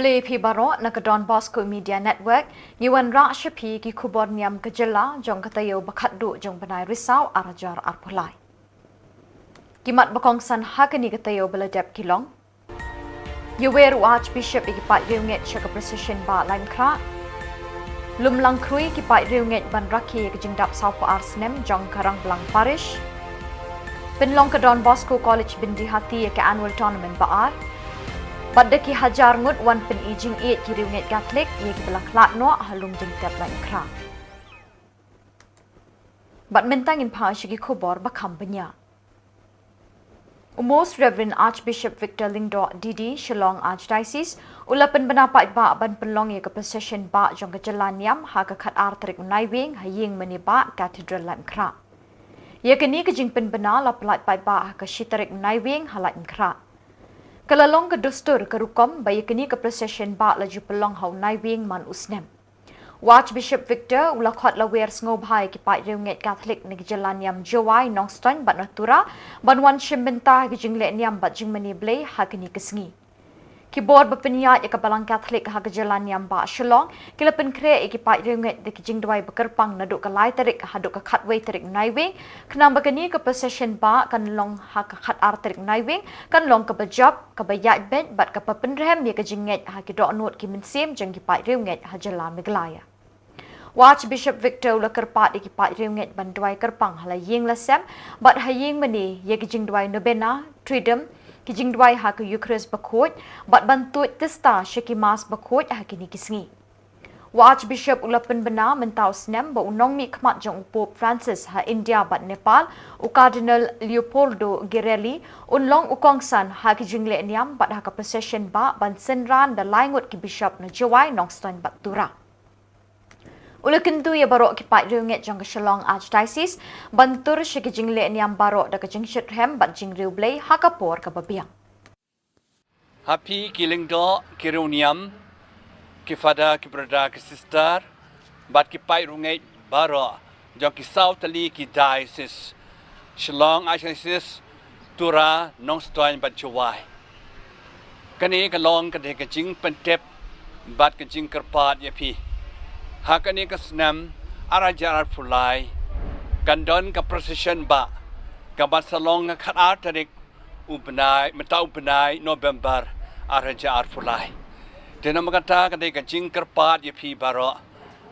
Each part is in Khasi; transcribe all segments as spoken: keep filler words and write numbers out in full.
Khublei phi baroh na ka Don Bosco Media Network, ngi wanrah sha phi ki khubor niam ka jylla jong ka taïew ba khatduh jong u bnai Risaw ar hajar arphew lai. Ki mat ba kongsan ha kane ka taïew ba la dep ki long: Ïawer u Archbishop ïa ki paid riewngeit sha ka procession bah Laitumkhrah. Lum lang khrui ki paid riewngeit ban rakhe ïa ka jingdap sawphew ar snem jong ka Rangblang Parish. Pynlong ka Don Bosco College Byndihati ïa ka annual tournament ba ar. Bad da ki hajar ngut wan pyni jingïeit ki riewngeit Katholik ïa kiba la khlad noh ha Lumjingtep Laitumkhrah. Bad mynta ngin phai sha ki khubor ba kham bniah. U Most Reverend Archbishop Victor Lyngdoh D D, Shillong Archdiocese, u la pynbna paidbah ban pynlong ïa ka procession bah jong ka jylla niam ha ka khatar tarik u Naiwieng ha ïing mane bah Cathedral Laitumkhrah. Ïa kane ka jingpynbna la pyllait paidbah ha ka shi tarik u Naiwieng ha Laitumkhrah. Ka la long ka dustur ka rukom ba ïa kane ka procession bah la ju pynlong ha u Naiwieng man u snem. U Archbishop Victor u la khot lawer sngewbha ïa ki paid riewngeit Katholik na ki jylla niam Jowai, Nongstoiñ bad na Tura ban wan shim bynta ha ki jingleh niam bad jingmane Blei ha kane ka sngi. Ki bor ba pynïaid ïa ka Balang Katholik ha ka jylla niam bah Shillong ki la pynkhreh ïa ki paid riewngeit da ki jingduwai ba kyrpang naduh ka lai tarik haduh ka khatwei tarik Naiwieng, khnang ba kane ka procession bah kan long ha ka khatar tarik Naiwieng kan long kaba jop, kaba ïaid beit bad kaba pynrhem ïa ka jingngeit ha ki dohnud ki mynsiem jong ki paid riewngeit ha jylla Meghalaya. U Archbishop Victor u la kyrpad ïa ki paid riewngeit ban duwai kyrpang ha la ïing la sem bad ha ïing mane ïa ki jingduwai novena, triduum, ki jingduwai ha ka Eucharist bakhuid bad ban tuid tista sha ki Mass bakhuid ha kine ki sngi. U Archbishop u la pynbna mynta u snem ba u nongmihkhmat jong u Pope Francis ha India bad Nepal, u Cardinal Leopoldo Girelli, un long u kongsan ha ki jingleh niam bad ha ka procession bah ban synran da lai ngut ki bishop na Jowai, Nongstoiñ bad Tura. U la kyntu ïa baroh ki paid riewngeit jong ka Shillong Archdiocese ban tur sha ki jingleh niam baroh da ka jingshitrhem bad jingriewblei ha ka por kaba biang. Ha phi ki lyngdoh, ki riewniam, ki father, ki brother, ki sister bad ki paid riewngeit baroh jong ki saw tylli ki diocese, Shillong Archdiocese, Tura, Nongstoiñ bad Jowai. Kane ka long ka dei ka jingpyntip bad ka jingkyrpad ïa phi. Ha kane ka snem ar hajar arphew lai kan don ka procession bah kaba sa long ha khatar tarik u bnai, mynta u bnai November ar hajar arphew lai. Te namar kata ka dei ka jingkyrpad ïa phi baroh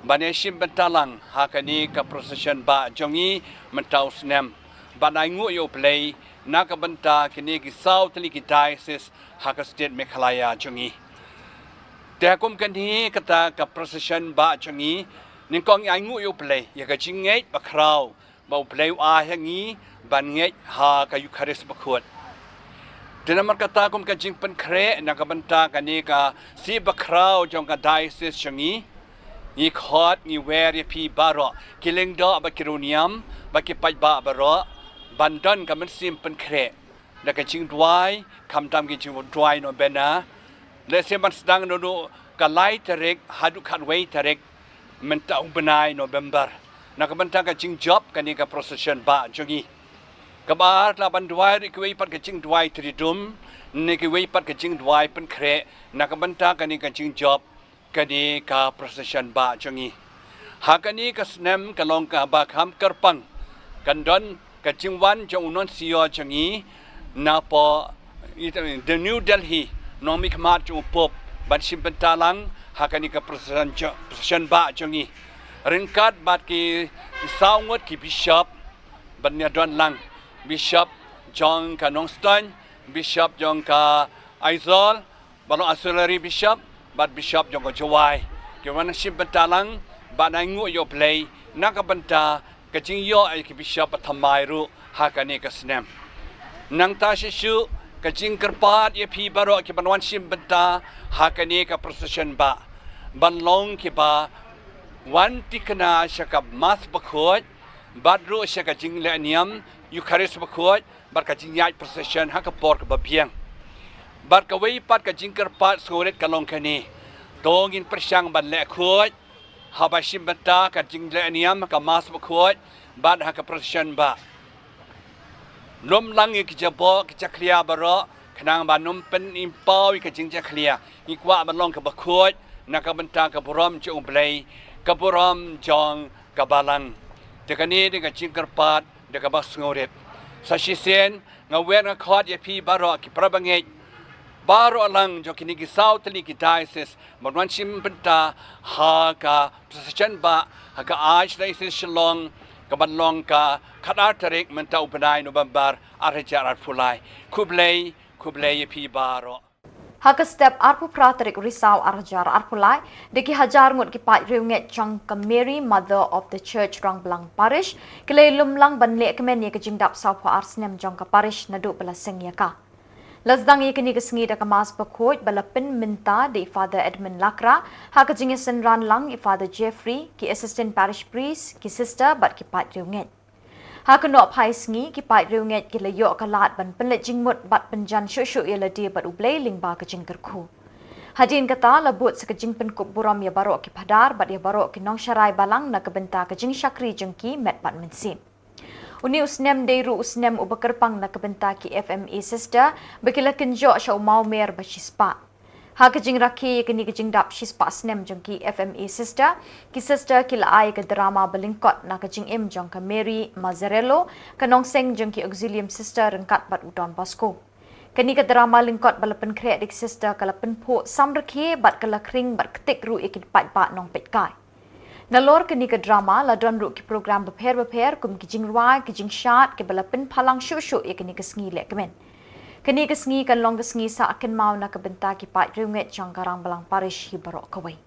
ban ïashim bynta lang ha kane ka procession bah jong ngi mynta u snem, ban ainguh ïa U Blei na ka bynta kine ki saw tylli ki diocese ha ka state Meghalaya jong ngi. Te ha kum kane kata ka procession bah jong ngi, nyngkong ngi ainguh ïa U Blei ïa ka jingngeit bakhraw ba U Blei u ai ha ngi ban ngeit ha ka Eucharist bakhuid. Te namar kata kum ka jingpynkhreh na ka bynta kane ka sngi bakhraw jong ka diocese jong ngi, ngi khot, ngi wer ïa phi baroh, ki lyngdoh bad ki riewniam bad ki paidbah baroh, ban don ka mynsiem pynkhreh da ka jingduwai, khamtam ki jingduwai novena, lehse ban sdang naduh ka lai tarik haduh khatwei tarik mynta u bnai November, na ka bynta ka jingjop kane ka procession bah jong ngi. Kaba ar, la ban duwai ruh kiwei pat ka jingduwai triduum ne kiwei pat ka jingduwai pynkhreh na ka bynta kane ka jingjop kane ka procession bah jong ngi. Ha kane ka snem ka long kaba kham kyrpang, kan don ka jingwan jong u nuncio jong ngi napoh, i, the New Delhi, nongmihkhmat jong u Pope ban shim bynta lang ha kane ka procession jo-, procession bah jong ngi. Ryngkat bad ki saw ngut ki bishop ban ïadon lang, bishop jong ka Nongstoiñ, bishop jong ka Aizawl, ba long auxiliary bishop bad bishop jong ka Jowai, ki wan shim bynta lang ban ainguh ïa U Blei na ka bynta ka jingïoh ïa ki bishop ba thymmai ruh ha kane ka snem. Nangta shisha ka jingkyrpad ïa phi baroh ki ban wan shim bynta ha kane ka procession bah, ban long kiba wan thikna sha ka Mass bakhuid bad ruh sha ka jingleh niam Eucharist bakhuid bad ka jingïaid procession ha ka por kaba biang. Bad kawei pat ka jingkyrpad sngewrit ka long kane: to ngin pyrshang ban leh khuid haba shim bynta ka jingleh niam ha ka Mass bakhuid bad ha ka procession bah. Lum lang ïa ki jaboh ki jakhlia baroh, Khnang ban ym pynpaw ïa ka jingjakhlia, ngi kwah ban long kaba khuid na ka bynta ka burom jong U Blei, ka burom jong ka balang. Te kane dei ka jingkyrpad da kaba sngewrit. Sa shisien nga wer nga khot ïa phi baroh ki parabangeit baroh lang jong kine ki saw tylli ki diocese ban wan shim bynta ha ka procession ba ha ka Archdiocese Shillong, ka ban long ka khatar tarik mynta u bnai November ar hajar arphew lai. Khublei, khublei ïa phi baroh. Ha ka step arphew phra tarik Risaw ar hajar arphew lai, da ki hajar ngut ki paid riewngeit jong ka Mary Mother of the Church Rangblang Parish ki la ïalum lang ban leh kmen ïa ka jingdap sawphew ar snem jong ka parish naduh ba la seng ïa ka. La sdang ïa kane ka sngi da ka Mass bakhuid ba la pynmynta da i Father Edmund Lakra, ha ka jingïasynran lang i Father Jeffrey, ki Assistant Parish Priest, ki Sister bad ki paid riewngeit. Ha ka nongphai sngi, ki paid riewngeit ki la ïoh ka lad ban pynleit jingmut bad pynjan shuh shuh ïa lade bad U Blei lyngba ka jingkyrkhu. Hadien kata la bud sa ka jingpynkup burom ïa baroh ki phadar bad ïa baroh ki nongsharai balang na ka bynta ka jingshakri jong ki met bad mynsiem. Une u snem dei ruh u snem uba kyrpang na ka bynta ki F M A Sister ba ki la kynjoh sha u mawmer ba shispah. Ha ka jingrakhe ïa kane ka jingdap shispah snem jong ki F M A Sister, ki Sister ki la ai ka drama ba lyngkot na ka jingim jong ka Mary Mazzarello, ka nongseng jong ki Auxilium Sister ryngkat bad u Don Bosco. Kane ka drama lyngkot ba la pynkhreh da ki Sister ka la pynphuh samrkhie bad ka la khring bad ktik ruh ïa ki paidbah nongpeitkai. Nalor kane ka drama la don ruh ki program bapher bapher kum ki jingrwai, ki jingshad kiba la pynphalang shuh shuh ïa kane ka sngi lehkmen. Kane ka sngi kan long ka sngi sah kynmaw na ka bynta ki paid riewngeit jong ka Rangblang Parish hi baroh kawei.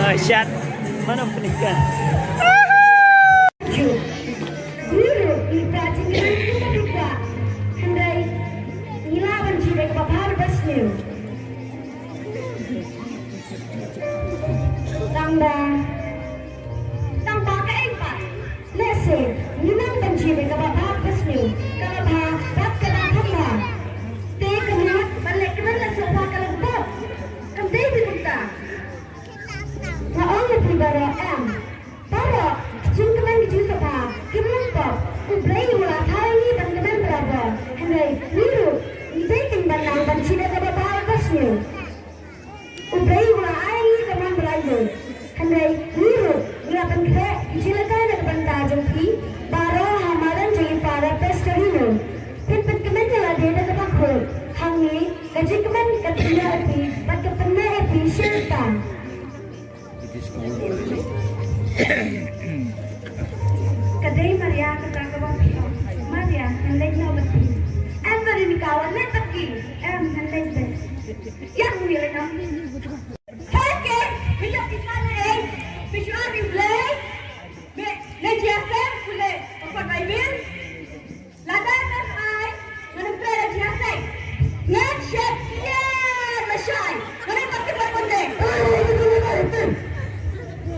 Ah, shit. Mana penikah? Ju. Guru, i prajin guru kita juga. Hynrei ngi lah ban ju dei kaba bha bha sniew. Tang ba, tang ba kaei pat. Lehse ngi nang ban ju dei kaba bha bha sniew, kaba bha bad kaba thamba. Te ka mut ban leh kmen la sngewbha ka long pop. Kam dei kumta. Nga ong ïa phi baroh em. Baroh, jingkmen ki jingsngewbha kim long pop. U Blei u la thaw ïa ngi ban kmen barabor. Hynrei ngi ruh ngi dei kin ban nang ban ju dei kaba bha bha sniew. U Blei u la ai ïa ngi ka mon ba la ïeit. Hynrei ngi ruh ngi la pynkhreh ki jingïalehkai na ka bynta jong phi baroh ha madan jong i Father Pastorino. Phin pynkmen ïa lade da kaba khuid. Hangne ka jingkmen ka pynïaid ïa phi bad ka pynneh ïa phi shisha. Ka dei Maria kata kaba phi ong. Maria, ngan leit noh bad phi. Em, Veronica, wan leit bad ki. Em, ngan leit bad. Ïa, ngan leit noh. Hei, ke, phi ïoh phi thngan ei? Phi shu ai ïa U Blei? Me, leit ïaseng, pule, pynpot Baibl. Lada mem ai, ngan ym treh da jingïaseng. Ngan shet kiar lashai. Ngan ym pat tip pat pynde. Ei, ei, ei, ei, ei.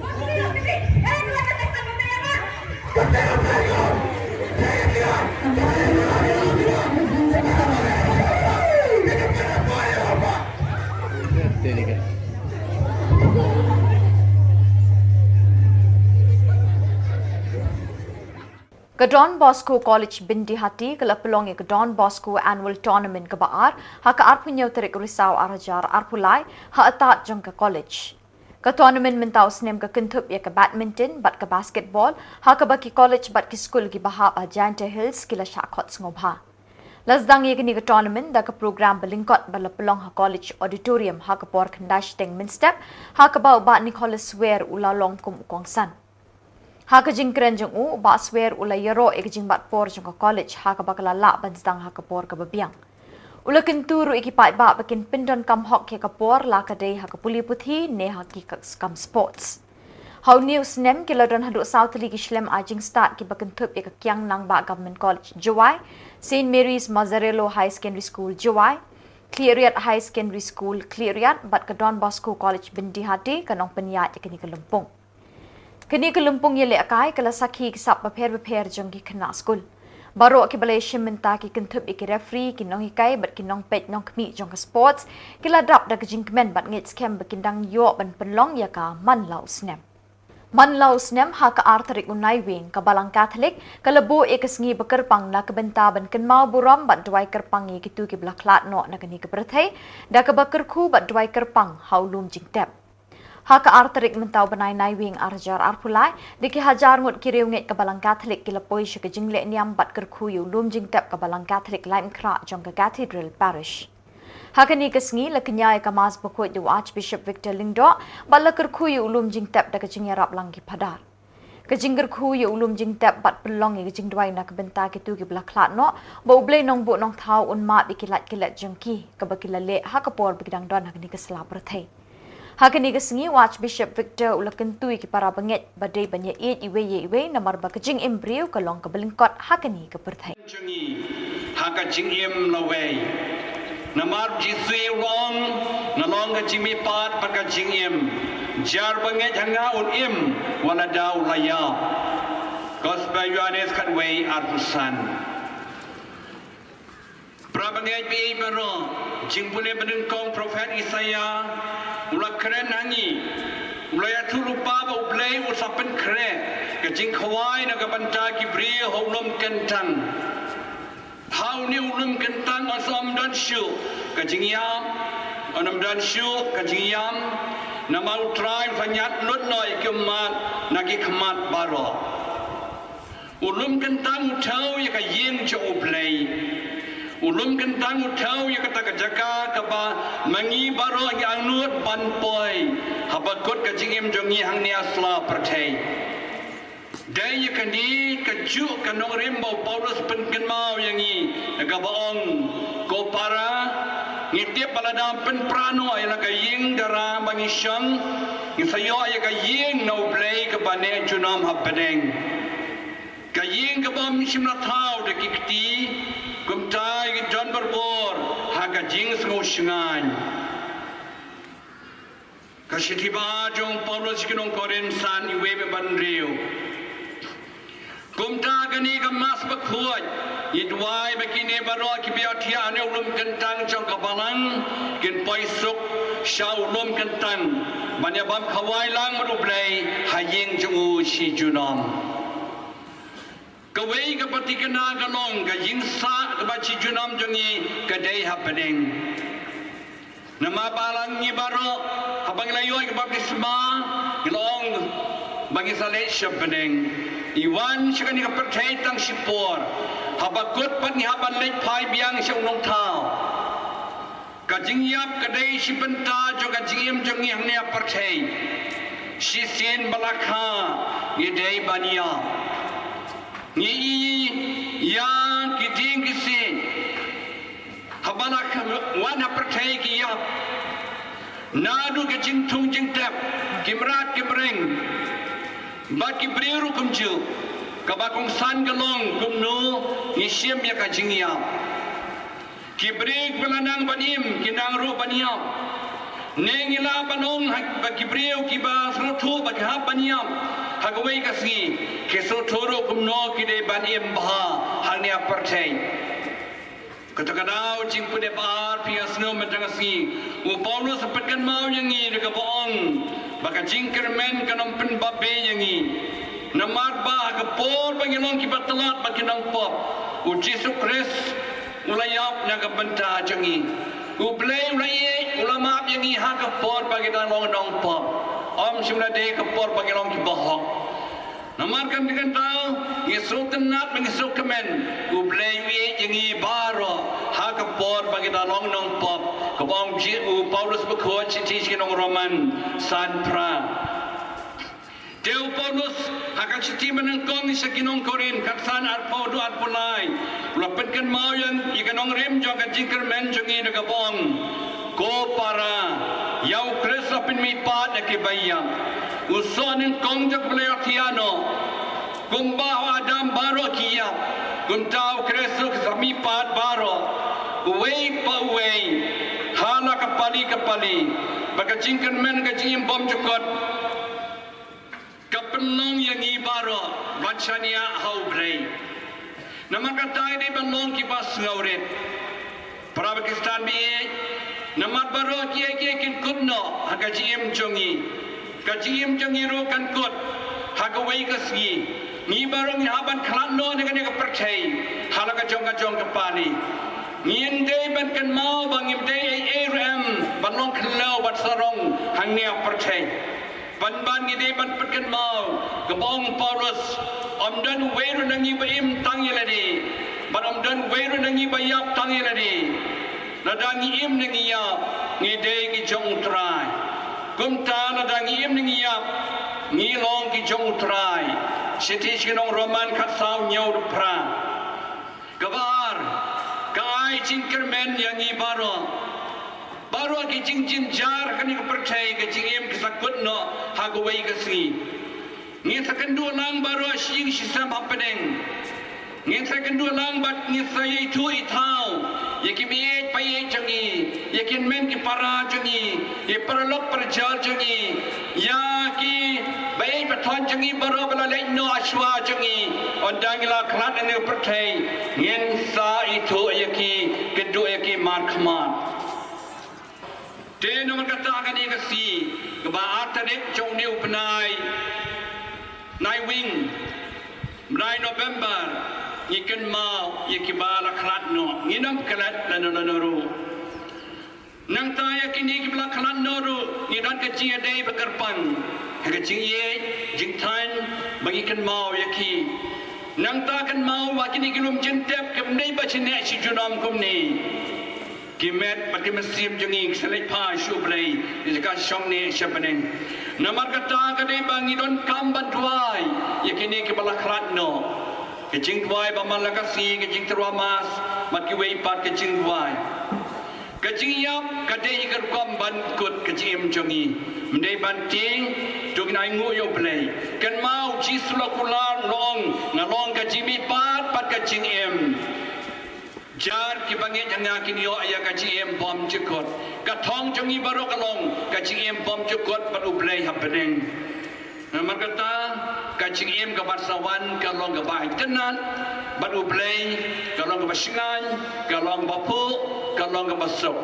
Wan phi, wan phi, ei, ngan ym pat tip pat pynde ïa nga. Ka Don Bosco College Byndihati ka la pynlong ïa ka Don Bosco Annual Tournament kaba ar ha ka arphew hynñiew tarik Risaw arhajar arphew lai ha atad jong ka college. Ka tournament mynta u snem ka kynthup ïa ka badminton bad ka basketball ha kaba ki college bad ki skul kiba hap ha Jaintia Hills ki la shah khot sngewbha. La sdang ïa kane ka tournament da ka program ba lyngkot ba la pynlong ha College Auditorium ha ka por khyndai shiteng mynstep, ha kaba u Bah Nicholas Swer u la long kum u kongsan. Ha ka jingkren jong u, u Bah Swer u la ïaroh ïa ka jingbat por jong ka college ha kaba ka la lah ban sdang ha ka por kaba biang. U la kyntu ruh ïa ki paidbah ba kin pyndonkam hok ïa ka por, la ka dei ha ka pule puthi ne ha ki ka-, kam sports. Ha une u snem ki la don haduh saw tylli ki shlem ai jingstad kiba kynthup ïa ka Kiang Nangbah Government College Jowai, Saint Mary's Mazzarello Higher Secondary School Jowai, Khliehriat Higher Secondary School Khliehriat bad ka Don Bosco College Byndihati ka nongpynïaid ïa kane ka lympung. Kane ka lympung ïalehkai ka la sakhi ki sap bapher bapher jong ki khynnah skul. Baroh kiba la ïashim bynta ki kynthup ïa ki referee, ki nonghikai bad ki nongpeit nongkhmih jong ka sports ki la dap da ka jingkmen bad ngeit skhem ba kin dang ïoh ban pynlong ïa ka man la u snem. Man la u snem ha ka ar tarik u Naiwieng ka Balang Katholik ka la buh ïa ka sngi ba kyrpang na ka bynta ban kynmaw burom bad duwai kyrpang ïa kito kiba la khlad noh na kane ka pyrthei, da kaba kyrkhu bad duwai kyrpang ha u lum jingtep. Ha ka ar tarik mynta u bnai Naiwieng arhajar arphew lai, da ki hajar ngut ki riewngeit ka Balang Katholik ki la poi sha ka jingleh niam bad kyrkhu ïa u lum jingtep ka Balang Katholik Laitumkhrah jong ka Cathedral Parish. Ha kane ka sngi la kñia ïa ka Mass bakhuid da u Archbishop Victor Lyngdoh bad la kyrkhu ïa u lum jingtep da ka jingïarap lang ki phadar. Ka jingkyrkhu ïa u lum jingtep bad pynlong ïa ka jingduwai na ka bynta kito kiba la khlad noh, ba U Blei Nongbuh Nongthaw un map ïa ki lait ki let jong ki kaba ki la leh ha ka por ba ki dang don ha kane ka sla pyrthei. Ha kane ka sngi u Archbishop Victor u la kyntu ïa ki para bangeit ba dei ban ïaieit iwei ïa iwei namar ba ka jingim briew ka long kaba lyngkot ha kane ka pyrthei. Jong ngi ha ka jingim lawei. Namar Jisu u ong, nga long ka jingmihpat bad ka jingim. Jar ba ngeit ha nga un im wat la da u la ïap. Gospel Ïoannis khatwei arphew san. Para bangeit ba ïeit baroh, jingpule ba nyngkong u prophet Isaïah u la kren ha ngi. U la ïathuh lypa ba U Blei u sa pynkhreh ka jingkhawai na ka bynta ki briew ha u lum kyntang. Ha une u lum kyntang yn sa ym don shuh ka jingïap, yn ym don shuh ka jingïam, namar U Trai u sa ñiad lut noh ïa ki ummat na ki khmat baroh. U lum kyntang u thew ïa ka ïing jong U Blei. U lum kyntang u thew ïa kata ka jaka kaba ma ngi baroh ngi angnud ban poi haba kut ka jingim jong ngi hangne ha sla pyrthei. Dei ïa kane kajuh ka nongrim ba u Paulus pynkynmaw ïa ngi, da kaba ong, ko para, ngi tip ba lada pynpra noh ïa la ka ïing dara ba ngi shong, ngi sa ïoh ïa ka ïing na U Blei kaba neh junom ha bneng. Ka ïing kaba ym shym la thaw da ki kti, kumta ïa ki don barabor ha ka jingsngewshngaiñ. Ka shithi ba jong u Paulus sha ki nong Korinth san, iwei bad hynriew. Kumta kane ka Mass bakhuid, ngi duwai ba kine baroh kiba ïathiah ha une u lum kyntang jong ka Balang kin poi suk sha u lum kyntang ban ïa bam khawai lang bad U Blei ha ïing jong u shi junom. Kawei ka pyrthei kane ka long ka ïing sah kaba shi junom jong ngi ka dei ha bneng. Namar ba la ngi baroh haba ngi la ïoh ïa ka baptisma ngi la ong ba ngi sa leit sha bneng. Ngi wan sha kane ka pyrthei tang shipor, haba kut pat ngi hap ban leit phai biang sha u Nongthaw. Ka jingïap ka dei shi bynta jong ka jingim jong ngi hangne ha pyrthei. Shisien ba la kha ngi dei ban ïap. Ngi ïohi ïa ki dieng ki siej haba la kha, wan ha pyrthei ki ïap. Naduh ka jingthung jingtep, ki mrad ki mreng bad ki briew ruh kumjuh. Kaba kongsan ka long kumno ngi shim ïa ka jingïap. Ki briew kiba la nang ban im ki nang ruh ban ïap. Ne ngi lah ban ong ha, ba ki briew kiba sngewthuh ba ki hap ban ïap ha kawei ka sngi, ki sngewthuh ruh kumno ki dei ban im bha hangne ha pyrthei. Kata ka daw jingpynïap ar phi ïa sngew mynta ka sngi, u Paulus u pynkynmaw ïa ngi da kaba ong ba ka jingkyrmen kan ym pynbapbe ïa ngi. Namar ba ha ka por ba ngi long kiba tlot bad ki nongpop, u Jisu Khrist u la ïap na ka bynta jong ngi. U Blei u la ïeit, u la map ïa ngi ha ka por ba ngi dang long nongpop, ym shym la dei ka por ba ngi long kiba hok. Namar kata ka daw ngi sngewtynnat bad ngi sngewkmen, u Blei u ïeit ïa ngi baroh ha ka por ba ngi dang long nongpop, kaba ong u Paulus bakhuid sha ki nong Roman san phra. Te u Paulus ha ka shithi ba nyngkong sha ki nong Korinth khatsan arphew haduh arphew lai, u la pynkynmaw ïa ka nongrim jong ka jingkyrmen jong ngi da kaba ong, ko para, ïa u Khrist la pynmihpat ïa kiba ïap, u soh nyngkong jong ka Blei u la thiah noh. Kumba ha u Adam baroh ki ïap, kumta ha u Khrist ruh ki sa mihpat baroh, uwei pa uwei, ha la ka pali ka pali, ba ka jingkyrmen ka jingim bymjukut ka pynlong ïa ngi baroh ban shaniah ha u Blei. Namar kata ngi dei ban long kiba sngewrit. Para Khristan ba ïeit, namar baroh kiei kiei kin kut noh ha ka jingim jong ngi. Ka jingim jong ngi ruh kan kut ha kawei ka sngi. Ngi baroh ngi hap ban khlad noh na kane ka pyrthei ha la ka jong ka jong ka pali. Ngim dei ban kynmaw ba ngim dei ei ei ruh em ban long khlaw ban sarong hangne ha pyrthei. Pynban ngi dei ban pynkynmaw kaba ong u Paulus, ym don uwei ruh na ngi ba im tang ïa lade, bad ym don uwei ruh na ngi ba ïap tang ïa lade. Lada ngi im ne ngi ïap, ngi dei ki jong u Trai. Kumta lada ngi im ne ngi ïap, ngi long ki jong u Trai. Shithi sha ki nong Roman khatsaw hynñiew haduh phra. Kaba ar, ka ai jingkyrmen ïa ngi baroh. Baroh ki jingjynjar kane ka pyrthei, ka jingim ka sa kut noh ha kawei ka sngi. Ngin sa kynduh lang baroh shi ïing shi sem hapdeng. Ngin sa kynduh lang bad ngin sa ïathuh ïathaw ïa ki meieit paieit jong ngi, ïa ki hynmen ki para jong ngi, ïa ki paralok parajor jong ngi, ïa ki baieit bathoiñ jong ngi baroh ba la leit noh ha shuwa jong ngi. Ynda ngi la khlad na kane ka pyrthei, ngin sa ithuh ïa ki, kynduh ïa ki markhmat. Te namar kata kane ka sngi, kaba ar tarik jong une u bnai Naiwieng, bnai November, ngi kynmaw ïa kiba la khlad noh, ngin ym klet lano lano ruh. Nangta ïa kine kiba la khlad noh ruh ngi don ka jingïadei ba kyrpang ha ka jingïeit jingthaw ba ngi kynmaw ïa ki. Nangta kynmaw ba kine ki lum jingtep kim dei ba sngewsih junom kumne. Ki met bad ki mynsiem jong ngi ki sa leit phai sha U Blei, ïa ka shong ne sha bneng. Namar kata ka dei ba ngi donkam ban duwai ïa kine kiba la khlad noh. Ka jingduwai ba man la ka sngi, ka jingtyrwa mass bad kiwei pat ka jingduwai. Ka jingïap ka dei ka rukom ban kut ka jingim jong ngi. Ym dei ban tieng, to ngin ainguh ïa U Blei. Kynmaw Jisu la kular, u la ong, nga long ka jingmihpat bad ka jingim. Jar kiba ngeit ha nga kin ïoh ïa ka jingim bymjukut. Ka thong jong ngi baroh ka long ka jingim bymjukut bad U Blei ha bneng. Namar kata, ka jingim kaba sa wan ka long kaba itynnad bad U Blei, ka long kaba shngaiñ, ka long kaba phuh, ka long kaba suk.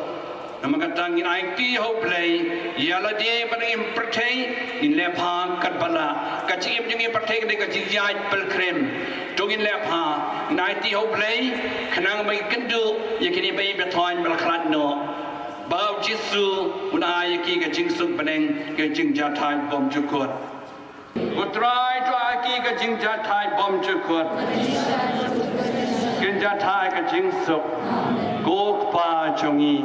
Namar kata ngin aiti ha U Blei ïa lade ba ngi im pyrthei, ngin leh bha katba lah. Ka jingim jong ngi pyrthei ka dei ka jingïaid pilgrim. To ngin leh bha, ngin aiti ha U Blei khnang ba ngin kynduh ïa kine ba ïeit ba thoiñ ba la khlad noh. Ba U Jisu un ai ïa ki ka jingsuk bneng, ka jingjahthait bymjukut. Ko Trai, to ai ki ka jingjahthait bymjukut. Kin jahthait ka jingsuk. Ko Kpa jong ngi.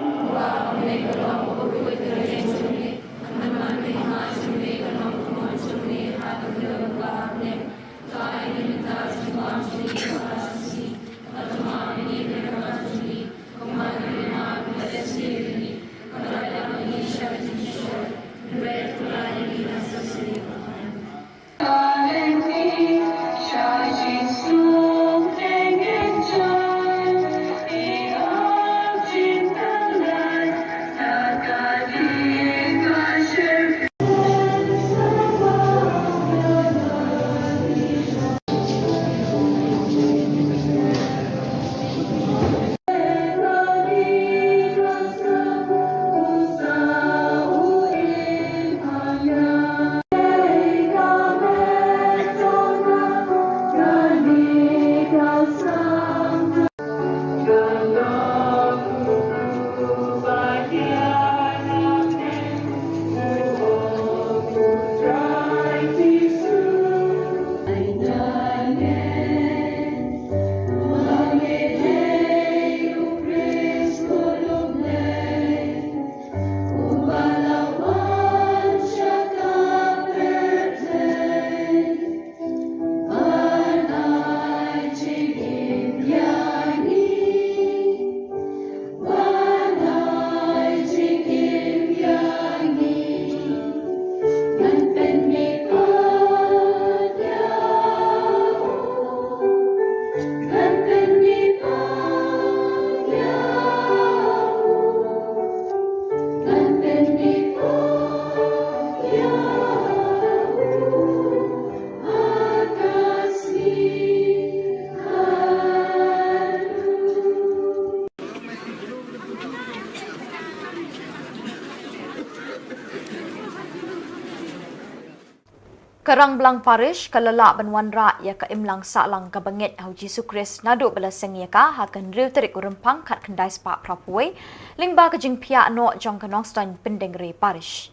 Ka Rangblang Parish ka la lah ban wanrah ïa ka imlang sahlang kaba ngeit ha u Jisu Khrist naduh ba la seng ïa ka ha ka hynriew tarik u Rymphang khatkhyndai spah phra phew wei, lyngba ka jingphiah noh jong ka Nongstoiñ Pyndengrei Parish.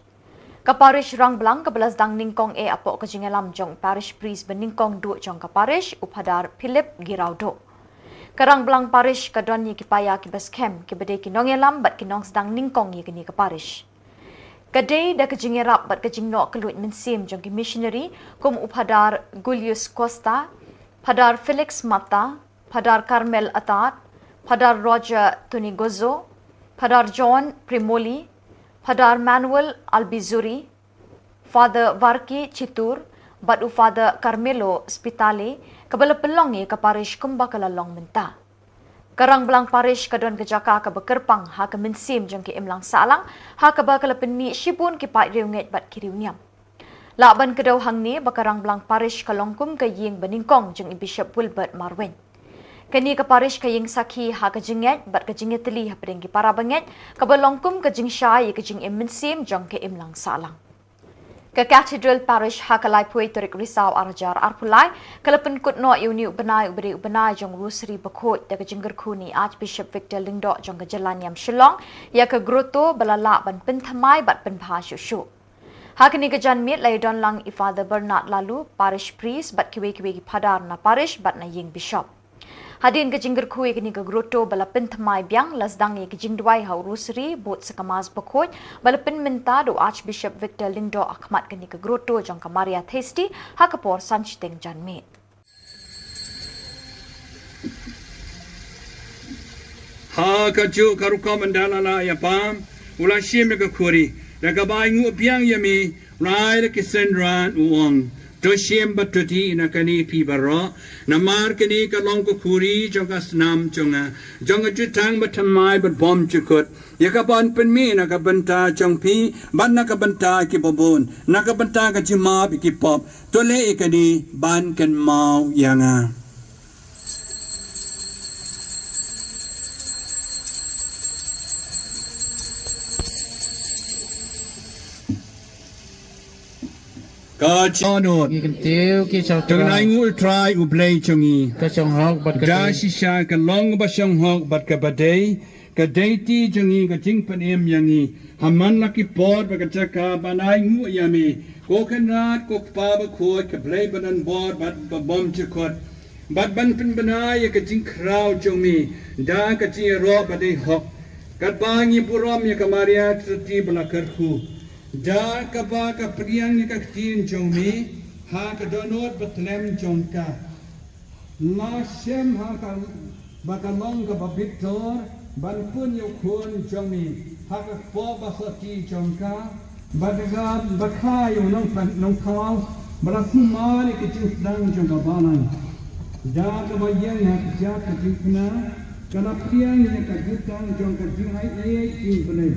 Ka Parish Rangblang kaba la sdang nyngkong eh hapoh ka jingïalam jong u Parish Priest ba nyngkong duh jong ka Parish, u Phadar Philip Giraudok. Ka Rangblang Parish ka don ïa ki paia kiba skhem, kiba dei ki nongïalam bad ki nongsdang nyngkong ïa kane ka Parish. Ka dei da ka jingïarap bad ka jingnoh kylluid mynsiem jong ki missionary kum u Phadar Julius Costa, Phadar Felix Mata, Phadar Carmel Atad, Phadar Roger Tonigozo, Phadar John Primoli, Phadar Manuel Albizuri, Father Varki Chitur, bad u Father Carmelo Spitale, kaba la pynlong ïa ka Parish kumba ka la long mynta. Ka Rangblang Parish ka don ka jaka kaba kyrpang ha ka mynsiem jong ki imlang sahlang, ha kaba ka la pynmih shibun ki paid riewngeit bad ki riewniam. Lah ban kdew hangne ba ka Rangblang Parish ka long kum ka ïing ba nyngkong jong i Bishop Wilbert Marwein. Kane ka Parish ka ïeng sakhi ha ka jingngeit bad ka jingïatylli hapdeng ki para bangeit, kaba long kum ka jingshai ïa ka jingim mynsiem jong ka imlang sahlang. Ka Cathedral Parish ha ka laiphew tarik Risaw arhajar arphew lai, ka la pynkut noh ïa une u bnai uba dei u bnai jong u Rosary bakhuid da ka jingkyrkhu na i Archbishop Victor Lyngdoh jong ka jylla niam Shillong, ïa ka grotto ba la lah ban pynthymmai bad pynbha shuh shuh. Ha kane ka janmiet la ïadon lang i Father Bernard Lalu, Parish Priest, bad kiwei kiwei ki Phadar na Parish bad na ïing Bishop. Hadien ka jingkyrkhu ïa kane ka grotto ba la pynthymmai biang, la sdang ïa ka jingduwai ha u Rosary, bud sa ka Mass bakhuid, ba la pynmynta da u Archbishop Victor Lyngdoh ha khmat kane ka grotto jong ka Maria Theisotti, ha ka por san shiteng janmiet. Ha kajuh ka rukom ynda la lah ïa pam, u la shim ïa ka khuri, da kaba ainguh biang ïa me, u la ai da ki synran u ong, to shim bad to dih na kane phi baroh, namar kane ka long ka khuri jong ka snam jong nga, jong ka jutang bathymmai bad bymjukut, ïa kaban pynmih na ka bynta jong phi bad na ka bynta kiba bun, na ka bynta ka jingmap ïa ki pop. To leh ïa kane ban kynmaw ïa nga. Ka jingmut. Ngi kyntiew ki shongtrai. To ainguh ïa U Trai U Blei jong ngi. Ka shonghok bad ka dei. Da shisha ka long ba shonghok bad kaba dei. Ka dei ti jong ngi ka jingpynim ïa ngi ha man la ki por bad ka jaka ban ainguh ïa me, ko Kynrad, ko Kpa bakhuid, ka Blei badonbor bad babymjukut, bad ban pynbna ïa ka jingkhraw jong me da ka jingïaroh ba dei hok, katba ngi burom ïa ka Maria Theisotti ba la kyrkhu, da kaba ka pdiang ïa ka ktien jong me ha ka dohnud bathlem jong ka. La shem ha ka ba ka long kaba bitor ban pun ïa u Khun jong me ha ka kpoh basotti jong ka, bad ka ba kha ïa u nongpynim nongthaw ba la sumar ïa ka jingsdang jong ka balang. Da kaba ïeng ha ka kjat ka jingkyrkhu, ka la pdiang ïa ka jutang jong ka jingai ei ei jong U Blei.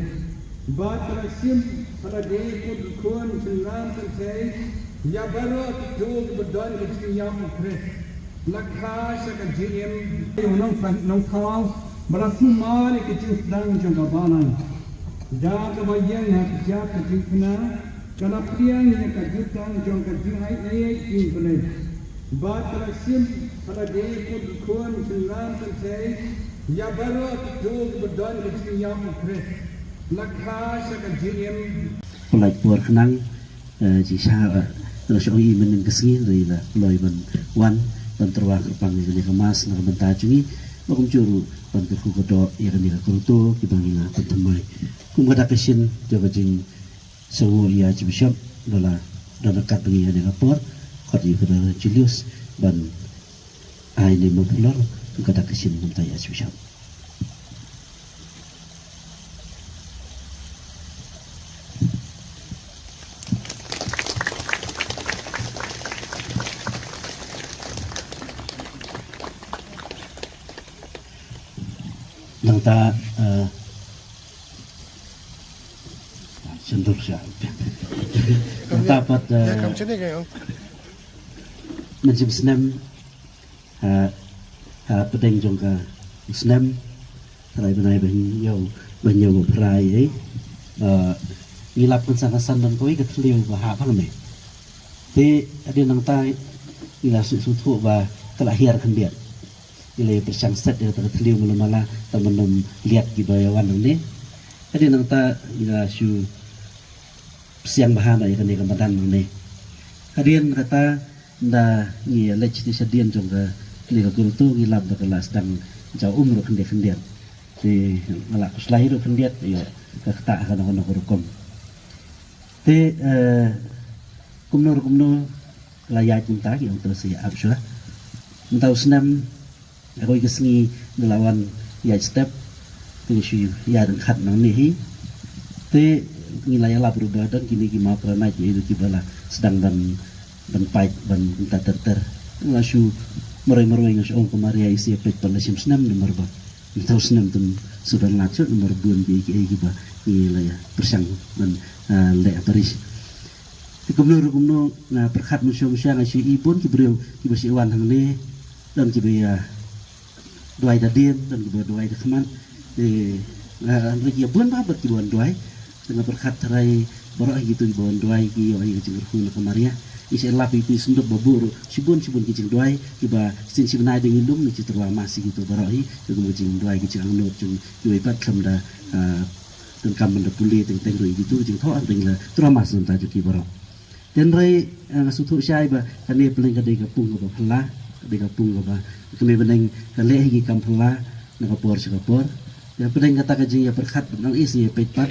Bad ka la shim ha lade kum u Khun shynrang kynthei ïa baroh kito kiba don ka jingïap ha U Khrist. La kha sha ka jingim ïa u nongpynim nongthaw ba la sumar ïa ka jingsdang jong ka balang. Da kaba ïeng ha ka kjat ka jingkyrkhu, ka la pdiang ïa ka jutang jong ka jingai ei ei jong U Blei. Bad ka la shim ha lade kum u Khun shynrang kynthei ïa baroh kito kiba don ka jingïap ha U Khrist. La kha sha ka jingim. Pynlait por khnang, eh, jingshisha, eh, la shu ïohi mynnin ka sngi, la ïa la kloi ban wan ban tyrwa kyrpang ïa kane ka Mass na ka bynta jong ngi. Ba kumjuh ruh ban kyrkhu kyrdoh ïa kane ka grotto kiba ngi la pynthymmai. Kum ka dak ka shin jong ka jing Sa u ïa Archbishop ba la don ryngkat bad ngi ha kane ka por, khot ïa u Father Julius ban ai ne mawphlor kum ka dak ka shin namar ïa Archbishop. Nangta, eh, Sendok sha. Nangta pat, eh, mynsiem snem, ha, ha pdeng jong ka snem, trai bnai ba hynñiew, ba hynñiew ba phra, eh. Eh, ngi lap kynsan kynsan don kawei ka thliew ba hap hangne. Te hadien nangta ngi la sngewthuh ba ka la hiar khyndiat. Ngi la pyrshang set ïa kata ka thliew mala mala, tang ban ym liat kiba ïa wan nangne. Hadien nangta ngi la shu pyrshang bha na ïa kane ka madan nangne. Hadien kata, nda ngi leit sha dien jong kane ka grotto, ngi lap ba ka la sdang jaw um ruh khyndiat khyndiat. Te nga la khuslai ruh khyndiat ïa ka ktah ha kano kano ka rukom. Te, eh, kumno ruh kumno la ïaid mynta, ki ong to sa ïa ap shuwa. Mynta u snem, ha kawei ka sngi ngi la wan ïaid step, te ngi shu ïaid ryngkat nangne hi. Te ngi la ïalap ruh ba don kine ki mawkranai, ki ïa kiba la sdang ban, ban pait, ban mynta ter ter. Nga shu marwei marwei, nga shu ong ka Maria, i sa ïa peit pat la shim snem namar ba mynta u snem tang shu don lad shuh namar bun kiei kiei kiba ngi la ïa pyrshang ban, ah, leh ha parish. Te kumno ruh kumno, nga pyrkhat mynshuwa mynshuwa, nga shu i bun ki briew kiba shu wan hangne, don kiba ïa duwai da dien, don kiba duwai da khmat. Te nga, nga ïa bun bha bad kiba wan duwai. Te nga pyrkhat tharai baroh hi kito kiba wan duwai ki ïoh ïa ka jingkyrkhu na ka Maria. Ngi shu lap ïa ki sngewthuh ba bun ruh, shibun shibun ki jingduwai kiba shisien shi bnai da ngi lum, ngi shu tyrwa mass ïa kito baroh hi, ïa ka jingduwai, ki jingangnud jong kiwei pat khlem da, ah, donkam ban da pule teng teng ruh ïa kito ki jingthoh, hynrei ngi la tyrwa mass na ka bynta jong ki baroh. Te hynrei, eh, nga sngewthuh shai ba kane pdeng ka dei ka pung kaba phylla, ka dei ka pung kaba ka mei bneng ka leh hi ki kam phylla na ka por sha ka por. Te pdeng kata ka jingïapyrkhat ba nang ïa sngewpeit pat.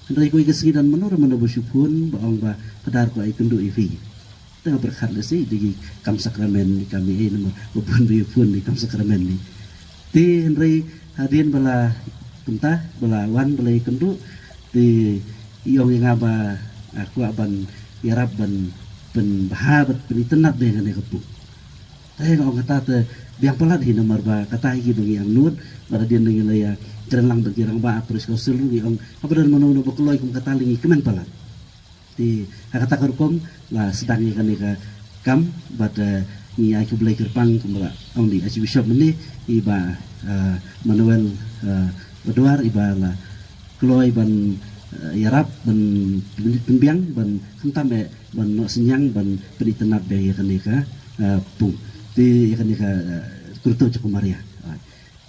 Hynrei kawei ka sngi don mano re mano ba shu phone ba ong ba, "Phadar, ko ai kynduh ïa phi." Te nga pyrkhat lehse dei ki kam sakramen, ki kam ei ei namar ba bun ba ïa phone dei kam sakramen ne. Te hynrei hadien ba la, kumta ba la wan ba la ïakynduh, te i ong ïa nga ba, ah, kwah ban ïarap ban pynbha bad pynitynnad bha ïa kane ka pung. Te nga ong kata te biang palat hi namar ba kata hi kiba ngi angnud, bad hadien ngi la ïakren lang bad ki rangbah parish council ruh, ngi ong haba don mano mano ba kloi kum kata lei ngi kmen palat. Te ha kata ka rukom la sdang ïa kane ka kam bad, eh, ngi ai khublei kyrpang kumba la ong i Archbishop mynne, i Bah, eh, Manuel, eh, Baduar, iba la kloi ban, eh, ïarap ban pyn-, pynbiang ban khamtam eh ban noh synñiang ban pynitynnad bha ïa kane ka, eh, pung. Te ïa kane ka, eh, grotto jong ka Maria. Ah.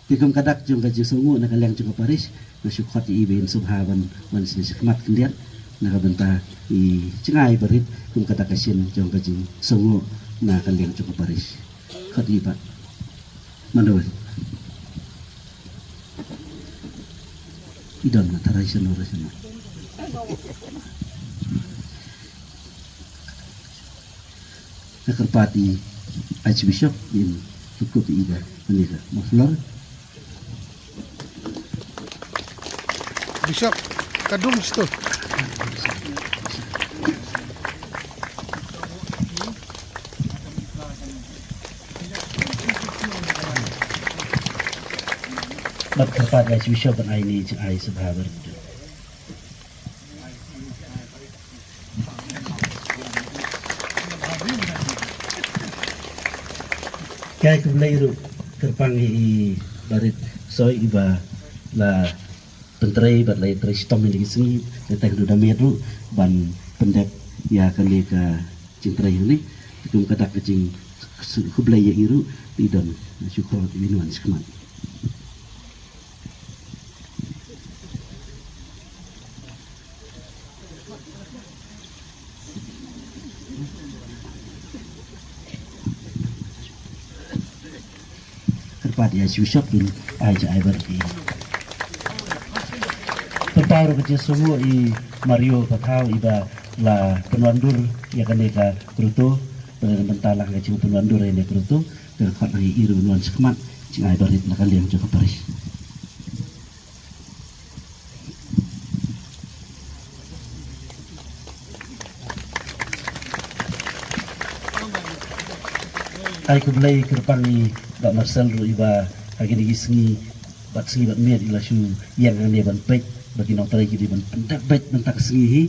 Te kum ka dak jong ka jingsngewnguh na ka liang jong ka parish, nga shu khot ïa i ba in sngewbha ban wan shane shakhmat khyndiat na ka bynta i jngai barit kum ka dak ka shin jong ka jingsngewnguh na ka liang jong ka parish. Khot ïa i Bah Manuel. I don na tharai shano re shano. Nga kyrpad ïa i Archbishop in shu kup ïa i da kane ka muffler. Bishop, ka dum sto. Bad kyrpad ïa i Archbishop ban ai ni jing ai sngewbha barit. Ka ai khublei ruh kyrpang ïa i Barit Soi iba la pyntrei bad la ïatrei shitom ïa kine ki sngi, ïa tang du da miet ruh ban pyndep ïa kane ka jingtrei hangne. Te kum ka dak ka jingkhublei ïa i ruh, i don shu khot ïa i wan shakhmat. Kyrpad ïa i Archbishop in ai ja ai barit. Pynpaw ruh ka jingsngewnguh i Mario Pathaw iba la pynwandur ïa kane ka grotto, bad na bynta lang ka jingpynwandur ïa kane ka grotto, te khot lang ïa i ruh ban wan shakhmat jngai barit na ka liang jong ka parish. Ai khublei kyrpang ïa i Bah Marcel ruh iba ha kine ki sngi bad sngi bad miet i la shu ïeng hangne ban peit ba ki nongtrei ki dei ban pyndep beit mynta ka sngi hi.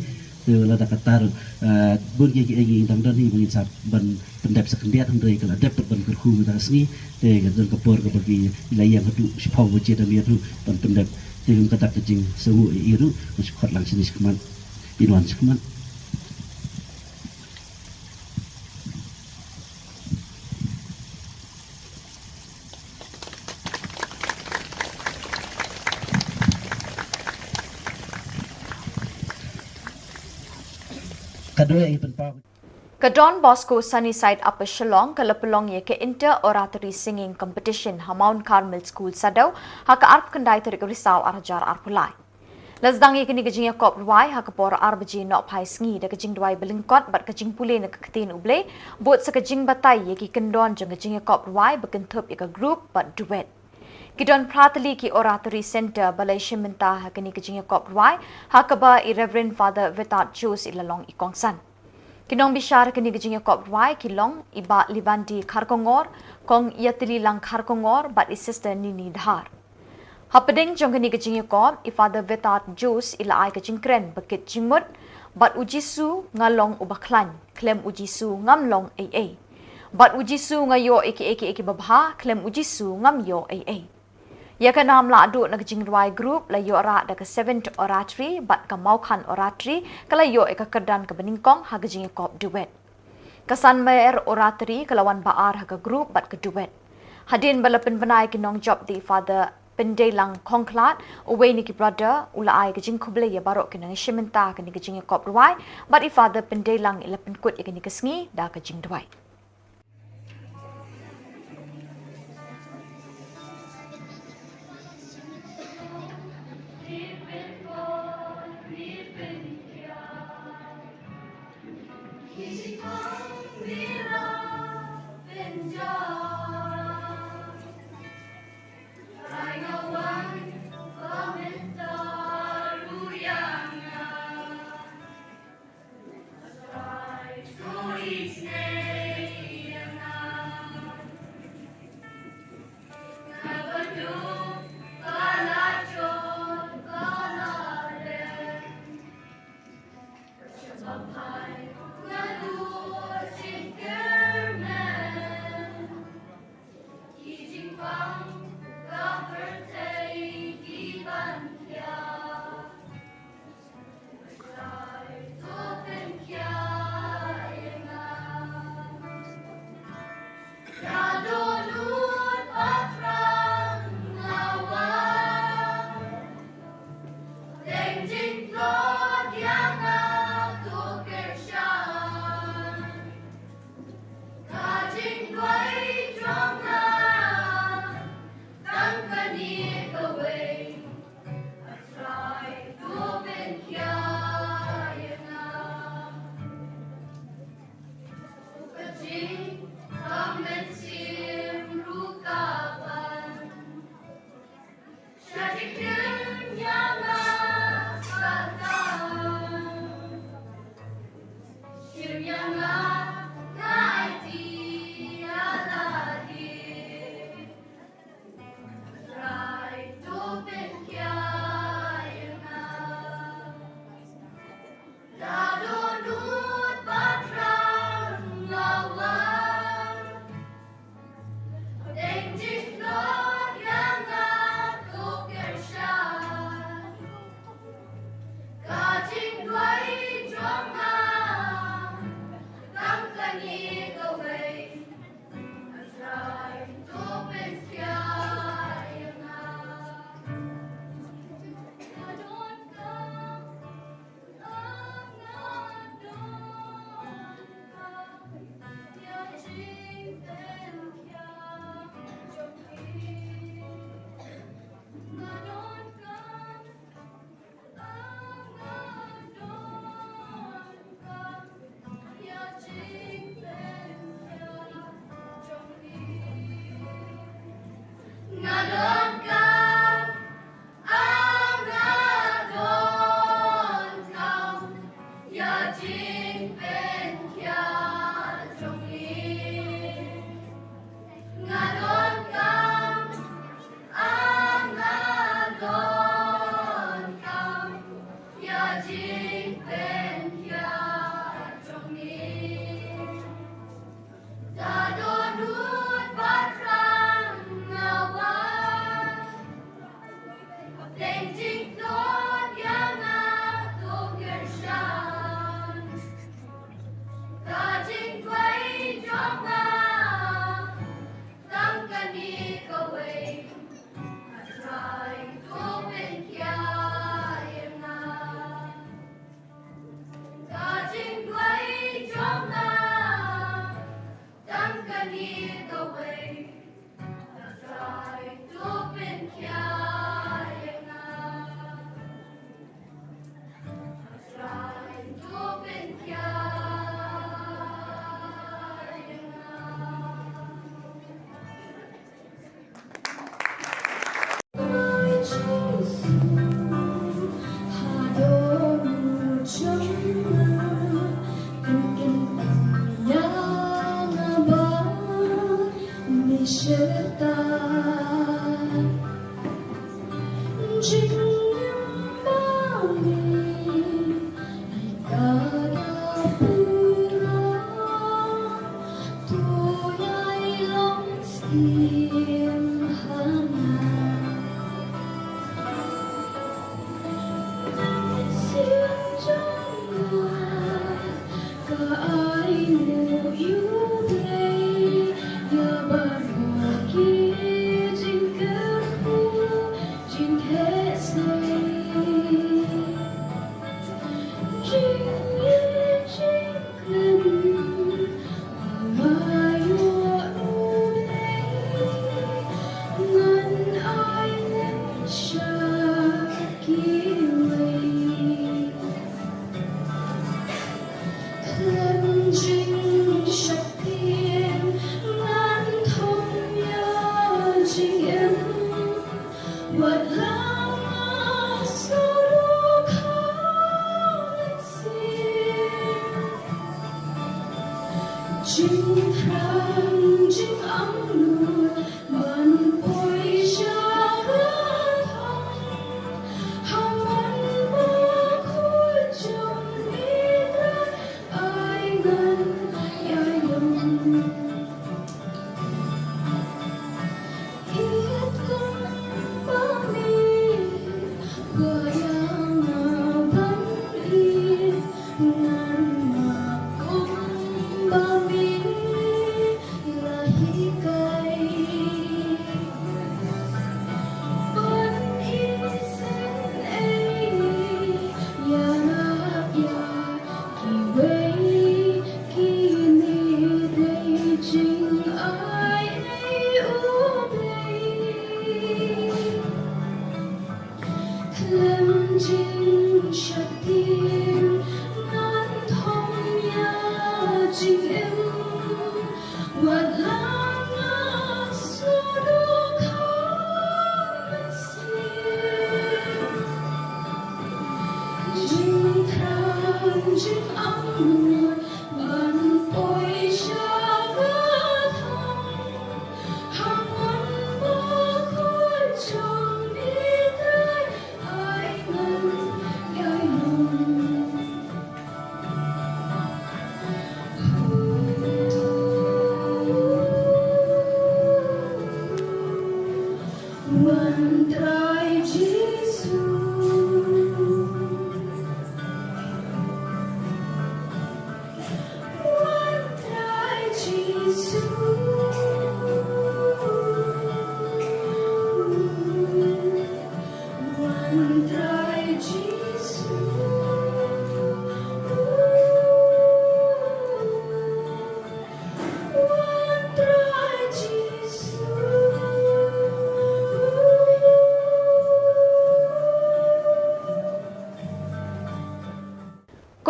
Te lada kata ruh, eh, bun kiei kiei ngi dang don hi ba ngin sa ban pyndep sa khyndiat, hynrei ka la dep pat ban kyrkhu mynta ka sngi. Te ka don ka por kaba ki la ïeng haduh shiphew baje da miet ruh ban pyndep. Te kum ka dak ka jingsngewnguh ïa i ruh, nga shu khot lang shane shakhmat, in wan shakhmat. Ka Don Bosco Sunnyside Upper Shillong ka la pynlong ïa ka Inter Oratory Singing Competition ha Mount Carmel School Saddew ha ka arphew khyndai tarik Risaw arhajar arphew lai. La sdang ïa kane ka jingïakop rwai ha ka por ar baje nohphai sngi da ka jingduwai ba lyngkot bad ka jingpule na ka ktien U Blei, bud sa ka jingbatai ïa ki kyndon jong ka jingïakop rwai ba kynthup ïa ka group bad duet. Ki don phra tylli ki Oratory Centre ba la ïashim bynta ha kane ka jingïakop rwai, ha kaba i Reverend Father Vetat Jose i la long i kongsan. Ki nongbishar ha kane ka jingïakop rwai ki long i Bah Livandi Kharkongor, Kong Ïatyllilang Kharkongor bad i Sister Nini Dhar. Hapdeng jong kane ka jingïakop, i Father Vetat Jose i la ai ka jingkren ba kit jingmut: Bad U Jisu nga long uba khlaiñ, khlem U Jisu ngam long ei ei. Bad U Jisu nga ïoh ïa kiei kiei kiba bha, khlem U Jisu ngam ïoh ei ei. Ïa ka nam lahduh na ka jingrwai group la ïoh rah da ka Seventh Oratory bad ka Mawkhan Oratory ka la ïoh ïa ka kyrdan kaba nyngkong ha ka jingïakop duet. Ka Sanmer Oratory ka la wan ba ar ha ka group bad ka duet. Hadien ba la pynbna ïa ki nongjop da i Father Pyndeilang Khongkhlad, uwei na ki brother, u la ai ka jingkhublei ïa baroh ki nongïashim bynta ha kane ka jingïakop rwai, bad i Father Pyndeilang i la pynkut ïa kane ka sngi da ka jingduwai.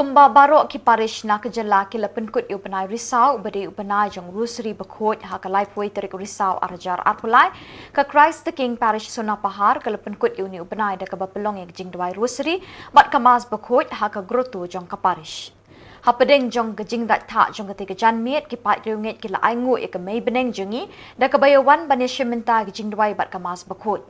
Kumba baroh ki parish na ka jylla ki la pynkut ïa u bnai Risaw uba dei u bnai jong Rosary Bakhuid ha ka laiphew tarik Risaw arhajar arphew lai, ka Christ the King Parish Sonapahar ka la pynkut ïa une u bnai da kaba pynlong ïa ka jingduwai Rosary bad ka Mass Bakhuid ha ka grotto jong ka parish. Hapdeng jong ka jingdait thah jong katei ka janmiet, ki paid riewngeit ki la ainguh ïa ka mei bneng jong ngi da kaba ïa wan ban ïashim bynta ïa ka jingduwai bad ka Mass Bakhuid.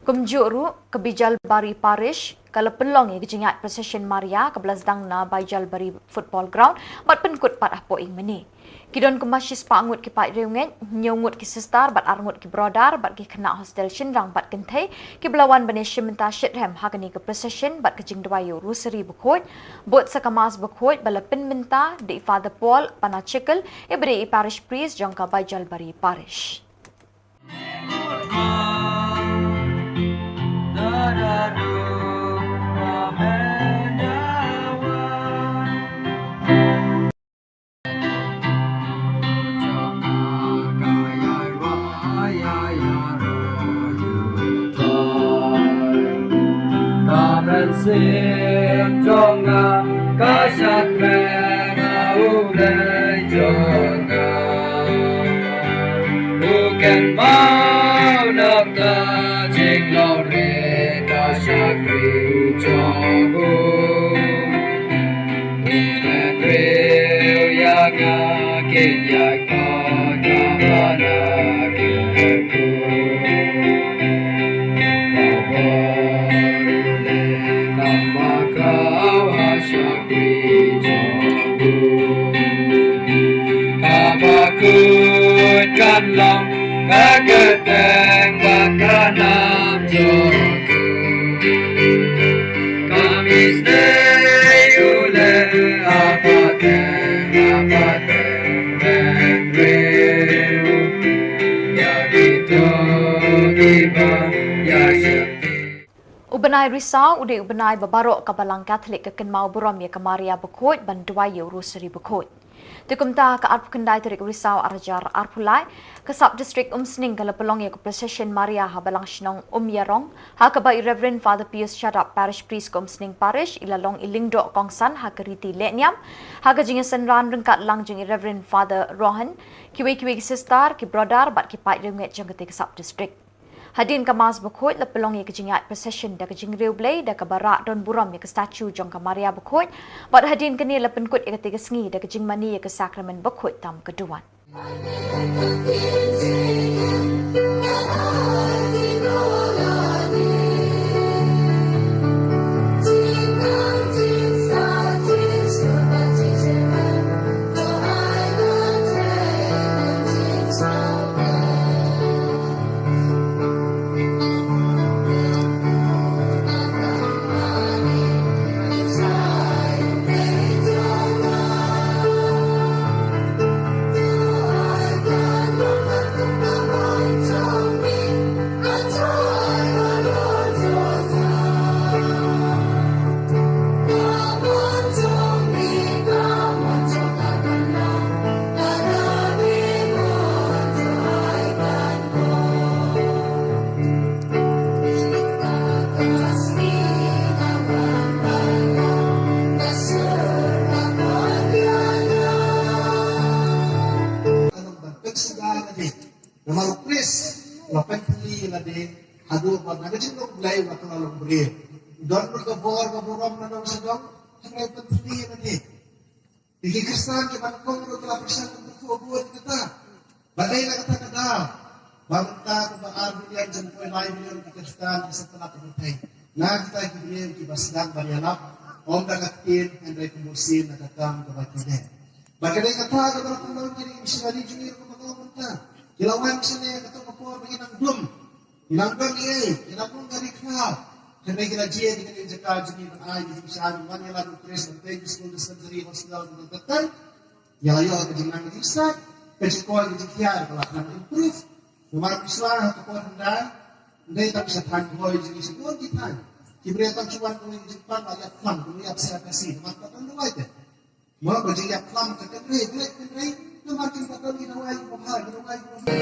Kumjuh ruh ka Baijalbari Parish ka la pynlong ïa ka jingïaid procession Maria kaba la sdang na Baijalbari Football Ground bad pynkut pat hapoh Ingmane. Ki don kumba shispah ngut ki paid riewngeit, hynñiew ngut ki sister bad ar ngut ki brother bad ki khynnah hostel shynrang bad kynthei kiba la wan ban ïashim bynta shitrhem ha kane ka procession bad ka jingduwai ïa u Rosary Bakhuid, bud sa ka Mass Bakhuid ba la pynbynta da i Father Paul Panachikel, iba dei i Parish Priest jong ka Baijalbari Parish. Long ka kyrteng bad ka nam jong u. Ka mistake u leh ha pateng, ha pateng, teng briew. Ïa kito kiba ïasyllok. U bnai Risaw u dei u bnai ba baroh ka Balang Katholik ka kynmaw burom ïa ka Maria Bakhuid ban duwai ïa u Rosary Bakhuid. Te kumta, ha ka arphew khyndai tarik Risaw arhajar arphew lai, ka Sub District Umsning ka la pynlong ïa ka Procession Maria ha Balang Shnong Umïarong, ha kaba i Reverend Father Pius Shadap, Parish Priest ka Umsning Parish, i la long i lyngdoh kongsan ha ka riti lehniam, ha ka jingïasynran ryngkat lang jong i Reverend Father Rohan, kiwei kiwei ki sister, ki brother bad ki paid riewngeit jong katei ka Sub District. Hadien ka Mass Bakhuid la pynlong ïa ka jingïaid procession da ka jingriewblei da kaba rah don burom ïa ka statue jong ka Maria Bakhuid, bad hadien kane la pynkut ïa katei ka sngi da ka jingmane ïa ka Sakramen Bakhuid tam ka duwan. Namar u Khrist u la pynthylli ïa lade haduh ba na ka jinglong Blei u la kylla long briew. U don ruh ka bor ka burom na nongshong shnong, hynrei u pynthylli ïa lade. Ki Khristan kiba nyngkong ruh ki la pyrshang ban kyrkhu bun ïa kata. Ba dei na kata ka daw ba mynta kumba ar billion jong poi lai billion ki Khristan ki sngewtynnat ha pyrthei. Na kita ki briew kiba sdang ban ïalap, ym da ka ktien, hynrei kum u sien na ka kam kaba ki leh. Bad ka dei kata kaba la pynlong ki missionary jong ngi ruh kumba ka long mynta. Ki la wan shane ha kato ka por ba ki nang dum. Ki nang dum ïa, ki nang dum ka ri khlaw. Hynrei ki la jia ïa kane ka jaka jong ngi ban ai ïa ki bishar, ban ïalap ïa u Khrist, ban peit ki skul, dispensary, hospital, ban peit. Ïa la ïoh ka jingnang ka jingstad, ka jingkoit ka jingkhiah ka la kham improve. Namar phi sngewthuh ha ka por hyndai, ym dei tang sha thaiñ Bhoi jong ngi, sha bun ki thaiñ. Ki briew tang shu wan kawei ka jingpang, la ïap phlang, kawei ïap C R P C, namar ka don dawai te. Mo ba jingïap phlang ka kynrei, kynrei, kynrei, namar kin ka don ki dawai kiba bha, ki dawai kiba bha.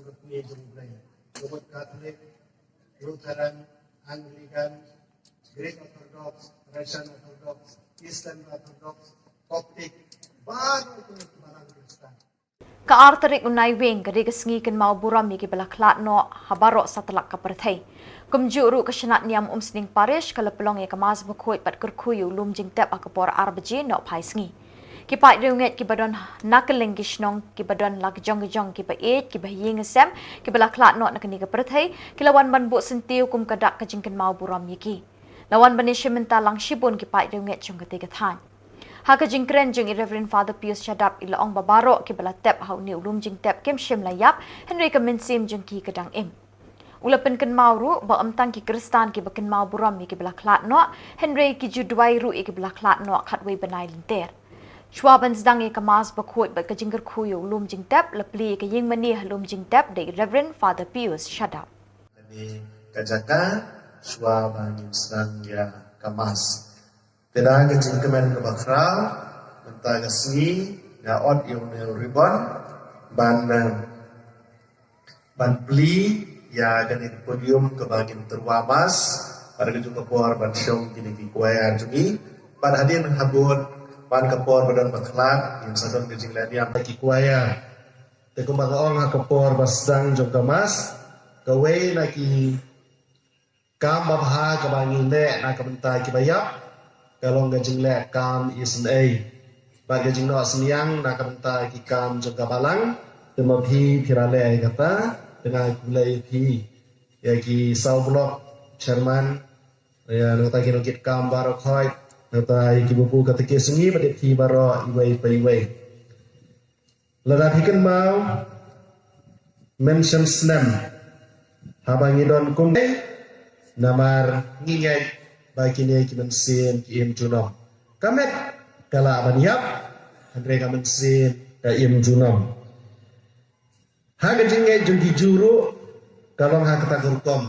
Rukni jong U Blei. Ka mut Katholik, Lutheran, Anglikan, Greek Orthodox, Russian Orthodox, Eastern Orthodox, Coptic, baroh ki balang Khristan. Ka ar tarik u Naiwieng ka dei ka sngi kynmaw burom ïa kiba la khlad noh ha baroh satlak ka pyrthei. Kumjuh ruh ka shnat niam Umsning Parish ka la pynlong ïa ka Mass bakhuid bad kyrkhu ïa u lum jingtep ha ka por ar baje nohphai sngi. Ki paid riewngeit kiba don na kylleng ki shnong, kiba don la ki jong ki jong, kiba ïeit, kiba ha ïing ha sem, kiba la khlad noh na kane ka pyrthei, ki la wan ban buh syntiew kum ka dak ka jingkynmaw burom ïa ki. La wan ban ïashim bynta lang shibun ki paid riewngeit jong katei ka thaiñ. Ha ka jingkren jong i Reverend Father Pius Shadap, i la ong ba baroh kiba la tep ha une u lum jingtep kim shym la ïap, hynrei ka mynsiem jong ki ka dang im. U la pynkynmaw ruh ba ym tang ki Khristan kiba kynmaw burom ïa kiba la khlad noh, hynrei ki ju duwai ruh ïa kiba la khlad noh khatwei bnai lynter. Shuwa ban sdang ïa ka Mass bakhuid bad ka jingkyrkhu ïa u lum jingtep, la plie ïa ka ïingmane ha lum jingtep da i Reverend Father Pius Shadap. Kane ka jaka, shuwa ba ngin sdang ïa ka Mass. Te da ka jingkmen kaba khraw, mynta ka sngi, nga ot ïa une u ribbon, ban, eh, ban plie ïa kane ka podium kaba ngin tyrwa Mass, bad ka juh ka por ban shong kine ki choir jong ngi, bad hadien habud, ban ka por ba don ba khlad, ngin sa don ka jingleh niam ki choir. Te kumba nga ong ha ka por ba sdang jong ka Mass, kawei na ki kam babha kaba ngi leh na ka bynta kiba ïap, ka long ka jingleh kam isynei. Bad ka jingnoh synñiang na ka bynta ki kam jong ka balang, te ma phi phi la leh ïa kata, te nga khublei ïa phi. Ïa ki saw block chairman, ïa nangta ki nongkitkam baroh khoit, nangta ïa ki babu katekis jong ngi bad ïa phi baroh iwei pa iwei. Lada phi kynmaw, mynshem snem, haba ngi don kum, namar ngi ngeit ba kine ki mynsiem ki im junom. Ka met ka lah ban ïap, hynrei ka mynsiem ka im junom. Ha ka jingngeit jong ki Jiw ruh, ka long ha kata ka rukom.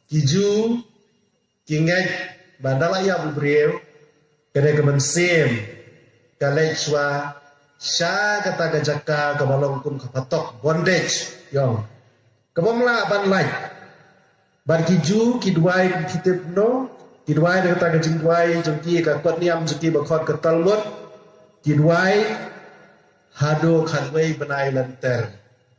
Ki Jiw ki ngeit ba da la ïap u briew, ka dei ka mynsiem ka leit shuwa sha kata ka jaka kaba long kum ka phatok, bondage, ïong. Kaba ym lah ban lait. Bad ki Jiw ki duwai, ki tip no, ki duwai da kata ka jingduwai jong ki, ka kot niam jong ki ba khot ka Talmud, ki duwai haduh khatwei bnai lynter.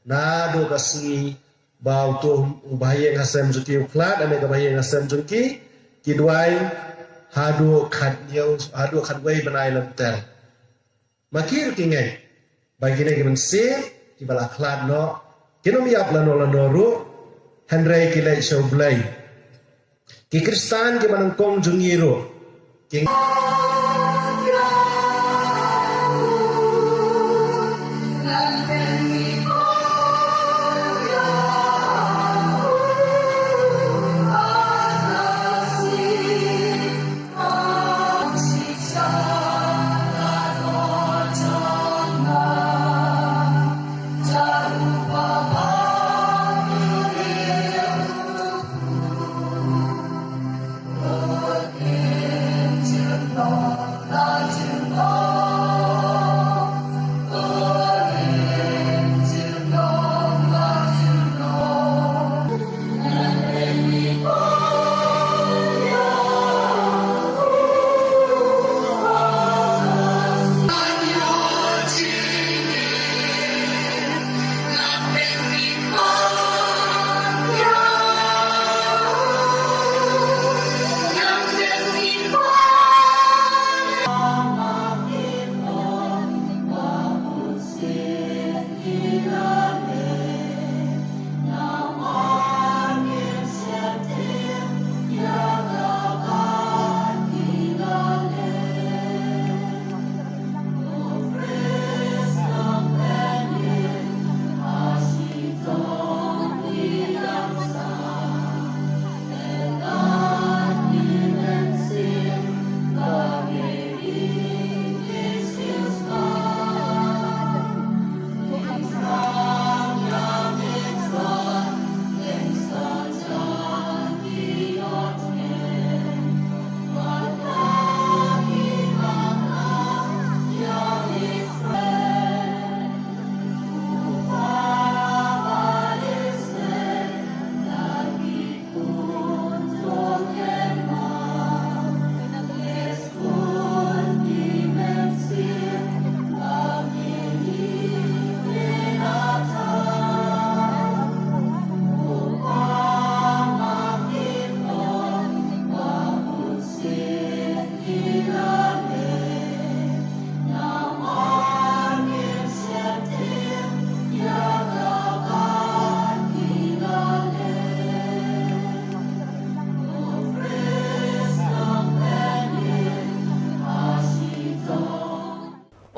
Naduh ka sngi ba uto u bahaïing hasem jong ki u khlad, lane ka bahaïing hasem jong ki, ki duwai haduh khathynñiew, haduh khatwei bnai lynter. Ma ki ruh ki ngeit ba kine ki mynsiem kiba la khlad noh kin ym ïap lano lano ruh, hynrei ki leit sha U Blei. Ki Khristan kiba nyngkong jong ngi ruh ki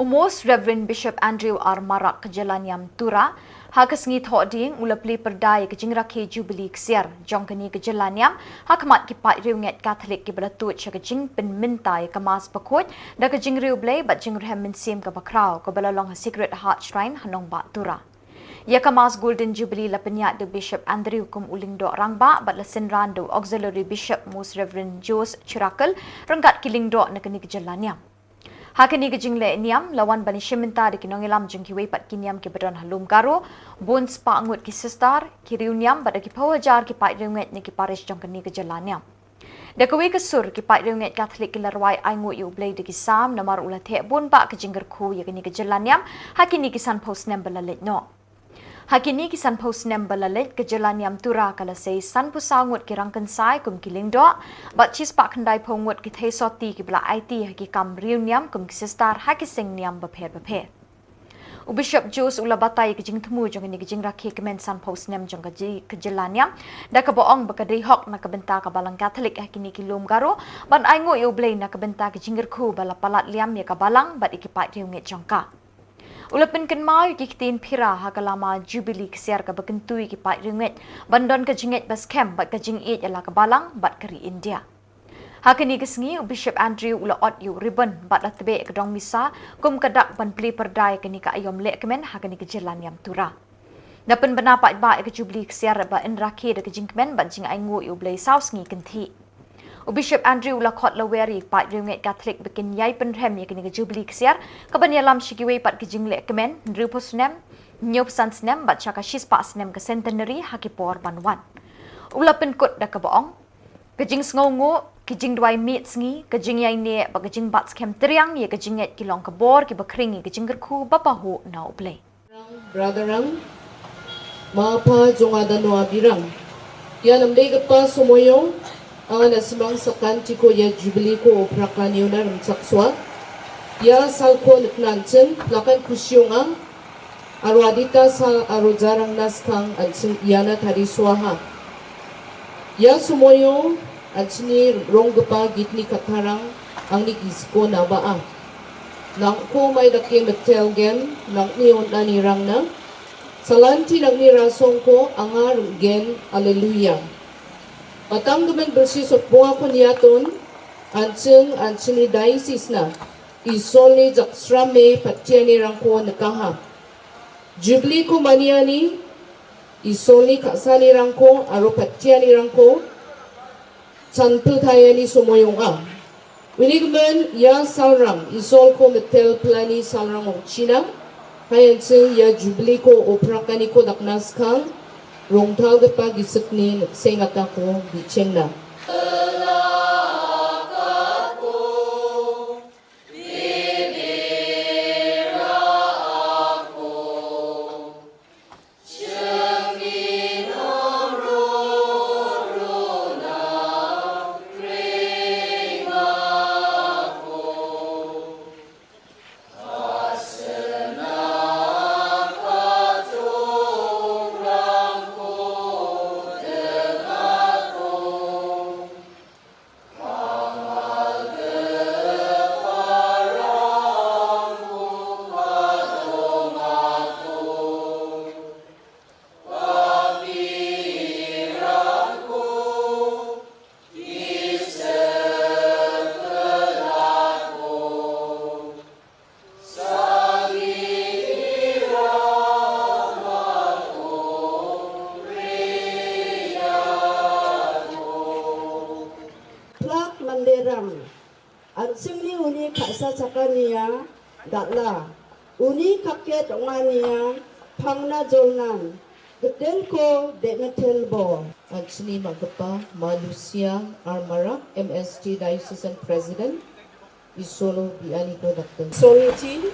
U Most Reverend Bishop Andrew R Marak ka jylla niam Tura, ha ka sngi Thohdieng u la plie pyrda ïa ka jingrakhe Jubilee ksiar jong kane ka jylla niam ha khmat ki paidriewngeit Katholik kiba la tuid sha ka jingpynmynta ïa ka Mass bakhuid da ka jingriewblei bad jingrhem mynsiem kaba khraw kaba la long ha Sacred Heart Shrine ha nongbah Tura. Ïa ka Mass Golden Jubilee la pynïaid da u Bishop Andrew kum u lyngdoh rangbah bad la synran da u Auxiliary Bishop Most Reverend Jose Chirakel ryngkat ki lyngdoh na kane ka jylla niam. Ha kane ka jingleh niam la wan ban ïashim bynta da ki nongïalam jong kiwei pat ki niam kiba don ha lum Garo, bun spah ngut ki sister, ki riewniam bad da ki phew hajar ki paidriewngeit na ki parish jong kane ka jylla niam. Da kawei ka sur ki paidriewngeit Katholik ki la rwai ainguh ïa U Blei da ki Salm namar u la theh bun bah ka jingkyrkhu ïa kane ka jylla niam ha kine ki sanphew snem ba la leit noh. Ha kine ki sanphew snem ba la leit ka jylla niam Tura ka la sei sanphew saw ngut ki rangkynsai kum ki lyngdoh bad shispah khyndaiphew ngut ki theisotti kiba la aiti ha ki kam riewniam kum ki sister ha ki seng niam bapher bapher. U Bishop Jose u la batai ïa ka jingthmu jong kane ka jingrakhe kmen sanphew snem jong ka ji-, ka jylla niam da kaba ong ba ka dei hok na ka bynta ka Balang Katholik ha kine ki lum Garo ban ainguh ïa U Blei na ka bynta ka jingkyrkhu ba la palat liam ïa ka Balang bad ïa ki paidriewngeit jong ka. U la pynkynmaw ïa ki ktien phira ha ka lama Jubilee ksiar kaba kyntu ïa ki paidriewngeit ban don ka jingngeit ba skhem bad ka jingïeit ïa la ka Balang bad ka ri India. Ha kane ka sngi u Bishop Andrew u la ot ïa u ribbon bad la tbeh ïa ka dong misa kum ka dak ban plie pyrda ïa kane ka aïom lehkmen ha kane ka jylla niam Tura. Da pynbna paidbah ïa ka Jubilee ksiar ba yn rakhe da ka jingkmen bad jingainguh ïa U Blei saw sngi kynthih. U Bishop Andrew u la khot lawer ïa ki paidriewngeit Katholik ba kin ïai pynrhem ïa kane ka Jubilee ksiar kaban ïalam sha kiwei pat ki jingleh kmen hynriewphew snem, hynñiewphew san snem bad sha ka shispah snem ka centenary ha ki por ban wan. U la pynkut da kaba ong, ka jingsngewnguh, ka jingduwai miet sngi, ka jingïaineh bad ka jingbat skhem triang ïa ka jingngeit ki long ka bor kiba khring ïa ka jingkyrkhu ba pahuh na U Blei. Brother Rang, ma pa jong nga da Noah Birang. Ïa namdei ka pa Somoyo, anga na simang sakan tiko ïa Jubilee ko Ophraka Niona Rymchak Swa. Ïa sal ko nyknan chen, lakan kusiong ang, aro adita sal aro jarang naskang an chen ïa na tari swaha. Ïa Somoyo, an chini rong gapa gitni katharang, ang ni gisko na ba a. Nang ko mai da ke metel gen, nang ni on ani rang na. Salanti nang ni rasong ko, anga rung gen, aleluya. Batang gemen bersi sot bunga ko niaton, an cheng, an chini diocese na. Isol ni jak srame, patiani rang ko nekaha. Jubilee ko maniani, Isol ni khasani rang ko, aro patiani rang ko, chanpil thayani Somoyong a. Wini gmen, ïa salrang, Isol ko metel plani salrang ong China, hayan sing ïa Jubilee ko Oprakani ko daknas kang, rong thal gepa gisik ni sengata ko bichengna. Plak manderang. An singli uni khasa chakania, dakla. Uni kaket ongania, phangna jolnan. Getel ko, de metel bo. An sini magapa, Malusia, Armara, M S T Diocesan President. Isolo biani ko dakten. Solo chin.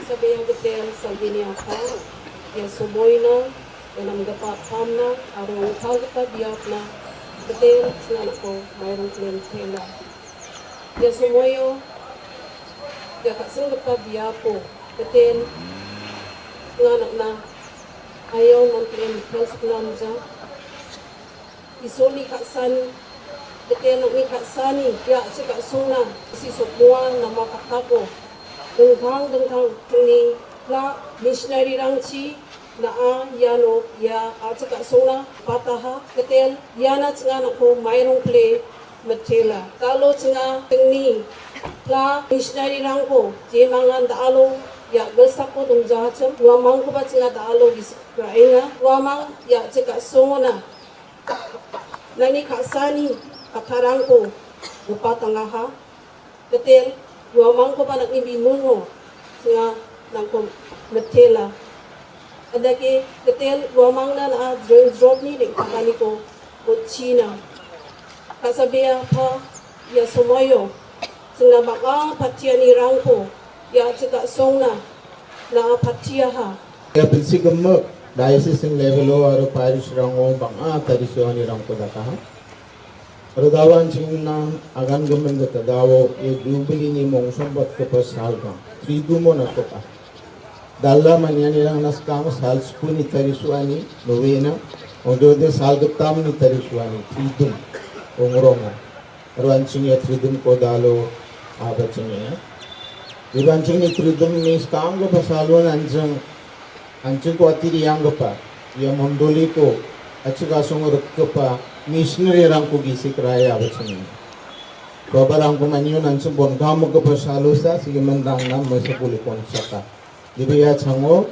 Sabiang getel, salbini apa. Ïa Somoyna, ïa namgapa pamna, arong thal gepa biapna, betel, snana ko, mairong klen thela. Ïa Somoyo, ïa ka seng gepa biapo, betel, snana na, ayo non klen thel snam ja. Isoni ka san, Ktel nang i khat sani ïa chika sungna si sop mua na ma kata ko. Dengthang dengthang tuni la missionary rang chi na a ïa no ïa a chika sungna pataha ktel ïa na chnga na ko mairong ple metela. Talo chnga tengni la missionary rang ko je mangan da alo ïa gelsa ko dong jahachem wa mang ko ba chnga da alo gis ra enga wa mang ïa chika sungna. Nani khat sani khat tharang ko upa tanga ha. Ktel wa mang ko ba nak ni bi mun ho. Singa nang ko metela. Ada ke ktel wa mang na na dreng drop ni ding kata ni ko ko China. Kasabia pa ya somoyo. Singa baka patia ni rang ko ya chika song na na patia ha. Ya prinsip gemuk diocese level o aro parish rang o bang a tadi suani rang ko daka ha. Aro dawan ching na agan gemen ke tadawo ya jubili ni mong sombat ke pasal bang. Tridu mo na soka. Dalla maniani rang naskang sal sepuni tadi suani novena. Odo de sal getam ni tadi suani tridu. Ongrong. Ruan ching ya tridum ko dalo aba ching ya. Di ruan ching ni tridum ni skang ko pasal wan anjing anjing ko atiri yang ko pa ya mondoli ko achika song rek ko pa missionary rang ko gisi keraya aba ching ya. Ko barang ko manyu anjing bon kamu ko pasal sa sigi mendang nam masa puli kon saka. Di ya chango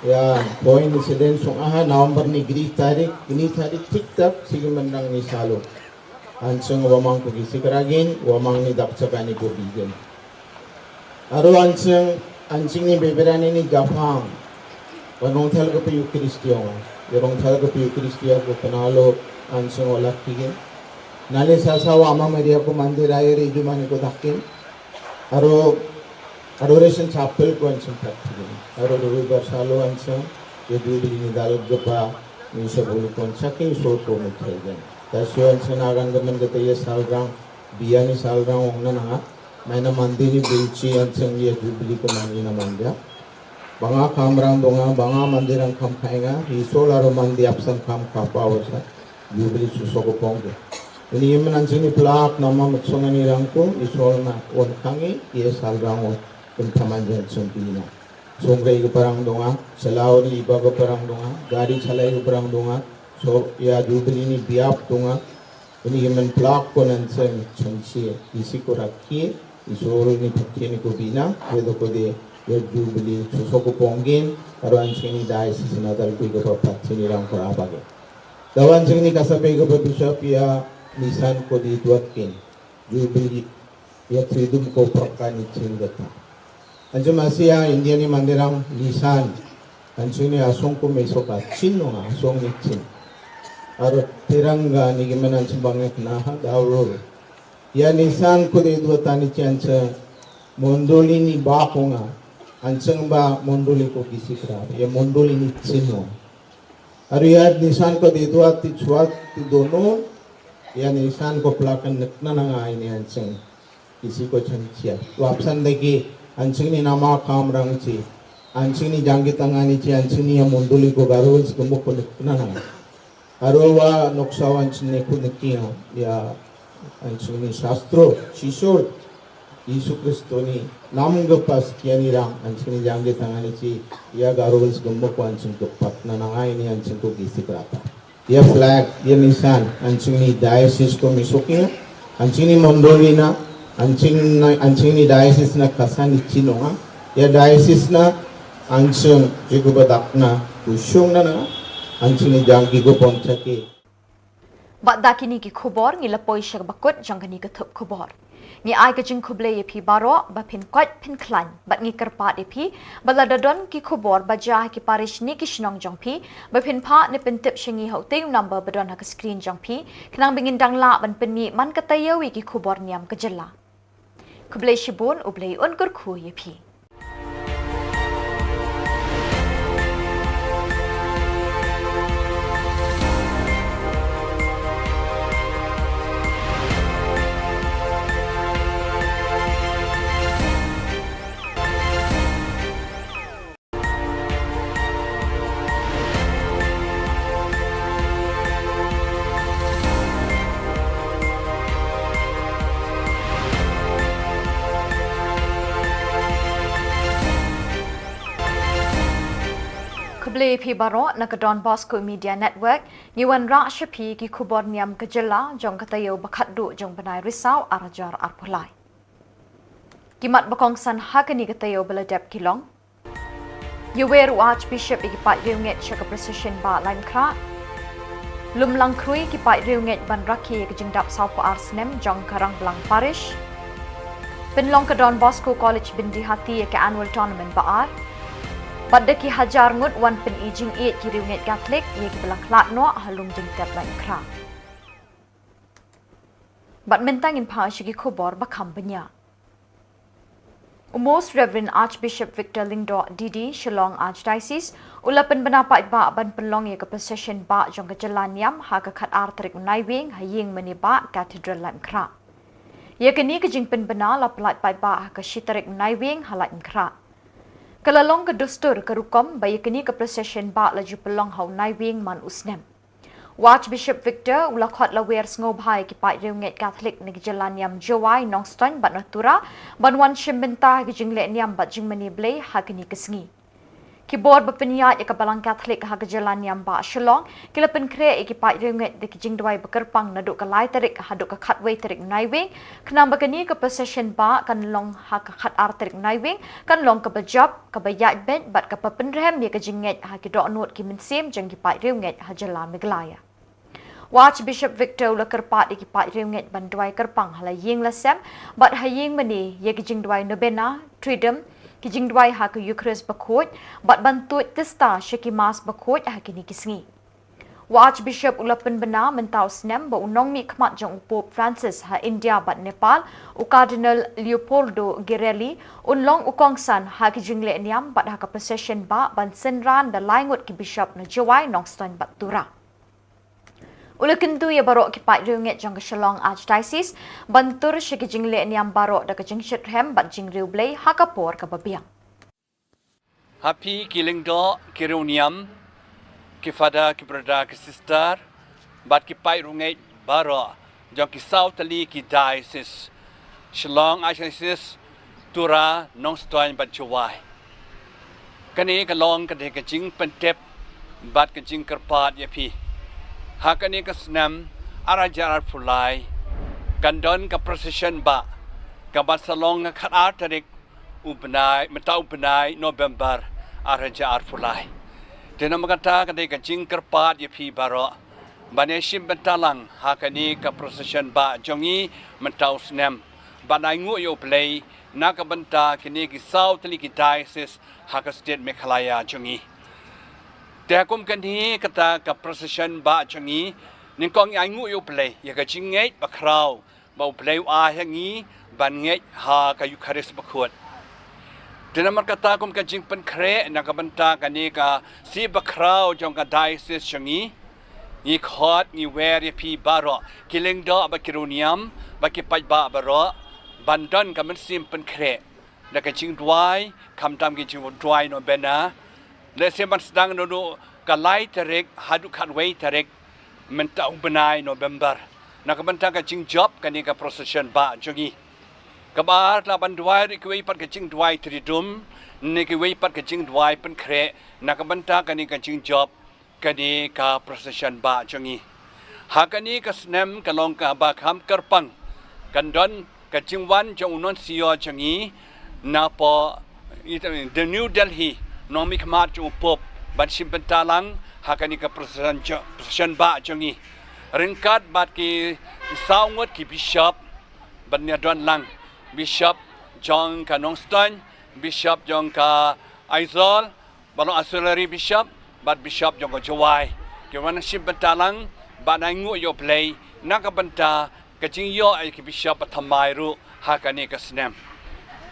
ya point incident song aha November ni gri tarik ni tarik tik tak sigi mendang ni salo. Ancheng wamang ko gisi keragin, wamang ni dak chakani ko bigin. Aro ancheng, ancheng ni beberani ni japang. Wanong thal ko piu Kristiong. Yorong thal ko piu Kristiong ko penalo ancheng olak kigin. Nani sasa wama media ko mandir air ijumani ko dakin. Aro adoration chapel ko ancheng tak kigin. Aro robi barsalo ancheng. Ya dubili ni dal gepa. Ni sa bulu kon chaki so ko muthagen. Tasyo an sena rang gaman kata ya salrang, biya ni salrang ong na nanga. Maina mandi ni bilchi an seng ya jubili ko mani na mandia. Banga kam rang donga, banga mandi rang kam khainga, isol aro mandi apsan kam kapa wasa. Jubili suso ko pongge. Ini yemen an seni plak nama mutsonga ni rangko, isol na on kangi, ya salrang on. Kun taman jan sempina. Songre ke parang donga, selaw ni iba ke parang donga, gari chalai ke parang donga, so ya jubili ni biap donga, ini ke men plak ko nan sen chansi, isi ko rakhi, isol ni phatin ko bina, wedo ko de ya jubili, suso ko pongin, aro an sini dai si sinatal kui ko phatin ni rang ko abage. Dawan sini kasape ko bishop ya nisan ko di duat kin, jubili ya tridum ko prakani chin gata. Anju masia India ni mandirang lisan. Anju ni asong ko meso ka chin no asong ni chin. Aro tiranga ni gimen anju bangek na ha daurur. Ya nisan ko de dua tani chin anju mondoli ni ba ko nga. Anju ba mondoli ko kisi kra. Ya mondoli ni chin no. Aro ya nisan ko de dua ti chuat ti dono. Ya nisan ko plakan nekna nanga ini anju. Isi ko chan chia. Wapsan dagi anjing ni nama kam rang chi. Anjing ni janggi tangani chi, anjing ni ya mondoli ko garul si gemuk ko nikna nang. Aro wa noksa anjing ni ko nikia ya anjing ni sastro, shisol. Isu Kristo ni nam gepas kia ni rang anjing ni janggi tangani chi ya garul si gemuk ko anjing gepat nanangai ni anjing ko gisi kerata. Ia flag, ia nisan, anjing ni diocese ko misuk ia, anjing ni mondoli na, anjing na, anjing ni diocese na kasan i chinonga, ia diocese na, anjing jiku badak na, kushung na na, anjing ni jangki ko ponchaki. Bad da kini ki khubor ngi la poi sha bakut jong kani ka thup khubor. Ngi ai ka jingkhublei ïa phi baroh ba phin koit phin khlaiñ bad ngi kyrpad ïa phi ba lada don ki khubor ba jia ha ki parish ne ki shnong jong phi ba phin phah ne pyntip sha ngi ha utei u number ba don ha ka screen jong phi khnang ba ngin dang lah ban pynmih man ka taïew ïa ki khubor niam ka jylla. Khublei shibun, U Blei un kyrkhu ïa phi. Khublei phi baroh na ka Don Bosco Media Network, ngi wanrah sha phi ki khubor niam ka jylla jong ka taïew ba khatduh jong u bnai Risaw ar hajar arphew lai. Ki mat ba kongsan ha kane ka taïew ba la dep ki long: Ïawer u Archbishop ïa ki paid riewngeit sha ka procession bah Laitumkhrah. Lum lang khrui ki paid riewngeit ban rakhe ïa ka jingdap sawphew ar snem jong ka Rangblang Parish. Pynlong ka Don Bosco College Byndihati ïa ka annual tournament ba ar. Bad da ki hajar ngut wan pyni jingïeit ki riewngeit Katholik ïa kiba la khlad noh ha Lumjingtep Laitumkhrah. Bad mynta ngin phah sha ki khubor ba kham bniah. U Most Reverend Archbishop Victor Lyngdoh D D, Shillong Archdiocese, u la pynbna paidbah ban pynlong ïa ka procession bah jong ka jylla niam ha ka khatar tarik u Naiwieng ha ïing mane bah Cathedral Laitumkhrah. Ïa kane ka jingpynbna la pyllait paidbah ha ka shi tarik u Naiwieng ha Laitumkhrah. Ka la long ka dustur ka rukom ba ïa kane ka procession bah la ju pynlong ha u Naiwieng man u snem. U Archbishop Victor u la khot lawer sngewbha ïa ki paid riewngeit Katholik na ki jylla niam Jowai, Nongstoiñ bad na Tura ban wan shim bynta ha ki jingleh niam bad jingmane Blei ha kane ka sngi. Ki bor ba pynïaid ïa ka Balang Katholik ha ka jylla niam bah Shillong ki la pynkhreh ïa ki paid riewngeit da ki jingduwai ba kyrpang naduh ka lai tarik haduh ka khatwei tarik Naiwieng, khnang ba kane ka procession bah kan long ha ka khatar tarik Naiwieng kan long kaba jop, kaba ïaid beit bad kaba pynrhem ïa ka jingngeit ha ki dohnud ki mynsiem jong ki paid riewngeit ha jylla Meghalaya. U Archbishop Victor u la kyrpad ïa ki paid riewngeit ban duwai kyrpang ha la ïing la sem bad ha ïing mane ïa ki jingduwai novena, triduum, ki jingduwai ha ka Eucharist bakhuid bad ban tuid tista sha ki Mass bakhuid ha kine ki sngi. U Archbishop u la pynbna mynta u snem ba u nongmihkhmat jong u Pope Francis ha India bad Nepal, u Cardinal Leopoldo Girelli, un long u kongsan ha ki jingleh niam bad ha ka procession bah ban synran da lai ngut ki bishop na Jowai, Nongstoiñ bad Tura. U la kyntu ïa baroh ki paid riewngeit jong ka Shillong Archdiocese ban tur sha ki jingleh niam baroh da ka jingshitrhem bad jingriewblei ha ka por kaba biang. Ha phi ki lyngdoh, ki riewniam, ki father, ki brother, ki sister bad ki paid riewngeit baroh jong ki saw tylli ki diocese, Shillong Archdiocese, Tura, Nongstoiñ bad Jowai. Kane ka long ka dei ka jingpyntip bad ka jingkyrpad ïa phi. Ha kane ka snem ar hajar arphew lai kan don ka procession bah kaba sa long ha khatar tarik u bnai, mynta u bnai November ar hajar arphew lai. Te namar kata ka dei ka jingkyrpad ïa phi baroh ban ïashim bynta lang ha kane ka procession bah jong ngi mynta u snem, ban ainguh ïa U Blei na ka bynta kine ki saw tylli ki diocese ha ka state Meghalaya jong ngi. Te ha kum kane kata ka procession bah jong ngi, nyngkong ngi ainguh ïa U Blei ïa ka jingngeit bakhraw ba U Blei u ai ha ngi ban ngeit ha ka Eucharist bakhuid. Te namar kata kum ka jingpynkhreh na ka bynta kane ka sngi bakhraw jong ka diocese jong ngi, ngi khot, ngi wer ïa phi baroh, ki lyngdoh bad ki riewniam bad ki paidbah baroh, ban don ka mynsiem pynkhreh da ka jingduwai, khamtam ki jingduwai novena. Lehse ban sdang naduh ka lai tarik haduh khatwei tarik mynta u bnai November na ka bynta ka jingjop kane ka procession bah jong ngi. Kaba ar, lah ban duwai ruh kiwei pat ka jingduwai triduum ne kiwei pat ka jingduwai pynkhreh na ka bynta kane ka jingjop kane ka procession bah jong ngi. Ha kane ka snem ka long kaba kham kyrpang, kan don ka jingwan jong u nuncio jong ngi napoh, i, the New Delhi, nongmihkhmat jong u Pope ban shim bynta lang ha kane ka procession jo-, procession bah jong ngi. Ryngkat bad ki saw ngut ki bishop ban ïadon lang, bishop jong ka Nongstoiñ, bishop jong ka Aizawl, ba long auxiliary bishop bad bishop jong ka Jowai, ki wan shim bynta lang ban ainguh ïa U Blei na ka bynta ka jingïoh ïa ki bishop bathymmai ruh ha kane ka snem.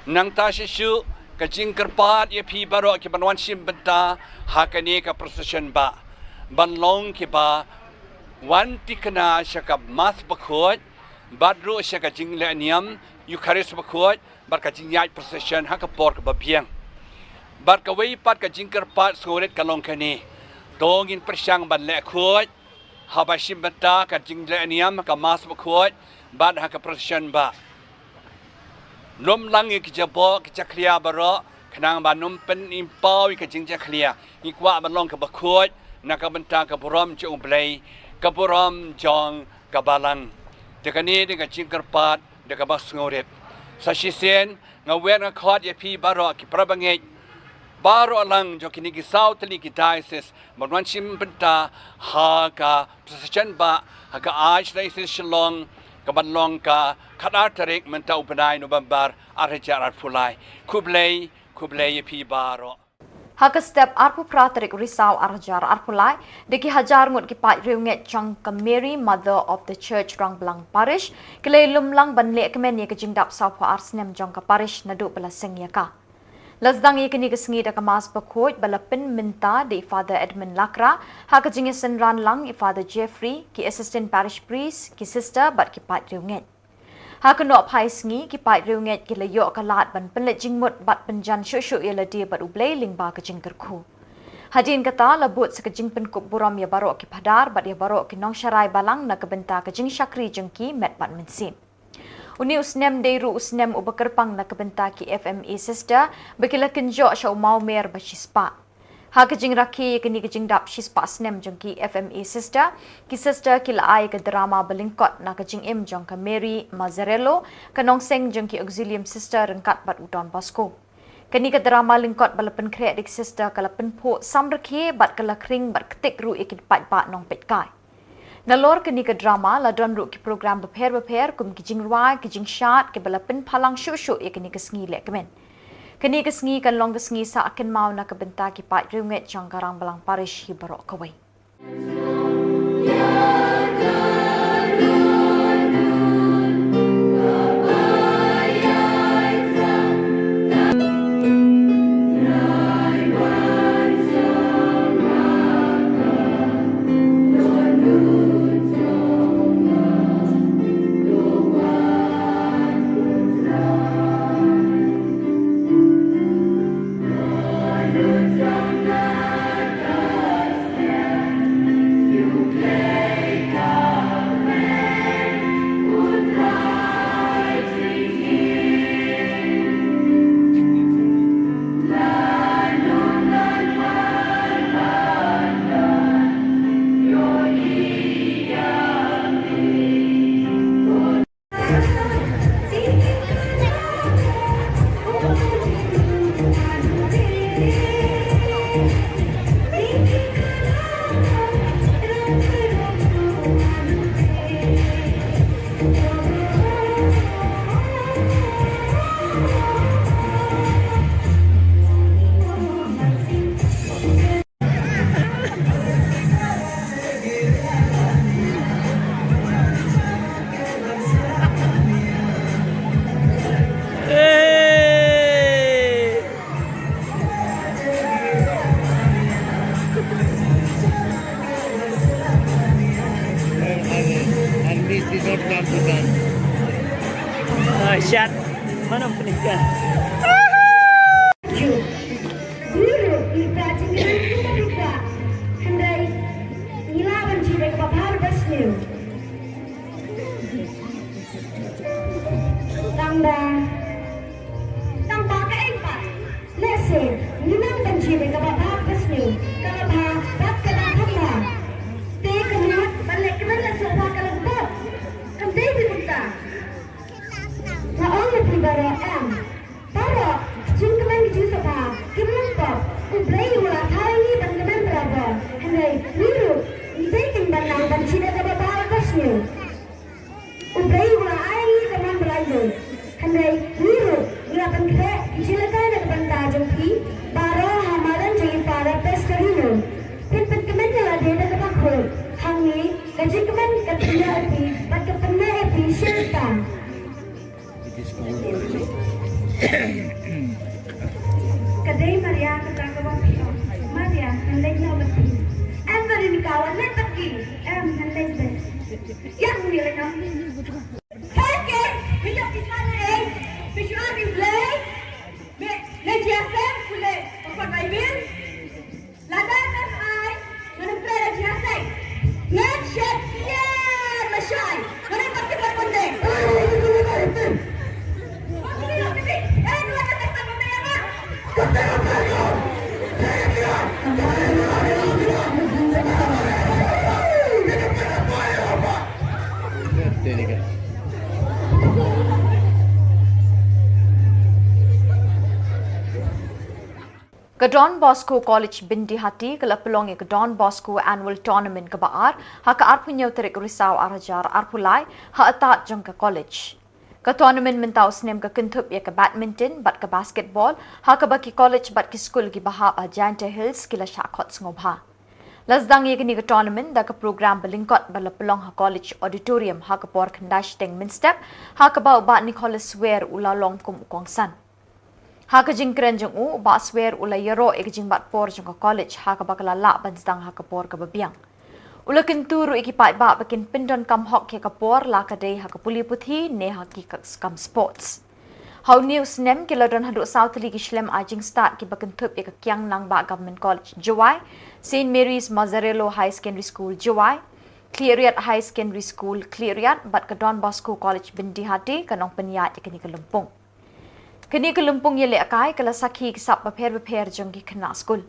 Nangta shisha ka jingkyrpad ïa phi baroh ki ban wan shim bynta ha kane ka procession bah, ban long kiba wan thikna sha ka Mass bakhuid bad ruh sha ka jingleh niam Eucharist bakhuid bad ka jingïaid procession ha ka por kaba biang. Bad kawei pat ka jingkyrpad sngewrit ka long kane: to ngin pyrshang ban leh khuid haba shim bynta ka jingleh niam ha ka Mass bakhuid bad ha ka procession bah. Lum lang ïa ki jaboh ki jakhlia baroh, Khnang ban ym pynpaw ïa ka jingjakhlia, ngi kwah ban long kaba khuid na ka bynta ka burom jong U Blei, ka burom jong ka balang. Te kane dei ka jingkyrpad da kaba sngewrit. Sa shisien nga wer nga khot ïa phi baroh ki parabangeit baroh lang jong kine ki saw tylli ki diocese ban wan shim bynta ha ka procession ba ha ka Archdiocese Shillong, ka ban long ka khatar tarik mynta u bnai November ar hajar arphew lai. Khublei, khublei ïa phi baroh. Ha ka step arphew phra tarik Risaw ar hajar arphew lai, da ki hajar ngut ki paid riewngeit jong ka Mary Mother of the Church Rangblang Parish ki la ïalum lang ban leh kmen ïa ka jingdap sawphew ar snem jong ka parish naduh ba la seng ïa ka. La sdang ïa kane ka sngi da ka Mass bakhuid ba la pynmynta da i Father Edmund Lakra, ha ka jingïasynran lang i Father Jeffrey, ki Assistant Parish Priest, ki Sister bad ki paid riewngeit. Ha ka nongphai sngi, ki paid riewngeit ki la ïoh ka lad ban pynleit jingmut bad pynjan shuh shuh ïa lade bad U Blei lyngba ka jingkyrkhu. Hadien kata la bud sa ka jingpynkup burom ïa baroh ki phadar bad ïa baroh ki nongsharai balang na ka bynta ka jingshakri jong ki met bad mynsiem. Une u snem dei ruh u snem uba kyrpang na ka bynta ki F M A Sister ba ki la kynjoh sha u mawmer ba shispah. Ha ka jingrakhe ïa kane ka jingdap shispah snem jong ki F M A Sister, ki Sister ki la ai ka drama ba lyngkot na ka jingim jong ka Mary Mazzarello, ka nongseng jong ki Auxilium Sister ryngkat bad u Don Bosco. Kane ka drama lyngkot ba la pynkhreh da ki Sister ka la pynphuh samrkhie bad ka la khring bad ktik ruh ïa ki paidbah nongpeitkai. Nalor kane ka drama la don ruh ki program bapher bapher kum ki jingrwai, ki jingshad kiba la pynphalang shuh shuh ïa kane ka sngi lehkmen. Kane ka sngi kan long ka sngi sah kynmaw na ka bynta ki paid riewngeit jong ka Rangblang Parish hi baroh kawei. Ah, shit. Mana penikah? Ju. Guru, i practice kita juga. Hynrei ngi lah ban jied ïa kaba bha bha sniew. Tang ba, tang ba kaei pat. Lehse ngi nang ban jied ïa kaba bha bha sniew, kaba bha bad kaba thamba. Te ka mut ban leh kmen la sngewbha ka long pop. Kam dei kumta. Nga ong ïa phi baroh em. Baroh, jingkmen ki jingsngewbha kim long pop. U Blei u la thaw ïa ngi ban kmen barabor. Hynrei ngi ruh ngi dei kin ban nang ban jied ïa kaba bha bha sniew. U Blei u la ai ïa ngi ka mon ba la ïeit. Hynrei ngi ruh ngi la pynkhreh ki jingïalehkai na ka bynta jong phi baroh ha madan jong i Father Pastorino. Phin pynkmen ïa lade da kaba khuid. Hangne ka jingkmen ka pynïaid ïa phi bad ka pynïaid ïa phi shisha. Ka dei Maria kata kaba phi ong. Maria, ngan leit noh bad phi. Em Veronica, wan leit bad ki. Em, ngan leit bad. Ïa, ngan leit noh. Hei, ke, phi ïoh pisa ne ei? Phi shu ai U Blei? Me, leit ïaseng, pule, pokot Baibl. Lada mem ai, ngan ym trei da jingïaseng. Ngan shet ïa lashai. Ngan ym pat tip pat pynde. Pynde, pynde. Eh, ngan ym pat tip pat pynde ïa nga. Ka Don Bosco College Byndihati ka la pynlong ïa ka Don Bosco Annual Tournament kaba ar ha ka arphew hynñiew tarik Risaw arhajar arphew lai ha atad jong ka college. Ka tournament mynta u snem ka kynthup ïa ka badminton bad ka basketball ha kaba ki college bad ki skul kiba hap ha Jaintia Hills ki la shah khot sngewbha. La sdang ïa kane ka tournament da ka program ba lyngkot ba la pynlong ha college auditorium ha ka por khyndai shiteng mynstep ha kaba u Bah Nicholas Swer u la long kum u kongsan. Ha ka jingkren jong u, u Bah Swer u la ïaroh ïa ka jingbat por jong ka college ha kaba ka la lah ban sdang ha ka por kaba biang. U la kyntu ruh ïa ki paidbah ba kin pyndonkam hok ïa ka por la ka dei ha ka pule puthi ne ha ki ka-, kam sports. Ha une u snem ki la don haduh saw tylli ki shlem ai jingstad kiba kynthup ïa ka Kiang Nangbah Government College Jowai, Saint Mary's Mazzarello High Secondary School Jowai, Khliehriat High Secondary School Khliehriat bad ka Don Bosco College Byndihati ka nongpynïaid ïa kane ka lympung. Kane ka lympung ïalehkai ka la sakhi ki sap bapher bapher jong ki khynnah skul.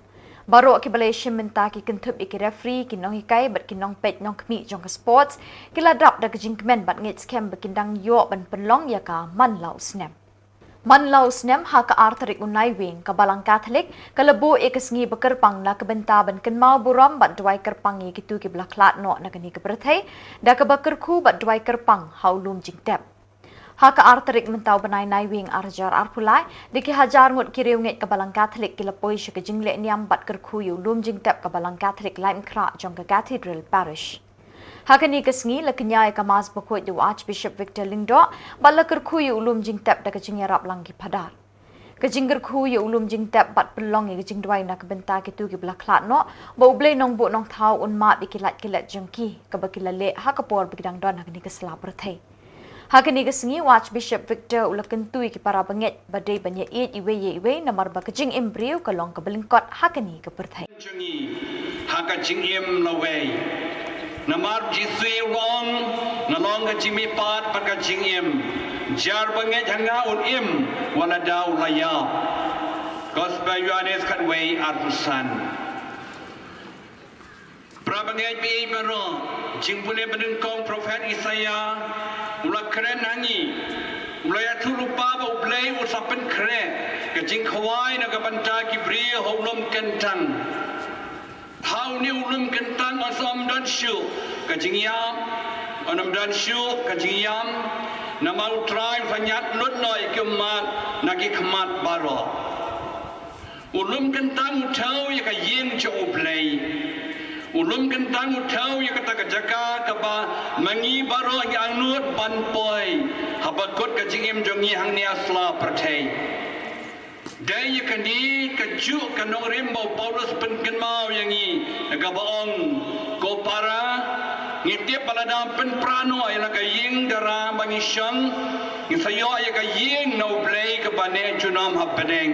Baroh kiba la ïashim bynta ki kynthup ïa ki referee, ki nonghikai bad ki nongpeit nongkhmih jong ka sports ki la dap da ka jingkmen bad ngeit skhem ba kin dang ïoh ban pynlong ïa ka man la u snem. Man la u snem ha ka ar tarik u Naiwieng ka Balang Katholik ka la buh ïa ka sngi ba kyrpang na ka bynta ban kynmaw burom bad duwai kyrpang ïa kito kiba la khlad noh na kane ka pyrthei da kaba kyrkhu bad duwai kyrpang ha u lum jingtep. Ha ka ar tarik mynta u bnai Naiwieng arhajar arphew lai, da ki hajar ngut ki riewngeit ka Balang Katholik ki la poi sha ka jingleh niam bad kyrkhu ïa u lum jingtep ka Balang Katholik Laitumkhrah jong ka Cathedral Parish. Ha kane ka sngi la kñia ïa ka Mass bakhuid da u Archbishop Victor Lyngdoh bad la kyrkhu ïa u lum jingtep da ka jingïarap lang ki phadar. Ka jingkyrkhu ïa u lum jingtep bad pynlong ïa ka jingduwai na ka bynta kito kiba la khlad noh, ba U Blei Nongbuh Nongthaw un map ïa ki lait ki let jong ki kaba ki la leh ha ka por ba ki dang don ha kane ka sla pyrthei. Ha kane ka sngi u Archbishop Victor u la kyntu ïa ki para bangeit ba dei ban ïaieit iwei ïa iwei namar ba ka jingim briew ka long kaba lyngkot ha kane ka pyrthei. Jong ngi ha ka jingim lawei. Namar Jisu u ong, nga long ka jingmihpat bad ka jingim. Jar ba ngeit ha nga un im wat la da u la ïap. Gospel Ïoannis khatwei arphew san. Para bangeit ba ïeit baroh, jingpule ba nyngkong u prophet Isaïah u la kren ha ngi, u la ïathuh lypa ba U Blei u sa pynkhreh ka jingkhawai na ka bynta ki briew ha u lum kyntang. Ha une u lum kyntang yn sa ym don shuh ka jingïap, yn ym don shuh ka jingïam, namar U Trai u sa ñiad lut noh ïa ki ummat na ki khmat baroh. U lum kyntang u thew ïa ka ïing jong U Blei. U lum kyntang u thew ïa kata ka jaka kaba ma ngi baroh ngi angnud ban poi haba kut ka jingim jong ngi hangne ha sla pyrthei. Dei ïa kane kajuh ka nongrim ba u Paulus pynkynmaw ïa ngi, da kaba ong, ko para, ngi tip ba lada pynpra noh ïa la ka ïing dara ba ngi shong, ngi sa ïoh ïa ka ïing na U Blei kaba neh junom ha bneng.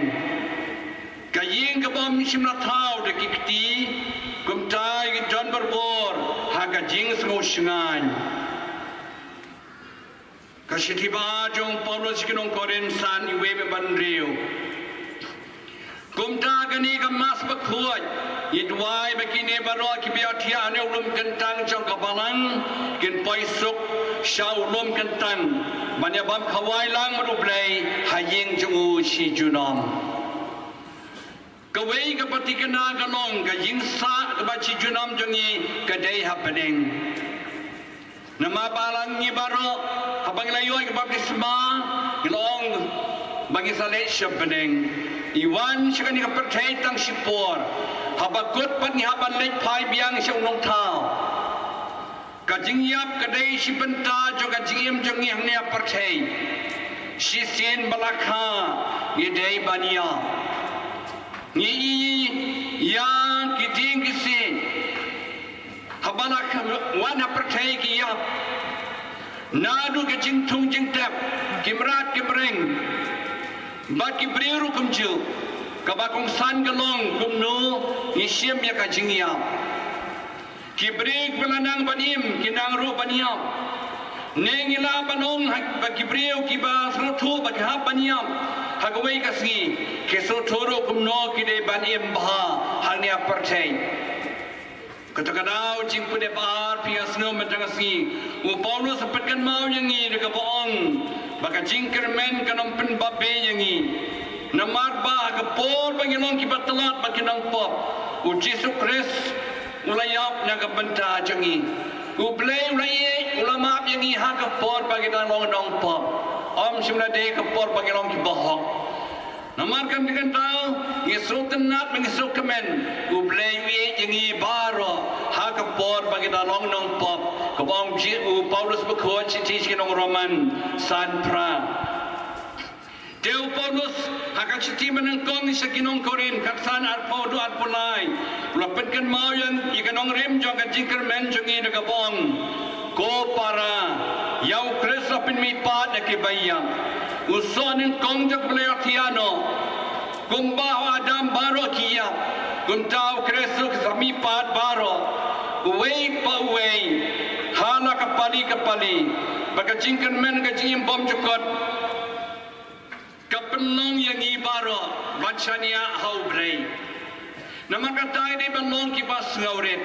Ka ïing kaba ym shym la thaw da ki kti, kumta ïa ki don barabor ha ka jingsngewshngaiñ. Ka shithi ba jong u Paulus sha ki nong Korinth san, iwei bad hynriew. Kumta kane ka Mass bakhuid, ngi duwai ba kine baroh kiba ïathiah ha une u lum kyntang jong ka balang kin poi suk sha u lum kyntang ban ïabam khawai lang bad U Blei ha ïing jong u shi junom. Kawei ka patikna ka long ka ïingsah kaba shi junom jong ngi ka dei ha bneng. Namar ba la ngi baroh haba ngi la ïoh ïa ka baptisma ngi la ong ba ngi sa leit sha bneng. Ngi wan sha kane ka pyrthei tang shipor, haba kut pat ngi hap ban leit phai biang sha u Nongthaw. Ka jingïap ka dei shi bynta jong ka jingim jong ngi hangne ha pyrthei. Shisien ba la kha ngi dei ban ïap. Ngi ïohi ïa ki dieng ki siej haba la kha, wan ha pyrthei ki ïap. Naduh ka jingthung jingtep, ki mrad ki mreng bad ki briew ruh kumjuh. Kaba kongsan ka long kumno ngi shim ïa ka jingïap. Ki briew kiba la nang ban im ki nang ruh ban ïap. Ne ngi lah ban ong ha, ba ki briew kiba sngewthuh ba ki hap ban ïap ha kawei ka sngi, ki sngewthuh ruh kumno ki dei ban im bha hangne ha pyrthei. Kata ka daw jingpynbna ba ar phi ïa sngewbha mynta ka sngi. U Paulus u pynkynmaw ïa ngi da kaba ong ba ka jingkyrmen kan ym pynbapbe ïa ngi. Namar ba ha ka por ba ngi long kiba tlot bad ki nongpop, u Jisu Khrist u la ïap na ka bynta jong ngi. U Blei u la ïeit, u la map ïa ngi ha ka por ba ngi dang long nongpop. Ym shym la dei ka por ba ngi long kiba hok. Namar kata ka daw, ngi sngewtynnat bad ngi sngewkmen, U Blei u ïeit ïa ngi baroh ha ka por ba ngi dang long nongpop, kaba ong u Paulus bakhuid shithi sha ki nong Roman san phra. Te u Paulus ha ka shithi ba nyngkong sha ki nong Korinth khatsan arphew haduh arphew lai, u la pynkynmaw ïa ka nongrim jong ka jingkyrmen jong ngi da kaba ong, ko para, ïa u Khrist la pynmihpat ïa kiba ïap, u soh nyngkong jong ka pyrthei noh. Kumba ha u Adam baroh ki ïap, kumta ha u Khrist ruh ki sa mihpat baroh, uwei pa uwei, ha la ka pali ka pali, ba ka jingkyrmen ka jingim bymjukut ka pynlong ïa ngi baroh ban shaniah ha U Blei. Namar kata ngi dei ban long kiba sngewrit.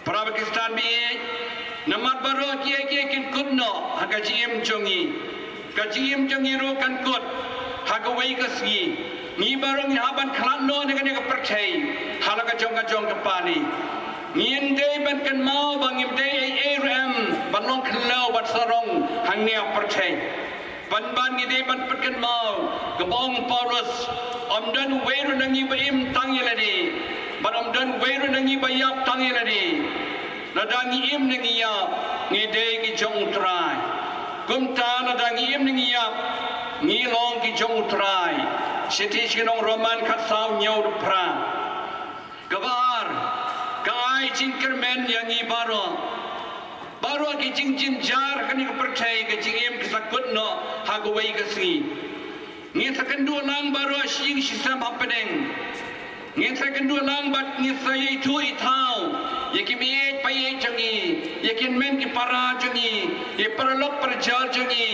Para Khristan baieit, namar baroh kiei kiei kin kut noh ha ka jingim jong ngi. Ka jingim jong ngi ruh kan kut ha kawei ka sngi. Ngi baroh ngi hap ban khlad noh na kane ka pyrthei ha la ka jong ka jong ka pali. Ngim dei ban kynmaw ba ngim dei ei ei ruh em ban long khlaw ban sarong hangne ha pyrthei. Pynban ngi dei ban pynkynmaw, kaba ong u Paulus, ym don uwei ruh na ngi ba im tang ïa lade, bad ym don uwei ruh na ngi ba ïap tang ïa lade. Lada ngi im ne ngi ïap, ngi dei ki jong U Trai. Kumta lada ngi im ne ngi ïap, ngi long ki jong U Trai. Shithi sha ki nong Roman khatsaw hynñiew haduh phra. Kaba ar, ka ai jingkyrmen ïa ngi baroh. Baroh ki jingjynjar kane ka pyrthei, ka jingim ka sa kut noh ha kawei ka sngi. Ngin sa kynduh lang baroh shi ïing shi sem hapdeng. Ngin sa kynduh lang bad ngin sa ïathuh ïathaw ïa ki meieit paieit jong ngi, ïa ki hynmen ki para jong ngi, ïa paralok parajor jong ngi,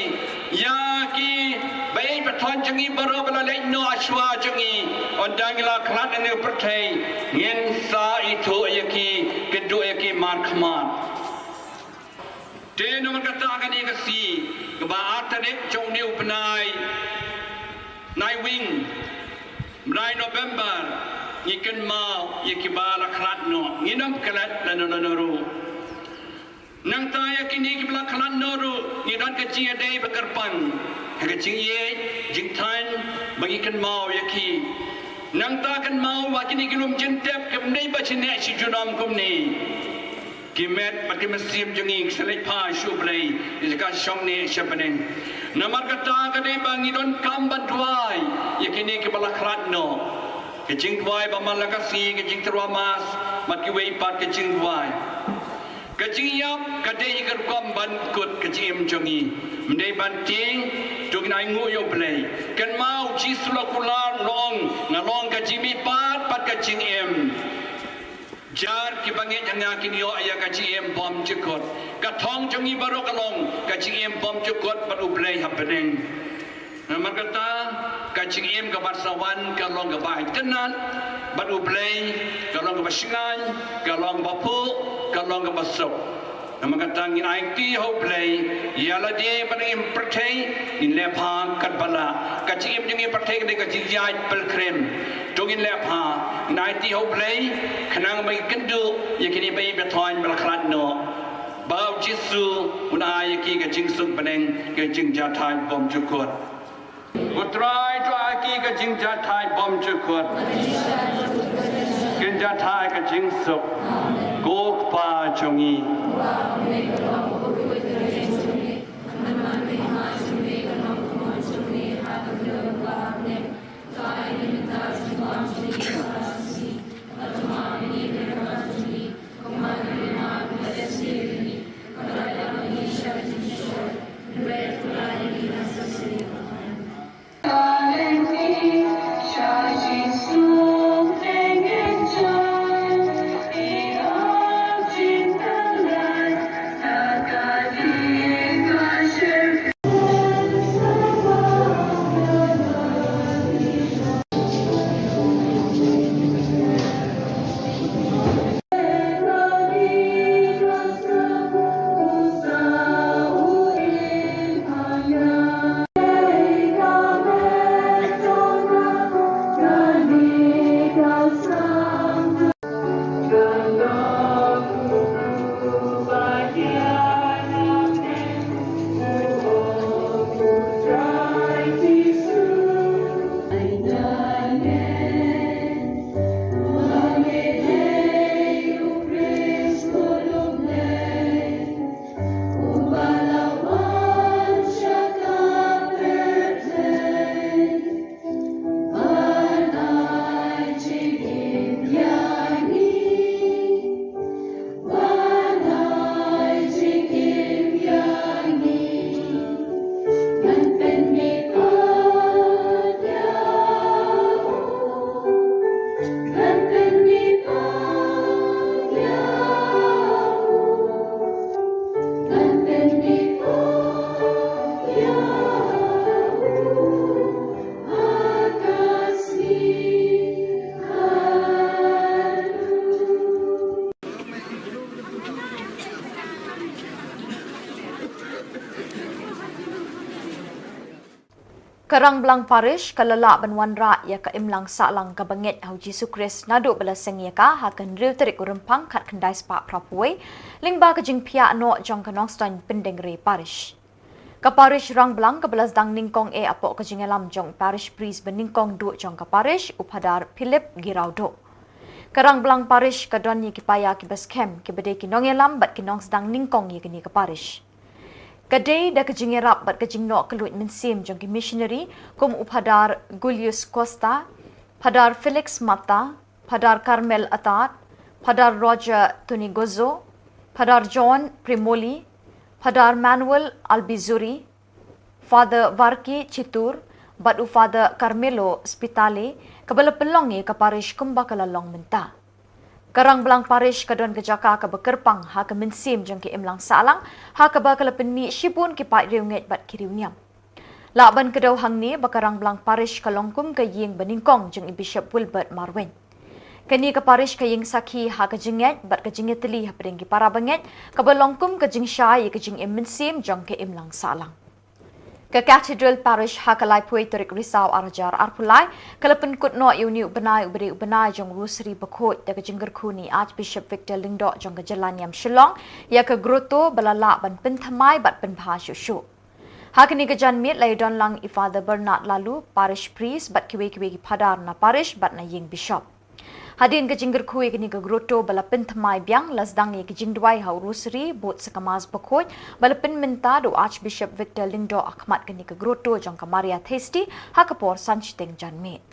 ïa ki baieit bathoh jong ngi baroh ba la leit noh shuwa jong ngi. Ynda ngi la khlad na kane ka pyrthei, ngin sa ïathuh ïa ki, kynduh ïa ki markhmat. Te namar kata kane ka sngi, kaba ar tarik jong une u bnai, Naiwieng, bnai November, ngi kynmaw ïa kiba la khlad noh, ngin ym klet lano lano ruh. Nangta ïa kine kiba la khlad noh ruh, ngi don ka jingïadei ba kyrpang ha ka jingïeit jingthaw ba ngi kynmaw ïa ki. Nangta kynmaw ba kine ki lum jingtep kim dei ba shu neh shu junom kumne. Ki met bad ki mynsiem jong ngi ki sa leit phai sha U Blei, ïa ka shong neh sha bneng. Namar kata ka dei ba ngi donkam ban duwai ïa kine kiba la khlad noh. Ka jingduwai ba man la ka sngi, ka jingtyrwa mass bad kiwei pat ka jingduwai. Ka jingïap ka dei ka rukom ban kut ka jingim jong ngi. Ym dei ban tieng, to ngin ainguh ïa U Blei. Kynmaw U Jisu la kular, u la ong, nga long ka jingmihpat bad ka jingim. Jar kiba ngeit ha nga kin ïoh ïa ka jingim bymjukut. Ka thong jong ngi baroh ka long ka jingim bymjukut bad U Blei ha bneng. Namar kata, ka jingim kaba sa wan ka long kaba itynnad bad U Blei, ka long kaba shngaiñ, ka long kaba phuh, ka long kaba suk. Namar kata ngin aiti ha U Blei ïa lade bad ïa ngi pyrthei, ngin leh bha katba lah. Ka jingim jong ngi pyrthei ka dei ka jingïaid pilgrim. To ngin leh bha, ngin aiti ha U Blei khnang ba ngin kynduh ïa kine ba ïeit ba thoiñ ba la khlad noh. Ba U Jisu un ai ïa ki ka jingsuk bneng, ka jingjahthait bymjukut. Ko Trai, to ai ïa ki ka jingjahthait bymjukut. Ka jingjahthait ka jingsuk. Ko Kpa jong ngi. Ka Rangblang Parish ka la lah ban wanrah ïa ka imlang sahlang kaba ngeit ha u Jisu Khrist naduh ba la seng ïa ka ha ka hynriew tarik u Rymphang khatkhyndai spah phra phew wei, lyngba ka jingphiah noh jong ka Nongstoiñ Pyndengrei Parish. Ka Parish Rangblang kaba la sdang nyngkong eh hapoh ka jingïalam jong u Parish Priest ba nyngkong duh jong ka Parish, u Phadar Philip Giraudok. Ka Rangblang Parish ka don ïa ki paia kiba skhem, kiba dei ki nongïalam bad ki nongsdang nyngkong ïa kane ka Parish. Ka dei da ka jingïarap bad ka jingnoh kylluid mynsiem jong ki missionary kum u Phadar Julius Costa, Phadar Felix Mata, Phadar Carmel Atad, Phadar Roger Tonigozo, Phadar John Primoli, Phadar Manuel Albizuri, Father Varki Chitur, bad u Father Carmelo Spitale, kaba la pynlong ïa ka Parish kumba ka la long mynta. Ka Rangblang Parish ka don ka jaka kaba kyrpang ha ka mynsiem jong ki imlang sahlang, ha kaba ka la pynmih shibun ki paid riewngeit bad ki riewniam. Lah ban kdew hangne ba ka Rangblang Parish ka long kum ka ïing ba nyngkong jong i Bishop Wilbert Marwein. Kane ka Parish ka ïeng sakhi ha ka jingngeit bad ka jingïatylli hapdeng ki para bangeit, kaba long kum ka jingshai ïa ka jingim mynsiem jong ka imlang sahlang. Ka Cathedral Parish ha ka laiphew tarik Risaw arhajar arphew lai, ka la pynkut noh ïa une u bnai uba dei u bnai jong u Rosary bakhuid da ka jingkyrkhu na i Archbishop Victor Lyngdoh jong ka jylla niam Shillong, ïa ka grotto ba la lah ban pynthymmai bad pynbha shuh shuh. Ha kane ka janmiet la ïadon lang i Father Bernard Lalu, Parish Priest, bad kiwei kiwei ki Phadar na Parish bad na ïing Bishop. Hadien ka jingkyrkhu ïa kane ka grotto ba la pynthymmai biang, la sdang ïa ka jingduwai ha u Rosary, bud sa ka Mass bakhuid, ba la pynmynta da u Archbishop Victor Lyngdoh ha khmat kane ka grotto jong ka Maria Theisotti, ha ka por san shiteng janmiet.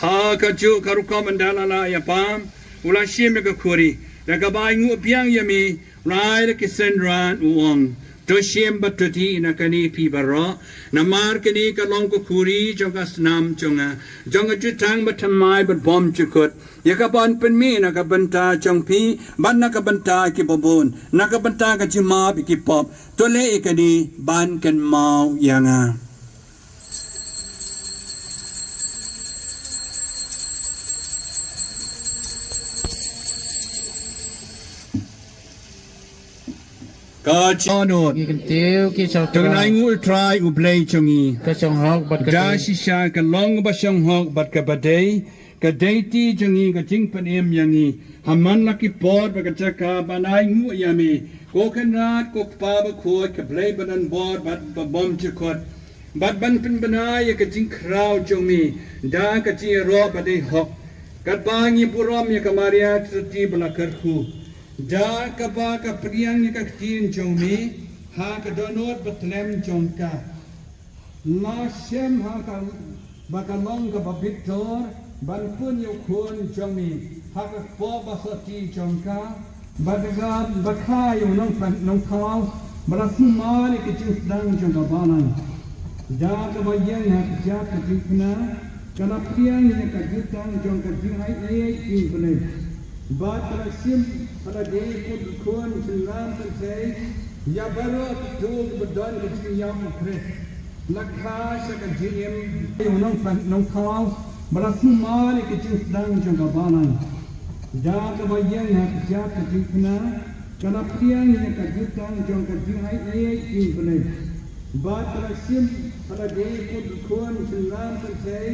Ha kajuh ka rukom ynda la lah ïa pam, u la shim ïa ka khuri, da kaba ainguh biang ïa me, u la ai da ki synran u ong, to shim bad to dih na kane phi baroh, namar kane ka long ka khuri jong ka snam jong nga, jong ka jutang bathymmai bad bymjukut, ïa kaban pynmih na ka bynta jong phi bad na ka bynta kiba bun, na ka bynta ka jingmap ïa ki pop. To leh ïa kane ban kynmaw ïa nga. Ka jingmut. Ngi kyntiew ki shongtrai. To ainguh ïa u Trai u Blei jong ngi. Ka shong hok bad ka dei. Da shisha ka long ba shong hok bad kaba dei. Ka dei ti jong ngi ka jingpynim ïa ngi. Ha man la ki por bad ka jaka ban ainguh ïa me, ko Kynrad, ko Kpa bakhuid, ka Blei badonbor bad ba bymjukut. Bad ban pynbna ïa ka jingkhraw jong me da ka jingïaroh ba dei hok. Katba ngi burom ïa ka Maria Theisotti ba la kyrkhu, da kaba ka pdiang ïa ka ktien jong me ha ka dohnud bathlem jong ka. La shem ha ka ba ka long kaba bitar ban pun ïa u Khun jong me ha ka kpoh ba sotti jong ka, bad ka ba kha ïa u nongpynim nongthaw ba la sumar ïa ka jingsdang jong ka balang. Da kaba ïeng ha ka kjat ka jingkyrkhu, ka la pdiang ïa ka jutang jong ka jingaiei jong U Blei. Bad ka la shim ha lade kum u khun jong U Trai, ïa baroh kito kiba don ka jingïap ha U Khrist. La kha sha ka jingim ïa u nongpynim nongthaw ba la sumar ïa ka jingsdang jong ka balang. Da kaba ïeng ha ka kjat ka jingkyrkhu, ka la pdiang ïa ka jutang jong ka jingaiei jong U Blei. Bad ka la shim ha lade kum u khun jong U Trai,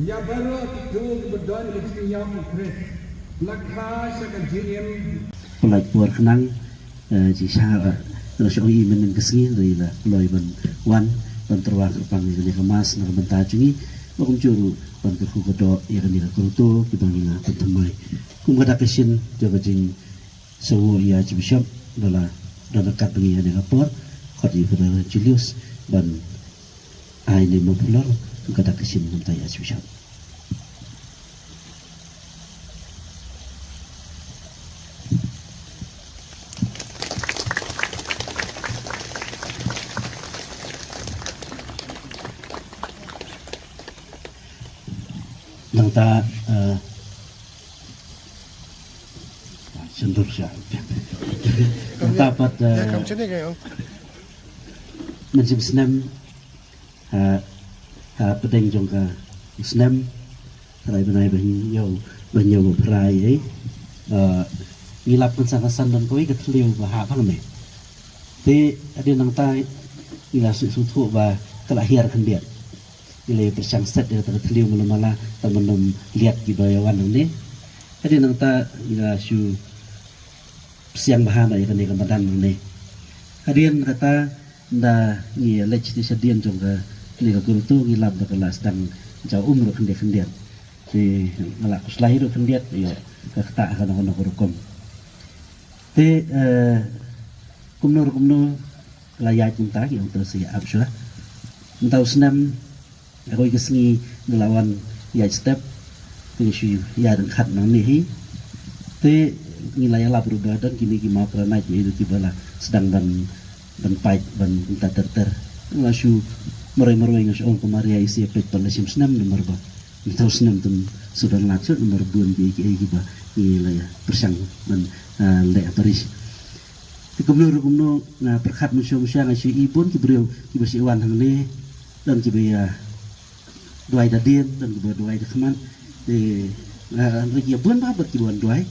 ïa baroh kito kiba don ka jingïap ha U Khrist. La kha sha ka jingim. Pynlait por khnang, eh, jingshisha, eh, nga shu ïohi mynnin ka sngi, hynrei la kloi ban wan ban tyrwa kyrpang ïa kane ka Mass na ka bynta jong ngi. Ba kumjuh ruh ban kyrkhu kyrdoh ïa kane ka grotto kiba ngi la pynthymmai. Kum ka dak ka shin jong ka jing Sa u ïa Archbishop ba la don ryngkat bad ngi ha kane ka por, khot ïa u Father Julius ban ai ne mawphlor kum ka dak ka shin na ka bynta ïa Archbishop. Nangta, eh, Sha ndur sha. Nangta pat, eh, mynsiem snem, ha, ha pdeng jong ka snem, phra bnai ba hynñiew, ba hynñiew ba phra, eh. Eh, ngi lap kynsan kynsan don kawei ka thliew ba hap hangne. Te hadien nangta ngi la sngewthuh ba ka la hiar khyndiat. Ngi la pyrshang set ïa kata ka thliew mala mala tang ban ym liat kiba ïa wan nangne. Hadien nangta ngi la shu pyrshang bha na ïa kane ka madan nangne. Hadien kata nda ngi leit sha dien jong kane ka kurtu ngi lap ba ka la sdang jaw um ruh khyndiat khyndiat. Te nga la khuslai ruh khyndiat ïa ka kata ha kano kano ka rukom. Te eh, kumno ruh kumno la ïaid kumta ki ong te sa ïa ap shuwa. Mynta u snem, ha kawei ka sngi ngi la wan ïaid step, te ngi shu ïaid ryngkat nangne hi. Te ngi la ïalap ruh ba don kine ki mawkranai ki ïa kiba la sdang ban ban pait ban kumta ter ter. Nga shu marwei marwei nga shu ong ko Maria ïa sa peit pat la shim snem namar ba mynta u snem tang shu don lad shuh namar bun kiei kiei kiba ngi la ïa pyrshang ban ah, leh ha parish. Te kumno ruh kumno nga pyrkhat mynshuwa mynshuwa nga shu i bun ki briew kiba shu wan hangne, don kiba ïa duwai da dien, don kiba duwai da khmat. Te nga hynrei ki ïa bun bha bad kiba wan duwai.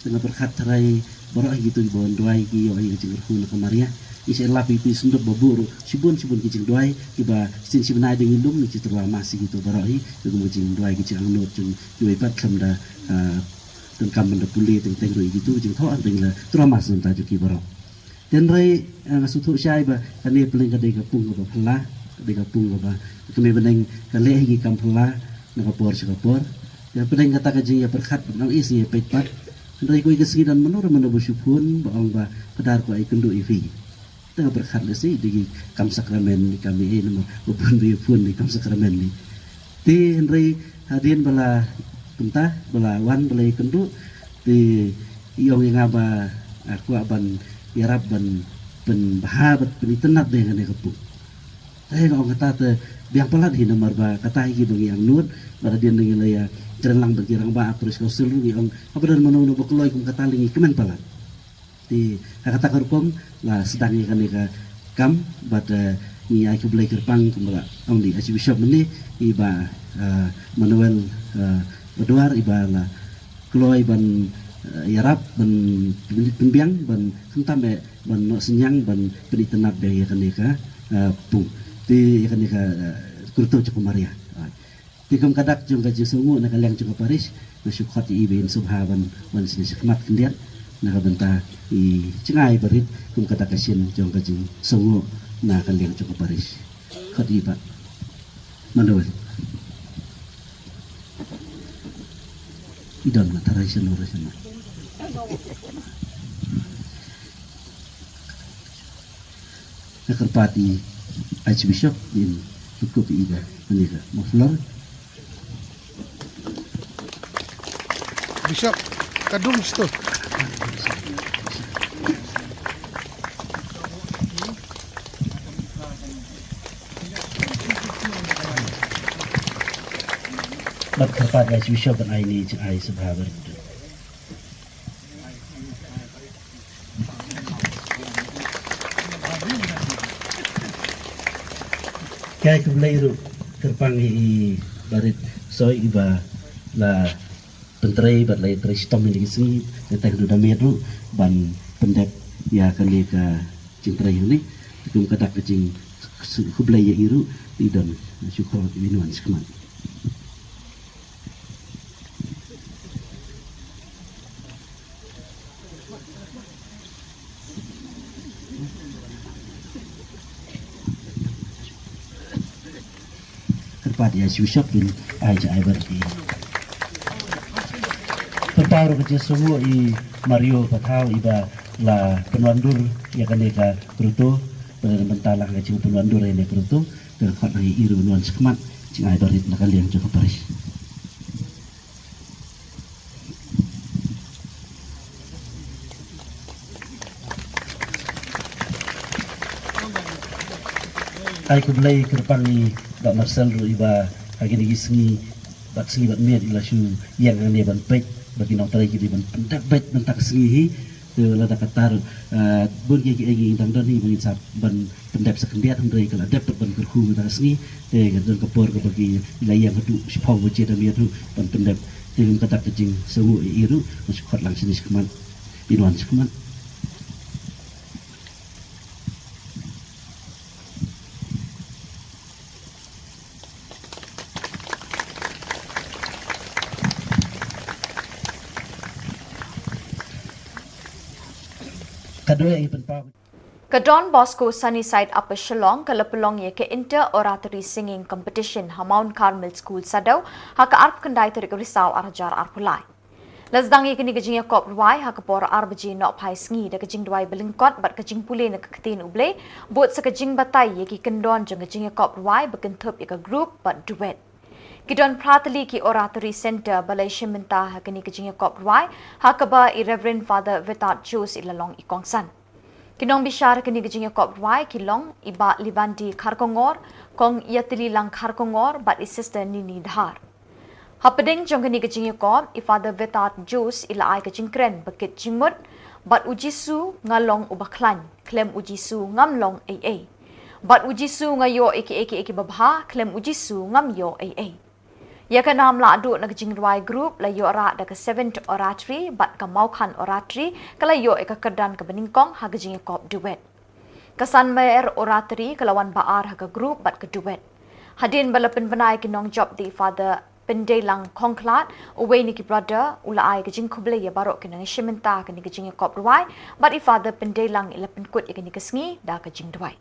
Te nga pyrkhat tharai baroh hi kito kiba wan duwai ki ïoh ïa ka jingkyrkhu na ka Maria. Ngi sa lap ïa ki syndup ba buh ruh shibun shibun ki jingduwai kiba shisien shi bnai da ngi lum ngi shu tyrwa mass ïa kito baroh hi, ïa kum ka jingduwai ki jingangnud jong kiwei pat khlem da ah, donkam ban da pule teng teng ruh ïa kito ki jingthoh, hynrei ngi la tyrwa mass na ka bynta jong ki baroh. Te hynrei eh, nga sngewthuh shai ba kane pyrshah ka dei ka pung kaba phylla, ka dei ka pung kaba ka mei bneng ka leh hi ki kam phylla na ka por sha ka por. Te pyrshah kata ka jingïapyrkhat ba nang is ïa peit pat. Hynrei kawei ka sngi don mano mano ba shu phone ba ong ba ka dei ko ai kynduh ïa phi. Te nga pyrkhat lehse dei ki kam sakramen ne kam ei namar ba bun ba ïa phone dei kam sakramen ne. Te hynrei hadien ba la kumta ba la wan ba la ïakynduh te i ong ïa nga ba ah, kwah ban ïarap ban pynbha bad pynitynnad ïa kane ka pung. Te nga ong kata te biang palat hi namar ba kata hi kiba ngi angnud bad hadien ngi la ïakren lang bad ki rangbah parish council ruh ngi ong haba don mano mano ba kloi kum kata lei ngi kmen palat. Te ha kata ka rukom la sdang ïa kane ka kam bad eh, ngi ai khublei kyrpang kumba la ong di Archbishop mynne i Bah eh, Manuel eh, Badwar iba la kloi ban eh, ïarap ban pyn- pynbiang ban khamtam eh ban noh synñiang ban pynitynnad biang ïa kane ka eh, pung. Te ïa kane ka eh, kurtu jong ka Maria. Ah. Te kum ka dak jong ka jingsngewnguh na ka liang jong ka parish nga shu khot ïa i ba in sngewbha ban wan shane shakhmat khyndiat na ka bynta i jingai barit kum ka dak ka shin jong ka jingsngewnguh na ka liang jong ka parish. Khot ïa i Bah Manuel. I don nga tharai shano re shano. Nga kyrpad ïa i Archbishop in shu kup ïa i da kane ka muffler. Bishop, ka dum sto. Bad kyrpad ïa i Archbishop ban ai ni jingai sngewbha barit. Ka ai khublei ruh kyrpang ïa i Barit Soi iba la pyntrei bad la ïatrei shitom ïa kine ki sngi, ïa tang ruh da miet ruh ban pyndep ïa kane ka jingtrei hangne. Te kum ka dak ka jingkhublei ïa i ruh i don shu khot ïa i wan shakhmat. Kyrpad ïa i Bishop kin ai ja ai bad ki. Pynpaw ruh ka jingsngewnguh i Mario Pathaw iba la pynwandur ïa kane ka grotto, bad na bynta la ka jingpynwandur ïa kane ka grotto, te khot na i ruh ban wan shakhmat jingai barit na ka liang jong ka parish. Ai khublei kyrpang ïa i Bah Marcel ruh iba ha kine ki sngi bad sngi bad miet i la shu ïeng hangne ban peit ba ki nongtrei ki dei ban pyndep beit mynta ka sngi hi. Te lada kata ruh, eh, bun kiei kiei ngi dang don hi ba ngin sa ban pyndep sa khyndiat, hynrei ka la dep pat ban kyrkhu mynta ka sngi. Te ka don ka por kaba ki la ïeng haduh shiphew baje da miet ruh ban pyndep. Te kum ka dak ka jingsngewnguh ïa i ruh, nga shu khot lang shane shakhmat, in wan shakhmat. Ka Don Bosco Sunnyside Upper Shillong ka la pynlong ïa ka Inter Oratory Singing Competition ha Mount Carmel School Saddew ha ka arphew khyndai tarik Risaw arhajar arphew lai. La sdang ïa kane ka jingïakop rwai ha ka por ar baje nohphai sngi da ka jingduwai ba lyngkot bad ka jingpule na ka ktien U Blei, bud sa ka jingbatai ïa ki kyndon jong ka jingïakop rwai ba kynthup ïa ka group bad duet. Ki don phra tylli ki Oratory Centre ba la ïashim bynta ha kane ka jingïakop rwai, ha kaba i Reverend Father Vetat Jose i la long i kongsan. Ki nongbishar ha kane ka jingïakop rwai ki long i Bah Libandi Kharkongor, Kong Ïatyllilang Kharkongor bad i Sister Nini Dhar. Hapdeng jong kane ka jingïakop, i Father Vetat Jose i la ai ka jingkren ba kit jingmut: Bad U Jisu nga long uba khlaiñ, khlem U Jisu ngam long ei ei. Bad U Jisu nga ïoh ïa kiei kiei kiba bha, khlem U Jisu ngam ïoh ei ei. Ïa ka nam lahduh na ka jingrwai group la ïoh rah da ka Seventh Oratory bad ka Mawkhan Oratory ka la ïoh ïa ka kyrdan kaba nyngkong ha ka jingïakop duet. Ka Sanmer Oratory ka la wan ba ar ha ka group bad ka duet. Hadien ba la pynbna ïa ki nongjop da i Father Pyndeilang Khongkhlad, uwei na ki brother, u la ai ka jingkhublei ïa baroh ki nongïashim bynta ha kane ka jingïakop rwai, bad i Father Pyndeilang i la pynkut ïa kane ka sngi da ka jingduwai.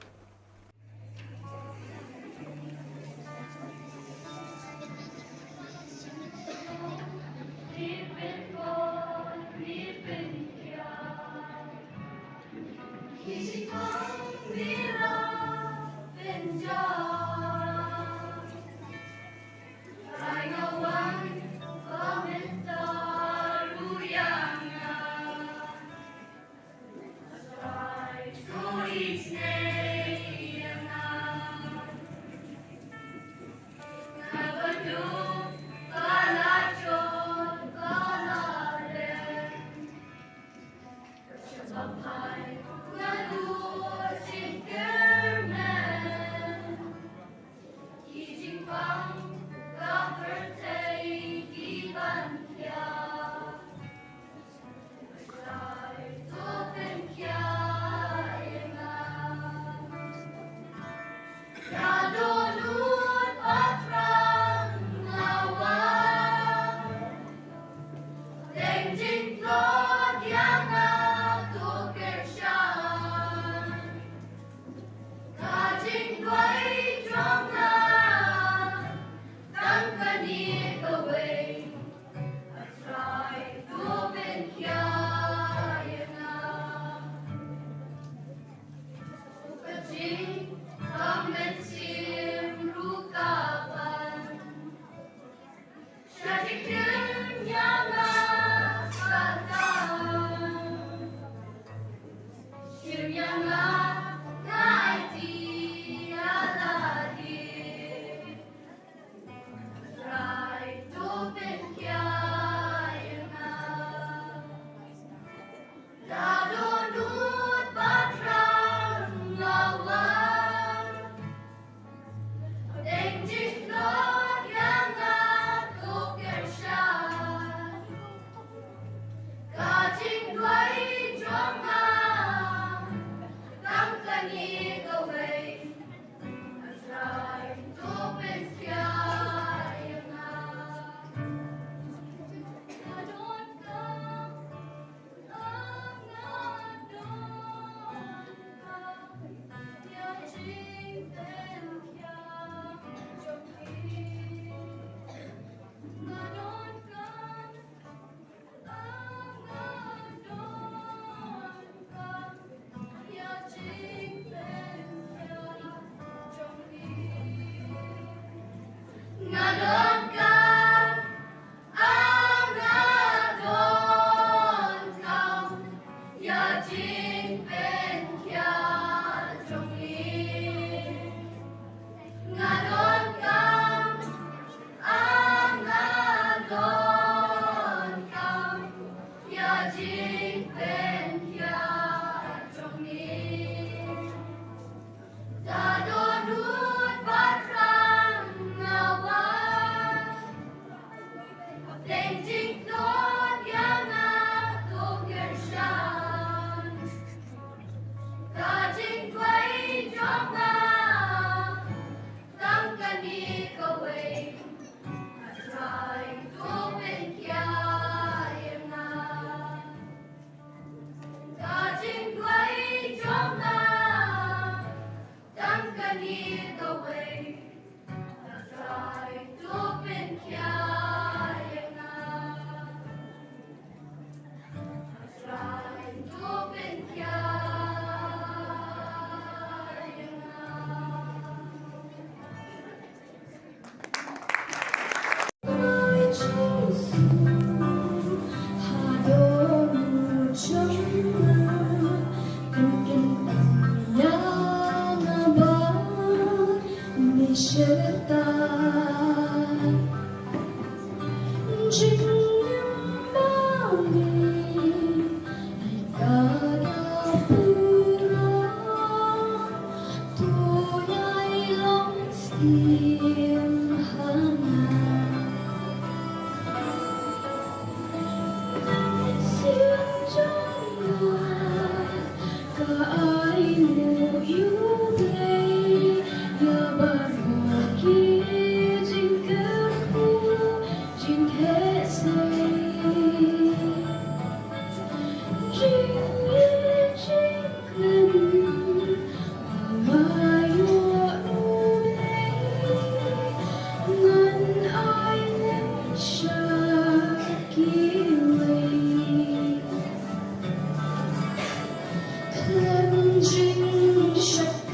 Jingsheptieng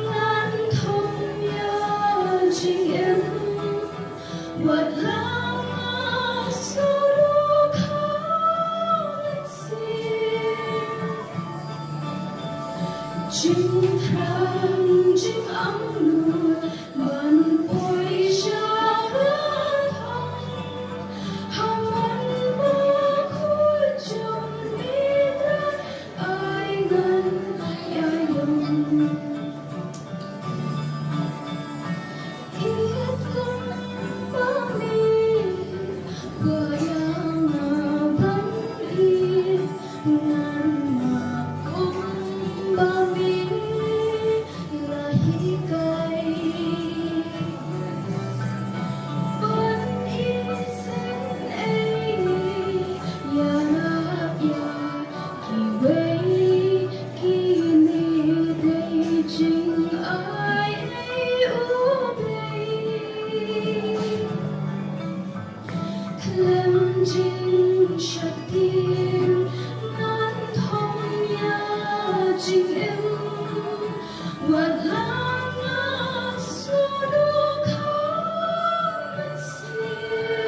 ngan thom ïa jingim, wat la nga sngewthuh kha mynsiem. Jingthrang jingangnud ban poi sha ka thong, ha mon bakhuid jong U Trai ai ngan ïa ïong. Ïeit kumba me kwah ïa nga ban ïeit, ngan map kumba me la hikai. Ban isynei ïarap ïa kiwei, kine dei jingai ei U Blei. Khlem jingsheptieng ngan thom ïa jingim, wat la nga sngewthuh kha mynsiem.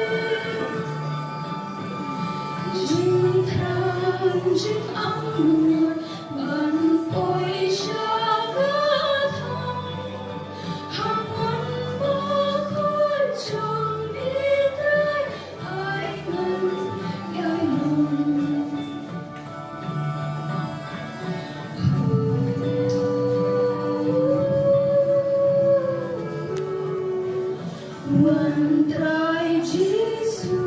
Jingthrang jingangnud ban poi sha ka thong, ha mon bakhuid jong U Trai ai ngan ïa ïong. Wan Trai Jisu.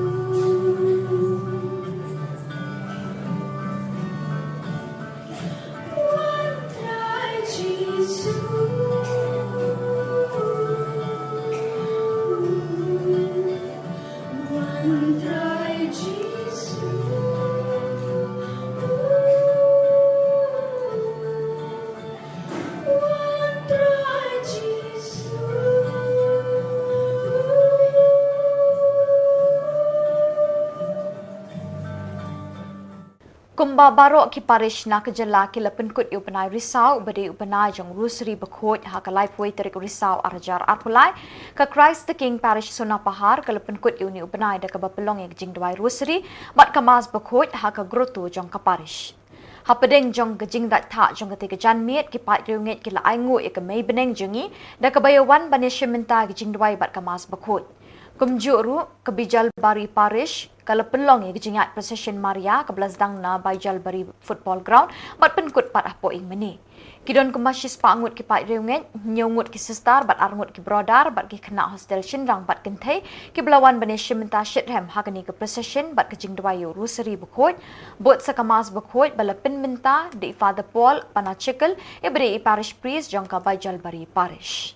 Wan Trai Jisu. Wan Trai Jisu. Wan Trai Jisu. Kumba baroh ki parish na ka jylla ki la pynkut ïa u bnai Risaw uba dei u bnai jong Rosary Bakhuid ha ka laiphew tarik Risaw arhajar arphew lai, ka Christ the King Parish Sonapahar ka la pynkut ïa une u bnai da kaba pynlong ïa ka jingduwai Rosary bad ka Mass Bakhuid ha ka grotto jong ka parish. Hapdeng jong ka jingdait thah jong katei ka janmiet, ki paid riewngeit ki la ainguh ïa ka mei bneng jong ngi da kaba ïa wan ban ïashim bynta ïa ka jingduwai bad ka Mass Bakhuid. Kumjuh ruh ka Baijalbari Parish ka la pynlong ïa ka jingïaid procession Maria kaba la sdang na Baijalbari Football Ground bad pynkut pat hapoh Ingmane. Ki don kumba shispah ngut ki paid riewngeit, hynñiew ngut ki sister bad ar ngut ki brother bad ki khynnah hostel shynrang bad kynthei kiba la wan ban ïashim bynta shitrhem ha kane ka procession bad ka jingduwai ïa u Rosary Bakhuid, bud sa ka Mass Bakhuid ba la pynbynta da i Father Paul Panachikel, iba dei i Parish Priest jong ka Baijalbari Parish.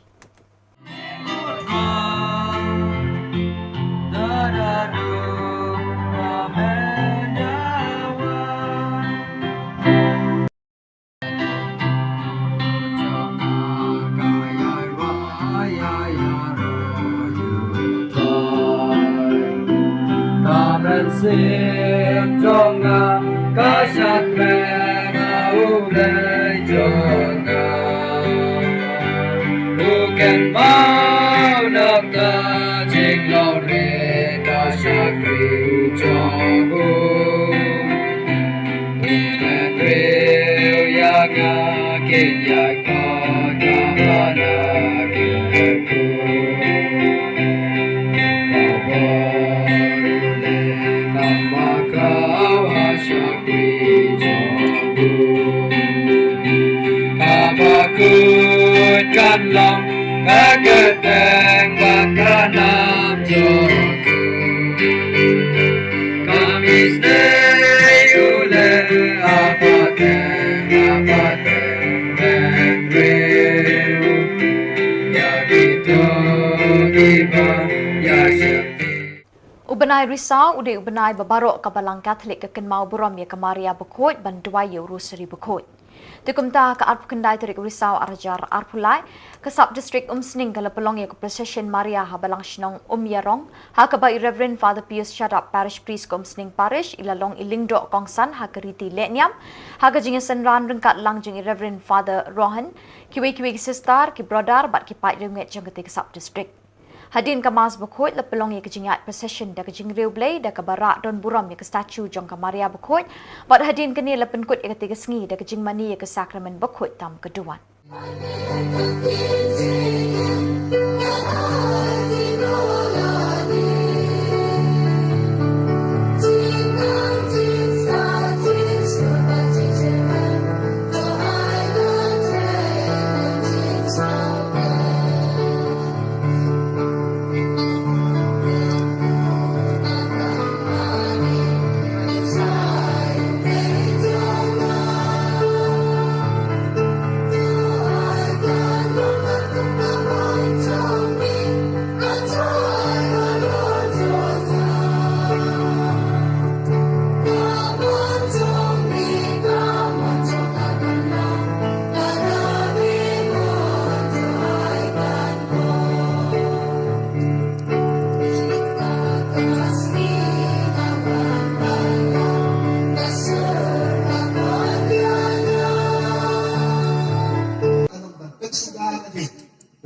Ka mynsiem jong nga ka shakri na U Blei jong nga. U kynmaw na ka jinglong rit ka shakri jong u. U kynmaw ïa nga, kynmaw ïa ka, ka bana ki ku. Ka bor u leh ka ba khraw ha shakri jong u. Ka bakhuid kan long ka kyrteng bad ka nam jong u. Ka misteri u leh ha pateng ha pateng, men briew ïa kito kiba ïasheptieng. U bnai Risaw u dei u bnai ba baroh ka Balang Katholik ka kynmaw burom ïa ka Maria Bakhuid ban duwai ïa u Rosary Bakhuid. Te kumta ka arphew khyndai tarik u Risaw ar hajar arphew lai, ka Sub District Umsning ka la pynlong ïa ka procession Maria ha Balang Shnong Umïarong, ha kaba i Reverend Father Pius Shadap, Parish Priest ka Umsning Parish, i la long i lyngdoh kongsan ha ka riti lehniam, ha ka jingïasynran ryngkat lang jong i Reverend Father Rohan, kiwei kiwei ki sister, ki brother bad ki paid riewngeit jong katei ka Sub District. Hadien ka Mass bakhuid la pynlong ïa ka jingïaid procession da ka jingriewblei da kaba rah don burom ïa ka statue jong ka Maria bakhuid, bad hadien kane la pynkut ïa katei ka sngi da ka jingmane ïa ka Sakramen bakhuid tam ka duwan.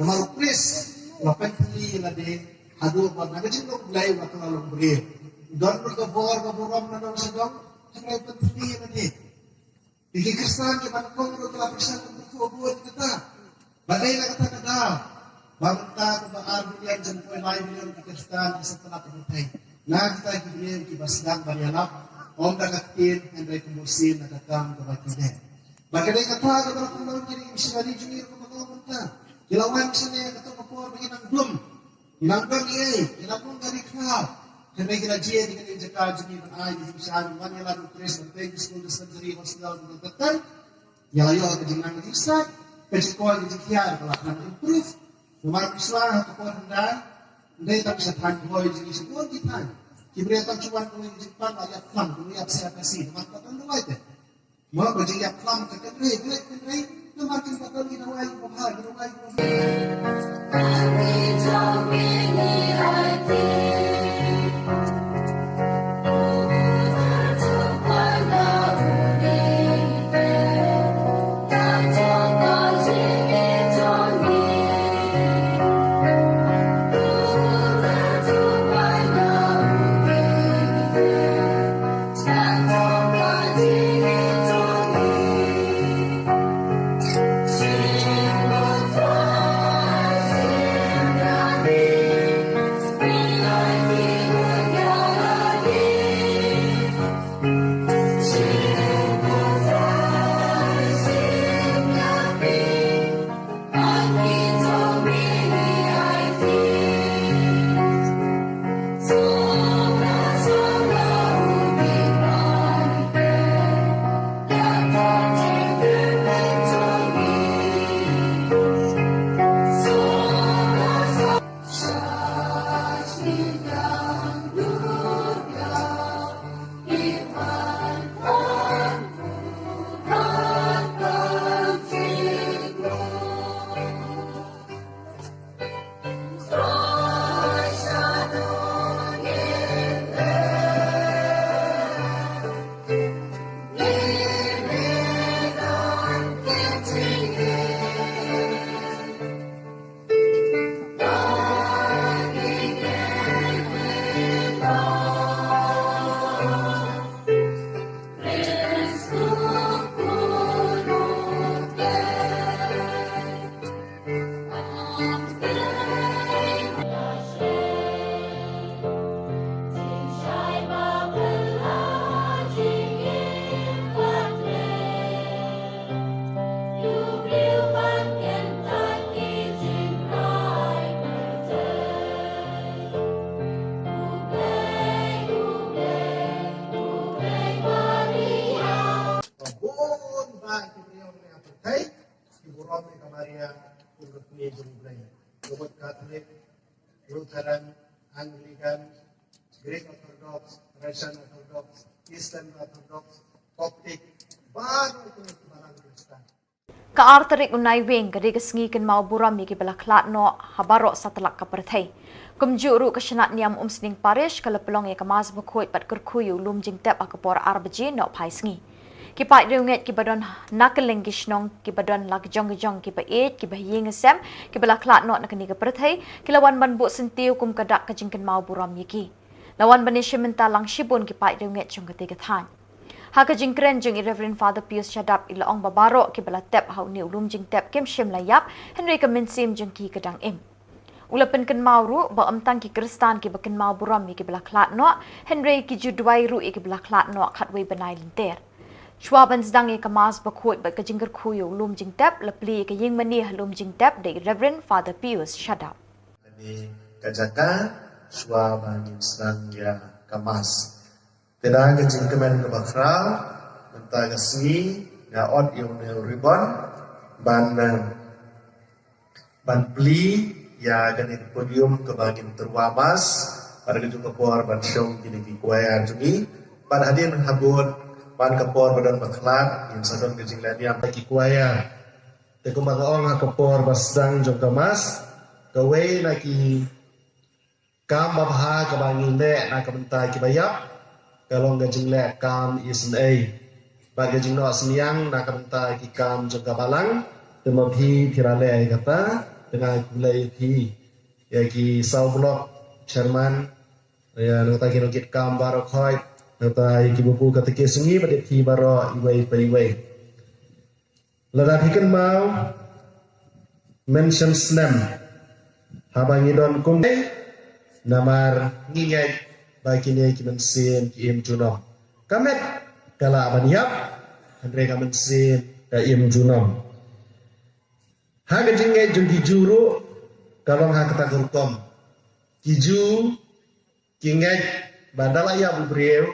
Namar u Khrist u la pynthylli ïa lade haduh ba na ka jinglong Blei u la kylla long briew. Don ruh ka bor ka burom na nong sha nong, hynrei u pynthylli ïa lade. Ki Khristan kiba nyngkong ruh ki la pyrshang ban kyrkhu bun kata. Ba dei na kata ka daw ba mynta kumba ar billion jong poi lai billion ki Khristan ki sngewtynnat ïa ka pyrthei. Na kita ki briew kiba sdang ban ïalap, ym da ka ktien hynrei kum u sien na ka kam kaba ki leh. Bad ka dei kata kaba la pynlong ki dei ki missionary jong ngi ruh kaba long mynta. Ki la wan shane ha kato ka por ba ki nang dum. Ki nang dum ïa, ki nang dum ka ri khlaw. Hynrei ki la jied ïa ka dei jaka jong ngi ban ai ïa ka jingshai, ban wan ïalap ïa u Khrist, ban peit ki skul, dispensary, hospital, ban peit. Ïa la ïoh ka jingnang ka jingstad, ka jingkoit ka jingkhiah ka la kham improve. Namar phi sngewthuh ha ka por hyndai, ym dei tang sha thaiñ Bhoi jong ngi, sha bun ki thaiñ. Ki briew tang shu wan kawei ka jingpang la ïap khlam, kawei ïap sia Khasi, namar ka don duwai te. Mo ba jingïap khlam ka kynrei, kynrei, kynrei, namar kin ba don ki dawai ki ba bha, ki dawai ki ba bha. Bun ba ki briew ne ap kai ki burom ïa ka Maria kum ka kmie jong U Blei. Ka mut Katholik, Lutheran, Anglican, Greek Orthodox, Russian Orthodox, Eastern Orthodox, Coptic, baroh ki balang Ka ar tarik u Naiwieng ka dei ka sngi kynmaw burom ïa kiba la khlad noh ha baroh satlak ka pyrthei. Kumjuh ruh ka Shnat Niam Umsning Parish ka la pynlong ïa ka Mass bakhuid bad kyrkhu ïa u lum jingtep ha ka por ar baje nohphai sngi. Ki paid riewngeit kiba don na kylleng ki shnong, kiba don la ka jong ka jong, kiba ïeit, kiba ha ïing ha sem, kiba la khlad noh na kane ka pyrthei, ki la wan ban buh syntiew kum ka dak ka jingkynmaw burom ïa ki. La wan ban ïashim bynta lang shibun ki paid riewngeit jong katei ka thaiñ. Ha ka jingkren jong i Reverend Father Pius Shadap, i la ong ba baroh kiba la tep ha une u lum jingtep kim shym la ïap, hynrei ka mynsiem jong ki ka dang im. U la pynkynmaw ruh ba ym tang ki Khristan kiba kynmaw burom ïa kiba la khlad noh, hynrei ki ju duwai ruh ïa kiba la khlad noh khatwei bnai lynter. Shuwa ban sdang ïa ka Mass bakhuid bad ka jingkyrkhu ïa u lum jingtep, la plie ïa ka ïingmane ha lum jingtep da i Reverend Father Pius Shadap. Kane ka jaka, shuwa ba ngin sdang ïa ka Mass. Te da ka jingkmen kaba khraw, mynta ka sngi, nga ot ïa une u ribbon, ban, eh, ban plie ïa kane ka podium kaba ngin tyrwa Mass, bad ka juh ka por ban shong kine ki choir jong ngi, bad hadien habud, ban ka por ba don ba khlad, ngin sa don ka jingleh niam ki choir. Te kumba nga ong ha ka por ba sdang jong ka Mass, kawei na ki kam babha kaba ngi leh na ka bynta kiba ïap, ka long ka jingleh kam isynei. Bad ka jingnoh synñiang na ka bynta ki kam jong ka balang, te ma phi phi la leh ïa kata, te nga khublei ïa phi. Ïa ki saw block chairman, ïa nangta ki nongkitkam baroh khoit, nangta ïa ki buku katekis jong ngi bad ïa phi baroh iwei pa iwei. Lada phi kynmaw, mynshem snem, haba ngi don kumne, namar ngi ngeit ba kine ki mynsiem ki im junom. Ka met ka lah ban ïap, hynrei ka mynsiem ka im junom. Ha ka jingngeit jong ki Jiw ruh, ka long ha kata ka rukom. Ki Jiw ki ngeit ba da la ïap u briew,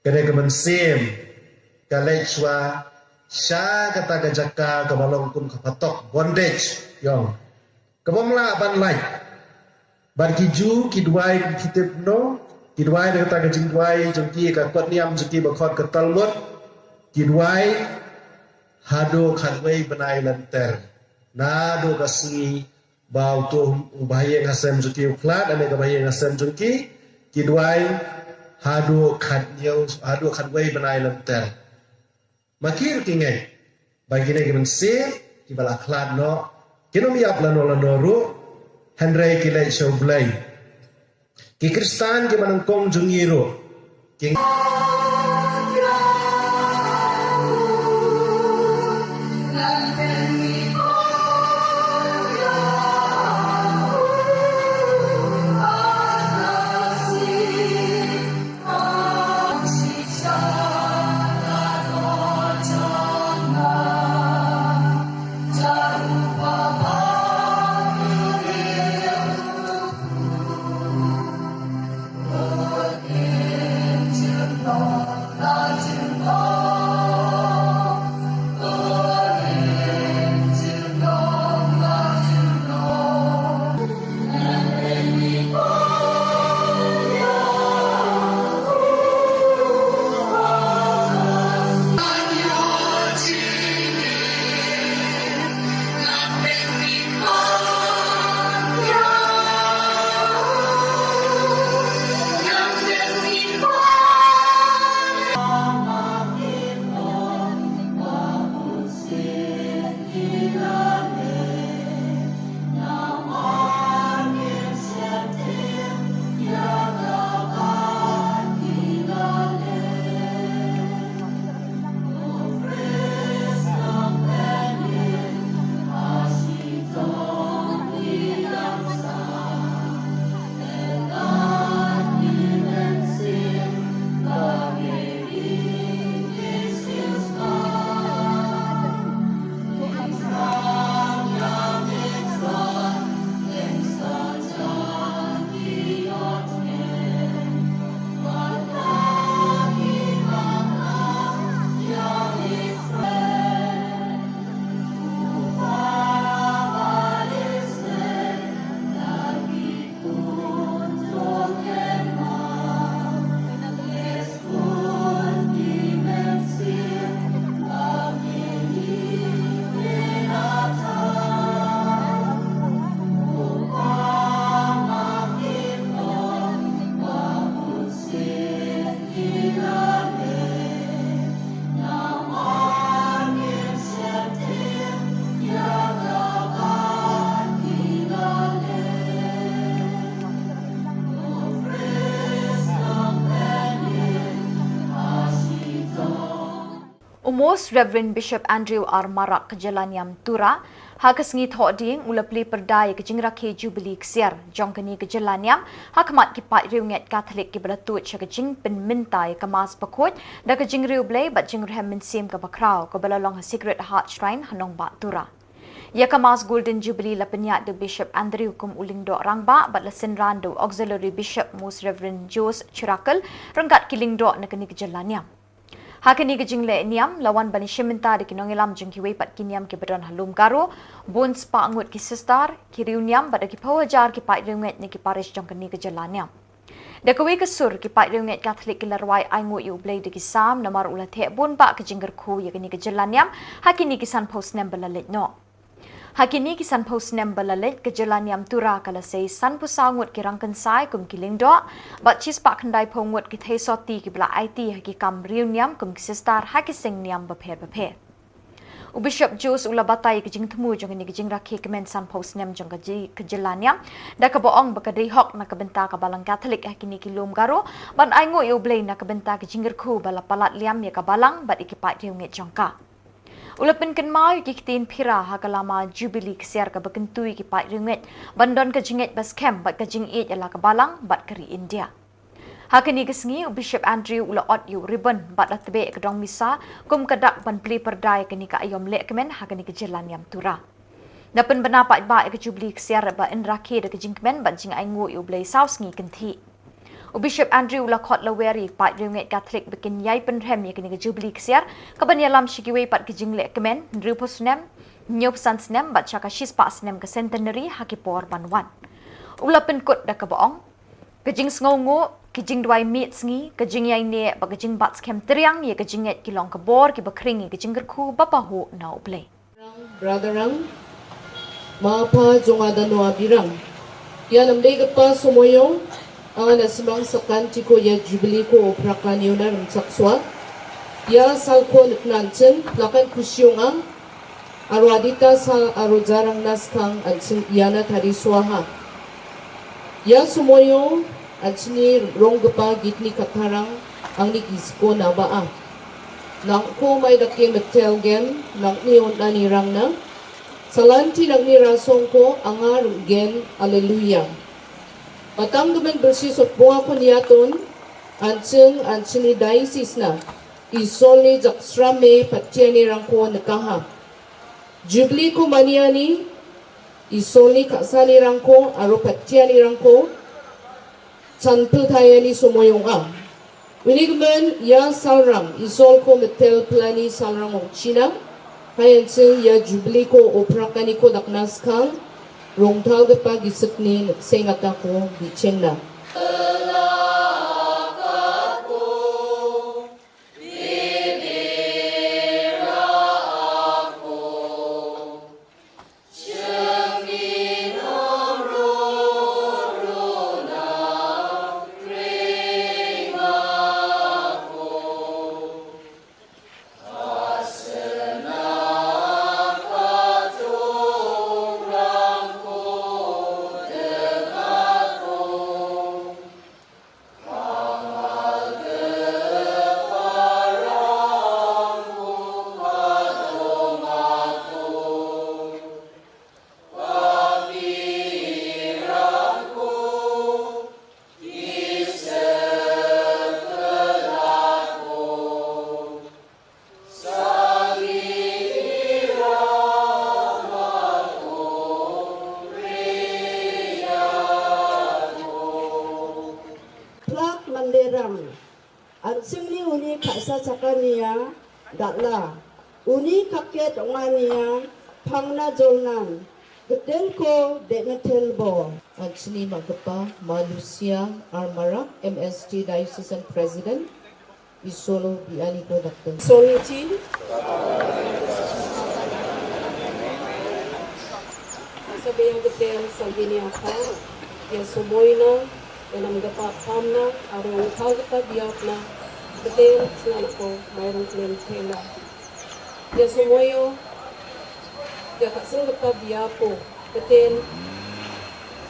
ka dei ka mynsiem ka leit shuwa sha kata ka jaka kaba long kum ka phatok, bondage, ïong. Kaba ym lah ban lait. Bad ki Jiw ki duwai, ki tip no, ki duwai da kata ka jingduwai jong ki, ka kot niam jong ki ba khot ka Talmud, ki duwai haduh khatwei bnai lynter. Naduh ka sngi ba uto u bahaïing hasem jong ki u khlad, lane ka bahaïing hasem jong ki, ki duwai haduh khathynñiew, haduh khatwei bnai lynter. Ma ki ruh ki ngeit ba kine ki mynsiem kiba la khlad noh, kim ïap lano lano ruh, hynrei ki leit sha U Blei. Ki Khristan kiba nyngkong jong ngi ruh, ki Most Reverend Bishop Andrew R Marak ka jylla niam Tura, ha ka sngi Thohdieng u la plie pyrda ïa ka jingrakhe Jubilee ksiar jong kane ka jylla niam ha khmat ki paid riewngeit Katholik kiba la tuid sha ka jingpynmynta ïa ka Mass bakhuid da ka jingriewblei bad jingrhem mynsiem kaba khraw kaba la long ha Sacred Heart Shrine ha nongbah Tura. Ïa ka Mass Golden Jubilee la pynïaid da u Bishop Andrew kum u lyngdoh rangbah bad la synran da u Auxiliary Bishop Most Reverend Jose Chirakel ryngkat ki lyngdoh na kane ka jylla niam. Ha kane ka jingleh niam la wan ban ïashim bynta da ki nongïalam jong kiwei pat ki niam kiba don ha lum Garo, bun spah ngut ki sister, ki riewniam bad da ki phew hajar ki paid riewngeit na ki parish jong kane ka jylla niam. Da kawei ka sur ki paid riewngeit Katholik ki la rwai ainguh ïa U Blei da ki Salm namar u la theh bun bah ka jingkyrkhu ïa kane ka jylla niam ha kine ki sanphew snem ba la leit noh. Ha kine ki sanphew snem ba la leit ka jylla niam Tura ka la sei sanphew saw ngut ki rangkynsai kum ki lyngdoh bad shispah khyndaiphew ngut ki theisotti kiba la aiti ha ki kam riewniam kum ki sister ha ki seng niam bapher bapher. U Bishop Jose u la batai ïa ka jingthmu jong kane ka jingrakhe kmen sanphew snem jong ka ji-, ka jylla niam da kaba ong ba ka dei hok na ka bynta ka Balang Katholik ha kine ki lum Garo ban ainguh ïa U Blei na ka bynta ka jingkyrkhu ba la palat liam ïa ka Balang bad ïa ki paid riewngeit jong ka. U la pynkynmaw ïa ki ktien phira ha ka lama Jubilee ksiar kaba kyntu ïa ki paid riewngeit ban don ka jingngeit ba skhem bad ka jingïeit ïa la ka Balang bad ka ri India. Ha kane ka sngi u Bishop Andrew u la ot ïa u ribbon bad la tbeh ïa ka dong misa kum ka dak ban plie pyrda ïa kane ka aïom lehkmen ha kane ka jylla niam Tura. Da pynbna paidbah ïa ka Jubilee ksiar ba yn rakhe da ka jingkmen bad jingainguh ïa U Blei saw sngi kynthih. U Bishop Andrew u la khot lawer ïa ki paid riewngeit Katholik ba kin ïai pynrhem ïa kane ka Jubilee ksiar kaban ïalam sha kiwei pat ki jingleh kmen hynriewphew snem, hynñiewphew san snem bad sha ka shispah snem ka centenary ha ki por ban wan. U la pynkut da kaba ong, ka jingsngewnguh, ka jingduwai miet sngi, ka jingïaineh bad ka jingbat skhem triang ïa ka jingngeit ki long ka bor kiba khring ïa ka jingkyrkhu ba pahuh na U Blei. Brother Rang, ma pa jong nga da Noah Birang. Ïa namdei ka pa Somoyo, anga na simang sakan tiko ïa Jubilee ko Ophraka niuna rem chakswa. Ïa sal ko nitnan chen, lakan kusiong ang, aro adita sal aro jarang naskang an chen ïa na tari swaha. Ïa Somoyo, an chini rong gepa gitni katharang, angni gisko na ba a. Nang ko mai da ke metel gen, nang ni on ani rang na. Salanti nang ni rasong ko, anga rung gen, aleluya. Patang gemen bersi sot bunga ko niaton, an cheng, an chini diocese na. Isol ni jaksram me, patiani rang ko nekaha. Jubilee ko maniani, Isol ni khasani rang ko, aro patiani rang ko, chanpil thayani Somoyong a. Uni gmen, ïa salrang, Isol ko metel plani salrang ong China, hayan sing ïa Jubilee ko Oprakani ko daknas kang, rongthal gepa gisik ni sengata ko bichengna. Plak manderang. An singni uni khasa chakania, dakla. Uni kaket ongania, phangna jolnan. Getel ko, de ngetel bo. An sini magapa, Malusia, Armara, M S T Diocesan President. Isolo biani ko dakten. Solo chin. Sabiang getel, salgini apa. Ïa Somoyna, ïa namgapa pamna, arong thal gepa biapna, betel, snana ko, mairong klem thela. Ïa Somoyo, ïa ka seng gepa biapo, betel,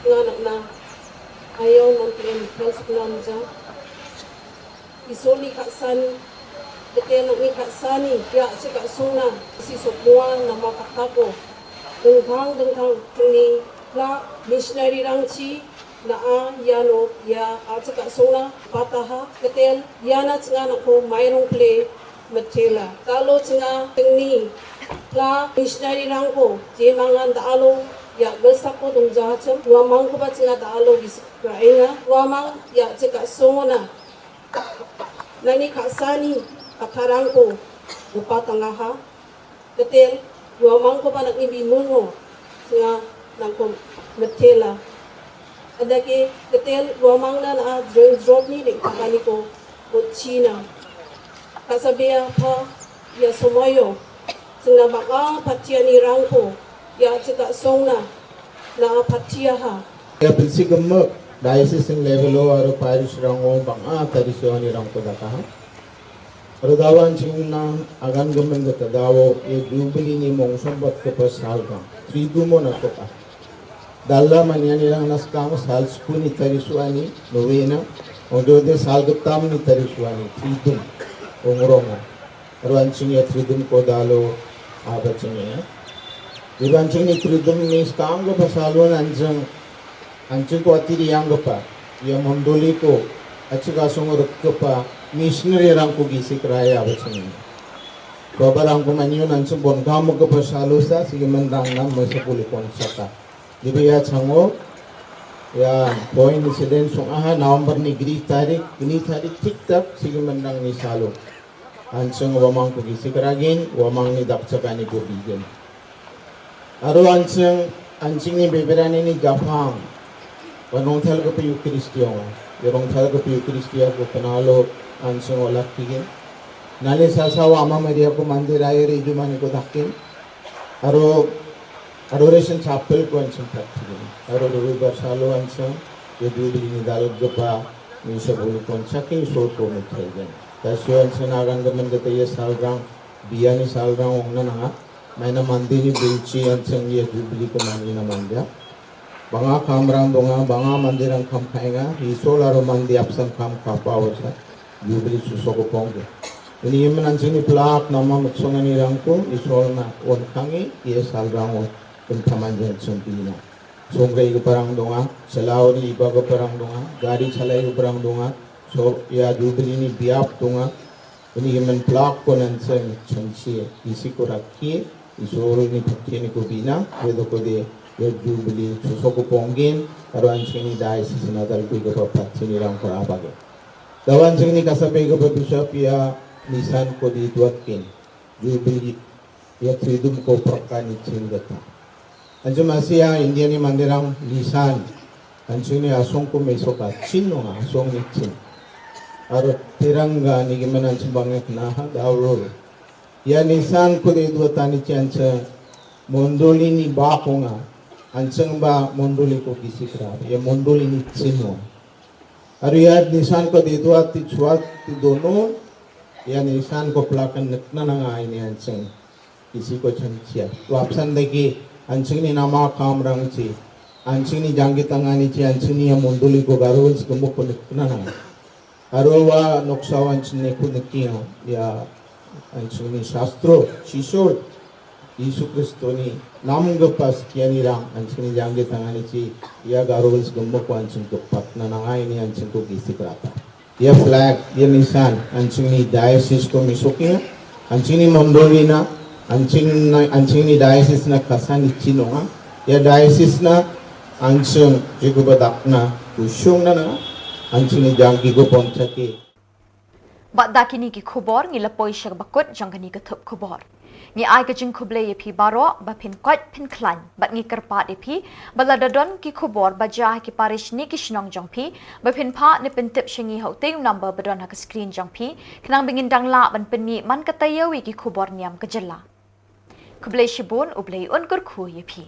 snana na, ayo non klem, thel suknam ja. Isoni ka san, Ktel nangi khaksani ïa chikasongna si sokmoa na ma kata ko. Dengthang dengthang tengni la missionary rangchi na a ïano ïa a chikasongna pataha ktel ïana chnga nako mairong ple metela. Talo chnga tengni la missionary rangko je mangan da alo ïa gelsako dongja chem wa mang ko ba chnga da alo gis raenga wa mang ïa chikasongna. Nani khaksani katharang ko upa tangaha. Ktel wa mang ko ba nangi bi mungo chnga nangko metela. Adake ktel wa mang na na dreng drop ni ding takani ko ko China. Kasabia pa ïa somoyo chnga baka patiani rangko ïa chikasongna na patiaha. Ïa pynsi gem diocese level o aro parish rango bang a tari suani rangko dakaha. Aro dawan chingna agan gemen gata dawo ïa jubili ni mong sombat ke pasal bang. Tridumo na soka. Dalla maniani rang naskang sal skuni tari suani novena. Odo de sal getam ni tari suani tridum. Ongrongo. Ruan ching ïa tridum ko dalo aba ching ïa. Di ruan ching ni tridum ni skang ko pasal wan anjing. Anjing ko atiri yang ko pa. Ïa mondoli ko. Achi ka song rek ko pa. Missionary rang ko gisi keraya aba ching ïa. Ko barang ko manyu anjing bon kamu ko pasal usa sigi mendang nam mesa puli kon saka. Di ïa chango. Ïa point incident song aha November ni gri tarik. Ni tarik tik tak sigi mendang ni salo. Anjing wamang ko gisi keragin, wamang ni dak chakani ko bigin. Aro anjing, anjing ni beberani ni japang. Wanong thal ko piu Kristiong. Yorong thal ko piu Kristiong ko kenalo anjing olak kigin. Nani sasa wama media ko mandir air ijumani ko dakin. Aro, aro resen chapel ko anjing tak kigin. Aro robi barsalo anjing. Ye dubili ni dal gepa. Ni sabuli kon chaki so ko muthagen. Tasyo anjing agan gemen gete ye salrang. Biani salrang ong na nanga. Maina mandi ni bilchi anjing ye jubili ko mani na mandia. Banga kamrang donga, banga mandirang kam kainga, isol aro mandi apsan kam kapa wasa, jubili suso ko pongge. Ini yemen anjing ni plak nama mutsong ani rangko, isol na on kangi, ye salrang on, pentaman jen sempina. Songre ke parang donga, selauri iba ke parang donga, gari chalai ke parang donga, so ya jubili ni biap donga, Ini ki men plak ko nan seng chemchie, isi ko rakhi, isol ni phakhie ni ko bina, wedo ko de, ya jubili, suso ko pongin, aro anjing ni dai si sinatal kui ko phakhie ni rang ko abage. Dawan jing ni kasabe ko bishop ya nisan ko di duat kin, jubili, ya tridum ko prakani chin gata. Anjum asia India ni mandirang lisan. Anjung ni asong ko meso ka chin nong asong ni chin. Aro tiranga ni gimen anjung bangek na ha daurur. Ya nisan ko de dua tani chan cha mondoli ni ba ko nga. Anjung ba mondoli ko kisikra. Ya mondoli ni chin nong. Aro ya nisan ko de dua ti chuat ti dono. Ya nisan ko plakan nekna nanga ini anjung. Isi ko chan chia. Wapsan dagi anjing ni nama kam rang chi. Anjing ni janggi tangani chi, anjing ni amunduli ko garul si gemuk ko nikna nang. Arwa noksa anjing ni ko nikia. Ya anjing ni sastro, sisol. Isu Kristo ni nam gepas kiani rang, anjing ni janggi tangani chi. Ya garul si gemuk ko anjing gepat. Nanangai ni anjing ko gisi kerata. Ia flag, ia nisan, anjing ni diocese ko misuk ia, anjing ni mondoli na, anjing na, anjing ni diocese na kasan i chinonga, ia diocese na, anjing jiku badak na, kushung na na, anjing ni jangki ko ponchaki. Bad da kini ki khubor ngi la poi sha bakut jong kani ka thup khubor. Ngi ai ka jingkhublei ïa phi baroh ba phin koit phin khlaiñ bad ngi kyrpad ïa phi ba lada don ki khubor ba jia ha ki parish ne ki shnong jong phi ba phin phah ne pyntip sha ngi ha utei u number ba don ha ka screen jong phi khnang ba ngin dang lah ban pynmih man ka taïew ïa ki khubor niam ka jylla. Khublei shibun, U Blei un kyrkhu ïa phi.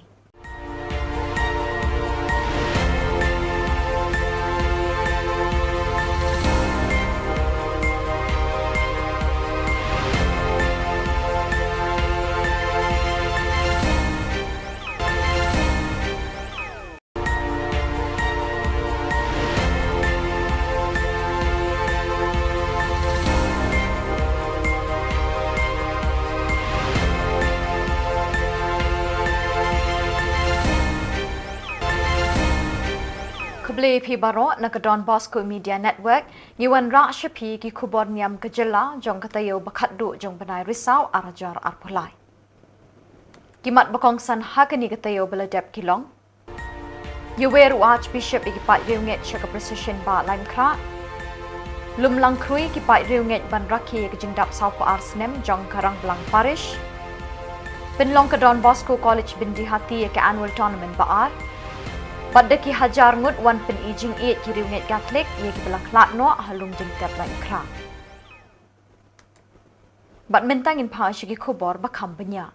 Khublei phi baroh na ka Don Bosco Media Network, ngi wanrah sha phi ki khubor niam ka jylla jong ka taïew ba khatduh jong bnai Risaw ar hajar arphew lai. Ki mat ba kongsan ha kane ka taïew ba la dep ki long: Ïawer u Archbishop ïa ki paid riewngeit sha ka procession bah Laitumkhrah. Lum lang khrui ki paid riewngeit ban rakhe ïa ka jingdap sawphew ar snem jong ka Rangblang Parish. Pynlong ka Don Bosco College Byndihati ïa ka annual tournament ba ar. Bad da ki hajar ngut wan pyni jingïeit ki riewngeit Katholik ïa ki ba la khlad noh ha Lumjingtep Laitumkhrah. Bad mynta ngin phah sha ki khubor ba kham bniah.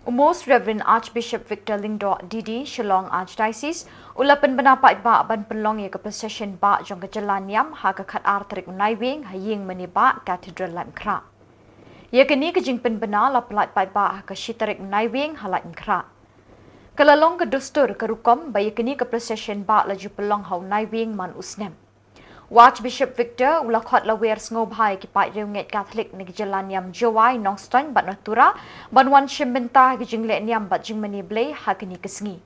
U Most Reverend Archbishop Victor Lyngdoh D D, Shillong Archdiocese, u la pynbna paidbah ban pynlong ïa ka procession bah jong ka jylla niam ha ka khatar tarik u Naiwieng ha ïing mane bah Cathedral Laitumkhrah. Ïa kane ka jingpynbna la pyllait paidbah ha ka shi tarik u Naiwieng ha Laitumkhrah. Ka la long ka dustur ka rukom ba ïa kane ka procession bah la ju pynlong ha u Naiwieng man u snem. U Archbishop Victor u la khot lawer sngewbha ïa ki paid riewngeit Katholik na ki jylla niam Jowai, Nongstoiñ bad na Tura ban wan shim bynta ha ki jingleh niam bad jingmane Blei ha kane ka sngi.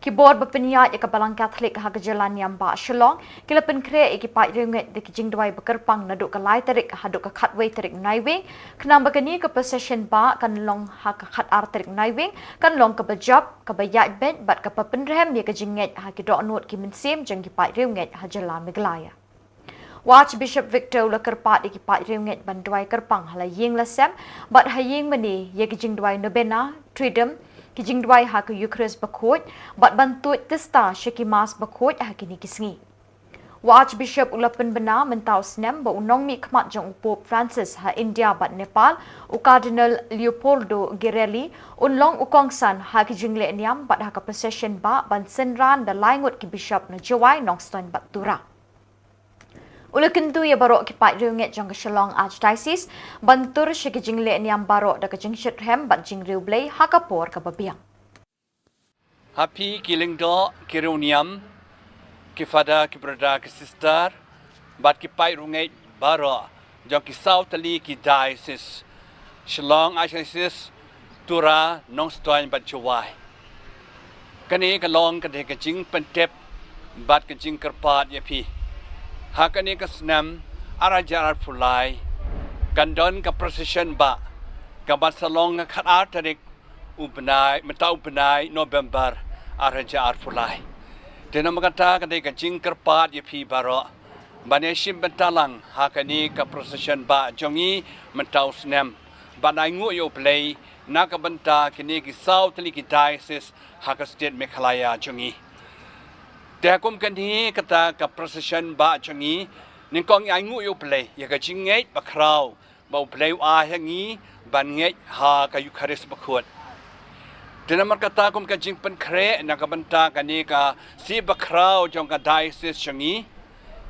Ki bor ba pynïaid ïa ka Balang Katholik ha ka jylla niam bah Shillong ki la pynkhreh ïa ki paid riewngeit da ki jingduwai ba kyrpang naduh ka lai tarik haduh ka khatwei tarik Naiwieng, khnang ba kane ka procession bah kan long ha ka khatar tarik Naiwieng kan long kaba jop, kaba ïaid beit bad kaba pynrhem ïa ka jingngeit ha ki dohnud ki mynsiem jong ki paid riewngeit ha jylla Meghalaya. U Archbishop Victor u la kyrpad ïa ki paid riewngeit ban duwai kyrpang ha la ïing la sem bad ha ïing mane ïa ki jingduwai novena, triduum, ki jingduwai ha ka Eucharist bakhuid bad ban tuid tista sha ki Mass bakhuid ha kine ki sngi. U Archbishop u la pynbna mynta u snem ba u nongmihkhmat jong u Pope Francis ha India bad Nepal, u Cardinal Leopoldo Girelli, un long u kongsan ha ki jingleh niam bad ha ka procession bah ban synran da lai ngut ki bishop na Jowai, Nongstoiñ bad Tura. U la kyntu ïa baroh ki paid riewngeit jong ka Shillong Archdiocese ban tur sha ki jingleh niam baroh da ka jingshitrhem bad jingriewblei ha ka por kaba biang. Ha phi ki lyngdoh, ki riewniam, ki father, ki brother, ki sister bad ki paid riewngeit baroh jong ki saw tylli ki diocese, Shillong Archdiocese, Tura, Nongstoiñ bad Jowai. Kane ka long ka dei ka jingpyntip bad ka jingkyrpad ïa phi. Ha kane ka snem ar hajar arphew lai kan don ka procession bah kaba sa long ha khatar tarik u bnai, mynta u bnai November ar hajar arphew lai. Te namar kata ka dei ka jingkyrpad ïa phi baroh ban ïashim bynta lang ha kane ka procession bah jong ngi mynta u snem, ban ainguh ïa U Blei na ka bynta kine ki saw tylli ki diocese ha ka state Meghalaya jong ngi. Te ha kum kane kata ka procession bah jong ngi, nyngkong ngi ainguh ïa U Blei ïa ka jingngeit bakhraw ba U Blei u ai ha ngi ban ngeit ha ka Eucharist bakhuid. Te namar kata kum ka jingpynkhreh na ka bynta kane ka sngi bakhraw jong ka diocese jong ngi,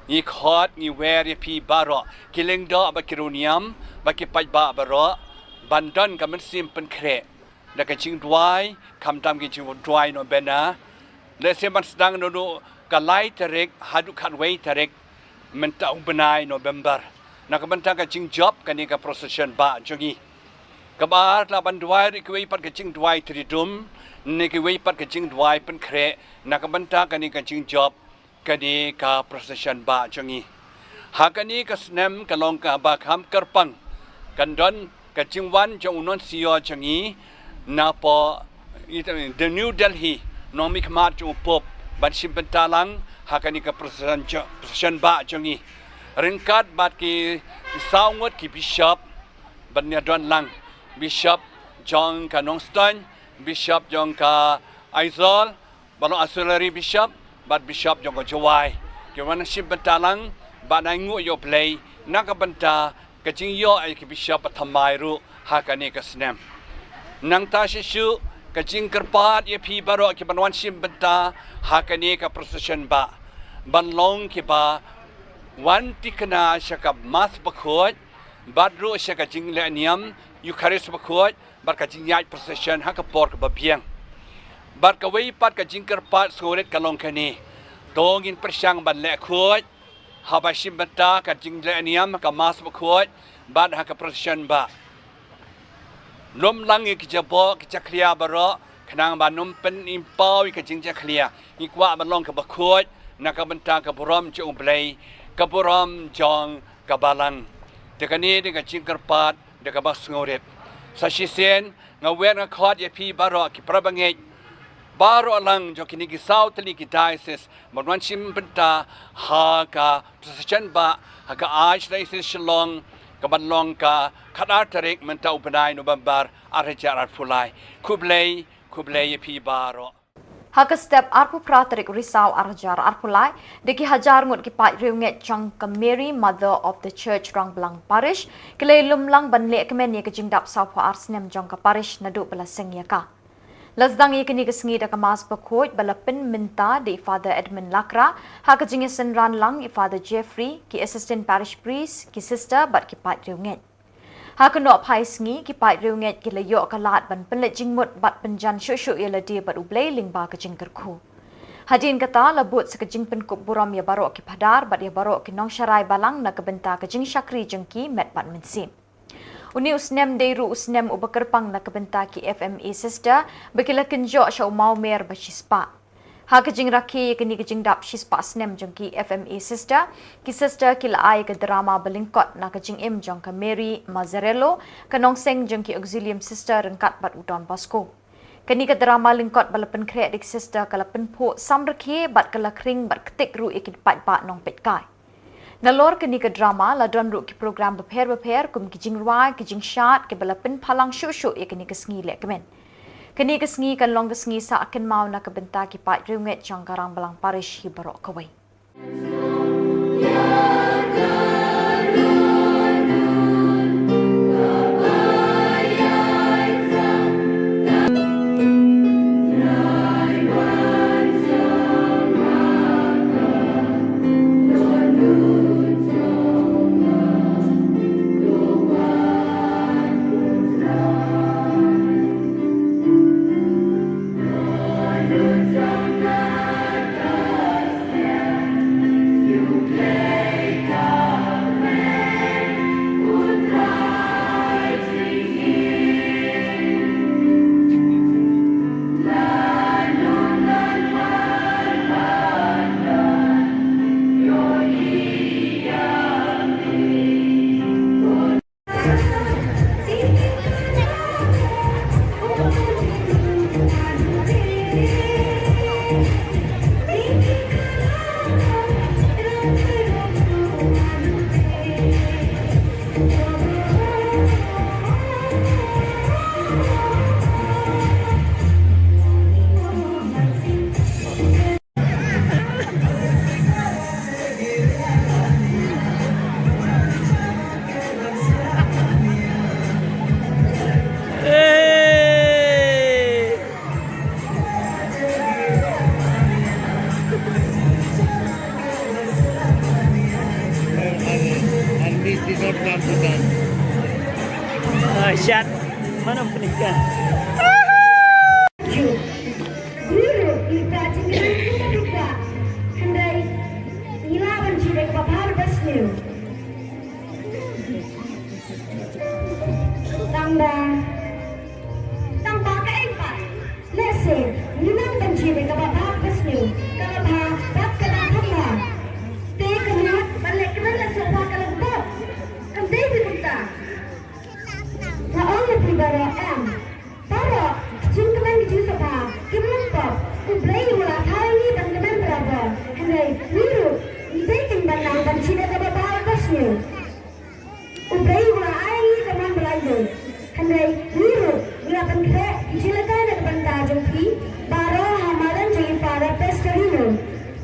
ngi khot, ngi wer ïa phi baroh, ki lyngdoh bad ki riewniam bad ki paidbah baroh, ban don ka mynsiem pynkhreh da ka jingduwai, khamtam ki jingduwai novena, lehse ban sdang naduh ka lai tarik haduh khatwei tarik mynta u bnai November, na ka bynta ka jingjop kane ka procession bah jong ngi. Kaba ar, lah ban duwai ruh kiwei pat ka jingduwai triduum ne kiwei pat ka jingduwai pynkhreh na ka bynta kane ka jingjop kane ka procession bah jong ngi. Ha kane ka snem ka long kaba kham kyrpang, kan don ka jingwan jong u nuncio jong ngi napoh, i, the New Delhi, nongmihkhmat jong u Pope ban shim bynta lang ha kane ka procession jo-, procession bah jong ngi, ryngkat bad ki saw ngut ki bishop ban ïadon lang, bishop jong ka Nongstoiñ, bishop jong ka Aizawl, ba long auxiliary bishop bad bishop jong ka Jowai, ki wan shim bynta lang ban ainguh ïa U Blei na ka bynta ka jingïoh ïa ki bishop ba thymmai ruh ha kane ka snem. Nangta shisha ka jingkyrpad ïa phi baroh ki ban wan shim bynta ha kane ka procession bah, ban long kiba wan thikna sha ka Mass bakhuid bad ruh sha ka jingleh niam Eucharist bakhuid bad ka jingïaid procession ha ka por kaba biang. Bad kawei pat ka jingkyrpad sngewrit ka long kane: to ngin pyrshang ban leh khuid haba shim bynta ka jingleh niam ha ka Mass bakhuid bad ha ka procession bah. Lum lang ïa ki jaboh ki jakhlia baroh, Khnang ban ym pynpaw ïa ka jingjakhlia, ngi kwah ban long kaba khuid na ka bynta ka burom jong U Blei, ka burom jong ka balang. Te kane dei ka jingkyrpad da kaba sngewrit. Sa shisien nga wer nga khot ïa phi baroh ki parabangeit baroh lang jong kine ki saw tylli ki diocese ban wan shim bynta ha ka procession ba ha ka Archdiocese Shillong, ka ban long ka khatar tarik mynta u bnai November ar hajar arphew lai. Khublei, khublei ïa phi baroh. Ha ka step arphew phra tarik Risaw ar hajar arphew lai, da ki hajar ngut ki paid riewngeit jong ka Mary Mother of the Church Rangblang Parish ki la ïalum lang ban leh kmen ïa ka jingdap sawphew ar snem jong ka parish naduh ba la seng ïa ka. La sdang ïa kane ka sngi da ka Mass bakhuid ba la pynmynta da i Father Edmund Lakra, ha ka jingïasynran lang i Father Jeffrey, ki Assistant Parish Priest, ki Sister bad ki paid riewngeit. Ha ka nongphai sngi, ki paid riewngeit ki la ïoh ka lad ban pynleit jingmut bad pynjan shuh shuh ïa lade bad U Blei lyngba ka jingkyrkhu. Hadien kata la bud sa ka jingpynkup burom ïa baroh ki phadar bad ïa baroh ki nongsharai balang na ka bynta ka jingshakri jong ki met bad mynsiem. Une u snem dei ruh u snem uba kyrpang na ka bynta ki F M A Sister ba ki la kynjoh sha u mawmer ba shispah. Ha ka jingrakhe ïa kane ka jingdap shispah snem jong ki F M A Sister, ki Sister ki la ai ka drama ba lyngkot na ka jingim jong ka Mary Mazzarello, ka nongseng jong ki Auxilium Sister ryngkat bad u Don Bosco. Kane ka drama lyngkot ba la pynkhreh da ki Sister ka la pynphuh samrkhie bad ka la khring bad ktik ruh ïa ki paidbah nongpeitkai. Nalor kane ka drama la don ruh ki program bapher bapher kum ki jingrwai, ki jingshad kiba la pynphalang shuh shuh ïa kane ka sngi lehkmen. Kane ka sngi kan long ka sngi sah kynmaw na ka bynta ki paid riewngeit jong ka Rangblang Parish hi baroh kawei. Ah, shit. Mana penikah? Ju. Guru, kita tinggal kita buka. Handai. Ila ban ju dek babhar basnu. Tang ba. Tang ba ka eng pat. Lehse, ngi nang ban ju dek babhar basnu. Ka la bha, bad ka la thamba. Te ka mut, ban leh kmen la soh bha ka la bha. Kam dei bi kumta. Nga ong ïa phi baroh em. Baroh, ka jingkmen ka jingsngewbha, kim long pop, U Blei u la thaw ïa ngi ban kmen barabor. Hynrei, ngi ruh, ngi dei kin ban nang ban shu da kaba bha ka sngi. U Blei u la ai ïa ngi ka mon ba la ïeit. Hynrei, ngi ruh, ngi la pynkhreh, ki jingïalehkai na ka bynta jong phi, baroh ha madan jong i Father Pastorino.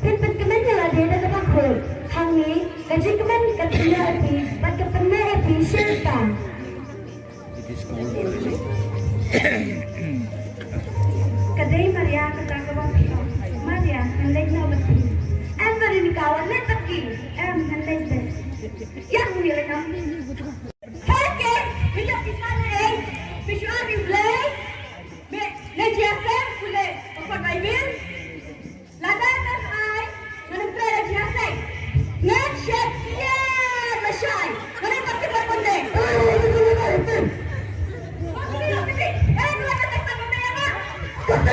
Phin pynkmen ïa lade da kaba khuid. Hangne, ka jingkmen, ka pynïaid ïa phi, bad ka pynïaid ïa phi, shisha. Ka dei Maria kata kaba phi ong. Maria, ngan leit noh bad phi. Em Veronica, wan leit bad ki. Em, ngan leit bad. Ïa, ngan leit noh. Hei, ke, phi ïa phi san ei. Phi shu ai U Blei. Me, leit ïa sem, pule, papa Bible. Lada ngan ai, ngan ym trei da jingïaseng. Ngan shet ïa lashai. Ngan ym pat tip ba pynde. Pynde, pynde. Eh, ngan ym pat tip ba pynde ïa nga.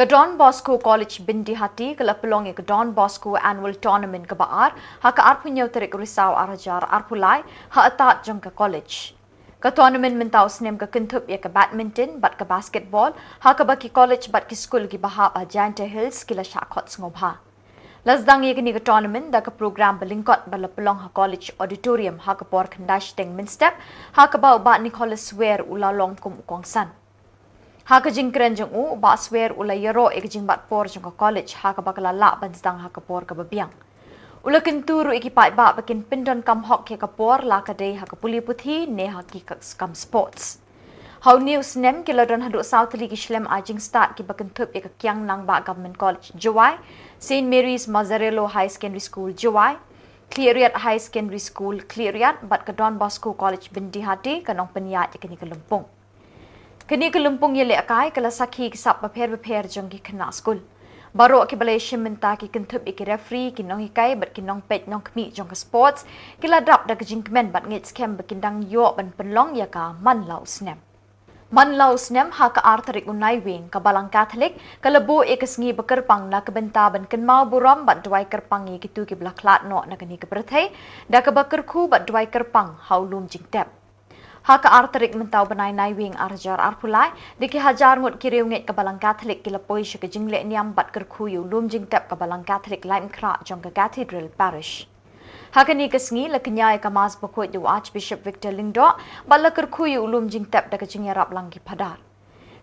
Ka Don Bosco College Byndihati ka la pynlong ïa ka Don Bosco Annual Tournament kaba ar ha ka arphew hynñiew tarik Risaw arhajar arphew lai ha atad jong ka college. Ka tournament mynta u snem ka kynthup ïa ka badminton bad ka basketball ha kaba ki college bad ki skul kiba hap ha Jaintia Hills ki la shah khot sngewbha. La sdang ïa kane ka tournament da ka program ba lyngkot ba la pynlong ha College Auditorium ha ka por khyndai shiteng mynstep, ha kaba u Bah Nicholas Swer u la long kum u kongsan. Ha ka jingkren jong u, u Bah Swer u la ïaroh ïa ka jingbat por jong ka college ha kaba ka la lah ban sdang ha ka por kaba biang. U la kyntu ruh ïa ki paidbah ba kin pyndonkam hok ïa ka por, la ka dei ha ka pule puthi ne ha ki ka-, kam sports. Ha une u snem ki la don haduh saw tylli ki shlem ai jingstad kiba kynthup ïa ka Kiang Nangbah Government College Jowai, Saint Mary's Mazzarello Higher Secondary School Jowai, Khliehriat Higher Secondary School Khliehriat bad ka Don Bosco College Byndihati ka nongpynïaid ïa kane ka lympung. Kane ka lympung ïalehkai ka la sakhi ki sap bapher bapher jong ki khynnah skul. Baroh kiba la ïashim bynta ki kynthup ïa ki referee, ki nonghikai bad ki nongpeit nongkhmih jong ka sports ki la dap da ka jingkmen bad ngeit skhem ba kin dang ïoh ban pynlong ïa ka man la u snem. Man la u snem ha ka ar tarik u Naiwieng ka Balang Katholik ka la buh ïa ka sngi ba kyrpang na ka bynta ban kynmaw burom bad duwai kyrpang ïa kito kiba la khlad noh na kane ka pyrthei, da kaba kyrkhu bad duwai kyrpang ha u lum jingtep. Ha ka ar tarik mynta u bnai Naiwieng arhajar arphew lai, da ki hajar ngut ki riewngeit ka Balang Katholik ki la poi sha ka jingleh niam bad kyrkhu ïa u lum jingtep ka Balang Katholik Laitumkhrah jong ka Cathedral Parish. Ha kane ka sngi la kñia ïa ka Mass bakhuid da u Archbishop Victor Lyngdoh bad la kyrkhu ïa u lum jingtep da ka jingïarap lang ki phadar.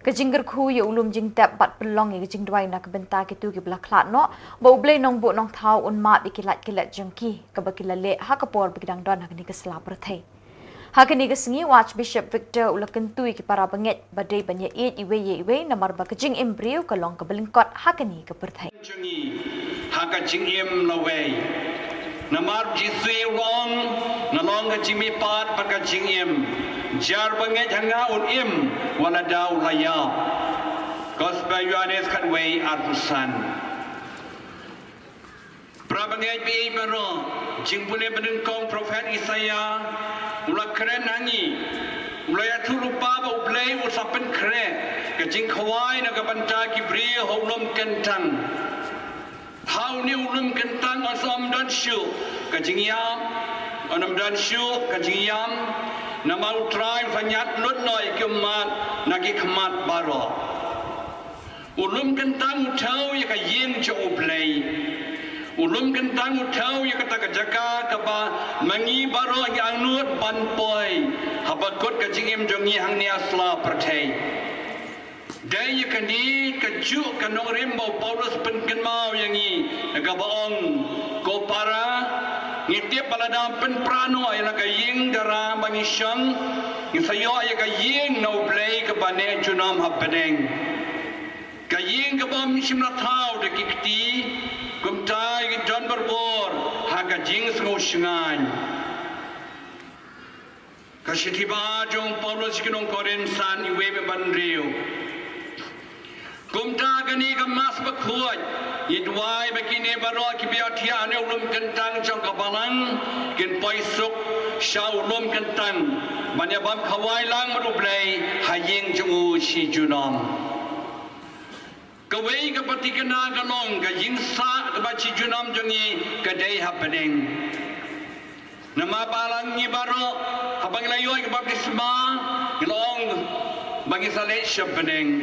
Ka jingkyrkhu ïa u lum jingtep bad pynlong ïa ka jingduwai na ka bynta kito kiba la khlad noh, ba U Blei Nongbuh Nongthaw un map ïa ki lait ki let jong ki kaba ki la leh ha ka por ba ki dang don ha kane ka sla pyrthei. Ha kane ka sngi u Archbishop Victor u la kyntu ïa ki para bangeit ba dei ban ïaieit iwei ïa iwei namar ba ka jingim briew ka long kaba lyngkot ha kane ka pyrthei. Jong ngi ha ka jingim lawei. Namar Jisu u ong, nga long ka jingmihpat bad ka jingim. Jar ba ngeit ha nga un im wat la da u la ïap. Gospel Ïoannis khatwei arphew san. Para bangeit ba ïeit baroh, jingpule ba nyngkong u prophet Isaïah u la kren ha ngi. U la ïathuh lypa ba U Blei u sa pynkhreh ka jingkhawai na ka bynta ki briew ha u lum kyntang. Ha une u lum kyntang yn sa ym don shuh ka jingïap, yn ym don shuh ka jingïam, namar U Trai u sa ñiad lut noh ïa ki ummat na ki khmat baroh. U lum kyntang u thew ïa ka ïing jong U Blei. U lum kyntang u thew ïa kata ka jaka kaba ma ngi baroh ngi angnud ban poi haba kut ka jingim jong ngi hangne ha sla pyrthei. Dei ïa kane kajuh ka nongrim ba u Paulus pynkynmaw ïa ngi, da kaba ong, ko para, ngi tip ba lada pynpra noh ïa la ka ïing dara ba ngi shong, ngi sa ïoh ïa ka ïing na U Blei kaba neh junom ha bneng. Ka ïing kaba ym shym la thaw da ki kti, kumta ngi don barabor ha ka jingsngewshngaiñ. Ka shithi ba jong u Paulus sha ki nong Korinth san, iwei bad hynriew. Kumta kane ka Mass bakhuid, ngi duwai ba kine baroh kiba ïathiah ha une u lum kyntang jong ka Balang kin poi suk sha u lum kyntang ban ïa bam khawai lang bad U Blei ha ïing jong u shi junom. Kawei ka pyrthei kane ka long ka ïing sah kaba shi junom jong ngi ka dei ha bneng. Namar ba la ngi baroh haba ngi la ïoh ïa ka baptisma ngi la ong ba ngi sa leit sha bneng.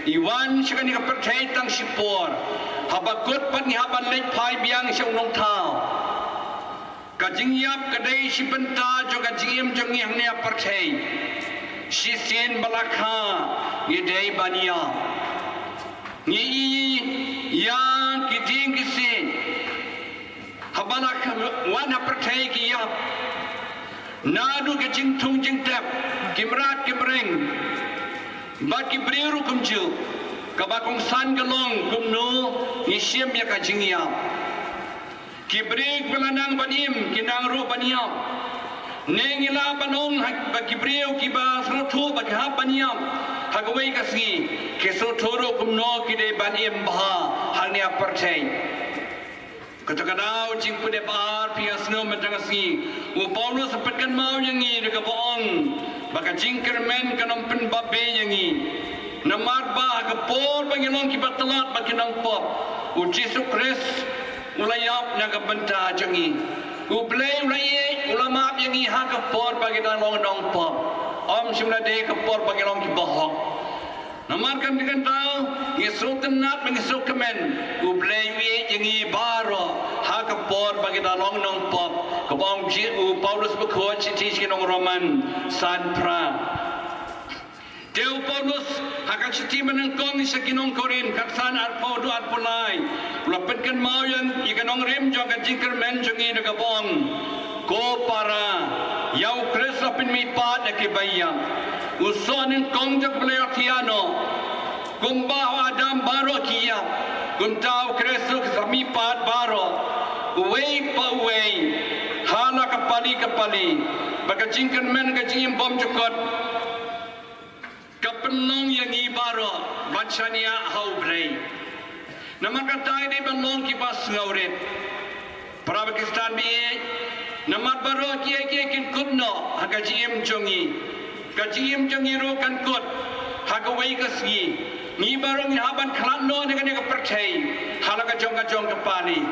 Ngi wan sha kane ka pyrthei tang shipor, haba kut pat ngi hap ban leit phai biang sha u Nongthaw. Ka jingïap ka dei shi bynta jong ka jingim jong ngi hangne ha pyrthei. Shisien ba la kha ngi dei ban ïap. Ngi ïohi ïa ki dieng ki siej haba la kha, wan ha pyrthei ki ïap. Naduh ka jingthung jingtep, ki mrad ki mreng bad ki briew ruh kumjuh. Kaba kongsan ka long kumno ngi shim ïa ka jingïap. Ki briew kiba la nang ban im ki nang ruh ban ïap. Ne ngi lah ban ong ha, ba ki briew kiba sngewthuh ba ki hap ban ïap ha kawei ka sngi, ki sngewthuh ruh kumno ki dei ban im bha hangne ha pyrthei. Kata ka daw jingpynïap ar phi ïa sngew mynta ka sngi, u Paulus u pynkynmaw ïa ngi da kaba ong ba ka jingkyrmen kan ym pynbapbe ïa ngi. Namar ba ha ka por ba ngi long kiba tlot bad ki nongpop, u Jisu Khrist u la ïap na ka bynta jong ngi. U Blei u la ïeit, u la map ïa ngi ha ka por ba ngi dang long nongpop, ym shym la dei ka por ba ngi long kiba hok. Namar kata ka daw ngi sngewtynnat bad ngi sngewkmen, u Blei u ïeit ïa ngi baroh ha ka por ba ngi dang long nongpop, kaba ong u Paulus bakhuid shithi sha ki nong Roman san phra. Te u Paulus ha ka shithi banyngkong sha ki nong Korinth khatsan arphew haduh arphew lai, u la pynkynmaw ïa ka nongrim jong ka jingkyrmen jong ngi da kaba ong, ko para, ïa u Khrist la pynmihpat ïa kiba ïap, u soh nyngkong jong ka ba la ïohthiah noh. Kumba ha u Adam baroh ki ïap, kumta ha u Khrist ruh ki sa mihpat baroh, uwei pa uwei, ha la ka pali ka pali, ba ka jingkyrmen ka jingim bymjukut ka pynlong ïa ngi baroh ban shaniah ha u Blei. Namar kata ngi dei ban long kiba sngewrit. Para Khristan ba ïeit, namar baroh kiei kiei kin kut noh ha ka jingim jong ngi. Ka jingim jong ngi ruh kan kut ha kawei ka sngi. Ngi baroh ngi hap ban khlad noh na kane ka pyrthei ha la ka jong ka jong ka pali.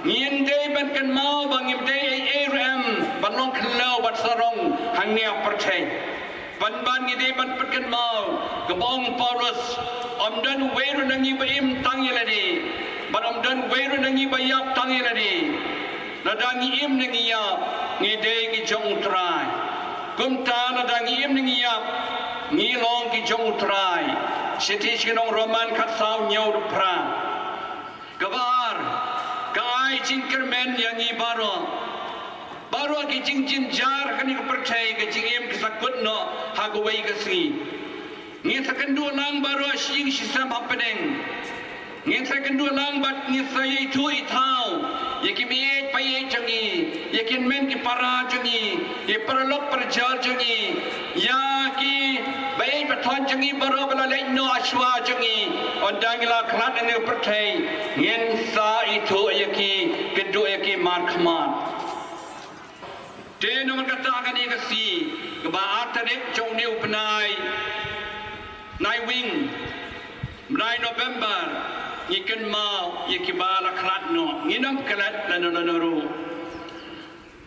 Ngim dei ban kynmaw ba ngim dei ei ei ruh em ban long khlaw ban sarong hangne ha pyrthei. Pynban ngi dei ban pynkynmaw kaba ong u Paulus, ym don uwei ruh na ngi ba im tang ïa lade, bad ym don uwei ruh na ngi ba ïap tang ïa lade. Lada ngi im ne ngi ïap, ngi dei ki jong u Trai. Kumta lada ngi im ne ngi ïap, ngi long ki jong u Trai. Shithi sha ki nong Roman khatsaw hynñiew haduh phra. Kaba ar, ka ai jingkyrmen ïa ngi baroh. Baroh ki jingjynjar kane ka pyrthei, ka jingim ka sa kut noh ha kawei ka sngi. Ngin sa kynduh lang baroh shi ïing shi sem hapdeng. Ngin sa kynduh lang bad ngin sa ïathuh ïathaw ïa ki ba ïeit ba ïeit jong ngi, ïa ki hynmen ki para jong ngi, ïa ki paralok parajor jong ngi, ïa ki ba ïeit ba thoh jong ngi baroh ba la leit noh ha shuwa jong ngi. Ynda ngi la khlad na kane ka pyrthei, ngin sa ïathuh ïa ki, kynduh ïa ki markhmat. Te namar kata kane ka sngi, kaba ar tarik jong une u bnai Naiwieng, bnai November, ngi kynmaw ïa kiba la khlad noh, ngin ym klet lano lano ruh.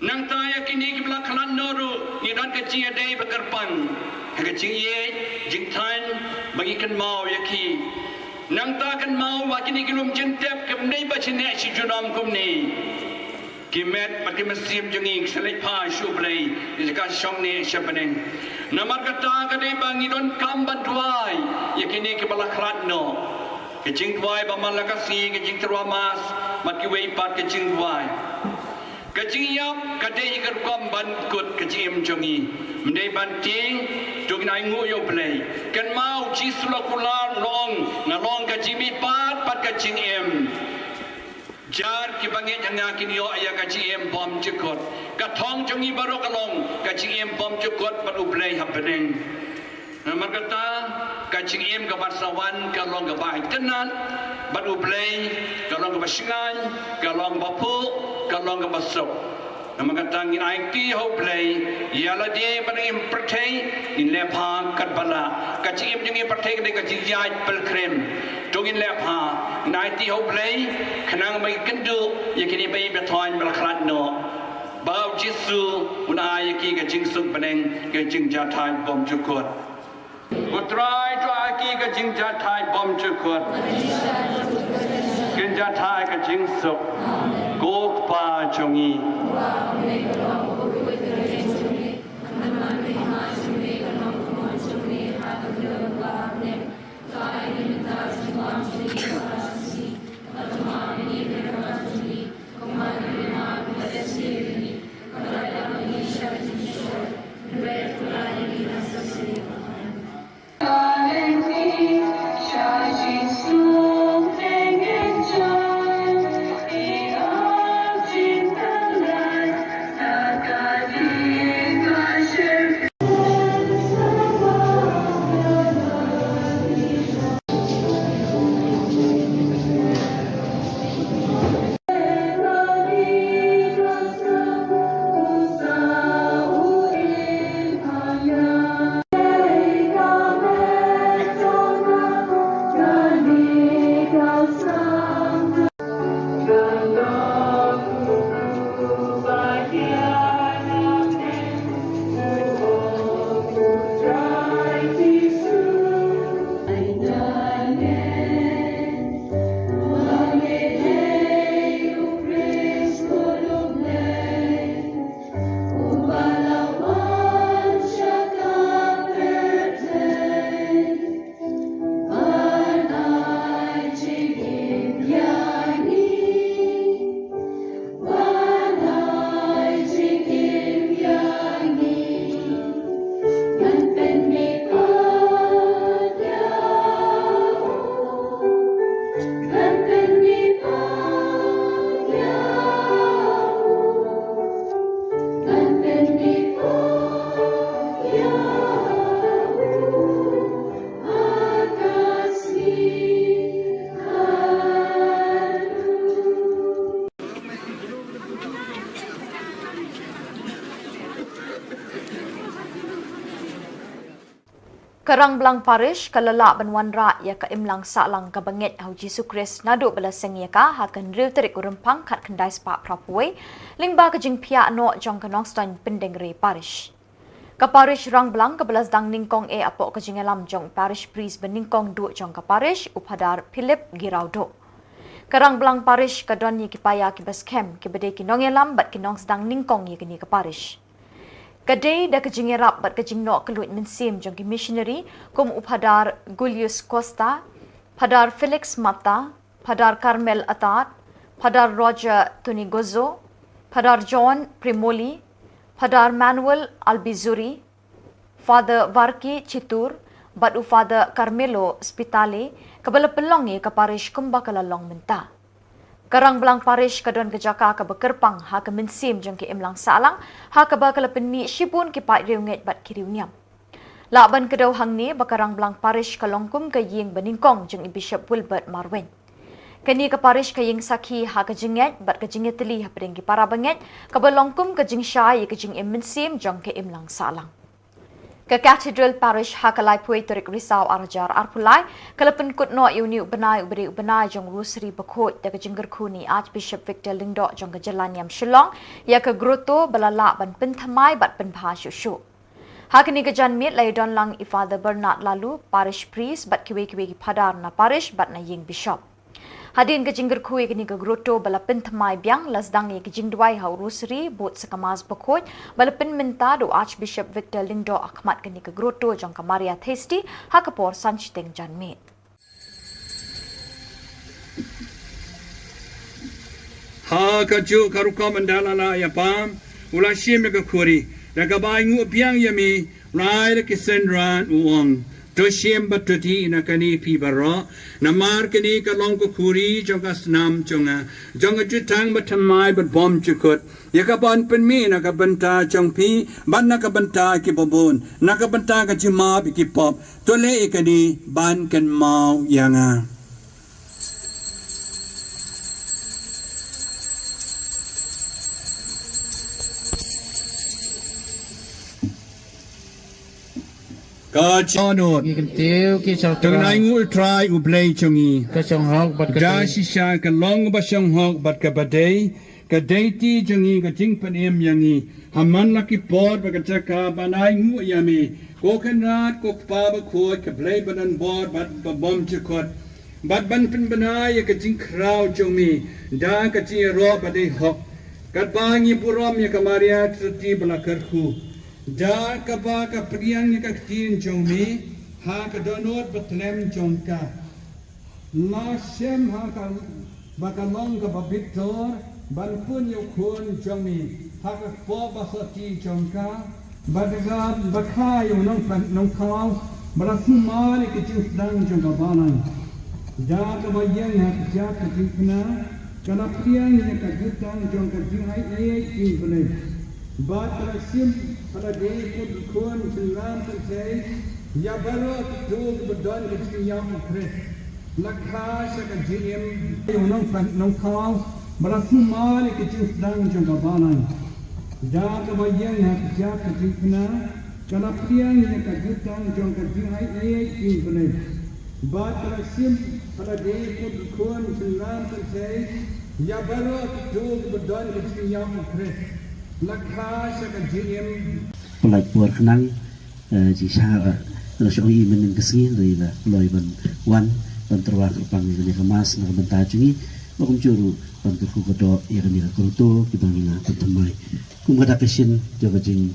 Nangta ïa kine kiba la khlad noh ruh, ngi don ka jingïadei ba kyrpang ha ka jingïeit jingthaw ba ngi kynmaw ïa ki. Nangta kynmaw ba kine ki lum jingtep kim dei ba sngewsih junom kumne. Ki met bad ki mynsiem jong ngi ki sa leit phai sha u Blei, ki sa shong ne sha bneng. Namar kata ka dei ba ngi donkam ban duwai ïa kine kiba la khlad noh. Ka jingduwai ba man la ka sngi, ka jingtyrwa mass, bad kiwei pat ka jingduwai. Ka jingïap ka dei ka rukom ban kut ka jingim jong ngi. Ym dei ban tieng, to ngin ainguh ïa u Blei. Kynmaw u Jisu la kular u la ong, nga long ka jingmihpat bad ka jingim. Jar kiba ngeit ha nga kin ïoh ïa ka jingim bymjukut. Ka thong jong ngi baroh ka long ka jingim bymjukut bad u Blei ha bneng. Namar kata ka jingim kaba sa wan ka long kaba itynnad bad u Blei, ka long kaba shngaiñ, ka long kaba phuh, ka long kaba suk. Namar kata ngin aiti ha u Blei ïa lade ba ngin pyrthei, ngin leh bha katba lah. Ka jingim jong ngi pyrthei ka dei ka jingïaid pilgrim. To ngin leh bha, ngin aiti ha u Blei khnang ba ngin kynduh ïa kine ba ïeit ba thoh ba la khlad noh. Ba u Jisu un ai ïa ki ka jingsuk bneng, ka jingjahthait bymjukut. U Trai to ai ki ka jingjahthait bymjukut. Ka jingjahthait ka jingsuk. Ko Kpa jong ngi. Ka Rangblang Parish ka la lah ban wanrah ïa ka imlang sahlang kaba ngeit ha u Jisu Khrist naduh ba la seng ïa ka ha ka hynriew tarik u Rymphang khatkhyndai spah phra phew wei, lyngba ka jingphiah noh jong ka Nongstoiñ Pyndengrei Parish. Ka Parish Rangblang kaba la sdang nyngkong eh hapoh ka jingïalam jong u Parish Priest ba nyngkong duh jong ka Parish, u Phadar Philip Giraudok. Ka Rangblang Parish ka don ïa ki paia kiba skhem, kiba dei ki nongïalam bad ki nongsdang nyngkong ïa kane ka Parish. Ka dei da ka jingïarap bad ka jingnoh kylluid mynsiem jong ki missionary kum u Phadar Julius Costa, Phadar Felix Mata, Phadar Carmel Atad, Phadar Roger Tonigozo, Phadar John Primoli, Phadar Manuel Albizuri, Father Varki Chitur, bad u Father Carmelo Spitale, kaba la pynlong ïa ka Parish kumba ka la long mynta. Ka Rangblang Parish ka don ka jaka kaba kyrpang ha ka mynsiem jong ka imlang sahlang, ha kaba ka la pynmih shibun ki paid riewngeit bad ki riewniam. Lah ban kdew hangne ba ka Rangblang Parish ka long kum ka ïing ba nyngkong jong i Bishop Wilbert Marwein. Kane ka Parish ka ïeng sakhi ha ka jingngeit bad ka jingïatylli hapdeng ki para bangeit, kaba long kum ka jingshai ïa ka jingim mynsiem jong ka imlang sahlang. Ka Cathedral Parish ha ka laiphew tarik Risaw arhajar arphew lai, ka la pynkut noh ïa une u bnai uba dei u bnai jong u Rosary bakhuid da ka jingkyrkhu na i Archbishop Victor Lyngdoh jong ka jylla niam Shillong, ïa ka grotto ba la lah ban pynthymmai bad pynbha shuh shuh. Ha kane ka janmiet la ïadon lang i Father Bernard Lalu, Parish Priest, bad kiwei kiwei ki Phadar na Parish bad na ïing Bishop. Hadien ka jingkyrkhu ïa kane ka grotto ba la pynthymmai biang, la sdang ïa ka jingduwai ha u Rosary, bud sa ka Mass bakhuid ba la pynmynta da u Archbishop Victor Lyngdoh ha khmat kane ka grotto jong ka Maria Theisotti ha ka por san shiteng janmiet. Ha kajuh ka rukom ynda la lah ïa pam, u la shim ïa ka khuri, da kaba ainguh biang ïa me, u la ai da ki synran u ong, to shim bad to dih na kane phi baroh, namar kane ka long ka khuri jong ka snam jong nga, jong ka jutang bathymmai bad bymjukut, ïa kaban pynmih na ka bynta jong phi bad na ka bynta kiba bun, na ka bynta ka jingmap ïa ki pop. To leh ïa kane ban kynmaw ïa nga. Ka jingdon. Ki kyntiew ki shong. Tang ai nguh Trai U Blei jong ngi. Ka shong hok bad ka dei. Da shisha ka long ba shong hok bad kaba dei. Ka dei ti jong ngi ka jingpynim ïa ngi. Ha man la ki por bad ka jaka ban ai nguh ïa me, ko Kynrad, ko Kpa bakhuid, ka Blei badonbor bad ba bymjukut. Bad ban pynbna ïa ka jingkhraw jong me da ka jingïaroh ba dei hok, katba ngi burom ïa ka Maria Theisotti ba la kyrkhu. Da kaba ka pdiang ïa ka ktien jong me ha ka dohnud bathlem jong ka. La shem ha ka ba ka long kaba bitor ban pun ïa u Khun jong me ha ka kpoh ba sotti jong ka, bad ka ba kha ïa u nongpynim nongthaw, ba la sumar ïa ka jingsdang jong ka balang. Da kaba ïeng ha kjat ka jingkyrkhu, ka la pdiang ïa ka jutang jong ka jingaiei ïa U Blei. Bad ka la shim ha lade kum u Khun Synran Kynthei ïa baroh kito kiba don ka jingïap ha U Khrist. La kha sha ka jingim ïa u nongpynim nongthaw, ba la sumar ïa ka jingsdang jong ka balang. Da kaba ïeng ha kjat ka jingkyrkhu, ka la pdiang ïa ka jutang jong ka jingaiei ïa U Blei. Bad ka la shim ha lade kum u Khun Synran Kynthei ïa baroh kito kiba don ka jingïap ha U Khrist. La kha sha ka jingim. Pynlait por khnang, eh, jingshisha, eh, la shu ïohi mynnin ka sngi, la ïa la kloi ban wan ban tyrwa kyrpang ïa kane ka Mass na ka bynta jong ngi. Ba kumjuh ruh ban kyrkhu ka doh ïa kane ka grotto kiba ngi la pynthymmai. Kum kata ka shin jong ka jing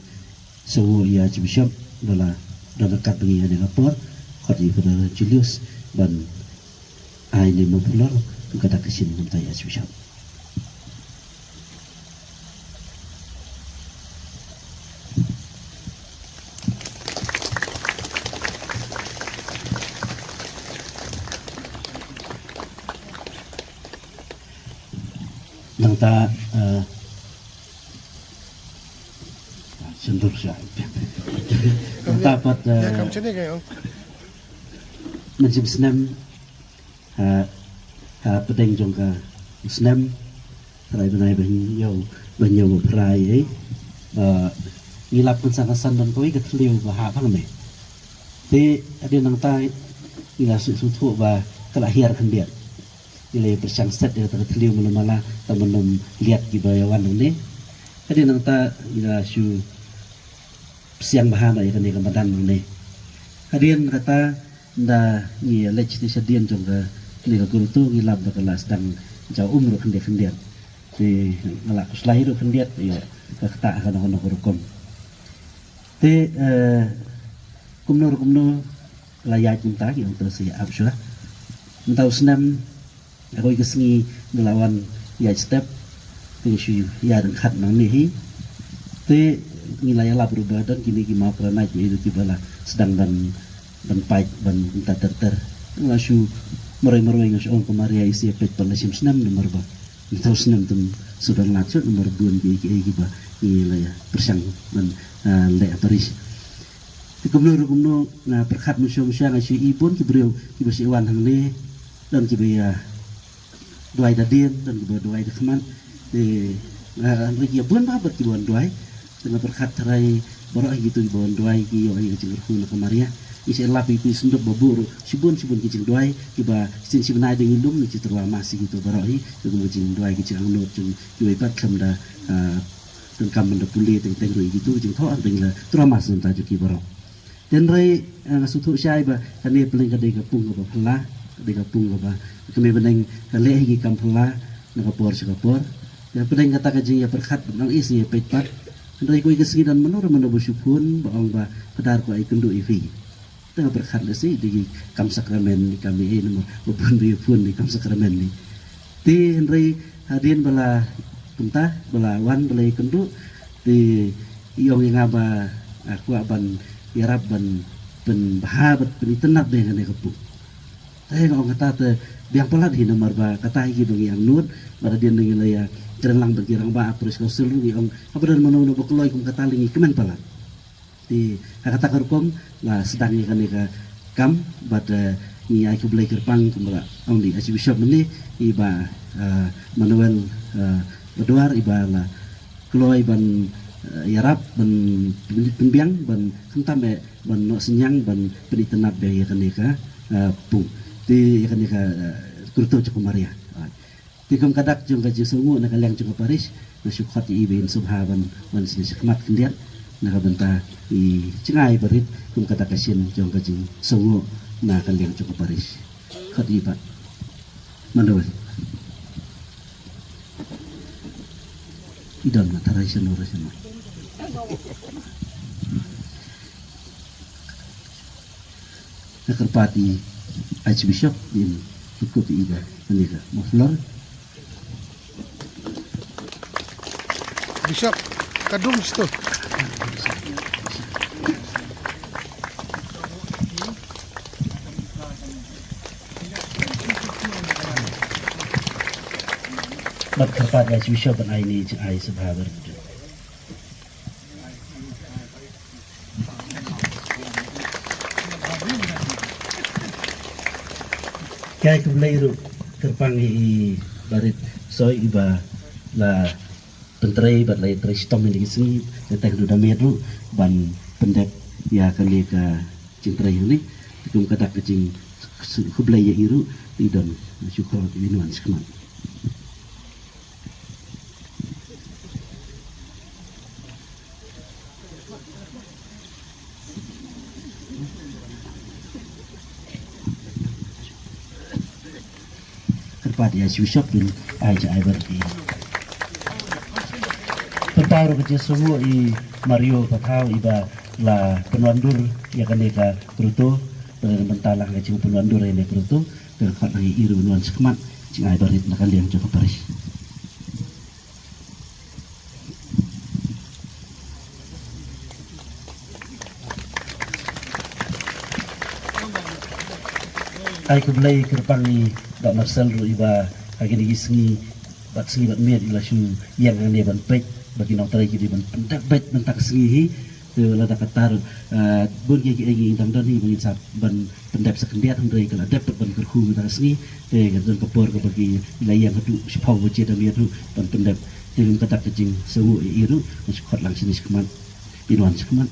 Sa u ïa Archbishop ba la don ryngkat bad ngi ha kane ka por, khot ïa u Father Julius ban ai ne mo pulor kum kata ka shin namar ïa Archbishop. Nangta, eh, Sendok sha. Nangta pat, eh, mynsiem snem, ha, ha pdeng jong ka snem, phra bnai ba hynñiew, ba hynñiew ba phra, eh. Eh, ngi lap kan sa ka san don kawei ka thliew ba hap hangne. Te hadien nangta ngi la sngewthuh ba ka la hiar khyndiat. Ngi la pyrshang set ïa kata ka thliew mala mala tang ban ym liat kiba ïa wan hangne. Hadien nangta ngi la shu pyrshang bha na ïa kane ka madan hangne. Hadien kata nda ngi leit sha dien jong kane ka grotto ngi lap ba ka la sdang jaw um ruh khyndiat khyndiat. Te nga la khuslai ruh khyndiat ïa ka kata ha kano kano ka rukom. Te eh, kumno ruh kumno la ïaid kumta ngi ong to sa ïa ap shuwa. Mynta u snem ha kawei ka sngi ngi la wan ïaid step. Te ngi shu ïaid ryngkat nangne hi. Te ngi la ïalap ruh ba don kine ki mawkranai ki ïa kiba la sdang ban ban pait ban kumta ter ter. Nga shu marwei marwei nga shu ong ko Maria ïa sa peit pat la shim snem namar ba mynta u snem tum shu don lad shuh namar bun ki ki kiba ngi la ïa pyrshang ban ah, leh ha parish. Te kumno ruh kumno nga pyrkhat mynshuwa mynshuwa nga shu i bun ki briew kiba shu wan hangne. Don kiba ïa duwai da dien, don kiba duwai da khmat. Te nga hynrei ki ïa bun bha bad kiba wan duwai. Te nga pyrkhat tharai baroh hi kito kiba wan duwai ki ïoh ïa ka jingkyrkhu na ka Maria. Ngi sa lap ïa ki sngewthuh ba buh ruh shibun shibun ki jingduwai kiba shisien shi bnai da ngi lum ngi shu tyrwa mass ïa kito baroh hi. Te kumba jingduwai ki jingangnud jong kiwei pat khlem da ah, donkam ban da pule teng teng ruh ïa kito ki jingthoh hangta ngi la tyrwa mass na bynta jong ki baroh. Te hynrei eh, nga sngewthuh shai ba kane pdeng ka dei ka pung kaba phylla, ka dei ka pung kaba ka mei bneng ka leh hi ki kam phylla na ka por sha ka por. Te pdeng kata ka jingïapyrkhat ba nang ïa sa ïa peit pat. Hynrei kawei ka sngi don mano re mano ba shu phone ba ong ba Phadar ko ai kynduh ïa phi. Te nga pyrkhat lehse dei ki kam sakramen ne kam ei namar ba bun ba ïa phone dei kam sakramen ne. Te hynrei hadien ba la kumta ba la wan ba la ïakynduh te i ong ïa nga ba ah, kwah ban ïarap ban pynbha bad pynitynnad bha ïa kane ka pung. Te nga ong kata te biang palat hi namar ba kata hi kiba ngi angnud bad hadien ba ngi la ïakren lang bad ki rangbah parish council ruh ngi ong haba don mano mano ba kloi kum kata lei ngi kmen palat. Te ha kata ka rukom la sdang ïa kane ka kam bad eh, ngi ai khublei kyrpang kumba la ong di Archbishop mynne i Bah eh, Manuel eh, Baduar iba la kloi ban eh, ïarap ban pyn- pynbiang ban khamtam eh ban noh synñiang ban pynitynnad bha ïa kane ka eh, pung. Te ïa kane ka eh, grotto jong ka Maria. Ah. Te kum ka dak jong ka jingsngewnguh na ka liang jong ka parish nga shu khot ïa i ba in sngewbha ban wan sha khmat khyndiat na ka bynta i jngai barit kum ka dak ka shin jong ka jingsngewnguh na ka liang jong ka parish. Khot ïa i Bah Manuel. I don na tharai shano re shano. Nga kyrpad ïa i Archbishop in kut ïa i da kane ka muffler. Bishop, ka dum sto. Bad kyrpad ïa i Archbishop ban ai ni ai sngewbha ber. Ki ai khublei ruh kyrpang ïa i Barit Soi iba la pyntrei bad la ïatrei shitom ïa kine ki sngi, ïa tang ruh da miet ruh ban pyndep ïa kane ka jingtrei hangne. Te kum ka dak ka jingkhublei ïa i ruh i don shu khot ïa i wan sha khmat. Kyrpad ïa i Archbishop kin ai ja ai bad i. Pynpaw ruh ka jingsngewnguh i Mario Pathaw iba la pynwandur ïa kane ka grotto, bad na bynta lang ka jingpynwandur ïa kane ka grotto, te kyrpad ïa i ruh ban wan sha khmat jngai barit na ka liang jong ka parish. Ai khublei kyrpang ïa i Bah Marcel ruh iba ha kine ki sngi bad sngi bad miet i la shu ïeng hangne ban peit ba ki nongtrei ki dei ban pyndep beit mynta ka sngi hi. Te lada kata ruh, eh, bun kiei kiei ngi dang don hi ba ngin sa ban pyndep sa khyndiat hynrei ka la dep pat ban kyrkhu mynta ka sngi. Te ka don ka por kaba ki la ïeng haduh shiphew baje da miet ruh ban pyndep. Te kum ka dak ka jingsngewnguh ïa i ruh nga shu khot lang shane sha khmat. Pynwan sha khmat.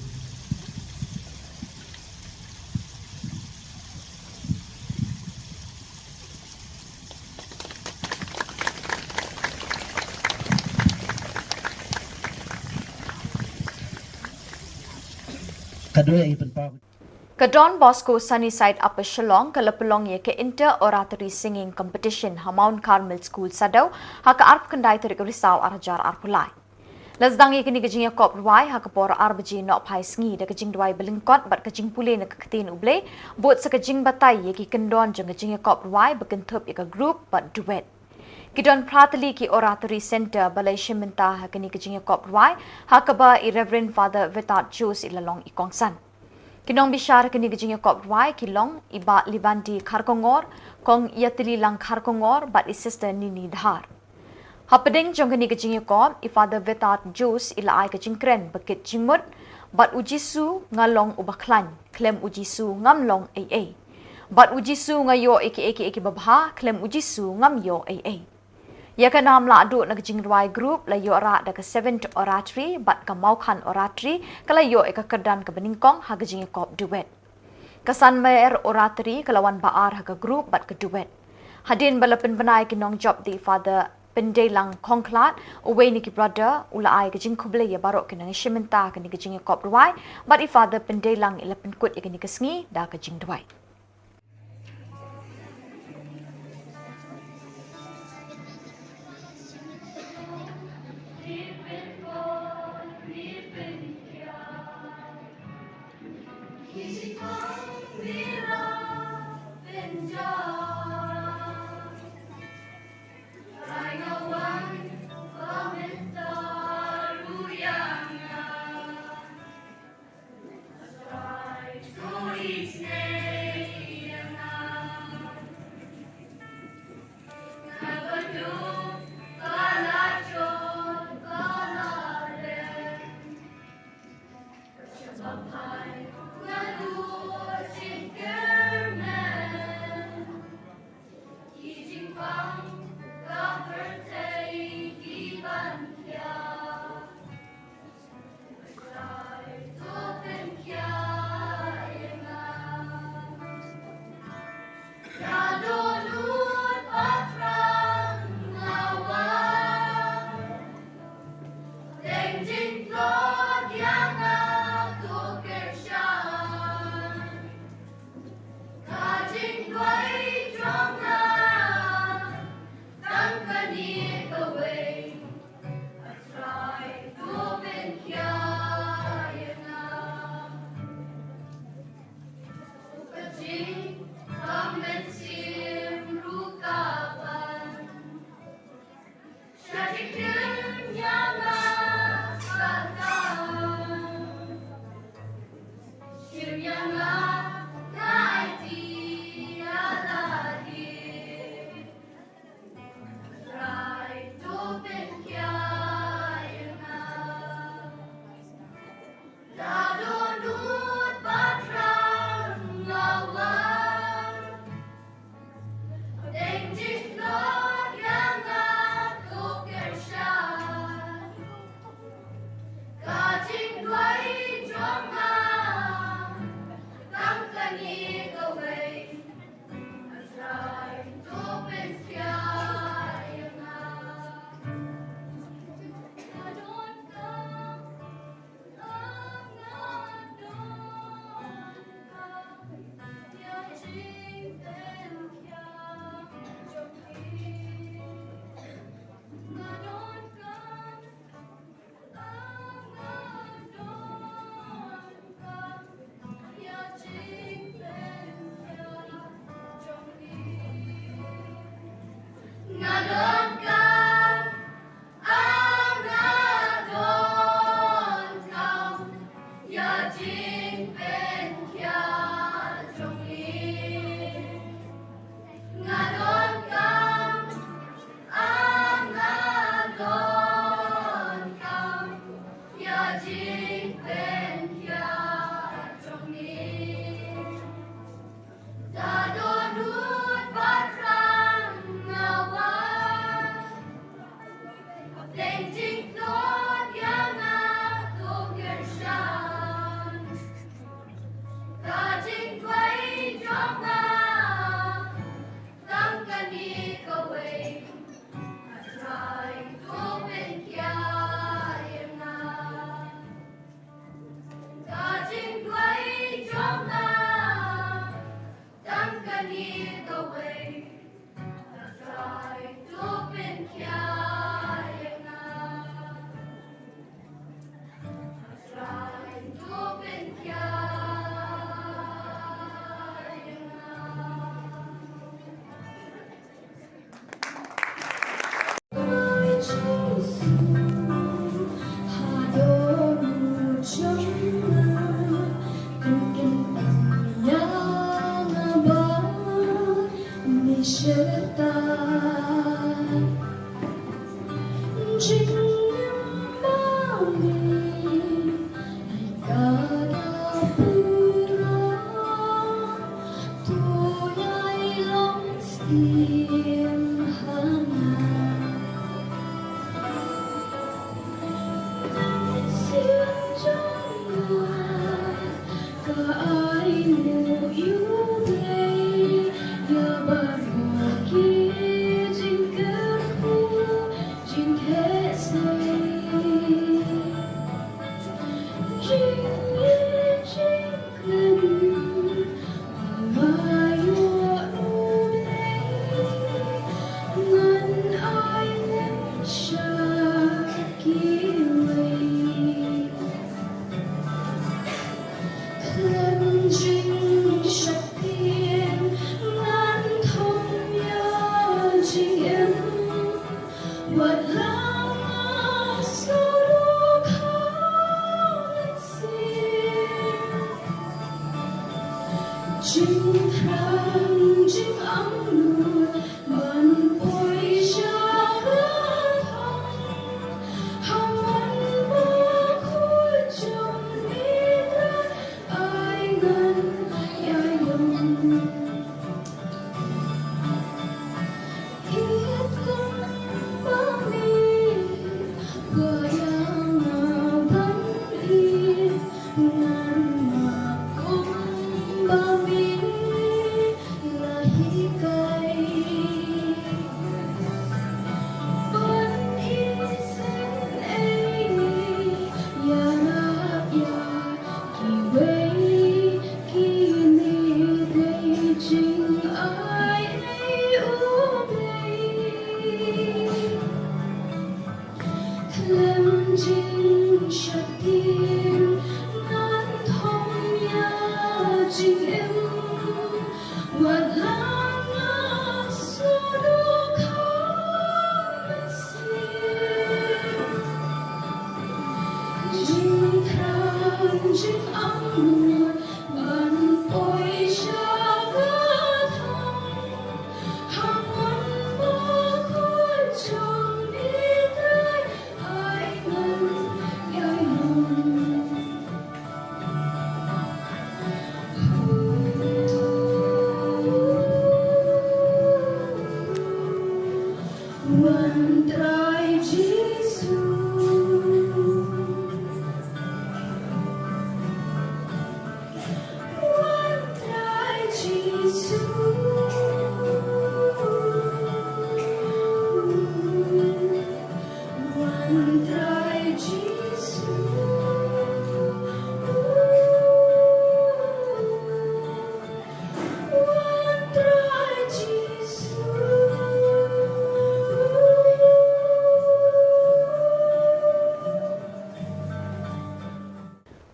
Ka Don Bosco Sunnyside Upper Shillong ka la pynlong ïa ka Inter Oratory Singing Competition ha Mount Carmel School Saddew ha ka arphew khyndai tarik Risaw arhajar arphew lai. La sdang ïa kane ka jingïakop rwai ha ka por ar baje nohphai sngi da ka jingduwai ba lyngkot bad ka jingpule na ka ktien U Blei, bud sa ka jingbatai ïa ki kyndon jong ka jingïakop rwai ba kynthup ïa ka group bad duet. Ki don phra tylli ki Oratory Centre ba la ïashim bynta ha kane ka jingïakop rwai, ha kaba i Reverend Father Vetat Jose i la long i kongsan. Ki nongbishar ha kane ka jingïakop rwai ki long i Bah Libandi Kharkongor, Kong Ïatyllilang Kharkongor bad i Sister Nini Dhar. Hapdeng jong kane ka jingïakop, i Father Vetat Jose i la ai ka jingkren ba kit jingmut: Bad U Jisu nga long uba khlaiñ, khlem U Jisu ngam long ei ei. Bad U Jisu nga ïoh ïa kiei kiei kiba bha, khlem U Jisu ngam ïoh ei ei. Ïa ka nam lahduh na ka jingrwai group la ïoh rah da ka Seventh Oratory bad ka Mawkhan Oratory ka la ïoh ïa ka kyrdan kaba nyngkong ha ka jingïakop duet. Ka Sanmer Oratory ka la wan ba ar ha ka group bad ka duet. Hadien ba la pynbna ïa ki nongjop da i Father Pyndeilang Khongkhlad, uwei na ki brother, u la ai ka jingkhublei ïa baroh ki nongïashim bynta ha kane ka jingïakop rwai, bad i Father Pyndeilang i la pynkut ïa kane ka sngi da ka jingduwai.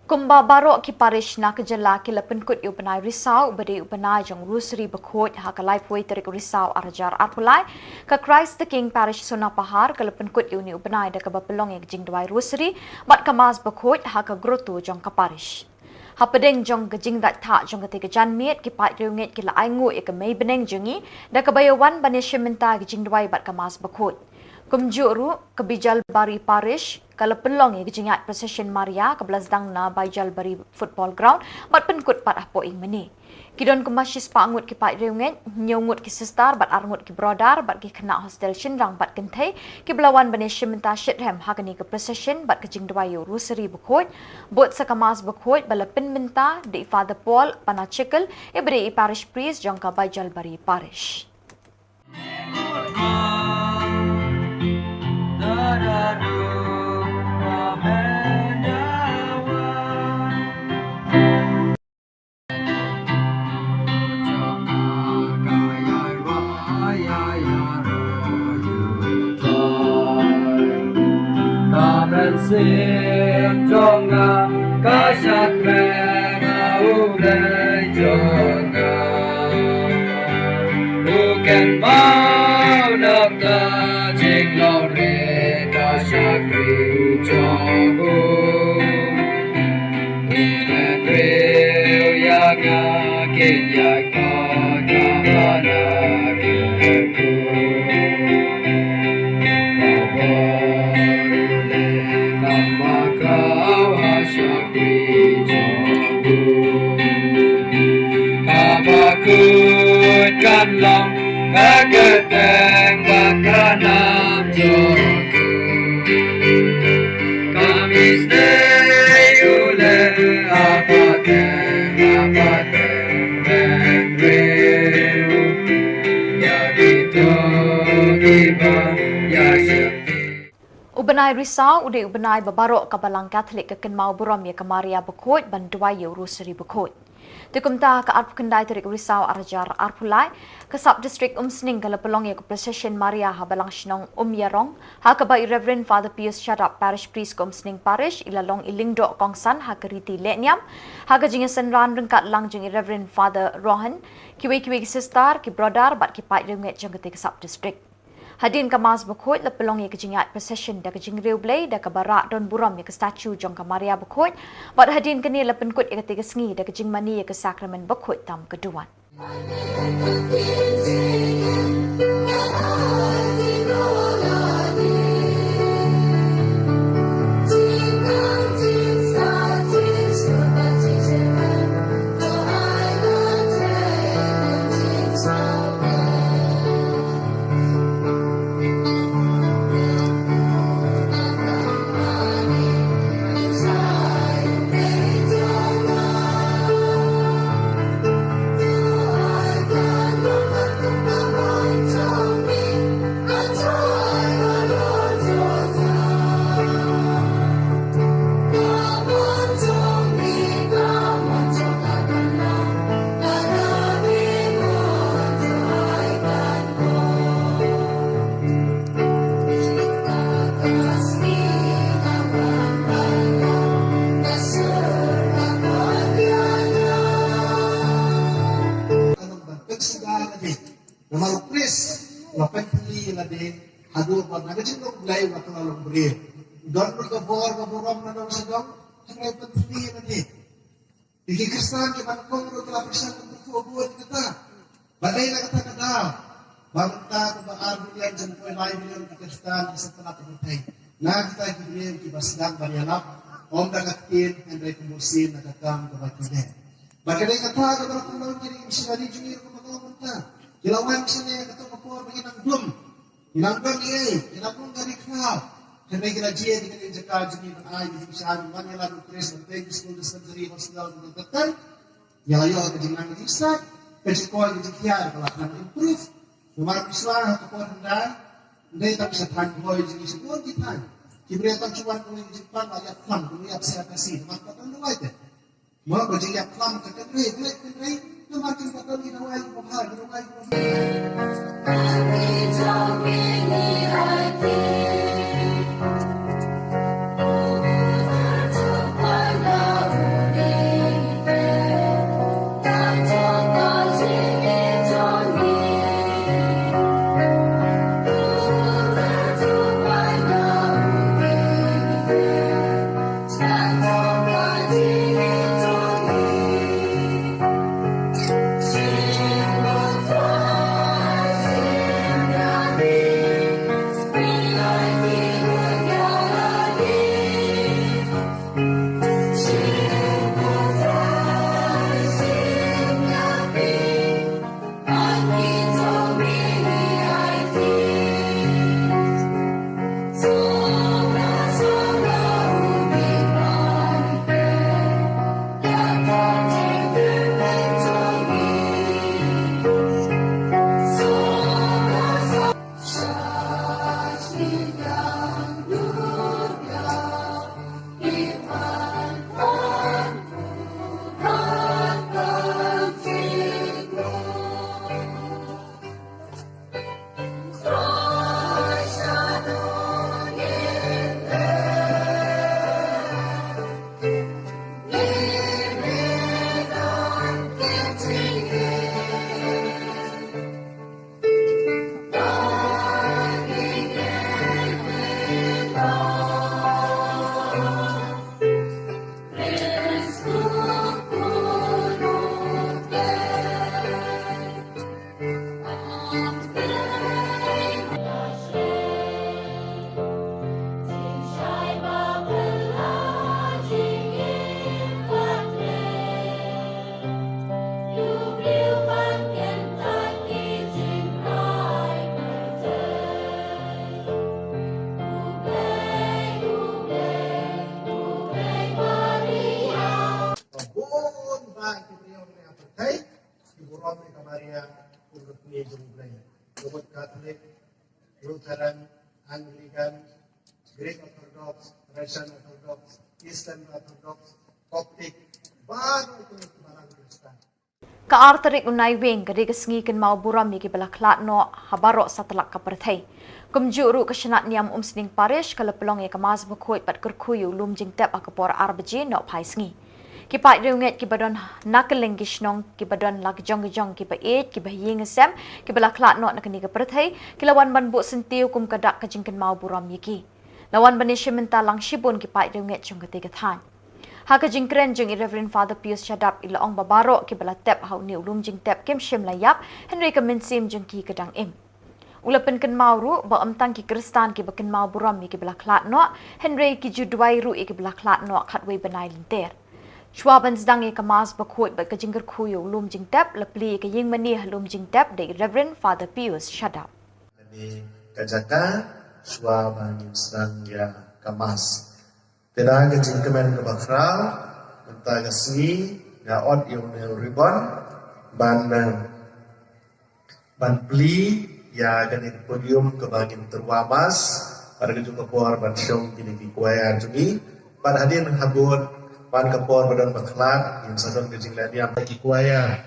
Kumba baroh ki parish na ka jylla ki la pynkut ïa u bnai Risaw, uba dei u bnai jong u Rosary Bakhuid, ha ka laiphew tarik Risaw arhajar arphew lai, ka Christ the King Parish Sonapahar ka la pynkut ïa une u bnai da kaba pynlong ïa ka jingduwai Rosary bad ka Mass Bakhuid ha ka grotto jong ka parish. Hapdeng jong ka jingdait thah jong katei ka janmiet, ki paid riewngeit ki la ainguh ïa ka mei bneng jong ngi da kaba ïa wan ban ïashim bynta ïa ka jingduwai bad ka Mass Bakhuid. Kumjuh ruh, ka Baijalbari Parish ka la pynlong ïa ka jingïaid procession Maria kaba la sdang na Baijalbari Football Ground bad pynkut pat hapoh ïing mane. Ki don kumba shispah ngut ki paid riewngeit, hynñiew ngut ki sister bad ar ngut ki brother bad ki khynnah hostel shynrang bad kynthei kiba la wan ban ïashim bynta shitrhem ha kane ka procession bad ka jingduwai ïa u Rosary Bakhuid, bud sa ka Mass Bakhuid ba la pynbynta da i Father Paul Panachikel, iba dei i Parish Priest jong ka Baijalbari Parish. Ka mynsiem jong nga ka shakri na U Blei jong nga. U kynmaw na ka jinglong rit ka shakri jong u. U kynmaw ïa nga, kynmaw ïa ka, ka bana ki ku. Ka bor u leh kam ba ka ha shakri jong u. Kaba kut kan long Ka kyrteng bad ka nam jong u. Kam isynei u leh ha pateng, ha pateng, teng briew. Ïa kito kiba ïa sheptieng. U bnai Risaw u dei u bnai ba baroh ka Balang Katholik ka kynmaw burom ïa ka Maria Bakhuid ban duwai ïa u Rosary Bakhuid. Te kumta, ka arphew khyndai tarik Risaw arhajar arphew lai, ka Sub District Umsning ka la pynlong ïa ka procession Maria ha Balang Shnong Umïarong, ha kaba i Reverend Father Pius Shadap, Parish Priest ka Umsning Parish, i la long i lyngdoh kongsan ha ka riti lehniam, ha ka jingïasynran ryngkat lang jong i Reverend Father Rohan, kiwei kiwei ki sister, ki brother bad ki paid riewngeit jong kata ka Sub District. Hadien ka Mass Bakhuid la pynlong ïa ka jingïaid procession da ka jingriewblei da kaba rah don burom ïa ka statue jong ka Maria Bakhuid, bad hadien kane la pynkut ïa kata ka sngi da ka jingmane ïa ka Sakramen Bakhuid tam ka duwan. Namar u Khrist u la pynthylli ïa lade haduh ba na ka jinglong Blei u la kylla long briew. U don ruh ka bor ka burom na nongshadong, hynrei u pynthylli ïa lade. Ki Khristan kiba nyngkong ruh ki la pyrshang ban kyrkhu bun ïa kata. Ba dei na kata ka daw ba mynta kumba ar billion jong poi lai billion ki Khristan ki sngewtynnat ha pyrthei. Na kita ki briew kiba sdang ban ïalap, ym da ka ktien hynrei kum u sien na ka kam kaba ki leh. Bad ka dei kata kaba la pynlong ki dei ki missionary jong ngi ruh kumba ka long mynta. Ki la wan shane ha kato ka por ba ngi nang dum. Ngi nang dum ïa, ngi nang dum ka ri khlaw. Hynrei ki la jia ïa ka dei jaka jong ngi ban ai ïa ka jingshai, ban wan ïalap ïa u Khrist, ban peit ki skul, dispensary, hospital, ban peit. Ïa la ïoh ka jingnang ka jingstad, ka jingkoit ka jingkhiah ka la than improve. Namar phi sngewthuh ha ka por hyndai, ym dei tang sha thaiñ Bhoi jong ngi, sha bun ki thaiñ. Ki briew tang shu wan kawei ka jingpang la ïap khlam, kawei ïap sha ka si, namar ka don dawai te. Mo ka jingïap khlam ka kynrei, kynrei, kynrei, namar kin ka don ki dawai kiba bha, ki dawai kiba bha. Maria, u rukni jong U Blei. Ka mut Katholik, Lutheran, Anglikan, Greek Orthodox, Russian Orthodox, Eastern Orthodox, Coptic, baroh ki balang Khristan. Ka ar tarik u Naiwieng ka dei ka sngi kynmaw burom ïa kiba la khlad noh ha baroh satlak ka pyrthei. Kumjuh ruh ka Shnat Niam Umsning Parish ka la pynlong ïa ka Mass Bakhuid bad kyrkhu ïa u lum jingtep ha ka por ar baje nohphai sngi. Ki paid riewngeit kiba don na kylleng ki shnong, kiba don la ki jong ki jong, kiba ïeit, kiba ha ïing ha sem, kiba la khlad noh na kane ka pyrthei, ki la wan ban buh syntiew kum ka dak ka jingkynmaw burom ïa ki. La wan ban ïashim bynta lang shibun ki paid riewngeit jong katei ka thaiñ. Ha ka jingkren jong i Reverend Father Pius Shadap, i la ong ba baroh kiba la tep ha une u lum jingtep kim shym la ïap, hynrei ka mynsiem jong ki ka dang im. U la pynkynmaw ruh ba ym tang ki Khristan kiba kynmaw burom ïa kiba la khlad noh, hynrei ki ju duwai ruh ïa kiba la khlad noh khatwei bnai lynter. Shuwa ban sdang ïa ka Mass Bakhuid bad ka jingkyrkhu ïa u lum jingtep, la plie ïa ka ïingmane ha lum jingtep da i Reverend Father Pius Shadap. Kane ka jaka, shuwa ba ngin sdang ïa ka Mass. Te da ka jingkmen kaba khraw, mynta ka sngi, nga ot ïa une u ribbon, ban, eh, ban plie ïa kane ka podium kaba ngin tyrwa Mass, bad ka juh ka por ban shong kine ki choir jong ngi, bad hadien habud, ban ka por ba don ba khlad, ngin sa don ka jingleh niam ki choir.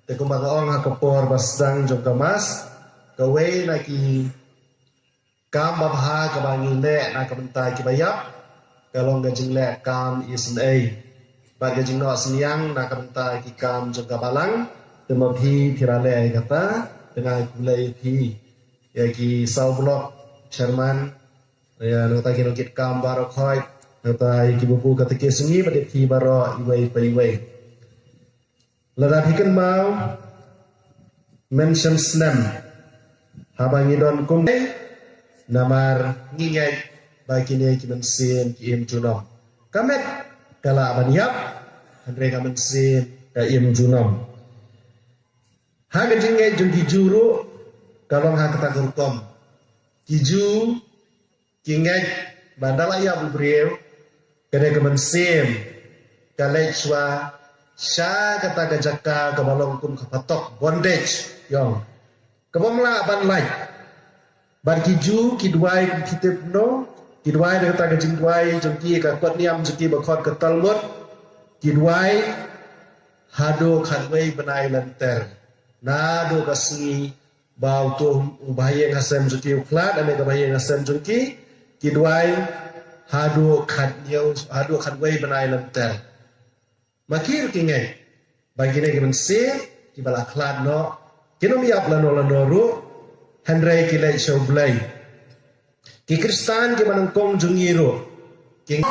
Te kumba nga ong ha ka por ba sdang jong ka Mass, kawei na ki kam babha kaba ngi leh na ka bynta kiba ïap, ka long ka jingleh kam isynei. Bad ka jingnoh synñiang na ka bynta ki kam jong ka balang, te ma phi phi la leh ïa kata, te nga khublei ïa phi. Ïa ki saw block chairman, ïa nangta ki nongkitkam baroh khoit, nangta ïa ki babu katekis jong ngi bad ïa phi baroh iwei pa iwei. Lada phi kynmaw, mynshem snem, haba ngi don kum, namar ngi ngeit ba kine ki mynsiem ki im junom. Ka met ka lah ban ïap, hynrei ka mynsiem ka im junom. Ha ka jingngeit jong ki Jiw ruh, ka long ha kata ka rukom. Ki Jiw ki ngeit ba da la ïap u briew, ka dei ka mynsiem ka leit shuwa sha kata ka jaka kaba long kum ka phatok, bondage, ïong, kaba ym lah ban lait. Bad ki Jiw ki duwai kum ki tip no, ki duwai da kata ka jingduwai jong ki, ka kot niam jong ki ba khot ka Talmud, ki duwai haduh khatwei bnai lynter. Naduh ka sngi ba uto u bahaïing hasem jong ki u khlad, lane ka bahaïing hasem jong ki, ki duwai haduh khathynñiew, haduh khatwei bnai lynter. Ma ki ruh ki ngeit ba kine ki mynsiem kiba la khlad noh kin ym ïap lano lano ruh, hynrei ki leit sha U Blei. Ki Khristan kiba nyngkong jong ngi ruh ki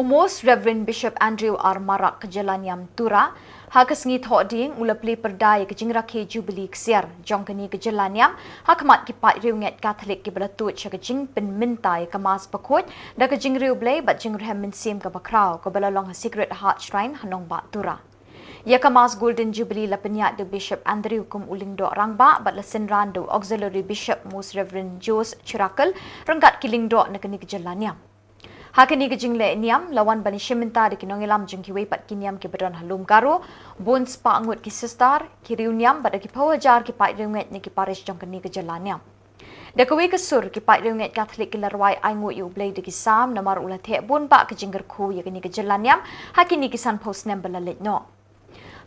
Most Reverend Bishop Andrew R Marak ka jylla niam Tura, ha ka sngi Thohdieng u la plie pyrda ïa ka jingrakhe Jubilee ksiar jong kane ka jylla niam ha khmat ki paid riewngeit Katholik kiba la tuid sha ka jingpynmynta ïa ka Mass bakhuid da ka jingriewblei bad jingrhem mynsiem kaba khraw kaba la long ha Sacred Heart Shrine ha nongbah Tura. Ïa ka Mass Golden Jubilee la pynïaid da u Bishop Andrew kum u lyngdoh rangbah bad la synran da u Auxiliary Bishop Most Reverend Jose Chirakel ryngkat ki lyngdoh na kane ka jylla niam. Ha kane ka jingleh niam la wan ban ïashim bynta da ki nongïalam jong kiwei pat ki niam kiba don ha lum Garo, bun spah ngut ki sister, ki riewniam bad da ki phew hajar ki paid riewngeit na ki parish jong kane ka jylla niam. Da kawei ka sur ki paid riewngeit Katholik ki la rwai ainguh ïa U Blei da ki Salm namar u la theh bun bah ka jingkyrkhu ïa kane ka jylla niam ha kine ki sanphew snem ba la leit noh.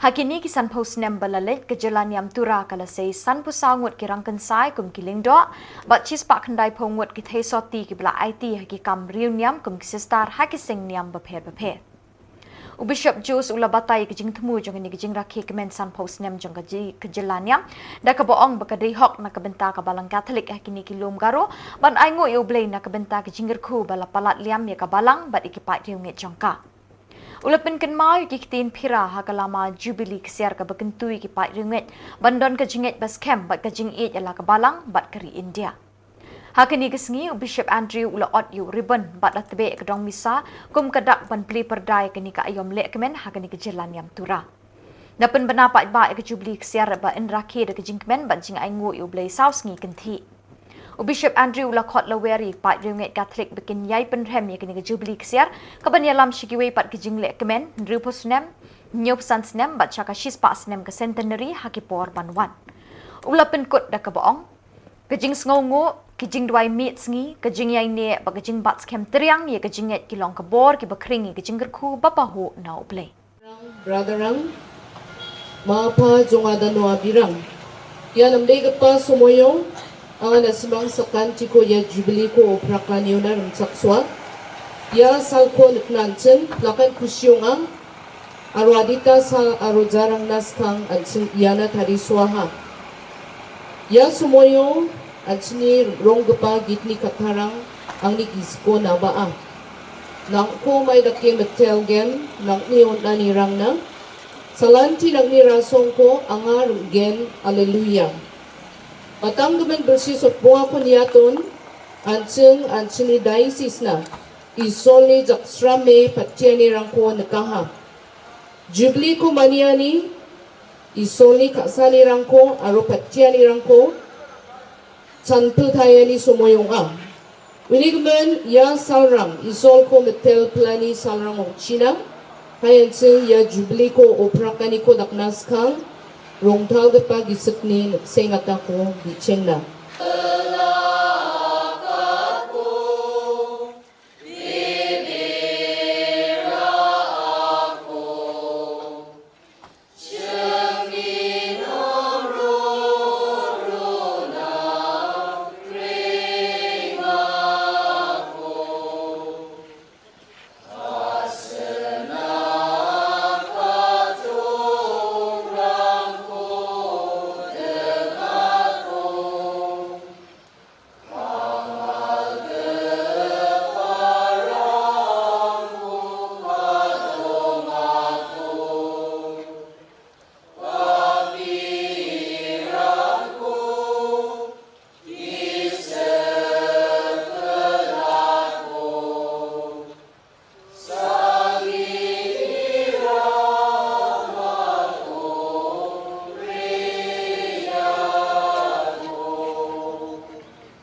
Ha kine ki sanphew snem ba la leit ka jylla niam Tura ka la sei sanphew saw ngut ki rangkynsai kum ki lyngdoh bad shispah khyndaiphew ngut ki theisotti kiba la aiti ha ki kam riewniam kum ki sister ha ki seng niam bapher bapher. U Bishop Jose u la batai ïa ka jingthmu jong kane ka jingrakhe kmen sanphew snem jong ka ji-, ka jylla niam da kaba ong ba ka dei hok na ka bynta ka Balang Katholik ha kine ki lum Garo ban ainguh ïa U Blei na ka bynta ka jingkyrkhu ba la palat liam ïa ka Balang bad ïa ki paid riewngeit jong ka. U la pynkynmaw ïa ki ktien phira ha ka lama Jubilee ksiar kaba kyntu ïa ki paid riewngeit ban don ka jingngeit ba skhem bad ka jingïeit ïa la ka Balang bad ka ri India. Ha kane ka sngi u Bishop Andrew u la ot ïa u ribbon bad la tbeh ïa ka dong misa kum ka dak ban plie pyrda ïa kane ka aïom lehkmen ha kane ka jylla niam Tura. Da pynbna paidbah ïa ka Jubilee ksiar ba yn rakhe da ka jingkmen bad jingainguh ïa U Blei saw sngi kynthih. U Bishop Andrew u la khot lawer ïa ki paid riewngeit Katholik ba kin ïai pynrhem ïa kane ka Jubilee ksiar kaban ïalam sha kiwei pat ki jingleh kmen hynriewphew snem, hynñiewphew san snem bad sha ka shispah snem ka centenary ha ki por ban wan. U la pynkut da kaba ong, ka jingsngewnguh, ka jingduwai miet sngi, ka jingïaineh bad ka jingbat skhem triang ïa ka jingngeit ki long ka bor kiba khring ïa ka jingkyrkhu ba pahuh na U Blei. Brother Rang, ma pa jong nga da Noah Birang. Ïa namdei ka pa Somoyo, anga na simang sakan tiko ïa Jubilee ko Ophrah Kaniona Rymchak Swa. Ïa sal ko nitnan chen, lakan kusiong ang, aro adita sal aro jarang naskang an chen ïa na tari swaha. Ïa Somoyo, an chini rong gepa gitni katharang, ang ni gisko na ba a. Nang ko mai da ke metel gen, nang ni on ani rang na. Salanti nang ni rasong ko, anga rung gen, aleluya. Matang gemen bersi sopwa ko niaton, an cheng, an chini diocese na. Isol ni jak srame patiani rang ko nekaha. Jubilee ko maniani, Isol ni khasani rang ko, aro patiani rang ko, chanpil thayani Somoyong a. Wini gemen, ïa salrang, Isol ko metel plani salrang ong China, hayan sing ïa Jubilee ko Ophrah Kani ko dakna skang, rong thal gepa gisik ni sengata ko gichengna.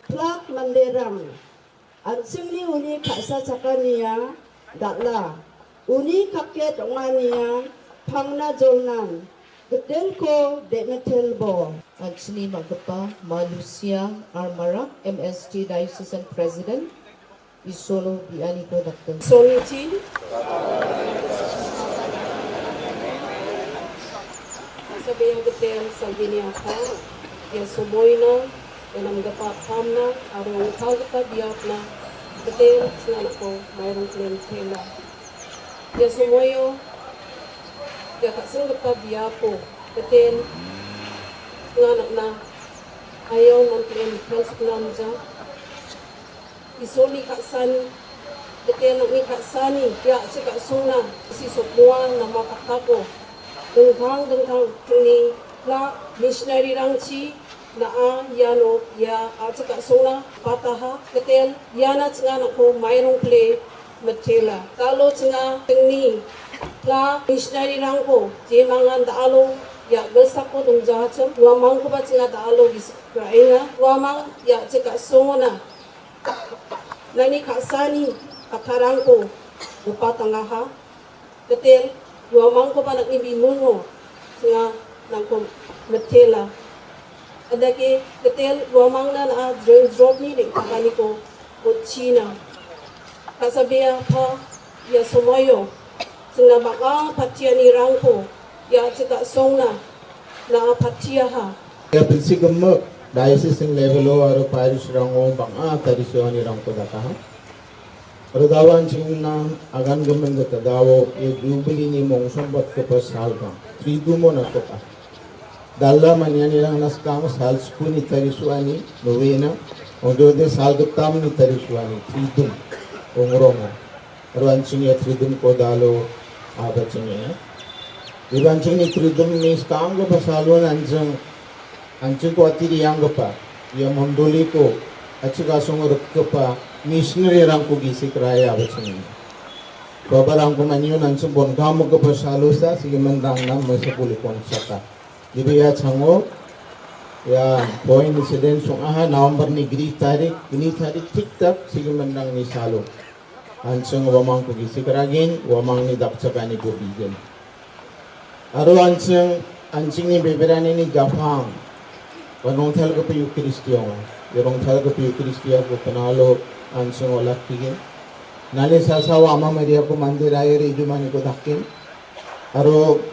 Plak manderang. An singni uni khasa chakania, dakla. Uni kaket ongania, phangna jolnan. Getel ko, de metel bo. An sini magapa, Malusia, Armara, M S T Diocesan President. Isolo biani ko dakten. Solo chin. Sabi yang getel, sabi ni apa. Yang semoy na, yang nam gepa pamna, arung thal gepa biapna, betel sna nako, mairung klen tela. Yang semoyo, yang kakseng gepa biapo, betel, nga nak na, ayo nam klen, klen suknam ja. Isoni kaksan, Te nang ni khat sani ya chika sungna si sokwa na ma kata ko. Dengthang dengthang tuni la missionary rangchi na a yano ya a chika sungna pataha ketel yana chenga na ko mairong ple metela. Talo chenga tuni la missionary rang ko je mangan da alo ya gelsa ko dong jahachem wa mang ko ba chenga da alo gis raenga wa mang ya chika sungna. Nani khat sani khat rang ko upa tanga ha. Ketel wa mang ko ba nak ni bi mun ngo. Chenga nang ko metela. Ada ke ketel wa mang na na dreng drop ni ding kani ko ko China. Kasabia pa ya somoyo. Chenga baka patia ni rang ko ya chika sungna na patia ha. Ya pensi kemek diocese level o aro parish rang o bang a tadi suani rang ko daka ha. Aro dawan chingna agan gemen ke tadawo ya jubili ni mong sombat ke pasal bang. Tridumo na soka. Dalla maniani rang naskang sal sepuni tadi suani novena. Ongjo de sal getam ni tadi suani tridum. Ongrong. Ruan ching ya tridum ko dalo aba ching ya. Iban ching ni tridum ni skang ko pasal wan anjing anjing ko atiri yang ko pa. Ya mondoli ko achika song rek ko pa missionary rang ko gisi keraya aba ching ni. Ko barang ko manyu nan sembon kamu ko pasal sa sigi menrang nam masa puli kon saka. Jadi ya chango ya point incident song aha November ni gri tarik ini tarik tik tak sigi menrang ni salo. Ancheng wamang ko gisi keragin, wamang ni dak chakani ko bigen. Aro ancheng, ancheng ni beberani ni japang. Wanong thal ko piu Kristiong. Yorong thal ko piu Kristiong ko penalo ancheng olak kigen. Nani sasa wama media ko mandir air ijumani ko dakin. Aro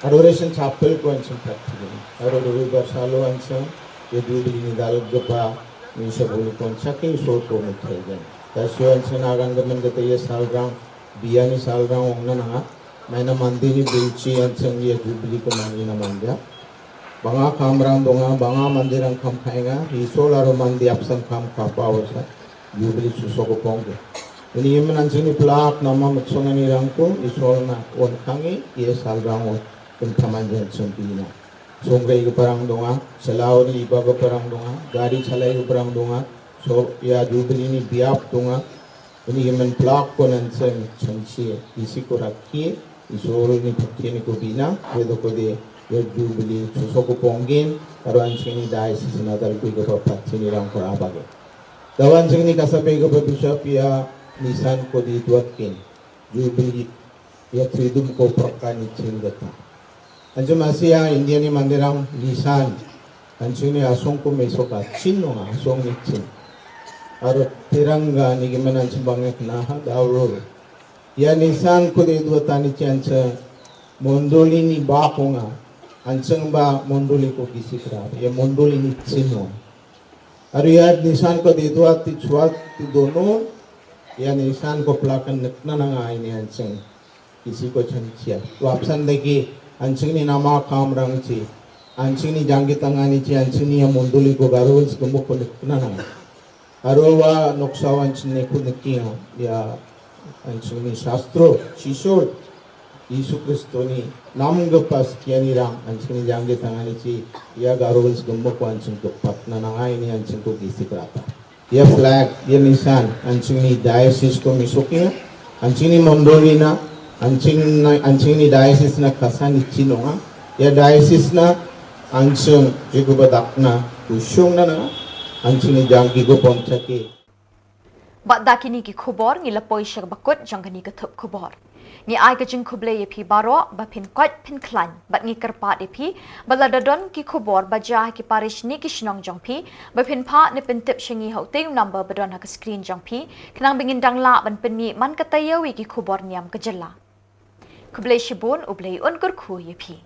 Adoration Chapel ko ancheng tak kigen. Aro Rovibar salo ancheng. Ya dubili ni dal gepa. Ni sabuli kon chaki so ko muthagen. Tasyo ancheng agan gemen gete ya salrang. Biani salrang ong na nanga. Maina mandi ni bilchi ancheng ya dubili ko mandi na manja. Banga kamrang donga, banga mandi rang kam khainga. Isol aro mandi apsan kam kapa wasa. Jubili suso ko pongge. Ini yemen ancheng ni plak nama metsong ani rangko, isol na wan kangi, ye sal rango, kun taman jen sempina. Songre ke parang donga, selauri iba ke parang donga, gari chalai ke parang donga, so ya jubili ni biap donga. Ini yemen plak ko nan seng chanchi, isi ko rakhi, isol ni phatin ko bina, wedo ko de, ya jubili suso ko ponggen, aro ancheng ni dai sisi nadal kui ke phatin ni rangko abage. Dawan jingni ka sabe ka ba bishop ya nisan ko di duat kin. Jubili ya tridum ko prakani chin gata. Anjum asia India ni mandirang nisan. Anjum ni asong ko meso ka chin no asong ni chin. Aro tiranga ni gimen anjum bangek na ha daurur. Ya nisan ko di duat tani chin anjum mondoli ni ba ko nga. Anjum ba mondoli ko kisi kra. Ya mondoli ni chin no. Aru ya nisan ko di dua ti chuat ti dono, ya nisan ko plakan nekna nanga ini anjing. Isi ko chan chia. Wapsan deki anjing ni nama kam rang chi. Anjing ni janggi tangani chi, anjing ni ya mondoli ko garul si gemuk ko nekna nanga. Aru wa noksa anjing ni ko nekia, ya Anching ni sastro, shisol, Jisu Kristo ni nam gepas kiani ram, anching ni jangge tangani chi, ya garul sgembok wa anching kepat nanangai ni anching ko gisi kerata. Ya flag, ya nisan, anching ni diocese ko misuknya, anching ni mondoli na, anching na, anching ni diocese na kasan ni chinonga, ya diocese na, anching jiku badak na, kushung na na, anching ni jangge ko ponchake. Bad da kini ki khubor ngi la poi sha kaba kut jong kani ka thup khubor. Ngi ai ka jingkhublei ïa phi baroh ba phin koit phin khlaiñ bad ngi kyrpad ïa phi ba lada don ki khubor ba jia ha ki parish ne ki shnong jong phi ba phin phah ne pyntip sha ngi ha utei u number ba don ha ka screen jong phi khnang ba ngin dang lah ban pynmih man ka taïew ïa ki khubor niam ka jylla. Khublei shibun, U Blei un kyrkhu ïa phi.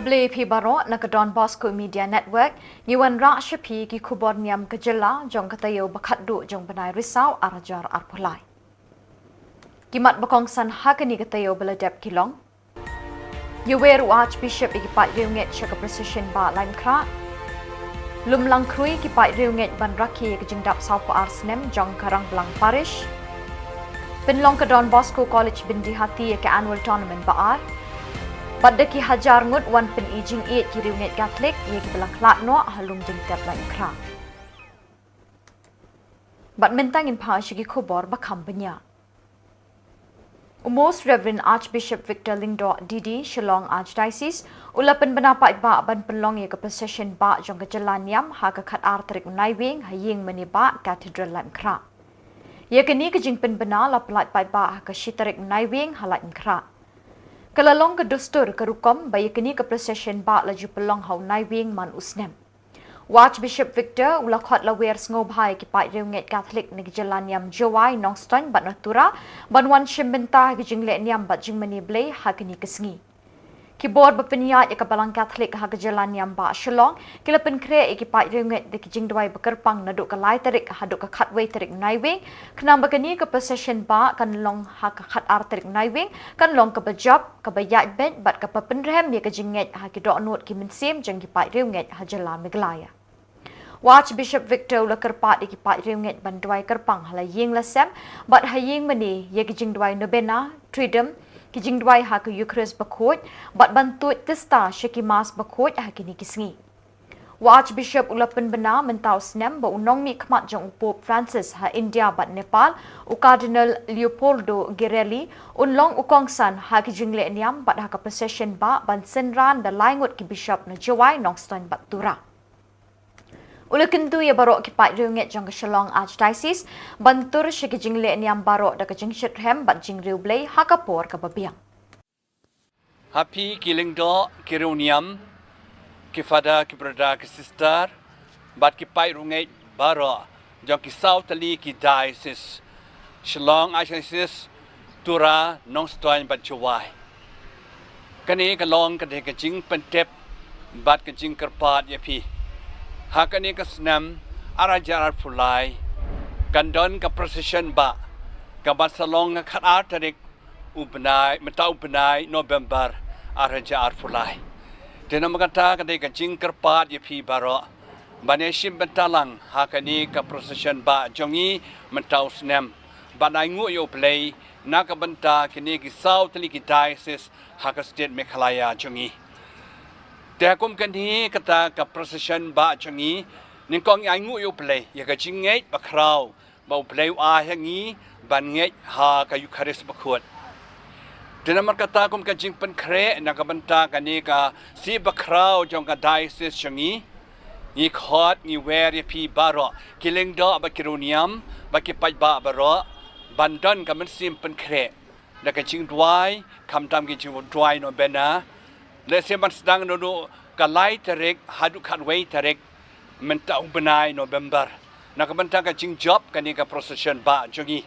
Khublei phi baroh na ka Don Bosco Media Network, ngi wanrah sha phi ki khubor niam ka jylla jong ka taïew ba khatduh jong bnai Risaw ar hajar arphew lai. Ki mat ba kongsan ha kane ka taïew ba la dep ki long: Ïawer u Archbishop ïa ki paid riewngeit sha ka procession bah Laitumkhrah. Lum lang khrui ki paid riewngeit ban rakhe ïa ka jingdap sawphew ar snem jong ka Rangblang Parish. Pynlong ka Don Bosco College Byndihati ïa ka annual tournament ba ar. Bad da ki hajar ngut wan pyni jingïeit ki riewngeit Katholik ïa kiba la khlad noh ha Lumjingtep Laitumkhrah. Bad mynta ngin phai sha ki khubor ba kham bniah. U Most Reverend Archbishop Victor Lyngdoh D D, Shillong Archdiocese, u la pynbna paidbah ban pynlong ïa ka procession bah jong ka jylla niam ha ka khatar tarik u Naiwieng ha ïing mane bah Cathedral Laitumkhrah. Ïa kane ka jingpynbna la pyllait paidbah ha ka shi tarik u Naiwieng ha Laitumkhrah. Ka la long ka dustur ka rukom ba ïa kane ka procession bah la ju pynlong ha u Naiwieng man u snem. U Archbishop Victor u la khot lawer sngewbha ïa ki paid riewngeit Katholik na ki jylla niam Jowai, Nongstoiñ bad na Tura ban wan shim bynta ha ki jingleh niam bad jingmane Blei ha kane ka sngi. Ki bor ba pynïaid ïa ka Balang Katholik ha ka jylla niam bah Shillong ki la pynkhreh ïa ki paid riewngeit da ki jingduwai ba kyrpang naduh ka lai tarik haduh ka khatwei tarik Naiwieng, khnang ba kane ka procession bah kan long ha ka khatar tarik Naiwieng kan long kaba jop, kaba ïaid beit bad kaba pynrhem ïa ka jingngeit ha ki dohnud ki mynsiem jong ki paid riewngeit ha jylla Meghalaya. U Archbishop Victor u la kyrpad ïa ki paid riewngeit ban duwai kyrpang ha la ïing la sem bad ha ïing mane ïa ki jingduwai novena, triduum, ki jingduwai ha ka Eucharist bakhuid bad ban tuid tista sha ki Mass bakhuid ha kine ki sngi. U Archbishop u la pynbna mynta u snem ba u nongmihkhmat jong u Pope Francis ha India bad Nepal, u Cardinal Leopoldo Girelli, un long u kongsan ha ki jingleh niam bad ha ka procession bah ban synran da lai ngut ki bishop na Jowai, Nongstoiñ bad Tura. U la kyntu ïa baroh ki paid riewngeit jong ka Shillong Archdiocese ban tur sha ki jingleh niam baroh da ka jingshitrhem bad jingriewblei ha ka por kaba biang. Ha phi ki lyngdoh, ki riewniam, ki father, ki brother, ki sister bad ki paid riewngeit baroh jong ki saw tylli ki diocese, Shillong Archdiocese, Tura, Nongstoiñ bad Jowai. Kane ka long ka dei ka jingpyntip bad ka jingkyrpad ïa phi. Ha kane ka snem ar hajar arphew lai kan don ka procession bah kaba sa long ha khatar tarik u bnai, mynta u bnai November ar hajar arphew lai. Te namar kata ka dei ka jingkyrpad ïa phi baroh ban ïashim bynta lang ha kane ka procession bah jong ngi mynta u snem, ban ainguh ïa U Blei na ka bynta kine ki saw tylli ki diocese ha ka state Meghalaya jong ngi. Te ha kum kane kata ka procession bah jong ngi, nyngkong ngi ainguh ïa U Blei ïa ka jingngeit bakhraw ba U Blei u ai ha ngi ban ngeit ha ka Eucharist bakhuid. Te namar kata kum ka jingpynkhreh na ka bynta kane ka sngi bakhraw jong ka diocese jong ngi, ngi khot, ngi wer ïa phi baroh, ki lyngdoh bad ki riewniam bad ki paidbah baroh, ban don ka mynsiem pynkhreh da ka jingduwai, khamtam ki jingduwai novena, lehse ban sdang naduh ka lai tarik haduh khatwei tarik mynta u bnai November, na ka bynta ka jingjop kane ka procession bah jong ngi.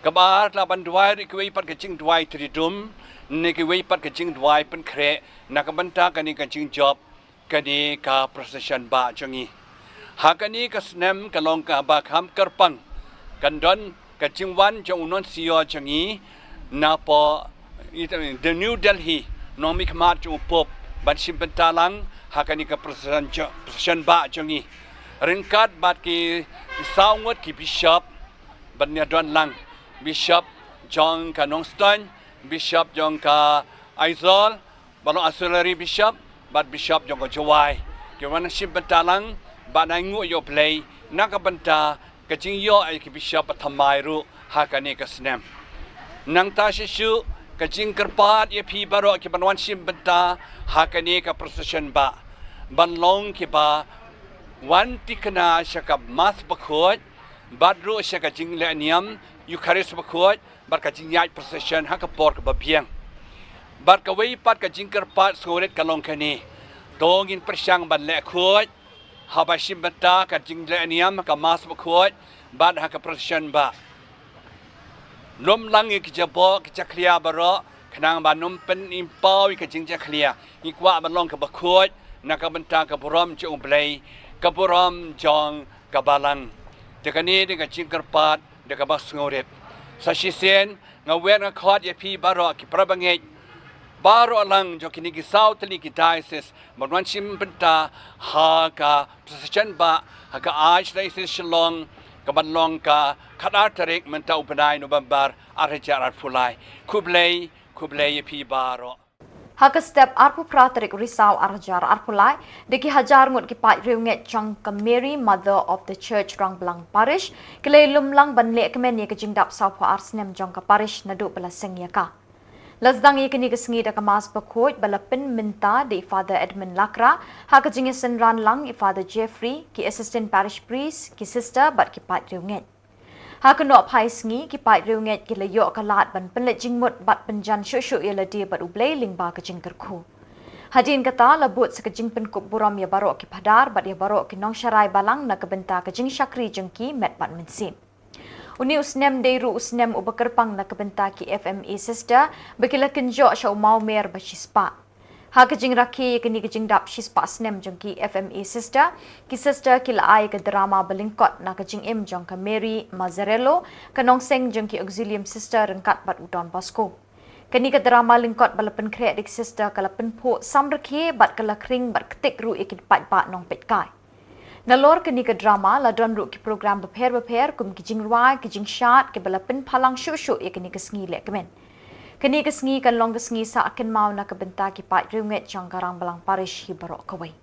Kaba ar, lah ban duwai ruh kiwei pat ka jingduwai triduum ne kiwei pat ka jingduwai pynkhreh na ka bynta kane ka jingjop kane ka procession bah jong ngi. Ha kane ka snem ka long kaba kham kyrpang, kan don ka jingwan jong u nuncio jong ngi napoh, i, the New Delhi, nongmihkhmat jong u Pope ban shim bynta lang ha kane ka procession jo-, procession bah jong ngi. Ryngkat bad ki saw ngut ki bishop ban ïadon lang, bishop jong ka Nongstoiñ, bishop jong ka Aizawl, ba long auxiliary bishop bad bishop jong ka Jowai, ki wan shim bynta lang ban ainguh ïa U Blei na ka bynta ka jingïoh ïa ki bishop ba thymmai ruh ha kane ka snem. Nangta shisha ka jingkyrpad ïa phi baroh ki ban wan shim bynta ha kane ka procession bah, ban long kiba wan thikna sha ka Mass bakhuid bad ruh sha ka jingleh niam Eucharist bakhuid bad ka jingïaid procession ha ka por kaba biang. Bad kawei pat ka jingkyrpad sngewrit ka long kane: to ngin pyrshang ban leh khuid haba shim bynta ka jingleh niam ha ka Mass bakhuid bad ha ka procession bah. Lum lang ïa ki jaboh ki jakhlia baroh, Khnang ban ym pynpaw ïa ka jingjakhlia, ngi kwah ban long kaba khuid na ka bynta ka burom jong U Blei, ka burom jong ka balang. Te kane dei ka jingkyrpad da kaba sngewrit. Sa shisien nga wer nga khot ïa phi baroh ki parabangeit baroh lang jong kine ki saw tylli ki diocese ban wan shim bynta ha ka procession ba ha ka Archdiocese Shillong, ka ban long ka khatar tarik mynta u bnai November ar hajar arphew lai. Khublei, khublei ïa phi baroh. Ha ka step arphew phra tarik Risaw ar hajar arphew lai, da ki hajar ngut ki paid riewngeit jong ka Mary Mother of the Church Rangblang Parish ki la ïalum lang ban leh kmen ïa ka jingdap sawphew ar snem jong ka parish naduh ba la seng ïa ka. La sdang ïa kane ka sngi da ka Mass bakhuid ba la pynmynta da i Father Edmund Lakra, ha ka jingïasynran lang i Father Jeffrey, ki Assistant Parish Priest, ki Sister bad ki paid riewngeit. Ha ka nongphai sngi, ki paid riewngeit ki la ïoh ka lad ban pynleit jingmut bad pynjan shuh shuh ïa lade bad U Blei lyngba ka jingkyrkhu. Hadien kata la bud sa ka jingpynkup burom ïa baroh ki phadar bad ïa baroh ki nongsharai balang na ka bynta ka jingshakri jong ki met bad mynsiem. Une u snem dei ruh u snem uba kyrpang na ka bynta ki F M A Sister ba ki la kynjoh sha u mawmer ba shispah. Ha ka jingrakhe ïa kane ka jingdap shispah snem jong ki F M A Sister, ki Sister ki la ai ka drama ba lyngkot na ka jingim jong ka Mary Mazzarello, ka nongseng jong ki Auxilium Sister ryngkat bad u Don Bosco. Kane ka drama lyngkot ba la pynkhreh da ki Sister ka la pynphuh samrkhie bad ka la khring bad ktik ruh ïa ki paidbah nongpeitkai. Nalor kane ka drama la don ruh ki program bapher bapher kum ki jingrwai, ki jingshad kiba la pynphalang shuh shuh ïa kane ka sngi lehkmen. Kane ka sngi kan long ka sngi sah kynmaw na ka bynta ki paid riewngeit jong ka Rangblang Parish hi baroh kawei.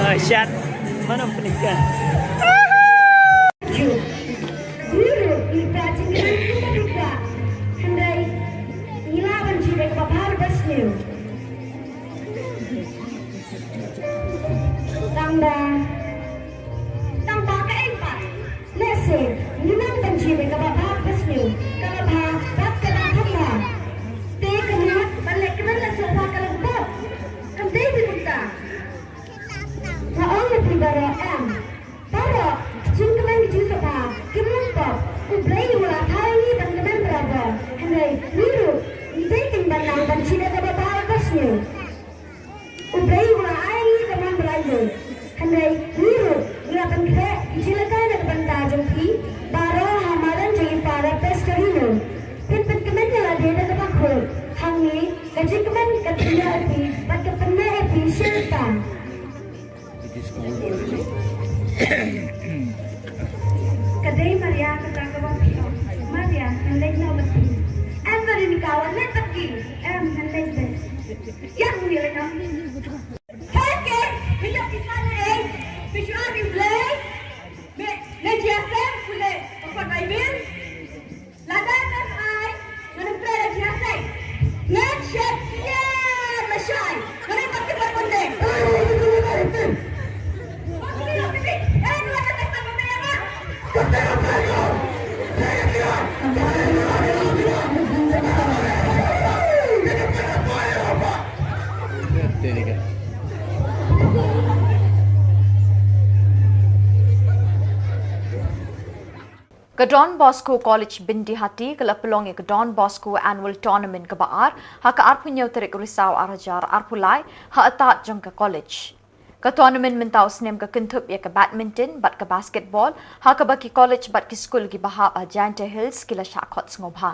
Ah, shit. Mana penikah? Ju. Guru, i ba jingkren kita buka. Hynrei ngi la ban ju dei kaba bha ba sniew. Tang ba, tang ba ka eng ba. Lehse ngi nang ban ju dei kaba bha ba sniew, kaba bha bad kaba thangla. Te ka mat ban leh kmen la sngewbha ka long pop. Kam dei phi kumta. Nga ong ïa phi baroh em. Baroh jingkmen ki jingsngewbha kim long pop. U Blei u la thaw ïa ngi ban kmen barabor. Hynrei ngi ruh ngi dei kin ban nang ban ju dei kaba bha ba sniew. U Blei u la ai ïa ngi ka mon ba la ïeit. Hynrei ngi ruh ngi la pynkhreh ki jingïalehkai na ka bynta jong phi baroh ha madan jong i Father Pastorino. Phin pynkmen ïa lade da kaba khuid. Hangne ka jingkmen ka pynïoh ïa phi bad ka pynïoh ïa phi shisha. Ka dei Maria kata kaba phi ong. Maria, ngan leit noh bad phi. Em, Veronica, wan leit bad ki. Em, ngan leit bad. Ïa, ngan leit noh. Hei, ke, phi ïoh pisa ne ei? Phi shu ai U Blei? Me, ne jia sem, pule, pokot Bible. Lada mem ai, ngan ym trei da jingïaseng. Ngan shet ïa lashai. Ngan ym pat tip pat pynde. Pynde, pynde. Pynde, pynde. Eh, ngan ym pat tip pat pynde ïa nga. Ka Don Bosco College Byndihati ka la pynlong ïa ka Don Bosco Annual Tournament kaba ar ha ka arphew hynñiew tarik Risaw arhajar arphew lai ha atad jong ka college. Ka tournament mynta u snem ka kynthup ïa ka badminton bad ka basketball ha kaba ki college bad ki skul kiba hap ha Jaintia Hills ki la shah khot sngewbha.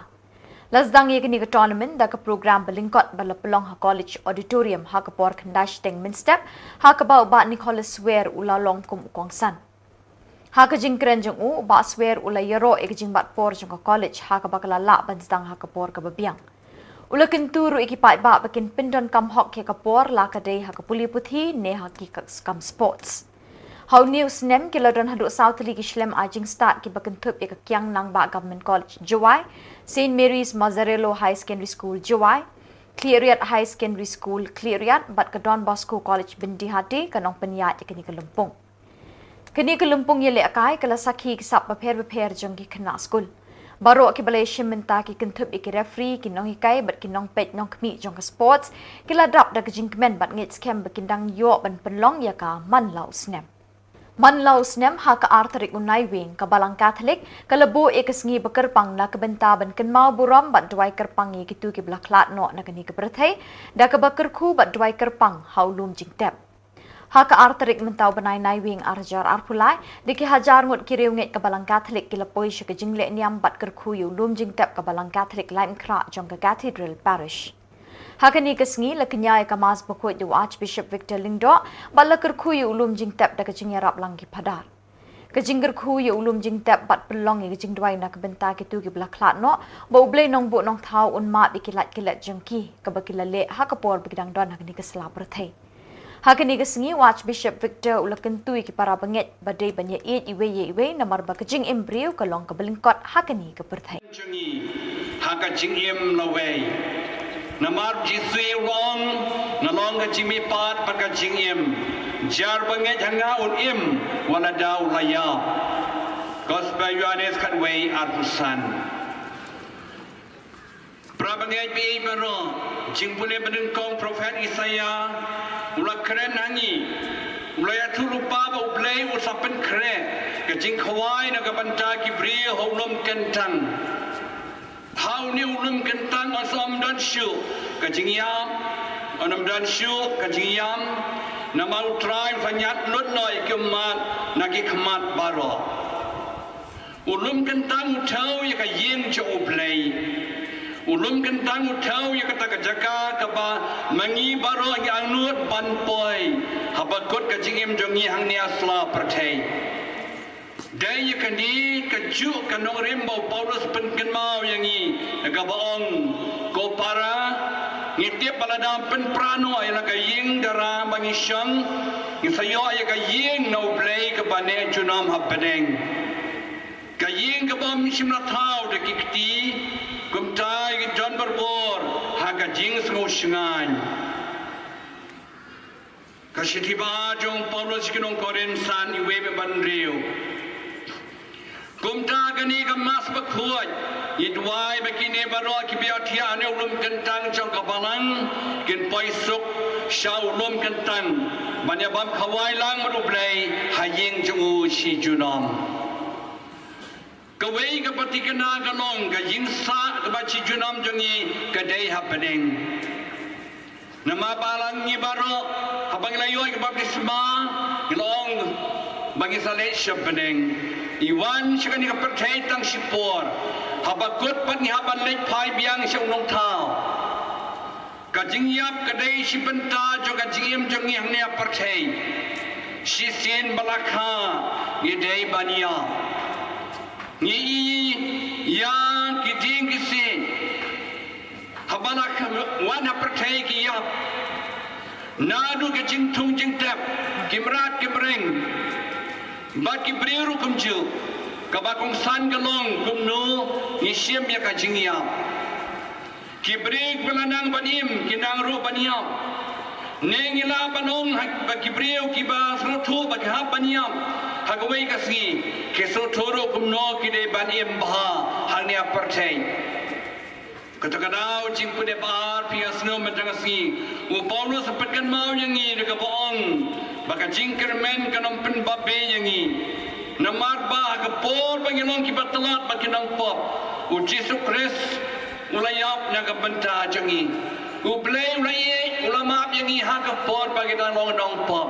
La sdang ïa kane ka tournament da ka program ba lyngkot ba la pynlong ha College Auditorium ha ka por khyndai shiteng mynstep ha kaba u Bah Nicholas Swer u la long kum u kongsan. Ha ka jingkren jong u, u Bah Swer u la ïaroh ïa ka jingbat por jong ka college ha kaba ka la lah ban sdang ha ka por kaba biang. U la kyntu ruh ïa ki paidbah ba kin pyndonkam hok ïa ka por la ka dei ha ka pule puthi ne ha ki ka kam sports. Ha une u snem ki la don haduh saw tylli ki shlem ai jingstad kiba kynthup ïa ka Kiang Nangbah Government College Jowai, Saint Mary's Mazzarello Higher Secondary School Jowai, Khliehriat Higher Secondary School Khliehriat bad ka Don Bosco College Byndihati ka nongpynïaid ïa kane ka lympung. Kane ka lympung ïalehkai ka la sakhi ki sap bapher bapher jong ki khynnah skul. Baroh kiba la ïashim bynta ki kynthup ïa ki referee, ki nonghikai bad ki nongpeit nongkhmih jong ka sports ki la dap da ka jingkmen bad ngeit skhem ba kin dang ïoh ban pynlong ïa ka man la u snem. Man la u snem ha ka ar tarik u Naiwieng ka Balang Katholik ka la buh ïa ka sngi ba kyrpang na ka bynta ban kynmaw burom bad duwai kyrpang ïa kito kiba la khlad noh na kane ka pyrthei da kaba kyrkhu bad duwai kyrpang ha u lum jingtep. Ha ka ar tarik mynta u bnai Naiwieng arhajar arphew lai, da ki hajar ngut ki riewngeit ka Balang Katholik ki la poi sha ka jingleh niam bad kyrkhu ïa u lum jingtep ka Balang Katholik Laitumkhrah jong ka Cathedral Parish. Ha kane ka sngi la kñia ïa ka Mass bakhuid da u Archbishop Victor Lyngdoh bad la kyrkhu ïa u lum jingtep da ka jingïarap lang ki phadar. Ka jingkyrkhu ïa u lum jingtep bad pynlong ïa ka jingduwai na ka bynta kito kiba la khlad noh ba U Blei Nongbuh Nongthaw un map ïa ki lait ki let jong ki kaba ki la leh ha ka por ba ki dang don ha kane ka sla pyrthei. Ha kane ka sngi u Archbishop Victor u la kyntu ïa ki para bangeit ba dei ban ïaieit iwei ïa iwei namar ba ka jingim briew ka long kaba lyngkot ha kane ka pyrthei. Jong ngi ha ka jingim lawei. Namar Jisu u ong, nga long ka jingmihpat bad ka jingim. Jar ba ngeit ha nga un im wat la da u la ïap. Gospel Ïoannis khatwei arphew san. Para bangeit ba ïeit baroh, jingpule ba nyngkong u prophet Isaïah u la kren ha ngi. U la ïathuh lypa ba U Blei u sa pynkhreh ka jingkhawai na ka bynta ki briew ha u lum kyntang. Ha une u lum kyntang yn sa ym don shuh ka jingïap, yn ym don shuh ka jingïam, namar U Trai u sa ñiad lut noh ïa ki ummat na ki khmat baroh. U lum kyntang u thew ïa ka ïing jong U Blei. U lum kyntang u thew ïa kata ka jaka kaba ma ngi baroh ngi angnud ban poi haba kut ka jingim jong ngi hangne ha sla pyrthei. Dei ïa kane kajuh ka nongrim ba u Paulus pynkynmaw ïa ngi, kaba ong, ko para, ngi tip ba lada pynpra noh ïa la ka ïing dara ba ngi shong, ngi sa ïoh ïa ka ïing na U Blei kaba neh junom ha bneng. Ka ïing kaba ym shym la thaw da ki kti, kumta ïa ki don barabor ha ka jingsngewshngaiñ. Ka shithi ba jong u Paulus sha ki nong Korinth san, iwei bad hynriew. Kumta kane ka Mass bakhuid, ngi duwai ba kine baroh kiba ïathiah ha une u lum kyntang jong ka Balang kin poi suk sha u lum kyntang ban ïa bam khawai lang bad U Blei ha ïing jong u shi junom. Kawei ka pyrthei kane ka long ka ïing sah kaba shi junom jong ngi ka dei ha bneng. Namar ba la ngi baroh haba ngi la ïoh ka baptisma ngi la ong ba ngi sa leit sha bneng. Ngi wan sha kane ka pyrthei tang shipor, haba kut pat ngi hap ban leit phai biang sha u Nongthaw. Ka jingïap ka dei shi bynta jong ka jingim jong ngi hangne ha pyrthei. Shisien ba la kha ngi dei ban ïap. Ngi ïohi ïa ki dieng ki siej haba la kha wan ha pyrthei ki ïap. Naduh ka jingthung jingtep, ki mrad ki mreng bad ki briew ruh kumjuh. Kaba kongsan ka long kumno ngi shim ïa ka jingïap. Ki briew kiba la nang ban im ki nang ruh ban ïap. Ne ngi lah ban ong ha ba ki briew kiba sngewthuh ba ki hap ban ïap ha kawei ka sngi, ki sngewthuh ruh kumno ki dei ban im bha hangne ha pyrthei. Kata ka daw jingpynïap ar phi ïa sngewthuh mynta ka sngi, u Paulus u pynkynmaw ïa ngi da kaba ong ba ka jingkyrmen kan ym pynbapbe ïa ngi. Namar ba ha ka por ba ngi long kiba tlot bad ki nongpop, U Jisu Khrist u la ïap na ka bynta jong ngi. U Blei u la ïeit, u la map ïa ngi ha ka por ba ngi dang long nongpop,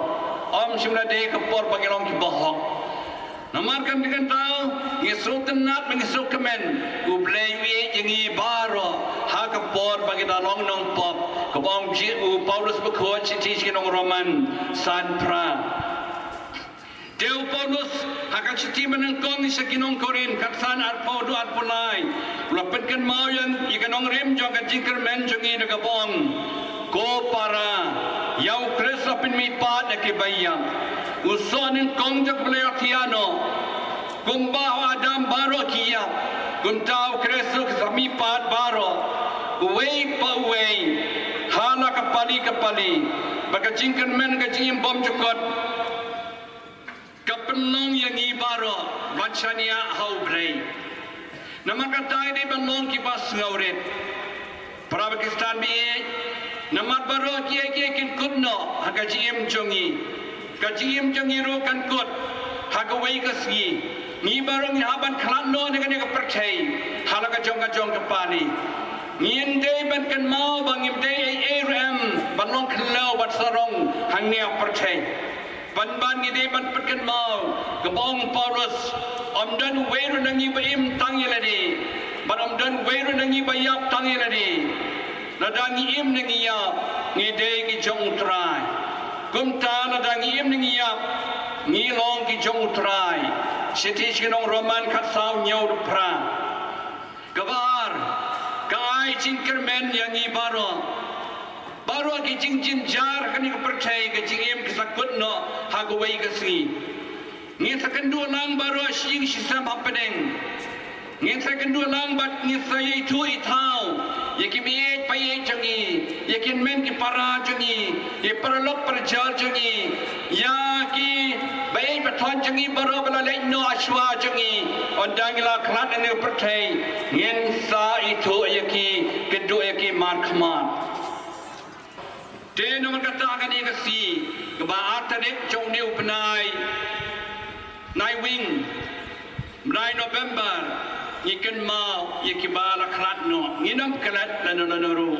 ym shym la dei ka por ba ngi long kiba hok. Namar kata ka daw ngi sngewtynnat bad ngi sngewkmen, U Blei u ïeit ïa ngi baroh ha ka por ba ngi dang long nongpop, kaba ong u Paulus bakhuid sha ki nong Roman san phra. Te u Paulus ha ka shithi ba nyngkong sha ki nong Korinth khatsan, arphew haduh arphew lai, u la pynkynmaw ïa ka nongrim jong ka jingkyrmen jong ngi da kaba ong, ko para, ïa U Khrist la pynmihpat ïa kiba ïap, u soh nyngkong jong ka pyrthei ïa u. Kumba ha u Adam baroh ki ïap, kumta ha U Khrist ruh ki sa mihpat baroh, uwei pa uwei, ha la ka pali ka pali, ba ka jingkyrmen ka jingim bymjukut ka pynlong ïa ngi baroh ban shaniah ha U Blei. Namar kata ngi dei ban long kiba sngewrit. Para Khristan ba ïeit, namar baroh kiei kiei kin kut noh ha ka jingim jong ngi. Ka jingim jong ngi ruh kan kut ha kawei ka sngi. Ngi baroh ngi hap ban khlad noh na kane ka pyrthei ha la ka jong ka jong ka pali. Ngim dei ban kynmaw ba ngim dei ei ei ruh em ban long khlaw ban sarong hangne ha pyrthei. Pynban ngi dei ban pynkynmaw kaba ong u Paulus, ym don uwei ruh na ngi ba im tang ïa lade, bad ym don uwei ruh na ngi ba ïap tang ïa lade. Lada ngi im ne ngi ïap, ngi dei ki jong U Trai. Kumta lada ngi im ne ngi ïap, ngi long ki jong U Trai. Shithi sha ki nong Roman khatsaw, hynñiew haduh phra. Kaba ar, ka ai jingkyrmen ïa ngi baroh. Baroh ki jingjynjar kane ka pyrthei, ka jingim ka sa kut noh ha kawei ka sngi. Ngin sa kynduh lang baroh shi ïing shi sem hapdeng. Ngin sa kynduh lang bad ngin sa ïathuh ïathaw ïa ki meieit paieit jong ngi, ïa ki hynmen ki para jong ngi, ïa ki paralok parajor jong ngi, ïa ki baieit bathoh jong ngi baroh ba la leit noh ha shuwa jong ngi. Ynda ngi la khlad na kane ka pyrthei, ngin sa ïathuh ïa ki, kynduh ïa ki markhmat. Te namar kata kane ka sngi, kaba ar tarik jong une u bnai Naiwieng, bnai November, ngi kynmaw ïa kiba la khlad noh, ngin ym klet lano lano ruh.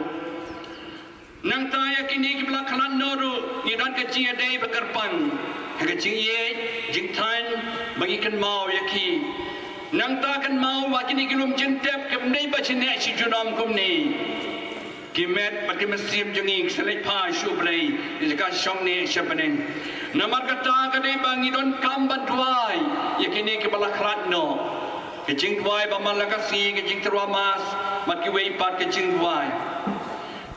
Nangta ïa kine kiba la khlad noh ruh, ngi don ka jingïadei ba kyrpang ha ka jingïeit jingthaiñ ba ngi kynmaw ïa ki. Nangta kynmaw ba kine ki lum jingtep kim dei ba shisha shi junom kumne. Ki met bad ki mynsiem jong ngi ki sa leit phai sha U Blei, ïa ka shong ne sha bneng. Namar kata ka dei ba ngi donkam ban duwai ïa kine kiba la khlad noh. Ka jingduwai ba man la ka sngi, ka jingtyrwa Mass, bad kiwei pat ka jingduwai.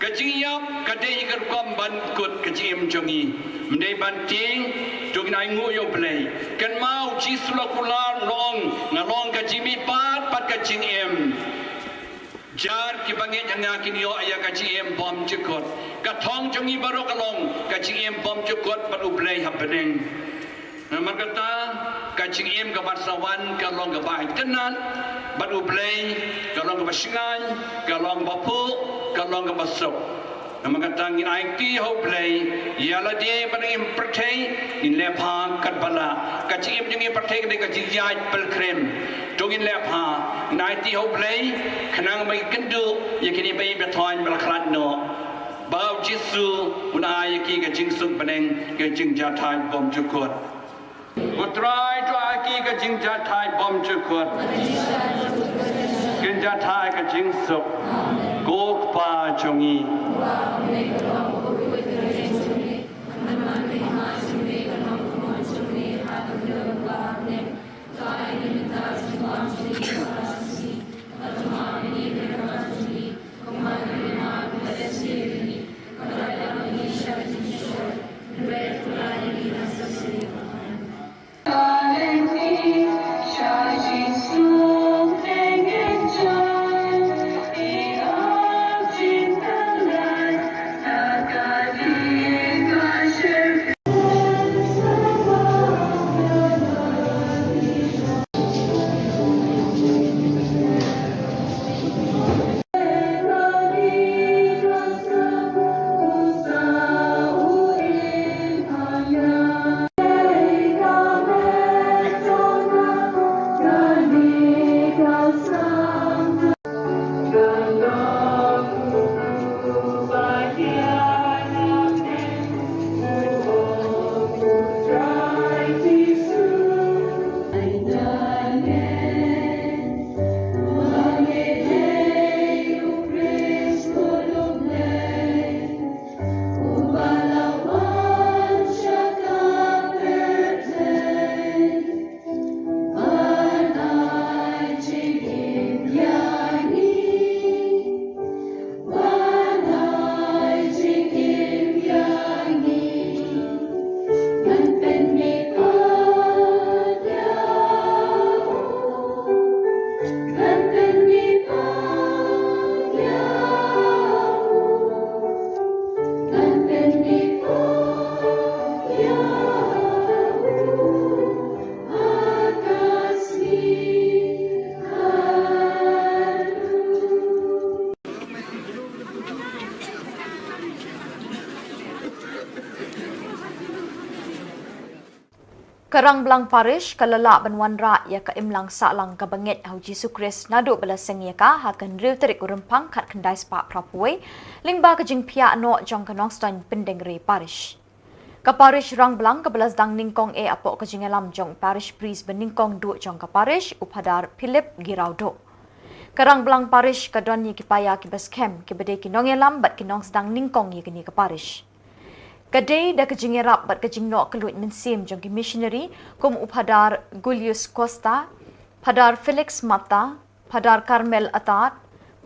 Ka jingïap ka dei ka rukom ban kut ka jingim jong ngi. Ym dei ban tieng, to ngin ainguh ïa U Blei. Kynmaw U Jisu la kular, u la ong, nga long ka jingmihpat bad ka jingim. Jar kiba ngeit ha nga kin ïoh ïa ka jingim bymjukut. Ka thong jong ngi baroh ka long ka jingim bymjukut bad U Blei ha bneng. Namar kata ka jingim kaba sa wan ka long kaba itynnad bad U Blei, ka long kaba shngaiñ, ka long kaba phuh, ka long kaba suk. Namar kata ngin aiti ha U Blei ïa lade bad ïa ngi pyrthei, ngin leh bha katba lah. Ka jingim jong ngi pyrthei ka dei ka jingïaid pilgrim. To ngin leh bha, ngin aiti ha U Blei khnang ba ngin kynduh ïa kine ba ïeit ba thoiñ ba la khlad noh. Ba U Jisu un ai ïa ki ka jingsuk bneng, ka jingjahthait bymjukut. Ko Trai, to ai ki ka jingjahthait bymjukut. Ka jingjahthait, ka jingsuk. Ko Kpa jong ngi. Ka Rangblang Parish ka la lah ban wanrah ïa ka imlang sahlang kaba ngeit ha u Jisu Khrist naduh ba la seng ïa ka ha ka hynriew tarik u Rymphang khatkhyndai spah phraphew wei, lyngba ka jingphiah noh jong ka Nongstoiñ Pyndengrei Parish. Ka Parish Rangblang kaba la sdang nyngkong eh hapoh ka jingïalam jong u Parish Priest ba nyngkong duh jong ka Parish, u Phadar Philip Giraudok. Ka Rangblang Parish ka don ïa ki paia kiba skhem, kiba dei ki nongïalam bad ki nongsdang nyngkong ïa kane ka Parish. Ka dei da ka jingïarap bad ka jingnoh kylluid mynsiem jong ki missionary kum u Phadar Julius Costa, Phadar Felix Mata, Phadar Carmel Atad,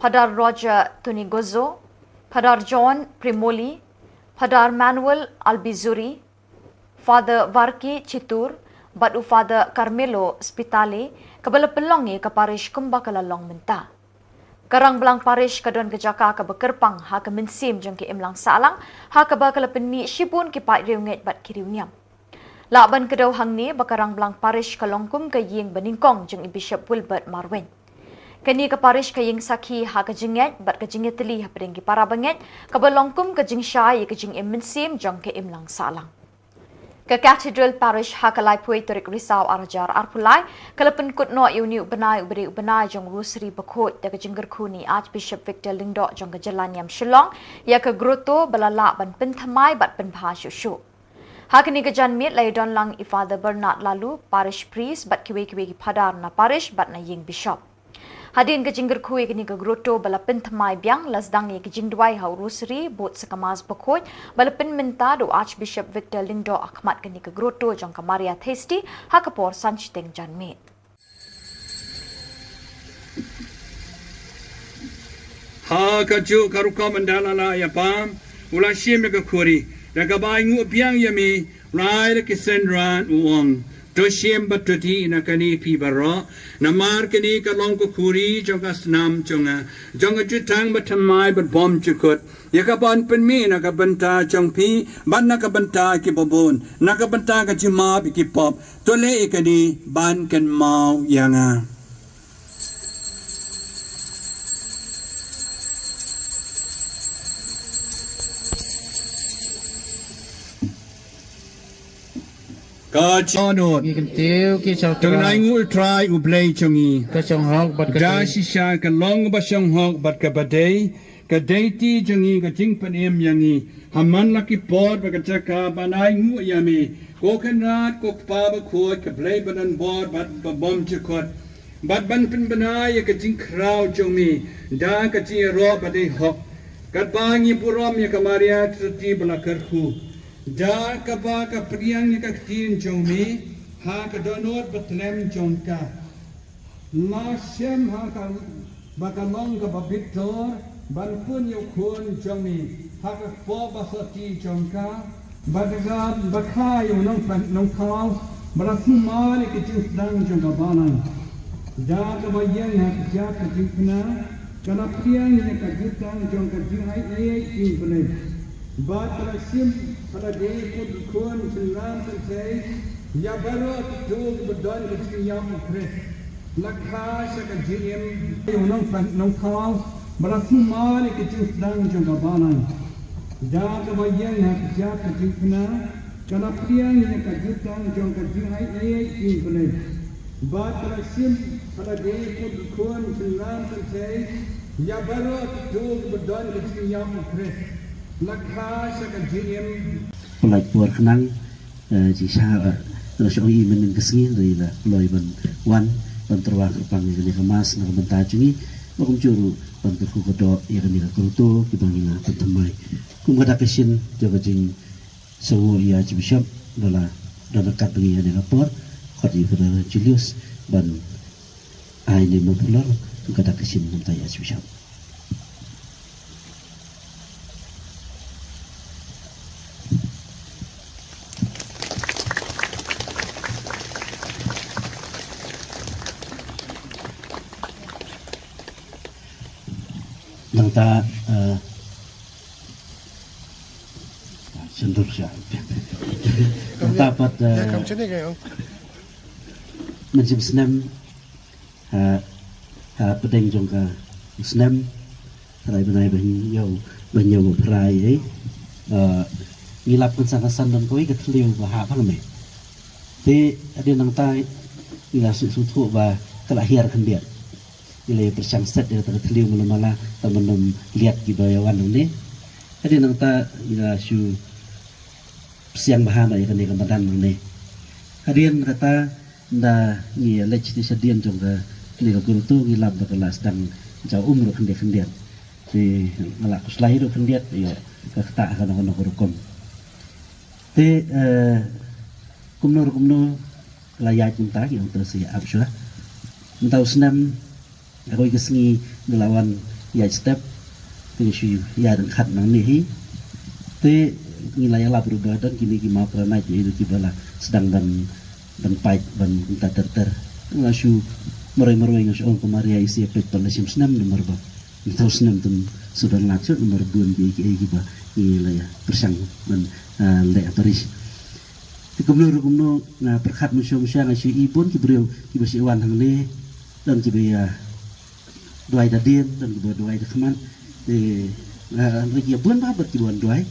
Phadar Roger Tonigozo, Phadar John Primoli, Phadar Manuel Albizuri, Father Varki Chitur, bad u Father Carmelo Spitale, kaba la pynlong ïa ka Parish kumba ka la long mynta. Ka Rangblang Parish ka don ka jaka kaba kyrpang ha ka mynsiem jong ka imlang sahlang, ha kaba ka la pynmih shibun ki paid riewngeit bad ki riewniam. Lah ban kdew hangne ba ka Rangblang Parish ka long kum ka ïing ba nyngkong jong i Bishop Wilbert Marwein. Kane ka Parish ka ïeng sakhi ha ka jingngeit bad ka jingïatylli hapdeng ki para bangeit, kaba long kum ka jingshai ïa ka jingim mynsiem jong ka imlang sahlang. Ka Cathedral Parish ha ka laiphew tarik Risaw arhajar arphew lai, ka la pynkut noh ïa une u bnai uba dei u bnai jong u Rosary bakhuid da ka jingkyrkhu na i Archbishop Victor Lyngdoh jong ka jylla niam Shillong, ïa ka grotto ba la lah ban pynthymmai bad pynbha shuh shuh. Ha kane ka janmiet la ïadon lang i Father Bernard Lalu, Parish Priest, bad kiwei kiwei ki Phadar na Parish bad na ïing Bishop. Hadien ka jingkyrkhu ïa kane ka grotto ba la pynthymmai biang, la sdang ïa ka jingduwai ha u Rosary, bud sa ka Mass bakhuid ba la pynmynta da u Archbishop Victor Lyngdoh ha khmat kane ka grotto jong ka Maria Theisotti ha ka por san shiteng janmiet. Ha kajuh ka rukom ynda la lah ïa pam, u la shim ïa ka khuri, da kaba ainguh biang ïa me, u la ai da ki synran u ong, to shim bad to dih na kane phi baroh, namar kane ka long ka khuri jong ka snam jong nga, jong ka jutang bathymmai bad bymjukut, ïa kaban pynmih na ka bynta jong phi bad na ka bynta kiba bun, na ka bynta ka jingmap ïa ki pop. To leh ïa kane ban kynmaw ïa nga. Ka jingmut. Ngi kyntiew ki shongtrai. To ainguh Trai U Blei jong ngi. Ka shong hok bad ka dei. Da shisha ka long ba shong hok bad kaba dei. Ka dei ti jong ngi, ka jingpynim ïa ngi ha man la ki por bad ka jaka ban ainguh ïa me, ko Kynrad, ko Kpa bakhuid, ka Blei badonbor bad babymjukut, bad ban pynbna ïa ka jingkhraw jong me da ka jingïaroh ba dei hok, katba ngi burom ïa ka Maria Theisotti ba la kyrkhu, da kaba ka pdiang ïa ka ktien jong me ha ka dohnud bathylliem jong ka. La shem ha ka ba ka long kaba bitor ban pun ïa u Khun jong me ha ka kpoh ba sotti jong ka, bad ka ba kha ïa u nongpynim nongthaw ba la sumar ïa ka jingsdang jong ka balang. Da kaba ïeng ha ka jaka ka jingkyrkhu, ka la pdiang ïa ka jutang jong ka jingaiei ïing Blei. Bad ka la shim ha lade kum u Khun shynrang kynthei ïa baroh kito kiba don ka jingïap u Khrist. La kha sha ka jingim ïa u nongpynim nongthaw ba la sumar ïa ka jingsdang jong ka balang. Da kaba ïeng ha ka jaka ka jingkyrkhu, ka la pdiang ïa ka jutang jong ka jingaiei ïing Blei. Bad ka la shim ha lade kum u Khun shynrang kynthei ïa baroh kito kiba don ka jingïap u Khrist. La kha sha ka jingim. Pynlait por khnang, eh, jingshisha, eh, la shu ïohi mynnin ka sngi, la ïa la kloi ban wan ban tyrwa kyrpang ïa kane ka Mass na ka bynta jong ngi. Ba kumjuh ruh ban kyrkhu kyrdoh ïa kane ka grotto kiba ngi la pynthymmai. Kum ka dak ka shin jong ka jing Sa u ïa Archbishop ba la don ryngkat bad ngi ha kane ka por, khot ïa u Father Julius ban ai ne mo pulor ka dak ka shin mynta ïa Archbishop. Nangta, eh, Shendur sha. Nangta pat, eh, mynshem snem, ha, ha pdeng jong ka snem, phra bnai ba hynñiew, ba hynñiew phra, eh. Eh, ngi lap kynsan kynsan don kawei ka thliew ba hap ha me. Te hadien nangta ngi la sngewthuh ba ka la hiar khyndiat. Ngi la pyrshang set ïa kata ka thliew mala mala, tang ban ym liat kiba ïa wan nangne. Hadien nangta ngi la shu pyrshang bha na ïa kane ka madan nangne. Hadien kata, ynda ngi leit sha dien jong kane ka grotto, ngi lap ba ka la sdang jaw um ruh khyndiat khyndiat. Te nga la khuslai ruh khyndiat ïa ka ktah kano kano ka rukom. Te, eh, kumno ruh kumno, la ïaid kumta, ngi ong to sa ïa ap shuwa. Mynta u snem, ha kawei ka sngi ngi la wan ïaid step, te ngi shu ïaid ryngkat nangne hi. Te ngi la ïalap ruh ba don kine ki mawkranait ïa kiba la sdang ban, ban pait, ban kumta ter ter. Nga shu marwei marwei nga shu ong ko Maria, i sa ïa peit pat la shim snem namar ba mynta u snem ym shu don lad shuh namar bun kiei kiei kiba ngi la ïa pyrshang ban, ah, leh ha parish. Te kumno ruh kumno, nga pyrkhat mynshuwa mynshuwa, nga shu i bun ki briew kiba shu wan hangne, don kiba ïa duwai da dien, don kiba duwai da khmat. Te, ah, hynrei ki ïa bun bha bad kiba wan duwai.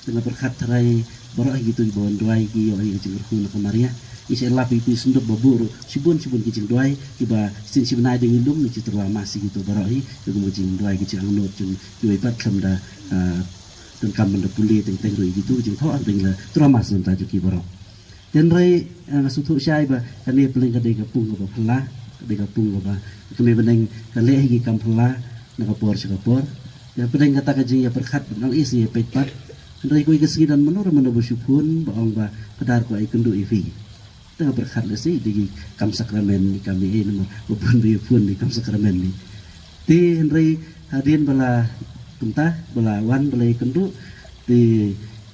Te nga pyrkhat tharai baroh hi kito kiba wan duwai ki ïoh ïa ka jingkyrkhu na ka Maria. Ngi shu lap ïa ki sngewthuh ba buh ruh shibun shibun ki jingduwai kiba shisien shi bnai da ngi lum, ngi shu tyrwa mass ïa kito baroh hi, ïa ka jingduwai, ki jingangnud jong kiwei pat khlem da, ah, donkam ban da pule teng teng ruh ïa kito ki jingthoh, hynrei ngi la tyrwa mass na ka bynta jong ki baroh. Te hynrei, eh, nga sngewthuh shai ba kane pdeng ka dei ka pung kaba phylla, ka dei ka pung kaba ka mei bneng ka leh hi ki kam phylla na ka por sha ka por. Te pdeng kata ka jingïapyrkhat ba nang ïa sngew ïa peit pat. Hynrei kawei ka sngi don mano mano ba shu phone ba ong ba, "Phadar, ko ai kynduh ïa phi." Te nga pyrkhat lehse dei ki kam sakramen, ki kam ei ei namar ba bun ba ïa phone dei ki kam sakramen. Te hynrei hadien ba la kumta, ba la wan, ba la ïakynduh, te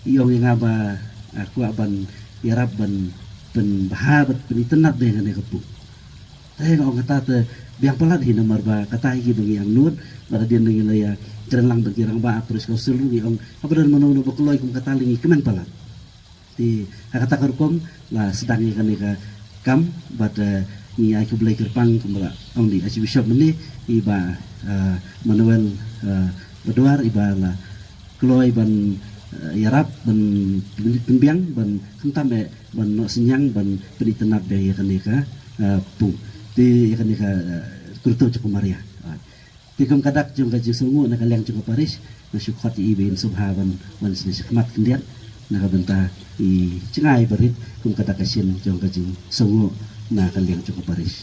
i ong ïa nga ba, ah, kwah ban ïarap ban pynbha bad pynitynnad ïa kane ka pung. Te nga ong kata te biang palat hi namar ba kata hi kiba ngi angnud, bad hadien ngi la ïakren lang bad ki rangbah parish council ruh, ngi ong haba don mano mano ba kloi kum kata lei ngi kmen palat. Te ha kata ka rukom la sdang ïa kane ka kam bad, eh, ngi ai khublei kyrpang kumba la ong i Archbishop mynne, i Bah, eh, Manuel, eh, Badwar, iba la kloi ban, eh, ïarap ban pyn-, pynbiang ban khamtam eh ban noh synñiang ban pynitynnad biang ïa kane ka, eh, pung. Te ïa kane ka, eh, grotto jong ka Maria. Ah. Te kum ka dak jong ka jingsngewnguh na ka liang jong ka parish, nga shu khot ïa i ba in sngewbha ban wan sha khmat khyndiat na ka bynta i jngai barit kum ka dak ka shin jong ka jingsngewnguh na ka liang jong ka parish.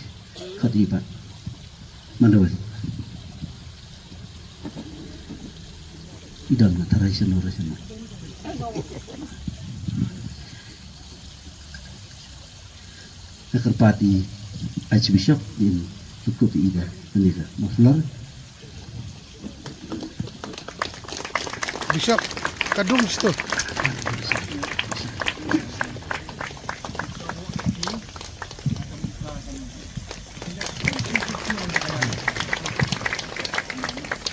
Khot ïa i Bah Manuel. I don na tharai shano ra shano. Nga kyrpad ïa i Archbishop ba in lyngkhuh ïa i da kane ka muffler. Bishop, ka dung sha to.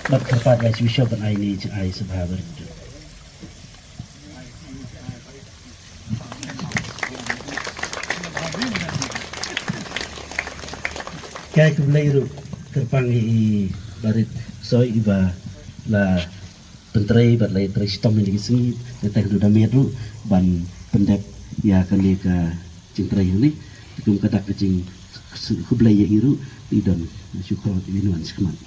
Nga kyrpad ïa i Archbishop ban ai ïa i jingai sngewbha barit. Ki ai khublei ruh kyrpang ïa i Barit Soi iba la pyntrei bad la ïatrei shitom ïa kine ki sngi, ïa tang haduh da miet ruh ban pyndep ïa kane ka jingtrei hangne. Te kum ka dak ka jingkhublei ïa i ruh, i don shu khot ïa i wan shakhmat.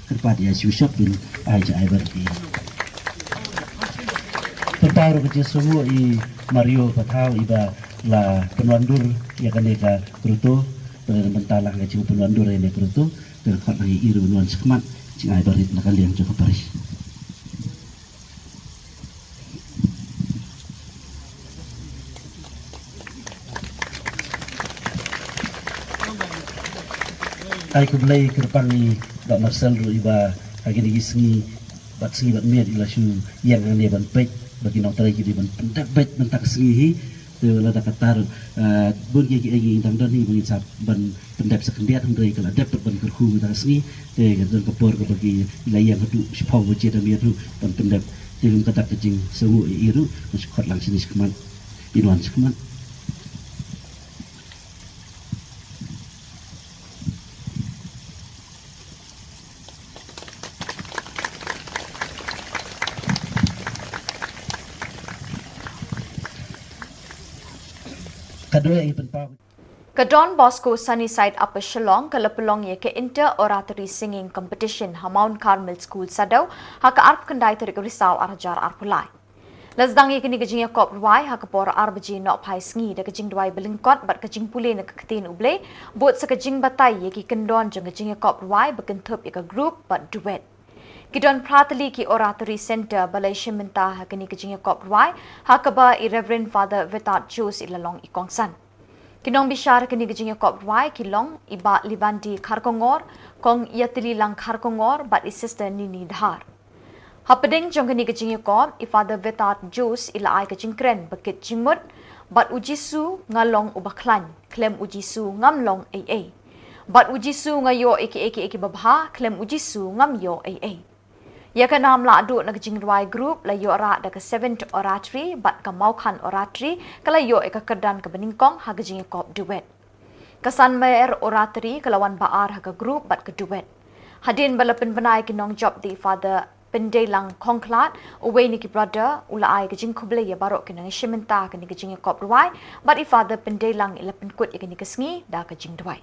Kyrpad ïa i Archbishop ban ai jingai barit. Pynpaw ruh ka jingsngewnguh i Mario Pathaw iba la pynwandur ïa kane ka grotto, bad na ka bynta lang ka jingpynwandur ïa kane ka grotto, te khot ïa i ruh ban wan shakhmat jingai barit na ka liang jong ka parish. Ai khublei kyrpang ïa i Bah Marcel ruh iba ha kine ki sngi bad sngi bad miet i la shu ïeng hangne ban peit ba ki nongtrei ki dei ban pyndep beit mynta ka sngi hi. Te lada kata, eh, bun kiei kiei ngi dang don hi ba ngin sa ban pyndep sa khyndiat, hynrei ka la dep pat ban kyrkhu mynta ka sngi. Te ka don ka por kaba ki la ïeng haduh shiphew baje da miet ruh ban pyndep. Te kum ka dak ka jingsngewnguh ïa i ruh, ngan shu khot lang shane shakhmat, in wan shakhmat. Ka Don Bosco Sunnyside Upper Shillong ka la pynlong ïa ka Inter Oratory Singing Competition ha Mount Carmel School Saddew ha ka arphew khyndai tarik Risaw arhajar arphew lai. La sdang ïa kane ka jingïakop rwai ha ka por ar baje nohphai sngi da ka jingduwai ba lyngkot bad ka jingpule na ka ktien U Blei, bud sa ka jingbatai ïa ki kyndon jong ka jingïakop rwai ba kynthup ïa ka group bad duet. Ki don phra tylli ki Oratory Centre ba la ïashim bynta ha kane ka jingïakop rwai, ha kaba i Reverend Father Vetat Jose i la long i kongsan. Ki nongbishar ha kane ka jingïakop rwai ki long i Bah Livandi Kharkongor, Kong Ïatyllilang Kharkongor bad i Sister Nini Dhar. Hapdeng jong kane ka jingïakop, i Father Vetat Jose i la ai ka jingkren ba kit jingmut: Bad U Jisu nga long uba khlaiñ, khlem U Jisu ngam long ei ei. Bad U Jisu nga ïoh ïa kiei kiei kiba bha, khlem U Jisu ngam ïoh ei ei. Ïa ka nam lahduh na ka jingrwai group la ïoh rah da ka Seventh Oratory bad ka Mawkhan Oratory ka la ïoh ïa ka kyrdan kaba nyngkong ha ka jingïakop duet. Ka Sanmer Oratory ka la wan ba ar ha ka group bad ka duet. Hadien ba la pynbna ïa ki nongjop da i Father Pyndeilang Khongkhlad, uwei na ki brother, u la ai ka jingkhublei ïa baroh ki nongïashim bynta ha kane ka jingïakop rwai, bad i Father Pyndeilang i la pynkut ïa kane ka sngi da ka jingduwai.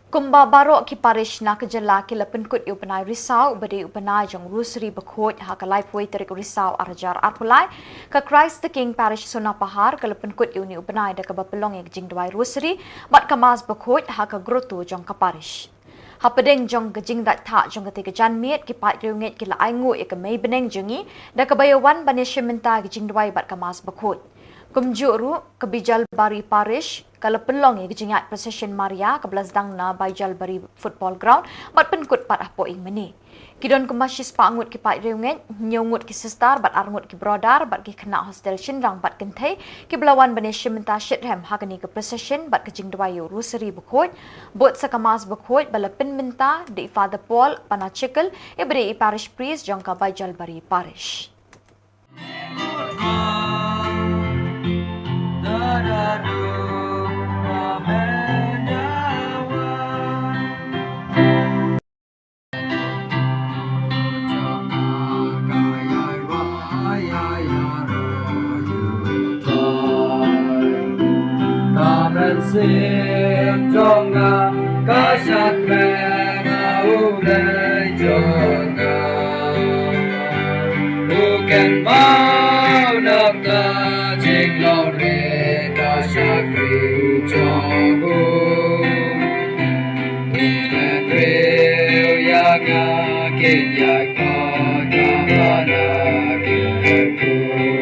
Kumba baroh ki parish na ka jylla ki la pynkut ïa u bnai Risaw, uba dei u bnai jong Rosary Bakhuid, ha ka laiphew tarik Risaw arhajar arphew lai, ka Christ the King Parish Sonapahar ka la pynkut ïa une u bnai da kaba pynlong ïa ka jingduwai Rosary bad ka Mass Bakhuid ha ka grotto jong ka parish. Hapdeng jong ka jingdait thah jong katei ka janmiet, ki paid riewngeit ki la ainguh ïa ka mei bneng jong ngi da kaba ïa wan ban ïashim bynta ïa ka jingduwai bad ka Mass Bakhuid. Kumjuh ruh, ka Baijalbari Parish ka la pynlong ïa ka jingïaid procession Maria kaba la sdang na Baijalbari Football Ground bad pynkut pat hapoh ïing mane. Ki don kumba shispah ngut ki paid riewngeit, hynñiew ngut ki sister bad ar ngut ki brother bad ki khynnah hostel shynrang bad kynthei kiba la wan ban ïashim bynta shitrhem ha kane ka procession bad ka jingduwai ïa u Rosary Bakhuid. Bud sa ka Mass Bakhuid ba la pynbynta da i Father Paul Panachikel, iba dei i parish priest jong ka Baijalbari Parish. Ka mynsiem jong nga ka shakri na U Blei jong nga. U kynmaw na ka jinglong rit ka shakri jong u. U kynmaw ïa nga, kin ïa ka ka hana ki ku.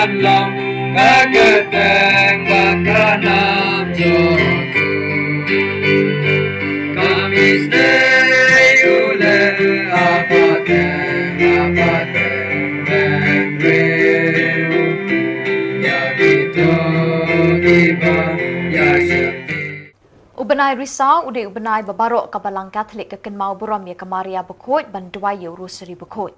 Long ka kyrteng bad ka nam jong u. Kam isynei u leh ha pateng ha pateng, teng briew ïa kito kiba ïasyllok. U bnai Risaw u dei u bnai ba baroh ka Balang Katholik ka kynmaw burom ïa ka Maria Bakhuid ban duwai ïa u Rosary Bakhuid.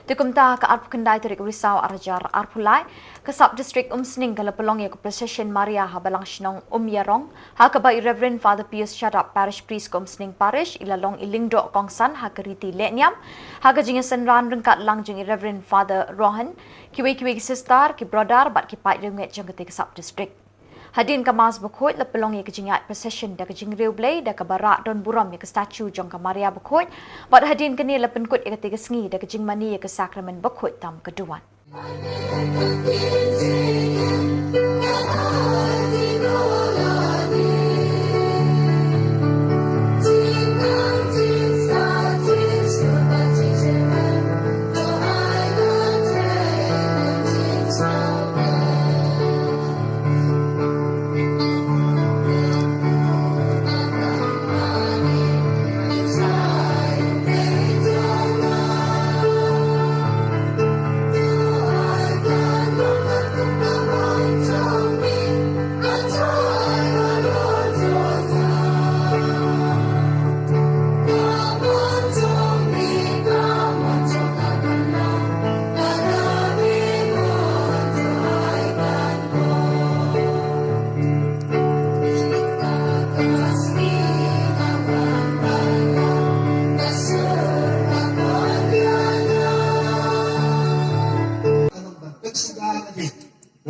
Te kumta, ka arphew khyndai tarik Risaw arhajar arphew lai, ka Sub District Umsning ka la pynlong ïa ka procession Maria ha Balang Shnong Umïarong, ha kaba i Reverend Father Pius Shadap, Parish Priest ka Umsning Parish, i la long i lyngdoh kongsan ha ka riti lehniam, ha ka jingïasynran ryngkat lang jong i Reverend Father Rohan, kiwei kiwei ki sister, ki brother bad ki paid riewngeit jong katei ka Sub District. Hadien ka Mass Bakhuid la pynlong ïa ka jingïaid procession da ka jingriewblei da kaba rah don burom ïa ka statue jong ka Maria Bakhuid, bad hadien kane la pynkut ïa katei ka sngi da ka jingmane ïa ka Sakramen Bakhuid tam ka duwan.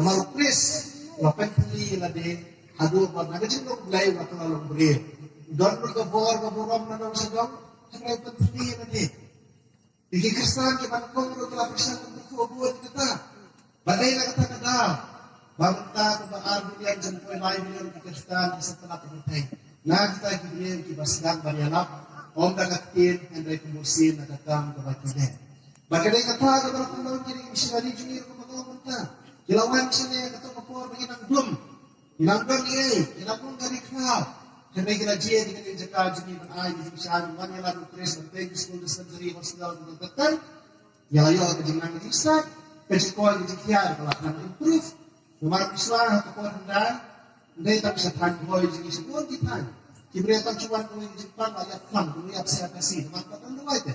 Namar u Khrist u la pynthylli ïa lade haduh ba na ka jinglong Blei u la kylla long briew. U don ruh ka bor ka burom na nongshong shnong, hynrei u pynthylli ïa lade. Ïa ki Khristan kiba nyngkong ruh ki la pyrshang ban kyrkhu bun kata. Ba dei na kata ka daw ba mynta kaba ar billion jong poi lai billion ki Khristan ki sngewtynnat ha pyrthei. Na kita ki briew kiba sdang ban ïalap ym da ka ktien hynrei kum u sien na ka kam kaba ki leh. Ba ka dei kata kaba la pynlong ki dei ki missionary jong ngi ruh kaba long mynta. Ki la wan shane ha kato ka por ba ngi nang dum. Ngi nang don ei, ngi nang don ka ri khlaw. Hynrei ngi la jied ïa kane ka jaka jong ngi ban ai ïa ka jingshai, ban wan ïalap ïa u Khrist, ban peit ki skul, dispensary, hospital, ban don ka tei. Ngi la ïoh ka jingnang ka jingstad, ka jingkoit ka jingkhiah ka la than improve. Namar phi sngewthuh ha ka por hyndai, ym dei tang sha thaiñ Bhoi jong ngi, sha bun ki thaiñ. Ki briew tang shu wan kawei ka jingpang, la ïap phlang, kawei ïap C R P C, namar ka don duwai te.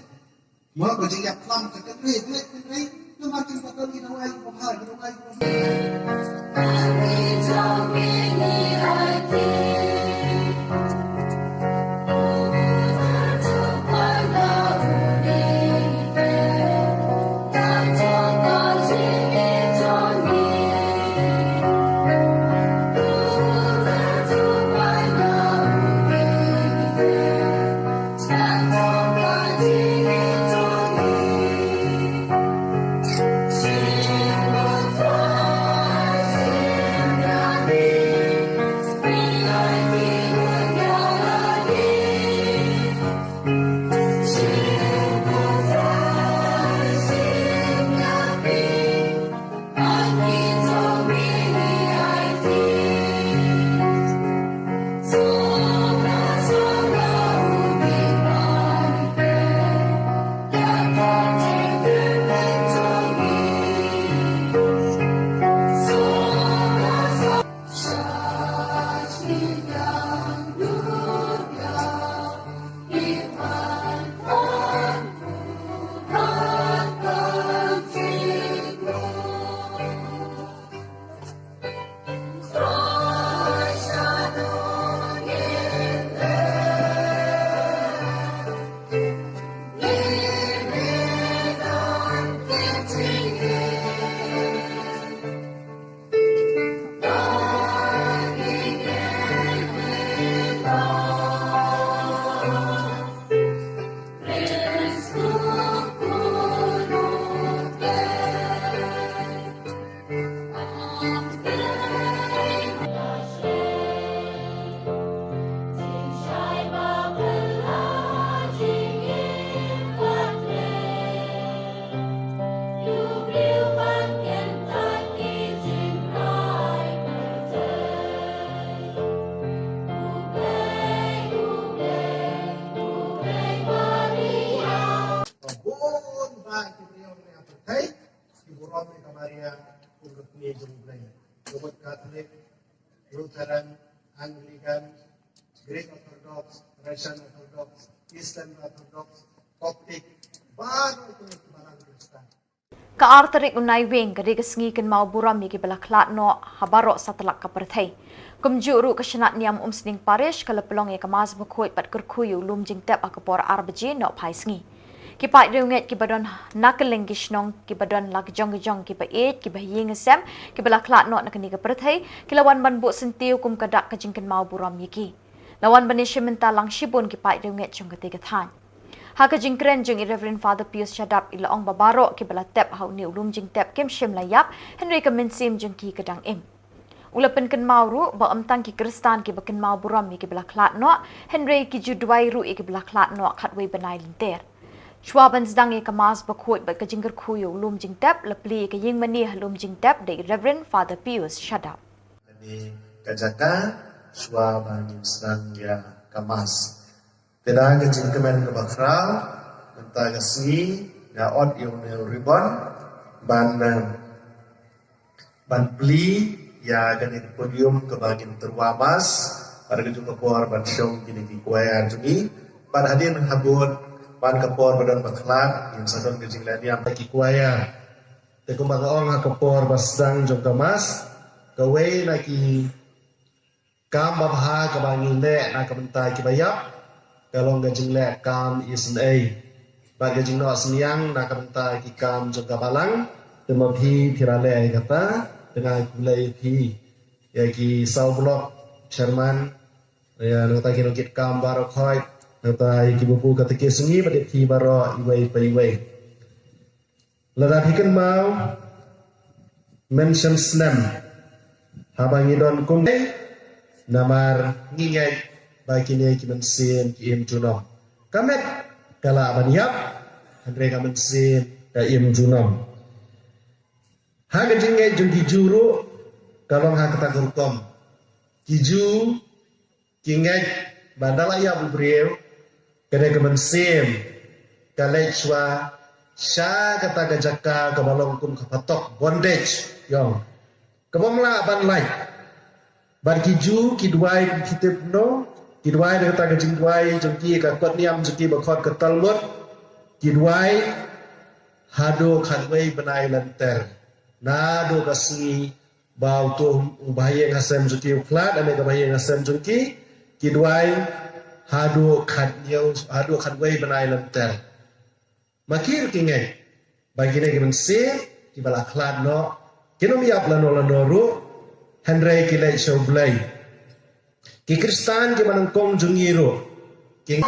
Mo ba jingïap phlang ka kynrei, bret kynrei, namar kin ba don ki dawai kiba bha, ki dawai kiba bha. Catholic, Lutheran, Anglican, Greek Orthodox, Russian Orthodox, Eastern Orthodox, Coptic, baroh ki balang Khristan. Ka ar tarik u Naiwieng ka dei ka sngi kynmaw burom ïa kiba la khlad noh ha baroh satlak ka pyrthei. Kumjuh ruh ka Shnat Niam Umsning Parish ka la pynlong ïa ka Mass bakhuid bad kyrkhu ïa u lum jingtep ha ka por ar baje noh phai sngi. Ki paid riewngeit kiba don na kylleng ki shnong, kiba don la ka jong ka jong, kiba ïeit, kiba ha ïing ha sem, kiba la khlad noh na kane ka pyrthei, ki la wan ban buh syntiew kum ka dak ka jingkynmaw burom ïa ki. La wan ban ïashim bynta lang shibun ki paid riewngeit jong katei ka thaiñ. Ha ka jingkren jong i Reverend Father Pius Shadap, i la ong ba baroh kiba la tep ha une u lum jingtep kim shym la ïap, hynrei ka mynsiem jong ki ka dang im. U la pynkynmaw ruh ba ym tang ki Khristan kiba kynmaw burom ïa kiba la khlad noh, hynrei ki ju duwai ruh ïa kiba la khlad noh khatwei bnai lynter. Shuwa ban sdang ïa ka Mass bakhuid bad ka jingkyrkhu ïa u lum jingtep, la plie ïa ka ïingmane ha lum jingtep da i Reverend Father Pius Shadap. Kane ka jaka, shuwa ba ngin sdang ïa ka Mass. Te da ka jingkmen kaba khraw, mynta ka sngi, nga ot ïa une u ribbon, ban, eh, ban plie ïa kane ka podium kaba ngin tyrwa Mass, bad kajuh ka por ban shong kine ki choir jong ngi, bad hadien habud, ban ka por ba don ba khlad, ngin sa don ka jingleh niam ki choir. Te kumba nga ong ha ka por ba sdang jong ka Mass, kawei na ki kam babha kaba ngi leh na ka bynta kiba ïap, ka long ka jingleh kam isynei. Bad ka jingnoh synñiang na ka bynta ki kam jong ka balang, te ma phi phi la leh ïa kata, te nga khublei ïa phi. Ïa ki saw block chairman, ïa nangta ki nongkitkam baroh khoit, nangta ïa ki babu katekis jong ngi bad ïa phi baroh iwei pa iwei. Lada phi kynmaw, men shem snem haba ngi don kum, namar ngi ngeit ba kine ki mynsiem ki im junom. Ka met ka lah ban ïap, hynrei ka mynsiem ka im junom. Ha ka jingngeit jong ki Jiw ruh ka long ha kata ka rukom. Ki Jiw ki ngeit ba da la ïap u briew, ka dei ka mynsiem ka leit shuwa sha kata ka jaka kaba long kum ka phatok, bondage, ïong, kaba ym lah ban lait. Bad ki Jiw ki duwai, ki tip no, ki duwai da kata ka jingduwai jong ki, ka kot niam jong ki ba khot ka Talmud, ki duwai haduh khatwei bnai lynter. Naduh ka sngi ba uto u bahaïing hasem jong ki u khlad, lane ka bahaïing hasem jong ki, ki duwai haduh khathynñiew, haduh khatwei bnai lynter. Ma ki ruh ki ngeit ba kine ki mynsiem kiba la khlad noh kin ym ïap lano lano ruh, hynrei ki leit sha U Blei. Ki Khristan kiba nyngkong jong ngi ruh ki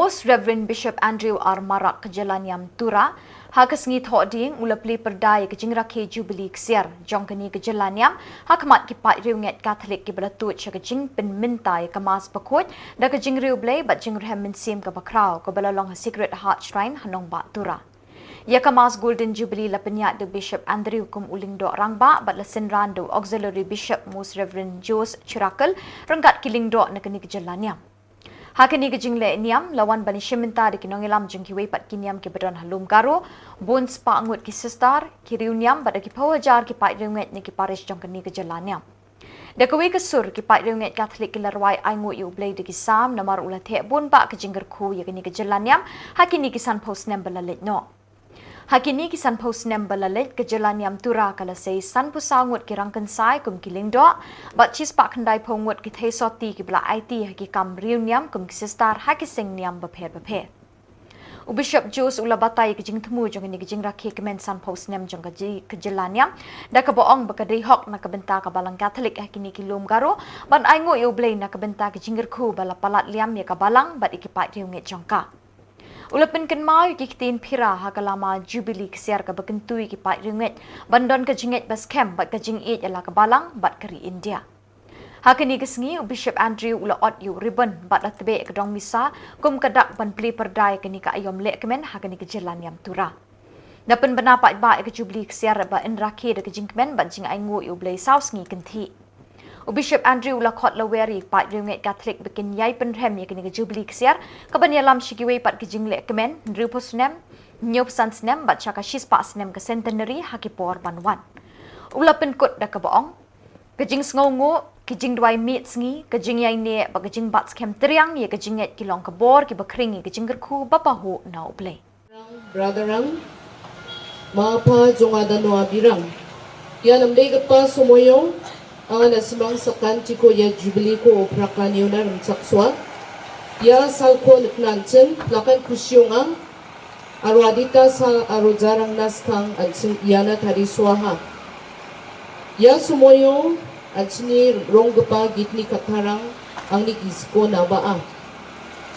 Most Reverend Bishop Andrew R Marak ka jylla niam Tura, ha ka sngi Thohdieng u la plie pyrda ïa ka jingrakhe Jubilee Ksiar jong kane ka jylla niam ha khmat ki paid riewngeit Katholik kiba la tuid sha ka jingpynmynta ïa ka Mass bakhuid da ka jingriewblei bad jingrhem mynsiem kaba khraw kaba la long ha Sacred Heart Shrine ha nongbah Tura. Ïa ka Mass Golden Jubilee la pynïaid da u Bishop Andrew kum u lyngdoh rangbah bad la synran da u Auxiliary Bishop Most Reverend Jose Chirakel ryngkat ki lyngdoh na kane ka jylla niam. Ha kane ka jingleh niam la wan ban ïashim bynta da ki nongïalam jong kiwei pat ki niam kiba don ha lum Garo, bun spah ngut ki sister, ki riewniam bad da ki phew hajar ki paid riewngeit na ki parish jong kane ka jylla niam. Da kawei ka sur ki paid riewngeit Katholik ki la rwai ainguh ïa U Blei da ki Salm namar u la theh bun bah ka jingkyrkhu ïa kane ka jylla niam ha kine ki sanphew snem ba la leit noh. Ha kine ki sanphew snem ba la leit ka jylla niam Tura ka la sei sanphew saw ngut ki rangkynsai kum ki lyngdoh bad shispah khyndaiphew ngut ki theisotti kiba la aiti ha ki kam riewniam kum ki sister ha ki seng niam bapher bapher. U Bishop Jose u la batai ïa ka jingthmu jong kane ka jingrakhe kmen sanphew snem jong ka ji-, ka jylla niam da kaba ong ba ka dei hok na ka bynta ka Balang Katholik ha kine ki lum Garo ban ainguh ïa U Blei na ka bynta ka jingkyrkhu ba la palat liam ïa ka Balang bad ïa ki paid riewngeit jong ka. U la pynkynmaw ïa ki ktien phira ha ka lama Jubilee Ksiar kaba kyntu ïa ki paid riewngeit ban don ka jingngeit ba skhem bad ka jingïeit ïa la ka Balang bad ka ri India. Ha kane ka sngi u Bishop Andrew u la ot ïa u ribbon bad la tbeh ïa ka dong misa kum ka dak ban plie pyrda ïa kane ka aïom lehkmen ha kane ka jylla niam Tura. Da pynbna paidbah ïa ka Jubilee Ksiar ba yn rakhe da ka jingkmen bad jingainguh ïa U Blei saw sngi kynthih. U Bishop Andrew u la khot lawer ïa ki paid riewngeit Katholik ba kin ïai pynrhem ïa kane ka Jubilee Ksiar kaban ïalam sha kiwei pat ki jingleh kmen hynriewphew snem, hynñiewphew san snem bad sha ka shispah snem ka centenary ha ki por ban wan. U la pynkut da kaba ong, ka jingsngewnguh, ka jingduwai miet sngi, ka jingïaineh bad ka jingbat skhem triang ïa ka jingngeit ki long ka bor kiba khring ïa ka jingkyrkhu ba pahuh na U Blei. Brother Rang, ma pa jong nga da Noah Birang. Ïa namdei ka pa Somoyo, anga na simang sakan tiko ïa Jubilee ko Ophrah Kaniuna Rymchak Swa. Ïa sal ko nyknan chen, lakan kusiong ang, aro adita sal aro jarang naskang an chen ïa na tari swaha. Ïa Somoyo, an chini rong gapa gitni katharang, ang ni gisko na ba a.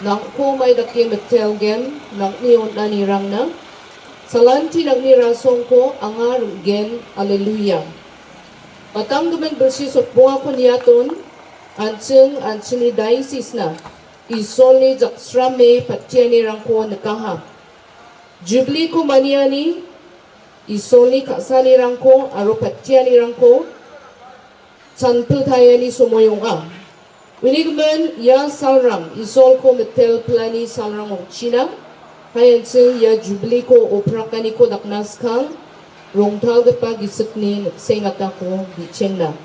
Nang ko mai da ke metel gen, nang ni on ani rang na. Salanti nang ni rasong ko, anga rung gen, aleluya. Patang gemen bersi sot bunga ko niaton, an cheng, an chini diocese na. Isol ni jak srame, patiani rang ko nekaha. Jubilee ko maniani, isol ni kaksani rang ko, aro patiani rang ko, chanpil thayani Somoyong a. Uni gmen ïa salram, isol ko metel plani salram ong China, hayan sing ïa Jubilee ko Ophrah Kani ko dakna skang, rongthal gepa gisik ni sengata ko gichengna.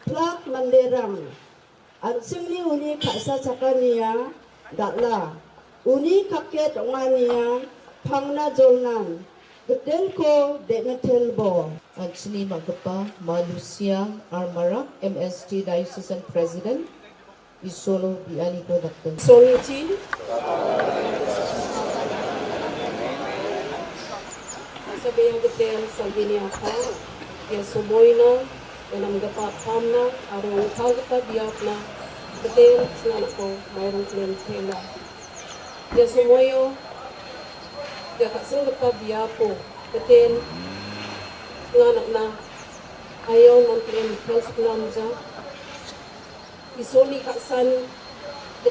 Plak manderang. An singni uni khasa chakania, dakla. Uni kaket ongania, phangna jolnan. Geden ko, demetel bo. An sini magapa, Malusia, Armara, M S T Diocesan President. Isolo biani ko dakten. Solo chin. Sabiang geten, salgini apa. Ïa Somoyna, ïa namgapa pamna, arong thal gapa biapna, beten snana ko, mairong klen thela. Ïa Somoyo, ïa ka seng gapa biapo, beten, snana na, ayo non klen thel snam ja. Isoni ka san,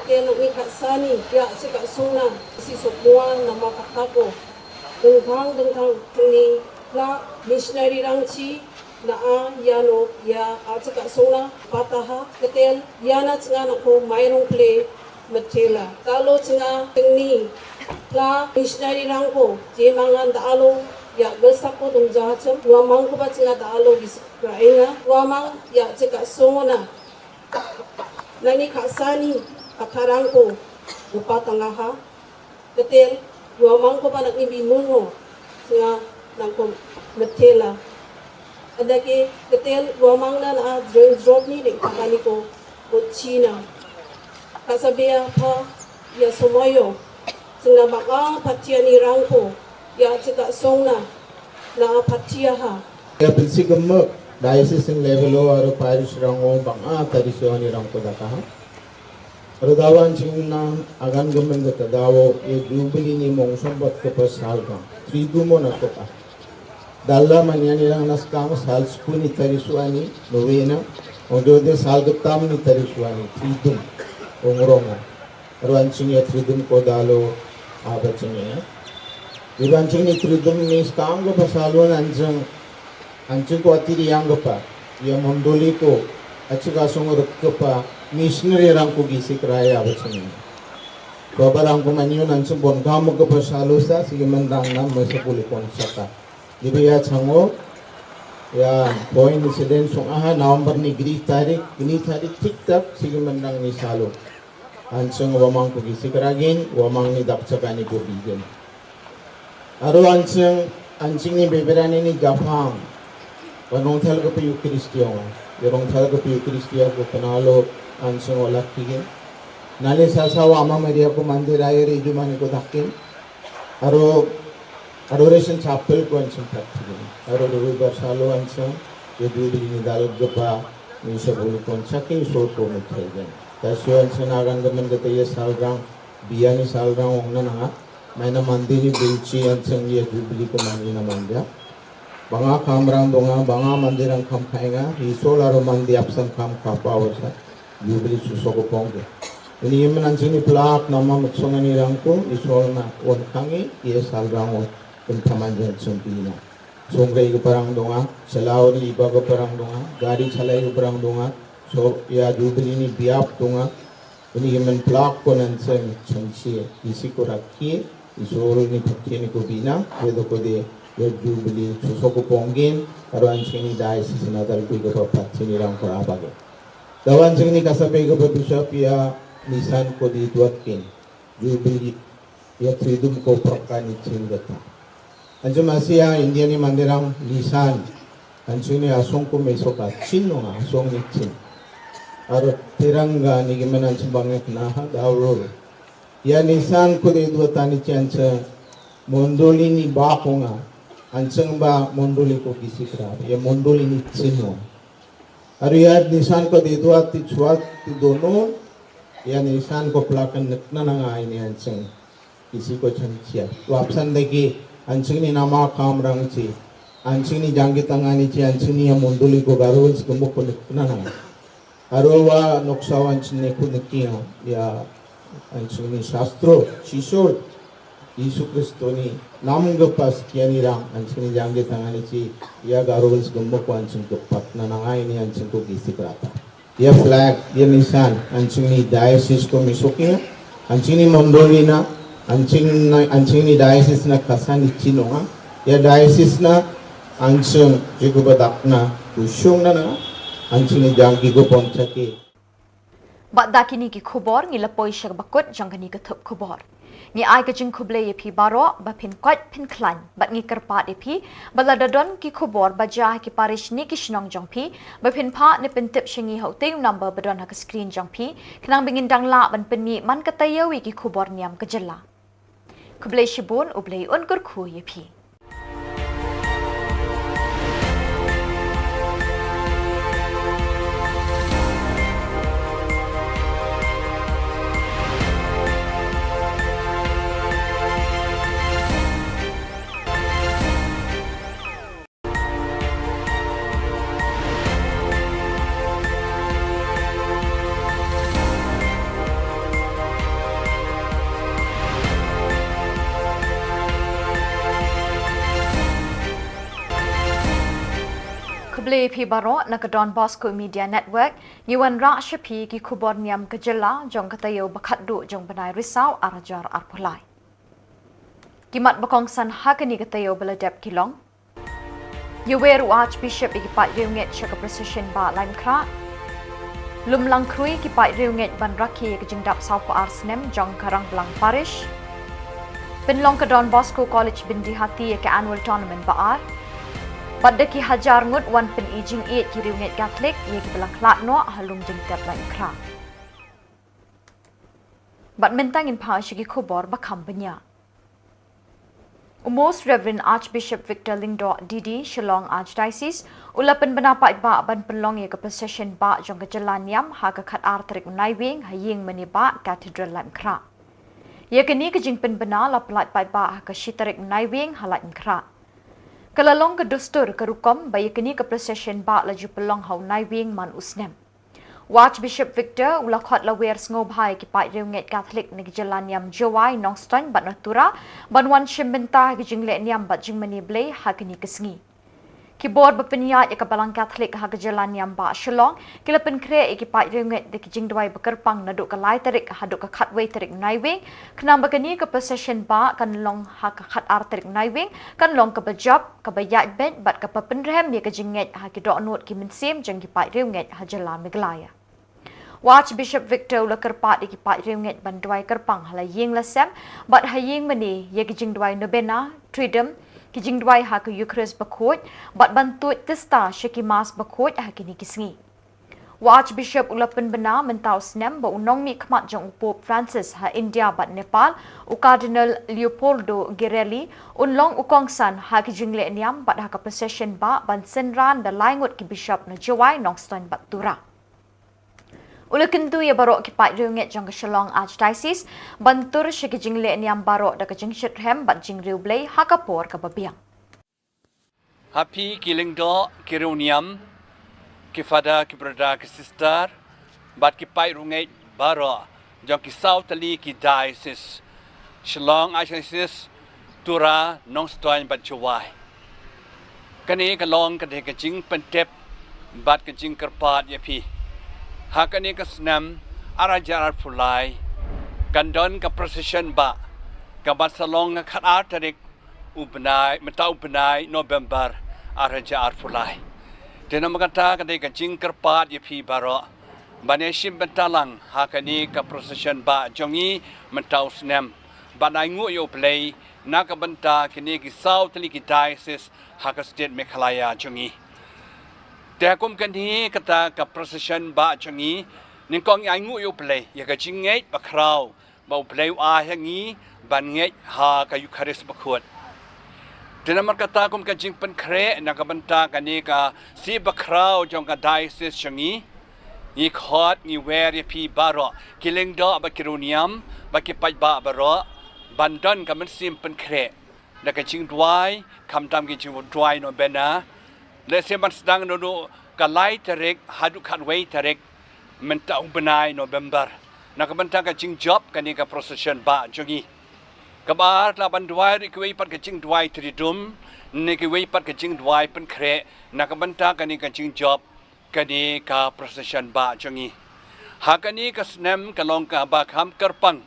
Te nang i khat sani, ïa chika sungna, si sop mua na ma kata ko. Dengkang, dengkang, tengni, la, missionary rang chi, na a, ïa no, ïa, a chika sungna, pataha, ketel, ïa na chenga na ko, mairong ple, metela. Talo chenga, tengni, la, missionary rang ko, je mangan da alo, ïa, gelsa ko dong jahachem, wa mang ko ba chenga da alo, bis, ra enga, wa mang, ïa chika sungna. Nani khat sani, kata rang ko, upa tanga ha. Ketel, ua mang ko ba nak ibi mungo, senga nang ko metela. Ada ke ketel, ua mang na na dreng drop ni dek kata ni ko, ko China. Kasabia pa, ia somoyo, senga bak a patia ni rang ko, ia ceka song na, na patia ha. Ia pensi kemek, diocese level o aro parish rang o bang a tadi so ni rang ko daka ha. Aro dawan ching na agan gemen ke tadawo, ia jubili ni mong sombat ke pasal bang. Tridu mo na ko a. Dalla mania ni rang naskang sal sepuni tari suani, novena. Ojo de sal getam ni tari suani, tridu. Ongrong. Ruan ching ia tridum ko dalo, aba ching ia. Di ruan ching ni tridum ni skang ko pasal wan anjing, anjing ko atiri yang ko pa. Ia mondoli ko, achika song rek ko pa, missionary rang ko gisi keraya aba ching ia. Ko aba rang ko manion anjing bon kamu ko pasal sa, sigi mendang nam mesa puli kon saka. Di bia chango, ia point incident song aha, November ni gri tarik, ni tarik tik tak, sigi mendang ni salo. Anjing wamang ko gisi keragin, wamang ni dak chakani ko bigin. Aro anjing, anjing ni beberani ni japang. Wanong thal ko piu Kristiong. Yorong thal ko piu Kristiong ko penalo anjing olak kigin. Nani salsa wama media ko mandir air ijumani ko dakin. Aro, aro resen chapel ko anjing tak kigin. Aro robi barsalo anjing, ia dubili ni dal gepa, ni sabuli kon chaki so ko media. Tasio anjing agan gemen kete ia salrang, Biani salrang ong na nanga, maina mandi ni bilchi an chang ia jubili ko mani na mandia. Banga kam rang donga, banga mandi rang kam khainga, isol aro mandi apsan kam kapa wasa, jubili suso ko pongke. Ini iman an chini plak nama mutsong ani rang ko, isol na on kangi, ia salrang on, kun kaman jan chang pina. Songkai ko parang donga, selauri iba ko parang donga, gari chalai ko parang donga, so ia jubili ni biap donga, Ini ki men plak ko nan seng chemchi, isi ko rakhi, isol ni phatin ko bina, wedo ko de, ia jubili, suso ko pongin, aro anjing ni dai si sinatal kui ko phatin ni rang ko abage. Dawan sing ni kasape ko bishop ia nisan ko di duat kin, jubili, ia tridum ko prakani chin gata. Anjing masia India ni mandirang nisan, anjing ni asong ko mesoka chin nonga asong ni chin. Aro tiranga ni gimen anjing bangek naha daurur. Ia nisan ko de dua tani chin anjing mondoli ni bakonga, anjing ba mondoli ko gisikra, ia mondoli ni chin nonga. Aro ia nisan ko de dua ti chuat ti dono, ia nisan ko plakan nekna nanga ini anjing. Isi ko chan chia. Wapsan dagi, anjing ni nama kam rang chi. Anjing ni janggi tangani chi, anjing ni ia mondoli ko garul si gemuk ko nekna nanga. Aro wa noksa anjing ni ko nekia, ia anjing ni sastro, sisol. Isu Kristo ni, nam gepas kia ni rang, anjing ni janggi tangani chi, ia garul si gemuk ko anjing ko pat, na nangai ni anjing ko gisi kerata. Ia flag, ia nisan, anjing ni diocese ko misuknya, anjing ni mondoli na, anjing na, anjing ni diocese na kasan ni chinonga, ia diocese na, anjing, jiku badak na, kusung na na, anjing ni janggi ko ponchaki. Bad da kini ki khubor ngi la poi sha bakut jong kani ka thup khubor. Ngi ai ka jingkhublei ïa phi baroh ba phin koit phin khlaiñ bad ngi kyrpad ïa phi ba lada don ki khubor ba jia ha ki parish ne ki shnong jong phi ba phin phah ne pyntip sha ngi ha utei u number ba don ha ka screen jong phi khnang ba ngin dang lah ban pynmih man ka taïew ïa ki khubor niam ka jylla. Khublei shibun, U Blei un kyrkhu ïa phi. Khublei phi baroh na ka Don Bosco Media Network, ngi wanrah sha phi ki khubor niam ka jylla jong ka taïew ba khatduh jong u bnai Risaw arhajar arphew lai. Ki mat ba kongsan ha kane ka taïew ba la dep ki long: Ïawer u Archbishop ïa ki paid riewngeit sha ka procession bah Laitumkhrah. Lum lang khrui ki paid riewngeit ban rakhe ïa ka jingdap sawphew ar snem jong ka Rangblang Parish. Pynlong ka Don Bosco College Byndihati ïa ka annual tournament ba ar. Bad da ki hajar ngut wan pyni jingïeit ki riewngeit Katholik ïa kiba la khlad noh ha Lumjingtep Laitumkhrah. Bad mynta ngin phai sha ki khubor ba kham bniah. U Most Reverend Archbishop Victor Lyngdoh D D, Shillong Archdiocese, u la pynbna paidbah ban pynlong ïa ka procession bah jong ka jylla niam ha ka khatar tarik u Naiwieng ha ïing mane bah Cathedral Laitumkhrah. Ïa kane ka jingpynbna la pyllait paidbah ha ka shi tarik u Naiwieng ha Laitumkhrah. Ka la long ka dustur ka rukom ba ïa kane ka procession bah la ju pynlong ha u Naiwieng man u snem. U Archbishop Victor u la khot lawer sngewbha ïa ki paid riewngeit Katholik na ki jylla niam Jowai, Nongstoiñ bad na Tura ban wan shim bynta ha ki jingleh niam bad jingmane Blei ha kane ka sngi. Ki bor ba pynïaid ïa ka Balang Katholik ha ka jylla niam bah Shillong ki la pynkhreh ïa ki paid riewngeit da ki jingduwai ba kyrpang naduh ka lai tarik haduh ka khatwei tarik Naiwieng, khnang ba kane ka procession bah kan long ha ka khatar tarik Naiwieng kan long kaba jop, kaba ïaid beit bad kaba pynrhem ïa ka jingngeit ha ki dohnud ki mynsiem jong ki paid riewngeit ha jylla Meghalaya. U Archbishop Victor u la kyrpad ïa ki paid riewngeit ban duwai kyrpang ha la ïing la sem bad ha ïing mane ïa ki jingduwai novena, triduum, ki jingduwai ha ka Eucharist bakhuid bad ban tuid tista sha ki Mass bakhuid ha kine ki sngi. U Archbishop u la pynbna mynta u snem ba u nongmihkhmat jong u Pope Francis ha India bad Nepal, u Cardinal Leopoldo Girelli, un long u kongsan ha ki jingleh niam bad ha ka procession bah ban synran da lai ngut ki bishop na Jowai, Nongstoiñ bad Tura. U la kyntu ïa baroh ki paid riewngeit jong ka Shillong Archdiocese ban tur sha ki jingleh niam baroh da ka jingshitrhem bad jingriewblei ha ka por kaba biang. Ha phi ki lyngdoh, ki riewniam, ki father, ki brother, ki sister bad ki paid riewngeit baroh jong ki saw tylli ki diocese, Shillong Archdiocese, Tura, Nongstoiñ bad Jowai. Kane ka long ka dei ka jingpyntip bad ka jingkyrpad ïa phi. Ha kane ka snem arhajar arphew lai kan don ka procession bah kaba sa long ha khatar tarik u bnai, mynta u bnai November arhajar arphew lai. Te namar kata ka dei ka jingkyrpad ïa phi baroh ban ïashim bynta lang ha kane ka procession bah jong ngi mynta u snem, ban ainguh ïa U Blei na ka bynta kine ki saw tylli ki diocese ha ka state Meghalaya jong ngi. Te kum kane kata ka procession bah jong ngi, nyngkong ngi ainguh ïa U Blei ïa ka jingngeit bakhraw ba U Blei u ai ha ngi ban ngeit ha ka Eucharist bakhuid. Te namar kata kum ka jingpynkhreh na ka bynta kane ka sngi bakhraw jong ka diocese jong ngi, ngi khot, ngi wer ïa phi baroh, ki lyngdoh bad ki riewniam bad ki paidbah baroh, ban don ka mynsiem pynkhreh da ka jingduwai, khamtam ki jingduwai novena. Lehse ban sdang naduh ka lai tarik haduh khatwei tarik mynta u bnai November na ka bynta ka jingjop kane ka procession bah jong ngi. Kaba ar, la ban duwai ruh kiwei pat ka jingduwai triduum ne kiwei pat ka jingduwai pynkhreh na ka bynta kane ka jingjop kane ka procession bah jong ngi. Ha kane ka snem ka long kaba kham kyrpang,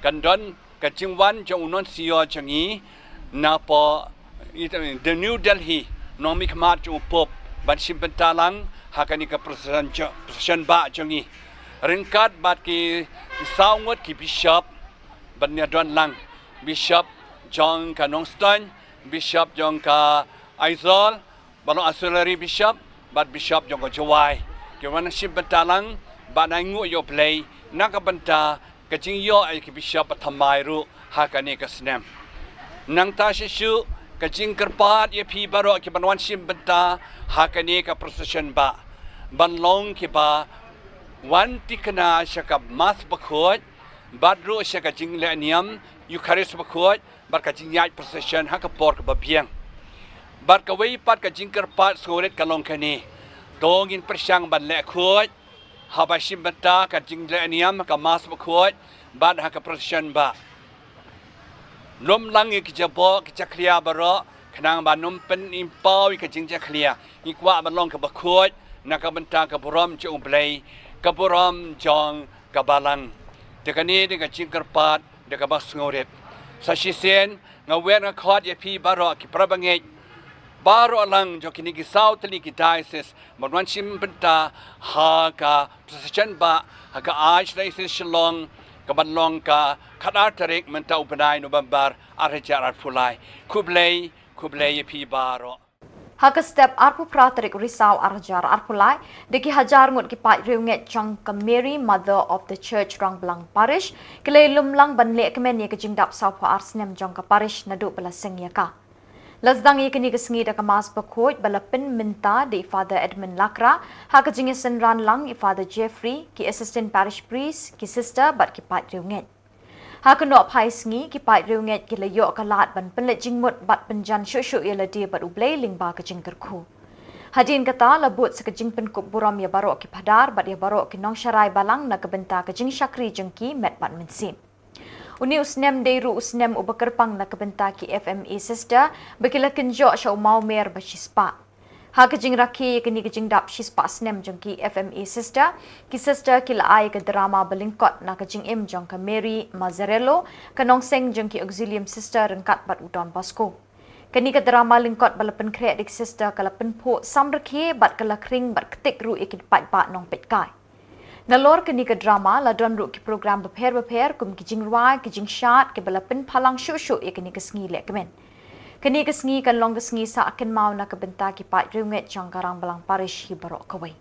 kan don ka jingwan jong u nuncio jong ngi napoh, i, the New Delhi, nongmihkhmat jong u Pope ban shim bynta lang ha kane ka procession jo-, procession bah jong ngi. Ryngkat bad ki saw ngut ki bishop ban ïadon lang, bishop jong ka Nongstoiñ, bishop jong ka Aizawl, ba long auxiliary bishop bad bishop jong ka Jowai, ki wan shim bynta lang ban ainguh ïa U Blei na ka bynta ka jingïoh ïa ki bishop ba thymmai ruh ha kane ka snem. Nangta shisha ka jingkyrpad ïa phi baroh ki ban wan shim bynta ha kane ka procession bah, ban long kiba wan thikna sha ka Mass bakhuid bad ruh sha ka jingleh niam Eucharist bakhuid bad ka jingïaid procession ha ka por kaba biang. Bad kawei pat ka jingkyrpad sngewrit ka long kane: to ngin pyrshang ban leh khuid haba shim bynta ka jingleh niam ha ka Mass bakhuid bad ha ka procession bah. Lum lang ïa ki jaboh ki jakhlia baroh, Khnang ban ym pynpaw ïa ka jingjakhlia, ngi kwah ban long kaba khuid na ka bynta ka burom jong U Blei, ka burom jong ka balang. Te kane dei ka jingkyrpad da kaba sngewrit. Sa shisien nga wer nga khot ïa phi baroh ki parabangeit baroh lang jong kine ki saw tylli ki diocese ban wan shim bynta ha ka procession ba ha ka Archdiocese Shillong, ka ban long ka khatar tarik mynta u bnai November ar hajar arphew lai. Khublei, khublei ïa phi baroh. Ha ka step arphew phra tarik Risaw ar hajar arphew lai, da ki hajar ngut ki paid riewngeit jong ka Mary Mother of the Church Rangblang Parish ki la ïalum lang ban leh kmen ïa ka jingdap sawphew ar snem jong ka parish naduh ba la seng ïa ka. La sdang ïa kane ka sngi da ka Mass bakhuid ba la pynmynta da i Father Edmund Lakra, ha ka jingïasynran lang i Father Jeffrey, ki Assistant Parish Priest, ki Sister bad ki paid riewngeit. Ha ka nongphai sngi, ki paid riewngeit ki la ïoh ka lad ban pynleit jingmut bad pynjan shuh shuh ïa lade bad U Blei lyngba ka jingkyrkhu. Hadien kata la bud sa ka jingpynkup burom ïa baroh ki phadar bad ïa baroh ki nongsharai balang na ka bynta ka jingshakri jong ki met bad mynsiem. Une u snem dei ruh u snem uba kyrpang na ka bynta ki F M A Sister ba ki la kynjoh sha u mawmer ba shispah. Ha ka jingrakhe ïa kane ka jingdap shispah snem jong ki F M A Sister, ki Sister ki la ai ka drama ba lyngkot na ka jingim jong ka Mary Mazzarello, ka nongseng jong ki Auxilium Sister ryngkat bad u Don Bosco. Kane ka drama lyngkot ba la pynkhreh da ki Sister ka la pynphuh samrkhie bad ka la khring bad ktik ruh ïa ki paidbah nongpeitkai. Nalor kane ka drama la don ruh ki program bapher bapher kum ki jingrwai, ki jingshad kiba la pynphalang shuh shuh ïa kane ka sngi lehkmen. Kane ka sngi kan long ka sngi sah kynmaw na ka bynta ki paid riewngeit jong ka Rangblang Parish hi baroh kawei.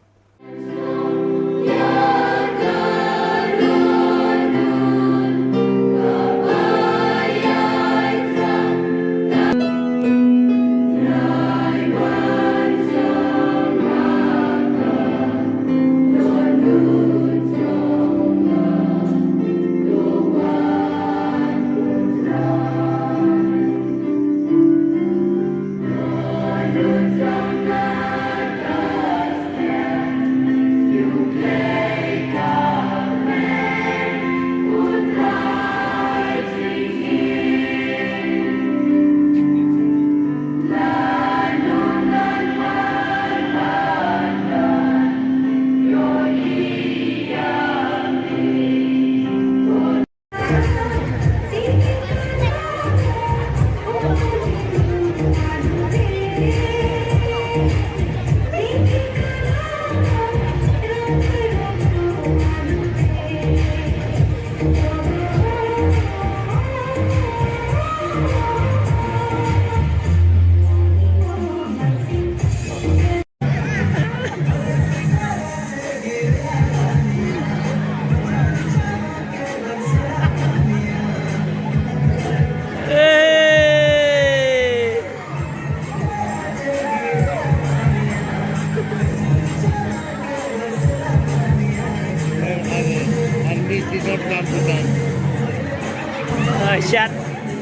Ah, shot.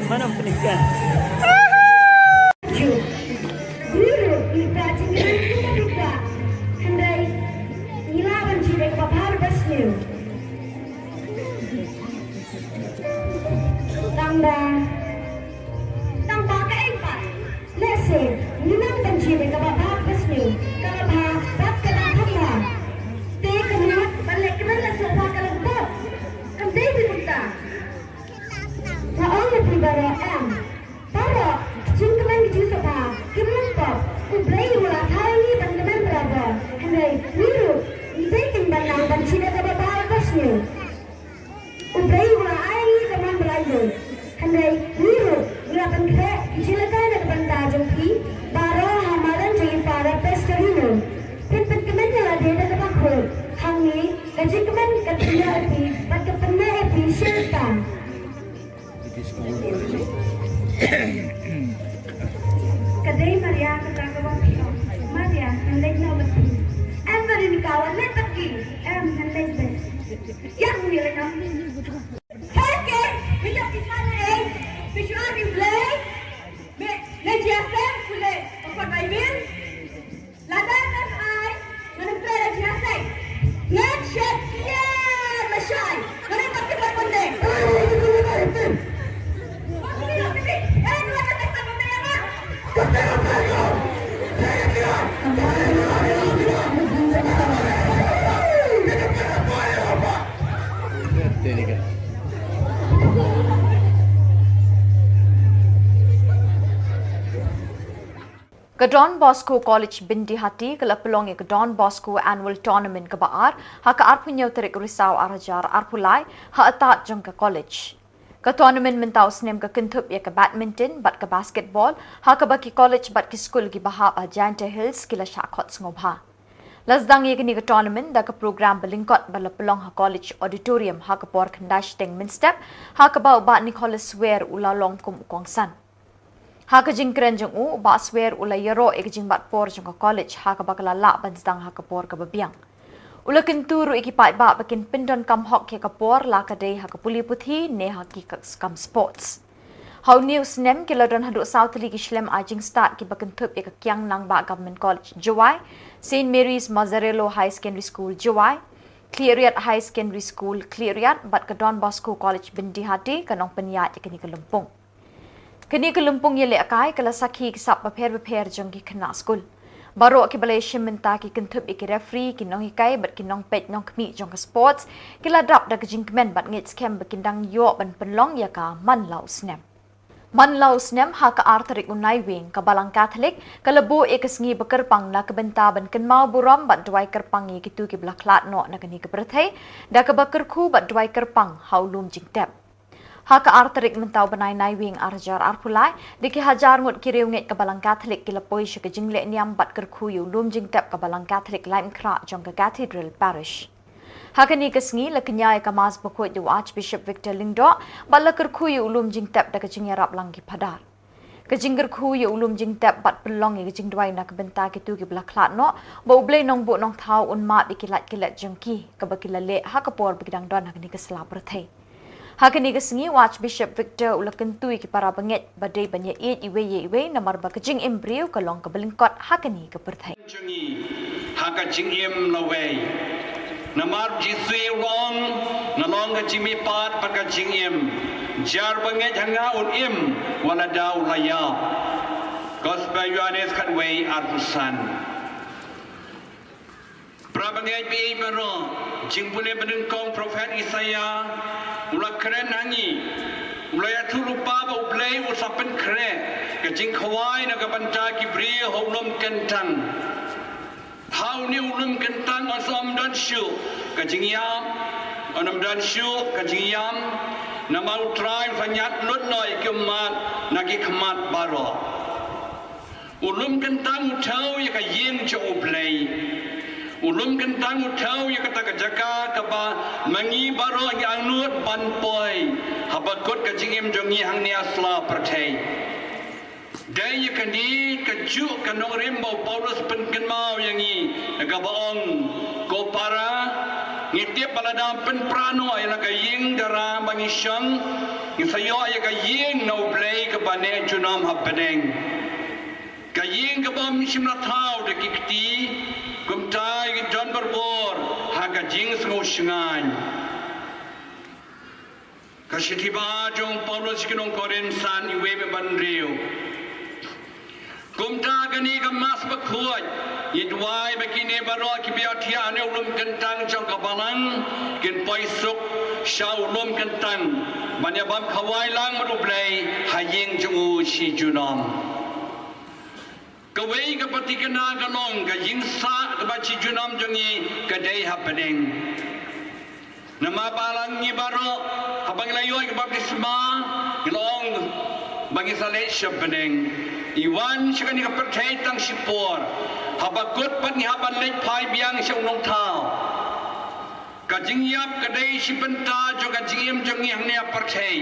Mana penikah? Ju. Guru, ita jingkren kita juga. Hynrei ngi lah ban jied ïa kaba bha bad sniew. Tang ba, tang ba kaei pat? Lehse ngi nang ban jied ïa kaba bha bad sniew, kaba bha bad kaba thymmai. Te ka mut ban leh kmen la sngewbha ka long bok. Kam dei kumta. Nga ong ïa phi baroh em. Baroh, jingkmen ki jingsngewbha kim long pop. U Blei u la thaw ïa ngi ban kmen barabor. Hynrei ngi ruh ngi dei kin ban nang ban jied ïa kaba bha bad sniew. U Blei u la ai ïa ngi ka mon ba laitluid. Hynrei ngi ruh ngi la pynkhreh ki jingïalehkai na ka bynta jong phi baroh ha madan jong i Father Pastorino. Phin pynkmen ïa lade da kaba khuid. Hangne ka jingkmen ka pynïoh ïa phi bad ka pynneh ïa phi shisha. Ka dei Maria kata kaba phi ong. Maria, ngan leit noh bad phi. Em Veronica, wat leit bad ki. Em, ngan leit bad. Ïa, ngan leit noh. Hei, ke, me ïoh pisa ne ei? Phi shu ai ïa U Blei? Me, me jia sem pule, ka kot Baibl. Lada ngam ai, ngan ym trei da jingïaseng. Ngan shet kiar lashai. Ngan ym pat kynmaw pynde. Ka Don Bosco College Byndihati ka la pynlong ïa ka Don Bosco Annual Tournament kaba ar ha ka arphew hynñiew tarik Risaw ar hajar arphew lai ha atad jong ka college. Ka tournament mynta u snem ka kynthup ïa ka badminton bad ka basketball ha kaba ki college bad ki skul kiba hap ha Jaintia Hills ki la shah khot sngewbha. La sdang ïa kane ka tournament da ka program ba lyngkot ba la pynlong ha College Auditorium ha ka por khyndai shiteng mynstep, ha kaba u Bah Nicholas Swer u la long kum u kongsan. Ha ka jingkren jong u, u Bah Swer u la ïaroh ïa ka jingbat por jong ka college ha kaba ka la lah ban sdang ha ka por kaba biang. U la kyntu ruh ïa ki paidbah ba kin pyndonkam hok ïa ka por, la ka dei ha ka pule puthi ne ha ki ka-, kam sports. Ha une u snem ki la don haduh saw tylli ki shlem ai jingstad kiba kynthup ïa ka Kiang Nangbah Government College Jowai, Saint Mary's Mazzarello Higher Secondary School Jowai, Khliehriat Higher Secondary School Khliehriat bad ka Don Bosco College Byndihati ka nongpynïaid ïa kane ka lympung. Kane ka lympung ïalehkai ka la sakhi ki sap bapher bapher jong ki khynnah skul. Baroh kiba la ïashim bynta ki kynthup ïa ki referee, ki nonghikai bad ki nongpeit nongkhmih jong ka sports ki la dap da ka jingkmen bad ngeit skhem ba kin dang ïoh ban pynlong ïa ka man la u snem. Man la u snem ha ka ar tarik u Naiwieng ka Balang Katholik ka la buh ïa ka sngi ba kyrpang na ka bynta ban kynmaw burom bad duwai kyrpang ïa kito kiba la khlad noh na kane ka pyrthei, da kaba kyrkhu bad duwai kyrpang ha u lum jingtep. Ha ka ar tarik mynta u bnai Naiwieng ar hajar arphew lai, da ki hajar ngut ki riewngeit ka Balang Katholik ki la poi sha ka jingleh niam bad kyrkhu ïa u lum jingtep ka Balang Katholik Laitumkhrah jong ka Cathedral Parish. Ha kane ka sngi la kñia ïa ka Mass bakhuid da u Archbishop Victor Lyngdoh bad la kyrkhu ïa u lum jingtep da ka jingïarap lang ki phadar. Ka jingkyrkhu ïa u lum jingtep bad pynlong ïa ka jingduwai na ka bynta kito kiba la khlad noh, ba U Blei Nongbuh Nongthaw un map ïa ki lait ki let jong ki kaba ki la leh ha ka por ba ki dang don ha kane ka sla pyrthei. Ha kane ka sngi u Archbishop Victor u la kyntu ïa ki para bangeit ba dei ban ïaieit iwei ïa iwei namar ba ka jingim briew ka long kaba lyngkot ha kane ka pyrthei. Jong ngi ha ka jingim lawei. Namar Jisu u ong, nga long ka jingmihpat bad ka jingim. Jar ba ngeit ha nga un im wat la da u la ïap. Gospel Ïoannis khatwei arphew san. Para bangeit ba ïeit baroh, jingpule ba nyngkong u prophet Isaïah u la kren ha ngi. U la ïathuh lypa ba U Blei u sa pynkhreh ka jingkhawai na ka bynta ki briew ha u lum kyntang. Ha une u lum kyntang yn sa ym don shuh ka jingïap, yn ym don shuh ka jingïam, namar U Trai u sa ñiad lut noh ïa ki ummat na ki khmat baroh. U lum kyntang u thew ïa ka ïing jong U Blei. U lum kyntang u thew ïa kata ka jaka kaba ma ngi baroh ngi angnud ban poi haba kut ka jingim jong ngi hangne ha sla pyrthei. Dei ïa kane kajuh ka nongrim ba u Paulus pynkynmaw ïa ngi, da kaba ong, ko para, ngi tip ba lada pynpra noh ïa la ka ïing dara ba ngi shong, ngi sa ïoh ïa ka ïing na U Blei kaba neh junom ha bneng. Ka ïing kaba ym shym la thaw da ki kti, kumta ngi don barabor ha ka jingsngewshngaiñ. Ka shithi ba jong u Paulus sha ki nong Korinth san, iwei bad hynriew. Kumta kane ka Mass bakhuid, ngi duwai ba kine baroh kiba ïathiah ha une u lum kyntang jong ka balang kin poi suk sha u lum kyntang ban ïa bam khawai lang bad U Blei ha ïing jong u shi junom. Kawei ka pyrthei kane ka long ka ïing sah kaba shi junom jong ngi ka dei ha bneng. Namar ba la ngi baroh haba ngi la ïoh ïa ka baptisma ngi la ong ba ngi sa leit sha bneng. Ngi wan sha kane ka pyrthei tang shipor, haba kut pat ngi hap ban leit phai biang sha u Nongthaw. Ka jingïap ka dei shi bynta jong ka jingim jong ngi hangne ha pyrthei.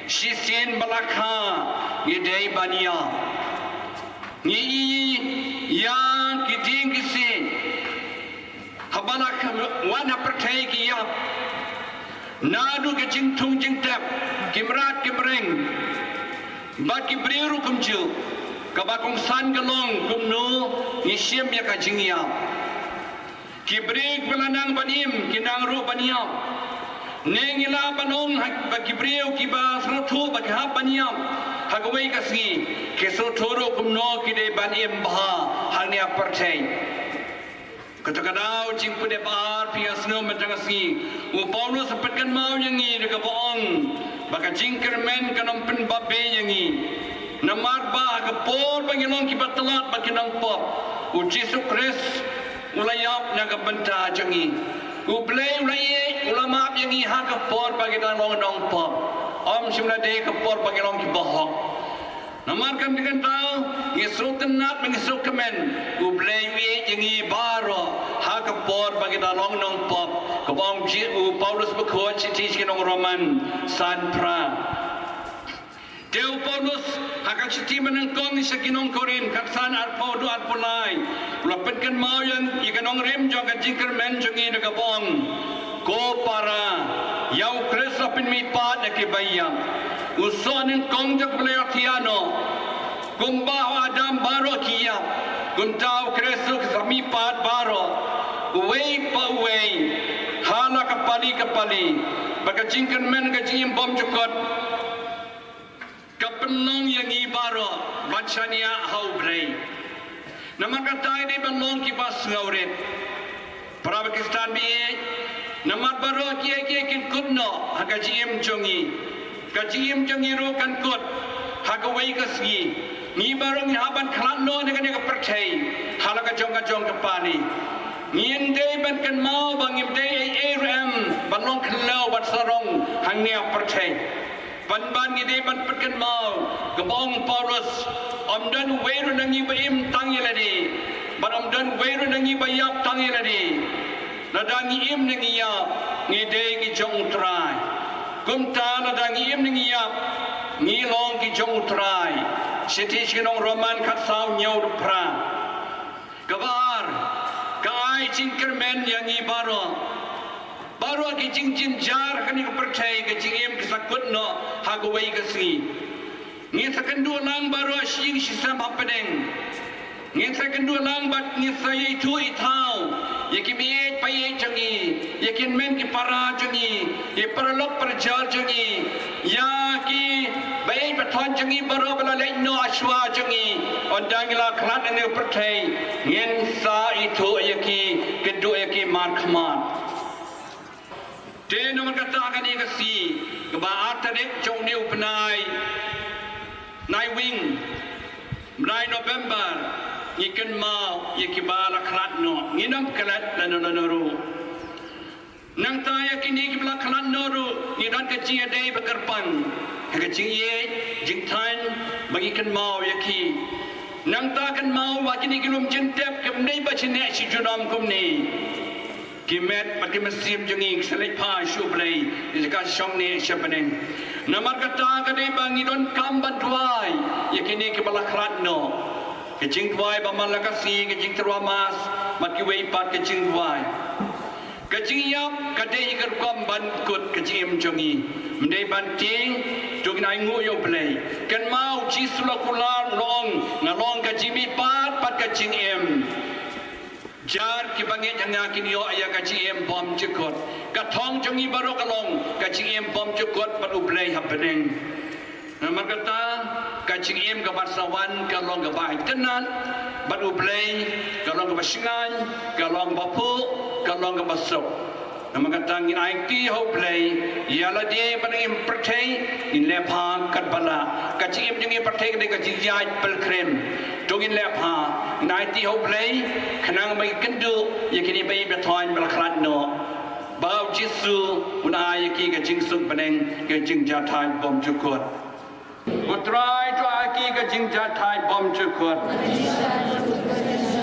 Shisien ba la kha ngi dei ban ïap. Ngi ïohi ïa ki dieng ki siej haba la kha, wan ha pyrthei ki ïap. Naduh ka jingthung jingtep, ki mrad ki mreng bad ki briew ruh kumjuh. Kaba kongsan ka long kumno ngi shim ïa ka jingïap. Ki briew kiba la nang ban im ki nang ruh ban ïap. Ne ngi lah ban ong ha, ba ki briew kiba sngewthuh ba ki hap ban ïap ha kawei ka sngi, ki sngewthuh ruh kumno ki dei ban im bha hangne ha pyrthei. Kata ka daw jingpynïap ba ar phi ïa sngewthuh mynta ka sngi, u Paulus u pynkynmaw ïa ngi da kaba ong ba ka jingkyrmen kan ym pynbapbe ïa ngi. Namar ba ha ka por ba ngi long kiba tlot bad ki nongpop, u Jisu Khrist u la ïap na ka bynta jong ngi. U Blei u la ïeit, u la map ïa ngi ha ka por ba ngi dang long nongpop, ym shym la dei ka por ba ngi long kiba hok. Namar kata ka daw ngi sngewtynnat bad ngi sngewkmen, u Blei u ïeit ïa ngi baroh ha ka por ba ngi dang long nongpop, kaba ong u Paulus bakhuid shithi sha ki nong Roman san phra. Te u Paulus ha ka shithi ba nyngkong sha ki nong Korinth khatsan arphew haduh arphew lai, u la pynkynmaw ïa ka nongrim jong ka jingkyrmen jong ngi da kaba ong, ko para, ïa u Khrist la pynmihpat na kiba ïap, u soh nyngkong jong ka Blei u la thiah noh. Kumba ha u Adam baroh ki ïap, kumta ha u Khrist ruh ki sa mihpat baroh, uwei pa uwei, ha la ka pali ka pali, ba ka jingkyrmen ka jingim bymjukut ka pynlong ïa ngi baroh ban shaniah ha u Blei. Namar kata ngi dei ban long kiba sngewrit. Para Khristan ba ïeit, namar baroh kiei kiei kin kut noh ha ka jingim jong ngi. Ka jingim jong ngi ruh kan kut ha kawei ka sngi. Ngi baroh ngi hap ban khlad noh na kane ka pyrthei ha la ka jong ka jong ka pali. Ngim dei ban kynmaw ba ngim dei ei ei ruh em ban long khlaw ban sarong hangne ha pyrthei. Pynban ngi dei ban pynkynmaw kaba ong u Paulus, ym don uwei ruh na ngi ba im tang ïa lade, bad ym don uwei ruh na ngi ba ïap tang ïa lade. Lada ngi im ne ngi ïap, ngi dei ki jong u Trai. Kumta lada ngi im ne ngi ïap, ngi long ki jong u Trai. Shithi sha ki nong Roman khatsaw hynñiew haduh phra. Kaba ar, ka ai jingkyrmen ïa ngi baroh. Baroh ki jingjynjar kane ka pyrthei, ka jingim ka sa kut noh ha kawei ka sngi. Ngin sa kynduh lang baroh shi ïing shi sem hapdeng. Ngin sa kynduh lang bad ngin sa ïathuh ïathaw ïa ki meieit paieit jong ngi, ïa ki hynmen ki para jong ngi, ïa ki paralok parajor jong ngi, ïa ki baieit bathoiñ jong ngi baroh ba la leit noh ha shuwa jong ngi. Ynda ngi la khlad na kane ka pyrthei, ngin sa ïathuh ïa ki, kynduh ïa ki markhmat. Te namar kata kane ka sngi, kaba ar tarik jong une u bnai Naiwieng, bnai November, ngi kynmaw ïa kiba la khlad noh, ngin ym klet lano lano ruh. Nangta ïa kine kiba la khlad noh ruh, ngi don ka jingïadei ba kyrpang ha ka jingïeit jingthaw ba ngi kynmaw ïa ki. Nangta kynmaw ba kine ki lum jingtep kim dei ba shu neh shu junom kumne. Ki met bad ki mynsiem jong ngi ki sa leit phai sha u Blei, ïa ka shong neh sha bneng. Namar kata ka dei ba ngi donkam ban duwai ïa kine kiba la khlad noh. Ka jingduwai ba man la ka sngi, ka jingtyrwa mass, bad kiwei pat ka jingduwai. Ka jingïap ka dei ka rukom ban kut ka jingim jong ngi. Ym dei ban tieng, to ngin ainguh ïa u Blei. Kynmaw u Jisu la kular u la ong, nga long ka jingmihpat bad ka jingim. Jar kiba ngeit ha nga kin ïoh ïa ka jingim bymjukut. Ka thong jong ngi baroh ka long ka jingim bymjukut bad u Blei ha bneng. Namar kata ka jingim kaba sa wan ka long kaba itynnad bad u Blei, ka long kaba shngaiñ, ka long kaba phuh, ka long kaba suk. Namar kata ngin aiti ha u Blei ïa lade ba ngi im pyrthei, ngin leh bha katba lah. Ka jingim jong ngi pyrthei ka dei ka jingïaid pilgrim. To ngin leh bha, ngin aiti ha u Blei khnang ba ngin kynduh ïa kine ba ïeit ba thoiñ ba la khlad noh. Ba u Jisu un ai ïa ki ka jingsuk bneng, ka jingjahthait bymjukut. Ko Trai, to ai ki ka jingjahthait bymjukut.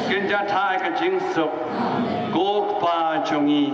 Kin jahthait ka jingsuk. Ko Kpa jong ngi.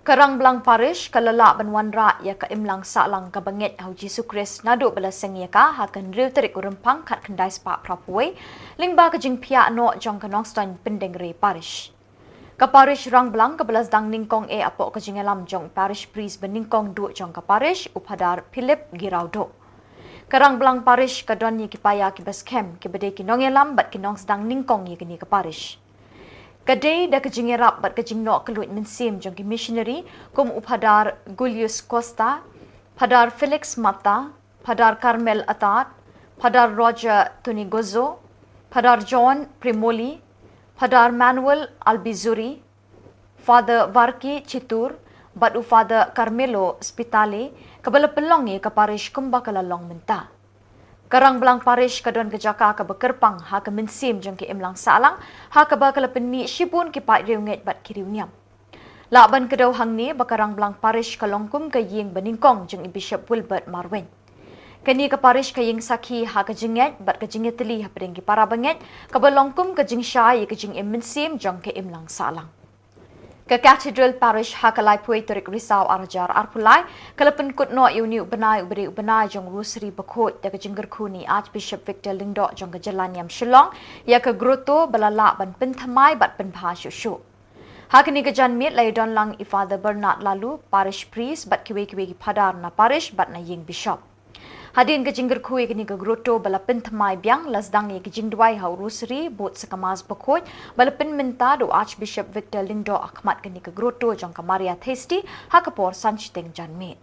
Ka Rangblang Parish ka la lah ban wanrah ïa ka imlang sahlang kaba ngeit ha u Jisu Khrist naduh ba la seng ïa ka ha ka hynriew tarik u Rymphang khatkhyndai spah phra phew wei, lyngba ka jingphiah noh jong ka Nongstoiñ Pyndengrei Parish. Ka Parish Rangblang kaba la sdang nyngkong eh hapoh ka jingïalam jong u Parish Priest ba nyngkong duh jong ka Parish, u Phadar Philip Giraudok. Ka Rangblang Parish ka don ïa ki paia kiba skhem, kiba dei ki nongïalam bad ki nongsdang nyngkong ïa kane ka Parish. Ka dei da ka jingïarap bad ka jingnoh kylluid mynsiem jong ki missionary kum u Phadar Julius Costa, Phadar Felix Mata, Phadar Carmel Atad, Phadar Roger Tonigozo, Phadar John Primoli, Phadar Manuel Albizuri, Father Varki Chitur, bad u Father Carmelo Spitale, kaba la pynlong ïa ka Parish kumba ka la long mynta. Ka Rangblang Parish ka don ka jaka kaba kyrpang ha ka mynsiem jong ki imlang sahlang, ha kaba ka la pynmih shibun ki paid riewngeit bad ki riewniam. Lah ban kdew hangne ba ka Rangblang Parish ka long kum ka ïing ba nyngkong jong i Bishop Wilbert Marwein. Kane ka Parish ka ïeng sakhi ha ka jingngeit bad ka jingïatylli hapdeng ki para bangeit, kaba long kum ka jingshai ïa ka jingim mynsiem jong ka imlang sahlang. Ka Cathedral Parish ha ka laiphew tarik Risaw arhajar arphew lai, ka la pynkut noh ïa une u bnai uba dei u bnai jong u Rosary bakhuid da ka jingkyrkhu na i Archbishop Victor Lyngdoh jong ka jylla niam Shillong, ïa ka grotto ba la lah ban pynthymmai bad pynbha shuh shuh. Ha kane ka janmiet la ïadon lang i Father Bernard Lalu, Parish Priest, bad kiwei kiwei ki Phadar na Parish bad na ïing Bishop. Hadien ka jingkyrkhu ïa kane ka grotto ba la pynthymmai biang, la sdang ïa ka jingduwai ha u Rosary, bud sa ka Mass bakhuid ba la pynmynta da u Archbishop Victor Lyngdoh ha khmat kane ka grotto jong ka Maria Theisotti ha ka por san shiteng janmiet.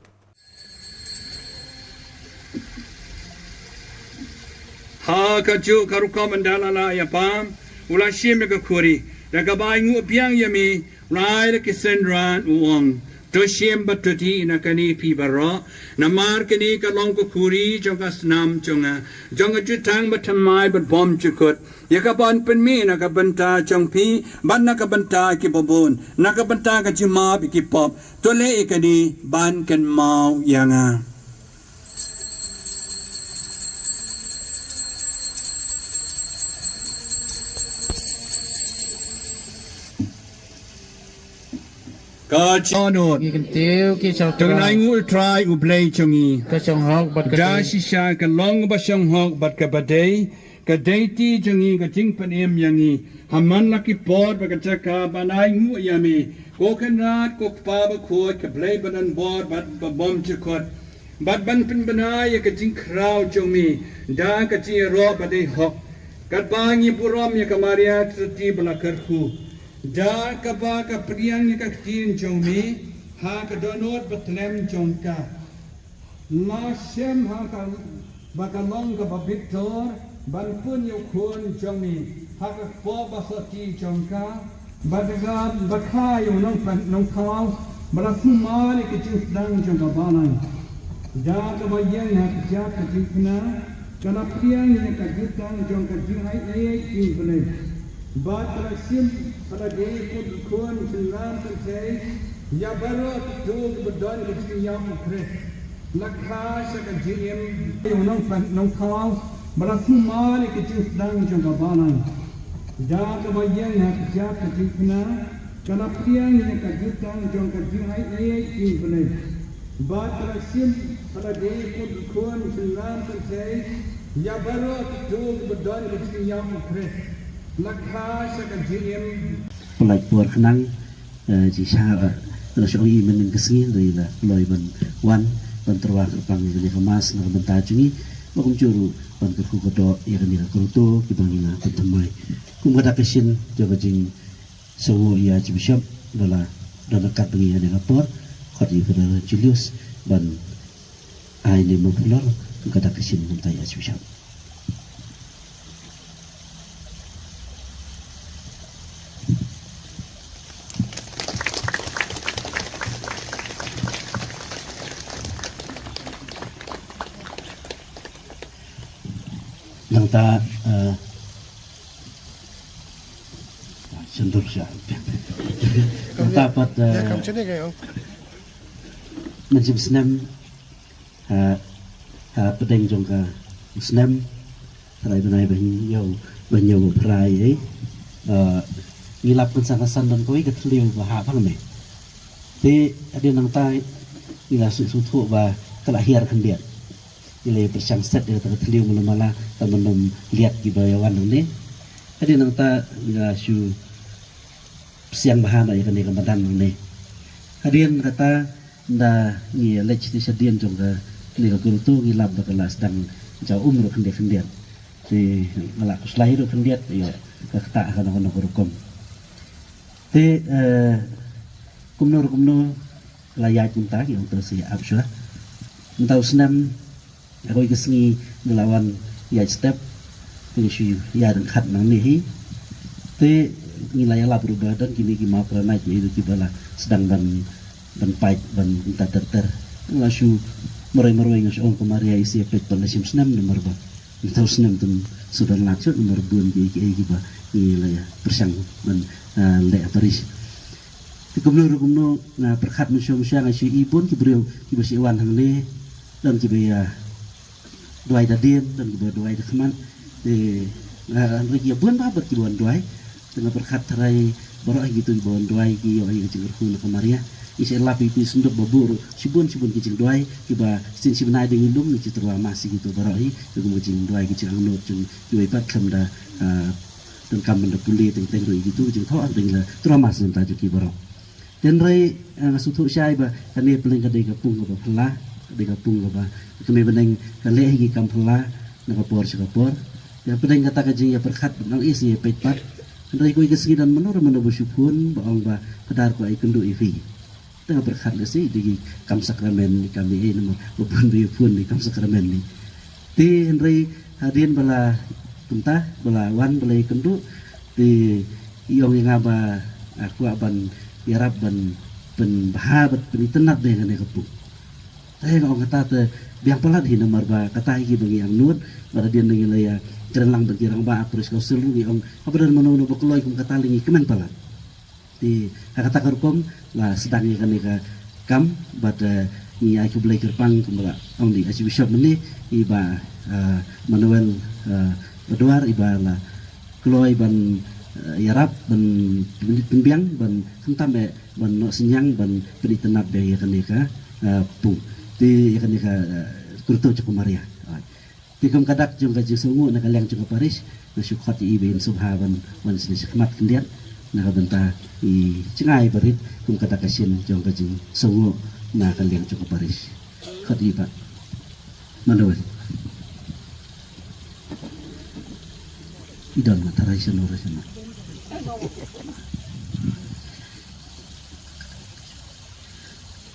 Ha kajuh ka rukom ynda la lah ïa pam, u la shim ïa ka khuri, da kaba ainguh biang ïa me, u la ai da ki synran u ong, to shim bad to dih na kane phi baroh, namar kane ka long ka khuri jong ka snam jong nga, jong ka jutang bathymmai bad bymjukut, ïa kaban pynmih na ka bynta jong phi bad na ka bynta kiba bun, na ka bynta ka jingmap ïa ki pop. To leh ïa kane ban kynmaw ïa nga. Ka jingkynnoh. Ngi kyntiew ki shongtrai. To ainguh ïa u Trai u Blei jong ngi. Ka shonghok bad ka dei. Da shisha ka long ba shonghok bad kaba dei. Ka dei ti jong ngi ka jingpynim ïa ngi. Ha man la ki por bad ka jaka ban ainguh ïa me, ko Kynrad, ko Kpa bakhuid, ka Blei badonbor bad babymjukut. Bad ban pynbna ïa ka jingkhraw jong me da ka jingïaroh ba dei hok. Katba ngi burom ïa ka Maria Theisotti ba la kyrkhu, da kaba ka pdiang ïa ka ktien jong me ha ka dohnud bathylliem jong ka. La shem ha ka ba ka long kaba bitar ban pun ïa u Khun jong me ha ka kpoh basotti jong ka, bad ka ba kha ïa u nongpynim nongthaw ba la sumar ïa ka jingsdang jong ka balang. Da kaba ïeng ha ka jaka ka jingkyrkhu, ka la pdiang ïa ka jutang jong ka jingaiei ïa U Blei. Bad ka la shim, ka la dei kum u khun shynrang kynthei ïa baroh kito kiba don ka jingïap ha U Khrist. La kha sha ka jingim ïa u nongpynim nongthaw ba la sumar ïa ka jingsdang jong ka balang. Da kaba ïeng ha ka jaka ka jingkyrkhu, ka la pdiang ïa ka jutang jong ka jingaiei ïa U Blei. Bad ka la shim, ka la dei kum u khun shynrang kynthei ïa baroh kito kiba don ka jingïap ha U Khrist. La kha sha ka jingim. Pynlait por khnang, eh, jingshisha, eh, la shu ïohi mynnin ka sngi, hynrei la kloi ban wan ban tyrwa kyrpang ïa kane ka Mass na ka bynta jong ngi. Ba kumjuh ruh ban kyrkhu kyrdoh ïa kane ka grotto kiba ngi la pynthymmai. Kum ka dak ka shin jong ka jing Sa u ïa Archbishop, ba la don ryngkat bad ngi ha kane ka por, khot ïa u Father Julius ban ai ne mawphlor kum ka dak ka shin mynta ïa Archbishop. Nangta, eh, Sha ndur sha. Nangta pat, eh, mynshem snem, ha, ha pdeng jong ka snem, phra bnai ba hynñiew, ba hynñiew phra, eh. Eh, ngi lap kynsan kynsan don kawei ka thliew ba hap hangne. Te hadien nangta ngi la sngewthuh ba ka la hiar khyndiat. Ngi la pyrshang set ïa kata ka thliew mala mala, tang ban ym liat kiba ïa wan nangne. Hadien nangta ngi la shu pyrshang bha na ïa kane ka madan nangne. Hadien kata, nda ngi leit sha dien jong kane ka grotto, ngi lap ba ka la sdang jaw um ruh khyndiat khyndiat. Te nga la khuslai ruh khyndiat ïa ka ktah kano kano ka rukom. Te, eh, kumno ruh kumno la ïaid kumta, ngi ong to sa ïa ap shuwa. Mynta u snem, ha kawei ka sngi ngi la wan ïaid step, te ngi shu ïaid ryngkat nangne hi. Te ngi la ïalap ruh ba don kine ki mawkranai kiei kiba la sdang ban, ban pait, ban kumta ter ter. Nga shu marwei marwei nga shu ong ko Maria, i sa ïa peit pat la shim snem namar ba mynta u snem ym shu don lad shuh namar bun kiei kiei kiba ngi la ïa pyrshang ban, ah, leh ha parish. Te kumno ruh kumno nga pyrkhat mynshuwa mynshuwa, nga shu i bun ki briew kiba shu wan hangne, don kiba ïa duwai da dien, don kiba duwai da khmat. Te nga, nga ïa bun bha bad kiba wan duwai. Te nga pyrkhat tharai baroh hi kito kiba wan duwai ki ïoh ïa ka jingkyrkhu na ka Maria. Ngi sa lap ïa ki synduk ba buh ruh shibun shibun ki jingduwai, kiba shisien shi bnai da ngi lum, ngi shu tyrwa mass ïa kito baroh hi, kum ka jingduwai, ki jingangnud jong kiwei pat khlem da, ah, donkam ban da pule teng teng ruh ïa kito ki jingthoh, hynrei ngi la tyrwa mass na ka bynta jong ki baroh. Te hynrei, eh, nga sngewthuh shai ba kane pyrshah ka dei ka pung kaba phylla, ka dei ka pung kaba ka mei bneng ka leh hi ki kam phylla na ka por sha ka por. Te pyrshah kata ka jingïapyrkhat ba nang ïa sa ïa peit pat. Hynrei kawei ka sngi don mano mano ba shu phone ba ong ba, Phadar, ko ai kynduh ïa phi. Te nga pyrkhat lehse dei ki kam sakramen ne kam ei ei namar ba bun ba ïa phone ne kam sakramen ne. Te hynrei hadien ba la kumta, ba la wan, ba la ïakynduh, te i ong ïa nga ba, ah, kwah ban ïarap ban pynbha bad pynitynnad ïa kane ka pung. Te nga ong kata te biang palat hi namar ba kata hi kiba ngi angnud, bad hadien ba ngi la ïakren lang bad ki rangbah parish council ruh ngi ong haba don mano mano ba kloi kum kata lei ngi kmen palat. Te ha kata ka rukom la sdang ïa kane ka kam bad, eh, ngi ai khublei kyrpang kumba la ong i Archbishop mynne, i Bah, eh, Manuel, eh, Badwar, iba la kloi ban, eh, ïarap ban pyn-, pynbiang ban khamtam eh ban noh synñiang ban pynitynnad biang ïa kane ka, eh, pung. Te ïa kane ka, eh, grotto jong ka Maria. Te kum ka dak jong ka jingsngewnguh na ka liang jong ka parish, nga shu khot ïa i ba in sngewbha ban wan shane shakhmat khyndiat na ka bynta i jngai barit kum ka dak ka shin jong ka jingsngewnguh na ka liang jong ka parish. Khot ïa i Bah Manuel. I don ma tharai shano ra shano.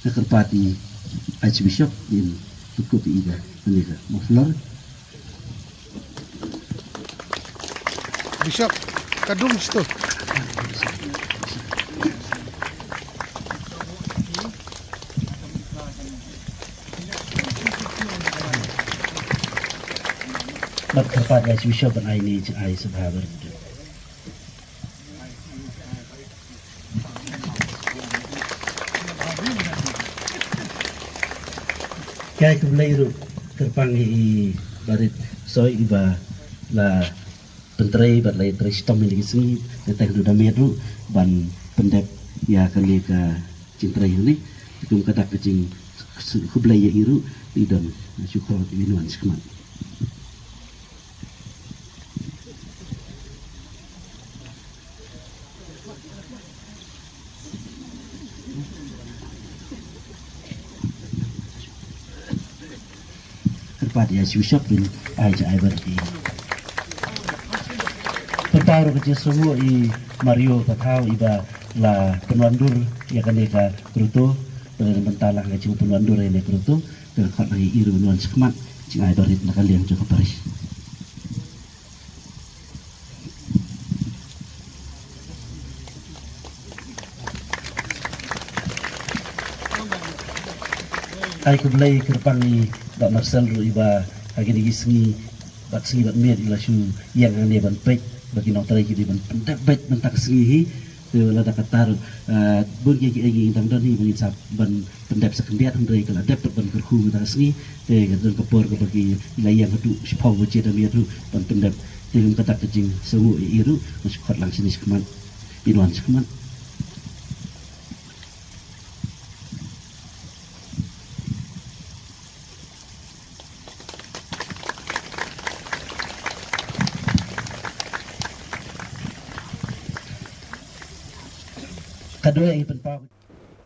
Nga kyrpad ïa i Archbishop in pynkup ïa i da kane ka muffler. Bishop, ka dum sto. Bad kyrpad ïa i Archbishop ban ai ni ai sngewbha bad Ki ai khublei ruh kyrpang ïa i Barit Soi iba la pyntrei bad la ïatrei shitom ïa kine ki sngi, ïa tang du da miet ruh ban pyndep ïa kane ka jingtrei hangne. Kum ka dak ka jingkhublei ïa i ruh, i don shu khot ïa i wan shakhmat. Kyrpad ïa i Bishop ban ai ja ai bad i. Pynpaw ruh ka jingsngewnguh i Mario Pathaw iba la pynwandur ïa kane ka grotto, ba la bynta lang ka jingpynwandur ïa kane ka grotto, ka khot lang ïa i ruh ban wan shakhmat, jingai barit na ka liang jong ka parish. Ai khublei kyrpang ïa i Bah Marcel ruh iba ha kine ki sngi bad sngi bad miet i la shu ïeng hangne ban peit ba ki nongtrei ki dei ban pyndep beit mynta ka sngi hi. Te lada kata, eh, bun kiei kiei ngi dang don hi ba ngin sa ban pyndep sa khyndiat, hynrei ka la dep pat ban kyrkhu mynta ka sngi. Te ka don ka por kaba ki la ïeng haduh shiphew baje da miet ruh ban pyndep. Te kum kata ka jingsngewnguh ïa i ruh, nga shu khot lang shane shakhmat, in wan shakhmat.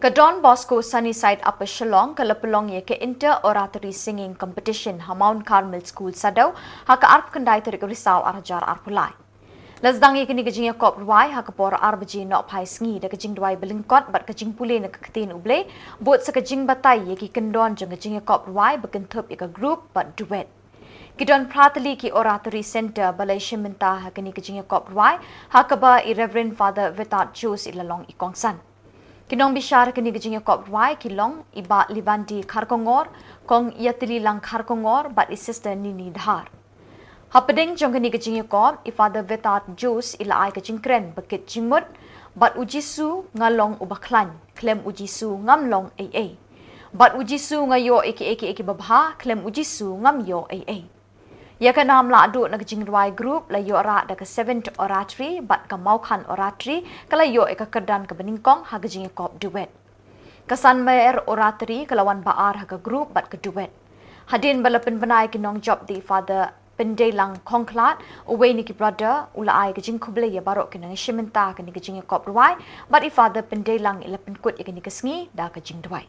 Ka Don Bosco Sunnyside Upper Shillong ka la pynlong ïa ka Inter Oratory Singing Competition ha Mount Carmel School Saddew ha ka arphew khyndai tarik Risaw arhajar arphew lai. La sdang ïa kane ka jingïakop rwai ha ka por ar baje nohphai sngi da ka jingduwai ba lyngkot bad ka jingpule na ka ktien U Blei, bud sa ka jingbatai ïa ki kyndon jong ka jingïakop rwai ba kynthup ïa ka group bad duet. Ki don phra tylli ki Oratory Centre ba la ïashim bynta ha kane ka jingïakop rwai, ha kaba i Reverend Father Vetat Jose i la long i kongsan. Ki nongbishar ha kane ka jingïakop rwai ki long i Bah Libandi Kharkongor, Kong Ïatyllilang Kharkongor bad i Sister Nini Dhar. Hapdeng jong kane ka jingïakop, i Father Vetat Jose i la ai ka jingkren ba kit jingmut: Bad U Jisu nga long uba khlaiñ, khlem U Jisu ngam long ei ei. Bad U Jisu nga ïoh ïa kiei kiei kiba bha, khlem U Jisu ngam ïoh ei ei. Ïa ka nam lahduh na ka jingrwai group la ïoh rah da ka Seventh Oratory bad ka Mawkhan Oratory ka la ïoh ïa ka kyrdan kaba nyngkong ha ka jingïakop duet. Ka Sanmer Oratory ka la wan ba ar ha ka group bad ka duet. Hadien ba la pynbna ïa ki nongjop da i Father Pyndeilang Khongkhlad, uwei na ki brother, u la ai ka jingkhublei ïa baroh ki nongïashim bynta ha kane ka jingïakop rwai, bad i Father Pyndeilang i la pynkut ïa kane ka sngi da ka jingduwai.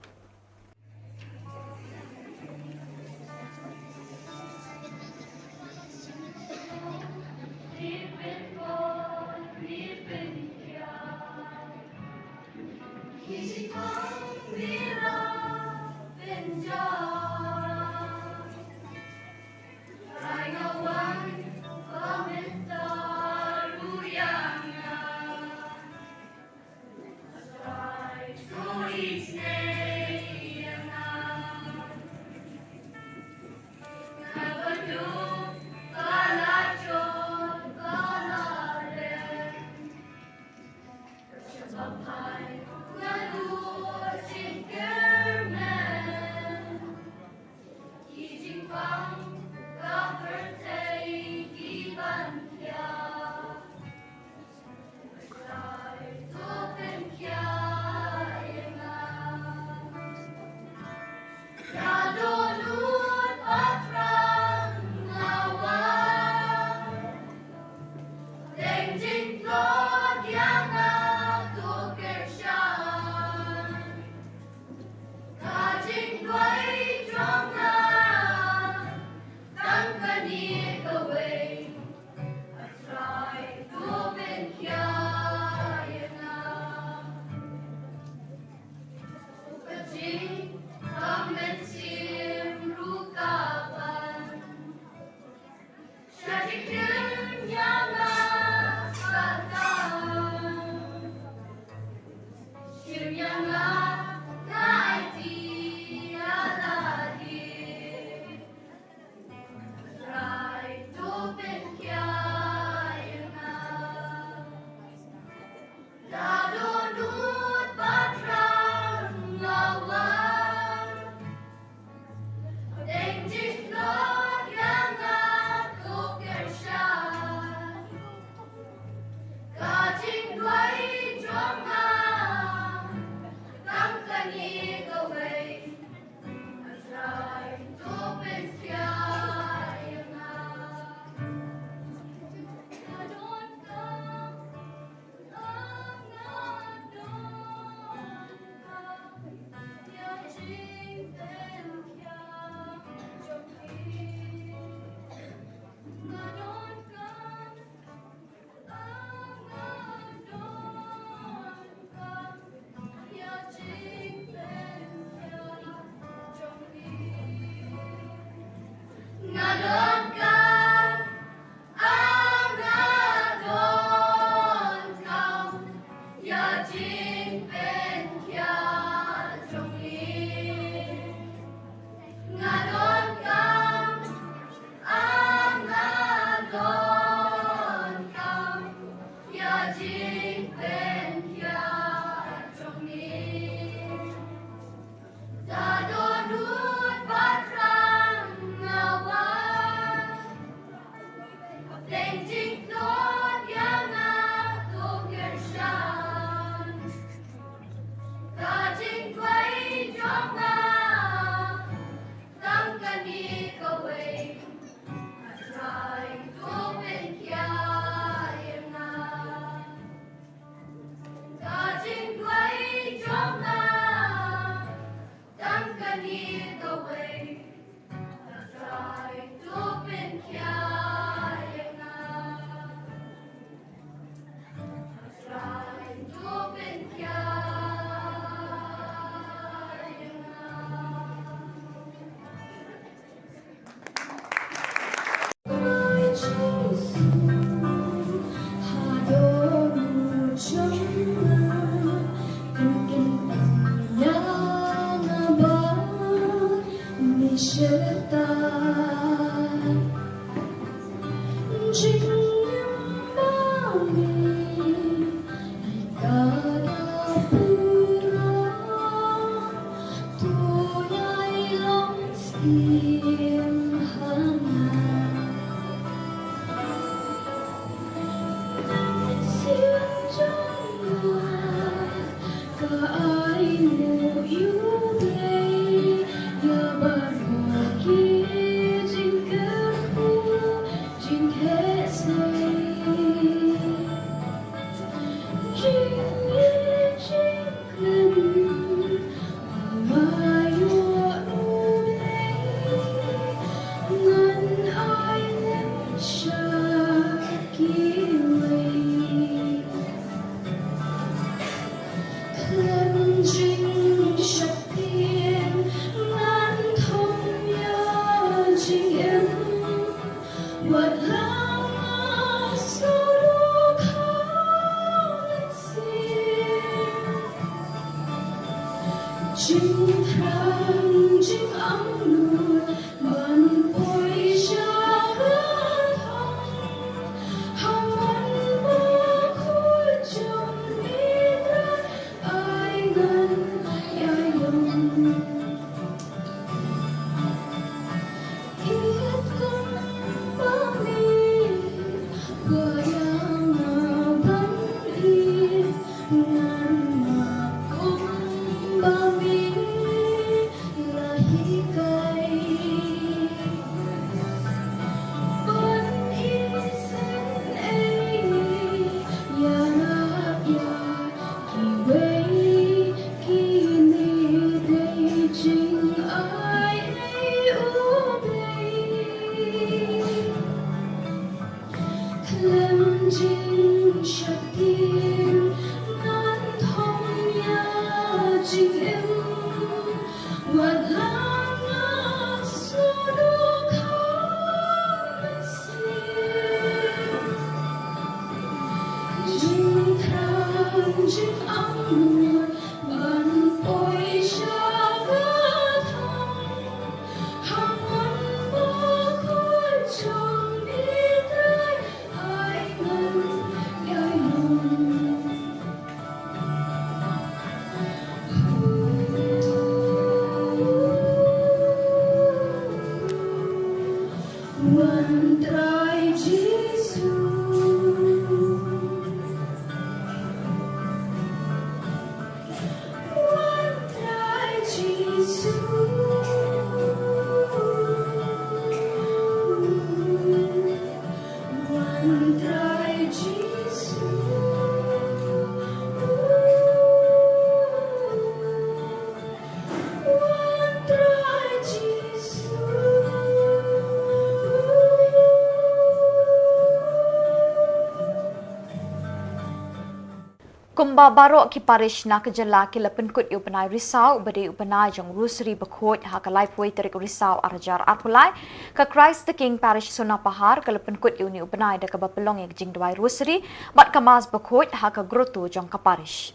Kumba baroh ki parish na ka jylla ki la pynkut ïa u bnai Risaw uba dei u bnai jong Rosary Bakhuid ha ka laiphew tarik Risaw arhajar arphew lai, ka Christ the King Parish Sonapahar ka la pynkut ïa une u bnai da kaba pynlong ïa ka jingduwai Rosary bad ka Mass Bakhuid ha ka grotto jong ka parish.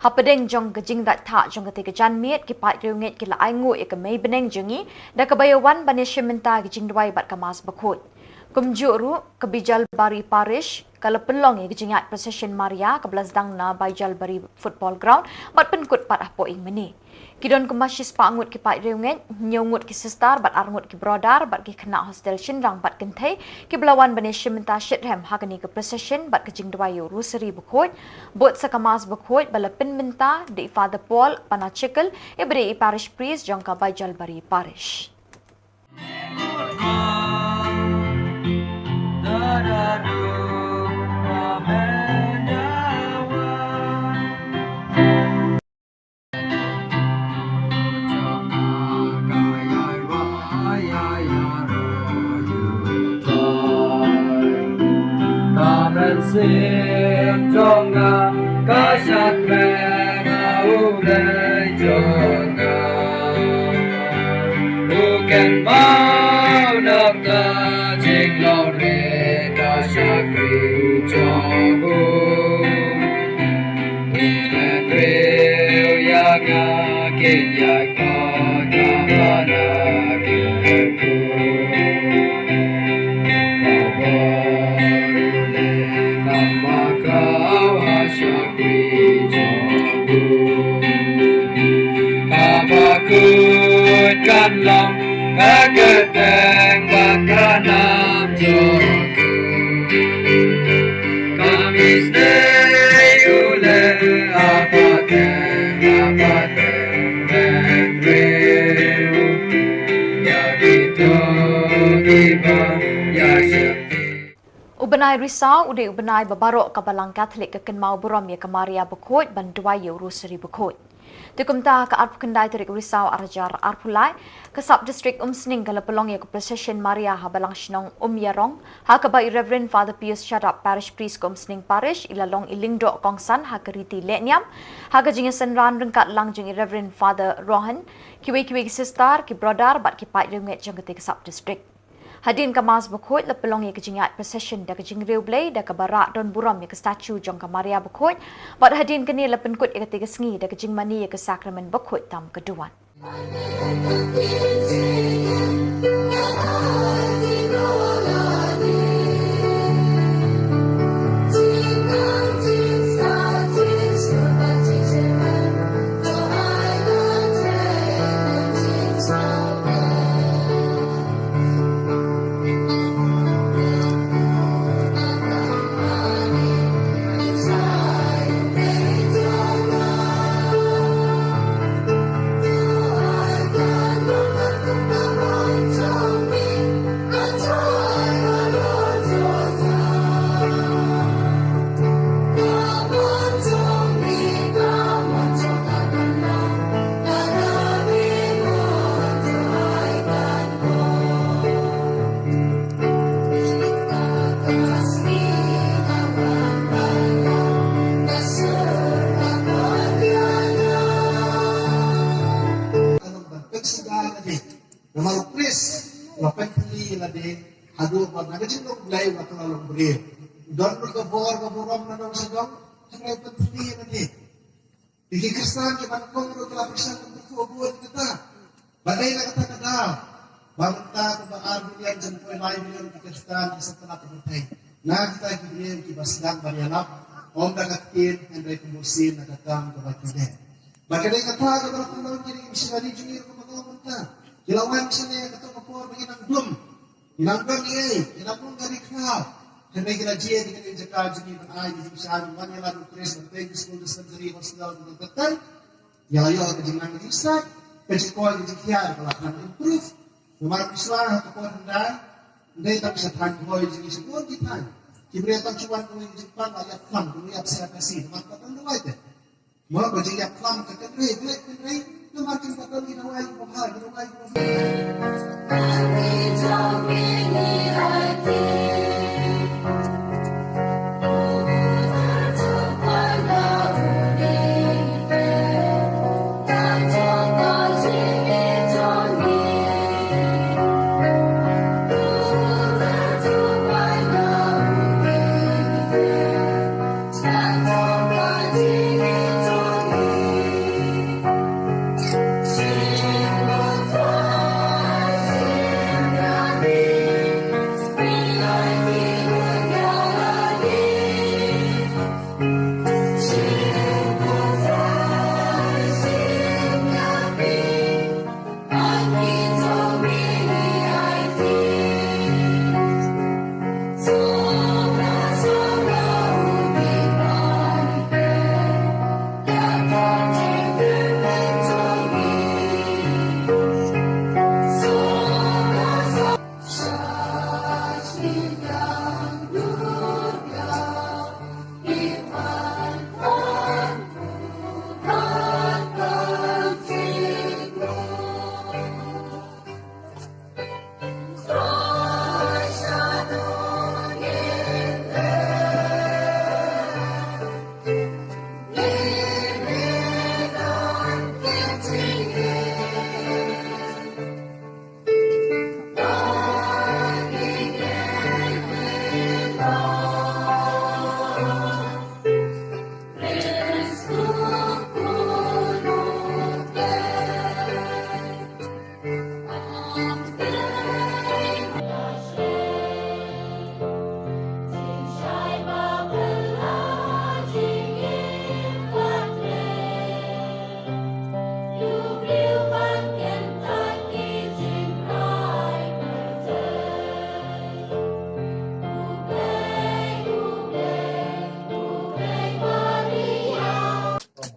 Hapdeng jong ka jingdait thah jong katei ka janmiet, ki paid riewngeit ki la ainguh ïa ka mei bneng jong ngi da kaba ïa wan ban ïashim bynta ïa ka jingduwai bad ka Mass Bakhuid. Kumjuh ruh ka Baijalbari Parish ka la pynlong ïa ka jingïaid procession Maria kaba la sdang na Baijalbari Football Ground bad pynkut pat hapoh ïing mane. Ki don kumba shispah ngut ki paid riewngeit, hynñiew ngut ki sister bad ar ngut ki brother bad ki khynnah hostel shynrang bad kynthei kiba la wan ban ïashim bynta shitrhem ha kane ka procession bad ka jingduwai ïa u Rosary Bakhuid, bud sa ka Mass Bakhuid ba la pynbynta da i Father Paul Panachikel, iba dei i Parish Priest jong ka Baijalbari Parish. Bnai Risaw u dei u bnai ba baroh ka Balang Katholik ka kynmaw burom ïa ka Maria Bakhuid ban duwai ïa u Rosary Bakhuid. Te kumta ha ka arphew khyndai tarik Risaw ar hajar arphew lai, ka Sub District Umsning ka la pynlong ïa ka Procession Maria ha Balang Shnong Umïarong, ha kaba i Reverend Father Pius Shadap, Parish Priest ka Umsning Parish, i la long i lyngdoh kongsan ha ka riti lehniam. Ha ka jingïasynran ryngkat lang jong i Reverend Father Rohan, kiwei kiwei ki sister, ki brother bad ki paid riewngeit jong katei ka Sub District. Hadien ka Mass Bakhuid la pynlong ïa ka jingïaid procession da ka jingriewblei da kaba rah don burom ïa ka statue jong ka Maria Bakhuid, bad hadien kane la pynkut ïa katei ka sngi da ka jingmane ïa ka Sakramen Bakhuid tam ka duwan. Namar u Khrist u la pynthylli ïa lade haduh ba na ka jinglong Blei u la kylla long briew. U don ruh ka bor ka burom na nongshong shnong, hynrei u pynthylli ïa lade. Ki Khristan kiba nyngkong ruh ki la pyrshang ban pynkup bun kata. Ba dei na kata ka daw ba mynta kumba ar billion jong poi lai billion ki Khristan ki sngewtynnat ha pyrthei. Na kita ki briew kiba sdang ban ïalap ym da ka ktien hynrei kum u sien na ka kam kaba ki leh. Ba ka dei kata kaba la pynlong ki dei ki missionary jong ngi ruh kumba ka long mynta. Ki la wan sha ne kata ka por ba ki nang dum. Ngi nang don ïa, ngi nang don ka ri khlaw. Hynrei ngi la jied ïa kane ka jaka jong ngi ban ai ïa ki jingshai, ban wan ïalap ïa u Khrist, ban peit ki skul, dispensary, hospital, ki don katai. Ngi la ïoh ka jingnang ka jingstad, ka jingkoit ka jingkhiah ka la than improve. Namar phi sngewthuh ha ka por hyndai, ym dei tang sha thaiñ Bhoi jong ngi, sha bun ki thaiñ. Ki briew tang shu wan kawei ka jingpang la ïap khlam, kawei ïap C R P C, namar ka don dawai te. Mo ba jingïap khlam ka kynrei, kynrei, kynrei, namar kin ka don ki dawai kiba bha, ki dawai kiba bha.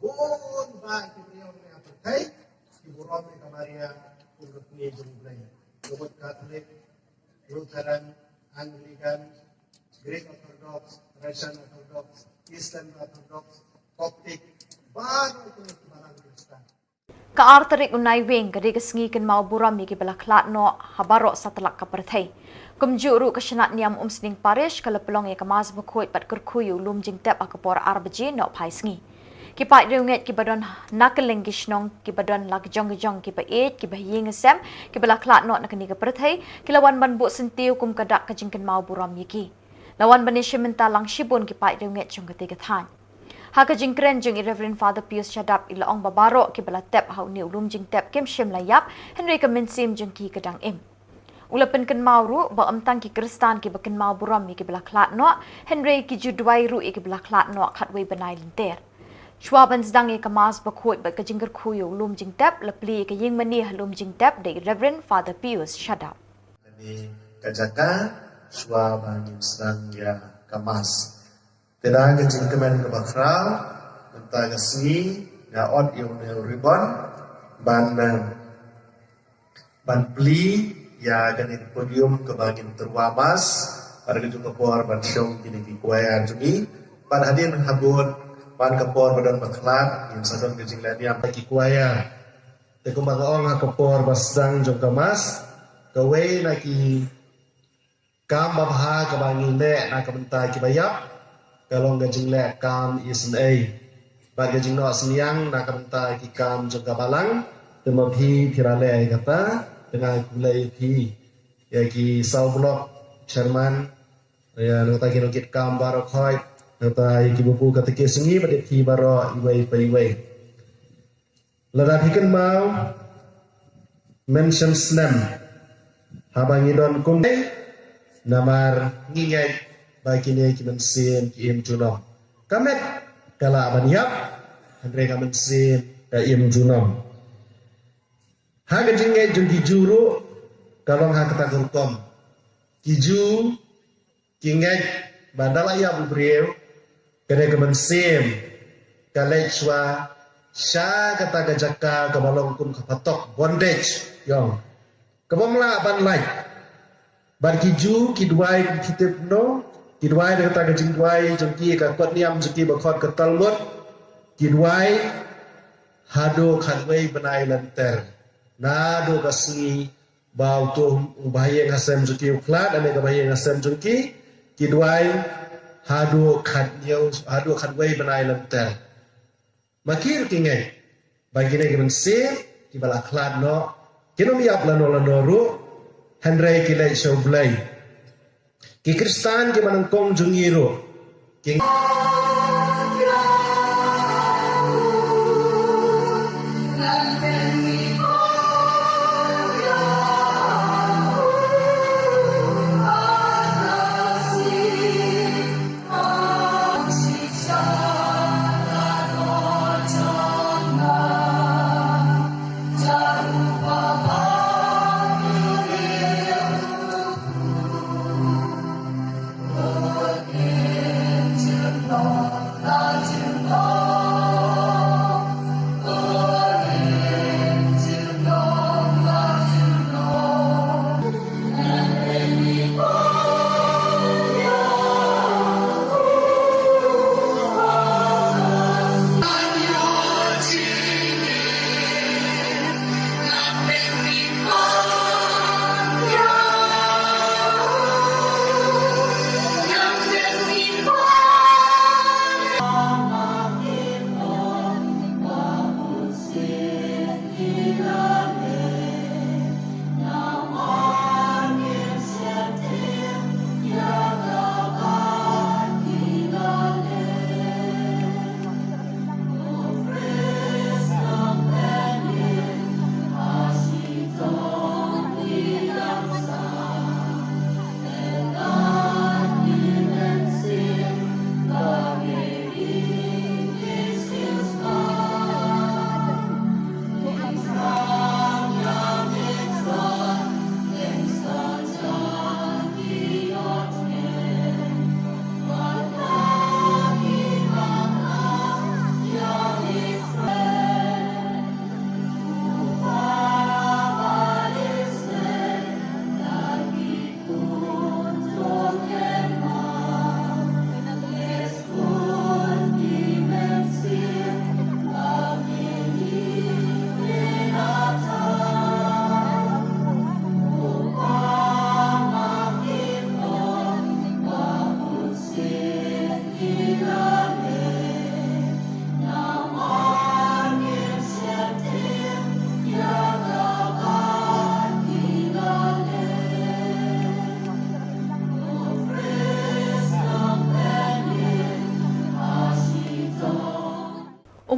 Bun ba ki briew ne ap kai ki burom ïa ka Maria, kum ka kmie jong U Blei. Ka mut Katholik, Lutheran, Anglikan, Greek Orthodox, Russian Orthodox, Eastern Orthodox, Coptic, baroh ki balang Khristan. Ka ar tarik u Naiwieng ka dei ka sngi kynmaw burom ïa kiba la khlad noh ha baroh satlak ka pyrthei. Kumjuh ruh ka Shnat Niam Umsning Parish ka la pynlong ïa ka Mass bakhuid bad kyrkhu ïa u lum jingtep ha ka por ar baje nohphai sngi. Ki paid riewngeit kiba don na kylleng ki shnong, kiba don la ka jong ka jong, kiba ïeit, kiba ha ïing ha sem, kiba la khlad noh na kane ka pyrthei, ki la wan ban buh syntiew kum ka dak ka jingkynmaw burom ïa ki. La wan ban ïashim bynta lang shibun ki paid riewngeit jong katei ka thaiñ. Ha ka jingkren jong i Reverend Father Pius Shadap, i la ong ba baroh kiba la tep ha une u lum jingtep kim shym la ïap, hynrei ka mynsiem jong ki ka dang im. U la pynkynmaw ruh ba ym tang ki Khristan kiba kynmaw burom ïa kiba la khlad noh, hynrei ki ju duwai ruh ïa kiba la khlad noh khatwei bnai lynter. Shuwa ban sdang ïa ka Mass bakhuid bad ka jingkyrkhu ïa u lum jingtep, la plie ïa ka ïingmane ha lum jingtep da i Reverend Father Pius Shadap. Kane ka jaka, shuwa ba ngin sdang ïa ka Mass. Te da ka jingkmen kaba khraw, mynta ka sngi, nga ot ïa une u ribbon, ban, eh, ban plie ïa kane ka podium kaba ngin tyrwa Mass, bad ka juh ka por ban shong kine ki choir jong ngi, bad hadien habud, ban ka por ba don bakhlad, ngin sa don ka jingleh niam ki choir. Te kumba nga ong ha ka por ba sdang jong ka Mass, kawei na ki kam babha kaba ngi leh na ka bynta kiba ïap, ka long ka jingleh kam isynei. Bad ka jingnoh synñiang na ka bynta ki kam jong ka balang, te ma phi phi la leh ïa kata, te nga khublei ïa phi. Ïa ki saw block chairman, ïa nangta ki nongkitkam baroh khoit, nangta ïa ki babu katekis jong ngi bad ïa phi baroh iwei pa iwei. Lada phi kynmaw, mynshem snem, haba ngi don kumne, namar ngi ngeit ba kine ki mynsiem ki im junom. Ka met ka lah ban ïap, hynrei ka mynsiem ka im junom. Ha ka jingngeit jong ki Jiw ruh, ka long ha kata ka rukom. Ki Jiw ki ngeit ba da la ïap u briew, ka dei ka mynsiem ka leit shuwa sha kata ka jaka kaba long kum ka phatok, bondage, ïong. Kaba ym lah ban lait. Bad ki Jiw ki duwai kum ki tip no, ki duwai da kata ka jingduwai jong ki, ka kot niam jong ki ba khot ka Talmud, ki duwai haduh khatwei bnai lynter. Naduh ka sngi ba uto u bahaïing hasem jong ki u khlad, lane ka bahaïing hasem jong ki, ki duwai haduh khathynñiew, haduh khatwei bnai lynter. Ma ki ruh ki ngeit ba kine ki mynsiem kiba la khlad noh kin ym ïap lano lano ruh, hynrei ki leit sha U Blei. Ki Khristan kiba nyngkong jong ngi ruh ki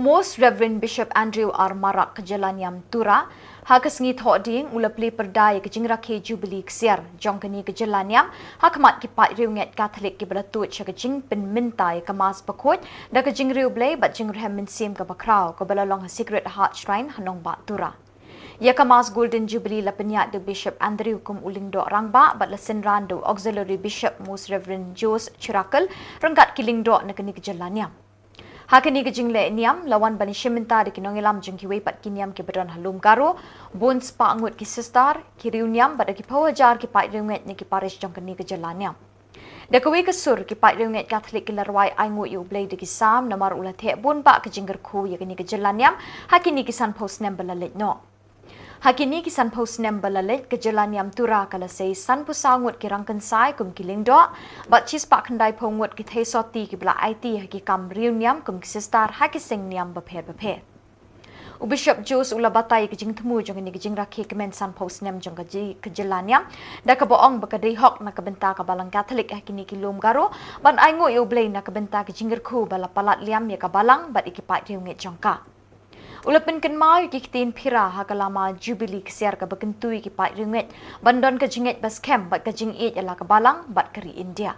Most Reverend Bishop Andrew R Marak ka jylla niam Tura, ha ka sngi Thohdieng u la plie pyrda ïa ka jingrakhe Jubilee ksiar jong kane ka jylla niam ha khmat ki paid riewngeit Katholik kiba la tuid sha ka jingpynmynta ïa ka Mass bakhuid da ka jingriewblei bad jingrhem mynsiem kaba khraw kaba la long ha Sacred Heart Shrine ha nongbah Tura. Ïa ka Mass Golden Jubilee la pynïaid da u Bishop Andrew kum u lyngdoh rangbah bad la synran da u Auxiliary Bishop Most Reverend Jose Chirakal ryngkat ki lyngdoh na kane ka jylla niam. Ha kane ka jingleh niam la wan ban ïashim bynta da ki nongïalam jong kiwei pat ki niam kiba don ha lum Garo, bun spah ngut ki sister, ki riewniam bad da ki phew hajar ki paid riewngeit na ki parish jong kane ka jylla niam. Da kawei ka sur ki paid riewngeit Katholik ki la rwai ainguh ïa U Blei da ki Salm namar u la theh bun bah ka jingkyrkhu ïa kane ka jylla niam ha kine ki sanphew snem ba la leit noh. Ha kine ki sanphew snem ba la leit ka jylla niam Tura ka la sei sanphew saw ngut ki rangkynsai kum ki lyngdoh bad shispah khyndaiphew ngut ki theisotti kiba la aiti ha ki kam riewniam kum ki sister ha ki seng niam bapher bapher. U Bishop Jose u la batai ïa ka jingthmu jong kane ka jingrakhe kmen sanphew snem jong ka ji-, ka jylla niam da kaba ong ba ka dei hok na ka bynta ka Balang Katholik ha kine ki lum Garo ban ainguh ïa U Blei na ka bynta ka jingkyrkhu ba la palat liam ïa ka Balang bad ïa ki paid riewngeit jong ka. U la pynkynmaw ïa ki ktien phira ha ka lama Jubilee ksiar kaba kyntu ïa ki paid riewngeit ban don ka jingngeit ba skhem bad ka jingïeit ïa la ka Balang bad ka ri India.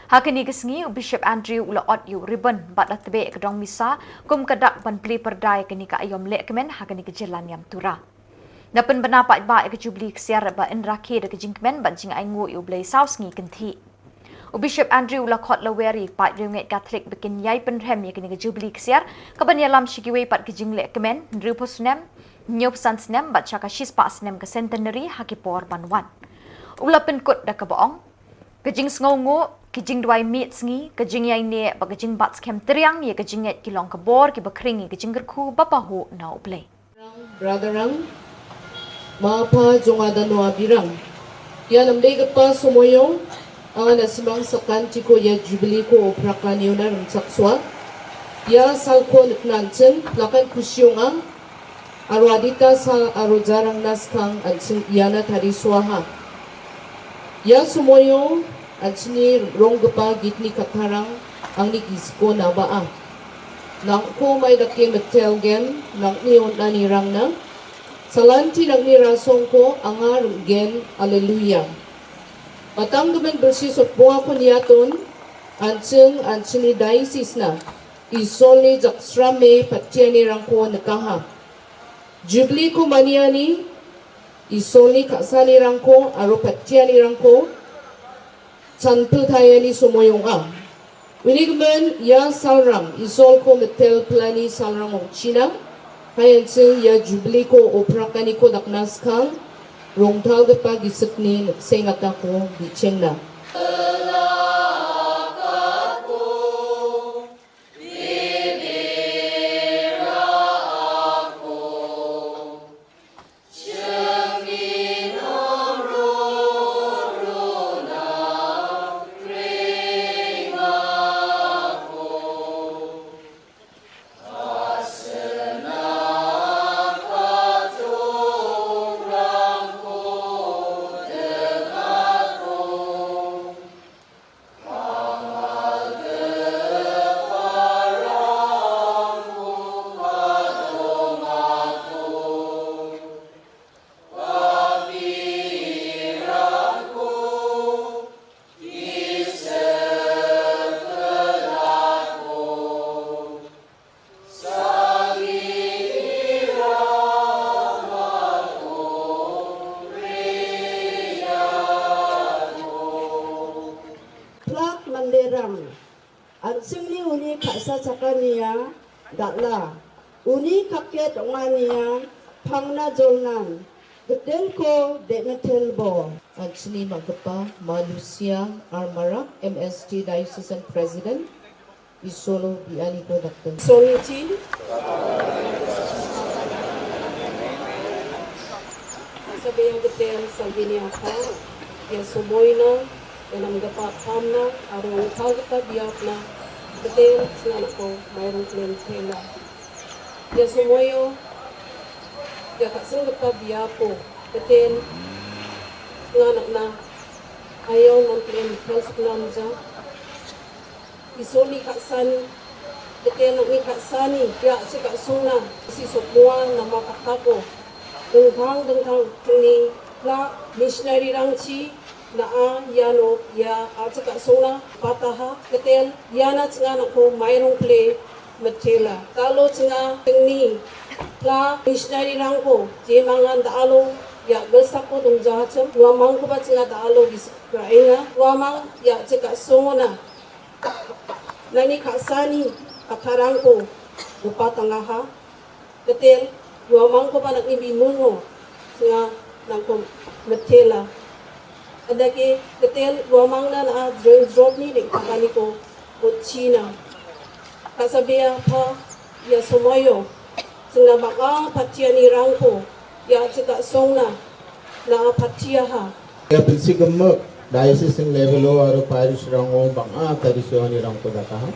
Ha kane ka sngi u Bishop Andrew u la ot ïa u ribbon bad la tbeh ïa ka dong misa kum ka dak ban plie pyrda ïa kane ka aïom lehkmen ha kane ka jylla niam Tura. Da pynbna paidbah ïa ka Jubilee ksiar ba yn rakhe da ka jingkmen bad jingainguh ïa U Blei saw sngi kynthih. U Bishop Andrew u la khot lawer ïa ki paid riewngeit Katholik ba kin ïai pynrhem ïa kane ka Jubilee ksiar kaban ïalam sha kiwei pat ki jingleh kmen hynriewphew snem, hynñiewphew san snem bad sha ka shispah snem ka centenary ha ki por ban wan. U la pynkut da kaba ong, ka jingsngewnguh, ka jingduwai miet sngi, ka jingïaineh bad ka jingbat skhem triang ïa ka jingngeit ki long ka bor kiba khring ïa ka jingkyrkhu ba pahuh na U Blei. Brother Rang, ma pa jong nga da Noah Birang. Ïa namdei kpa Somoyo, anga na simang sakan tiko ïa Jubilee ko Ophraka niuna rem chakswa. Ïa sal ko niknan cheng, lakan kusiong ang, aro adita sal aro jarang naskang an cheng ïa na tari swaha. Ïa Somoyo, an chini rong kpa gitni katharang, ang ni gisko na ba a. Nang ko mai da ke metel gen, nang ni on ani rang na. Salanti nang ni rasong ko, anga rung gen, aleluya. Matang gemen bersi sot bunga ko niaton, an cheng, an chini diocese na. Isol ni jaksram me patiani rang ko nekaha. Jubilee ko maniani, Isol ni khasani rang ko, aro patiani rang ko, chanpil thayani Somoyong a. Uni gemen, ïa salrang, Isol ko metel plani salrang ong China, hayan sing ïa Jubilee ko Oprakani ko daknaskang, rongthal gepa gisik ni sengata ko gichengna. Plak manderang. An singni uni khasa chakania, dakla. Uni kaket ongania, phangna jolnan. Getel ko, de metel bo. An sini magapa, Malusia, Armara, M S T Diocesan President. Isolo biani ko dakten. Solo chin. Sabi yang getel, sabi ni apa. Yang semoy na, yang nam dapat pam na, arung kau kita biap na. Getel, senang ko, mairung kelen tela. Yang semoyo, yang kat seng dapat biap ko. Getel, nganak na. Ayong non kelen, yang sekunam jang. Isoni khaksan, Ktel nang i khat sani ya chika sungna si sokwa na ma kata ko. Dengthang dengthang tuni la missionary rangchi na a yano ya a chika sungna pataha ktel yana chinga nako mairong ple metela. Talo chinga tuni la missionary rangko je mangan da alo ya gelsako dong jahachem wa mangko ba chinga da alo bis krainga wa mang ya chika sungna. Nani khat sani kata rangko upa tangaha. Ktel wa mangko ba nang ibi mungo. Singa nangko metela. Adake ktel wa mangna na a dreng drop ni dek takaniko. Ko China. Kasabea pa ya somoyo. Singa baka patiani rangko ya chika songna na a patiaha. Ya pilsi gemuk diocese level o aro parish rango banga tari suani rangko dakaha.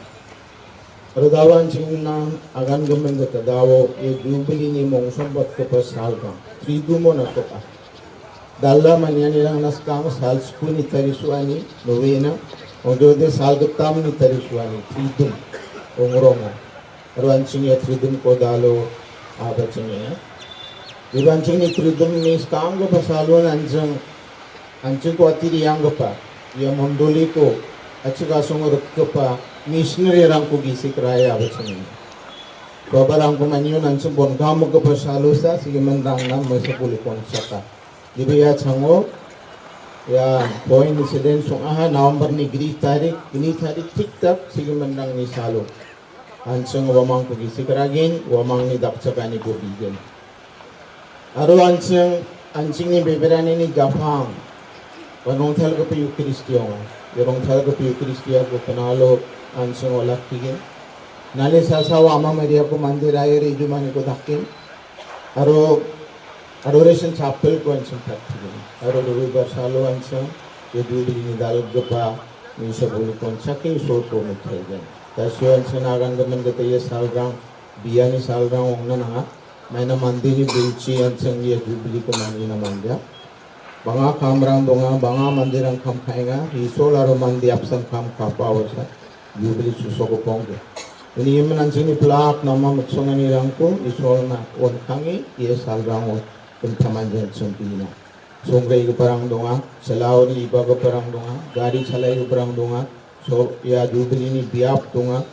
Aro dawan chingna agan gemen de kadawo ya jubili ni mong sombat ke pasal bang. Tridumo na toka. Dalla maniani rang naskang sal spuni tari suani novena. Ojo de sal getam ni tari suani tridum. Ongrongo. Ruan ching ya tridum ko dalo aba ching ya. Ruan ching ni tridum ni skang ko pasal wan anjing anjing ko atiri yang ko pa. Ya mondoli ko achika song rek ko pa missionary rang ko gisi keraya aba ching ya. Ko barang ko manyu anjing bon kamu ko pasal sa sigi mendang nam masa puli kon saka. Jadi ya chango ya point incident song aha November ni gri tarik ini tarik tik tak sigi mendang ni salo. Anjing wamang ko gisi keragin wamang ni dak chakani ko bigen. Aro anjing anjing ni beberani ni japang. Wanong thal ko piu kristiong. Yorong thal ko piu kristia ko penalo anjing wala kigen. Nali sasa wama media ko mandir air ijumani ko dakin. Aro adoration chapel ko anjing tak kigen. Aro robibar salo anjing ya dubili ni dal gepa ni sabuli kon chaki so ko muthagen. Tasio anjing agan gemen gete ya salgang. Biani salrang ong na nanga maina mandi ni bilchi an chang ye jubili ko mandi na manja. Banga kamrang donga banga mandi rang kam khainga hi sola ro mandi apsan kam kapa wasa jubili suso ko pongge. Ini yemen an chini plak nama mutsong ani rangko isol na on khangi ye salrang on. Pentaman jan sempina. Songre ke parang donga selauri iba ke parang donga gari chalai ke parang donga. So ya jubili ni biap donga.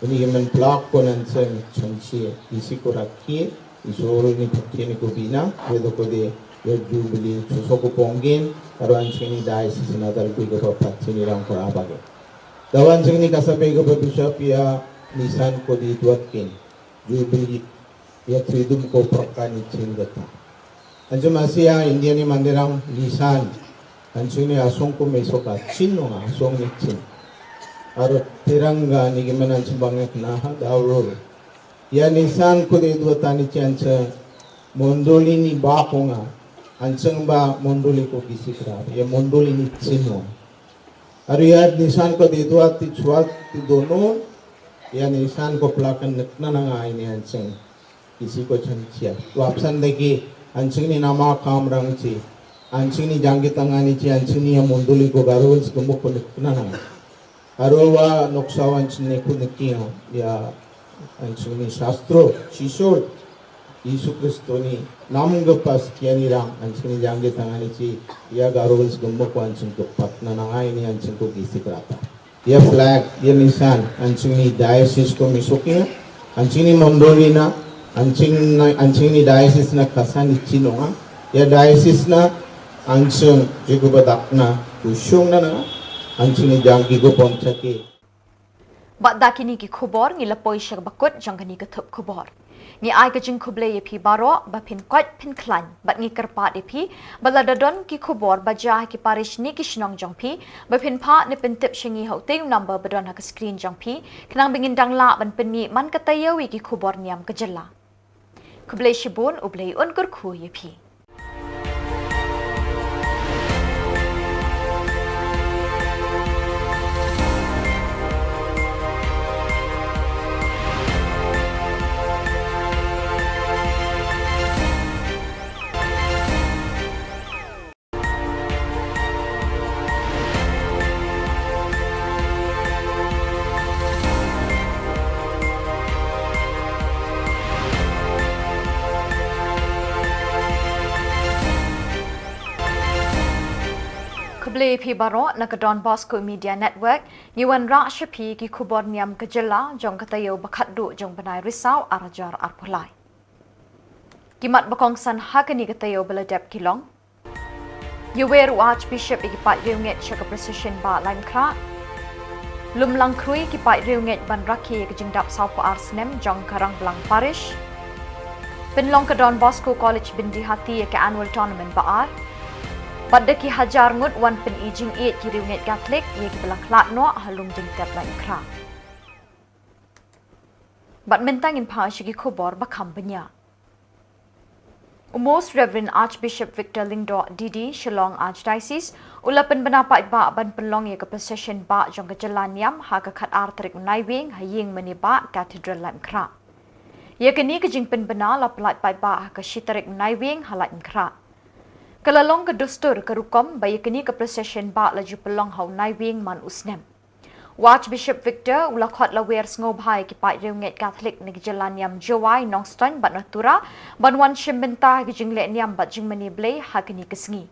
Ini yemen plak ko nan seng chonchi isi ko rakhi isol ni phatin ko bina. Wedo ko de ya jubili suso ko pongin. Aruan sini dai sisi nadal kui ko phatin rang ko abage. Dawan sini kasabe ko bishop ya nisan ko di duat kin. Jubili ya tridum ko prakani chin gata. Anjum asia India ni mandirang lisan. Anjum ni asong ko mesoka chin nonga asong ni chin. Aro tiranga ni gimen anjum bangek naha daurur. Ya nisan ko de dua tani chin anjum mondoli ni bakonga. Anjum ba mondoli ko gisikra ya mondoli ni chin nonga. Aro ya nisan ko de dua ti chuat ti dono. Ya nisan ko plakan nekna nanga ini anjum. Isi ko chanchia. Wapsan dagi anjing ni nama kam rang chi. Anjing ni janggi tangani chi anjing ni ya mondoli ko garul sikumbuk ko nikna nang. Arwa noksa anjing ni ko nikia ya anjing ni sastro chisol. Isu Kristo ni nam gepas kiani rang anjing ni janggi tangani chi ya garul sikumbuk ko anjing ko patna nangai ni anjing ko gisi kerata. Ia flag, ia nisan, anjing ni diocese ko misuknya, anjing ni mondoli na, anjing na, anjing ni diocese na kasan ni chinonga, ia diocese na, anjing jiku badak na, kusyong na na, anjing ni jangki ko ponchaki. Bad da kini ki khubor ngi la poi sha bakut jong kani ka thup khubor. Ngi ai ka jingkhublei ïa phi baroh ba phin koit phin khlaiñ bad ngi kyrpad ïa phi ba lada don ki khubor ba jia ha ki parish ne ki shnong jong phi ba phin phah ne pyntip sha ngi ha utei u number ba don ha ka screen jong phi khnang ba ngin dang lah ban pynmih man ka taïew ïa ki khubor niam ka jylla. Khublei shibun, U Blei un kyrkhu ïa phi. Khublei phi baroh na ka Don Bosco Media Network. Ngi wanrah sha phi ki khubor niam ka jylla jong ka taïew ba khatduh jong bnai Risaw ar hajar arphew lai. Ki mat ba kongsan ha kane ka taïew ba la dep ki long: Ïawer u Archbishop ïa ki paid riewngeit sha ka procession bah Laitumkhrah. Lum lang khrui ki paid riewngeit ban rakhe ïa ka jingdap sawphew ar snem jong ka Rangblang Parish. Pynlong ka Don Bosco College Byndihati ïa ka annual tournament ba ar. Bad da ki hajar ngut wan pyni jingïeit ki riewngeit Katholik ïa kiba la khlad noh ha lum jingtep Laitumkhrah. Bad mynta ngin phai sha ki khubor ba kham bniah. U Most Reverend Archbishop Victor Lyngdoh D D, Shillong Archdiocese, u la pynbna paidbah ban pynlong ïa ka procession bah jong ka jylla niam ha ka khatar tarik u Naiwieng ha ïing mane bah Cathedral Laitumkhrah. Ïa kane ka jingpynbna la pyllait paidbah ha ka shi tarik u Naiwieng ha Laitumkhrah. Ka la long ka dustur ka rukom ba ïa kane ka procession bah la ju pynlong ha u Naiwieng man u snem. U Archbishop Victor u la khot lawer sngewbha ïa ki paid riewngeit Katholik na ki jylla niam Jowai, Nongstoiñ bad na Tura ban wan shim bynta ha ki jingleh niam bad jingmane Blei ha kane ka sngi.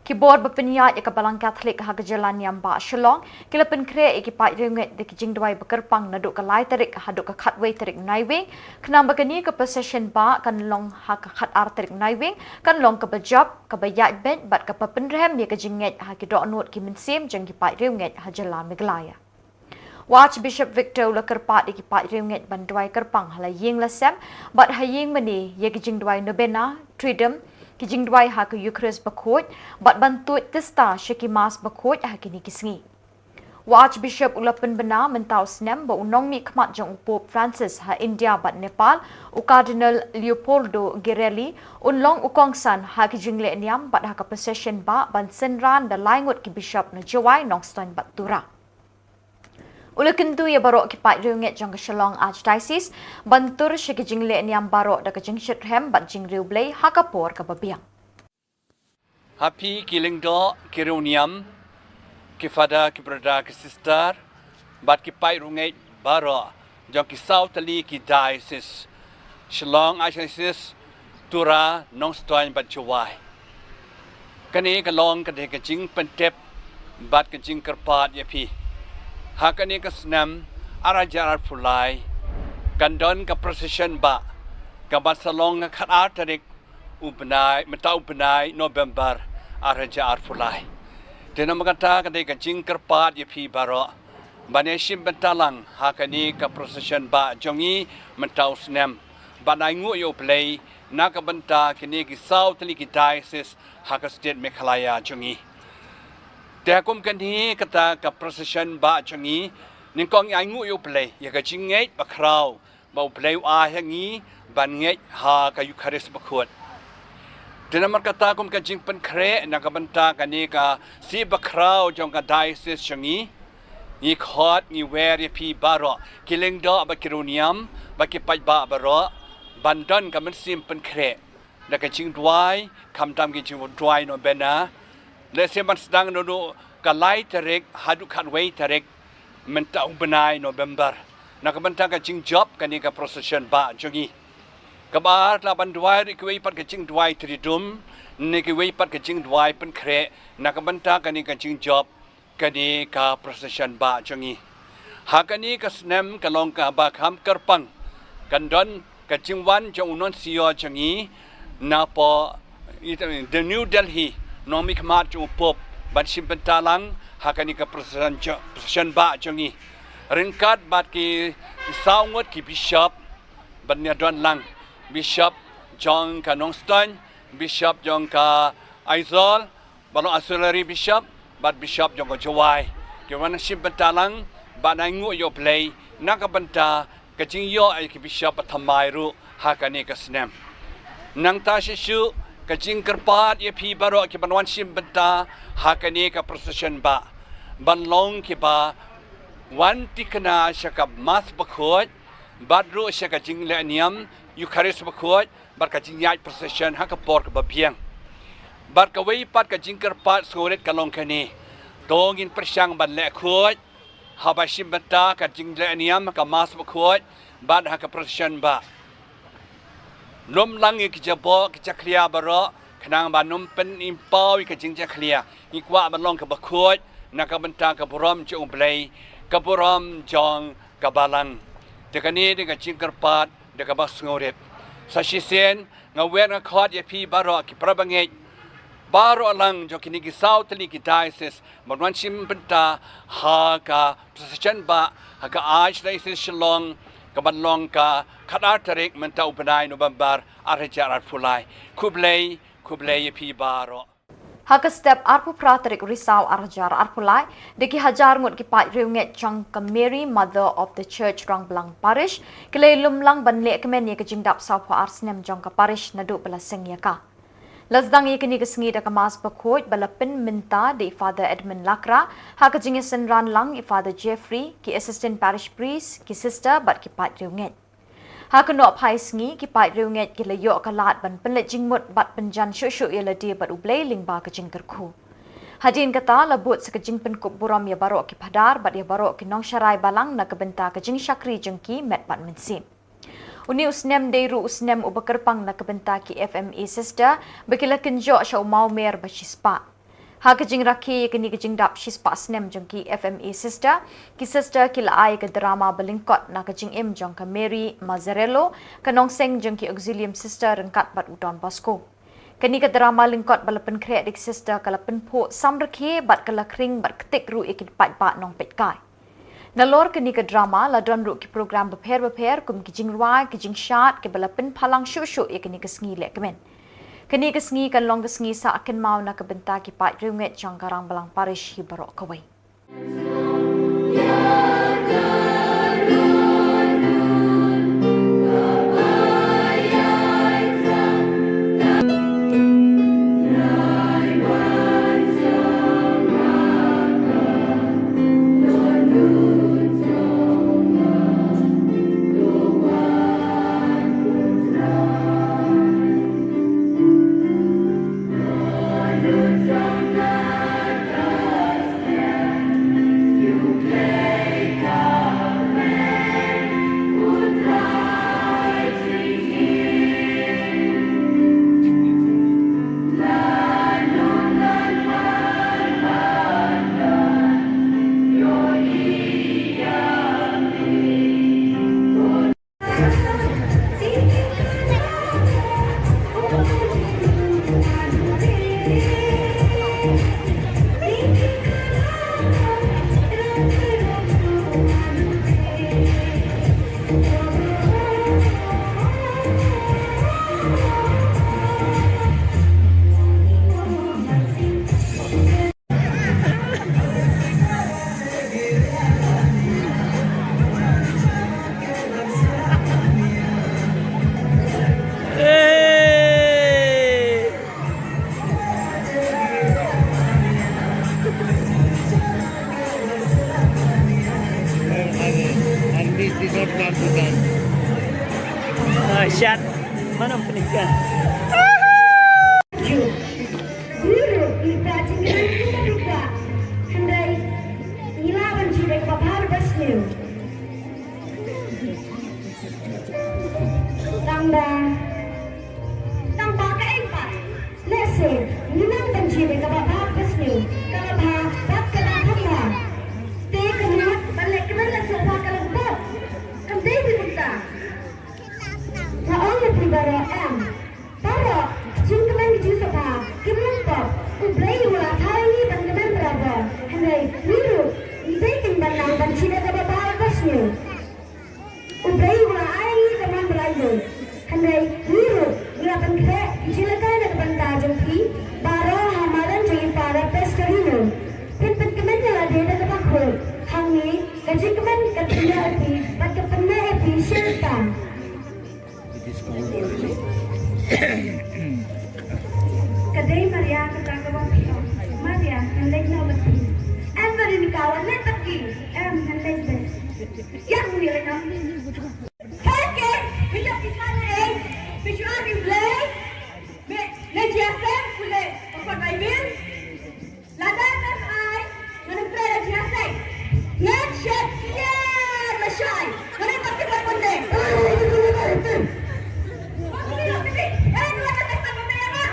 Ki bor ba pynïaid ïa ka Balang Katholik ha ka jylla niam bah Shillong ki la pynkhreh ïa ki paid riewngeit da ki jingduwai ba kyrpang naduh ka lai tarik haduh ka khatwei tarik u Naiwieng, khnang ba kane ka procession bah kan long ha ka khatar tarik u Naiwieng kan long kaba jop, kaba ïaid beit bad kaba pynrhem ïa ka jingngeit ha ki dohnud ki mynsiem jong ki paid riewngeit ha jylla Meghalaya. U Archbishop Victor u la kyrpad ïa ki paid riewngeit ban duwai kyrpang ha la ïing la sem bad ha ïing mane ïa ki jingduwai novena, triduum, ki jingduwai ha ka Eucharist bakhuid bad ban tuid tista sha ki Mass bakhuid ha kine ki sngi. U Archbishop u la pynbna mynta u snem ba u nongmihkhmat jong u Pope Francis ha India bad Nepal, u Cardinal Leopoldo Girelli, un long u kongsan ha ki jingleh niam bad ha ka procession bah ban synran da lai ngut ki bishop na Jowai, Nongstoiñ bad Tura. U la kyntu ïa baroh ki paid riewngeit jong ka Shillong Archdiocese ban tur sha ki jingleh niam baroh da ka jingshitrhem bad jingriewblei ha ka por kaba biang. Ha phi ki lyngdoh, ki riewniam, ki father, ki brother, ki sister bad ki paid riewngeit baroh jong ki saw tylli ki diocese, Shillong Archdiocese, Tura, Nongstoiñ bad Jowai. Kane ka long ka dei ka jingpyntip bad ka jingkyrpad ïa phi. Ha kane ka snem ar hajar arphew lai kan don ka procession bah kaba sa long ha khatar tarik u bnai, mynta u bnai November ar hajar arphew lai. Te namar kata ka dei ka jingkyrpad ïa phi baroh ban ïashim bynta lang ha kane ka procession bah jong ngi mynta u snem, ban ainguh ïa U Blei na ka bynta kine ki saw tylli ki diocese ha ka state Meghalaya jong ngi. Te ha kum kane kata ka procession bah jong ngi, nyngkong ngi ainguh ïa U Blei ïa ka jingngeit bakhraw ba U Blei u ai ha ngi ban ngeit ha ka Eucharist bakhuid. Te namar kata kum ka jingpynkhreh na ka bynta kane ka sngi bakhraw jong ka diocese jong ngi, ngi khot, ngi wer ïa phi baroh ki lyngdoh bad ki riewniam bad ki paidbah baroh ban don ka mynsiem pynkhreh da ka jingduwai, khamtam ki jingduwai novena, lehse ban sdang naduh ka lai tarik haduh khatwei tarik mynta u bnai November, na ka bynta ka jingjop kane ka procession bah jong ngi. Kaba ar, lah ban duwai ruh kiwei pat ka jingduwai triduum ne kiwei pat ka jingduwai pynkhreh na ka bynta kane ka jingjop kane ka procession bah jong ngi. Ha kane ka snem ka long kaba kham kyrpang, kan don ka jingwan jong u Nuncio jong ngi napoh, ita, the New Delhi, nongmihkhmat jong u Pope ban shim bynta lang ha kane ka procession jo-, procession bah jong ngi. Ryngkat bad ki saw ngut ki bishop ban ïadon lang, bishop jong ka Nongstoiñ, bishop jong ka Aizawl, ba long auxiliary bishop bad bishop jong ka Jowai, ki wan shim bynta lang ban ainguh ïa U Blei na ka bynta ka jingïoh ïa ki bishop ba thymmai ruh ha kane ka snem. Nangta shisha ka jingkyrpad ïa phi baroh ki ban wan shim bynta ha kane ka procession bah ban long kiba wan thikna sha ka Mass bakhuid bad ruh sha ka jingleh niam Eucharist bakhuid bad ka jingïaid procession ha ka por kaba biang. Bad kawei pat ka jingkyrpad sngewrit ka long kane: to ngin pyrshang ban leh khuid haba shim bynta ka jingleh niam ha ka Mass bakhuid bad ha ka procession bah. Lum lang ïa ki jaboh ki jakhlia baroh Khnang ban ym pynpaw ïa ka jingjakhlia, ngi kwah ban long kaba khuid na ka bynta ka burom jong U Blei, ka burom jong ka Balang. Te kane dei ka jingkyrpad da kaba sngewrit. Sa shisien nga wer nga khot ïa phi baroh ki para bangeit baroh lang jong kine ki saw tylli ki diocese ban wan shim bynta ha ka procession ba ha ka Archdiocese Shillong, ka ban long ka khatar tarik mynta u bnai November ar hajar arphew lai. Khublei, khublei ïa phi baroh. Ha ka step arphew phra tarik u Risaw ar hajar arphew lai, da ki hajar ngut ki paid riewngeit jong ka Mary Mother of the Church Rangblang Parish ki la ïalum lang ban leh kmen ïa ka jingdap sawphew ar snem jong ka parish naduh ba la seng ïa ka. La sdang ïa kane ka sngi da ka Mass bakhuid ba la pynmynta da i Father Edmund Lakra, ha ka jingïasynran lang i Father Jeffrey, ki Assistant Parish Priest, ki Sister bad ki paid riewngeit. Ha ka nongphai sngi, ki paid riewngeit ki la ïoh ka lad ban pynleit jingmut bad pynjan shuh shuh ïa lade bad U Blei lyngba ka jingkyrkhu. Hadien kata la bud sa ka jingpynkup burom ïa baroh ki phadar bad ïa baroh ki nongsharai balang na ka bynta ka jingshakri jong ki met bad mynsiem. Une u snem dei ruh u snem uba kyrpang na ka bynta ki F M A Sister ba ki la kynjoh sha u mawmer ba shispah. Ha ka jingrakhe ïa kane ka jingdap shispah snem jong ki F M A Sister, ki Sister ki la ai ka drama ba lyngkot na ka jingim jong ka Mary Mazzarello, ka nongseng jong ki Auxilium Sister ryngkat bad u Don Bosco. Kane ka drama lyngkot ba la pynkhreh da ki Sister ka la pynphuh samrkhie bad ka la khring bad ktik ruh ïa ki paidbah nongpeitkai. Nalor kane ka drama la don ruh ki program bapher bapher kum ki jingrwai, ki jingshad kiba la pynphalang shuh shuh ïa kane ka sngi lehkmen. Kane ka sngi kan long ka sngi sah kynmaw na ka bynta ki paid riewngeit jong ka Rangblang Parish hi baroh kawei. Ah, shit. Mana penikkan? Ju. Guru, i ba jingkren kumba bikla. Hynrei ngi lah ban jied ïa kaba bha bad ba sniew. Tang ba, tang ba kaei pat? Lehse ngi nang ban jied ïa kaba bha bad ba sniew, kaba bha bad kaba thymmai. Te ka mut ban leh kmen la sngewbha ka long bok. Kam dei kumta. Nga ong ïa phi baroh em. Baroh, jingkmen jingsaphriang kim long pop. U Blei u la thaw ïa ngi ban kmen barabor. Hynrei ngi ruh ngi dei kin ban nang ban jied ïa kaba bha bad ba sniew. U Blei u la ai ïa ngi ka mon ba la ïoh. Hynrei ngi ruh ngi la pynkhreh ki jingïalehkai na ka bynta jong phi baroh ha madan jong i Father Pastorino. Phin pynkmen ïa lade da kaba khuid. Hangne ka jingkmen ka pynïaid ïa phi bad ka pynneh ïa phi shisha. Ka dei Maria kata kaba phi ong. Maria, ngan leit noh bad phi. Em, Veronica, wan leit bad ki. Em, ngan leit bad. Ïa, ngan leit noh. Ka ke, phi ïoh phi san ei. Phi shu ai phi Blei. Me, ne jia se, pule, papa Bible. Lada mem ai, ngan ym trei da jingïaseng. Ngan shet kiar lashai. Ngan ym baptis ha Sunday. Baptis ha Sunday. Eh, ngan baptis ha Sunday ïa nga.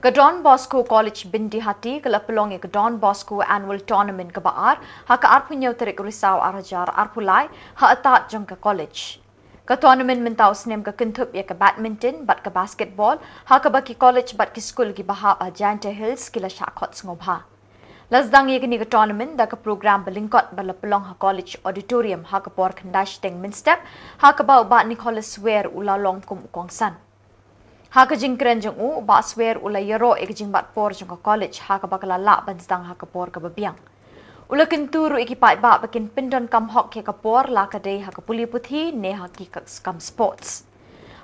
Ka Don Bosco College Byndihati ka la pynlong ïa ka Don Bosco Annual Tournament kaba ar ha ka arphew hynñiew tarik Risaw arhajar arphew lai ha atad jong ka college. Ka tournament mynta u snem ka kynthup ïa ka badminton bad ka basketball ha kaba ki college bad ki skul kiba hap ha Jaintia Hills ki la shah khot sngewbha. La sdang ïa kane ka tournament da ka program ba lyngkot ba la pynlong ha College Auditorium ha ka por khyndai shiteng mynstep, ha kaba u Bah Nicholas Swer u la long kum u kongsan. Ha ka jingkren jong u, u Bah Swer u la ïaroh ïa ka jingbat por jong ka college ha kaba ka la lah ban sdang ha ka por kaba biang. U la kyntu ruh ïa ki paidbah ba kin pyndonkam hok ïa ka por, la ka dei ha ka pule puthi ne ha ki ka-, kam sports.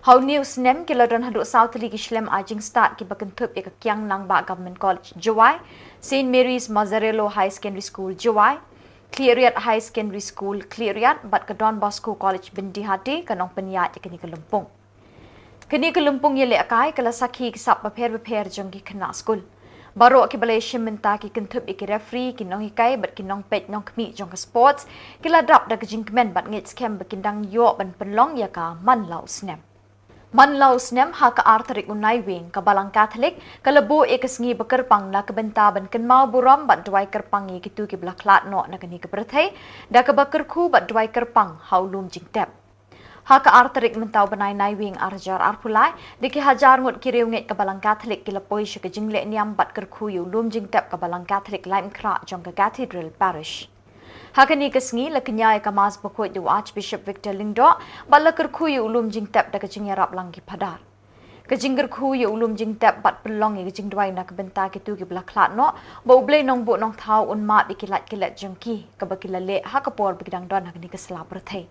Ha une u snem ki la don haduh saw tylli ki shlem ai jingstad kiba kynthup ïa ka Kiang Nangbah Government College Jowai, Saint Mary's Mazzarello Higher Secondary School Jowai, Khliehriat Higher Secondary School Khliehriat bad ka Don Bosco College Byndihati ka nongpynïaid ïa kane ka lympung. Kane ka lympung ïalehkai ka la sakhi ki sap bapher bapher jong ki khynnah skul. Baroh kiba la ïashim bynta ki kynthup ïa ki referee, ki nonghikai bad ki nongpeit nongkhmih jong ka sports ki la dap da ka jingkmen bad ngeit skhem ba kin dang ïoh ban pynlong ïa ka man la u snem. Man la u snem, ha ka ar tarik u Naiwieng, ka Balang Katholik ka la buh ïa ka sngi ba kyrpang na ka bynta ban kynmaw burom bad duwai kyrpang ïa kito kiba la khlad noh na kane ka pyrthei da kaba kyrkhu bad duwai kyrpang ha u lum jingtep. Ha ka ar tarik mynta u bnai Naiwieng arhajar arphew lai, da ki hajar ngut ki riewngeit ka Balang Katholik ki la poi sha ka jingleh niam bad kyrkhu ïa u lum jingtep ka Balang Katholik Laitumkhrah jong ka Cathedral Parish. Ha kane ka sngi la kñia ïa ka Mass bakhuid da u Archbishop Victor Lyngdoh bad la kyrkhu ïa u lum jingtep da ka jingïarap lang ki phadar. Ka jingkyrkhu ïa u lum jingtep bad pynlong ïa ka jingduwai na ka bynta kito kiba la khlad noh, ba U Blei Nongbuh Nongthaw un map ïa ki lait ki let jong ki kaba ki la leh ha ka por ba ki dang don ha kane ka sla pyrthei.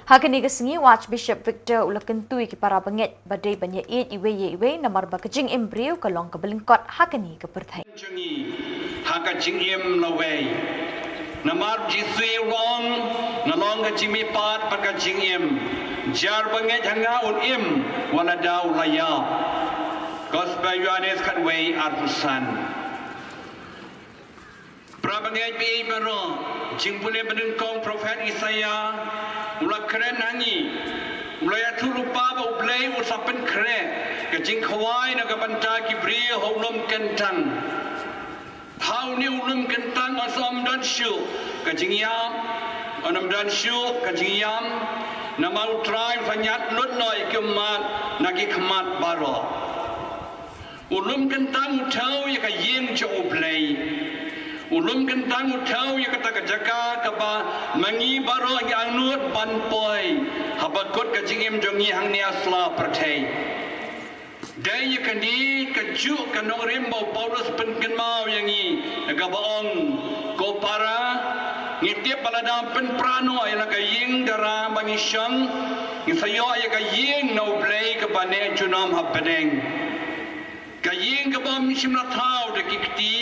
Ha kane ka sngi u Archbishop Victor u la kyntu ïa ki para bangeit ba dei ban ïaieit iwei ïa iwei namar ba ka jingim briew ka long kaba lyngkot ha kane ka pyrthei. Jong ngi ha ka jingim lawei. Namar Jisu u ong, nga long ka jingmihpat bad ka jingim. Jar ba ngeit ha nga un im wat la da u la ïap. Gospel Ïoannis khatwei arphew san. Para bangeit ba ïeit baroh, jingpule ba nyngkong prophet Isaiah u la kren ha ngi, u la ïathuh lypa ba U Blei u sa pynkhreh ka jingkhawai na ka bynta ki briew ha u lum kyntang. Ha une u lum kyntang yn sa ym don shuh ka jingïap, yn ym don shuh ka jingïam, namar U Trai u sa ñiad lut noh ïa ki ummat na ki khmat baroh. U lum kyntang u thew ïa ka ïing jong U Blei. U lum kyntang u thew ïa kata ka jaka kaba ma ngi baroh ngi angnud ban poi haba kut ka jingim jong ngi hangne ha sla pyrthei. Dei ïa kane kajuh ka nongrim ba u Paulus pynkynmaw ïa ngi, kaba ong, ko para, ngi tip ba lada pynpra noh ïa la ka ïing dara ba ngi shong, ngi sa ïoh ïa ka ïing na U Blei kaba neh junom ha bneng. Ka ïing kaba ym shym la thaw da ki kti,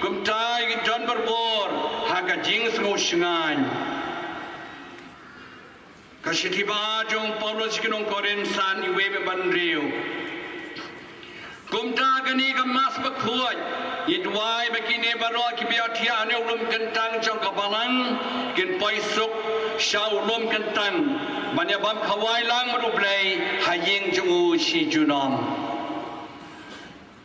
kumta ïa ki don borbor ha ka jingsngewshngaiñ. Ka shithi ba jong u Paulus sha ki nong Korinth san, iwei bad hynriew. Kumta kane ka Mass bakhuid, ngi duwai ba kine baroh kiba ïathiah ha une u lum kyntang jong ka balang kin poi suk sha u lum kyntang ban ïa bam khawai lang bad U Blei ha ïing jong u shi junom.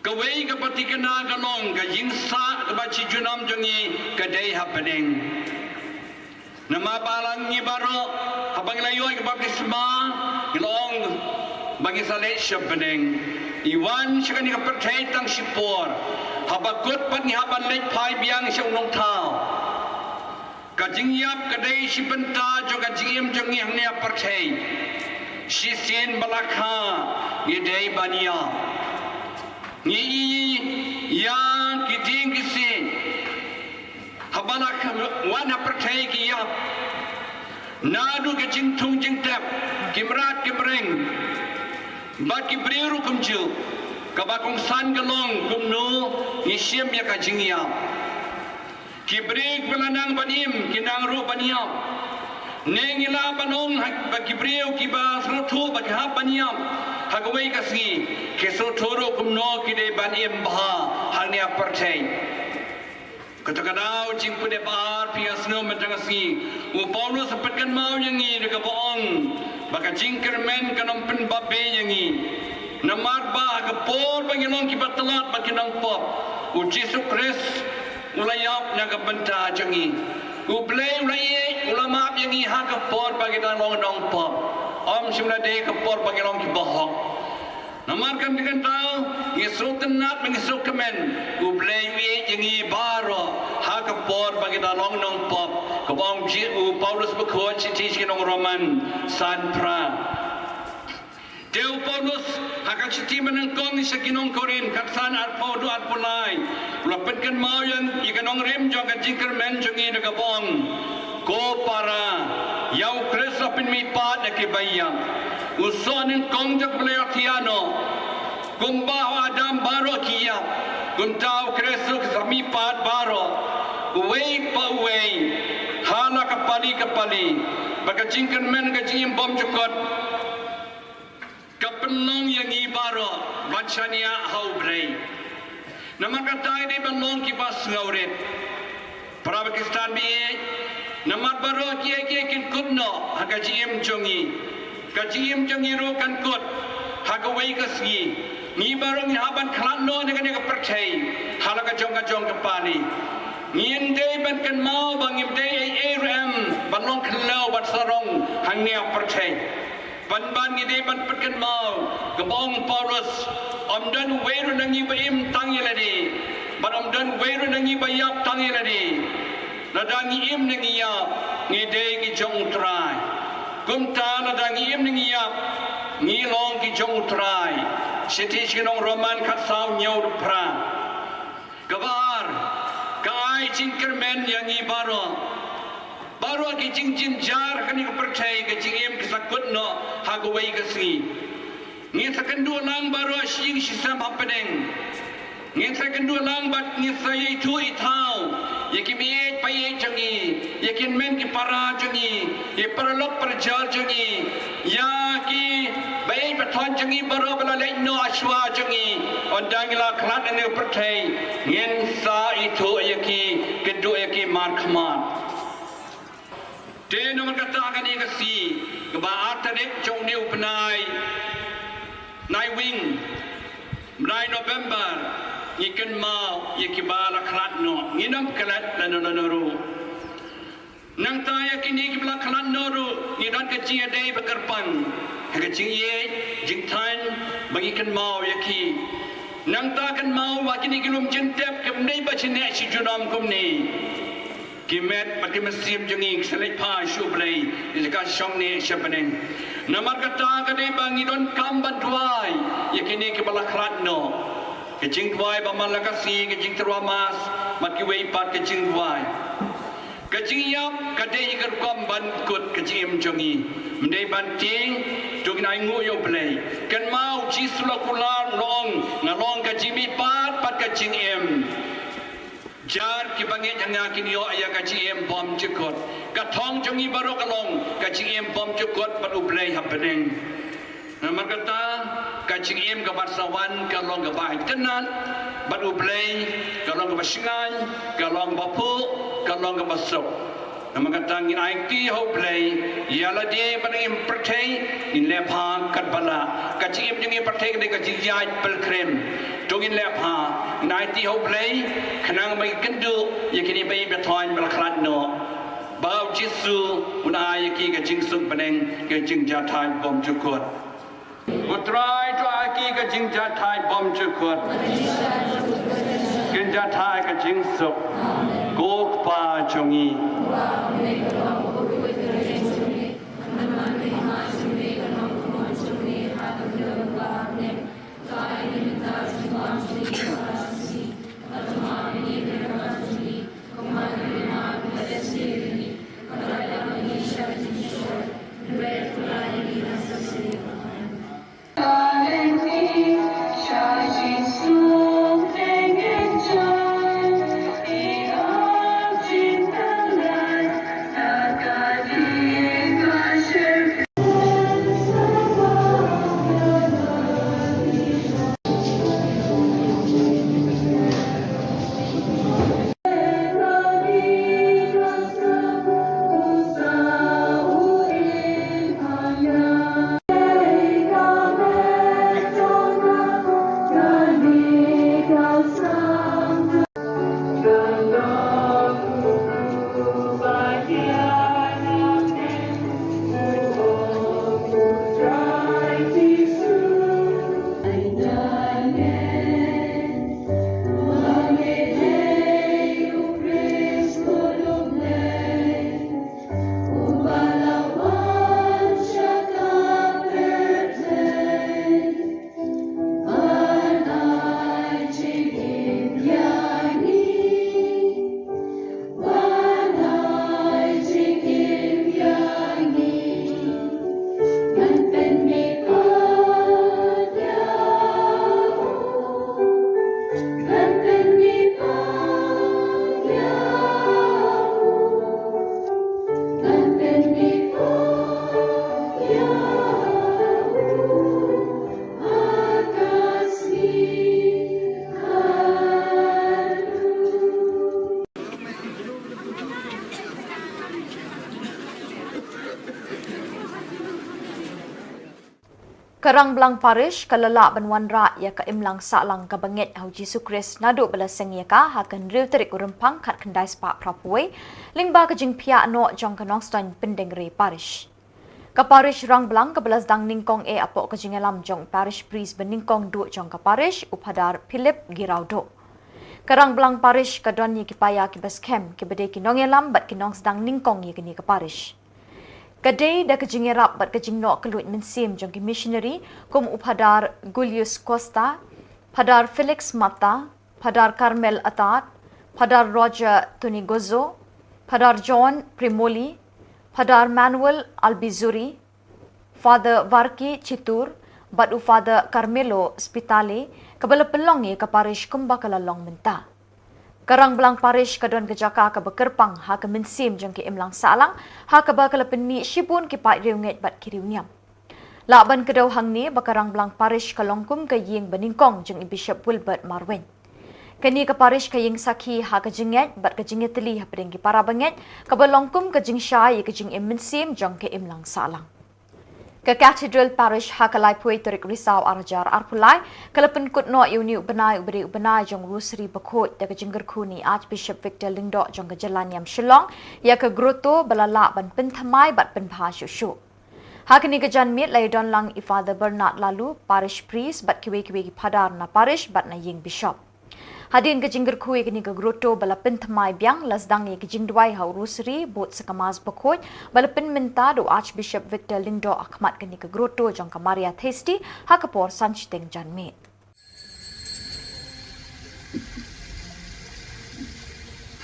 Kawei kaba thikna ka long ka jingsah kaba shi junom jong ngi ka dei ha bneng. Namar ba la ngi baroh haba ngi la ïoh ka baptisma ngi la ong ba ngi sa leit sha bneng. Ngi wan sha kane ka pyrthei tang shipor, haba kut pat ngi hap ban leit phai biang sha u Nongthaw. Ka jingïap ka dei shi bynta jong ka jingim jong ngi hangne ha pyrthei. Shisien ba la kha ngi dei ban ïap. Ngi ïohi ïa ki dieng ki siej haba la kha wan ha pyrthei ki ïap. Naduh ka jingthung jingtep, ki mrad ki mreng bad ki briew ruh kumjuh. Kaba kongsan ka long kumno ngi shim ïa ka jingïap. Ki briew kiba la nang ban im ki nang ruh ban ïap. Ne ngi lah ban ong ha, ba ki briew kiba sngewthuh ba ki hap ban ïap ha kawei ka sngi, ki sngewthuh ruh kumno ki dei ban im bha hangne ha pyrthei. Kata ka daw jingpynbna ba ar phi ïa sngew mynta ka sngi, u Paulus u pynkynmaw ïa ngi da kaba ong ba ka jingkyrmen kan ym pynbapbe ïa ngi. Namar ba ha ka por ba ngi long kiba tlot bad ki nongpop, u Jisu Khrist u la ïap na ka bynta jong ngi. U Blei u la ïeit, u la map ïa ngi ha ka por ba ngi dang long nongpop, ym shym la dei ka por ba ngi long kiba hok. Namar kata ka daw ngi sngewtynnat bad ngi sngewkmen, u Blei u ïeit ïa ngi baroh ha ka por ba ngi dang long nongpop, kaba ong u Paulus bakhuid shithi sha ki nong Roman san phra. Te u Paulus ha ka shithi ba nyngkong sha ki nong Korinth khatsan arphew haduh arphew lai, u la pynkynmaw ïa ka nongrim jong ka jingkyrmen jong ngi da kaba ong, ko para, ïa u Khrist la pynmihpat ïa kiba ïap, u soh nyngkong jong kaba la ïohthiah noh. Kumba ha u Adam baroh ki ïap, kumta ha u Khrist ruh ki sa mihpat baroh, uwei pa uwei, ha la ka pali ka pali, bad ka jingkyrmen ka jingim bymjukut ka pynlong ïa ngi baroh ban shaniah ha u Blei. Namar kata ngi dei ban long kiba sngewrit. Para Khristan ba ïeit, namar baroh kiei kiei kin kut noh ha ka jingim jong ngi. Ka jingim jong ngi ruh kan kut ha kawei ka sngi. Ngi baroh ngi hap ban khlad noh na kane ka pyrthei ha la ka jong ka jong ka pali. Ngim dei ban kynmaw ba ngim dei ei ei ruh em ban long khlaw ban sarong hangne ha pyrthei. Pynban ngi dei ban pynkynmaw kaba ong u Paulus, ym don uwei ruh na ngi ba im tang ïa lade, bad ym don uwei ruh na ngi ba ïap tang ïa lade. Lada ngi im ne ngi ïap, ngi dei ki jong u Trai. Kumta lada ngi im ne ngi ïap, ngi long ki jong u Trai. Shithi sha ki nong Roman khatsaw hynñiew phra. Kaba ar, ka ai jingkyrmen ïa ngi baroh. Baroh ki jingjynjar kane ka pyrthei, ka jingim ka sa kut noh ha kawei ka sngi. Ngin sa kynduh lang baroh shi ïing shi sem hapdeng. Ngin sa kynduh lang bad ngin sa ïathuh ïathaw ïa ki meieit paieit jong ngi, ïa ki hynmen ki para jong ngi, ïa ki paralok parajor jong ngi, ïa ki baieit bathoiñ jong ngi baroh ba la leit noh shuwa jong ngi. Ynda ngi la khlad na kane ka pyrthei, ngin sa ithuh ïa ki, kynduh ïa ki markhmat. Te namar kata kane ka sngi, kaba ar tarik jong une u bnai Naiwieng, bnai November, ngi kynmaw ïa kiba la khlad noh, ngin ym klet lano lano ruh. Nangta ïa kine kiba la khlad noh ruh ngi don ka jingïadei ba kyrpang ha ka jingïeit jingthain ba ngi kynmaw ïa ki. Nangta kynmaw ba kine ki lum jingtep kim dei ba shu neh shu junom kumne. Ki met bad ki mynsiem jong ngi ki sa leit phai sha U Blei, ki sa shong neh sha bneng. Namar kata ka dei ba ngi donkam ban duwai ïa kine kiba la khlad noh. Ka jingduwai ba man la ka sngi, ka jingtyrwa mass bad kiwei pat ka jingduwai. Ka jingïap ka dei ka rukom ban kut ka jingim jong ngi. Ym dei ban tieng, to ngin ainguh ïa U Blei. Kynmaw U Jisu la kular, u la ong, nga long ka jingmihpat bad ka jingim. Jar kiba ngeit ha nga kin ïoh ïa ka jingim bymjukut. Ka thong jong ngi baroh ka long ka jingim bymjukut bad U Blei ha bneng. Namar kata, ka jingim kaba sa wan ka long kaba itynnad bad U Blei, ka long kaba shngaiñ, ka long kaba phuh, ka long kaba suk. Namar kata ngin aiti ha U Blei ïa lade ba ngi im pyrthei, ngin leh bha katba lah. Ka jingim jong ngi pyrthei ka dei ka jingïaid pilgrim. To ngin leh bha, ngin aiti ha U Blei khnang ba ngin kynduh ïa kine ba ïeit ba thoiñ ba la khlad noh. Ba U Jisu un ai ïa ki ka jingsuk bneng, ka jingjahthait bymjukut. Ko Trai, to ai ki ka jingjahthait bymjukut, ka jingjahthait ka jingsuk, ko Kpa jong ngi. Ka Rangblang Parish ka la lah ban wanrah ïa ka imlang sahlang kaba ngeit ha u Jisu Khrist naduh ba la seng ïa ka ha ka hynriew tarik u Rymphang khatkhyndai spah phra phew wei, lyngba ka jingphiah noh jong ka Nongstoiñ Pyndengrei Parish. Ka Parish Rangblang kaba la sdang nyngkong eh hapoh ka jingïalam jong u Parish Priest ba nyngkong duh jong ka Parish, u Phadar Philip Giraudhuh. Ka Rangblang Parish ka don ïa ki paia kiba skhem, kiba dei ki nongïalam bad ki nongsdang nyngkong ïa kane ka Parish. Ka dei da ka jingïarap bad ka jingnoh kylluid mynsiem jong ki missionary kum u Phadar Julius Costa, Phadar Felix Mata, Phadar Carmel Atad, Phadar Roger Tunigozo, Phadar John Primoli, Phadar Manuel Albizuri, Father Varki Chitur, bad u Father Carmelo Spitale, kaba la pynlong ïa ka Parish kumba ka la long mynta. Ka Rangblang Parish ka don ka jaka kaba kyrpang ha ka mynsiem jong ka imlang sahlang, ha kaba ka la pynmih shibun ki paid riewngeit bad ki riewniam. Lah ban kdew hangne ba ka Rangblang Parish ka long kum ka ïing ba nyngkong jong i Bishop Wilbert Marwein. Kane ka Parish ka ïeng sakhi ha ka jingngeit bad ka jingïatylli hapdeng ki para bangeit, kaba long kum ka jingshai ïa ka jingim mynsiem jong ka imlang sahlang. Ka Cathedral Parish ha ka laiphew tarik Risaw arhajar arphew lai, ka la pynkut noh ïa une u bnai uba dei u bnai jong u Rosary bakhuid da ka jingkyrkhu na i Archbishop Victor Lyngdoh jong ka jylla niam Shillong, ïa ka grotto ba la lah ban pynthymmai bad pynbha shuh shuh. Ha kane ka janmiet la ïadon lang i Father Bernard Lalu, Parish Priest, bad kiwei kiwei ki Phadar na Parish bad na ïing Bishop. Hadien ka jingkyrkhu ïa kane ka grotto ba la pynthymmai biang, la sdang ïa ka jingduwai ha u Rosary, bud sa ka Mass bakhuid ba la pynmynta da u Archbishop Victor Lyngdoh ha khmat kane ka grotto jong ka Maria Theisotti ha ka por san shiteng janmiet.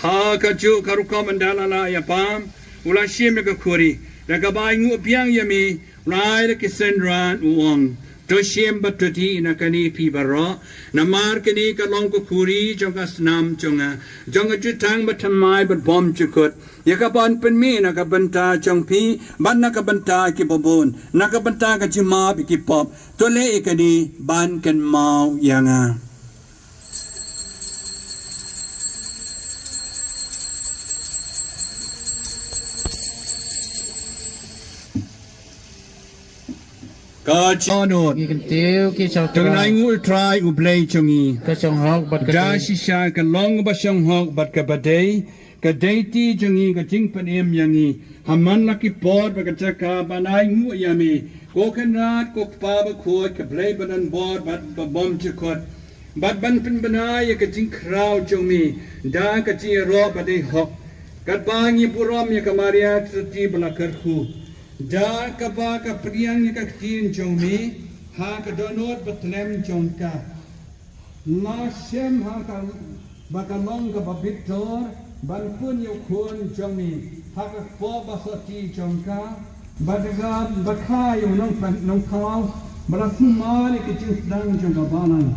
Ha kajuh ka rukom ynda la lah ïa pam, u la shim ïa ka khuri, da kaba ainguh biang ïa me, u la ai da ki synran u ong, to shim bad to die na kane phi baroh, namar kane ka long ka khuri jong ka snam jong nga, jong ka jutang bathymmai bad bymjukut, ïa kaban pynmih na ka bynta jong phi bad na ka bynta kiba bun, na ka bynta ka jingmap ïa ki pop. To leh ïa kane ban kynmaw ïa nga. Ka jingkynnoh. Ngi kyntiew ki shyntur. To ainguh ïa u Trai U Blei jong ngi. Ka shong hok bad ka dei. Da shisha ka long ba shong hok bad kaba dei. Ka dei ti jong ngi, ka jingpynim ïa ngi ha man la ki por bad ka jaka, ban ainguh ïa me, ko Kynrad, ko Kpa bakhuid, ka Blei badonbor bad babymjukut, bad ban pynbna ïa ka jingkhraw jong me da ka jingïaroh ba dei hok, katba ngi burom ïa ka Maria Theisotti ba la kyrkhu, da kaba ka pdiang ïa ka ktien jong me ha ka dohnud bathylliem jong ka. La shem ha ka ba ka long kaba bitar ban pun ïa u Khun jong me ha ka kpoh basotti jong ka, bad ka ba kha ïa u nongpynim nongthaw ba la sumar ïa ka jingsdang jong ka balang.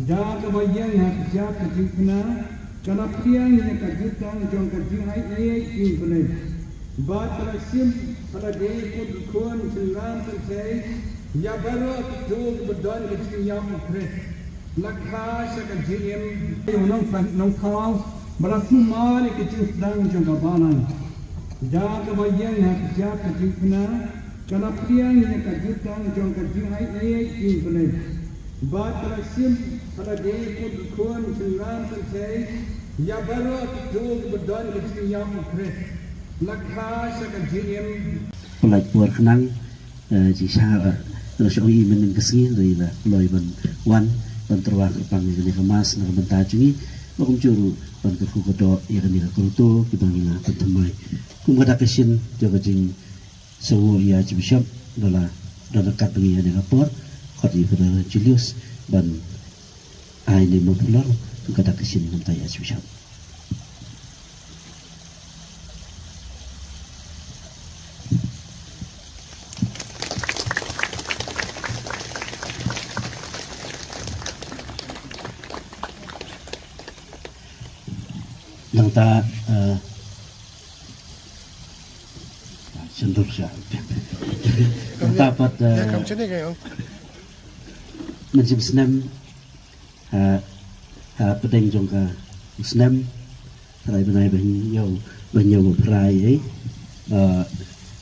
Da kaba ïeng ha ka jaka ka jingpynah, ka la pdiang ïa ka jutang jong ka jingaiei jong U Blei. Bad ka la shim ha lade kum ki khun shynrang kynthei ïa baroh kito kiba don ka jingïap ha U Khrist. La kha sha ka jingim ïa u nongpynim nongthaw ba la sumar ïa ka jingsdang jong ka balang. Da kaba ïeng ha ka jaka ka jingpynah, ka la pdiang ïa ka jutang jong ka jingaiei jong U Blei. Bad ka la shim ha lade kum ki khun shynrang kynthei ïa baroh kito kiba don ka jingïap ha U Khrist. La kha sha ka jingim. Pynlait por khnang, eh, jingshisha, eh, nga shu ong i mynnin ka sngi, hynrei la kloi ban wan ban tyrwa kyrpang ïa kane ka Mass na ka bynta jong ngi, ba kumjuh ruh ban kyrkhu kyrdoh ïa kane ka grotto kaba ngi la pynthymmai. Kum ka dak ka shin jong ka jing Sa u ïa Archbishop ba la don ryngkat bad ngi ha kane ka por, khot ïa u Father Julius ban ai ne mut pynlong ka dak ka shin namar ïa Archbishop. Nangta, eh, Sendok sha. Nangta pat, eh, mynsiem snem, ha, ha pdeng jong ka snem, phrai bnai ba hynñiew, ba hynñiew ba phrai, eh. Eh,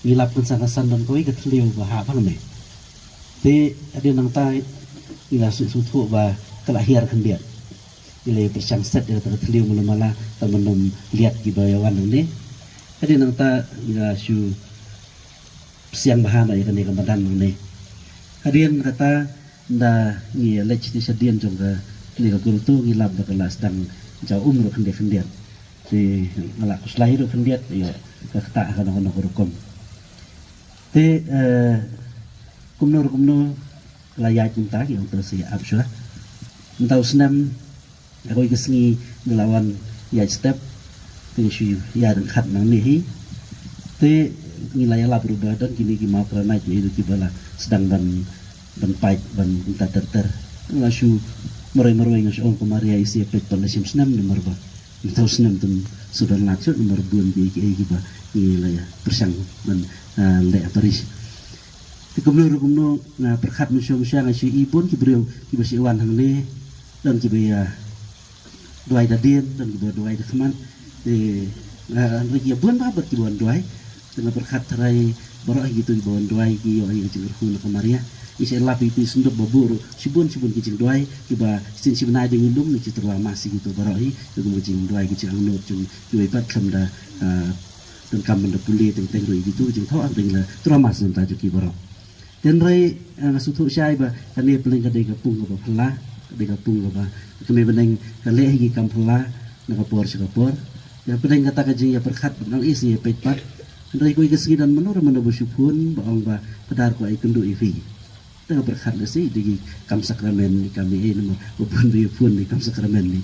ngi lap kynsan kynsan don kawei ka thliew ba hap hangne. Te hadien nangta ngi la sngewthuh ba ka la hiar khyndiat. Ngi la pyrshang set ïa kata ka thliew malu mala, tang ban ym liat kiba ïa wan nangne. Hadien nangta ngi la shu pyrshang bha na ïa kane ka madan nangne. Hadien kata, nda ngi leit sha dien jong kane ka grotto, ngi lap ba ka la sdang jaw um ruh khyndiat khyndiat. Te nga la khuslai ruh khyndiat ïa ka ktah kano kano ka rukom. Te, eh, kumno ruh kumno, la ïaid mynta, ki ong to sa ïa ap shuwa. Mynta u snem, ha kawei ka sngi ngi la wan ïaid step, te shu ïaid ryngkat nangne hi. Te ngi la ïalap ruh ba don kine ki mawkranait, ïa kiba la sdang ban, ban pait, ban kumta ter ter. Nga shu marwei marwei, nga shu ong ko Maria, i sa ïa peit pat la shim snem namar ba mynta u snem ym shu don lad shuh namar bun kiei kiei kiba ngi la ïa pyrshang ban, ah, leh ha parish. Te kumno ruh kumno, nga pyrkhat mynshuwa mynshuwa, nga shu i bun ki briew kiba shu wan hangne, don kiba ïa duwai da dien, don kiba duwai da khmat. Te, ah, hynrei ki ïa bun bha bad kiba wan duwai. Te nga pyrkhat tharai baroh hi kito kiba wan duwai ki ïoh ïa ka jingkyrkhu na ka Maria. Ngi sa lap ïa ki sngewthuh ba buh ruh shibun shibun ki jingduwai kiba shisien shi bnai da ngi lum, ngi shu tyrwa mass ïa kito baroh hi, ïa ka jingduwai, ki jingangnud jong kiwei pat, khlem da, ah, donkam ban da pule teng teng ruh ïa kito ki jingthoh, hynrei ngi la tyrwa mass na ka bynta jong ki baroh. Te hynrei, eh, nga sngewthuh shai ba kane pdeng ka dei ka pung kaba phylla, ka dei ka pung kaba ka mei bneng ka leh hi ki kam phylla na ka por sha ka por. Ïa pdeng kata ka jingïapyrkhat ba nang ïa sngi ïa peit pat. Hynrei kawei ka sngi don mano mano ba shu phone ba ong ba, Phadar, ko ai kynduh ïa phi. Te nga pyrkhat lehse dei ki kam sakramen ne kam ei ei, namar ba bun ba ïa phone ne kam sakramen ne.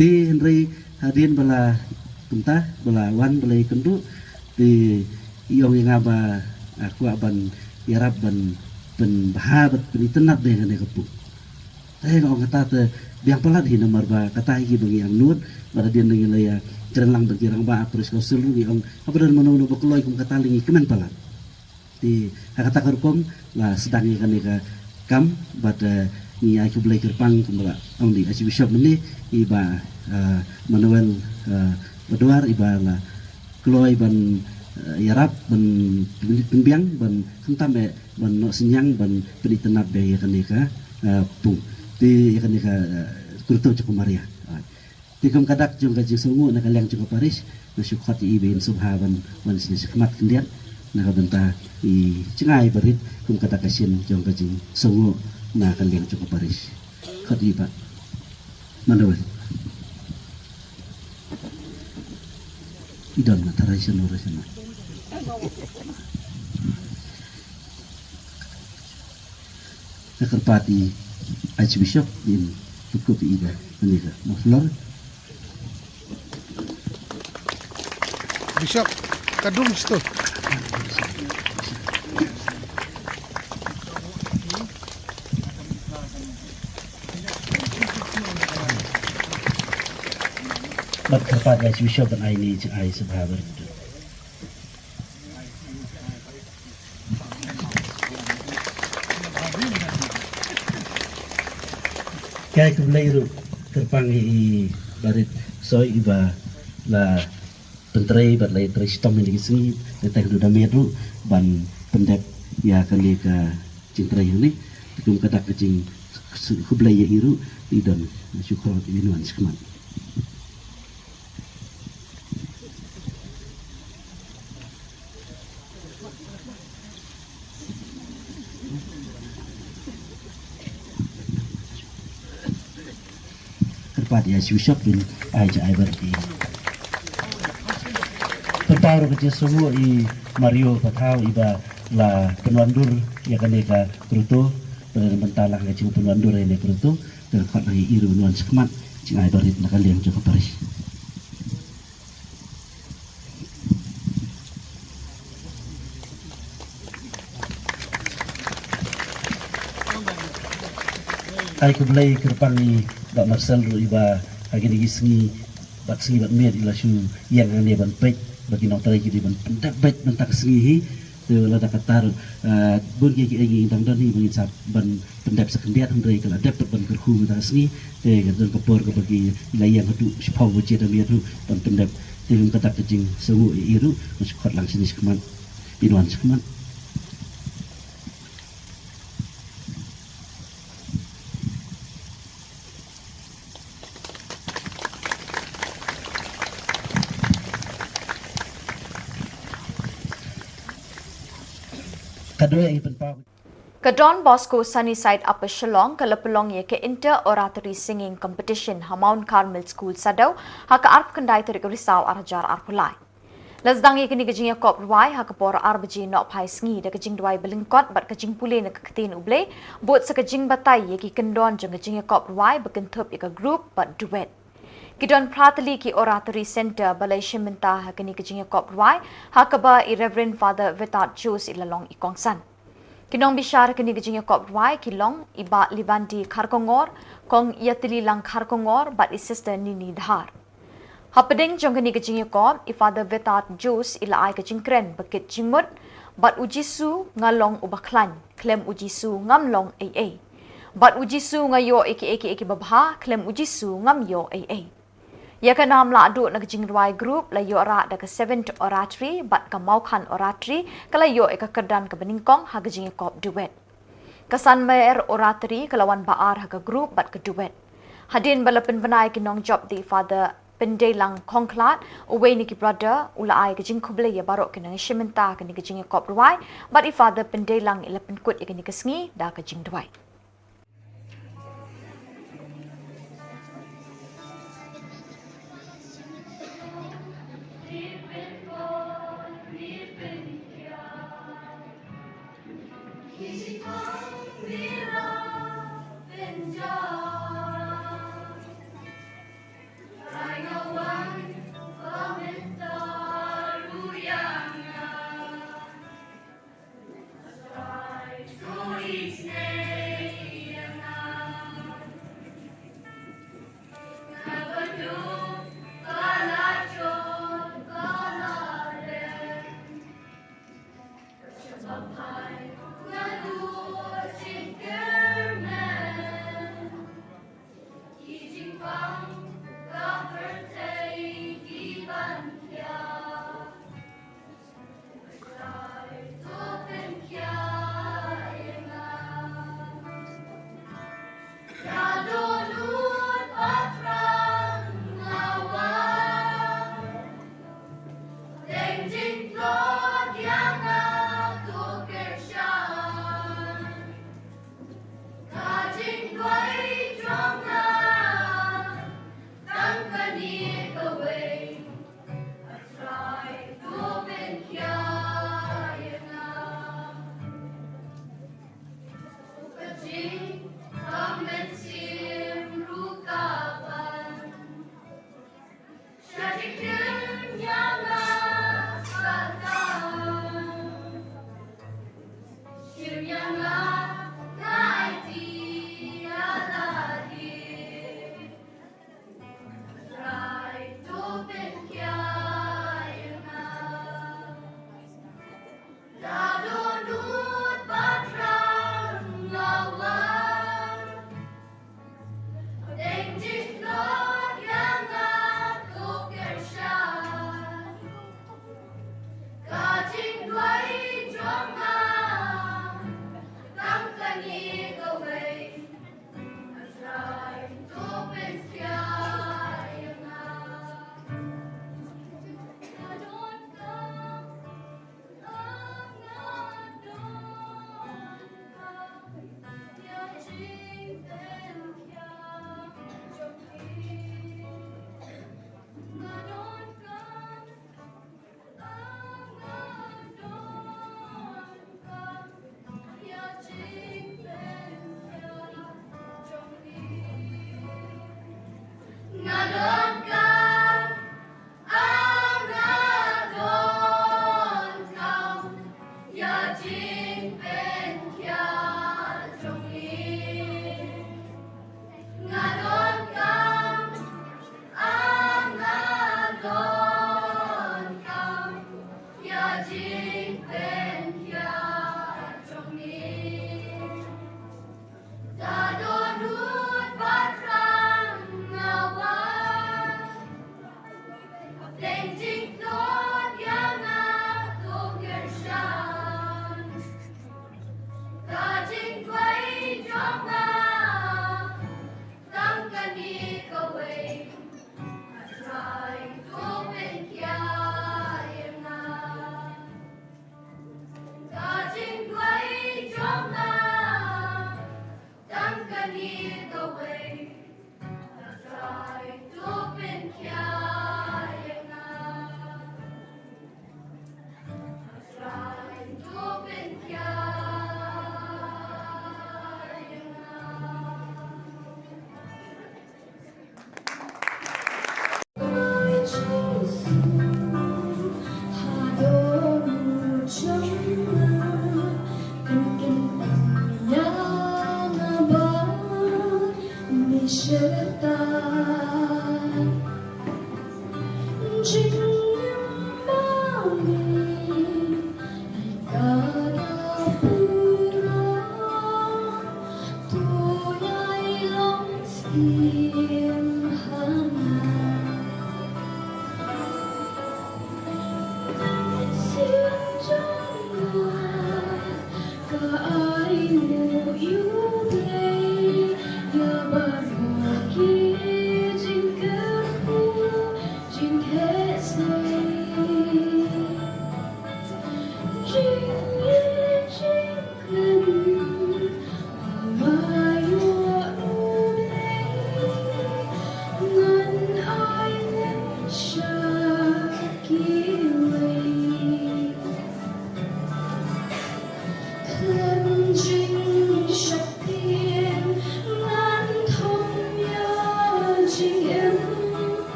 Te hynrei hadien ba la, kumta ba la wan ba la ïakynduh, te i ong ïa nga ba, ah, kwah ban ïarap ban pynbha bad pynitynnad ïa kane ka pung. Te nga ong kata te biang palat hi namar ba kata hi kiba ngi angnud, bad hadien ngi la ïakren lang bad ki rangbah ha parish council ruh, ngi ong haba don mano mano ba kloi kum kata lei ngi kmen palat. Te ha kata ka rukom la sdang ïa kane ka kam bad, eh, ngi ai khublei kyrpang kumba la ong i Archbishop mynne, i Bah, eh, Manuel, eh, Badwar, iba la kloi ban, eh, ïarap ban pynbiang ban khamtam eh ban noh synñiang ban pynitynnad ïa kane ka, eh, pung. Te ïa kane ka, eh, grotto jong ka Maria. Ah. Te kum ka dak jong ka jingsngewnguh na ka liang jong ka parish, nga shu khot ïa i ba in sngewbha ban wan shane shakhmat khyndiat na ka bynta i jngai barit kum ka dak ka shin jong ka jingsngewnguh na ka liang jong ka parish. Khot ïa i Bah Manuel. I don na tharai shano ra shano. Nga kyrpad ïa i Archbishop ba in pynkup ïa i da kane ka muffler. Bishop, ka dum sto. Bad kyrpad ïa i Archbishop ban ai ïa i jingai sngewbha barit. Ka ai khublei ruh kyrpang ïa i Barit Soi iba la pyntrei bad la ïatrei shitom ïa kine ki sngi, ïa tang haduh da miet ruh ban pyndep ïa kane ka jingtrei hangne. Te kum ka dak ka jingkhublei ïa i ruh, i don shu khot ïa i wan shakhmat. Kyrpad ïa i Archbishop ban ai jingai barit. Pynpaw ruh ka jingsngewnguh ïa i Mario Pathaw iba la pynwandur ïa kane ka grotto, bad na ka bynta la ka jingpynwandur ïa kane ka grotto, te khot lang ïa i ruh ban wan shakhmat, jingai barit na ka liang jong ka parish. Ai khublei kyrpang ïa i Bah Marcel ruh iba ha kine ki sngi bad sngi bad miet i la shu ïeng hangne ban peit ba ki nongtrei ki dei ban pyndep beit mynta ka sngi hi. Te lada kata, eh, bun kiei kiei ngi dang don hi ba ngin sa ban pyndep sa khyndiat, hynrei ka la dep pat ban kyrkhu mynta ka sngi. Te ka don ka por kaba ki la ïeng haduh shiphew baje da miet ruh ban pyndep. Te kum ka dak ka jingsngewnguh ïa i ruh, ngan shu khot lang shane shakhmat, pynwan shakhmat. Ka don Bosco Sunnyside Upper Shillong ka la pynlong ïa ka Inter Oratory Singing Competition ha Mount Carmel School Saddew ha ka arphew khyndai tarik Risaw arhajar arphew lai. La sdang ïa kane ka jingïakop rwai ha ka por ar baje nohphai sngi da ka jingduwai ba lyngkot bad ka jingpule na ka ktien U Blei, bud sa ka jingbatai ïa ki kyndon jong ka jingïakop rwai ba kynthup ïa ka group bad duet. Ki don phra tylli ki Oratory Centre ba la ïashim bynta ha kane ka jingïakop rwai, ha kaba i Reverend Father Vetat Jose i la long i kongsan. Ki nongbishar ha kane ka jingïakop rwai ki long i Bah Libandi Kharkongor, Kong Ïatililang Kharkongor bad i Sister Nini Dhar. Hapdeng jong kane ka jingïakop, i Father Vetat Jose i la ai ka jingkren ba kit jingmut: Bad U Jisu nga long uba khlaiñ, khlem U Jisu ngam long ei ei. Bad U Jisu nga ïoh ïa kiei kiei kiba bha, khlem U Jisu ngam ïoh ei ei. Ïa ka nam lahduh na ka jingrwai group la ïoh rah da ka Seventh Oratory bad ka Mawkhan Oratory ka la ïoh ïa ka kyrdan kaba nyngkong ha ka jingïakop duet. Ka Sanmer Oratory ka la wan ba ar ha ka group bad ka duet. Hadien ba la pynbna ïa ki nongjop da i Father Pyndeilang Khongkhlad, uwei na ki brother, u la ai ka jingkhublei ïa baroh ki nongïashim bynta ha kane ka jingïakop rwai, bad i Father Pyndeilang i la pynkut ïa kane ka sngi da ka jingduwai.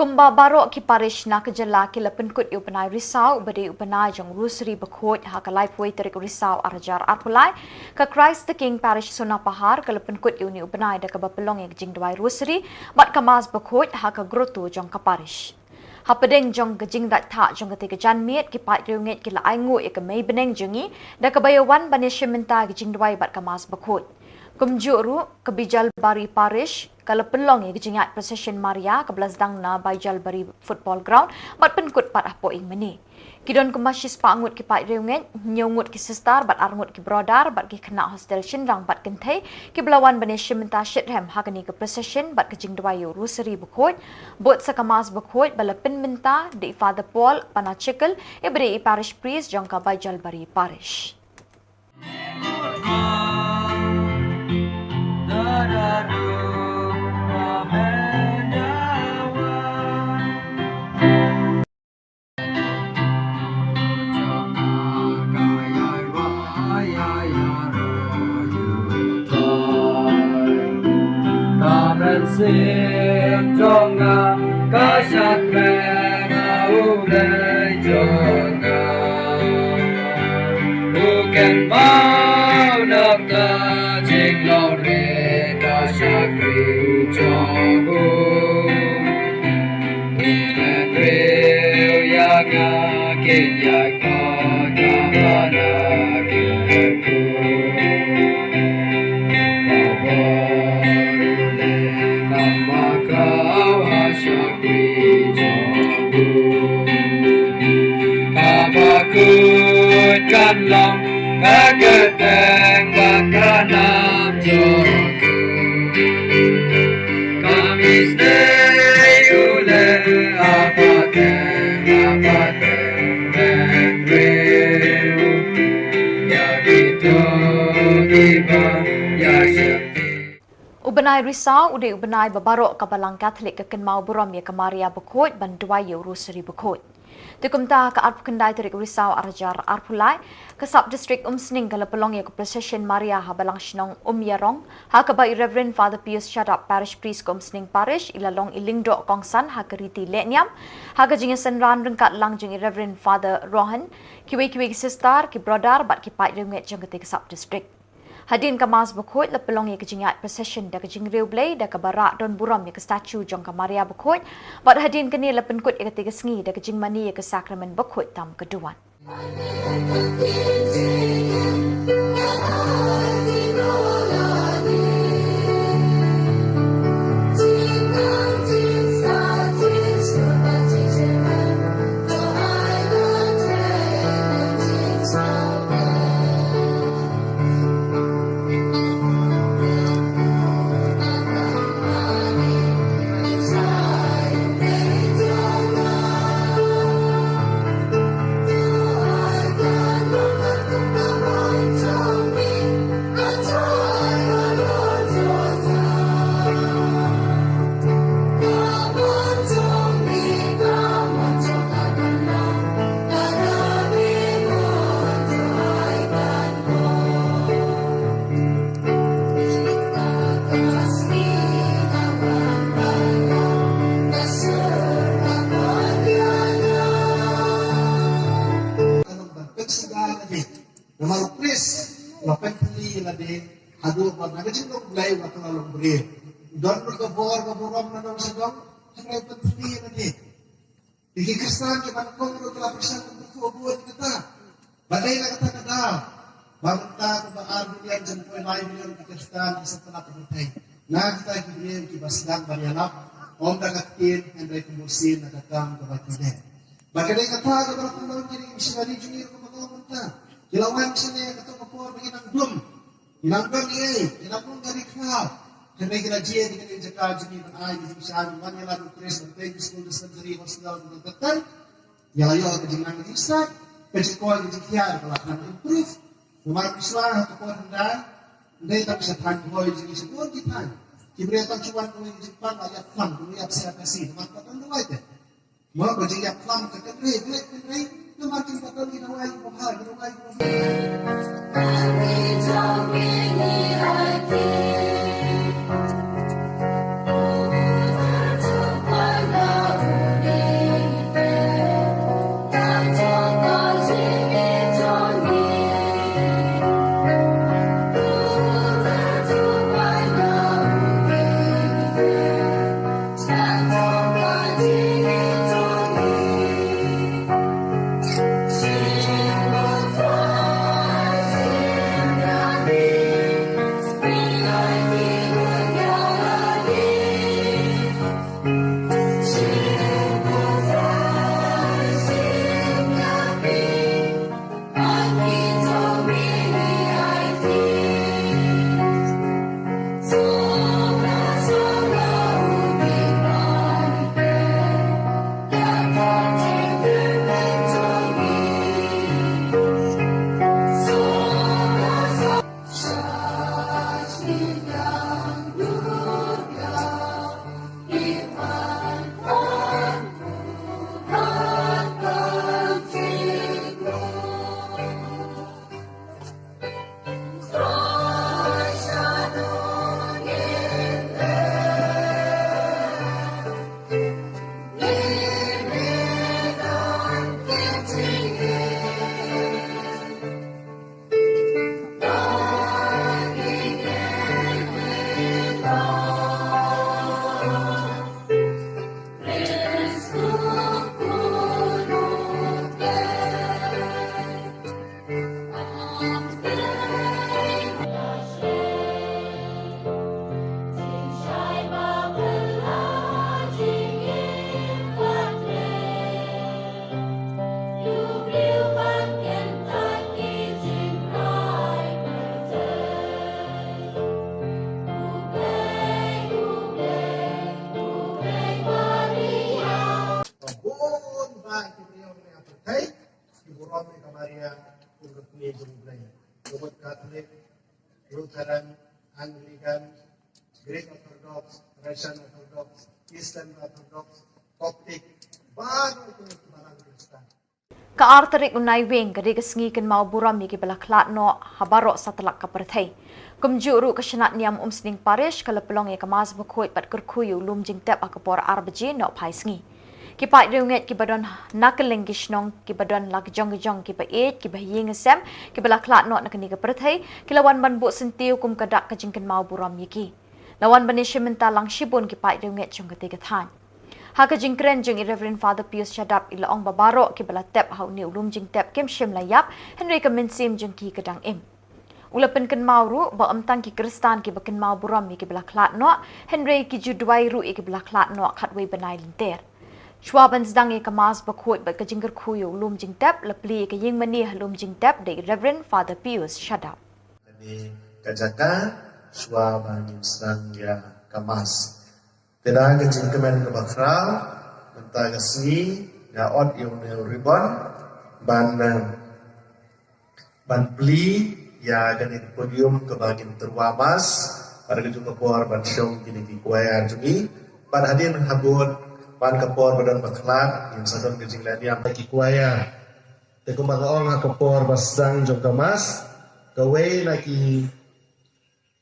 Kumba baroh ki parish na ka jylla ki la pynkut ïa u bnai Risaw, uba dei u bnai jong Rosary Bakhuid, ha ka laiphew tarik Risaw arhajar arphew lai, ka Christ the King Parish Sonapahar ka la pynkut ïa une u bnai da kaba pynlong ïa ka jingduwai Rosary bad ka Mass Bakhuid ha ka grotto jong ka parish. Hapdeng jong ka jingdait thah jong katei ka janmiet, ki paid riewngeit ki la ainguh ïa ka mei bneng jong ngi da kaba ïa wan ban ïashim bynta ïa ka jingduwai bad ka Mass Bakhuid. Kumjuh ruh, ka Baijalbari Parish ka la pynlong ïa ka jingïaid procession Maria kaba la sdang na Baijalbari Football Ground bad pynkut pat hapoh ïing mane. Ki don kumba shispah ngut ki paid riewngeit, hynñiew ngut ki sister bad ar ngut ki brother bad ki khynnah hostel shynrang bad kynthei kiba la wan ban ïashim bynta shitrhem ha kane ka procession bad ka jingduwai ïa u Rosary Bakhuid, bud sa ka Mass Bakhuid ba la pynbynta da i Father Paul Panachikel, iba dei i Parish Priest jong ka Baijalbari Parish. Jong nga ka shakri na u Blei jong nga. U kynmaw na ka jinglong rit ka shakri jong u. U kynmaw ïa nga kin ïa ka ka na ki ku. U bnai Risaw u dei u bnai ba baroh ka Balang Katholik ka kynmaw burom ïa ka Maria Bakhuid ban duwai ïa u Rosary Bakhuid. Te kumta ha ka arphew khyndai tarik Risaw ar hajar arphew lai, ka Sub District Umsning ka la pynlong ïa ka Procession Maria ha Balang Shnong Umïarong, ha kaba i Reverend Father Pius Shadap, Parish Priest ka Umsning Parish, i la long i lyngdoh kongsan ha ka riti lehniam, ha ka jingïasynran ryngkat lang jong i Reverend Father Rohan, kiwei kiwei ki sister, ki brother bad ki paid riewngeit jong katei ka Sub District. Hadien ka Mass Bakhuid la pynlong ïa ka jingïaid procession da ka jingriewblei da kaba rah don burom ïa ka statue jong ka Maria Bakhuid, bad hadien kane la pynkut ïa katei ka sngi da ka jingmane ïa ka Sakramen Bakhuid tam ka duwan. Namar u Khrist u la pynthylli ïa lade haduh ba na ka jinglong Blei u la kylla long briew. U don ruh ka bor ka burom na nongshong shnong, hynrei u pynthylli ïa lade. Te ki Khristan kiba nyngkong ruh ki la pyrshang ban kyrkhu bun ïa kata. Ba dei na kata ka daw ba mynta kumba ar billion jong poi lai billion ki Khristan ki sngewtynnat pyrthei. Na kita ki briew kiba sdang ban ïalap ym da ka ktien hynrei kum u sien na ka kam kaba ki leh. Ba ka dei kata kaba la pynlong ki ri ki missionary jong ngi ruh kumba ka long mynta. Ki la wan shane ha kato ka por ba ki nang dum. Ki nang dum ei, ki nang dum ka ri khlaw. Hynrei ki la jied ïa kane ka jaka jong ngi ban ai ki jingshisha, ban wan ïalap ïa u Khrist, ban peit ki skul, dispensary, hospital, ki nang kyrteng. Ïa la ïoh ka jingnang ka jingstad, ka jingkoit ka jingkhiah ka la than improve. Namar phi sngewthuh ha ka por hyndai, ym dei tang sha thaiñ Bhoi jong ngi, sha bun ki thaiñ. Ki briew tang shu wan kawei ka jingpang, la ïap phlang, kawei ïap siar Khasi, namar ka don duwai te. Mo ba jingïap phlang ka kynrei, kynrei, kynrei, namar kin ka don ki dawai kiba bha, ki dawai kiba bha. Bun ba ki briew ne ap thei ki burom ïa ka Maria kum ka kmie jong U Blei. Ka mut Katholik, Lutheran, Anglican, Greek Orthodox, Russian Orthodox, Eastern Orthodox, Coptic, baroh ki balang Khristan. Ka ar tarik u Naiwieng ka dei ka sngi kynmaw burom ïa kiba la khlad noh ha baroh satlak ka pyrthei. Kumjuh ruh ka Shnat Niam Umsning Parish ka la pynlong ïa ka Mass bakhuid bad kyrkhu ïa u lum jingtep ha ka por ar baje nohphai sngi. Ki paid riewngeit kiba don na kylleng ki shnong, kiba don la ka jong ka jong, kiba ïeit, kiba ha ïing ha sem, kiba la khlad noh na kane ka pyrthei, ki la wan ban buh syntiew kum ka dak ka jingkynmaw burom ïa ki. La wan ban ïashim bynta lang shibun ki paid riewngeit jong katei ka thaiñ. Ha ka jingkren jong i Reverend Father Pius Shadap, i la ong ba baroh kiba la tep ha une u lum jingtep kim shym la ïap, hynrei ka mynsiem jong ki ka dang im. U la pynkynmaw ruh ba ym tang ki Khristan kiba kynmaw burom ïa kiba la khlad noh, hynrei ki ju duwai ruh ïa kiba la khlad noh khatwei bnai lynter. Shuwa ban sdang ïa ka Mass bakhuid bad ka jingkyrkhu ïa u lum jingtep, la plie ïa ka ïingmane ha lum jingtep da i Reverend Father Pius Shadap. Kane ka jaka shuwa ba ngin sdang ïa ka Mass. Te da ka jingkmen kaba khraw, mynta ka sngi nga ot ïa une u ribbon ban, eh, ban plie ïa kane ka podium kaba ngin tyrwa Mass, bad ka juh ka por ban shong kine ki choir jong ngi, bad hadien habud ban ka por ba don ba khlad ngin sa don ka jingleh niam ki choir. Te kumba nga ong ha ka por ba sdang jong ka Mass, kawei na ki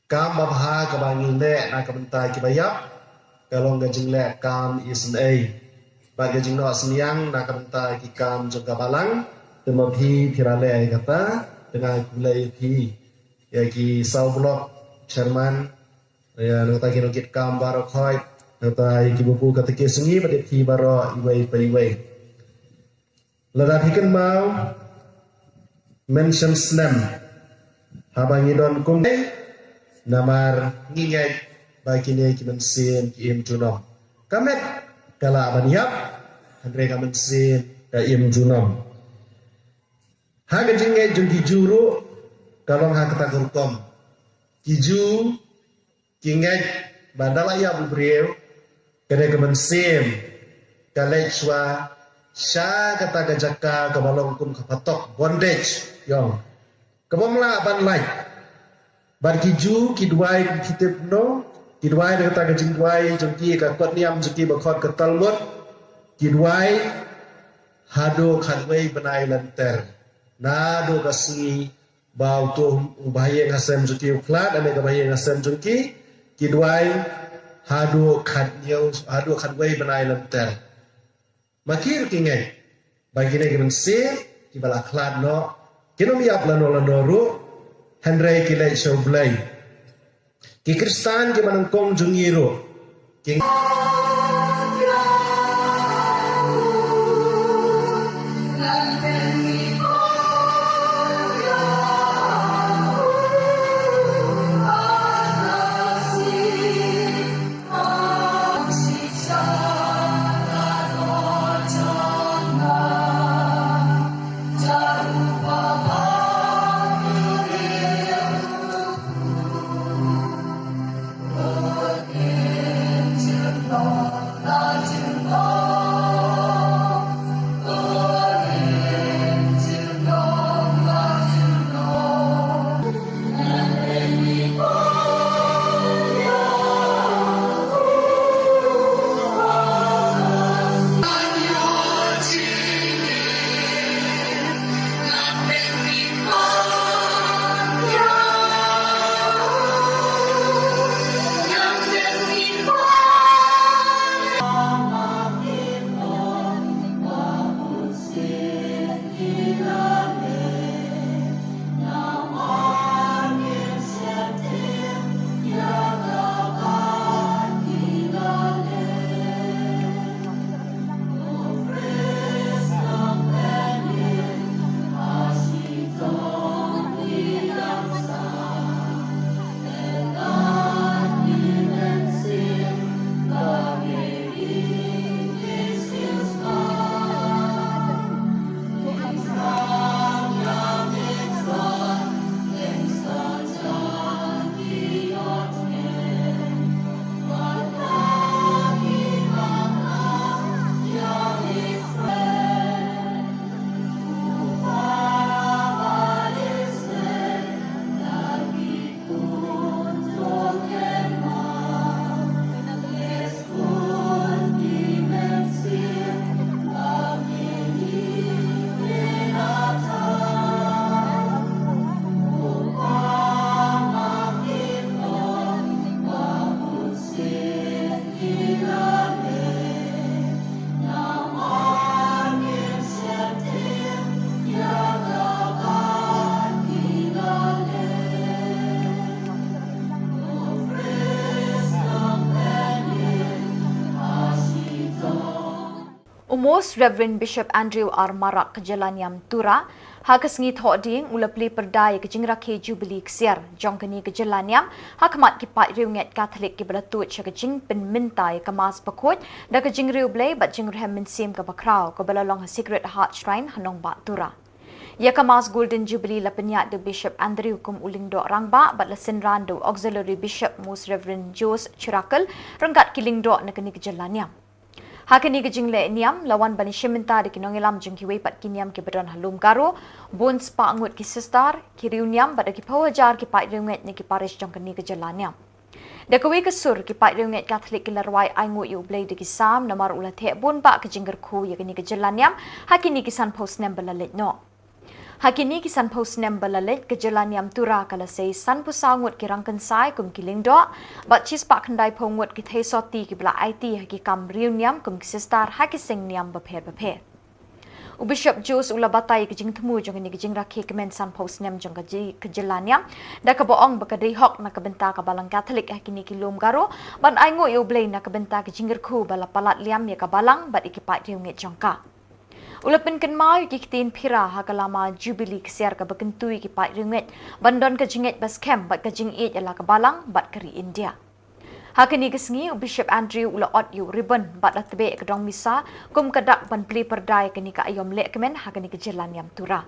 kam babha kaba ngi leh na ka bynta kiba ïap ka long ka jingleh kam isynei bad ka jingnoh synñiang na ka bynta ki kam jong ka balang. Te ma phi phi la leh ïa kata, te nga khublei ïa phi, ïa ki saw block chairman, ïa nangta ki nongkitkam baroh khoit, nangta ïa ki babu katekis ngi bad ïa phi baroh iwei pa iwei. Lada phi kynmaw, mynshem snem haba ngi don kum, namar ngi ngeit ba kine ki mynsiem ki im junom. Ka met ka lah ban ïap, hynrei ka mynsiem ka im junom. Ha ka jingngeit jong ki Jiw ruh ka long ha kata ka rukom. Ki Jiw ki ngeit ba da la ïap u briew, ka dei ka mynsiem ka leit shuwa sha kata ka jaka kaba long kum ka phatok, bondage, ïong, kaba ym lah ban lait. Bad ki Jiw ki duwai, kum phi tip, no, ki duwai da kata ka jingduwai jong ki, ka kot niam jong ki ba khot ka Talmud. Ki duwai haduh khatwei bnai lynter, naduh ka sngi ba uto u bahaïing hasem jong ki u khlad, lane ka bahaïing hasem jong ki, ki duwai haduh khathynñiew, haduh khatwei bnai lynter. Ma ki ruh ki ngeit ba kine ki mynsiem kiba la khlad noh kin ym ïap lano lano ruh, hynrei ki leit sha U Blei. Ki Khristan kiba nyngkong jong ngi ruh ki U Most Reverend Bishop Andrew R Marak ka jylla niam Tura, ha ka sngi Thohdieng u la plie pyrda ïa ka jingrakhe Jubilee Ksiar jong kane ka jylla niam ha khmat ki paidriewngeit Katholik kiba la tuid sha ka jingpynmynta ïa ka Mass bakhuid da ka jingriewblei bad jingrhem mynsiem kaba khraw kaba la long ha Sacred Heart Shrine ha nongbah Tura. Ïa ka Mass Golden Jubilee la pynïaid da u Bishop Andrew kum u lyngdoh rangbah bad la synran da u Auxiliary Bishop Most Reverend Jose Chirakel ryngkat ki lyngdoh na kane ka jylla niam. Ha kane ka jingleh niam la wan ban ïashim bynta da ki nongïalam jong kiwei pat ki niam kiba don ha Lum Garo, bun spah ngut ki sister, ki riewniam bad da ki phew hajar ki paidriewngeit na ki parish jong kane ka jylla niam. Da kawei ka sur ki paidriewngeit Katholik ki la rwai ainguh ïa U Blei da ki Salm namar u la theh bun bah ka jingkyrkhu ïa kane ka jylla niam ha kine ki sanphew snem ba la leit noh. Ha kine ki sanphew snem ba la leit ka jylla niam Tura ka la sei sanphew saw ngut ki rangkynsai kum ki lyngdoh bad shispah khyndaiphew ngut ki theisotti kiba la aiti ha ki kam riewniam kum ki sister ha ki seng niam bapher bapher. U Bishop Jose u la batai ïa ka jingthmu jong kane ka jingrakhe kmen sanphew snem jong ka ji-, ka jylla niam da kaba ong ba ka dei hok na ka bynta ka Balang Katholik ha kine ki lum Garo ban ainguh ïa U Blei na ka bynta ka jingkyrkhu ba la palat liam ïa ka Balang bad ïa ki paidriewngeit jong ka. U la pynkynmaw ïa ki ktien phira ha ka lama Jubilee Ksiar kaba kyntu ïa ki paidriewngeit ban don ka jingngeit ba skhem bad ka jingïeit ïa la ka Balang bad ka ri India. Ha kane ka sngi u Bishop Andrew u la ot ïa u ribbon bad la tbeh ka dong misa kum ka dak ban plie pyrda ïa kane ka aïom leh kmen ha kane ka jylla niam Tura.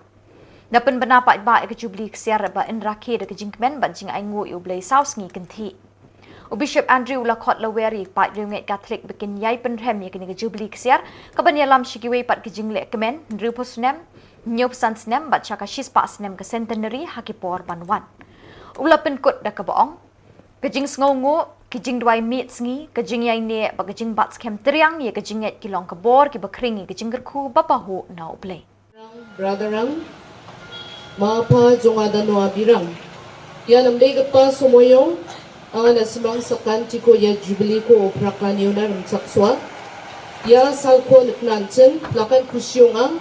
Da pynbna paidbah ïa ka Jubilee Ksiar ba yn rakhe da ka jingkmen bad jingainguh ïa U Blei saw sngi kynthih. U Bishop Andrew u la khot lawer ïa ki paidriewngeit Katholik ba kin ïai pynrhem ïa kane ka Jubilee Ksiar kaban ïalam sha kiwei pat ki jingleh kmen hynriewphew snem, hynñiewphew san snem bad sha ka shispah snem ka centenary ha ki por ban wan. U la pynkut da kaba ong, ka jingsngewnguh, ka jingduwai miet sngi, ka jingïaineh bad ka jingbat skhem triang ïa ka jingngeit ki long ka bor kiba khring ïa ka jingkyrkhu ba pahuh na U Blei. Brother Rang, ma pa jong nga da noa birang. Ïa namdei kpa sumoyo, anga na simang sakan tiko ïa Jubilee ko oprak la niuna rem sak swa. Ïa sal ko neknan chen, lakan kusiong ang,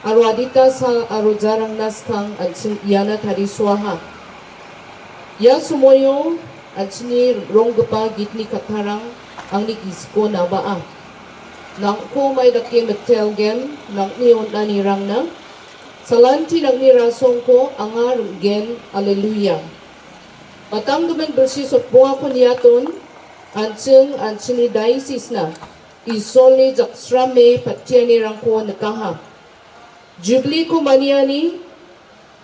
arwadita sal arojarang naskang anchen ïa na tari swaha. Ïa sumoyo, anchni rong gepa gitni katarang, angni gisko na ba a. Nang ko mai dake metel gen, nang ni on ani rang na. Salanti nang ni rasong ko, anga rem gen, aleluya. Batang dumen bersi sot bunga ko niaton, ancheng, anchni diocese na. Isol ni jaksram me patiani rang ko nekaha. Jubilee ko maniani,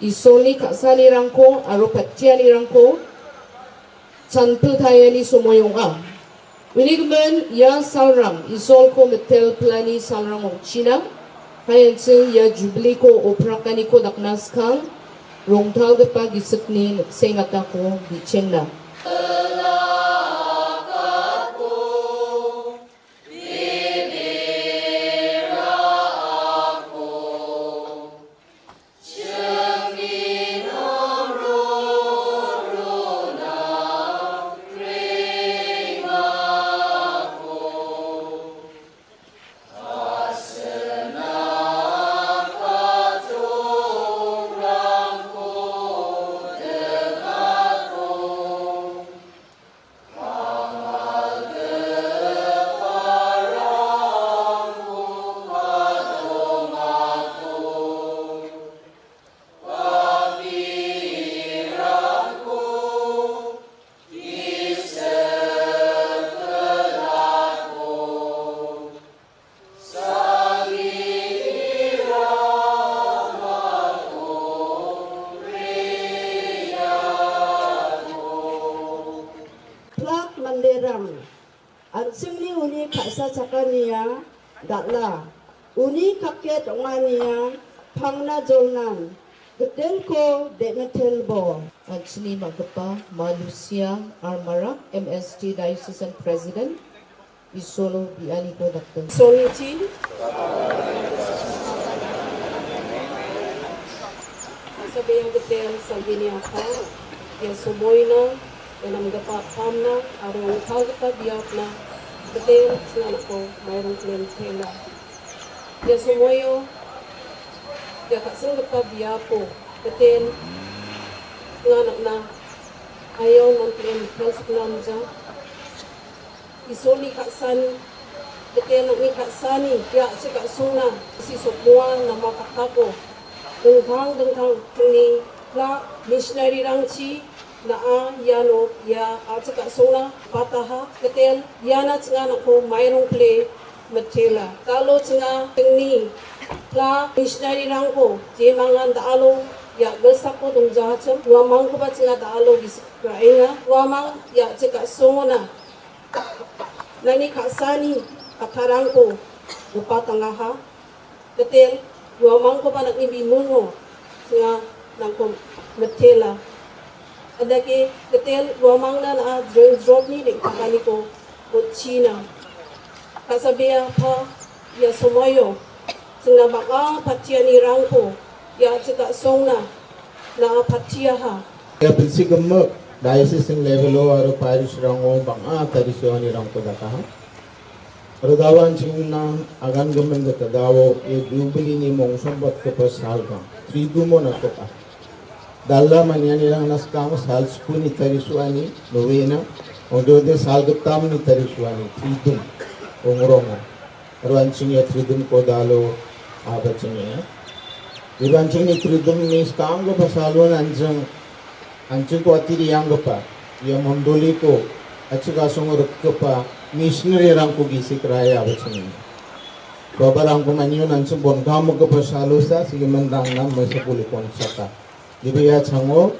Isol ni kaksani rang ko, aro patiani rang ko, chanpil thayani sumoyong a. Uni kmen, ïa salram, Isol ko metel plani salram ong China, hayan sing ïa Jubilee ko oprakani ko daknas kang, rongtal gepa gisik ni sengata ko bichengna. Plak manderang. Anchingni uni khasa chakania, dakla. Uni kaket ongania, phangna jolnan. Getel ko, de metel bo. Anchini ma gepa, ma Lucia, Armara, M S T Diocesan President. Isolo biani ko dakten. Soliti. Sabe yang getel, salvini apa. Yang semoina, enam gepa pamna, arung kau gepa biapna. Getel, senanako, mairung klen tela. Ïa sumoyo, ïa ka seng ka biapo, keten, nga nak na, ayo non tlem, kal suklam ja, isoni ka san, Kate nangni khatsan ïa chikasong na si sokmoa na ma kata ko. Dengthang dengthang tengni la missionary rangchi na a ïano ïa a chikasong na pataha kate ïa na chnga na ko mairong ple metela. Talo chnga tengni la missionary rang ko je mangan da alo ïa gelsa ko dong jahachem wa mang ko ba chnga da alo bis ka enga wa mang ïa chikasong na. Nani khatsan ïa ka tharang ko, upa tanga ha. Ketel, wa mang ko panak ni bimun ho. Singa nang ko metela. Ada ke ketel, wa mang na na dreng drop ni ding kakani ko, ko China. Kasabia pa, ya somoyo. Singa baka patia ni rang ko, ya chikasong na, na patia ha. Ya pensi gemek, diocese level o aro parish rang o bang a tari siwani rang ko daka ha. Aro dawan ching na agan gemen data dawo, ya jubili ni mong sombat ke pasal bang. Tridu mo na kota. Dalla manyani rang na skang sal spuni tari suani, novena, odo de sal getam ni tari suani, tridu, ongrong. Ruan ching ya tridum ko dalo aba ching ya. Iban ching ni tridum ni skang ko pasal wan anjing, anjing ko atiri yang ko pa. Ya mondoli ko achika song ruk ko pa missionary rang ko gisi keraya aba ching ya. Baba rang ko manyu anjing bon kam ko pasal sa sigi mendang nam mesa puli kon saka. Dibi ya chango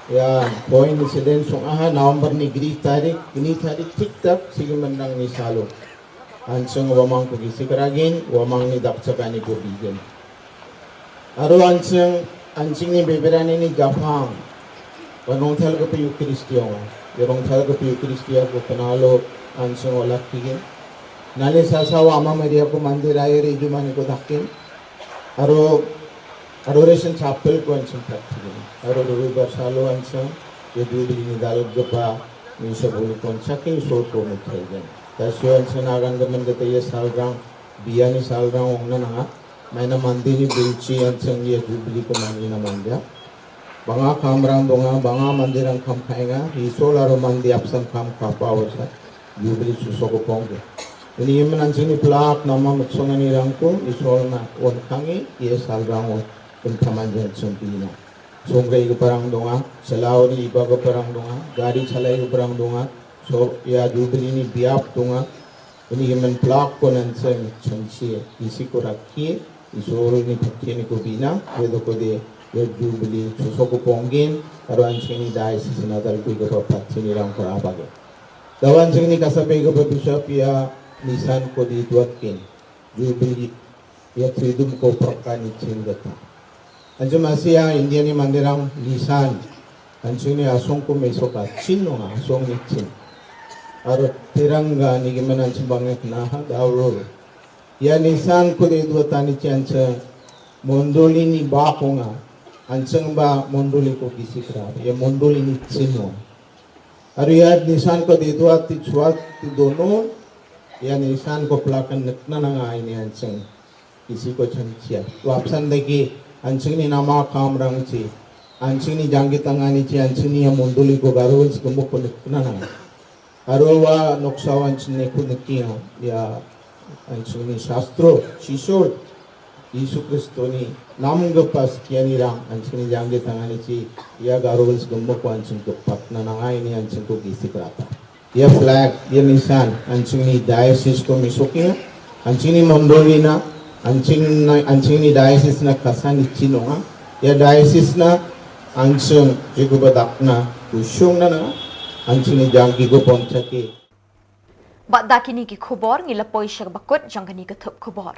ya point incident song aha November ni gri tarik, ni tarik tik tak sigi mendang ni salo. Anjing wamang ko gisi keragin, wamang ni dak chakani ko bigin. Aro anjing, anjing ni beberani ni gapang. Wanong thal ko piu Kristiong. Yorong thal ko piu Kristiong ko kenalo anjing wala kigin. Nali sasa wama Maria ko mandir air ijumani ko dakin. Aro, aro resen chapel ko anjing tak kigin. Aro ruru barsalo anjing, ya dubili ni dal gepa, ni sabuli kon chake so ko muthagen. Tasio anjing agan gemen gete ya salrang, biani salrang ong na nanga. Maina mandi ni bilchi anjing ya jubili ko mandi na mandi. Banga kamrang donga, banga mandi rang kam kainga, isol aro mandi apsan kam kapa wasa, jubili suso ko pongge. Ini imen anjing ni plak nama mutsong ani rang ko, isol na on kangi, ya salrang on, kun kamanjang sempina. Songre ke parang donga, selau ni iba ke parang donga, gari chalai ke parang donga, so ya jubili ni biap donga, ini kemen plak ko nan seng chemsie, isi ko rakhi, isol ni phakhie ni ko bina, ya do ko de, ya jubili, so so ko pongin, aro anjing ni dai si senadal kui ke phakhie ni rang ko abage. Dawan jing ni kasabe ke bishop ya nisan ko di duat kin, jubili, ya tridum ko prakani chin gata. Anjing masih ya India ni mandirang nisan. Anjing ni asong ko mesoka chin nonga asong ni chin. Aro tiranga ni gimen anjing bangek na ha dauro. Ya nisan ko de dua tani chin anjing mondoli ni ba konga. Anjing ba mondoli ko gisikra. Ya mondoli ni chin nonga. Aro ya nisan ko de dua ti chuat ti dono. Ya nisan ko plakan nekna nanga ini anjing. Isi ko chan chia. Wapsan dagi anjing ni nama kam rang chi. Anjing ni janggi tangani chi, anjing ni ya mondoli ko garul si gemuk ko nekna nanga. Aro wa noksa anjing ni ko nekia. Ya anjing ni shastro, shisol. Yesu Kristo ni nam gepas kiani rang, anjing ni janggi tangani chi. Ya garul si gemuk ko anjing ko pat na nanga ini anjing ko gisi kerata. Ya flag, ya nisan, anjing ni diocese ko misuknya, anjing ni mondoli na, anjing na, anjing ni diocese na kasan ni chinonga, ya diocese na, anjing jiku badak na, kushung na na, anjing ni janggi ko ponchake. Bad da kini ki khubor ngi la poi sha bakut jong kani ka thup khubor.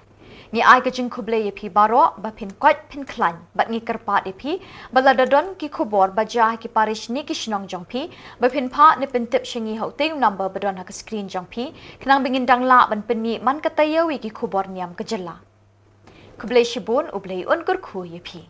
Ngi ai ka jingkhublei ïa phi baroh ba phin koit phin khlaiñ bad ngi kyrpad ïa phi ba lada don ki khubor ba jia ha ki parish ne ki shnong jong phi ba phin phah ne pyntip sha ngi ha utei u number ba don ha ka screen jong phi khnang ba ngin dang lah ban pynmih man ka taïew ïa ki khubor niam ka jylla. Khublei shibun, U Blei un kyrkhu ïa phi.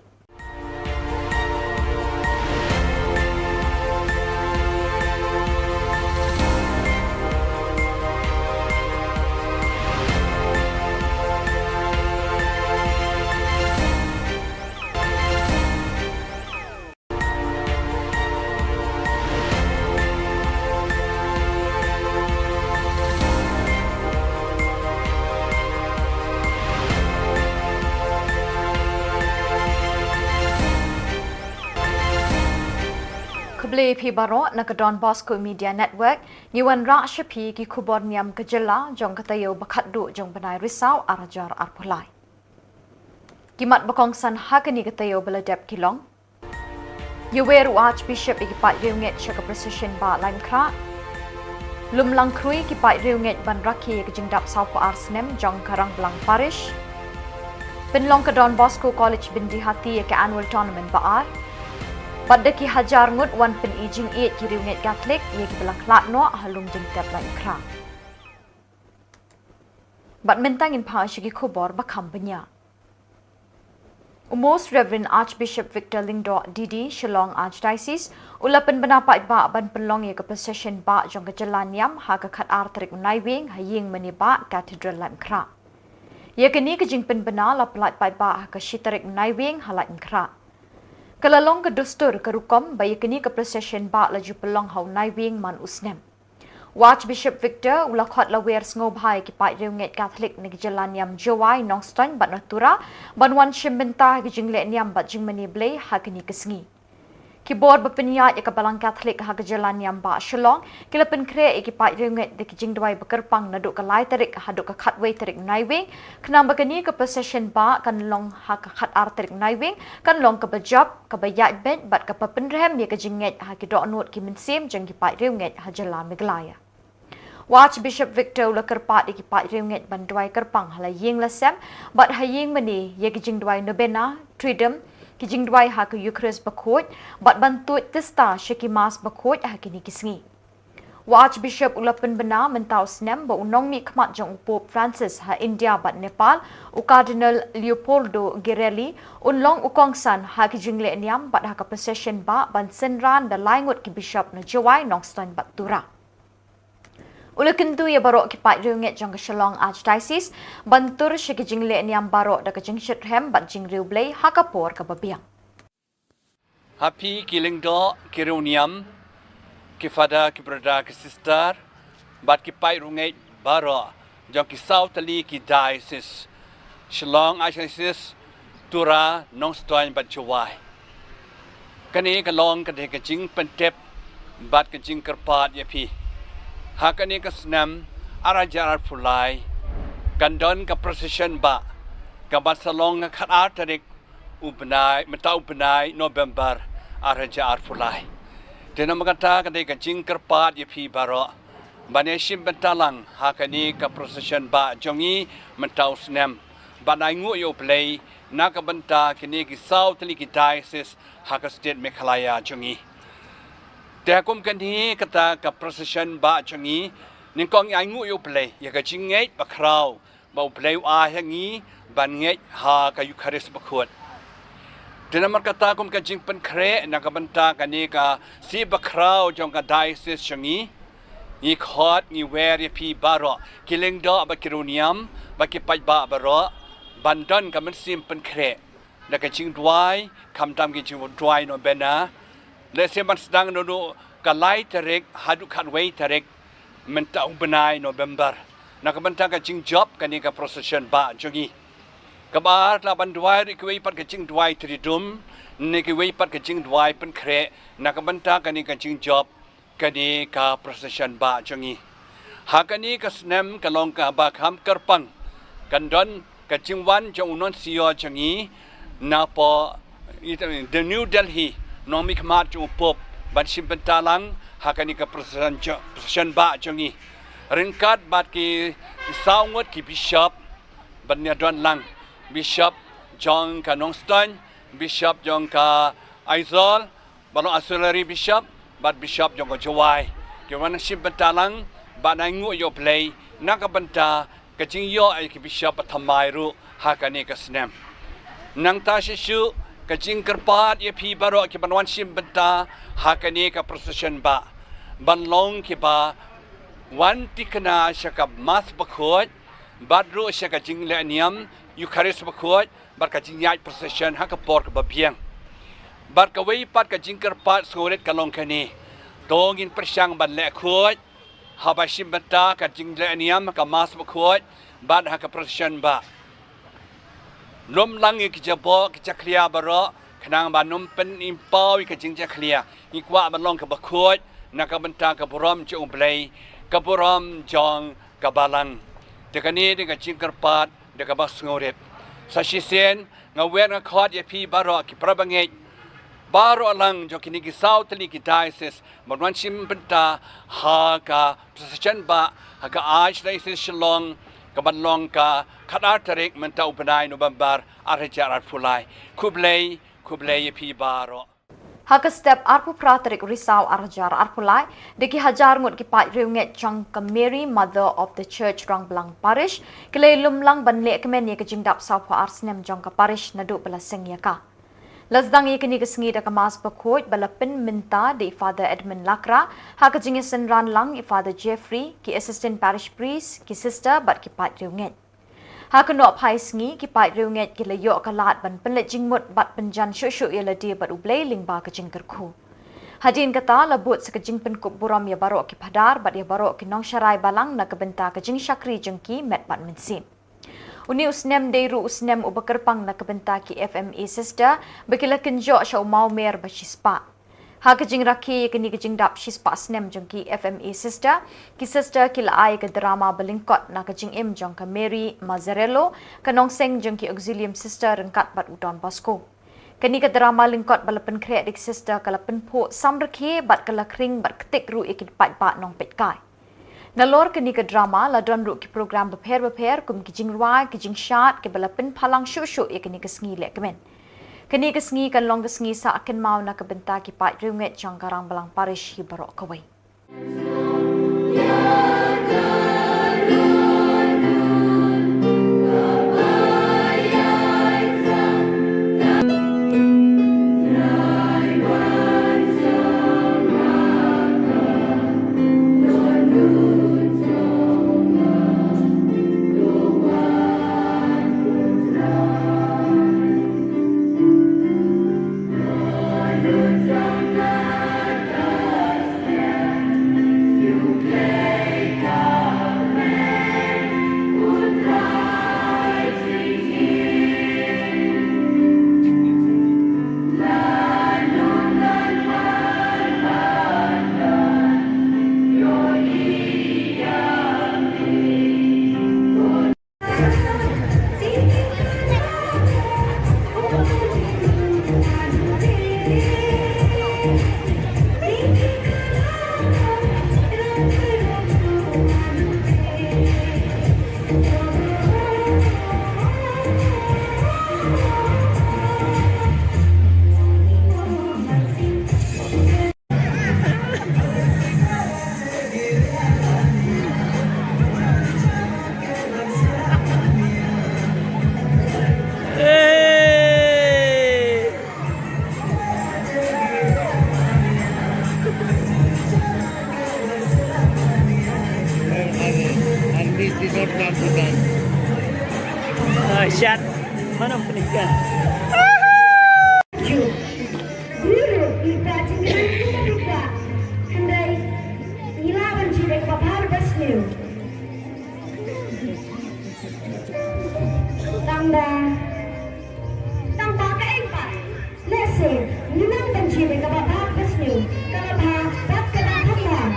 Te phi baroh na ka Don Bosco Media Network, ngi wanrah sha phi ki khubor niam ka jylla jong ka taïew ba khatduh jong u bnai Risaw ar hajar arphew lai. Ki mat ba kongsan ha kane ka taïew ba la dep ki long: Ïawer u Archbishop ïa ki paid riewngeit sha ka procession Bah Laitumkhrah. Lum lang khrui ki paid riewngeit ban rakhe ïa ka jingdap sawphew ar snem jong ka Rangblang Parish. Pynlong ka Don Bosco College Byndihati ïa ka annual tournament ba ar. Bad da ki hajar ngut wan pyni jingïeit ki riewngeit Katholik ïa kiba la khlad noh ha lum jingtep Laitumkhrah. Bad mynta ngin phai sha ki khubor ba kham bniah. U Most Reverend Archbishop Victor Lyngdoh D D, Shillong Archdiocese, u la pynbna paidbah ban pynlong ïa ka procession bah jong ka jylla niam ha ka khatar tarik u Naiwieng ha ïing mane bah Cathedral Laitumkhrah. Ïa kane ka jingpynbna la pyllait paidbah ha ka shi tarik u Naiwieng ha Laitumkhrah. Ka la long ka dustur ka rukom ba ïa kane ka procession bah la ju pynlong ha u Naiwieng man u snem. U Archbishop Victor u la khot lawer sngewbha ïa ki paid riewngeit Katholik na ki jylla niam Jowai, Nongstoiñ bad na Tura ban wan shim bynta ha ki jingleh niam bad jingmane Blei ha kane ka sngi. Ki bor ba pynïaid ïa ka Balang Katholik ha ka jylla niam bah Shillong ki la pynkhreh ïa ki paid riewngeit da ki jingduwai ba kyrpang naduh ka lai tarik haduh ka khatwei tarik u Naiwieng, khnang ba kane ka procession bah kan long ha ka khatar tarik u Naiwieng kan long kaba jop, kaba ïaid beit bad kaba pynrhem ïa ka jingngeit ha ki dohnud ki mynsiem jong ki paid riewngeit ha jylla Meghalaya. U Archbishop Victor u la kyrpad ïa ki paid riewngeit ban duwai kyrpang ha la ïing la sem bad ha ïing mane ïa ki jingduwai novena, triduum, ki jingduwai ha ka Eucharist bakhuid bad ban tuid tista sha ki Mass bakhuid ha kine ki sngi. U Archbishop u la pynbna mynta u snem ba u nongmihkhmat jong u Pope Francis ha India bad Nepal, u Cardinal Leopoldo Girelli, un long u kongsan ha ki jingleh niam bad ha ka procession bah ban synran da lai ngut ki bishop na Jowai, Nongstoiñ bad Tura. U la kyntu ïa baroh ki paid riewngeit jong ka Shillong Archdiocese ban tur sha ki jingleh niam baroh da ka jingshitrhem bad jingriewblei ha ka por kaba biang. Ha phi ki lyngdoh, ki riewniam, ki father, ki brother, ki sister bad ki paid riewngeit baroh jong ki saw tylli ki diocese, Shillong Archdiocese, Tura, Nongstoiñ bad Jowai. Kane ka long ka dei ka jingpyntip bad ka jingkyrpad ïa phi. Ha kane ka snem ar hajar arphew lai kan don ka procession bah kaba sa long ha ka khatar tarik u bnai, mynta u bnai November ar hajar arphew lai. Te namar kata ka dei ka jingkyrpad ïa phi baroh ban ïashim bynta lang ha kane ka procession bah jong ngi mynta u snem, ban ainguh ïa U Blei na ka bynta kine ki saw tylli ki diocese ha ka state Meghalaya jong ngi. Te ha kum kane kata ka procession bah jong ngi, nyngkong ngi ainguh ïa U Blei ïa ka jingngeit bakhraw ba U Blei u ai ha ngi ban ngeit ha ka Eucharist bakhuid. Te namar kata kum ka jingpynkhreh na ka bynta kane ka sngi bakhraw jong ka diocese jong ngi, ngi khot, ngi wer ïa phi baroh ki lyngdoh bad ki riewniam bad ki paidbah baroh ban don ka mynsiem pynkhreh da ka jingduwai, khamtam ki jingduwai novena. Lehse ban sdang naduh ka lai tarik haduh khatwei tarik mynta u bnai November na ka bynta ka jingjop kane ka procession bah jong ngi. Kaba ar, la ban duwai ruh kiwei pat ka jingduwai triduum ne kiwei pat ka jingduwai pynkhreh na ka bynta kane ka jingjop kane ka procession bah jong ngi. Ha kane ka snem ka long kaba kham kyrpang, kan don ka jingwan jong u nuncio jong ngi na pdeng New Delhi, nongmihkhmat jong u Pope, ban shim bynta lang ha kane ka procession jo-, procession bah jong ngi ryngkat bad ki saw ngut ki bishop ban ïadon lang, bishop jong ka Nongstoiñ, bishop jong ka Aizawl, ba long auxiliary bishop bad bishop jong ka Jowai, ki wan shim bynta lang ban ainguh ïa U Blei na ka bynta ka jingïoh ïa ki bishop ba thymmai ruh ha kane ka snem. Nangta shisha ka jingkyrpad ïa phi baroh ki ban wan shim bynta ha kane ka procession bah ban long kiba wan thikna sha ka Mass bakhuid bad ruh sha ka jingleh niam Eucharist bakhuid bad ka jingïaid procession ha ka por kaba biang. Bad kawei pat ka jingkyrpad sngewrit ka long kane: to ngin pyrshang ban leh khuid haba shim bynta ka jingleh niam ha ka Mass bakhuid bad ha ka procession bah. Lum lang ïa ki jaboh ki jakhlia baroh Khnang ban ym pynpaw ïa ka jingjakhlia, ngi kwah ban long kaba khuid na ka bynta ka burom jong U Blei, ka burom jong ka Balang. Te kane dei ka jingkyrpad da kaba sngewrit. Sa shisien nga wer nga khot ïa phi baroh ki para bangeit baroh lang jong kine ki saw tylli ki diocese ban wan shim bynta ha ka procession ba ha ka Archdiocese Shillong, ka ban long ka khatar tarik mynta u bnai November ar hajar arphew lai. Khublei, khublei ïa phi baroh. Ha ka step arphew phra tarik u Risaw ar hajar arphew lai, da ki hajar ngut ki paid riewngeit jong ka Mary Mother of the Church Rangblang Parish ki la ïalum lang ban leh kmen ïa ka jingdap sawphew ar snem jong ka parish naduh ba la seng ïa ka. La sdang ïa kane ka sngi da ka Mass bakhuid ba la pynmynta da i Father Edmund Lakra, ha ka jingïasynran lang i Father Jeffrey, ki Assistant Parish Priest, ki Sister bad ki paid riewngeit. Ha ka nongphai sngi, ki paid riewngeit ki la ïoh ka lad ban pynleit jingmut bad pynjan shuh shuh ïa lade bad U Blei lyngba ka jingkyrkhu. Hadien kata la bud sa ka jingpynkup burom ïa baroh ki phadar bad ïa baroh ki nongsharai balang na ka bynta ka jingshakri jong ki met bad mynsiem. Une u snem dei ruh u snem uba kyrpang na ka bynta ki F M A Sister ba ki la kynjoh sha u mawmer ba shispah. Ha ka jingrakhe ïa kane ka jingdap shispah snem jong ki F M A Sister, ki Sister ki la ai ka drama ba lyngkot na ka jingim jong ka Mary Mazzarello, ka nongseng jong ki Auxilium Sister ryngkat bad u Don Bosco. Kane ka drama lyngkot ba la pynkhreh da ki Sister ka la pynphuh samrkhie bad ka la khring bad ktik ruh ïa ki paidbah nongpeitkai. Nalor kane ka drama la don ruh ki program bapher bapher kum ki jingrwai, ki jingshad kiba la pynphalang shuh shuh ïa kane ka sngi lehkmen. Kane ka sngi kan long ka sngi sah kynmaw na ka bynta ki paid riewngeit jong ka Rangblang Parish hi baroh kawei. Ah, shot. Mana penikah? Ju. Guru, i ba jingkren ki ba bikla. Hynrei ngi lah ban jied ïa kaba bha bad ba sniew. Tang ba, tang ba kaei pat? Lehse ngi nang ban jied ïa kaba bha bad ba sniew, kaba bha bad kaba thymmai.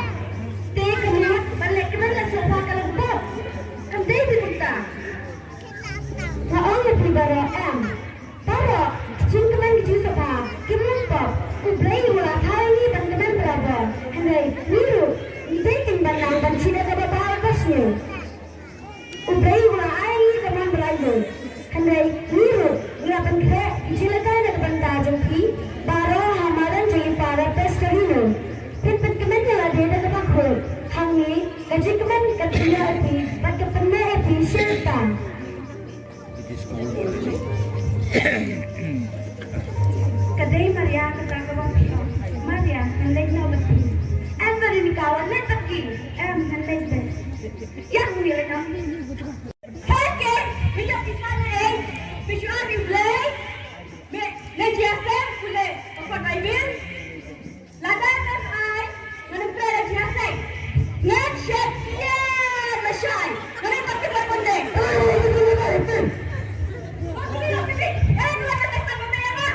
Te ka mut ban leh kmen la sngewbha ka long bok. Kam dei kumta. Nga ong ïa phi baroh em. Baroh, jingkmen ki jingsngewbha kim long pop. U Blei u la thaw ïa ngi ban kmen barabor. Hynrei ngi ruh ngi dei kein ban nang ban jied ïa kaba bha bad ba sniew. U Blei u la ai ïa ngi ka mon ba laitluid. Hynrei ngi ruh ngi la pynkhreh ki jingïalehkai na ka bynta jong phi baroh ha madan jong i Father Pastorino. Phin pynkmen ïa lade da kaba khuid. Hangne ka jingkmen ka pynïaid ïa phi bad ka pynneh ïa phi shisha. Ka dei Maria kata kaba phi ong. Maria, ngan leit noh bad phi. Em, Veronica, wan leit bad ki. Em, ngan leit bad. Ïa, ngan leit noh. Hei, ke, me ïoh pisa ne ei? Phi shu ai ïa U Blei? Me, me jia se, pule, pokot Baibl. Lada mem ai, ngan ym kren da jingïaseng. Ngan shet ïa lashai. Ngan ym pat kynmaw pynde. Pynde, pynde. Eh, ngan ym pat kynmaw pynde ïa ma.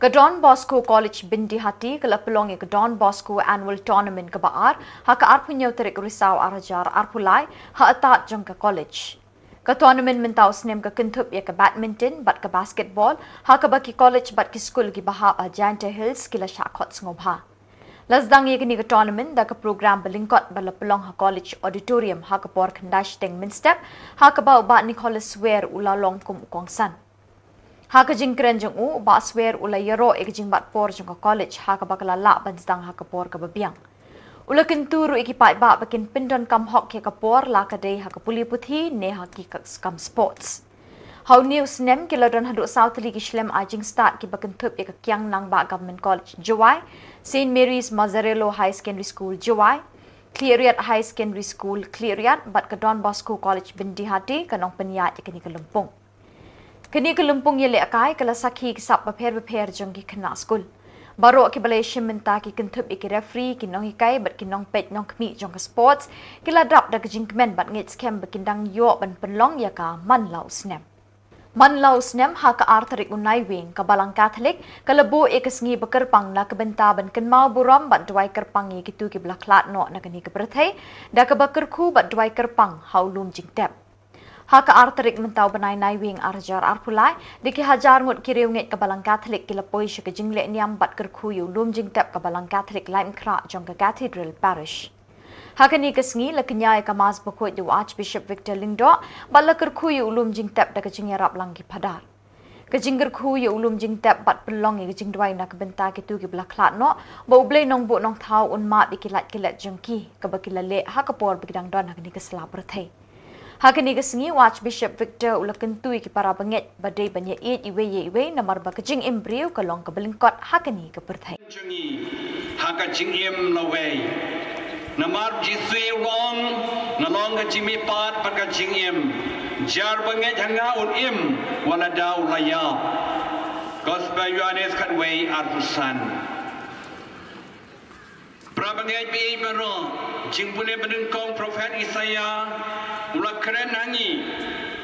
Ka Don Bosco College Byndihati ka la pynlong ïa ka Don Bosco Annual Tournament kaba ar ha ka arphew hynñiew tarik Risaw ar hajar arphew lai ha atad jong ka college. Ka tournament mynta u snem ka kynthup ïa ka badminton bad ka basketball ha kaba ki college bad ki skul kiba hap ha Jaintia Hills ki la shah khot sngewbha. La sdang ïa kane ka tournament da ka program ba lyngkot ba la pynlong ha College Auditorium ha ka por khyndai shiteng mynstep, ha kaba u Bah Nicholas Swer u la long kum u kongsan. Ha ka jingkren jong u, u Bah Swer u la ïaroh ïa ka jingbat por jong ka college ha kaba ka la lah ban sdang ha ka por kaba biang. U la kyntu ruh ïa ki paidbah ba kin pyndonkam hok ïa ka por, la ka dei ha ka pule puthi ne ha ki ka-, kam sports. Ha une u snem ki la don haduh saw tylli ki shlem ai jingstad kiba kynthup ïa ka Kiang Nangbah Government College Jowai, Saint Mary's Mazzarello Higher Secondary School Jowai, Khliehriat Higher Secondary School Khliehriat bad ka Don Bosco College Byndihati ka nongpynïaid ïa kane ka lympung. Kane ka lympung ïalehkai ka la sakhi ki sap bapher bapher jong ki khynnah skul. Baroh kiba la ïashim mynta ki kynthup ïa ki referee, ki nonghikai bad ki nongpeit nongkhmih jong ka sports, ki la dap da ka jingkmen bad ngeit skhem ba kin dang ïoh ban pynlong ïa ka man la u snem. Man la u snem ha ka ar tarik u Naiwieng ka Balang Katholik ka la buh ïa ka sngi ba kyrpang na ka bynta ban kynmaw burom bad duwai kyrpang ïa kito kiba la khlad noh na kane ka pyrthei, da kaba kyrkhu bad duwai kyrpang ha u lum jingtep. Ha ka ar tarik mynta u bnai Naiwieng ar hajar arphew lai, da ki hajar ngut ki riewngeit ka Balang Katholik ki la poi sha ka jingleh niam bad kyrkhu ïa u lum jingtep ka Balang Katholik Laitumkhrah jong ka Cathedral Parish. Ha kane ka sngi la kñia ïa ka Mass bakhuid da u Archbishop Victor Lyngdoh bad la kyrkhu ïa u lum jingtep da ka jingïarap lang ki phadar. Ka jingkyrkhu ïa u lum jingtep bad pynlong ïa ka jingduwai na ka bynta kito kiba la khlad noh, ba U Blei Nongbuh Nongthaw un map ïa ki lait ki let jong ki kaba ki la leh ha ka por ba ki dang don ha kane ka sla pyrthei. Ha kane ka sngi u Archbishop Victor u la kyntu ïa ki para bangeit ba dei ban ïaieit iwei ïa iwei namar ba ka jingim briew ka long kaba lyngkot ha kane ka pyrthei. Jong ngi ha ka jingim lawei. Namar Jisu u ong, nga long ka jingmihpat bad ka jingim. Jar ba ngeit ha nga un im wat la da u la ïap. Gospel Ïoannis khatwei arphew san. Para bangeit ba ïeit baroh, jingpule ba nyngkong prophet Isaiah u la kren ha ngi,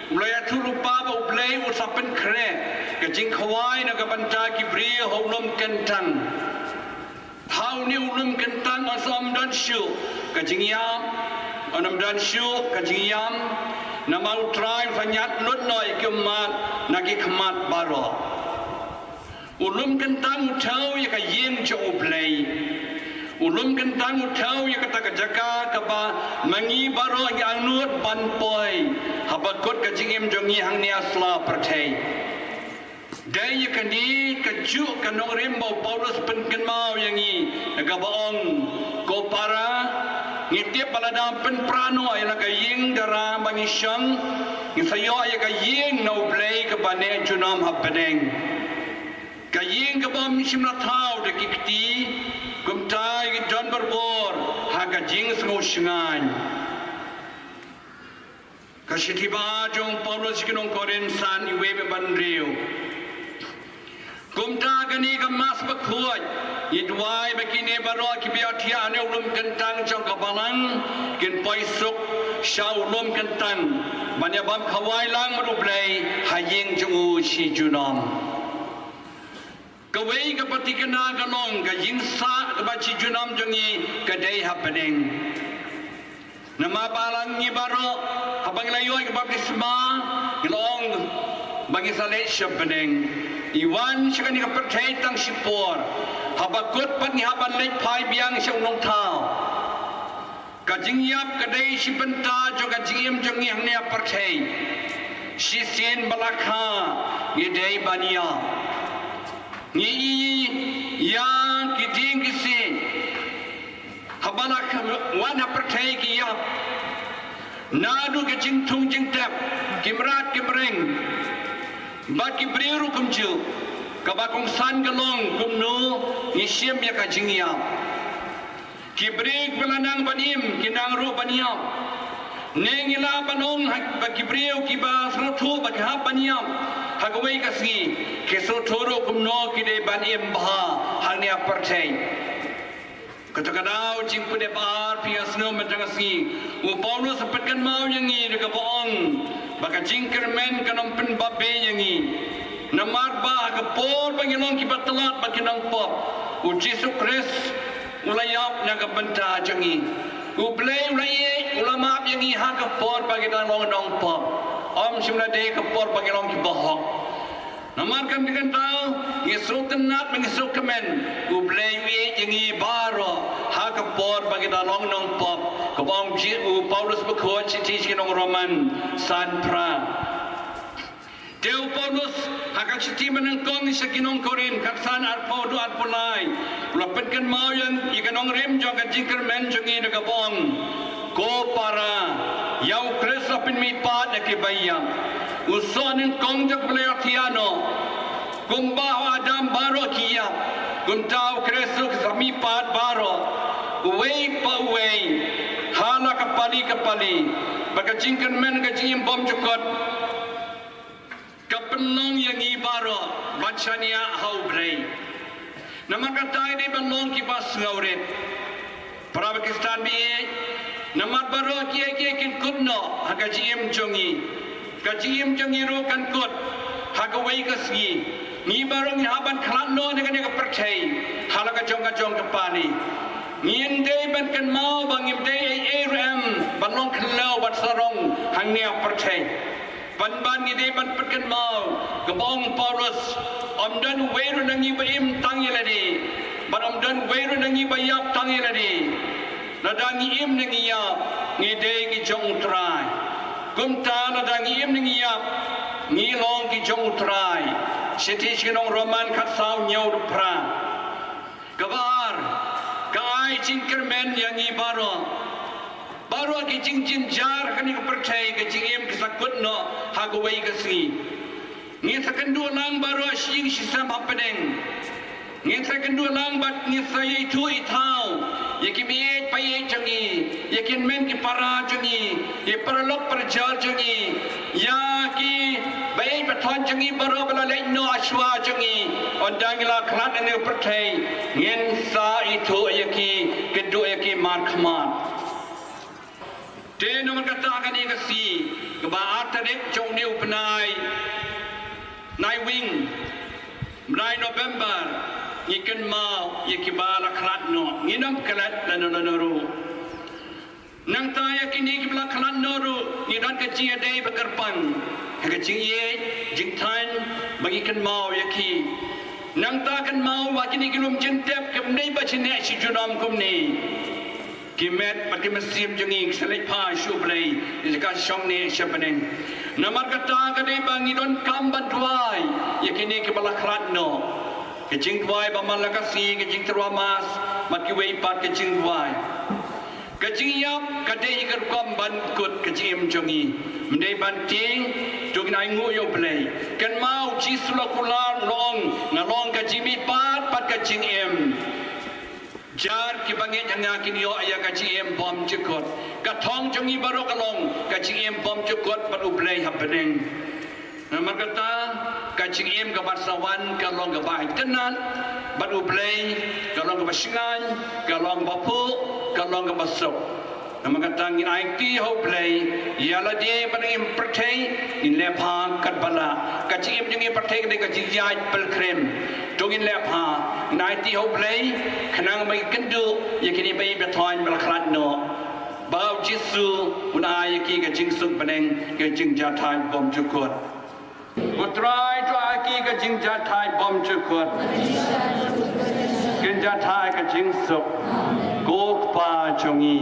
u la ïathuh lypa ba U Blei u sa pynkhreh ka jingkhawai na ka bynta ki briew ha u lum kyntang. Ha une u lum kyntang yn sa ym don shuh ka jingïap, yn ym don shuh ka jingïam, namar U Trai u sa ñiad lut noh ïa ki ummat na ki khmat baroh. U lum kyntang u thew ïa ka ïing jong U Blei. U lum kyntang u thew ïa kata ka jaka kaba ma ngi baroh ngi angnud ban poi haba kut ka jingim jong ngi hangne ha sla pyrthei. Dei ïa kane kajuh ka nongrim ba u Paulus pynkynmaw ïa ngi, kaba ong, ko para, ngi tip ba lada pynpra noh ïa la ka ïing dara ba ngi shong, ngi sa ïoh ïa ka ïing na U Blei kaba neh junom ha bneng. Ka ïing kaba ym shym la thaw da ki kti, kumta ngi don barabor ha ka jingsngewshngaiñ. Ka shithi ba jong u Paulus sha ki nong Korinth san, iwei bad hynriew. Kumta kane ka Mass bakhuid, ngi duwai ba kine baroh kiba ïathiah ha une u lum kyntang jong ka balang kin poi suk sha u lum kyntang ban ïa bam khawai lang bad U Blei ha ïing jong u shi junom. Kawei ka pyrthei kane ka long ka ïing sah kaba shi junom jong ngi ka dei ha bneng. Namar ba la ngi baroh haba ngi la ïoh ka baptisma ngi la ong ba ngi sa leit sha bneng. Ngi wan sha kane ka pyrthei tang shipor, haba kut pat ngi hap ban leit phai biang sha u Nongthaw. Ka jingïap ka dei shi bynta jong ka jingim jong ngi hangne ha pyrthei. Shisien ba la kha ngi dei ban ïap. Ngi ïohi ïa ki dieng ki siej haba la kha wan ha pyrthei ki ïap. Naduh ka jingthung jingtep, ki mrad ki mreng bad ki briew ruh kumjuh. Kaba kongsan ka long kumno ngi shim ïa ka jingïap. Ki briew kiba la nang ban im ki nang ruh ban ïap. Ne ngi lah ban ong ha ba ki briew kiba sngewthuh ba ki hap ban ïap ha kawei ka sngi, ki sngewthuh ruh kumno ki dei ban im bha hangne ha pyrthei. Kato ka daw jingpule ba ar phi ïa sngew mynta ka sngi, u Paulus u pynkynmaw ïa ngi da kaba ong ba ka jingkyrmen kan ym pynbapbe ïa ngi. Namar ba ha ka por ba ngi long kiba tlot bad ki nongpop, u Jisu Khrist u la ïap na ka bynta jong ngi. U Blei u la ïeit, u la map ïa ngi ha ka por ba ngi dang long nongpop, ym shym la dei ka por ba ngi long kiba hok. Namar kata ka daw ngi sngewtynnat bad ngi sngewkmen, u Blei u ïeit ïa ngi baroh ha ka por ba ngi dang long nongpop, kaba ong u Paulus bakhuid shithi sha ki nong Roman san phra. Te u Paulus ha ka shithi ba nyngkong sha ki nong Korinth khatsan arphew haduh arphew lai, u la pynkynmaw ïa ka nongrim jong ka jingkyrmen jong ngi da kaba ong, ko para, ïa u Khrist la pynmihpat ïa kiba ïap, u soh nyngkong jong ka ba la ïathiah noh. Kumba ha u Adam baroh ki ïap, kumta ha u Khrist ruh ki sa mihpat baroh, uwei pa uwei, ha la ka pali ka pali, bad ka jingkyrmen ka jingim bymjukut ka pynlong ïa ngi baroh ban shaniah ha u Blei. Namar kata ngi dei ban long kiba sngewrit. Para Khristan ba ïeit, namar baroh kiei kiei kin kut noh ha ka jingim jong ngi. Ka jingim jong ngi ruh kan kut ha kawei ka sngi. Ngi baroh ngi hap ban khlad noh na kane ka pyrthei ha la ka jong ka jong ka pali. Ngim dei ban kynmaw ba ngim dei ei ei ruh em ban long khlaw bad sarong hangne ha pyrthei. Pynban ngi dei ban pynkynmaw kaba ong u Paulus, ym don uwei ruh na ngi ba im tang ïa lade, bad ym don uwei ruh na ngi ba ïap tang ïa lade. Lada ngi im ne ngi ïap, ngi dei ki jong u Trai. Kumta lada ngi im ne ngi ïap, ngi long ki jong u Trai. Shithi sha ki nong Roman khatsaw hynñiew haduh phra. Kaba ar, ka ai jingkyrmen ïa ngi baroh. Baroh ki jingjynjar kane ka pyrthei, ka jingim ka sa kut noh ha kawei ka sngi. Ngin sa kynduh lang baroh shi ïing shi sem hapdeng. Ngin sa kynduh lang bad ngin sa ïathuh ïathaw ïa ki meieit paieit jong ngi, ïa ki hynmen ki para jong ngi, ïa ki paralok parajor jong ngi, ïa ki baieit bathoiñ jong ngi baroh ba la leit noh shuwa jong ngi. Ynda ngi la khlad na kane ka pyrthei, ngin sa ithuh ïa ki, kynduh ïa ki markhmat. Te namar kata kane ka sngi, kaba ar tarik jong une u bnai Naiwieng, bnai November, ngi kynmaw ïa kiba la khlad noh, ngin ym klet lano lano ruh. Nangta ïa kine kiba la khlad noh ruh, ngi don ka jingïadei ba kyrpang ha ka jingïeit jingthaw ba ngi kynmaw ïa ki. Nangta kynmaw ba kine ki lum jingtep kim dei ba jingeh shi junom kumne. Ki met bad ki mynsiem jong ngi ki sa leit phai sha u Blei, ïa ka shong ne sha bneng. Namar kata ka dei ba ngi donkam ban duwai ïa kine kiba la khlad noh. Ka jingduwai ba man la ka sngi, ka jingtyrwa mass bad kiwei pat ka jingduwai. Ka jingïap ka dei ka rukom ban kut ka jingim jong ngi. Ym dei ban tieng, to ngin ainguh ïa u Blei. Kynmaw u Jisu la kular u la ong, nga long ka jingmihpat bad ka jingim. Jar kiba ngeit ha nga kin ïoh ïa ka jingim bymjukut. Ka thong jong ngi baroh ka long ka jingim bymjukut bad u Blei ha bneng. Namar kata, ka jingim kaba sa wan ka long kaba itynnad bad u Blei, ka long kaba shngaiñ, ka long kaba phuh, ka long kaba suk. Namar kata ngin aiti ha u Blei ïa lade ba ngin pyrthei, ngin leh bha katba lah. Ka jingim jong ngi pyrthei ka dei ka jingïaid pilgrim. To ngin leh bha, ngin aiti ha u Blei khnang ba ngin kynduh ïa kine ba ïeit ba thoiñ ba la khlad noh. Ba u Jisu un ai ïa ki ka jingsuk bneng, ka jingjahthait bymjukut. Ko Trai, to ai ki ka jingjahthait bymjukut, ka jingjahthait ka jingsuk. Ko Kpa jong ngi.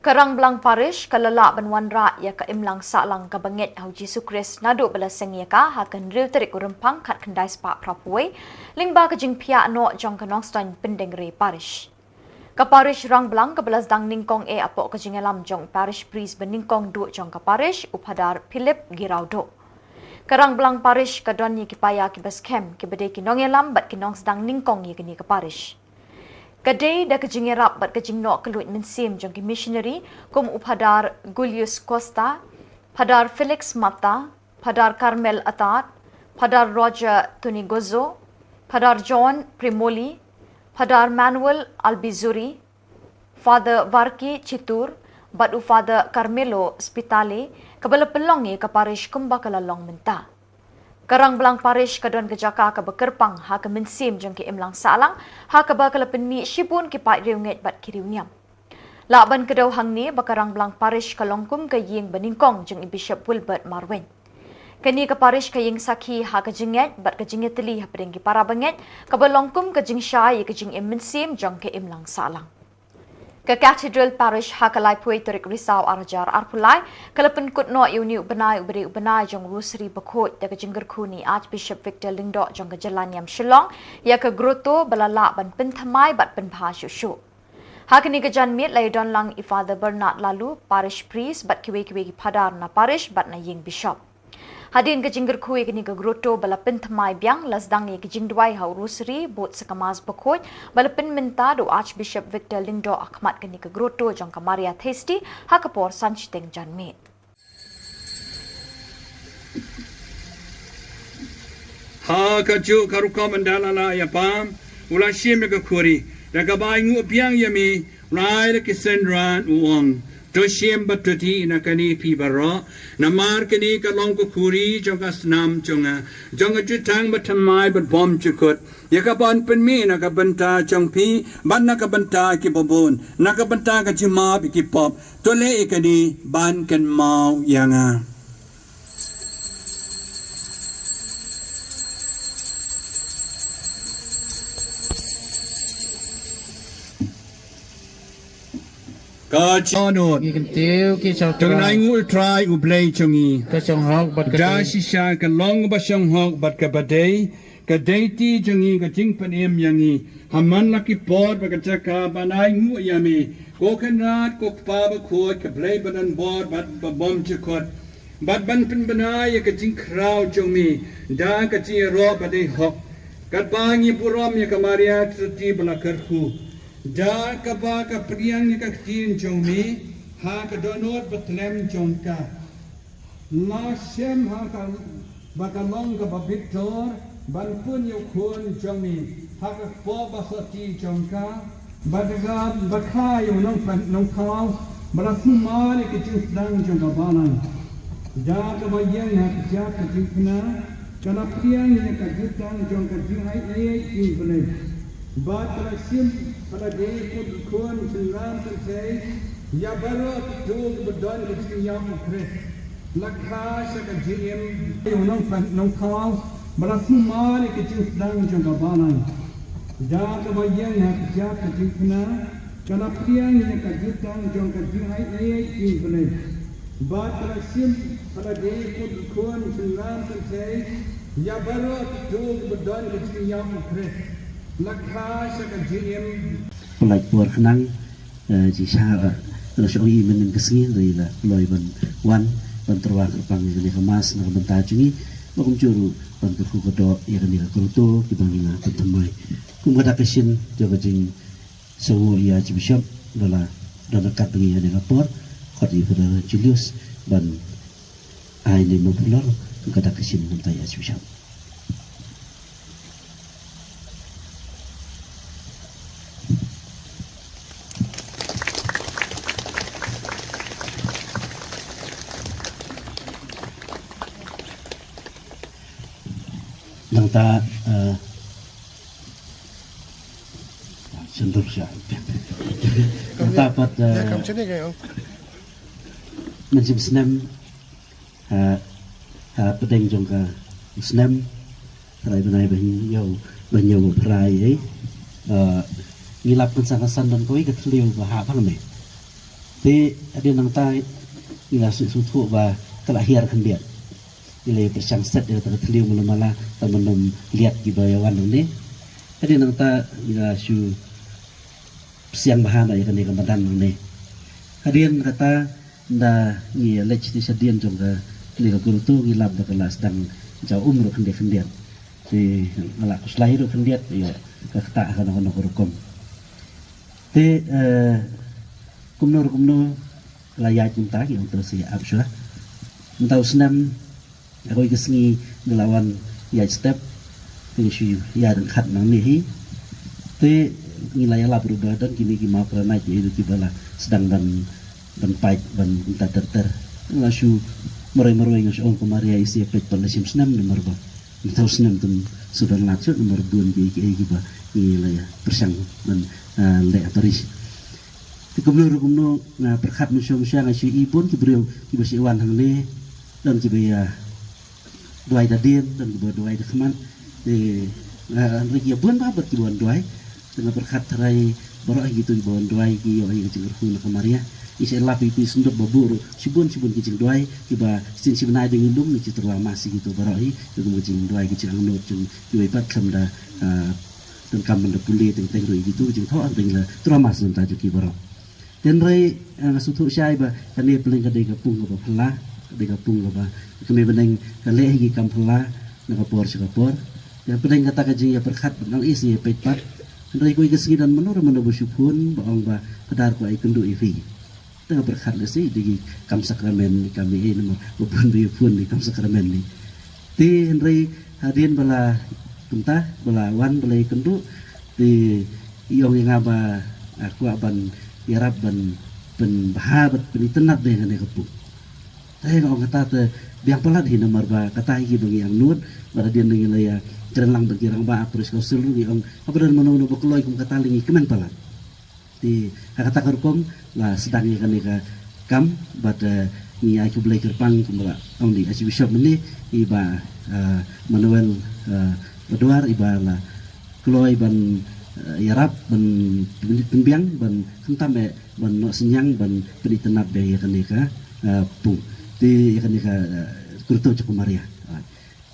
Ka Rangblang Parish ka la lah ban wanrah ïa ka imlang sahlang kaba ngeit ha u Jisu Khrist naduh ba la seng ïa ka ha ka hynriew tarik u Rymphang khatkhyndai spah phra phew wei, lyngba ka jingphiah noh jong ka Nongstoiñ Pyndengrei Parish. Ka Parish Rangblang kaba la sdang nyngkong eh hapoh ka jingïalam jong u Parish Priest ba nyngkong duh jong ka Parish, u Phadar Philip Giraw Duh. Ka Rangblang Parish ka don ïa ki paia kiba skhem, kiba dei ki nongïalam bad ki nongsdang nyngkong ïa kane ka Parish. Ka dei da ka jingïarap bad ka jingnoh kylluid mynsiem jong ki missionary kum u Phadar Julius Costa, Phadar Felix Mata, Phadar Carmel Atad, Phadar Roger Tunigozo, Phadar John Primoli, Phadar Manuel Albizuri, Father Varki Chitur, bad u Father Carmelo Spitale, kaba la pynlong ïa ka Parish kumba ka la long mynta. Ka Rangblang Parish ka don ka jaka kaba kyrpang ha ka mynsiem jong ki imlang sahlang, ha kaba ka la pynmih shibun ki paid riewngeit bad ki riewniam. Lah ban kdew hangne ba ka Rangblang Parish ka long kum ka ïing ba nyngkong jong i Bishop Wilbert Marwein. Kane ka Parish ka ïeng sakhi ha ka jingngeit bad ka jingïatylli hapdeng ki para bangeit, kaba long kum ka jingshai ïa ka jingim mynsiem jong ka imlang sahlang. Ka Cathedral Parish ha ka laiphew tarik Risaw arhajar arphew lai, ka la pynkut noh ïa une u bnai uba dei u bnai jong u Rosary bakhuid da ka jingkyrkhu na i Archbishop Victor Lyngdoh jong ka jylla niam Shillong, ïa ka grotto ba la lah ban pynthymmai bad pynbha shuh shuh. Ha kane ka janmiet la ïadon lang i Father Bernard Lalu, Parish Priest, bad kiwei kiwei ki Phadar na Parish bad na ïing Bishop. Hadien ka jingkyrkhu ïa kane ka grotto ba la pynthymmai biang, la sdang ïa ka jingduwai ha u Rosary, bud sa ka Mass bakhuid ba la pynmynta da u Archbishop Victor Lyngdoh ha khmat kane ka grotto jong ka Maria Theisotti ha ka por san shiteng janmiet. Ha kajuh ka rukom ynda la lah ïa pam, u la shim ïa ka khuri, da kaba ainguh biang ïa me, u la ai da ki synran u ong, to shim bad to dih na kane phi baroh, namar kane ka long ka khuri jong ka snam jong nga, jong ka jutang bathymmai bad bymjukut, ïa kaban pynmih na ka bynta jong phi bad na ka bynta kiba bun, na ka bynta ka jingmap ïa ki pop. To leh ïa kane ban kynmaw ïa nga. Ka jingmut. Ngi kyntiew ki shyntur. To ainguh ïa u Trai u Blei jong ngi. Ka shong hok bad ka dei. Da shisha ka long ba shong hok bad kaba dei. Ka dei ti jong ngi, ka jingpynim ïa ngi ha man la ki por bad ka jaka ban ainguh ïa me, ko Kynrad, ko Kpa bakhuid, ka Blei badonbor bad babymjukut, bad ban pynbna ïa ka jingkhraw jong me da ka jingïaroh ba dei hok, katba ngi burom ïa ka Maria Theisotti ba la kyrkhu, da kaba ka pdiang ïa ka ktien jong me ha ka dohnud bathylliem jong ka. La shem ha ka ba ka long kaba bit dor ban pun ïa u Khun jong me ha ka kpoh ba sotti jong ka, bad ka ba kha ïa u nongpynim nongthaw ba la sumar ïa ka jingsdang jong ka balang. Da kaba ïeng ha ka jaka ka jingkyrkhu, ka la pdiang ïa ka jutang jong ka jingai ïeit jong U Blei. Bad ka la shim, ka la dei kum u khun shynrang kynthei ïa baroh kito kiba don ka jingïap ha U Khrist. La kha sha ka jingim ïa u nongpynim nongthaw ba la sumar ïa ka jingsdang jong ka balang. Da kaba ïeng ha ka jaka ka jingkyrkhu, ka la pdiang ïa ka jutang jong ka jingai ïeit jong U Blei. Bad ka la shim, ka la dei kum u khun shynrang kynthei ïa baroh kito kiba don ka jingïap ha U Khrist. La kha sha ka jingim. Pynlait por khnang, eh, jingshisha, eh, la shong i mynnin ka sngi, hynrei la kloi ban wan, ban tyrwa kyrpang ïa kane ka Mass na ka bynta jong ngi, ba kumjuh ruh ban kyrkhu kyrdoh ïa kane ka grotto, kiba ngi la pynthymmai. Kum ka dak ka shin jong ka jing Sa u ïa Archbishop, ba la don ryngkat bad ngi ha kane ka por, khot ïa u Father Julius ban ai ne mawphlor ka dak ka shin, mynta ïa Archbishop. Nangta, eh, Sendok sha. Kata pat, eh, mynsiem snem, ha, ha pdeng jong ka snem, phrai bnai ba hynñiew, ba hynñiew phrai, eh. Eh, ngi lap kynsan kynsan don kawei ka thliew ba hap hangne. Te hadien nangta ngi la sngewthuh ba ka la hiar khyndiat. Ngi la pyrshang set ïa kata ka thliew mala mala, tang ban ym liat kiba ïa wan nangne. Hadien nangta ngi la shu pyrshang bha na ïa kane ka madan nangne. Hadien kata, nda ngi leit sha dien jong kane ka grotto, ngi lap ba ka la sdang jaw um ruh khyndiat khyndiat. Te nga la khuslai ruh khyndiat ïa ka ktah kano kano ka rukom. Te, eh, kumno ruh kumno la ïaid mynta, ngi ong to sa ïa ap shuwa. Mynta u snem, ha kawei ka sngi ngi la wan ïaid step, te ngi shu ïaid ryngkat nangne hi. Te ngi la ïalap ruh ba don kine ki mawkranai ki ïa kiba la sdang ban, ban pait, ban kumta ter ter. Nga shu marwei marwei nga shu ong ko Maria, i sa ïa peit pat la shim snem namar ba mynta u snem ym shu don lad shuh namar bun ki, ki, kiba ngi la ïa pyrshang ban, ah, leh ha parish. Te kumno ruh kumno nga pyrkhat mynshuwa mynshuwa nga shu i bun ki briew kiba shu wan hangne, don kiba ïa duwai da dien, don kiba duwai da khmat. Te, ah, hynrei ki ïa bun bha bad kiba wan duwai. Te nga pyrkhat tharai baroh hi kito kiba wan duwai ki ïoh hi ka jingkyrkhu na ka Maria. Ngi sa lap ïa ki synduk ba buh ruh shibun shibun ki jingduwai kiba shisien shi bnai da ngi lum, ngi shu tyrwa mass ïa kito baroh hi, ïa ka jingduwai ki jingangnud jong kiwei pat khlem da, ah, donkam ban da pule teng teng ruh ïa kito ki jingthoh, hynrei ngi la tyrwa mass na ka bynta jong ki baroh. Te hynrei, eh, nga sngewthuh shai ba kane pdeng ka dei ka pung kaba phylla, ka dei ka pung kaba ka mei bneng ka leh hi ki kam phylla na ka por sha ka por. Te pdeng kata ka jingïapyrkhat bad nang ïa sa ïa peit pat. Hynrei kawei ka sngi don mano re mano ba shu phone ba ong ba, "Phadar, ko ai kynduh ïa phi." Te nga pyrkhat lehse dei ki kam sakramen ne kam ei ei namar ba bun ba ïa phone ne kam sakramen ne. Te hynrei hadien ba la kumta, ba la wan, ba la ïakynduh, te i ong ïa nga ba, ah, kwah ban ïarap ban pynbha bad pynitynnad bha ïa kane ka pung. Te nga ong kata te biang palat hi namar ba kata hi kiba ngi angnud, bad hadien ngi la ïakren lang bad ki rangbah parish council ruh ngi ong haba don mano mano ba kloi kum kata lei ngi kmen palat. Te ha kata ka rukom la sdang ïa kane ka kam bad, eh, ngi ai khublei kyrpang kumba la ong i Archbishop mynne, i Bah, eh, Manuel, eh, Baduar, iba la kloi ban, eh, ïarap ban pyn-, pynbiang ban khamtam eh ban noh synñiang ban pynitynnad bha ïa kane ka, eh, pung. Te ïa kane ka, eh, grotto jong ka Maria. Ah.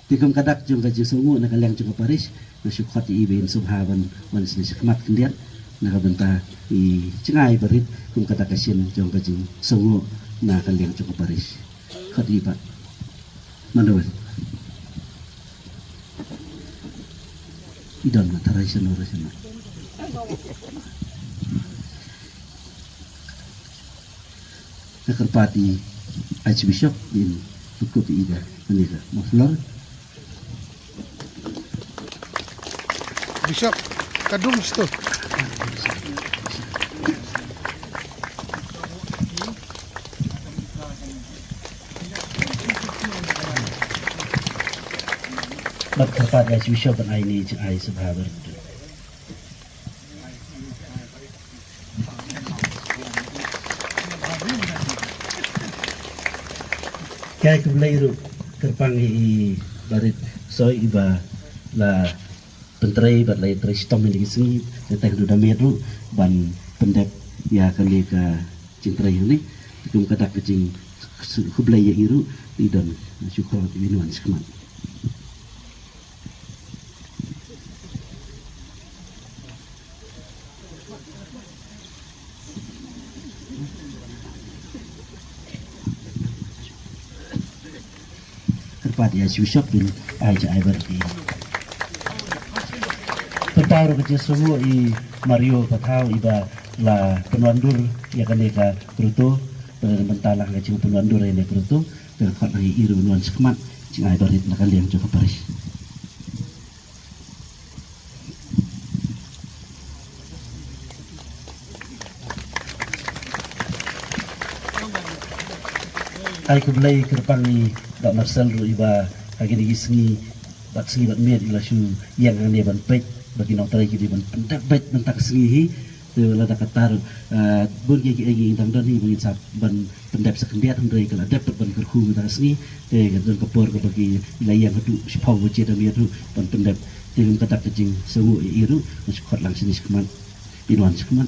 Te kum ka dak jong ka jingsngewnguh na ka liang jong ka parish, nga shu khot ïa i ba in sngewbha ban wan shane shakhmat khyndiat na ka bynta i jngai barit kum ka dak ka shin jong ka jingsngewnguh na ka liang jong ka parish. Khot ïa i Bah Manuel. I don ma tharai shano re shano. Nga kyrpad ïa i Archbishop ba in pynkup ïa i da kane ka muffler. Bishop, ka dum sto. Bad kyrpad ïa i Archbishop ban ai ïa i jingai sngewbha barit. Ka ai khublei ruh kyrpang ïa i Barit Soi iba la pyntrei bad la ïatrei shitom ïa kine ki sngi, ïa tang du da miet ruh ban pyndep ïa kane ka jingtrei hangne. Kum ka dak ka jingkhublei ïa i ruh, i don shu khot ïa i wan shakhmat. Kyrpad ïa i Archbishop ban ai jingai barit. Pynpaw ruh ka jingsngewnguh i Mario Pathaw iba la pynwandur ïa kane ka grotto, bad na bynta la ka jingpynwandur ïa kane ka grotto, te khot lang ïa i ruh ban wan shakhmat, jingai barit na ka liang jong ka parish. Ai khublei kyrpang ïa i Bah Marcel ruh iba ha kine ki sngi bad sngi bad miet i la shu ïeng hangne ban peit ba ki nongtrei ki dei ban pyndep beit mynta ka sngi hi. Te lada kata, eh, bun kiei kiei ngi dang don hi ba ngin sa ban pyndep sa khyndiat, hynrei ka la dep pat ban kyrkhu mynta ka sngi. Te ka don ka por kaba ki la ïeng haduh shiphew baje da miet ruh ban pyndep. Te kum ka dak ka jingsngewnguh ïa i ruh, nga shu khot lang shane shakhmat, in wan shakhmat.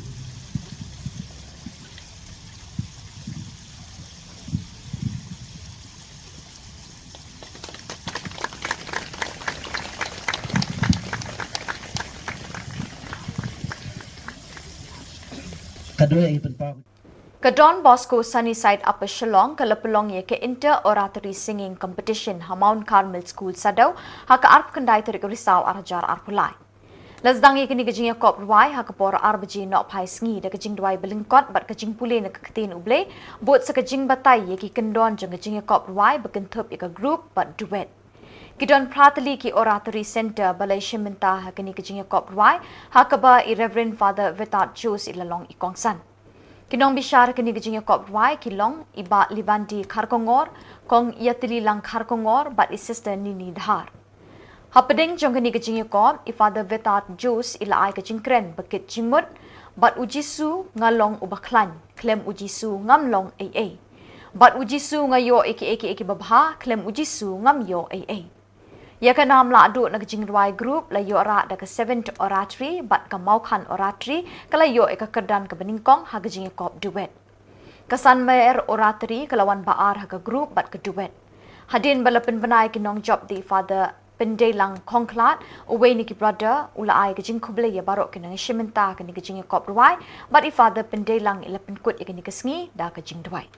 Ka don Bosco Sunnyside Upper Shillong ka la pynlong ïa ka Inter Oratory Singing Competition ha Mount Carmel School Saddew ha ka arphew khyndai tarik Risaw arhajar arphew lai. La sdang ïa kane ka jingïakop rwai ha ka por ar baje nohphai sngi da ka jingduwai ba lyngkot bad ka jingpule na ka ktien U Blei, bad sa ka jingbatai ïa ki kyndon jong ka jingïakop rwai ba kynthup ïa ka group bad duet. Ki don phra tylli ki Oratory Centre ba la ïashim bynta ha kane ka jingïakop rwai, ha kaba i Reverend Father Vetat Jose i la long i kongsan. Ki nongbishar ha kane ka jingïakop rwai ki long i Bah Libandi Kharkongor, Kong Ïatililang Kharkongor bad i Sister Nini Dhar. Hapdeng jong kane ka jingïakop, i Father Vetat Jose i la ai ka jingkren ba kit jingmut: Bad U Jisu nga long uba khlaiñ, khlem U Jisu ngam long ei ei. Bad U Jisu nga ïoh ïa kiei kiei kiba bha, khlem U Jisu ngam ïoh ei ei. Ïa ka nam lahduh na ka jingrwai group la ïoh rah da ka Seventh Oratory bad ka Mawkhan Oratory ka la ïoh ïa ka kyrdan kaba nyngkong ha ka jingïakop duet. Ka Sanmer Oratory ka la wan ba ar ha ka group bad ka duet. Hadien ba la pynbna ïa ki nongjop da i Father Pyndeilang Khongkhlad, uwei na ki brother, u la ai ka jingkhublei ïa baroh ki nongïashim bynta ha kane ka jingïakop rwai, bad i Father Pyndeilang i la pynkut ïa kane ka sngi da ka jingduwai.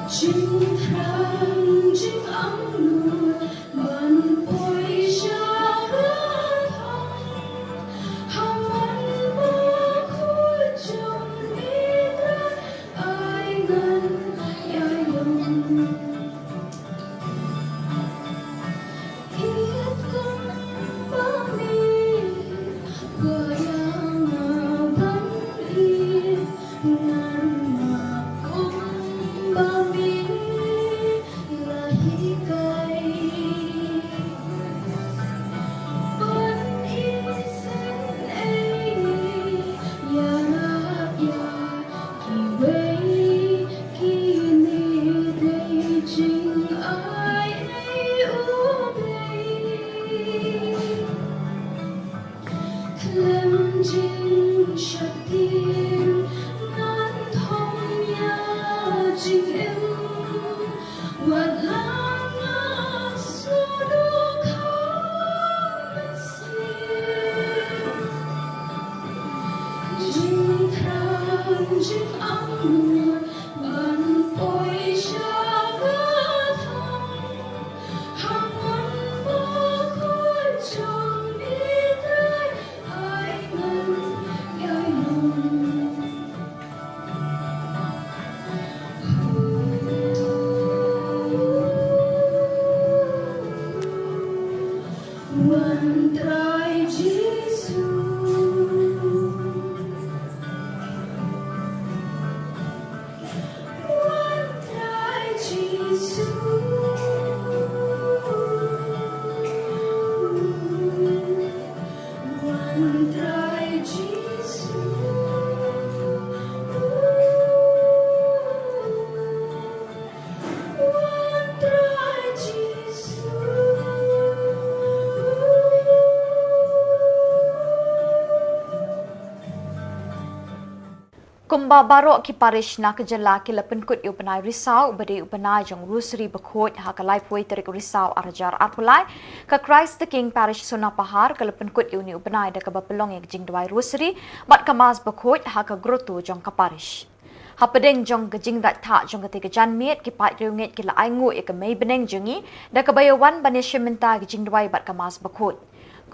Jingthrang jingangnud ban poi sha ka thong, ha man ba khuid jong me Trai ai ngan ïa ïong. Ïeit kumba me kwah ïa nga ban ïeit, ngan map kumba me la hikai. Ban isynei ïarap ïa kiwei, kine dei jingai U Blei. Khlem jingsheptieng ngan thom ïa jingim, wat la nga sngewduk ha mynsiem. Jingthrang jingangnud ban poi sha ka thong, ha man ba khuid jong me Trai ai ngan ïa ïong. Wan Trai Jisu. Wan Trai Jisu. Wan Trai Jisu. Wan Trai Jisu. Kumba baroh ki parish na ka jylla ki la pynkut ïa u bnai Risaw, uba dei u bnai jong Rosary Bakhuid, ha ka laiphew tarik Risaw arhajar arphew lai, ka Christ the King Parish Sonapahar ka la pynkut ïa une u bnai da kaba pynlong ïa ka jingduwai Rosary bad ka Mass Bakhuid ha ka grotto jong ka parish. Hapdeng jong ka jingdait thah jong katei ka janmiet, ki paid riewngeit ki la ainguh ïa ka mei bneng jong ngi da kaba ïa wan ban ïashim bynta ïa ka jingduwai bad ka Mass Bakhuid.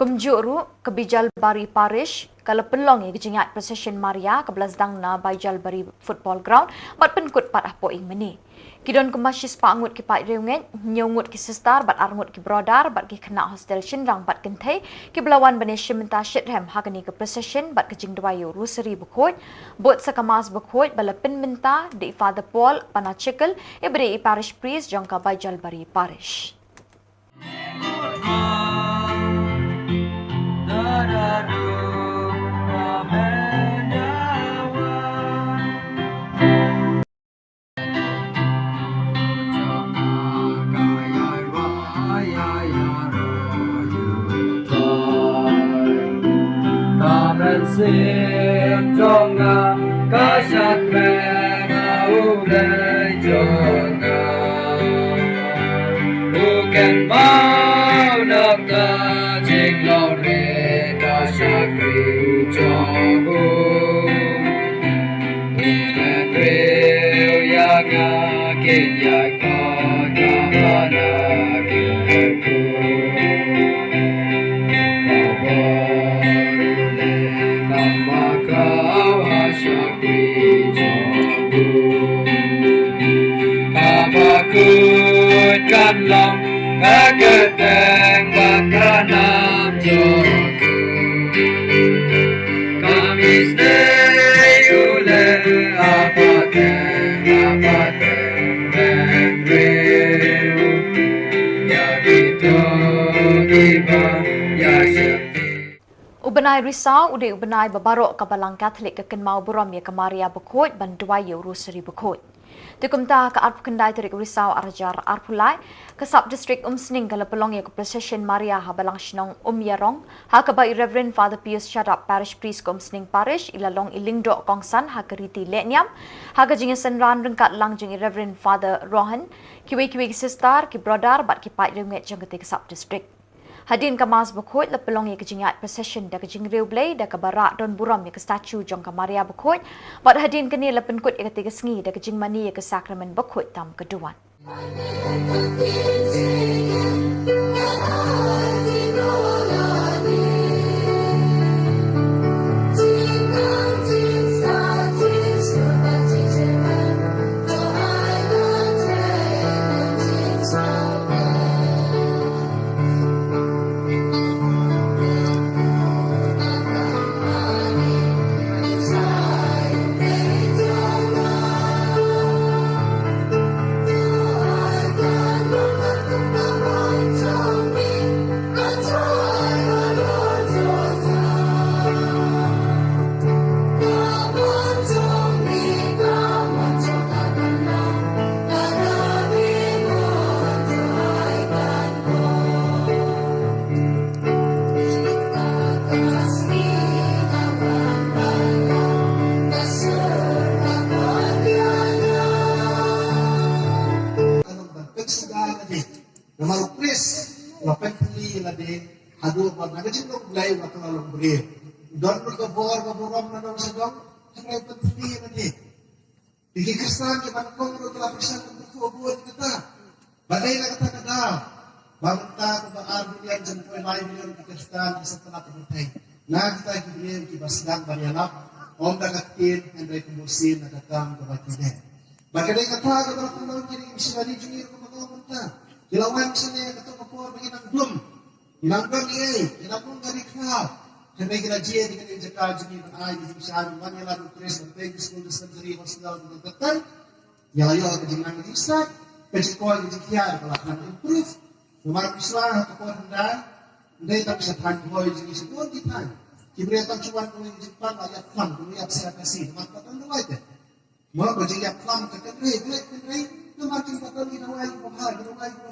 Kumjuh ruh, ka Baijalbari Parish ka la pynlong ïa ka jingïaid procession Maria kaba la sdang na Baijalbari Football Ground bad pynkut pat hapoh ïing mane. Ki don kumba shispah ngut ki paid riewngeit, hynñiew ngut ki sister bad ar ngut ki brother bad ki khynnah hostel shynrang bad kynthei kiba la wan ban ïashim bynta shitrhem ha kane ka procession bad ka jingduwai ïa u Rosary Bakhuid, bud sa ka Mass Bakhuid ba la pynbynta da i Father Paul Panachikel, iba dei i Parish Priest jong ka Baijalbari Parish. Ka mynsiem jong nga ka shakri na U Blei jong nga. U kynmaw na ka jinglong rit ka shakri jong u. U kynmaw ïa nga, kynmaw ïa ka, ka na ki ku. Ka bor u leh kam ba ka ha shakri jong u. Kaba khuid kan long ka kyrteng bad ka nam jong u. Ka mistake u leh ha pateng ha pateng, teng briew ïa kito kiba ïa sheptieng. U bnai Risaw u dei u bnai ba baroh ka Balang Katholik ka kynmaw burom ïa ka Maria Bakhuid ban duwai ïa u Rosary Bakhuid. Te kumta, ka arphew khyndai tarik Risaw arhajar arphew lai, ka Sub District Umsning ka la pynlong ïa ka procession Maria ha Balang Shnong Umïarong, ha kaba i Reverend Father Pius Shadap, Parish Priest ka Umsning Parish, i la long i lyngdoh kongsan ha ka riti lehniam, ha ka jingïasynran ryngkat lang jong i Reverend Father Rohan, kiwei kiwei ki sister, ki brother bad ki paid riewngeit jong katei ka Sub District. Hadien ka Mass Bakhuid la pynlong ïa ka jingïaid procession da ka jingriewblei da kaba rah don burom ïa ka statue jong ka Maria Bakhuid, bad hadien kane la pynkut ïa katei ka sngi da ka jingmane ïa ka Sakramen Bakhuid tam ka duwan. Namar u Khrist u la pynthylli ïa lade haduh ba na ka jinglong Blei u la kylla long briew. U don ruh ka bor ka burom na nongshong shnong, hynrei u pynthylli ïa lade. Ki Khristan kiba nyngkong ruh ki la pyrshang ban kyrkhu bun ïa kata. Ba dei na kata ka daw ba mynta kumba ar billion jong poi lai billion ki Khristan ki sngewtynnat ha pyrthei. Na kita ki briew kiba sdang ban ïalap, ym da ka ktien hynrei kum u sien na ka kam kaba ki leh. Bad ka dei kata kaba la pynlong ki ri ki missionary jong ngi ruh kumba ka long mynta. Ki la wan shane ha kato ka por ba ki nang dum. Ki nang dum ïa ei, ki nang dum ka ri khlaw. Hynrei ki la jied ïa kane ka jaka jong ngi ban ai ka jingshai ban wan ïalap ïa u Khrist ban peit ki skul dispensary hospital ki nang kyrteng. Ïa la ïoh ka jingnang ka jingstad, ka jingkoit ka jingkhiah ka la than improve. Namar phi sngewthuh ha ka por hyndai, ym dei tang sha thaiñ Bhoi jong ngi, sha bun ki thaiñ. Ki briew tang shu wan kawei ka jingpang la ïap phlang, kawei ïap C R P C, namar ka don duwai te. Mo ba jingïap phlang ka kynrei, kynrei, kynrei, namar jingpateng ki dawai ki bha, ki dawai ki bha.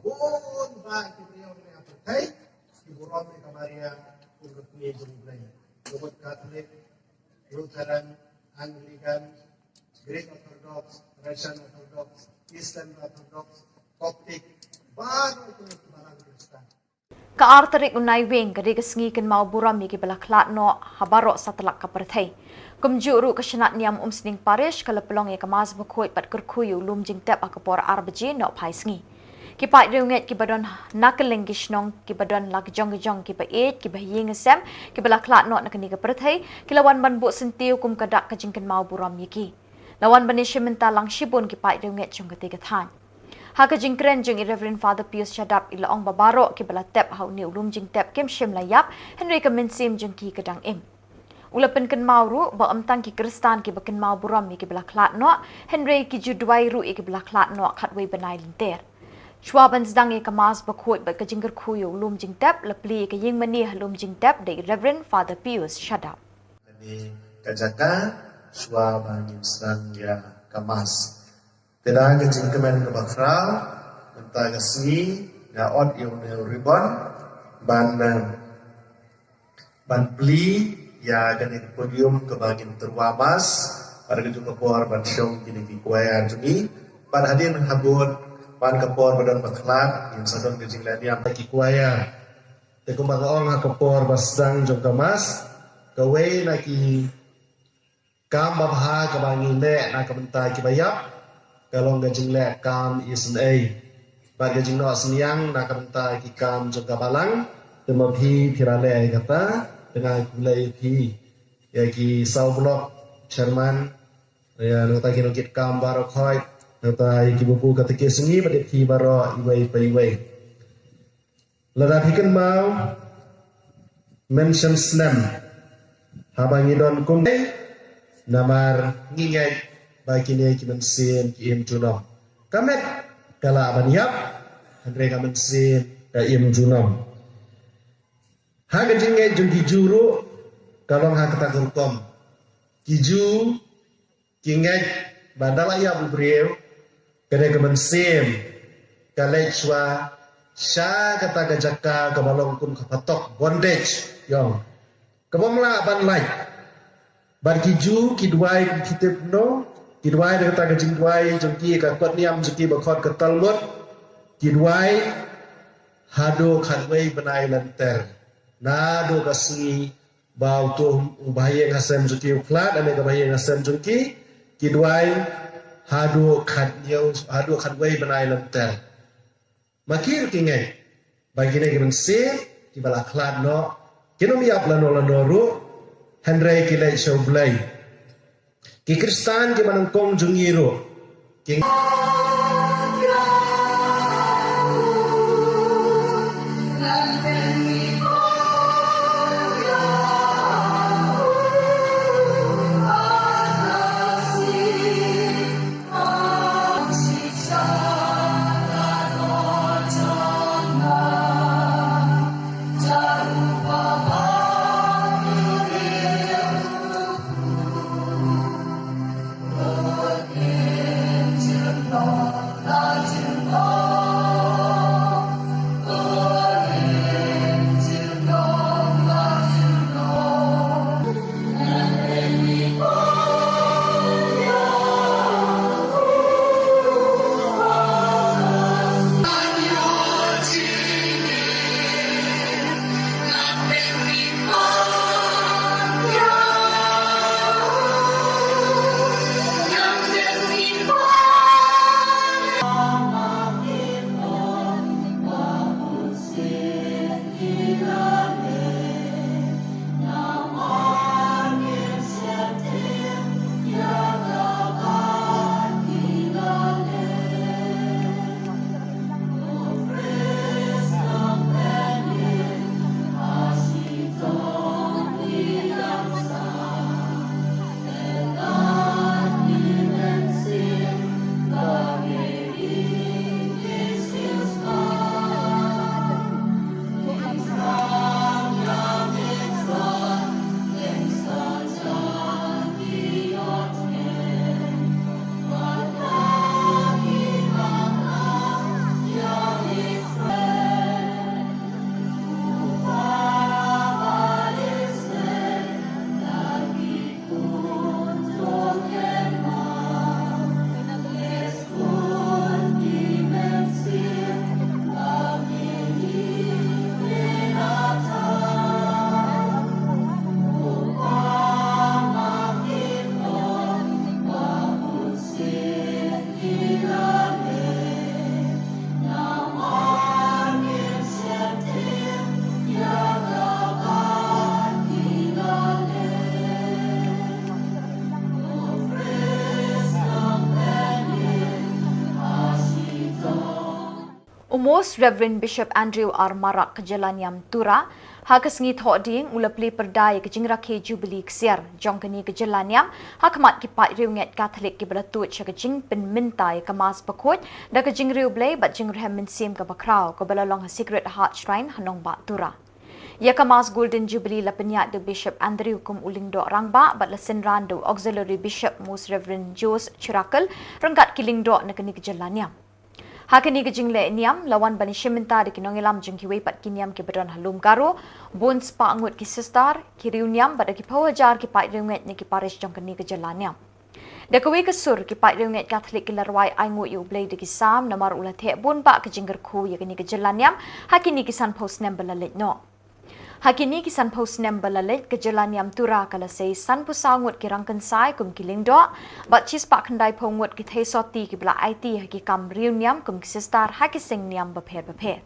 Bun ba ki briew ne ap thei ki burom ïa ka Maria, kum ka kmie jong U Blei. Ka mut Katholik, Lutheran, Anglican, Greek Orthodox, Russian Orthodox, Eastern Orthodox, Coptic, baroh ki balang Khristan. Ka ar tarik u Naiwieng ka dei ka sngi kynmaw burom ïa kiba la khlad noh ha baroh satlak ka pyrthei. Kumjuh ruh ka Shnat Niam Umsning Parish ka la pynlong ïa ka Mass Bakhuid bad kyrkhu ïa u lum jingtep ha ka por ar baje nohphai sngi. Ki paid riewngeit kiba don na kylleng ki shnong, kiba don la ka jong ka jong, kiba ïeit, kiba ha ïing ha sem, kiba la khlad noh na kane ka pyrthei, ki la wan ban buh syntiew kum ka dak ka jingkynmaw burom ïa ki. La wan ban ïashim bynta lang shibun ki paid riewngeit jong katei ka thaiñ. Ha ka jingkren jong i Reverend Father Pius Shadap, i la ong ba baroh kiba la tep ha une u lum jingtep kim shym la ïap, hynrei ka mynsiem jong ki ka dang im. U la pynkynmaw ruh ba ym tang ki Khristan kiba kynmaw burom ïa kiba la khlad noh, hynrei ki ju duwai ruh ïa kiba la khlad noh khatwei bnai lynter. Shuwa ban sdang ïa ka Mass bakhuid bad ka jingkyrkhu ïa u lum jingtep, la plie ïa ka ïingmane ha lum jingtep da i Reverend Father Pius Shadap. Kane ka jaka, shuwa ba ngin sdang ïa ka Mass. Te da ka jingkmen kaba khraw, mynta ka sngi, nga ot ïa une u ribon, ban, eh, ban plie ïa kane ka podium kaba ngin tyrwa Mass, bad ka juh ka por ban shong kine ki kwaya jong ngi, bad hadien habud, man ka por ba don ba khlad, ngin sa don ka jingleh niam ki kwaya. Te kumba nga ong ha ka por ba sdang jong ka Mass, kawei na ki kam babha kaba ngi leh na ka bynta kiba ïap, ka long ka jingleh kam isynei. Bad ka jingnoh synñiang na ka bynta ki kam jong ka balang, te ma phi phi la leh ïa kata, te nga khublei ïa phi. Ïa ki saw block chairman, ïa nangta ki nongkitkam baroh khoit, nangta ïa ki babu katekis ngi bad ïa phi baroh iwei pa iwei. Lada phi kynmaw, mynshem snem haba ngi don kumne, namar ngi ngeit ba kine ki mynsiem ki im junom. Ka met ka lah ban ïap, hynrei ka mynsiem ka im junom. Ha ka jingngeit jong ki Jiw ruh ka long ha kata ka rukom. Ki Jiw ki ngeit ba da la ïap u briew, ka dei ka mynsiem ka leit shuwa sha kata ka jaka kaba long kum ka phatok, bondage, ïong, kaba ym lah ban lait. Bad ki Jiw ki duwai kum phi tip, no, ki duwai da kata ka jingduwai jong ki, ka kot niam jong ki ba khot ka Talmud, ki duwai haduh khatwei bnai lynter. Naduh ka sngi ba uto u bahaïing hasem jong ki u khlad, lane ka bahaïing hasem jong ki, ki duwai haduh khathynñiew, haduh khatwei bnai lynter. Ma ki ruh ki ngeit ba kine ki mynsiem kiba la khlad noh kin ym ïap lano lano ruh, hynrei ki leit sha U Blei. Ki Khristan kiba nyngkong jong ngi ruh ki Reverend Bishop Andrew R Marak ka jylla niam Tura, ha ka sngi Thohdieng u la plie pyrda ïa ka jingrakhe Jubilee Ksiar jong kane ka jylla niam ha khmat ki paid riewngeit Katholik kiba la tuid sha ka jingpynmynta ïa ka Mass bakhuid da ka jingriewblei bad jingrhem mynsiem kaba khraw kaba la long ha Sacred Heart Shrine ha nongbah Tura. Ïa ka Mass Golden Jubilee la pynïaid da u Bishop Andrew kum u lyngdoh rangbah bad la synran da u Auxiliary Bishop Most Reverend Jose Chirakel ryngkat ki lyngdoh na kane ka jylla niam. Ha kane ka jingleh niam la wan ban ïashim bynta da ki nongïalam jong kiwei pat ki niam kiba don ha Lum Garo, bun spah ngut ki sister, ki riewniam bad da ki phew hajar ki paid riewngeit na ki parish jong kane ka jylla niam. Da kawei ka sur ki paid riewngeit Katholik ki la rwai ainguh ïa U Blei da ki Salm namar u la theh bun bah ka jingkyrkhu ïa kane ka jylla niam ha kine ki sanphew snem ba la leit noh. Ha kine ki sanphew snem ba la leit ka jylla niam Tura ka la sei sanphew saw ngut ki rangkynsai kum ki lyngdoh bad shispah khyndaiphew ngut ki theisotti kiba la aiti ha ki kam riewniam kum ki sister ha ki seng niam bapher bapher.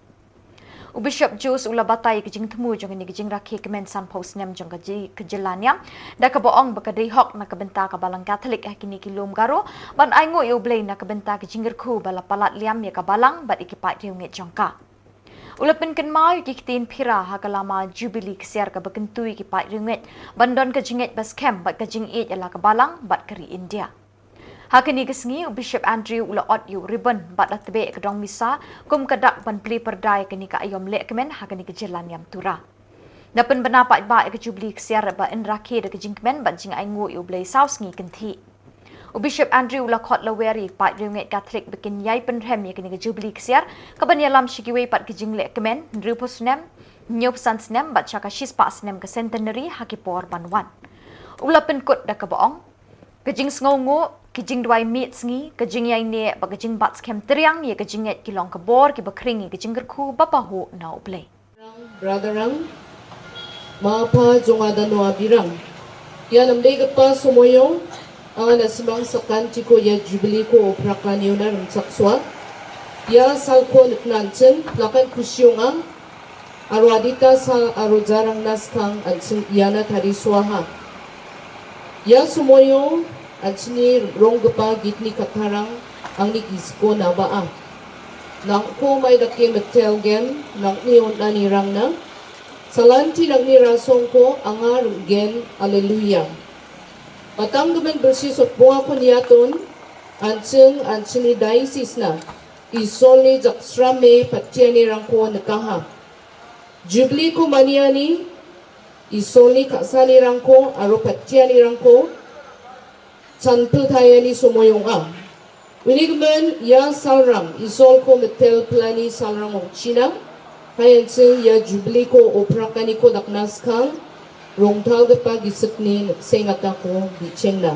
U Bishop Jose u la batai ïa ka jingthmu jong kane ka jingrakhe kmen sanphew snem jong ka ji-, ka jylla niam da kaba ong ba ka dei hok na ka bynta ka Balang Katholik ha kine ki lum Garo ban ainguh ïa U Blei na ka bynta ka jingkyrkhu ba la palat liam ïa ka Balang bad ïa ki paid riewngeit jong ka. U la pynkynmaw ïa ki ktien phira ha ka lama Jubilee Ksiar kaba kyntu ïa ki paid riewngeit ban don ka jingngeit ba skhem bad ka jingïeit ïa la ka Balang bad ka ri India. Ha kane ka sngi u Bishop Andrew u la ot ïa u ribbon bad la tbeh ka dong misa kum ka dak ban plie pyrda ïa kane ka aïom lehkmen ha kane ka jylla niam Tura. Da pynbna paidbah ïa ka Jubilee Ksiar ba yn rakhe da ka jingkmen bad jingainguh ïa U Blei saw sngi kynthih. U Bishop Andrew u la khot lawer ïa ki paid riewngeit Katholik ba kin ïai pynrhem ïa kane ka Jubilee Ksiar kaban ïalam sha kiwei pat ki jingleh kmen hynriewphew snem, hynñiewphew san snem bad sha ka shispah snem ka centenary ha ki por ban wan. U la pynkut da kaba ong, ka jingsngewnguh, ki jingduwai miet sngi, ka jingïaineh bad ka jingbat skhem triang ïa ka jingngeit ki long ka bor kiba khring ïa ka jingkyrkhu ba pahuh na U Blei. Brother Rang, ma pa jong nga da noa birang. Ïa namdei ka pa Somoyo, anga na simang sakan tiko ïa Jubilee ko oprak la niona rem sak swa. Ïa sal ko nep nan cheng, lakan kusiong ang, arwa dita sal arwa jarang nas kang an cheng ïa na tari swa ha. Ïa Somoyo, an chini rong gepa gitni katarang, ang ni gisko na ba a. Nang ko mai da ke metel gen, nang ni on ani rang na. Salanti nang ni rasong ko, anga rung gen, aleluya. Batang gemen bersi sot bunga ko niaton, an cheng, an chini dai sisna. Isol ni jak sram me, patiani rang ko nekaha. Jubilee ko maniani, Isol ni kaksani rang ko, aro patiani rang ko, chanpil thayani Somoyo nga. Uni gemen, ïa salrang, Isol ko metel pelani salrang ong China, hayan sing ïa Jubilee ko oprakani ko daknas kang, rong thal gepa gisik ni sengata ko bichengna.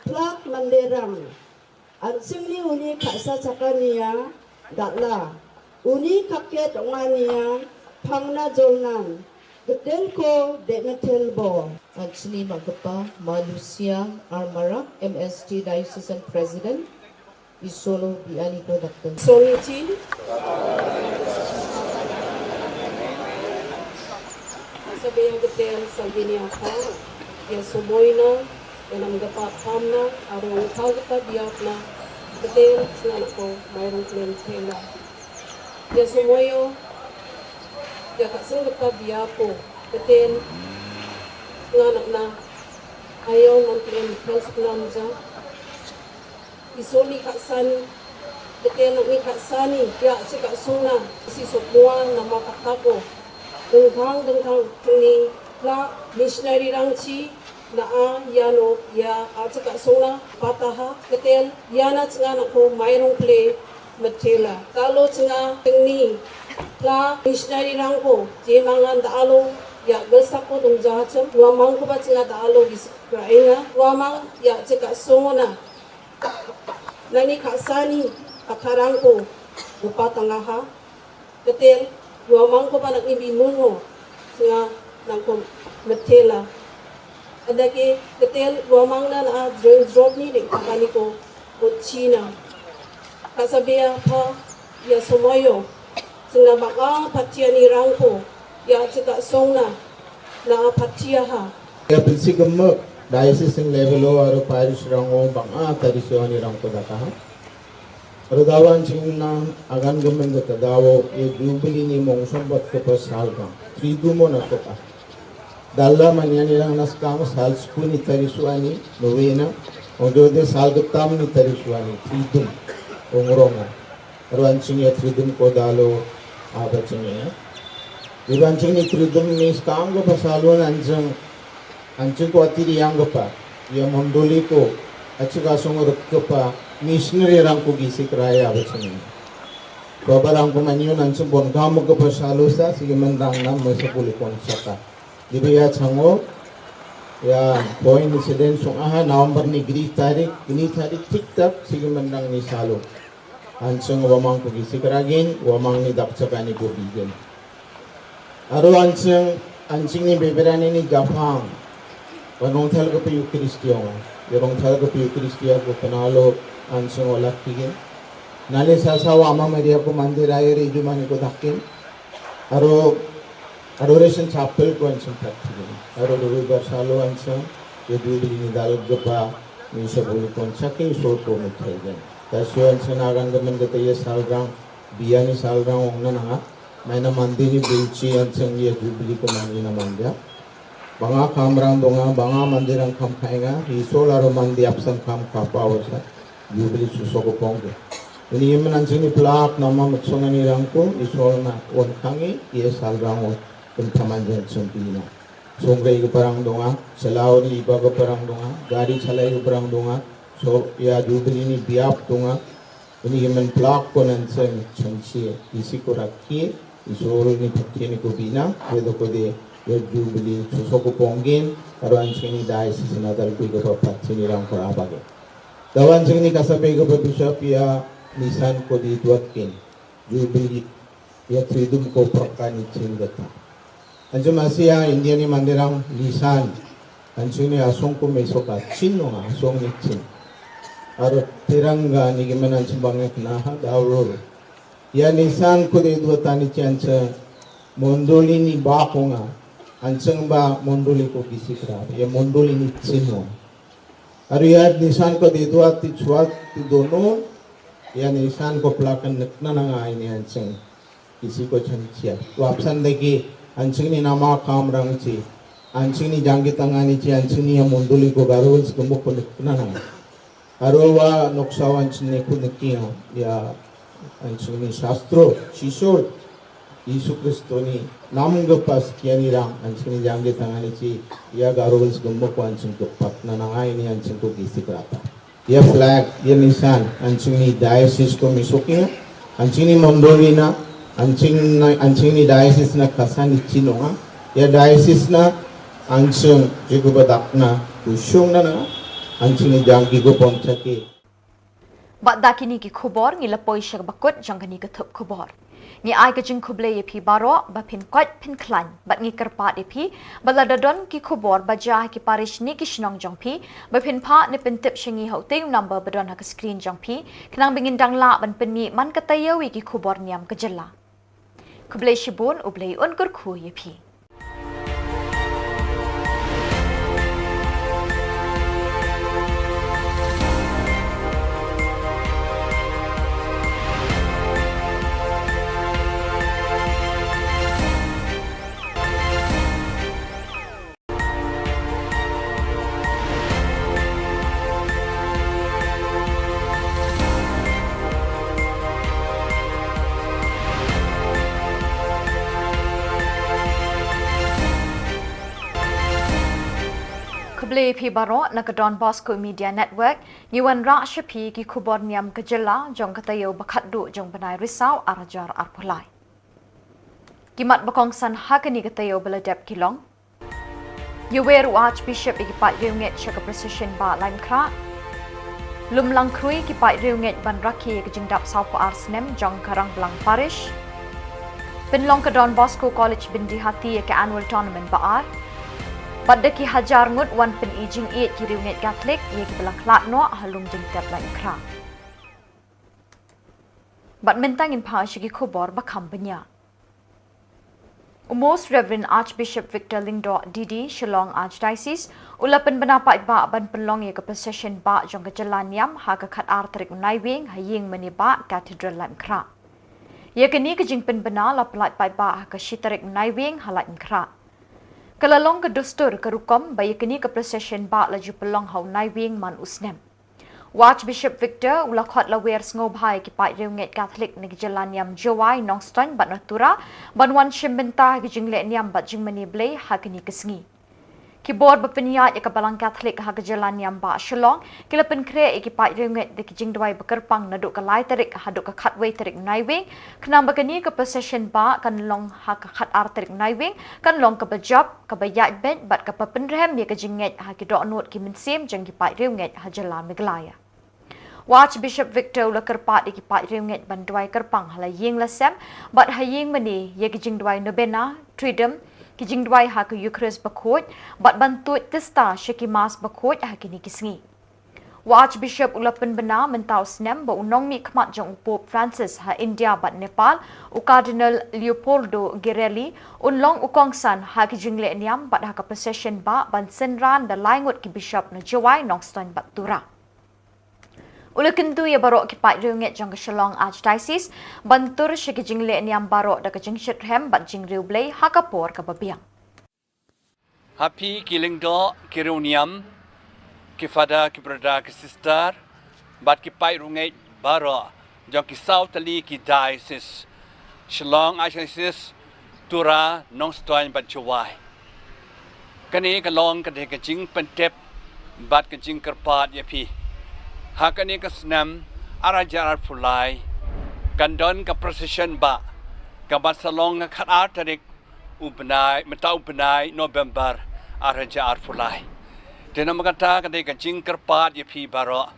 Plak manderang. An singni uni khasa chakania, datla. Uni kaket ongania, phangna jolnan. Getel ko, de metel bo. An sini ma gepa, ma Lucia, Armara, M S T Diocesan President. Isolo biani ko dakten. Solo chi. Sabe ïa getel, sabe ni apa. Ïa Somoy na, ïa nam gepa pam na, aro ungkau gepa biap na, getel, sna na ko, mai rung klen tela. Ïa Somoyo, ïa ka seng gepa biap ko, getel, sna na na, ayo non klen, klen sna na ja. Isoni ka san, Ktel nangni khatsan ïa chikasong na si sopmua na ma kata ko. Dengthang dengthang tengni la missionary rangchi na a ïano ïa a chikasong na pataha ktel ïa na chnga na ko mairong ple metela. Kalo chnga tengni la missionary rangko je mangan da alo ïa gelsako dong jahachem wa mang ko ba chnga da alo gis raenga wa mang ïa chikasong na. Nani khatsan ïa tharang ko upa tangaha. Ktel wa mang ko ba nangni bi mungo. Chnga nangko metela. Adake ktel wa mang na na dreng drop ni ding kakani ko ko China. Kasabia pa ïa somoyo. Chnga baka patiani rangko ïa chikasong na na patiaha. Ïa pynsigemek diocese level o aro parish rango banga tari siwani rangko dakaha. Aro dawan chingna agan gemen daka dawo ïa jubili ni mong sombat ke pasal bang. Tridumo na soka. Dalla maniani rang naskang sal spuni tari suani novena. Odo de sal getam ni tari suani tridum. Ongrongo. Ruan ching ya tridum ko dalo aba ching ya. Ruan ching ni tridum ni skang ko pasalun anjing anjing ko atiri yang ko pa. Ya mondoli ko achika song rek ko pa missionary rang ko gisi keraya aba ching ya. Ko barang ko manyu anjing bon kamu ko pasalu sa sigi mendang nam mesa puli kon saka. Dibi ya chango ya point incident song aha November ni gri tarik ni tarik tik tak sigi mendang ni salu. Anjing wamang ko gisi keragin wamang ni dak chakani ko bigin. Aro anjing anjing ni beberani ni gapang. Wanong thal ko piu kristiong. Yorong thal ko piu kristiong ko penalo anjing wala kigin. Nali sasa wama media ko mandir air ijumani ko dakin. Aro aro resen chapel ko anjing tak kigin. Aro robi barsalo anjing. Yadu bili ni dal gepa ni sabuni kon saki so ko muthagen. Tasio anjing agan gemen kete ye salrang. Biani salrang ong na nanga. Maina mandi ni bilchi an chang ye jubili ko mandi na mandi. Banga kamrang donga, banga mandi rang kam khainga, isol aro mandi apsan kam kapa wasa. Jubili suso ko pongge. Ini yemen an chini plak nama matsong ani rangko, isol na on khangi, ye salrang on. Pentaman jen sempina. Songre ke parang donga, selaw ni iba ke parang donga, gari salai ke parang donga, so ya jubili ni biap donga. Ini yemen plak ko nan seng changchie isi ko rakhi isol ni phathie ni ko bina. Wedo ko de ya jubili suso ko pongin. Aro anjing ni dai si sinadal kui ko phathie ni rang ko abage. Dawan jing ni kasabe ko bishop ya nisan ko di duat kin jubili ya tridum ko prakani chin gata. Anjum asia India ni mandirang nisan. Anjing ni asong ko mesoka chin nonga asong ni chin. Aro tiranga ni gimen anjing bangek naha daurur. Ya nisan ko de dua tani chin anjing mondoli ni ba konga. Anjing ba mondoli ko gisikra ya mondoli ni chin nonga. Aro ya nisan ko de dua ti chuat ti dono. Ya nisan ko plakan nekna nanga ini anjing. Isi ko chang chia. Wapsan dagi anjing ni nama kam rang chi. Anjing ni janggi tangani chi anjing ni ya mondoli ko garul sikumbuk ko nekna nanga. Aro wa noksa anjing ni ko nekia ya anjing ni sastro chisol. Isu Kristo ni nam gepas kiani rang anjing ni janggi tangani chi ya garul sikumbuk ko anjing ko patna nanga ini anjing ko gisi kerata. Ya flag ya nisan anjing ni diocese ko misuknya anjing ni mondoli na anjing na anjing ni diocese na kasan ni chinonga ya diocese na anjing jiku badak na kushung na na anjing ni janggi ko ponchaki. Bad da kini ki khubor ngi la poi sha bakut jong kani ka thup khubor. Ngi ai ka jingkhublei ïa phi baroh ba phin koit phin khlaiñ bad ngi kyrpad ïa phi ba lada don ki khubor ba jia ha ki parish ne ki shnong jong phi ba phin phah ne pyntip sha ngi ha utei u number ba don ha ka screen jong phi khnang ba ngin dang lah ban pynmih man ka taïew ïa ki khubor niam ka jylla. Khublei shibun U Blei un kyrkhu ïa phi. Khublei phi baroh na ka Don Bosco Media Network, ngi wanrah sha phi ki khubor niam ka jylla jong ka taïew ba khatduh jong bnai Risaw ar hajar arphew lai. Ki mat ba kongsan ha kane ka taïew ba la dep ki long: Ïawer u Archbishop ïa ki paid riewngeit sha ka procession bah Laitumkhrah. Lum lang khrui ki paid riewngeit ban rakhe ïa ka jingdap sawphew ar snem jong ka Rangblang Parish. Pynlong ka Don Bosco College Byndihati ïa ka annual tournament ba ar. Bad da ki hajar ngut wan pyni jingïeit ki riewngeit Katholik ïa kiba la khlad noh ha Lumjingtep Laitumkhrah. Bad mynta ngin phai sha ki khubor ba kham bniah. U Most Reverend Archbishop Victor Lyngdoh D D, Shillong Archdiocese, u la pynbna paidbah ban pynlong ïa ka procession bah jong ka jylla niam ha ka khatar tarik u Naiwieng ha ïing mane bah Cathedral Laitumkhrah. Ïa kane ka jingpynbna la pyllait paidbah ha ka shi tarik u Naiwieng ha Laitumkhrah. Ka la long ka dustur ka rukom ba ïa kane ka procession bah la ju pynlong ha u Naiwieng man u snem. U Archbishop Victor u la khot lawer sngewbha ïa ki paid riewngeit Katholik na ki jylla niam Jowai, Nongstoiñ bad na Tura ban wan shim bynta ha ki jingleh niam bad jingmane Blei ha kane ka sngi. Ki bor ba pynïaid ïa ka Balang Katholik ha ka jylla niam bah Shillong ki la pynkhreh ïa ki paid riewngeit da ki jingduwai ba kyrpang naduh ka lai tarik haduh ka khatwei tarik Naiwieng, khnang ba kane ka procession bah kan long ha ka khatar tarik Naiwieng kan long kaba jop, kaba ïaid beit bad kaba pynrhem ïa ka jingngeit ha ki dohnud ki mynsiem jong ki paid riewngeit ha jylla Meghalaya. U Archbishop Victor u la kyrpad ïa ki paid riewngeit ban duwai kyrpang ha la ïing la sem bad ha ïing mane ïa ki jingduwai novena, triduum, ki jingduwai ha ka Eucharist bakhuid bad ban tuid tista sha ki Mass bakhuid ha kine ki sngi. U Archbishop u la pynbna mynta u snem ba u nongmihkhmat jong u Pope Francis ha India bad Nepal, u Cardinal Leopoldo Girelli, un long u kongsan ha ki jingleh niam bad ha ka procession bah ban synran da lai ngut ki bishop na Jowai, Nongstoiñ bad Tura. U la kyntu ïa baroh ki paid riewngeit jong ka Shillong Archdiocese ban tur sha ki jingleh niam baroh da ka jingshitrhem bad jingriewblei ha ka por kaba biang. Ha phi ki lyngdoh, ki riewniam, ki father, ki brother, ki sister bad ki paid riewngeit baroh jong ki saw tylli ki diocese, Shillong Archdiocese, Tura, Nongstoiñ bad Jowai. Kane ka long ka dei ka jingpyntip bad ka jingkyrpad ïa phi. Ha kane ka snem ar hajar arphew lai kan don ka procession bah kaba sa long ha khatar tarik u bnai, mynta u bnai November ar hajar arphew lai. Te namar kata ka dei ka jingkyrpad ïa phi baroh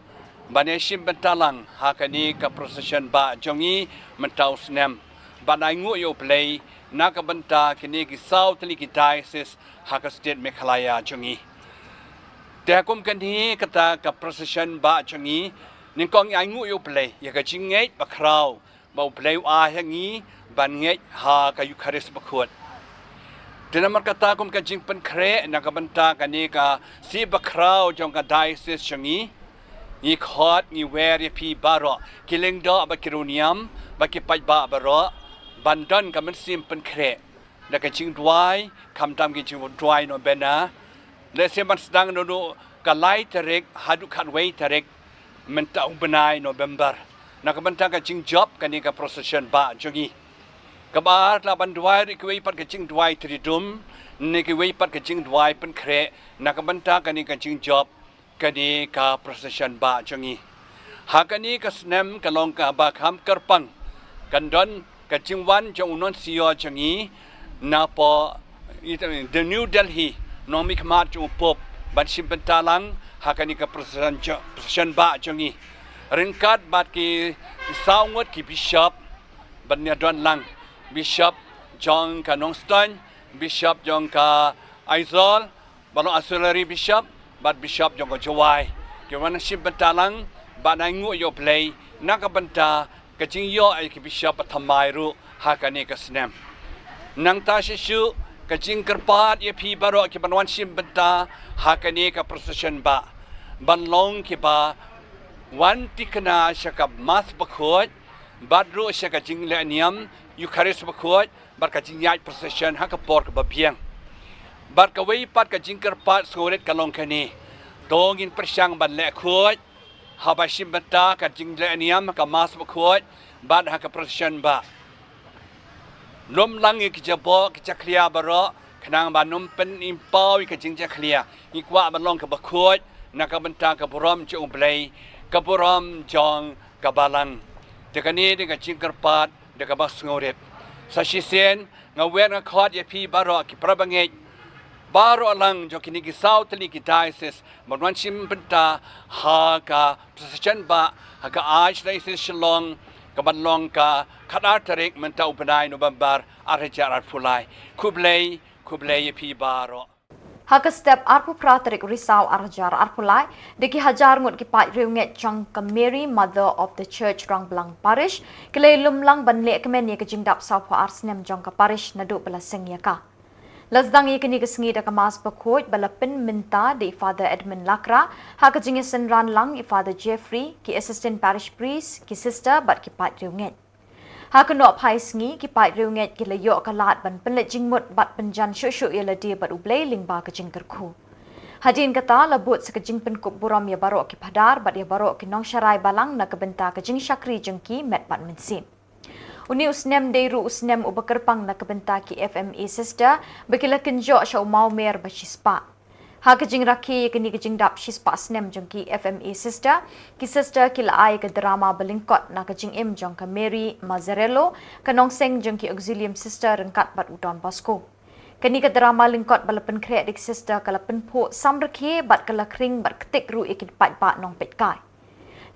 ban ïashim bynta lang ha kane ka procession bah jong ngi mynta u snem, ban ainguh ïa U Blei na ka bynta kine ki saw tylli ki diocese ha ka state Meghalaya jong ngi. Te ha kum kane kata ka procession bah jong ngi, nyngkong ngi ainguh ïa U Blei ïa ka jingngeit bakhraw ba U Blei u ai ha ngi ban ngeit ha ka Eucharist bakhuid. Te namar kata kum ka jingpynkhreh na ka bynta kane ka sngi bakhraw jong ka diocese jong ngi, ngi khot, ngi wer ïa phi baroh, ki lyngdoh bad ki riewniam bad ki paidbah baroh, ban don ka mynsiem pynkhreh da ka jingduwai, khamtam ki jingduwai novena, lehse ban sdang naduh ka lai tarik haduh khatwei tarik mynta u bnai November, na ka bynta ka jingjop kane ka procession bah jong ngi. Kaba ar, lah ban duwai ruh kiwei pat ka jingduwai triduum ne kiwei pat ka jingduwai pynkhreh na ka bynta kane ka jingjop kane ka procession bah jong ngi. Ha kane ka snem ka long kaba kham kyrpang, kan don ka jingwan jong u nuncio jong ngi napoh, i, the New Delhi, nongmihkhmat jong u Pope ban shim bynta lang ha kane ka procession jo-, procession bah jong ngi. Ryngkat bad ki saw ngut ki bishop ban ïadon lang, bishop jong ka Nongstoiñ, bishop jong ka Aizawl, ba long auxiliary bishop bad bishop jong ka Jowai, ki wan shim bynta lang ban ainguh ïa U Blei na ka bynta ka jingïoh ïa ki bishop ba thymmai ruh ha kane ka snem. Nangta shisha ka jingkyrpad ïa phi baroh ki ban wan shim bynta ha kane ka procession bah, ban long kiba wan thikna sha ka Mass bakhuid bad ruh sha ka jingleh niam Eucharist bakhuid bad ka jingïaid procession ha ka por kaba biang. Bad kawei pat ka jingkyrpad sngewrit ka long kane, to ngin pyrshang ban leh khuid haba shim bynta ka jingleh niam ha ka Mass bakhuid bad ha ka procession bah. Lum lang ïa ki jaboh ki jakhlia baroh, Khnang ban ym pynpaw ïa ka jingjakhlia, ngi kwah ban long kaba khuid na ka bynta ka burom jong U Blei, ka burom jong ka balang. Te kane dei ka jingkyrpad da kaba sngewrit. Sa shisien nga wer nga khot ïa phi baroh ki parabangeit baroh lang jong kine ki saw tylli ki diocese ban wan shim bynta ha ka procession ba ha ka Archdiocese Shillong, ka ban long ka khatar tarik mynta u bnai November ar hajar arphew lai. Khublei, khublei ïa phi baroh. Ha ka step arphew phra tarik Risaw ar hajar arphew lai, da ki hajar ngut ki paid riewngeit jong ka Mary Mother of the Church Rangblang Parish ki la ïalum lang ban leh kmen ïa ka jingdap sawphew ar snem jong ka parish naduh ba la seng ïa ka. La sdang ïa kane ka sngi da ka Mass bakhuid ba la pynmynta da i Father Edmund Lakra, ha ka jingïasynran lang i Father Jeffrey, ki Assistant Parish Priest, ki Sister bad ki paid riewngeit. Ha ka nongphai sngi, ki paid riewngeit ki la ïoh ka lad ban pynleit jingmut bad pynjan shuh shuh ïa lade bad U Blei lyngba ka jingkyrkhu. Hadien kata la bud sa ka jingpynkup burom ïa baroh ki phadar bad ïa baroh ki nongsharai balang na ka bynta ka jingshakri jong ki met bad mynsiem. Une u snem dei ruh u snem uba kyrpang na ka bynta ki F M A Sister ba ki la kynjoh sha u mawmer ba shispah. Ha ka jingrakhe ïa kane ka jingdap shispah snem jong ki F M A Sister, ki Sister ki la ai ka drama ba lyngkot na ka jingim jong ka Mary Mazzarello, ka nongseng jong ki Auxilium Sister ryngkat bad u Don Bosco. Kane ka drama lyngkot ba la pynkhreh da ki Sister ka la pynphuh samrkhie bad ka la khring bad ktik ruh ïa ki paidbah nongpeitkai.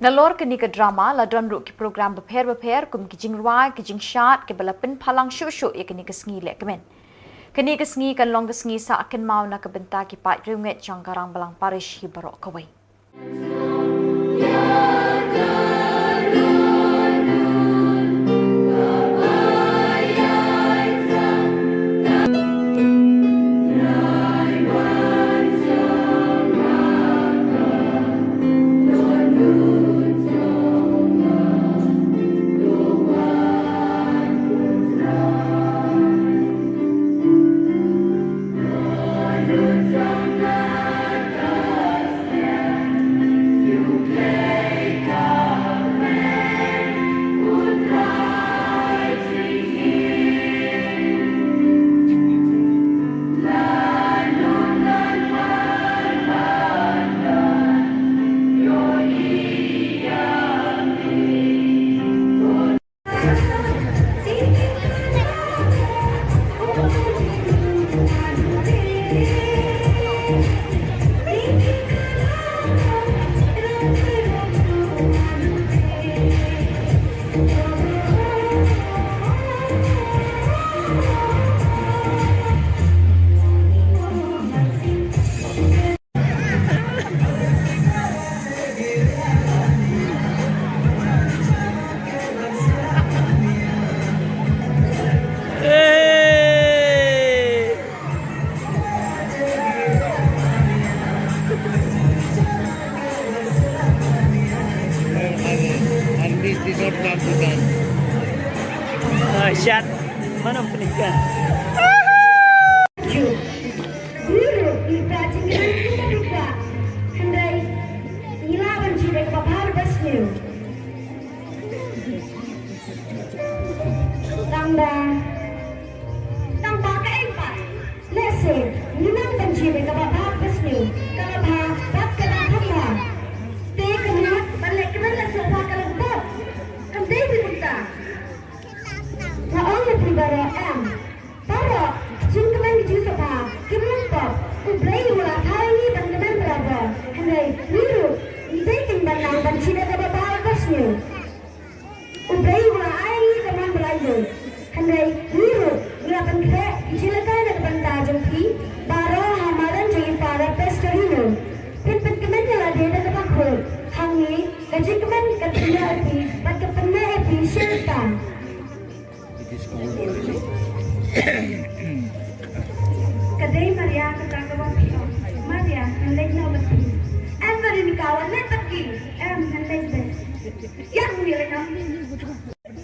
Nalor kane ka drama la don ruh ki program bapher bapher kum ki jingrwai, ki jingshad kiba la pynphalang shuh shuh ïa kane ka sngi lehkmen. Kane ka sngi kan long ka sngi sah kynmaw na ka bynta ki paid riewngeit jong ka Rangblang Parish hi baroh kawei. Shot. Mana penikah? Ju. Guru, iba jingkren kita buka. Hynrei ngi lah ban jied ïa kaba bha bad sniew. Tang ba, tang ba kaei pat? Lehse ngi nang ban jied ïa kaba bha bad sniew, kaba bha bad kaba thymmai. Te ka mat ban leh kmen la sngewbha ka long pop. Kam dei phi kumta. Nga ong ïa phi baroh em. Baroh, jingkmen ki jingsngewbha kim long pop. U Blei u la thaw ïa ngi ban kmen barabor. Hynrei ngi ruh ngi dei kin ban nang ban jied ïa kaba bha bad sniew. U Blei u la ai ïa ngi ka mon ba la ïeit. Hynrei ngi ruh ngi la pynkhreh ki jingïalehkai na ka bynta jong phi baroh ha madan jong i Father Pastorino. Phin pynkmen ïa lade da kaba khuid. Hangne ka jingkmen ka pynïoh ïa phi bad ka pynïoh ïa phi shisha. Ka dei Maria kata kaba phi ong. Maria, ngan leit noh bad phi. Em Veronica, wan leit bad ki. Em, ngan leit bad. Ïa, ngan leit noh.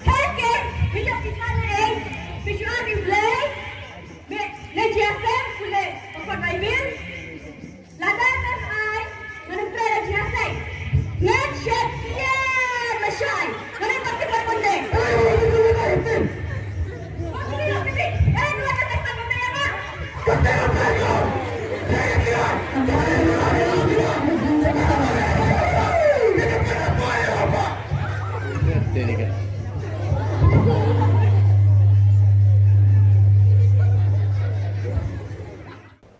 Hei, ke, phi ïa phi kan ei. Phi shu ai Blei. Me, leit jia sem, pule. Pokot Bible. Lada mem ai, ngan ym trei la jingïaseng. Ngan shet ïa lashai. Ngan ym pat tip pat pynde. Pynde, pynde. Eh, ngan ym pat tip pat pynde ïa nga.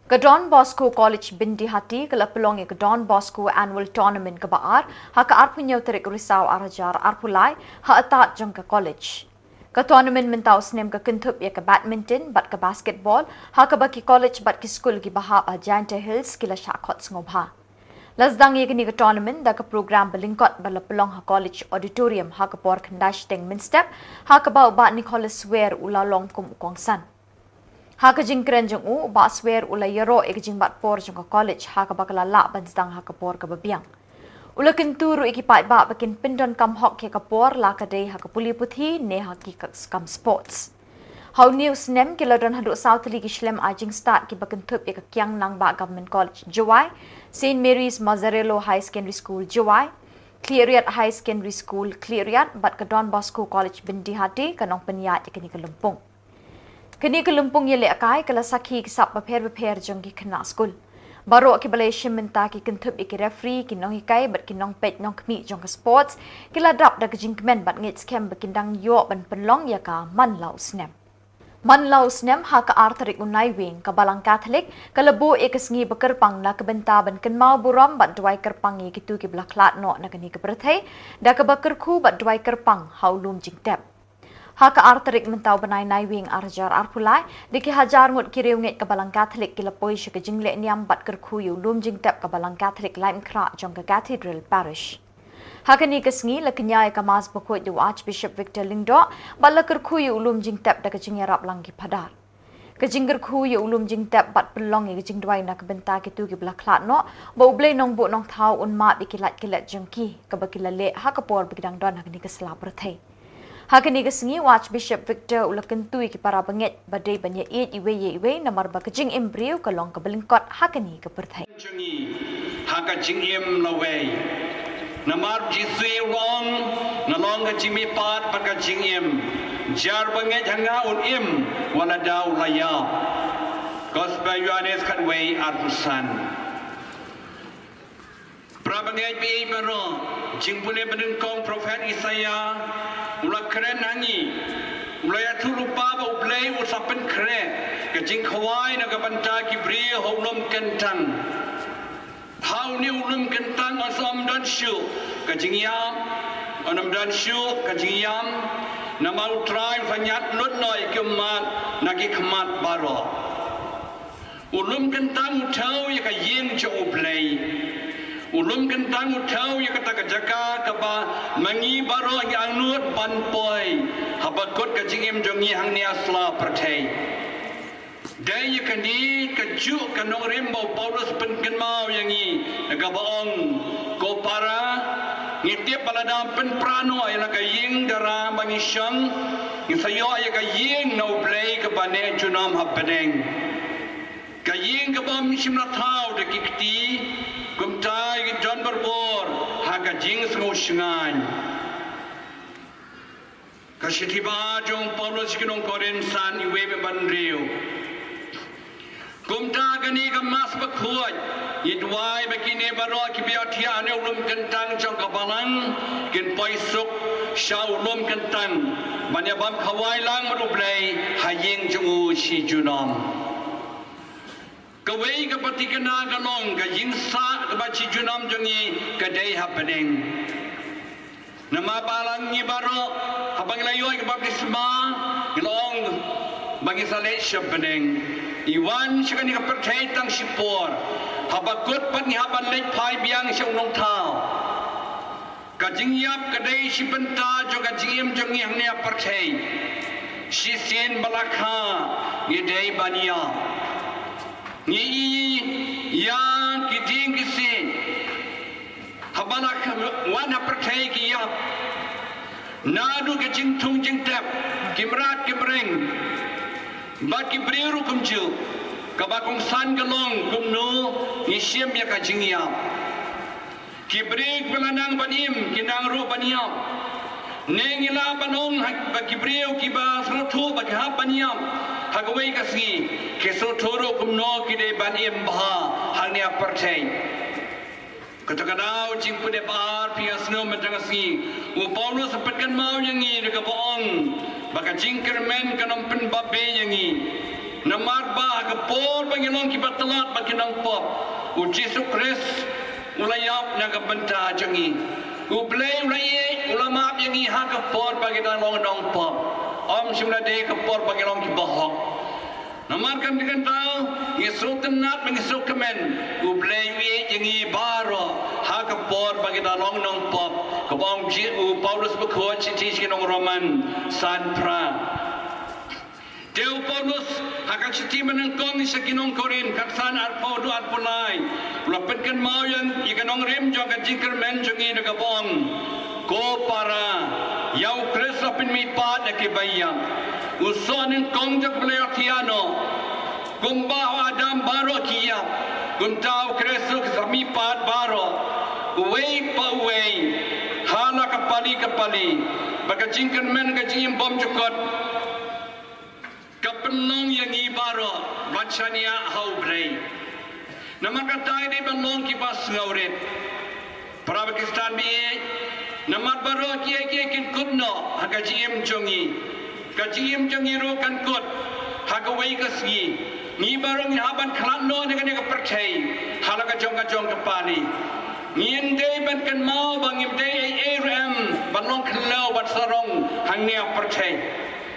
Ka Don Bosco College Byndihati ka la pynlong ïa ka Don Bosco Annual Tournament kaba ar ha ka arphew hynñiew tarik Risaw arhajar arphew lai ha atad jong ka college. Ka tournament mynta u snem ka kynthup ïa ka badminton bad ka basketball ha kaba ki college bad ki skul kiba hap ha Jaintia Hills ki la shah khot sngewbha. La sdang ïa kane ka tournament da ka program ba lyngkot ba la pynlong ha College Auditorium ha ka por khyndai shiteng mynstep, ha kaba u Bah Nicholas Swer u la long kum u kongsan. Ha ka jingkren jong u, u Bah Swer u la ïaroh ïa ka jingbat por jong ka college ha kaba ka la lah ban sdang ha ka por kaba biang. U la kyntu ruh ïa ki paidbah ba kin pyndonkam hok ïa ka por, la ka dei ha ka pule puthi ne ha ki ka-, kam sports. Ha une u snem ki la don haduh saw tylli ki shlem ai jingstad kiba kynthup ïa ka Kiang Nangbah Government College Jowai, Saint Mary's Mazzarello Higher Secondary School Jowai, Khliehriat Higher Secondary School Khliehriat bad ka Don Bosco College Byndihati ka nongpynïaid ïa kane ka lympung. Kane ka lympung ïalehkai ka la sakhi ki sap bapher bapher jong ki khynnah skul. Baroh kiba la ïashim bynta ki kynthup ïa ki referee, ki nonghikai bad ki nongpeit nongkhmih jong ka sports ki la dap da ka jingkmen bad ngeit skhem ba kin dang ïoh ban pynlong ïa ka man la u snem. Man la u snem, ha ka ar tarik u Naiwieng, ka Balang Katholik ka la buh ïa ka sngi ba kyrpang na ka bynta ban kynmaw burom bad duwai kyrpang ïa kito kiba la khlad noh na kane ka pyrthei, da kaba kyrkhu bad duwai kyrpang ha u lum jingtep. Ha ka ar tarik mynta u bnai Naiwieng arhajar arphew lai, da ki hajar ngut ki riewngeit ka Balang Katholik ki la poi sha ka jingleh niam bad kyrkhu ïa u lum jingtep ka Balang Katholik Laitumkhrah jong ka Cathedral Parish. Ha kane ka sngi la kñia ïa ka Mass bakhuid da u Archbishop Victor Lyngdoh, bad la kyrkhu ïa u lum jingtep da ka jingïarap lang ki phadar. Ka jingkyrkhu ïa u lum jingtep bad pynlong ïa ka jingduwai na ka bynta kito kiba la khlad noh, ba U Blei Nongbuh Nongthaw un map ïa ki lait ki let jong ki, kaba ki la leh ha ka por ba ki dang don ha kane ka sla pyrthei. Ha kane ka sngi u Archbishop Victor u la kyntu ïa ki para bangeit ba dei ban ïaieit iwei ïa iwei namar ba ka jingim briew ka long kaba lyngkot ha kane ka pyrthei. Jong ngi ha ka jingim lawei. Namar Jisu u ong, nga long ka jingmihpat bad ka jingim. Jar ba ngeit ha nga un im wat la da u la ïap. Gospel Ïoannis khatwei arphew san. Para bangeit ba ïeit baroh, jingpule ba nyngkong u prophet Isaïah u la kren ha ngi. U la ïathuh lypa ba U Blei u sa pynkhreh ka jingkhawai na ka bynta ki briew ha u lum kyntang. Ha une u lum kyntang yn sa ym don shuh ka jingïap, yn ym don shuh ka jingïam, namar U Trai u sa ñiad lut noh ïa ki ummat na ki khmat baroh. U lum kyntang u thew ïa ka ïing jong U Blei. U lum kyntang u thew ïa kata ka jaka kaba ma ngi baroh ngi angnud ban poi haba kut ka jingim jong ngi hangne ha sla pyrthei. Dei ïa kane kajuh ka nongrim ba u Paulus pynkynmaw ïa ngi, kaba ong, ko para, ngi tip ba lada pynpra noh ïa la ka ïing dara ba ngi shong, ngi sa ïoh ïa ka ïing na U Blei kaba neh junom ha bneng. Ka ïing kaba ym shym la thaw da ki kti, kumta ïa ki don barabor ha ka jingsngewshngaiñ. Ka shithi ba jong u Paulus sha ki nong Korinth san, iwei bad hynriew. Kumta kane ka Mass bakhuid, ngi duwai ba kine baroh kiba ïathiah ha une u lum kyntang jong ka Balang kin poi suk sha u lum kyntang ban ïa bam khawai lang bad U Blei ha ïing jong u shi junom. Kawei ka pyrthei kane ka long ka ïing sah kaba shi junom jong ngi ka dei ha bneng. Namar ba la ngi baroh haba ngi la ïoh ïa ka baptisma ngi la ong ba ngi sa leit sha bneng. Ngi wan sha kane ka pyrthei tang shipor, haba kut pat ngi hap ban leit phai biang sha u Nongthaw. Ka jingïap ka dei shi bynta jong ka jingim jong ngi hangne ha pyrthei. Shisien ba la kha ngi dei ban ïap. Ngi ïohi ïa ki dieng ki siej haba la kha wan ha pyrthei ki ïap. Naduh ka jingthung jingtep, ki mrad ki mreng bad ki briew ruh kumjuh. Kaba kongsan ka long kumno ngi shim ïa ka jingïap. Ki briew kiba la nang ban im ki nang ruh ban ïap. Ne ngi lah ban ong ha ba ki briew kiba sngewthuh ba ki hap ban ïap ha kawei ka sngi, ki sngewthuh ruh kumno ki dei ban im bha hangne ha pyrthei. Kata ka daw jingpynïap ar phi ïa sngewthuh mynta ka sngi, u Paulus u pynkynmaw ïa ngi da kaba ong ba ka jingkyrmen kan ym pynbapbe ïa ngi. Namar ba ha ka por ba ngi long kiba tlot bad ki nongpop, u Jisu Khrist u la ïap na ka bynta jong ngi. U Blei u la ïeit, u la map ïa ngi ha ka por ba ngi dang long nongpop, ym shym la dei ka por ba ngi long kiba hok. Namar kata ka daw ngi sngewtynnat bad ngi sngewkmen, u Blei u ïeit ïa ngi baroh ha ka por ba ngi dang long nongpop, kaba ong u Paulus bakhuid sha ki nong Roman san phra. Te u Paulus ha ka shithi ba nyngkong sha ki nong Korinth khatsan arphew haduh arphew lai, u la pynkynmaw ïa ka nongrim jong ka jingkyrmen jong ngi da kaba ong, ko para, ïa u Khrist la pynmihpat ïa kiba ïap, u soh nyngkong jong ka pyrthei ïa u. Kumba ha u Adam baroh ki ïap, kumta ha u Khrist ruh ki sa mihpat baroh, uwei pa uwei, ha la ka pali ka pali, ba ka jingkyrmen ka jingim bymjukut ka pynlong ïa ngi baroh ban shaniah ha u Blei. Namar kata ngi dei ban long kiba sngewrit. Para Khristan ba ïeit, namar baroh kiei kiei kin kut noh ha ka jingim jong ngi. Ka jingim jong ngi ruh kan kut ha kawei ka sngi. Ngi baroh ngi hap ban khlad noh na kane ka pyrthei ha la ka jong ka jong ka pali. Ngim dei ban kynmaw ba ngim dei ei ei ruh em ban long khlaw ban sarong hangne ha pyrthei.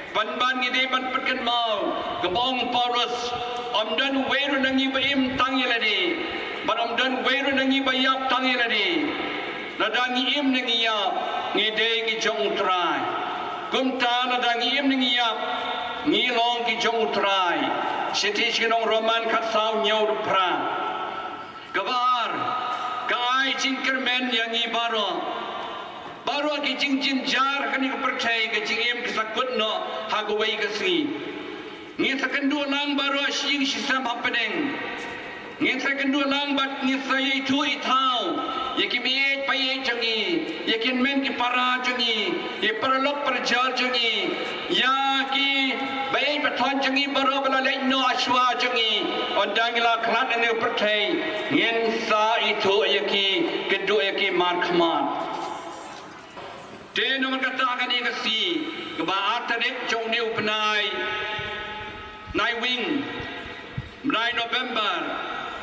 Pynban ngi dei ban pynkynmaw kaba ong u Paulus, ym don uwei ruh na ngi ba im tang ïa lade, bad ym don uwei ruh na ngi ba ïap tang ïa lade. Lada ngi im ne ngi ïap, ngi dei ki jong u Trai. Kumta lada ngi im ne ngi ïap, ngi long ki jong u Trai. Shithi sha ki nong Roman khatsaw hynñiew haduh phra. Kaba ar, ka ai jingkyrmen ïa ngi baroh. Baroh ki jingjynjar kane ka pyrthei, ka jingim ka sa kut noh ha kawei ka sngi. Ngin sa kynduh lang baroh shi ïing shi sem hapdeng. Ngin sa kynduh lang bad ngin sa ïathuh ïathaw ïa ki meieit paieit jong ngi, ïa ki hynmen ki para jong ngi, ïa ki paralok parajor jong ngi, ïa ki baieit bathoh jong ngi baroh ba la leit noh ha shuwa jong ngi. Ynda ngi la khlad na kane ka pyrthei, ngin sa ïathuh ïa ki, kynduh ïa ki markhmat. Te namar kata kane ka sngi, kaba ar tarik jong une u bnai Naiwieng, bnai November,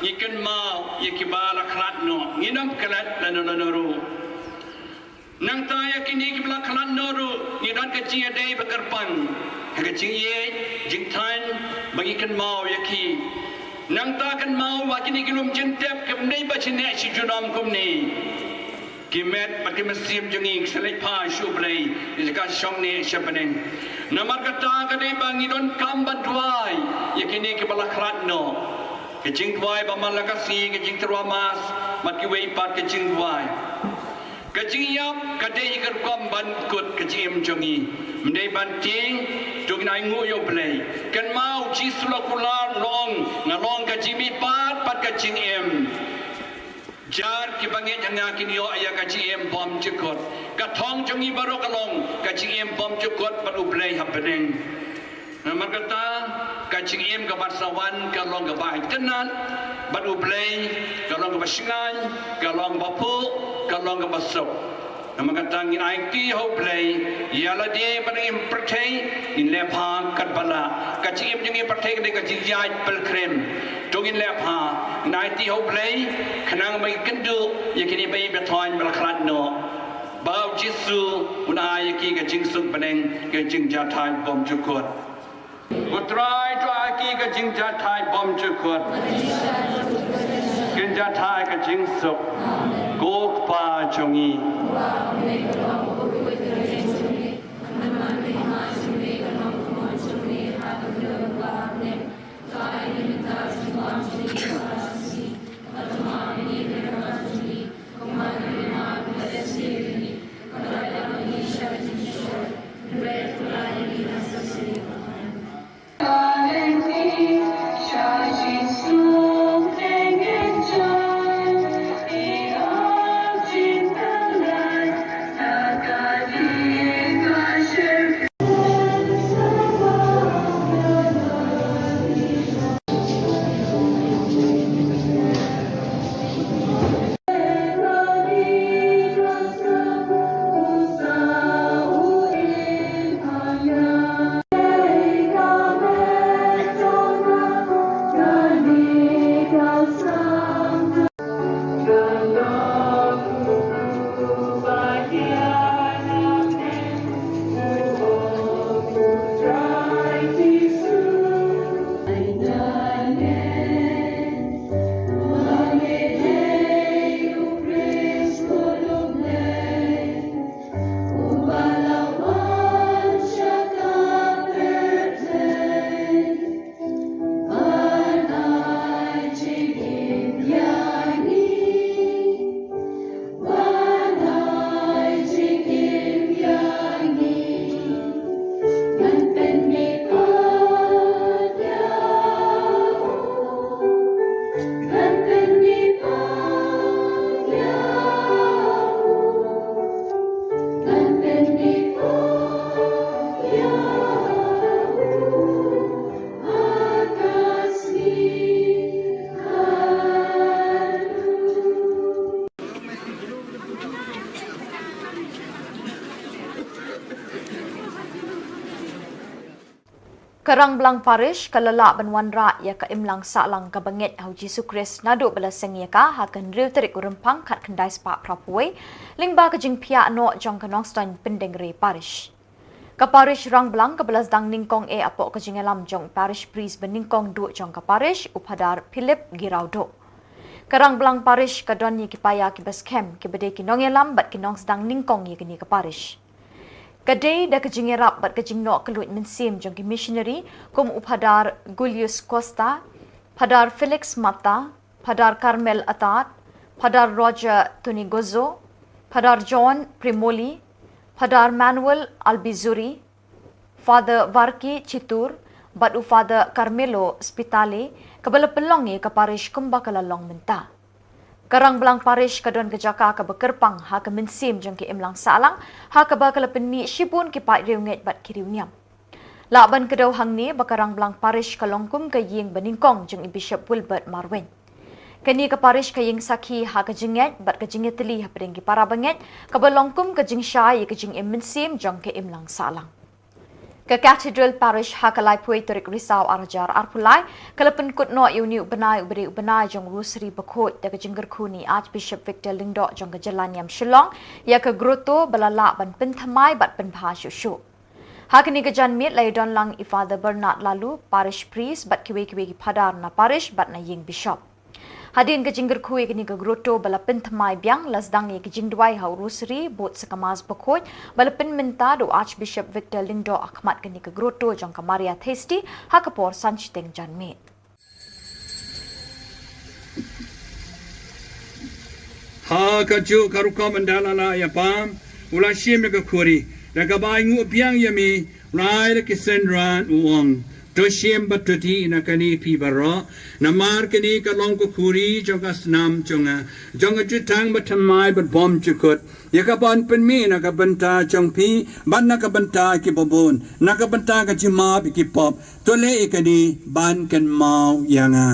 ngi kynmaw ïa kiba la khlad noh, ngin ym klet lano lano ruh. Nangta ïa kine kiba la khlad noh ruh ngi don ka jingïadei ba kyrpang ha ka jingïeit jingthain ba ngi kynmaw ïa ki. Nangta kynmaw ba kine ki lum jingtep kim dei ba shisha shi junom kumne. Ki met bad ki mynsiem jong ngi ki sa leit phai sha U Blei ïa ka shong ne sha bneng. Namar kata ka dei ba ngi donkam ban duwai ïa kine kiba la khlad noh. Ka jingduwai ba man la ka sngi, ka jingtyrwa Mass bad kiwei pat ka jingduwai. Ka jingïap ka dei ka rukom ban kut ka jingim jong ngi. Ym dei ban tieng, to ngin ainguh ïa U Blei. Kynmaw U Jisu la kular, u la ong, nga long ka jingmihpat bad ka jingim. Jar kiba ngeit ha nga kin ïoh ïa ka jingim bymjukut. Ka thong jong ngi baroh ka long ka jingim bymjukut bad U Blei ha bneng. Namar kata, ka jingim kaba sa wan ka long kaba itynnad bad U Blei, ka long kaba shngaiñ, ka long kaba phuh, ka long kaba suk. Namar kata ngin aiti ha U Blei ïa lade ba ngi im pyrthei, ngin leh bha katba lah. Ka jingim jong ngi pyrthei ka dei ka jingïaid pilgrim. To ngin leh bha, ngin aiti ha U Blei khnang ba ngin kynduh ïa kine ba ïeit ba thoiñ ba la khlad noh. Ba U Jisu un ai ïa ki ka jingsuk bneng, ka jingjahthait bymjukut. Ko Trai, to ai ki ka jingjahthait bymjukut. Ka jingjahthait ka jingsuk. Ko Kpa jong ngi. Ka Rangblang Parish ka la lah ban wanrah ïa ka imlang sahlang kaba ngeit ha u Jisu Khrist naduh ba la seng ïa ka ha ka hynriew tarik u Rymphang khatkhyndai spah phraphew wei, lyngba ka jingphiah noh jong ka Nongstoiñ Pyndengrei Parish. Ka Parish Rangblang kaba la sdang nyngkong eh hapoh ka jingïalam jong u Parish Priest ba nyngkong duh jong ka Parish, u Phadar Philip Giraudok. Ka Rangblang Parish ka don ïa ki paia kiba skhem, kiba dei ki nongïalam bad ki nongsdang nyngkong ïa kane ka Parish. Ka dei da ka jingïarap bad ka jingnoh kylluid mynsiem jong ki missionary kum u Phadar Julius Costa, Phadar Felix Mata, Phadar Carmel Atad, Phadar Roger Tonigozo, Phadar John Primoli, Phadar Manuel Albizuri, Father Varki Chitur, bad u Father Carmelo Spitale, kaba la pynlong ïa ka Parish kumba ka la long mynta. Ka Rangblang Parish ka don ka jaka kaba kyrpang ha ka mynsiem jong ka imlang sahlang, ha kaba ka la pynmih shibun ki paid riewngeit bad ki riewniam. Lah ban kdew hangne ba ka Rangblang Parish ka long kum ka ïing ba nyngkong jong i Bishop Wilbert Marwein. Kane ka Parish ka ïeng sakhi ha ka jingngeit bad ka jingïatylli hapdeng ki para bangeit, kaba long kum ka jingshai ïa ka jingim mynsiem jong ka imlang sahlang. Ka Cathedral Parish ha ka laiphew tarik Risaw arhajar arphew lai, ka la pynkut noh ïa une u bnai uba dei u bnai jong u Rosary bakhuid da ka jingkyrkhu na i Archbishop Victor Lyngdoh jong ka jylla niam Shillong, ïa ka grotto ba la lah ban pynthymmai bad pynbha shuh shuh. Ha kane ka janmiet la ïadon lang i Father Bernard Lalu, Parish Priest, bad kiwei kiwei ki Phadar na Parish bad na ïing Bishop. Hadien ka jingkyrkhu ïa kane ka grotto ba la pynthymmai biang, la sdang ïa ka jingduwai ha u Rosary, bud sa ka Mass bakhuid ba la pynmynta da u Archbishop Victor Lyngdoh ha khmat kane ka grotto jong ka Maria Theisotti ha ka por san shiteng janmiet. Ha kajuh ka rukom ynda la lah ïa pam, u la shim ïa ka khuri, da kaba ainguh biang ïa me, u la ai da ki synran u ong, to shim bad to dih na kane phi baroh, namar kane ka long ka khuri jong ka snam jong nga, jong ka jutang bathymmai bad bymjukut, ïa kaban pynmih na ka bynta jong phi bad na ka bynta kiba bun, na ka bynta ka jingmap ïa ki pop. To leh ïa kane ban kynmaw ïa nga.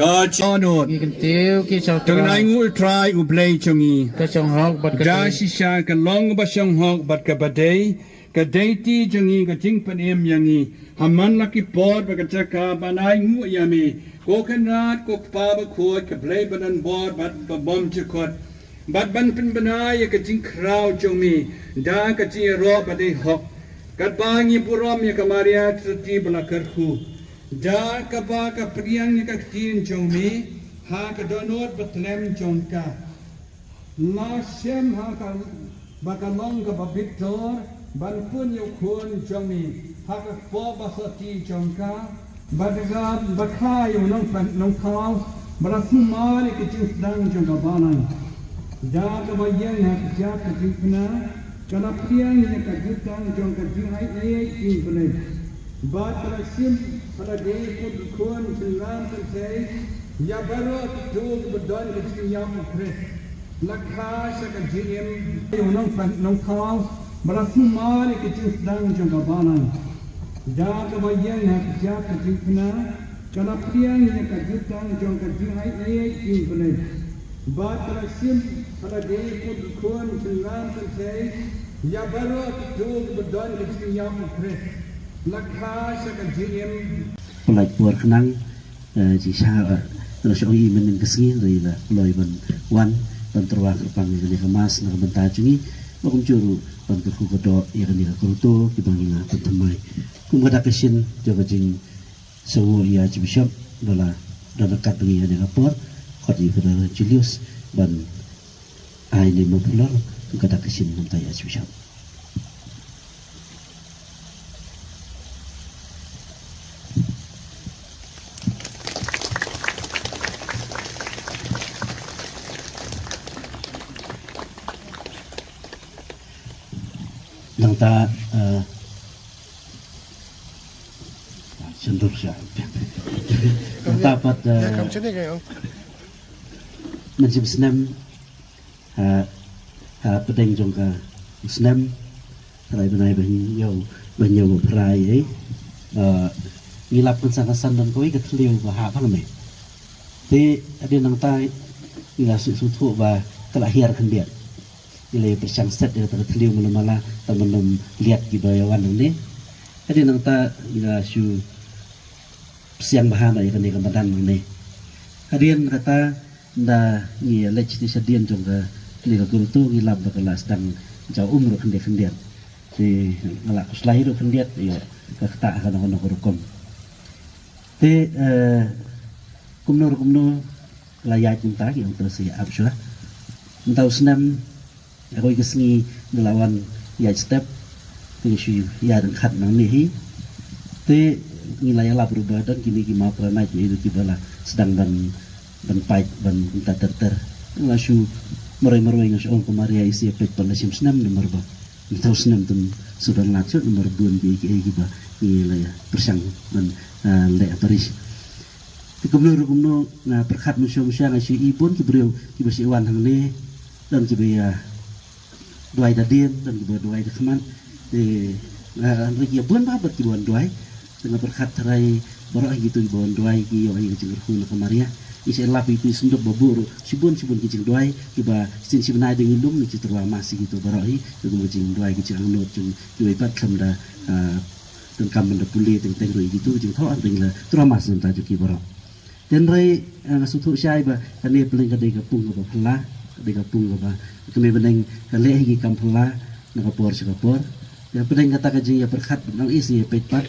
Ka jingkynnoh. Ngi kyntiew ki shongtrai. To ainguh U Trai U Blei jong ngi. Ka shong hok bad ka dei. Da shisha ka long ba shong hok bad kaba dei. Ka dei ti jong ngi, ka jingpynim ïa ngi ha man la ki por bad ka jaka ban ainguh ïa me, ko Kynrad, ko Kpa bakhuid, ka Blei badonbor bad ba bymjukut, bad ban pynbna ïa ka jingkhraw jong me da ka jingïaroh ba dei hok, katba ngi burom ïa ka Maria Theisotti ba la kyrkhu, da kaba ka pdiang ïa ka ktien jong me ha ka dohnud bathlem jong ka. La shem ha ka ba ka long kaba bitor ban pun ïa u Khun jong me ha ka kpoh basotti jong ka, bad ka ba kha ïa u nongpynim nongthaw ba la sumar ïa ka jingsdang jong ka balang. Da kaba ïeng ha ka jaka ka jingpynim, ka la pdiang ïa ka jutang jong ka jingaiei ïing Blei. Bad ka la shim ha lade kum u Khun Synran Kynthei ïa baroh kito kiba don ka jingïap ha u Khrist. La kha sha ka jingim ïa u nongpynim nongthaw ba la sumar ïa ka jingsdang jong ka balang. Da kaba ïeng ha ka jaka ka jingpynim, ka la pdiang ïa ka jutang jong ka jingaiei ïing Blei. Bad ka la shim ha lade kum u Khun Synran Kynthei ïa baroh kito kiba don ka jingïap ha u Khrist. La kha sha ka jingim. Pynlait por khnang, eh, jingshisha, eh, nga shu ong i mynnin ka sngi, hynrei la kloi ban wan ban tyrwa kyrpang ïa kane ka Mass na ka bynta jong ngi. Ba kumjuh ruh ban kyrkhu kyrdoh ïa kane ka grotto kiba ngi la pynthymmai. Kum ka dak ka shin jong ka jing Sa u ïa Archbishop ba la don ryngkat bad ngi ha kane ka por, khot ïa u Father Julius ban ai ïa u Muffler kum ka dak ka shin namar ïa Archbishop. Nangta, eh, Shen dur sha. Nangta pat, eh, mynshem snem, ha, ha pdeng jong ka snem, phra bnai ba hynñiew, ba hynñiew phra, eh. Eh, ngi lap kan sa ka san don kawei ka thliew ba ha pang me. Te hadien nangta ngi la shu sngewthuh ba ka la hiar khyndiat. Ngi la pyrshang set ïa kata ka thliew mala mala, tang ban ym liat kiba ïa wan nangne. Hadien nangta ngi la shu pyrshang bha na ïa kane ka madan nangne. Hadien kata, ynda ngi leit sha dien jong kane ka kurtu, ngi lap ba ka la sdang jaw um ruh khyndiat khyndiat. Te nga la khuslai ruh khyndiat ïa ka ktah ha kano kano ka rukom. Te, eh, kumno ruh kumno la ïaid kumta, ngi ong to sa ïa ap shuwa. Mynta u snem, ha kawei ka sngi ngi la wan ïaid step, te ngi shu ïaid ryngkat nangne hi. Te ngi la ïalap ruh ba don kine ki mawkranai kiei kiba la sdang ban, ban pait, ban kumta ter ter. Nga shu marwei marwei nga shu ong, ko Maria, i sa ïa peit pat la shim snem namar ba mynta u snem ym shu don lad shuh namar bun kiei kiei kiba ngi la ïa pyrshang ban, ah, leh ha parish. Te kumno ruh kumno, nga pyrkhat mynshuwa mynshuwa, nga shu i bun ki briew kiba shu wan hangne, don kiba ïa duwai da dien, don kiba duwai da khmat. Te, ah, hynrei ki ïa bun bha bad kiba wan duwai. Te nga pyrkhat tharai baroh hi kito kiba wan duwai ki ïoh ïa ka jingkyrkhu na ka Maria. Ngi shu lap ïa ki sngewthuh ba buh ruh shibun shibun ki jingduwai kiba shisien shi bnai da ngi lum, ngi shu tyrwa mass ïa kito baroh hi, ïa ka jingduwai, ki jingangnud jong kiwei pat khlem da, ah, donkam ban da pule teng teng ruh ïa kito ki jingthoh, hynrei ngi la tyrwa mass na ka bynta jong ki baroh. Te hynrei, eh, nga sngewthuh shai ba kane pdeng ka dei ka pung kaba phylla, ka dei ka pung kaba ka mei bneng ka leh hi ki kam phylla na ka por sha ka por. Te pdeng kata ka jingïapyrkhat ba nang ïa ïa peit pat.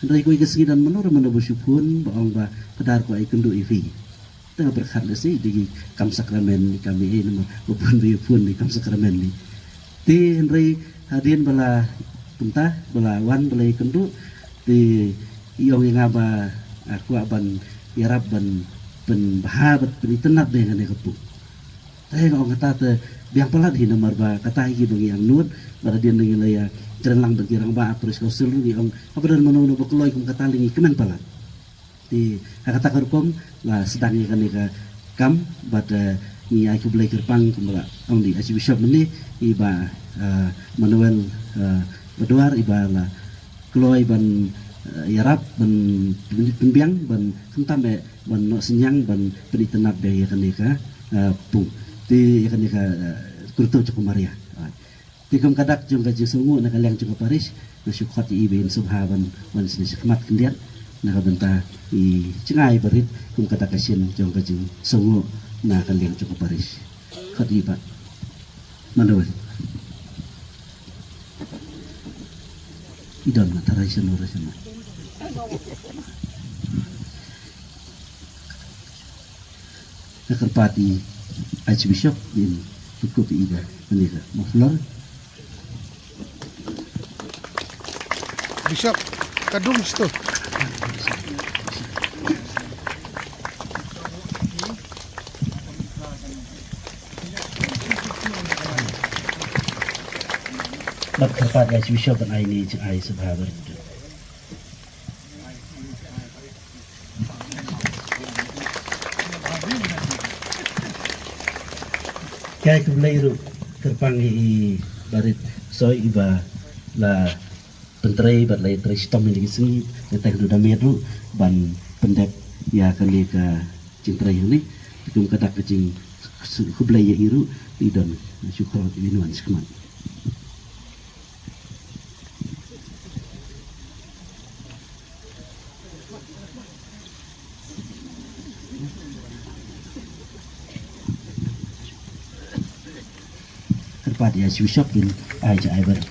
Hynrei kawei ka sngi don mano re mano ba shu phone ba ong ba, Phadar, ko ai kynduh ïa phi. Te nga pyrkhat lehse dei ki kam sakramen, ki kam ei ei namar ba bun ba ïa phone ïa ki kam sakramen. Te hynrei hadien ba la, kumta ba la wan ba la ïakynduh, te i ong ïa nga ba, ah, kwah ban ïarap ban pynbha bad pynitynnad beiñ ïa kane ka pung. Te nga ong kata te biang palat hi namar ba kata hi kiba ngi angnud, bad hadien ba ngi la ïakren lang bad ki rangbah parish council ruh ngi ong haba don mano mano ba kloi kum kata lei ngi kmen palat. Te ha kata ka rukom la sdang ïa kane ka kam bad, eh, ngi ai khublei kyrpang kumba la ong i Archbishop mynne, i Bah, eh, Manuel, eh, Baduar, iba la kloi ban, eh, ïarap ban pyn-, pynbiang ban khamtam eh ban noh synñiang ban pynitynnad beiñ ïa kane ka, eh, pung. Te ïa kane ka, eh, kurtu jong ka Maria. Ah. Te kum ka dak jong ka jingsngewnguh na ka liang jong ka parish, nga shu khot ïa i ba in sngewbha ban wan shane shakhmat khyndiat na ka bynta i jngai barit kum ka dak ka shin jong ka jingsngewnguh na ka liang jong ka parish. Khot ïa i Bah Manuel. I don na tharai shano re shano. Nga kyrpad ïa i Archbishop ba in pynkup ïa i da kane ka muffler. Bishop, ka dum sto. Nga kyrpad ïa i Archbishop ban ai ïa kane ka jingai sngewbha barit. Ki ai khublei ruh kyrpang ïa i Barit Soi iba la pyntrei bad la ïatrei shitom ïa kine ki sngi, ïa tang ruh da miet ruh ban pyndep ïa kane ka jingtrei hangne. Kum ka dak ka jingkhublei ïa i ruh, i don shu khot ïa i wan shakhmat. Kyrpad ïa i Archbishop ban ai jingai barit.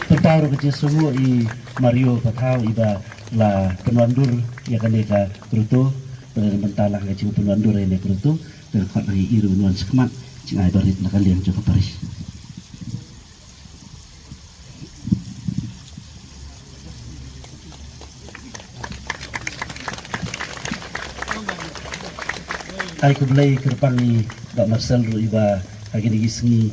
Pynpaw ruh ka jingsngewnguh i Mario Pathaw iba la pynwandur ïa kane ka kurtu, bad na ka bynta lang ka jingpynwandur ïa kane ka kurtu, te khot ïa i ruh ban wan shakhmat jingai barit na ka liang jong ka parish. Ai khublei kyrpang ïa i Bah Marcel ruh iba ha kine ki sngi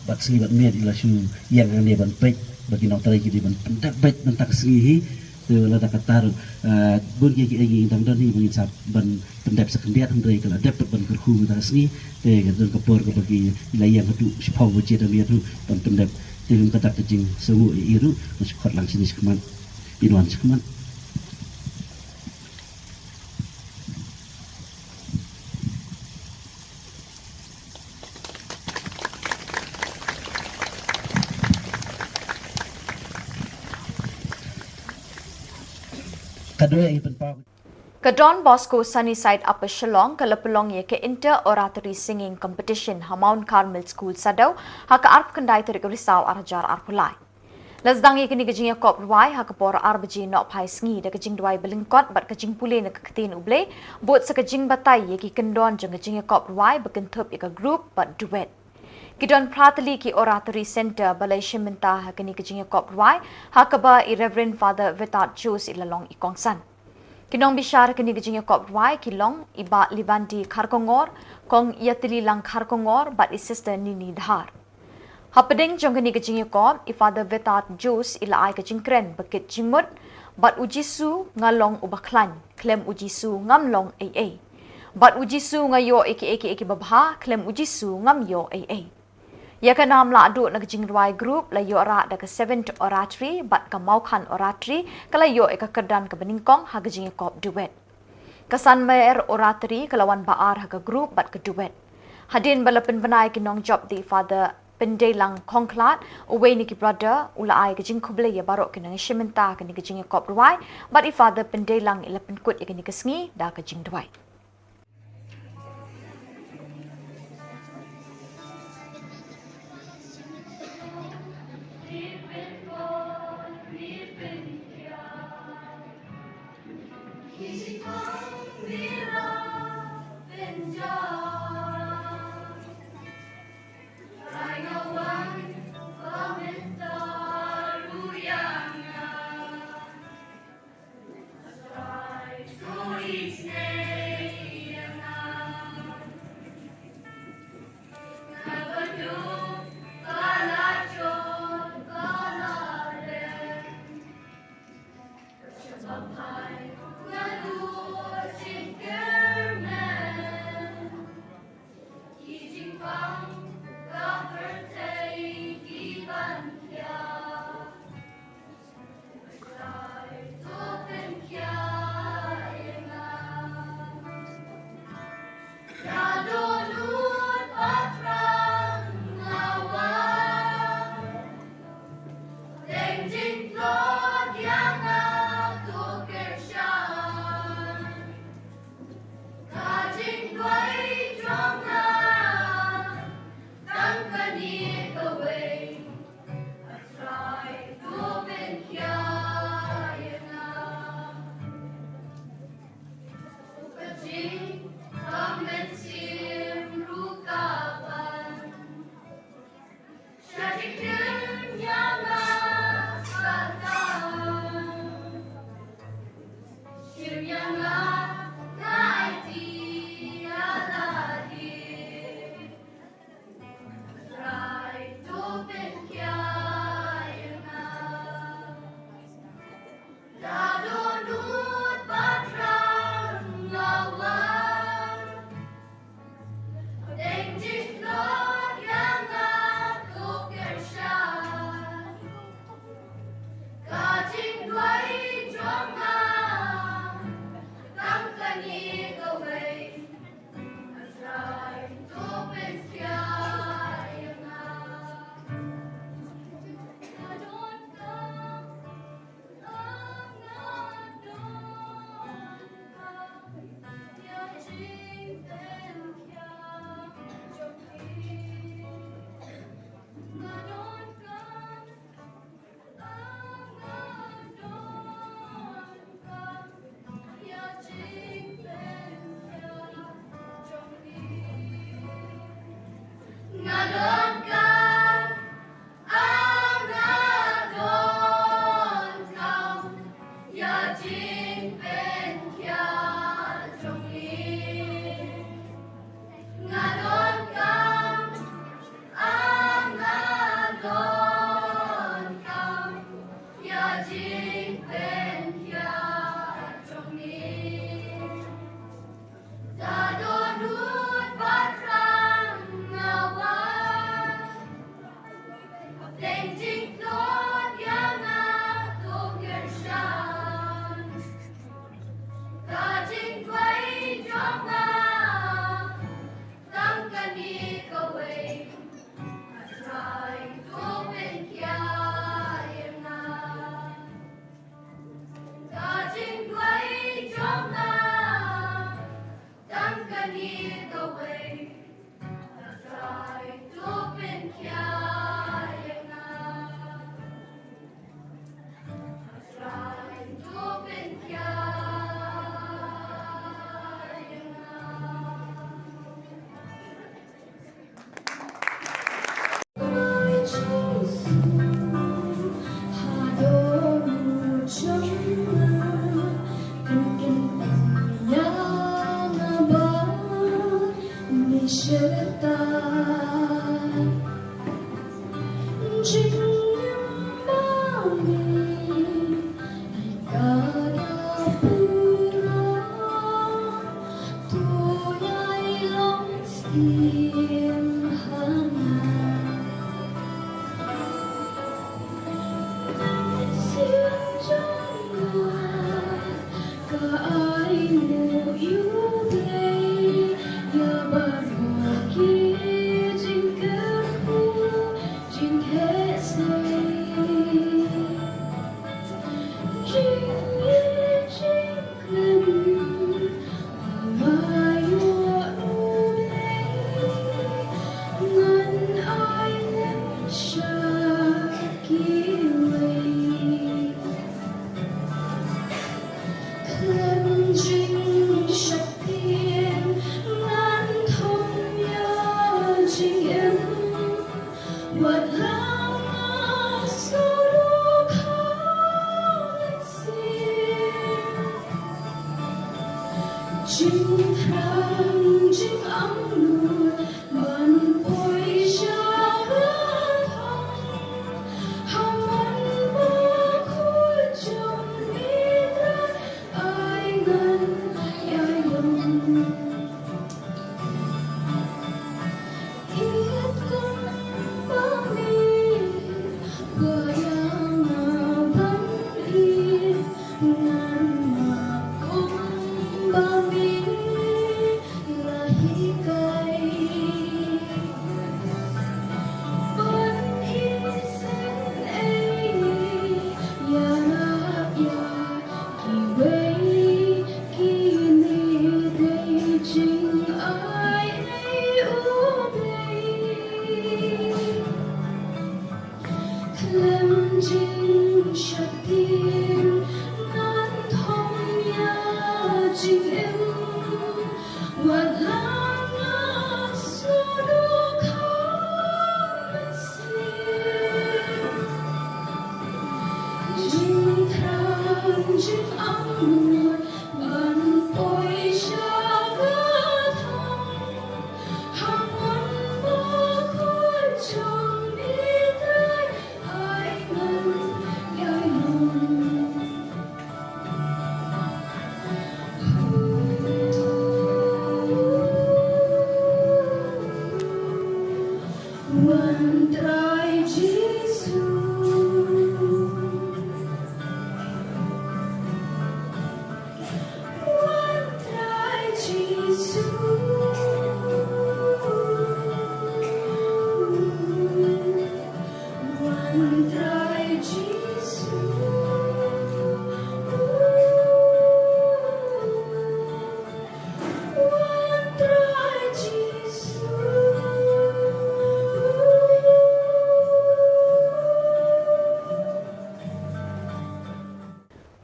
bad sngi bad miet i la shu ïeng hangne ban peit ba ki nongtrei ki dei ban pyndep beit mynta ka sngi hi. Te lada kata ruh, eh, bun kiei kiei ngi dang don hi ba ngin sa ban pyndep sa khyndiat, hynrei ka la dep pat ban kyrkhu mynta ka sngi. Te ka don ka por kaba ki la ïeng haduh shiphew baje da miet ruh ban pyndep. Te kum kata ka jingsngewnguh ïa i ruh, ngan shu khot lang shane shakhmat, in wan shakhmat. Ka duwai pynpaw. Ka Don Bosco Sunnyside Upper Shillong ka la pynlong ïa ka Inter Oratory Singing Competition ha Mount Carmel School Saddew ha ka arphew khyndai tarik Risaw ar hajar arphew lai. La sdang ïa kane ka jingïakop rwai ha ka por ar baje nohphai sngi da ka jingduwai ba lyngkot bad ka jingpule na ka ktien U Blei, bud sa ka jingbatai ïa ki kyndon jong ka jingïakop rwai ba kynthup ïa ka group bad duet. Ki don phra tylli ki Oratory Centre ba la ïashim bynta ha kane ka jingïakop rwai, ha kaba i Reverend Father Vetat Jose i la long i kongsan. Ki nongbishar ha kane ka jingïakop rwai ki long i Bah Livandi Kharkongor, Kong Ïatyllilang Kharkongor bad i Sister Nini Dhar. Hapdeng jong kane ka jingïakop, i Father Vetat Jose i la ai ka jingkren ba kit jingmut: Bad U Jisu nga long uba khlaiñ, khlem U Jisu ngam long ei ei. Bad U Jisu nga ïoh ïa kiei kiei kiba bha, khlem U Jisu ngam ïoh ei ei. Ïa ka nam lahduh na ka jingrwai group la ïoh rah da ka Seventh Oratory bad ka Mawkhan Oratory ka la ïoh ïa ka kyrdan kaba nyngkong ha ka jingïakop duet. Ka Sanmer Oratory ka la wan ba ar ha ka group bad ka duet. Hadien ba la pynbna ïa ki nongjop da i Father Pyndeilang Khongkhlad, uwei na ki brother, u la ai ka jingkhublei ïa baroh ki nongïashim bynta ha kane ka jingïakop rwai, bad i Father Pyndeilang i la pynkut ïa kane ka sngi da ka jingduwai.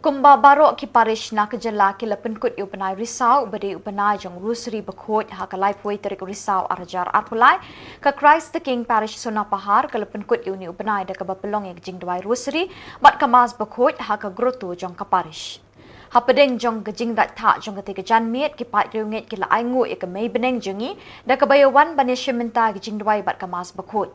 Kumba baroh ki parish na ka jylla ki la pynkut ïa u bnai Risaw, uba dei u bnai jong u Rosary Bakhuid, ha ka laiphew tarik Risaw arhajar arphew lai, ka Christ the King Parish Sonapahar ka la pynkut ïa une u bnai da kaba pynlong ïa ka jingduwai Rosary bad ka Mass Bakhuid ha ka grotto jong ka parish. Hapdeng jong ka jingdait thah jong katei ka janmiet, ki paid riewngeit ki la ainguh ïa ka mei bneng jong ngi da kaba ïa wan ban ïashim bynta ïa ka jingduwai bad ka Mass Bakhuid.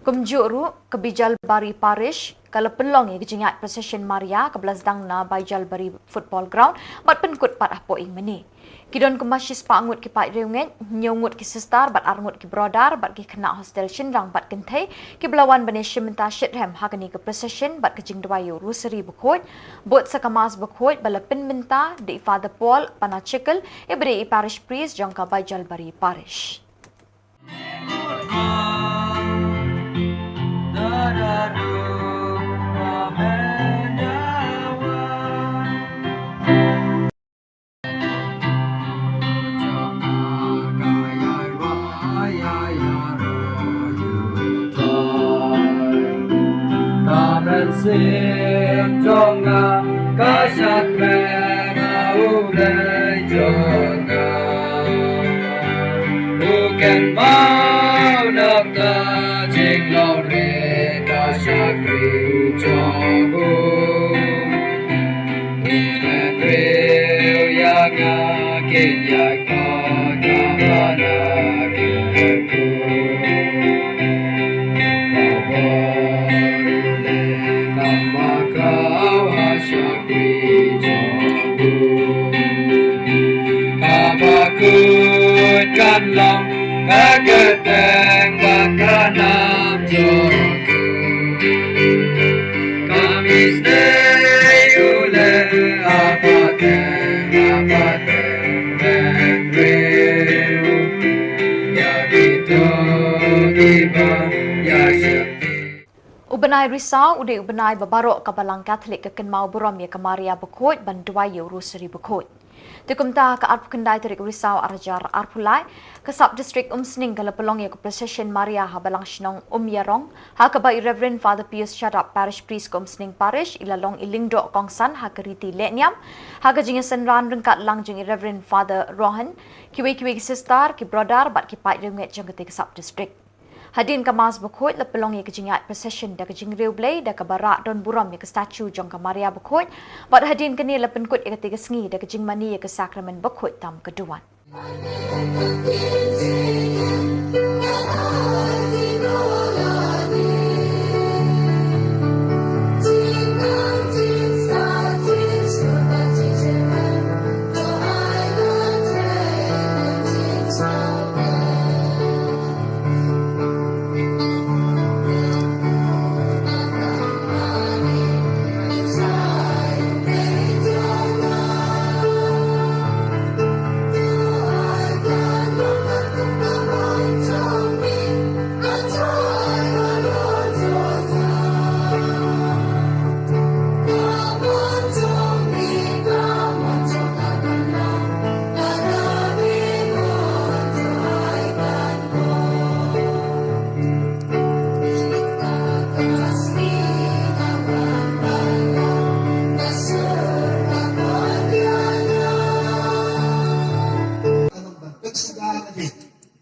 Kumjuh ruh, ka Baijalbari Parish ka la pynlong ïa ka jingïaid procession Maria kaba la sdang na Baijalbari Football Ground bad pynkut pat hapoh ïing mane. Ki don kumba shispah ngut ki paid riewngeit, hynñiew ngut ki sister bad ar ngut ki brother bad ki khynnah hostel shynrang bad kynthei kiba la wan ban ïashim bynta shitrhem ha kane ka procession bad ka jingduwai ïa u Rosary Bakhuid, bud sa ka Mass Bakhuid ba la pynbynta da i Father Paul Panachikel, iba dei i parish priest jong ka Baijalbari Parish. Ka mynsiem jong nga ka shakri, u Blei jong nga. U kynmaw na ka jinglong rit ka shakri jong u. U kynmaw ïa nga, kin ïa ka ka hana ki U bnai Risaw u dei u bnai ba baroh ka Balang Katholik ka kynmaw burom ïa ka Maria Bakhuid ban duwai ïa u Rosary Bakhuid. Te kumta, ka arphew khyndai tarik Risaw arhajar arphew lai, ka Sub District Umsning ka la pynlong ïa ka procession Maria ha Balang Shnong Umïarong, ha kaba i Reverend Father Pius Shadap, Parish Priest ka Umsning Parish, i la long i lyngdoh kongsan ha ka riti lehniam, ha ka jingïasynran ryngkat lang jong i Reverend Father Rohan, kiwei kiwei ki sister, ki brother bad ki paid riewngeit jong katei ka Sub District. Hadien ka Mass Bakhuid la pynlong ïa ka jingïaid procession da ka jingriewblei da kaba rah don burom ïa ka statue jong ka Maria Bakhuid, bad hadien kane la pynkut ïa katei ka sngi da ka jingmane ïa ka Sakramen Bakhuid tam ka duwan.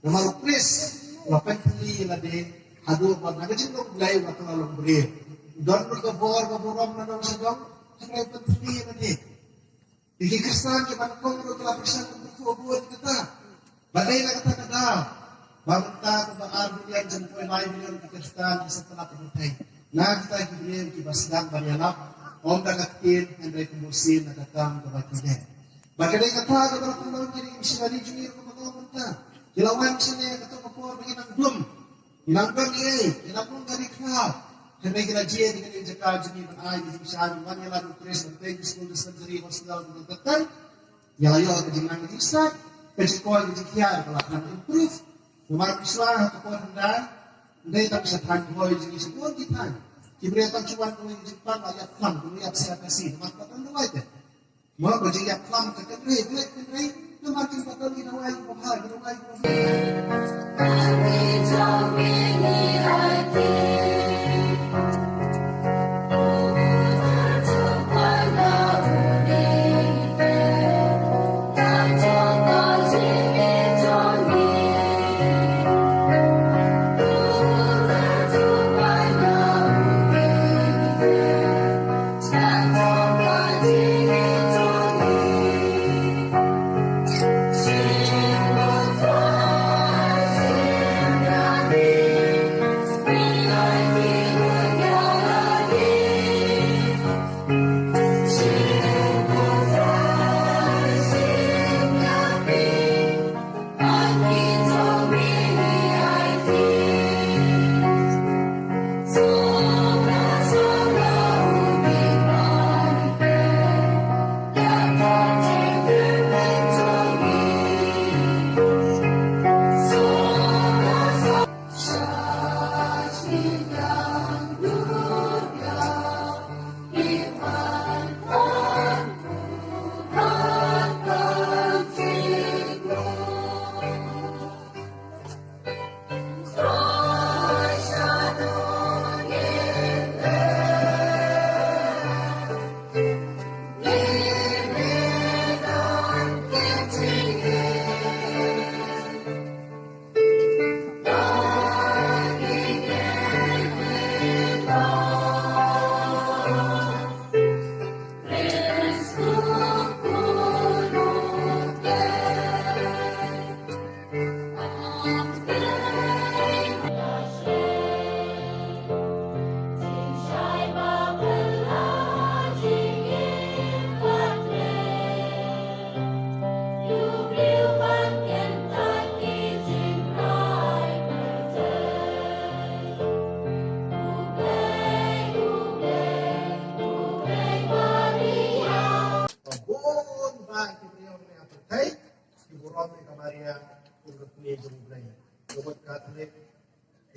Namar u Khrist u la pynthylli ïa lade haduh ba na ka jinglong Blei u la kylla long briew. U don ruh ka bor ka burom na nongshong shnong, hynrei u pynthylli ïa lade. Ïa ki Khristan kiba nyngkong ruh ki la pyrshang ban kyrkhu bun kata. Ba dei na kata ka daw ba mynta kumba ar billion jong poi lai billion ki Khristan ki sngewtynnat ïa ka pyrthei. Na kita ki briew kiba sdang ban ïalap, ym da ka ktien hynrei kum u sien na ka kam kaba ki dei. Bad ka dei kata kaba la pynlong ïa ki missionary jong ngi ruh kaba ka long mynta. Ki la wan shane kato ka por ba ki nang dum. Ki nang dum ïa, ki nang dum ka ri khlaw. Hynrei ki la jied ïa kane ka jaka jong ngi ban ai ïa ki bishar, ban wan ïalap ïa u Khrist, ban peit ki skul, dispensary, hospital, ban peit. Ïa la ïoh ka jingnang ka jingstad, ka jingkoit ka jinghiar ka la kham improve. Namar phi sngewthuh ha ka por hyndai, ym dei tang sha thaiñ Bhoi jong ngi, sha bun ki thaiñ. Ki briew tang shu wan kawei ka jingpang la ïap khlam, kawei ïap siat ka si, namar ka don duwai te. Mo ba jingïap khlam ka kynrei, kynrei, kynrei, namar jingpang don ki dawai ki babha, ki dawai ki babha.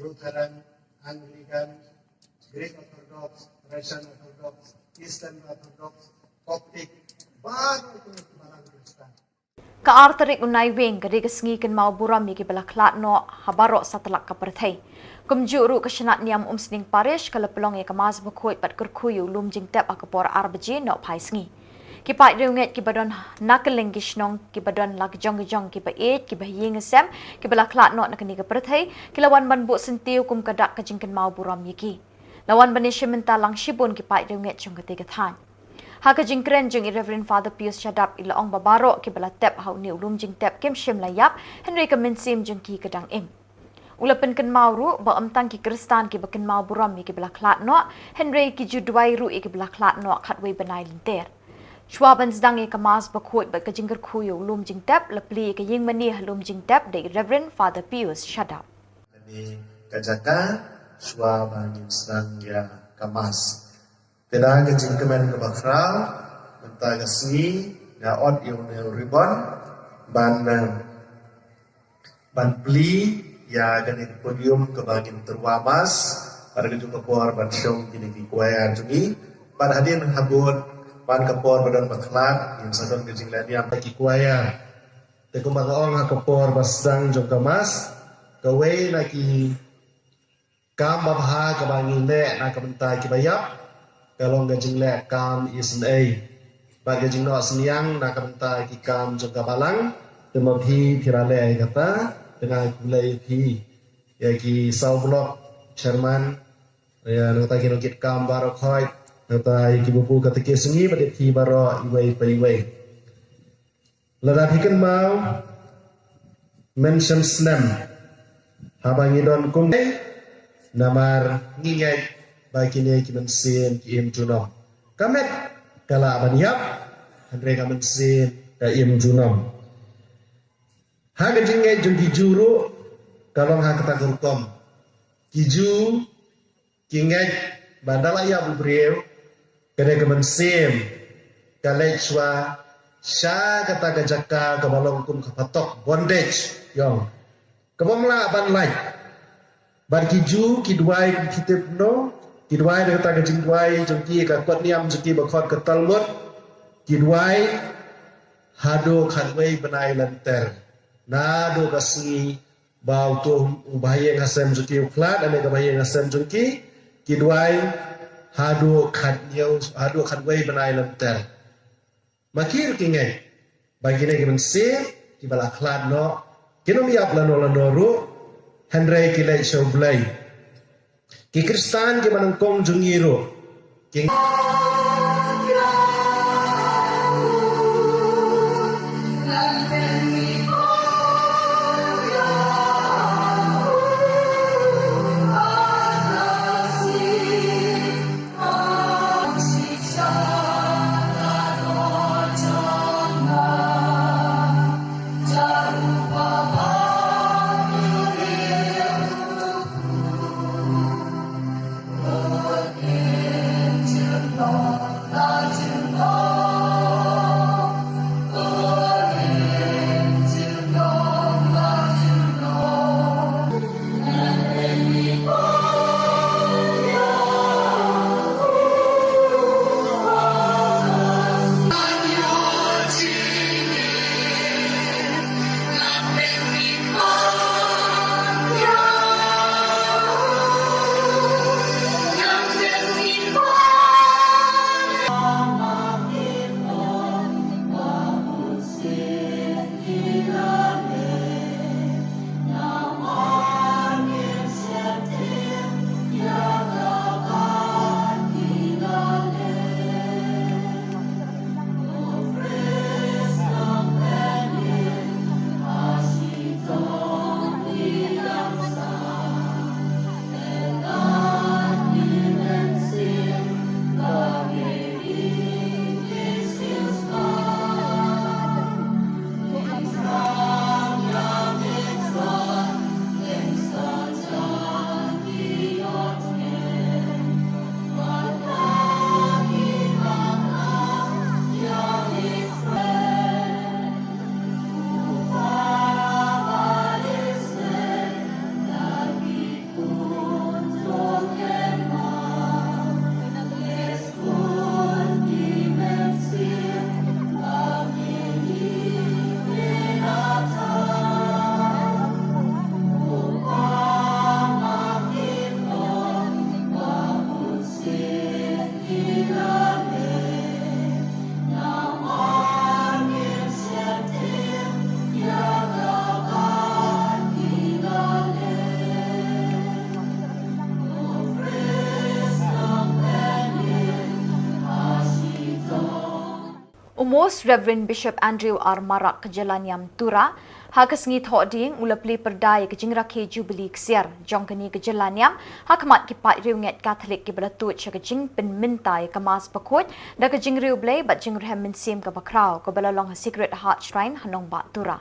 Lutheran, Anglican, Greek Orthodox, Russian Orthodox, Eastern Orthodox, Coptic, baroh ki balang Khristan. Ka ar tarik u Naiwieng ka dei ka sngi kynmaw burom ïa kiba la khlad noh ha baroh satlak ka pyrthei. Kumjuh ruh ka Shnat Niam Umsning Parish ka la pynlong ïa ka Mass bakhuid bad kyrkhu ïa u lum jingtep ha ka por ar baje noh phai sngi. Ki paid riewngeit kiba don na kylleng ki shnong, kiba don la ki jong ki jong, kiba ïeit, kiba ha ïing ha sem, kiba la khlad noh na kane ka pyrthei, ki la wan ban buh syntiew kum ka dak ka jingkynmaw burom ïa ki. La wan ban ïashim bynta lang shibun ki paid riewngeit jong katei ka thaiñ. Ha ka jingkren jong i Reverend Father Pius Shadap, i la ong ba baroh kiba la tep ha une u lum jingtep kim shym la ïap, hynrei ka mynsiem jong ki ka dang im. U la pynkynmaw ruh ba ym tang ki Khristan kiba kynmaw burom ïa kiba la khlad noh, hynrei ki ju duwai ruh ïa kiba la khlad noh khatwei bnai lynter. Shuwa ban sdang ïa ka Mass bakhuid bad ka jingkyrkhu ïa u lum jingtep, la plie ïa ka ïingmane ha lum jingtep da i Reverend Father Pius Shadap. Kane ka jaka, shuwa ba ngin sdang ïa ka Mass. Te da ka jingkmen kaba khraw, mynta ka sngi, nga ot ïa une u ribbon, ban, eh, ban plie ïa kane ka podium kaba ngin tyrwa Mass, bad ka juh ka por ban shong kine ki choir jong ngi, bad hadien habud, ban ka por ba don ba khlad, ngin sa don ka jingleh niam ki choir. Te kumba nga ong ha ka por ba sdang jong ka Mass, kawei na ki kam babha kaba ngi leh na ka bynta kiba ïap, ka long ka jingleh kam isynei. Bad ka jingnoh synñiang na ka bynta ki kam jong ka balang, te ma phi phi la leh ïa kata, te nga khublei ïa phi. Ïa ki saw block chairman, ïa nangta ki nongkitkam baroh khoit, nangta ïa ki babu katekis jong ngi bad ïa phi baroh iwei pa iwei. Lada phi kynmaw, mynshem snem haba ngi don kum, namar ngi ngeit ba kine ki mynsiem ki im junom. Ka met ka lah ban ïap, hynrei ka mynsiem ka im junom. Ha ka jingngeit jong ki Jiw ruh ka long ha kata ka rukom. Ki Jiw ki ngeit ba da la ïap u briew, ka dei ka mynsiem ka leit shuwa sha kata ka jaka kaba long kum ka phatok, bondage, ïong, kaba ym lah ban lait. Bad ki Jiw ki duwai, kum phi tip noh, ki duwai da kata ka jingduwai jong ki, ka kot niam jong ki ba khot ka Talmud, ki duwai haduh khatwei bnai lynter, naduh ka sngi ba uto u bahaïing hasem jong ki u khlad, lane ka bahaïing hasem jong ki, ki duwai haduh khathynñiew, haduh khatwei bnai lynter. Ma ki ruh ki ngeit ba kine ki mynsiem kiba la khlad noh kin ym ïap lano lano ruh, hynrei ki leit sha U Blei. Ki Khristan kiba nyngkong jong ngi ruh ki Most Reverend Bishop Andrew R Marak ka jylla niam Tura, ha ka sngi Thohdieng u la plie pyrda ïa ka jingrakhe Jubilee ksiar jong kane ka jylla niam ha khmat ki paid riewngeit Katholik kiba la tuid sha ka jingpynmynta ïa ka Mass bakhuid da ka jingriewblei bad jingrhem mynsiem kaba khraw kaba la long ha Sacred Heart Shrine ha nongbah Tura.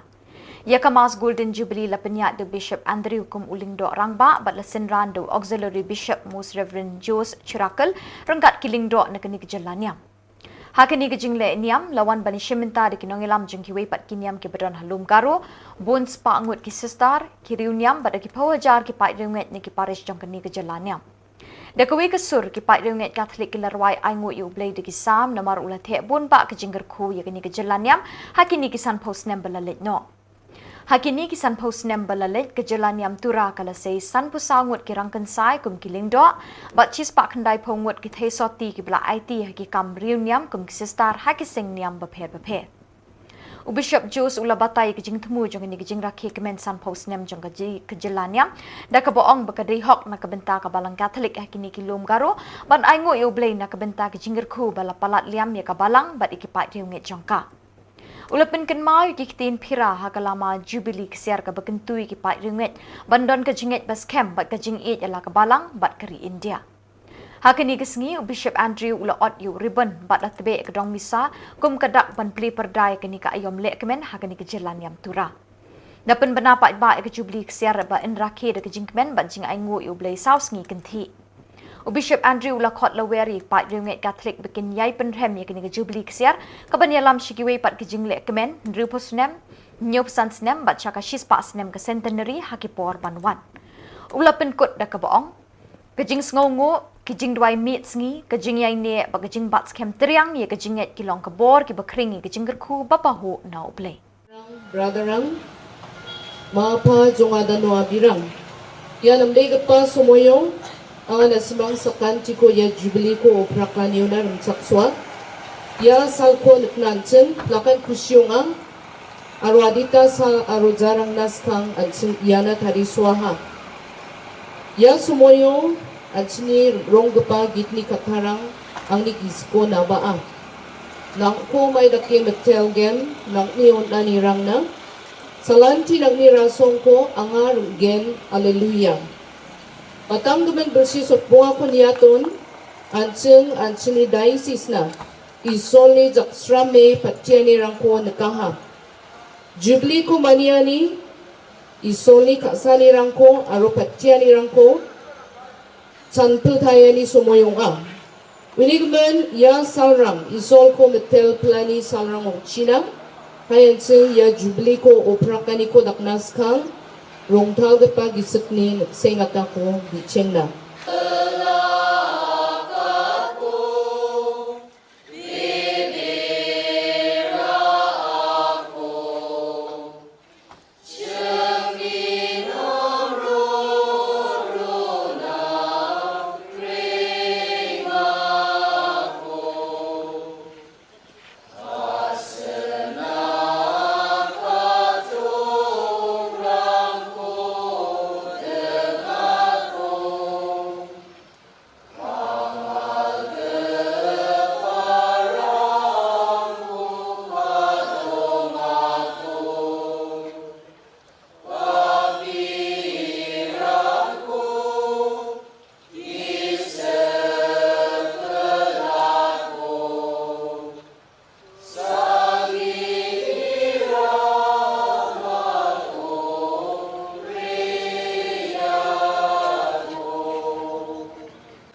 Ïa ka Mass Golden Jubilee la pynïaid da u Bishop Andrew kum u lyngdoh rangbah bad la synran da u Auxiliary Bishop Most Reverend Jose Chirakel ryngkat ki lyngdoh na kane ka jylla niam. Ha kane ka jingleh niam la wan ban ïashim bynta da ki nongïalam jong kiwei pat ki niam kiba don ha lum Garo, bun spah ngut ki sister, ki riewniam bad da ki phew hajar ki paid riewngeit na ki parish jong kane ka jylla niam. Da kawei ka sur ki paid riewngeit Katholik ki la rwai ainguh ïa U Blei da ki Salm namar u la theh bun bah ka jingkyrkhu ïa kane ka jylla niam ha kine ki sanphew snem ba la leit noh. Ha kine ki sanphew snem ba la leit ka jylla niam Tura ka la sei sanphew saw ngut ki rangkynsai kum ki lyngdoh bad shispah khyndaiphew ngut ki theisotti kiba la aiti ha ki kam riewniam kum ki sister ha ki seng niam bapher bapher. U Bishop Jose u la batai ïa ka jingthmu jong kane ka jingrakhe kmen sanphew snem jong ka ji-, ka jylla niam da kaba ong ba ka dei hok na ka bynta ka Balang Katholik ha kine ki lum Garo ban ainguh ïa U Blei na ka bynta ka jingkyrkhu ba la palat liam ïa ka Balang bad ïa ki paid riewngeit jong ka. U la pynkynmaw ïa ki ktien phira ha ka lama Jubilee ksiar kaba kyntu ïa ki paid riewngeit ban don ka jingngeit ba skhem bad ka jingïeit ïa la ka Balang bad ka ri India. Ha kane ka sngi u Bishop Andrew u la ot ïa u ribbon bad la tbeh ïa ka dong misa kum ka dak ban plie pyrda ïa kane ka aïom lehkmen ha kane ka jylla niam Tura. Da pynbna paidbah ïa ka Jubilee ksiar ba yn rakhe da ka jingkmen bad jingainguh ïa U Blei saw sngi kynthih. U Bishop Andrew u la khot lawer ïa ki paid riewngeit Katholik ba kin ïai pynrhem ïa kane ka Jubilee ksiar kaban ïalam sha kiwei pat ki jingleh kmen hynriewphew snem, hynñiewphew san snem bad sha ka shispah snem ka centenary ha ki por ban wan. U la pynkut da kaba ong, ka jingsngewnguh, ka jingduwai miet sngi, ka jingïaineh bad ka jingbat skhem triang ïa ka jingngeit ki long ka bor kiba khring ïa ka jingkyrkhu ba pahuh na U Blei. Brother Rang, ma pa jong nga da Noah Birang. Ïa namdei kpa Somoyo, anga na simang sakan tiko ïa Jubilee ko Ophrah Kaniuna Rymchak Swa. Ïa sal ko nyknan chen, lakan kusiong ang, arwadita sa arojarang naskang anchen ïa na tari swaha. Ïa Somoyo, anchni rong kpa gitni katharang, angni kisko na ba a. Nang ko mai da ke metel gen, nang ni on ani rang na. Salanti nang ni rasong ko, anga rung gen, aleluya. Patang gemen bersi sot bunga ko niaton, ancheng, anchni diocese na. Isol ni jaksrame patiani rang ko nekaha. Jubilee ko maniani, isol ni kaksani rang ko, aro patiani rang ko, chanpil thayani Somoyong a. Wini gmen ïa salrang, isol ko metel plani salrang ong China, hayan sing ïa Jubilee ko Ophrah Kani ko dakna skang, rongthal gepa gisik ni sengata ko gichengna.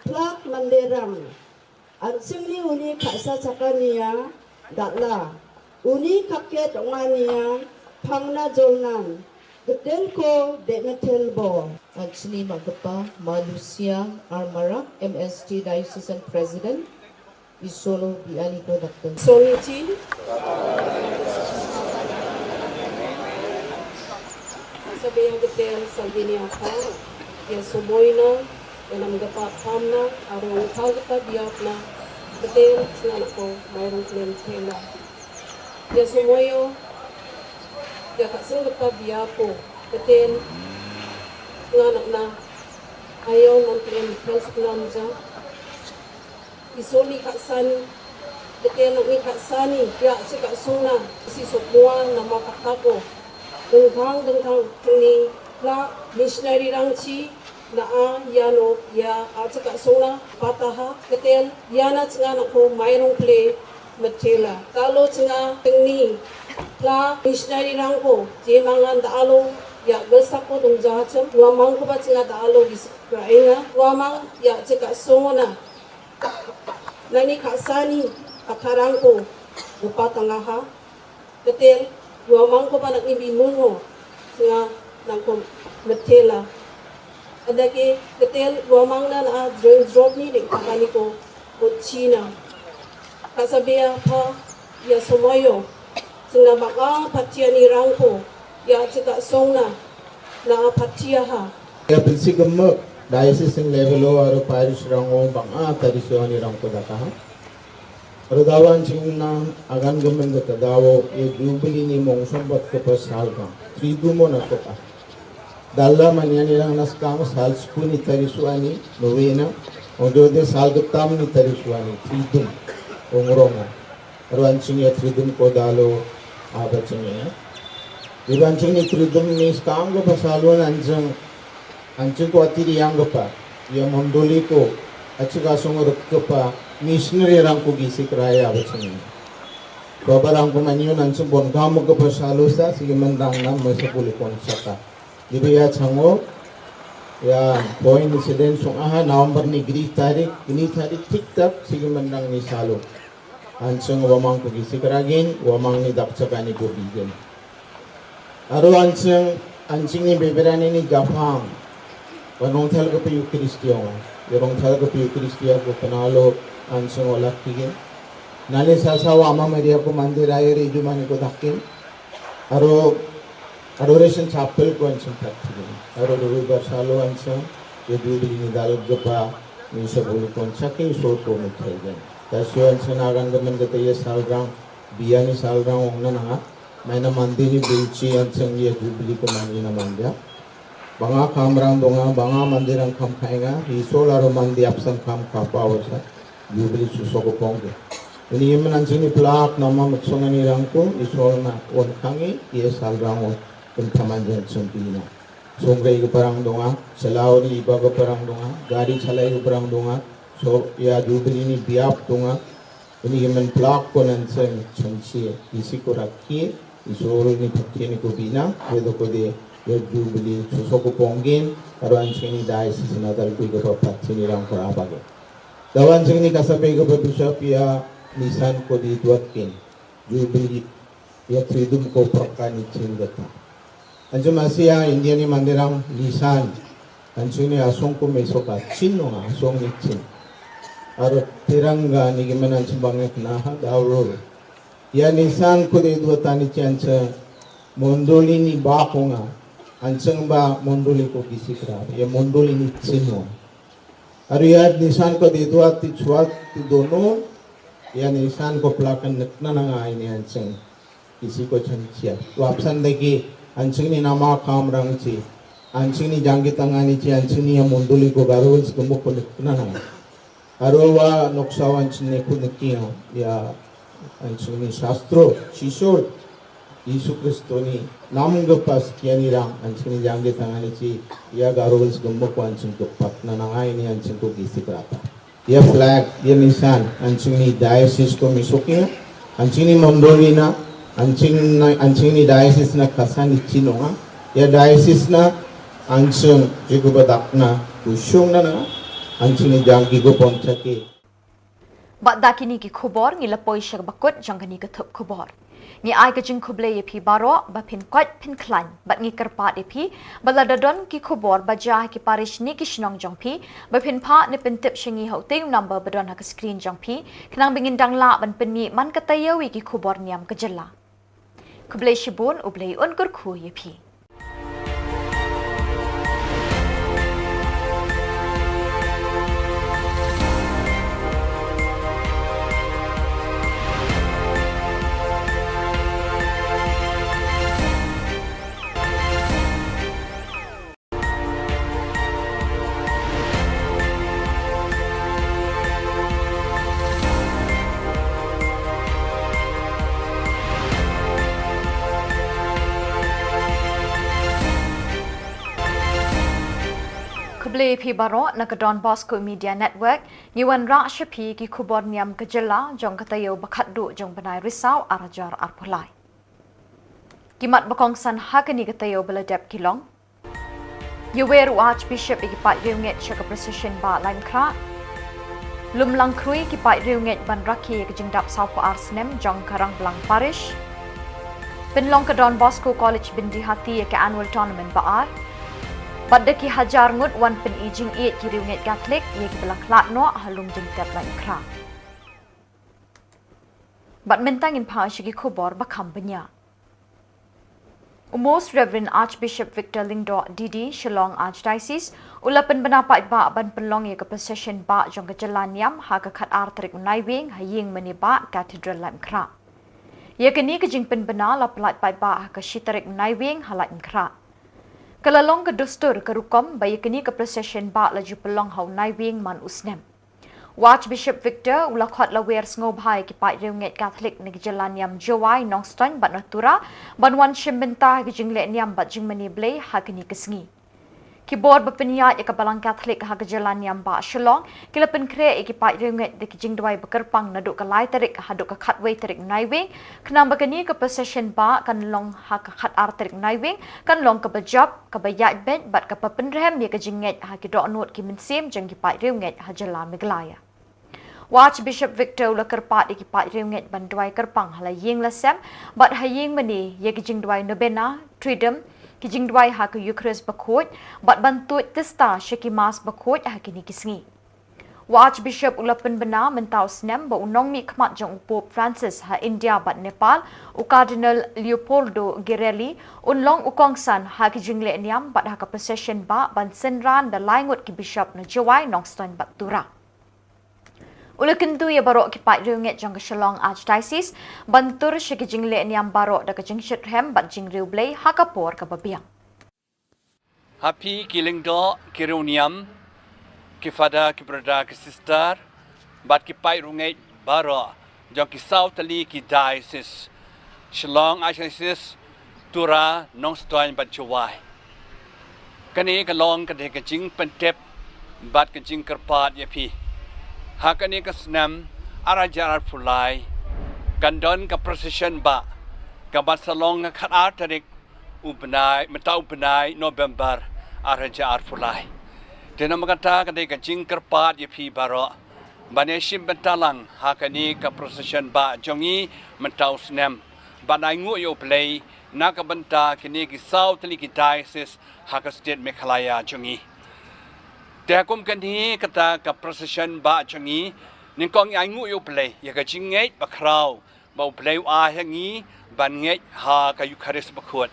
Plak manderang. An singni uni khasa chakania, dakla. Uni kaket ongania, phangna jolnan. Geden ko, demetel bo. An sini magapa, Malusia, Armara, M S T Diocesan President. Isolo biani ko dakten. Solo chin. Sabiang getel saldini apa. Ya somoina. Enam gapa pamna, arong thal gapa biapna, beten sna nako, mairong klen thela. Ya somoyo, ya kakseng gapa biapo, beten sna nakna, ayo non klen thel suknam ja. Isoni kaksan, Te nang i khat sani ya chika sungna si sokmua na ma kata ko. Dengkang dengkang tuni la missionary rangchi na a yano ya a chika sungna pataha ketel yana chinga na ko mairong ple metela. Talo chinga tuni la missionary rangko je mangan da alo ya gelsa ko dong jahachem wa mang ko ba chinga da alo gis ra enga wa mang ya chika sungna. Nani khat sani khat rangko upa tangaha. Ketel wa mang ko ba nang ibi mungo. Singa nang ko metela. Ada ke ketel wa mang na na dreng drop ni ding kani ko ko China. Kasabia pa ya somoyo. Singa baka patiani rangko ya chika songna na patiaha. Ya pensi kemek diocese level o aro parish rango bang a tadi siwani rangko dakaha. Aro dawan chingna agan gemen ke tadawo ya jubili ni mong sombat ke pasal bang. Tridumo na soka. Dalla maniani rang naskang sal sepuni tadi suani novena. Ojo de sal getam ni tadi suani tridum. Ongronga. Ruan ching ya tridum ko dalo aba ching ya. Di ruan ching ni tridum ni skang ko pasal wan anjing. Anjing ko atiri yang ko pa. Ya mondoli ko. Achi ka song ruk ko pa. Missionary rang ko gisi keraya aba ching ya. Ko aba rang ko manyu anjing bon kamu ko pasal sa sigi mendang nam masa puli kon saka. Di ya chango. Ya point incident song aha November ni gri tarik. Ini tarik tik tak sigi mendang ni salo. Anjing wamang ko gisi keragin, wamang ni dak chakani ko bigin. Aro anjing, anjing ni beberani ni gapang. Wanong thal ko piu Kristiong. Yorong thal ko piu Kristiong ko penalo anjing olak kigin. Nani salsa wama media ko mandir ayo ri jumani ko dakin. Aro, aro resen chapel ko anjing tak kigin. Aro ro bar salo anjing. Ya dubili ni dal gepa. Ni sebuli kon chaki so ko muthagen. Tasyo anjing agan gemen kete ya salrang. Biani salrang ong na nanga. Maina mandi ni bilchi anjing ya jubili ko mani na manja. Banga kam rang donga, banga mandi rang kam khainga, isol aro mandi apsan kam kapa wasa. Jubili suso ko pongke. Ini yemen anjing ni plak nama mutsong ani rangko, isol na on kangi, ye salrang on. Pentaman jan sempina. Songre ke parang donga, selauri iba ke parang donga, gari chalai ke parang donga, so ya jubili ni biap donga. Ini yemen plak ko nan seng chemsi isi ko rakhi, isol ni phatin ko bina, wedo ko de ya jubili suso ko pongin, aro anjing ni dai si sinatal kui ko phatin ni rang ko abage. Dawan sing ni kasape ko bishop ya nisan ko di duat kin, jubili ya tridum ko prakani chin gata. Anjing masia India ni mandirang nisan. Anjing ni asong ko mesoka chin nonga asong ni chin. Aro tiranga ni gimen anjing bangek naha daurur. Ya nisan ko de dua tani chan cha mondoli ni ba konga. Anjing ba mondoli ko gisikra. Ya mondoli ni chin nonga. Aro ya nisan ko de dua ti chuat ti dono. Ya nisan ko plakan nekna nanga ini anjing. Isi ko chan chia. Wapsan dagi anjing ni nama kam rang chi. Anjing ni janggi tangani chi, anjing ni ya mondoli ko garul si gemuk ko nekna nanga. Aro wa noksa anjing ni ko nekia. Ya anjing ni sastro, shisol. Yesu Kristo ni nam gepas kiani rang, anjing ni janggi tangani chi. Ya garul si gemuk ko anjing ko pat na nangai ni anjing ko gisi kerata. Ya flag, ya nisan, anjing ni diocese ko misuknya, anjing ni mondoli na, anjing na, anjing ni diocese na kasan ni chinonga, ya diocese na, anjing jiku badak na, kushung na na, anjing ni janggi ko ponchake. Bad da kini ki khubor ngi la poi sha bakut jong kani ka thup khubor. Ngi ai ka jingkhublei ïa phi baroh ba phin koit phin khlaiñ bad ngi kyrpad ïa phi ba lada don ki khubor ba jia ha ki parish ne ki shnong jong phi ba phin phah ne pyntip sha ngi ha utei u number ba don ha ka screen jong phi khnang ba ngin dang lah ban pynmih man ka taïew ïa ki khubor niam ka jylla. Khublei shibun, U Blei un kyrkhu ïa phi. Khublei phi baroh na ka Don Bosco Media Network, ngi wanrah sha phi ki khubor niam ka jylla jong ka taïew ba khatduh jong bnai Risaw ar hajar arphew lai. Ki mat ba kongsan ha kane ka taïew ba la dep ki long: Ïawer u Archbishop ïa ki paid riewngeit sha ka procession bah Laitumkhrah. Lum lang khrui ki paid riewngeit ban rakhe ïa ka jingdap sawphew ar snem jong ka Rangblang Parish. Pynlong ka Don Bosco College Byndihati ïa ka annual tournament ba ar. Bad da ki hajar ngut wan pyni jingïeit ki riewngeit Katholik ïa kiba la khlad noh ha Lumjingtep Laitumkhrah. Bad mynta ngin phai sha ki khubor ba kham bniah. U Most Reverend Archbishop Victor Lyngdoh D D, Shillong Archdiocese, u la pynbna paidbah ban pynlong ïa ka procession bah jong ka jylla niam ha ka khatar tarik u Naiwieng ha ïing mane bah Cathedral Laitumkhrah. Ïa kane ka jingpynbna la pyllait paidbah ha ka shi tarik u Naiwieng ha Laitumkhrah. Ka la long ka dustur ka rukom ba ïa kane ka procession bah la ju pynlong ha u Naiwieng man u snem. U Archbishop Victor u la khot lawer sngewbha ïa ki paid riewngeit Katholik na ki jylla niam Jowai, Nongstoiñ bad na Tura ban wan shim bynta ha ki jingleh niam bad jingmane Blei ha kane ka sngi. Ki bor ba pynïaid ïa ka Balang Katholik ha ka jylla niam bah Shillong ki la pynkhreh ïa ki paid riewngeit da ki jingduwai ba kyrpang naduh ka lai tarik haduh ka khatwei tarik Naiwieng, khnang ba kane ka procession bah kan long ha ka khatar tarik Naiwieng kan long kaba jop, kaba ïaid beit bad kaba pynrhem ïa ka jingngeit ha ki dohnud ki mynsiem jong ki paid riewngeit ha jylla Meghalaya. U Archbishop Victor u la kyrpad ïa ki paid riewngeit ban duwai kyrpang ha la ïing la sem bad ha ïing mane ïa ki jingduwai novena, triduum, ki jingduwai ha ka Eucharist bakhuid bad ban tuid tista sha ki Mass bakhuid ha kine ki sngi. U Archbishop u la pynbna mynta u snem ba u nongmihkhmat jong u Pope Francis ha India bad Nepal, u Cardinal Leopoldo Girelli, un long u kongsan ha ki jingleh niam bad ha ka procession bah ban synran da lai ngut ki bishop na Jowai, Nongstoiñ bad Tura. U la kyntu ïa baroh ki paid riewngeit jong ka Shillong Archdiocese ban tur sha ki jingleh niam baroh da ka jingshitrhem bad jingriewblei ha ka por kaba biang. Ha phi ki lyngdoh, ki riewniam, ki father, ki brother, ki sister bad ki paid riewngeit baroh jong ki saw tylli ki diocese, Shillong Archdiocese, Tura, Nongstoiñ bad Jowai. Kane ka long ka dei ka jingpyntip bad ka jingkyrpad ïa phi. Ha kane ka snem ar hajar arphew lai kan don ka procession bah kaba sa long ha ka khatar tarik u bnai, mynta u bnai November ar hajar arphew lai. Te namar kata ka dei ka jingkyrpad ïa phi baroh ban ïashim bynta lang ha kane ka procession bah jong ngi mynta u snem, ban ainguh ïa U Blei na ka bynta kine ki saw tylli ki diocese ha ka state Meghalaya jong ngi. Te ha kum kane kata ka procession bah jong ngi, nyngkong ngi ainguh ïa U Blei ïa ka jingngeit bakhraw ba U Blei u ai ha ngi ban ngeit ha ka Eucharist bakhuid.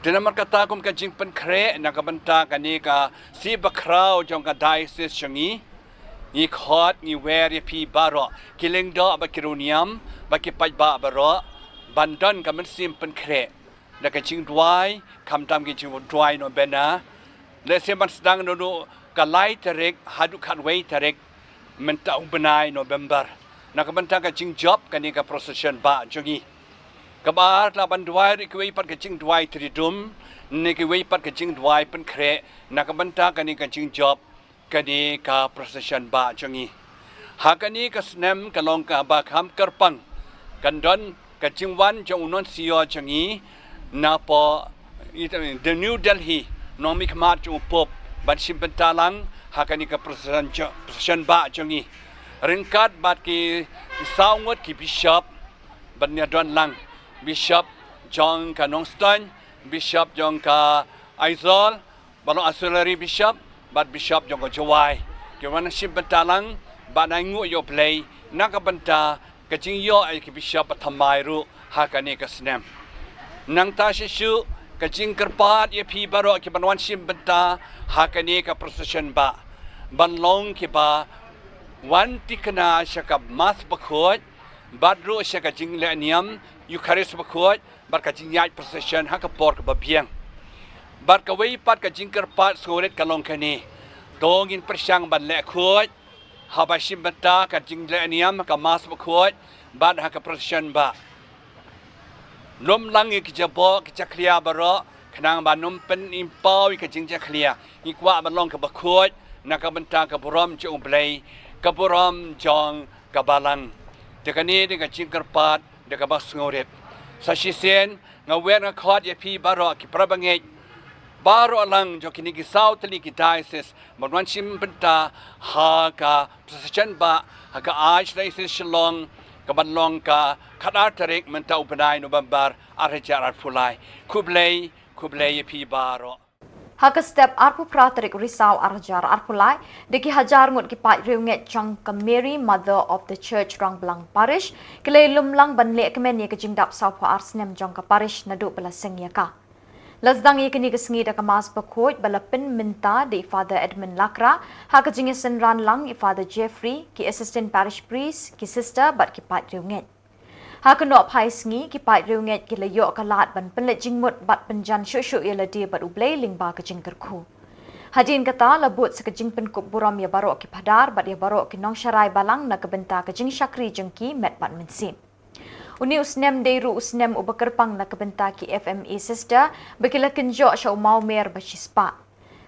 Te namar kata kum ka jingpynkhreh na ka bynta kane ka sngi bakhraw jong ka diocese jong ngi, ngi khot, ngi wer ïa phi baroh, ki lyngdoh bad ki riewniam bad ki paidbah baroh, ban don ka mynsiem pynkhreh da ka jingduwai, khamtam ki jingduwai novena, lehse ban sdang naduh ka lai tarik haduh khatwei tarik mynta u bnai November, na ka bynta ka jingjop kane ka procession bah jong ngi. Kaba ar, lah ban duwai ruh kiwei pat ka jingduwai triduum ne kiwei pat ka jingduwai pynkhreh na ka bynta kane ka jingjop kane ka procession bah jong ngi. Ha kane ka snem ka long kaba kham kyrpang, kan don ka jingwan jong u nuncio jong ngi napoh, i, the New Delhi, nongmihkhmat jong u Pope, ban shim bynta lang ha kane ka procession jo-, procession bah jong ngi. Ryngkat bad ki saw ngut ki bishop ban ïadon lang, bishop jong ka Nongstoiñ, bishop jong ka Aizawl, ba long auxiliary bishop bad bishop jong ka Jowai, ki wan shim bynta lang ban ainguh ïa U Blei na ka bynta ka jingïoh ïa ki bishop bathymmai ruh ha kane ka snem. Nangta shisha ka jingkyrpad ïa phi baroh ki ban wan shim bynta ha kane ka procession bah, ban long kiba wan thikna sha ka Mass bakhuid bad ruh sha ka jingleh niam Eucharist bakhuid bad ka jingïaid procession ha ka por kaba biang. Bad kawei pat ka jingkyrpad sngewrit ka long kane: to ngin pyrshang ban leh khuid haba shim bynta ka jingleh niam ha ka Mass bakhuid bad ha ka procession bah. Lum lang ïa ki jaboh ki jakhlia baroh, Khnang ban ym pynpaw ïa ka jingjakhlia, ngi kwah ban long kaba khuid na ka bynta ka burom jong U Blei, ka burom jong ka balang. Te kane dei ka jingkyrpad da kaba sngewrit. Sa shisien nga wer nga khot ïa phi baroh ki parabangeit baroh lang jong kine ki saw tylli ki diocese ban wan shim bynta ha ka procession ba ha ka Archdiocese Shillong, ka ban long ka khatar tarik mynta u bnai November ar hajar arphew lai. Khublei, khublei ïa phi baroh. Ha ka step arphew phra tarik Risaw ar hajar arphew lai, da ki hajar ngut ki paid riewngeit jong ka Mary Mother of the Church Rangblang Parish ki la ïalum lang ban leh kmen ïa ka jingdap sawphew ar snem jong ka parish naduh ba la seng ïa ka. La sdang ïa kane ka sngi da ka Mass bakhuid ba la pynmynta da i Father Edmund Lakra, ha ka jingïasynran lang i Father Jeffrey, ki Assistant Parish Priest, ki Sister bad ki paid riewngeit. Ha ka nongphai sngi, ki paid riewngeit ki la ïoh ka lad ban pynleit jingmut bad pynjan shuh shuh ïa lade bad U Blei lyngba ka jingkyrkhu. Hadien kata la bud sa ka jingpynkup burom ïa baroh ki phadar bad ïa baroh ki nongsharai balang na ka bynta ka jingshakri jong ki met bad mynsiem. Une u snem dei ruh u snem uba kyrpang na ka bynta ki F M A Sister ba ki la kynjoh sha u mawmer ba shispah.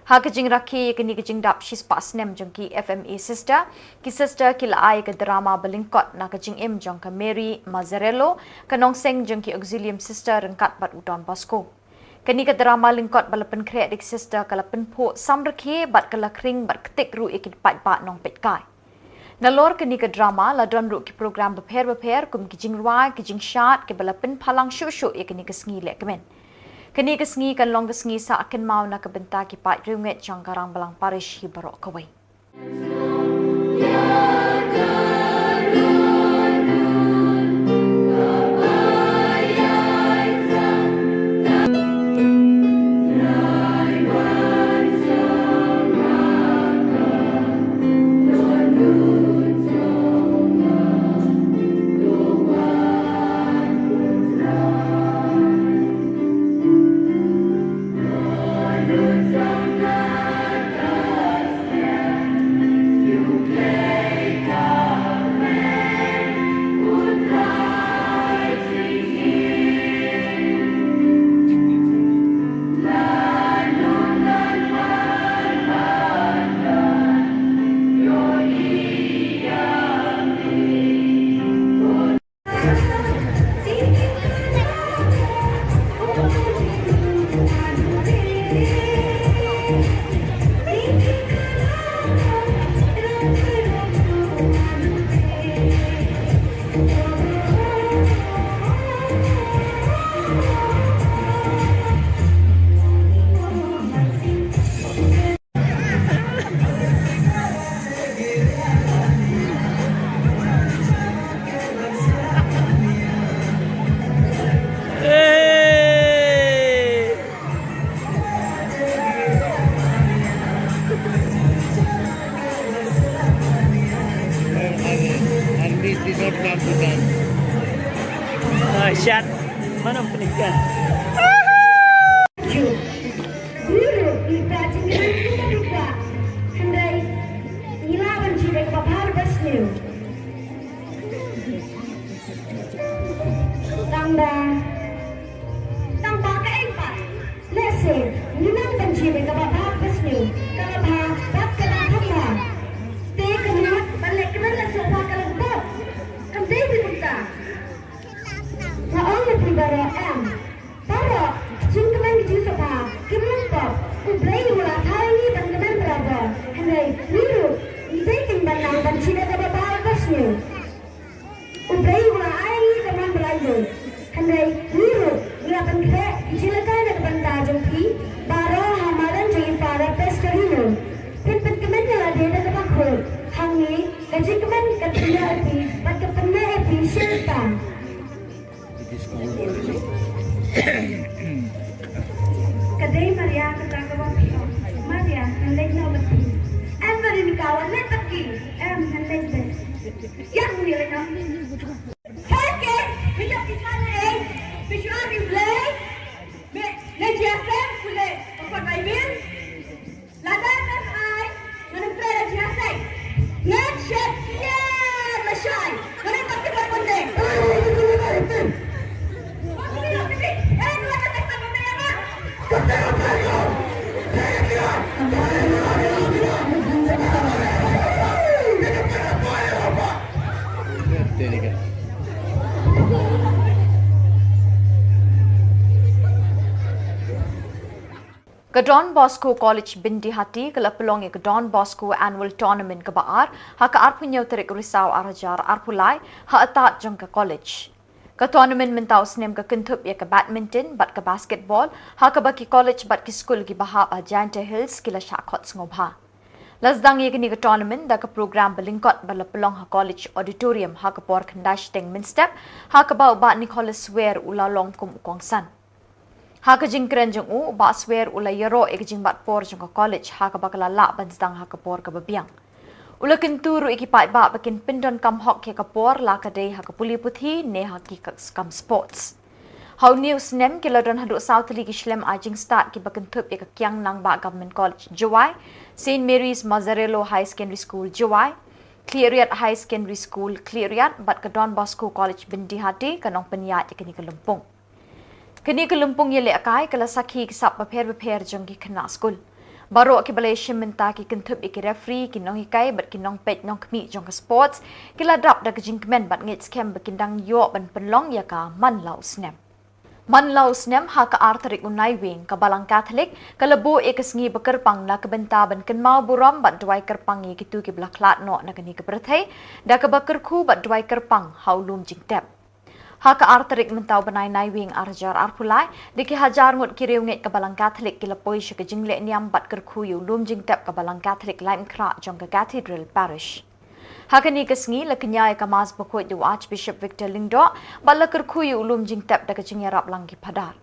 Ha ka jingrakhe ïa kane ka jingdap shispah snem jong ki F M A Sister, ki Sister ki la ai ka drama ba lyngkot na ka jingim jong ka Mary Mazzarello, ka nongseng jong ki Auxilium Sister ryngkat bad u Don Bosco. Kane ka drama lyngkot ba la pynkhreh da ki Sister ka la pynphuh samrkhie bad ka la khring bad ktik ruh ïa ki paidbah nongpeitkai. Nalor kane ka drama la don ruh ki program bapher bapher kum ki jingrwai, ki jingshad kiba la pynphalang shuh shuh ïa kane ka sngi lehkmen. Kane ka sngi kan long ka sngi sah kynmaw na ka bynta ki paid riewngeit jong ka Rangblang Parish hi baroh kawei. Army did not come to dance. Ah, shot. Mana penekan? Ju. Guru, iba jingkren kita buka. Hynrei ngi lah ban jied ïa kaba bha bad sniew. Tang ba, tang ba kaei pat? Lehse ngi nang ban jied ïa kaba bha bad sniew, kaba bha bad kaba thymmai. Te ka mat ban leh kmen la sngewbha ka long pop. Kam dei kumta. Nga ong ïa phi baroh em. Baroh jingkmen ka jingsngewbha kim long pop. U Blei u la thaw ïa ngi ban kmen barabor. Hynrei ngi ruh ngi dei kin ban nang ban jied ïa kaba bha bad sniew. U Blei u la ai ïa ngi ka mon ba la ïeit. Hynrei ngi ruh ngi la pynkhreh ki jingïalehkai na ka bynta jong phi baroh ha madan jong i Father Pastorino. Phin pynkmen ïa lade da kaba khuid. Hangne ka jingkmen ka pynïoh ïa phi bad ka pynïoh ïa phi shisha. Ka dei Maria kata kaba phi ong. Maria, ngan leit noh bad phi. Em, Veronica, wan leit bad ki. Em, ngan leit bad. Ïa, ngan leit noh. Hei, ke, me ïoh pisa ne ei? Me shu ai ïa U Blei? Me, ne jia se, pule, o pat bai mir. Lada mem ai, ngan ym trei da jingïaseng. Ngan shet ïa lashai. Ngan ym pat tip ba pynde. Oi, oi, oi, oi, oi. Oi, oi, oi, oi. Eh, ngan ym pat tip ba pynde ïa nga. Ka Don Bosco College Byndihati ka la pynlong ïa ka Don Bosco Annual Tournament kaba ar ha ka arphew hynñiew tarik Risaw arhajar arphew lai ha atad jong ka college. Ka tournament mynta u snem ka kynthup ïa ka badminton bad ka basketball ha kaba ki college bad ki skul kiba hap ha Jaintia Hills ki la shah khot sngewbha. La sdang ïa kane ka tournament da ka program ba lyngkot ba la pynlong ha College Auditorium ha ka por khyndai shiteng mynstep ha kaba u Bah Nicholas Swer u la long kum u kongsan. Ha ka jingkren jong u, u Bah Swer u la ïaroh ïa ka jingbat por jong ka college ha kaba ka la lah ban sdang ha ka por kaba biang. U la kyntu ruh ïa ki paidbah ba kin pyndonkam hok ïa ka por la ka dei ha ka pule puthi ne ha ki ka-, kam sports. Ha une u snem ki la don haduh saw tylli ki shlem ai jingstad kiba kynthup ïa ka Kiang Nangbah Government College Jowai, Saint Mary's Mazzarello Higher Secondary School Jowai, Khliehriat Higher Secondary School Khliehriat bad ka Don Bosco College Byndihati ka nongpynïaid ïa kane ka lympung. Kane ka lympung ïalehkai ka la sakhi ki sap bapher bapher jong ki khynnah skul. Baroh kiba la ïashim bynta ki kynthup ïa ki referee, ki nonghikai bad ki nongpeit nongkhmih jong ka sports ki la dap da ka jingkmen bad ngeit skhem ba kin dang ïoh ban pynlong ïa ka man la u snem. Man la u snem ha ka ar tarik u Naiwieng ka Balang Katholik ka la buh ïa ka sngi ba kyrpang na ka bynta ban kynmaw burom bad duwai kyrpang ïa kito kiba la khlad noh na kane ka pyrthei da kaba kyrkhu bad duwai kyrpang ha u lum jingtep. Ha ka ar tarik mynta u bnai Naiwieng arhajar arphew lai, da ki hajar ngut ki riewngeit ka Balang Katholik ki la poi sha ka jingleh niam bad kyrkhu ïa u lum jingtep ka Balang Katholik Laitumkhrah jong ka Cathedral Parish. Ha kane ka sngi la kñia ïa ka Mass bakhuid da u Archbishop Victor Lyngdoh bad la kyrkhu ïa u lum jingtep da ka jingïarap lang ki phadar.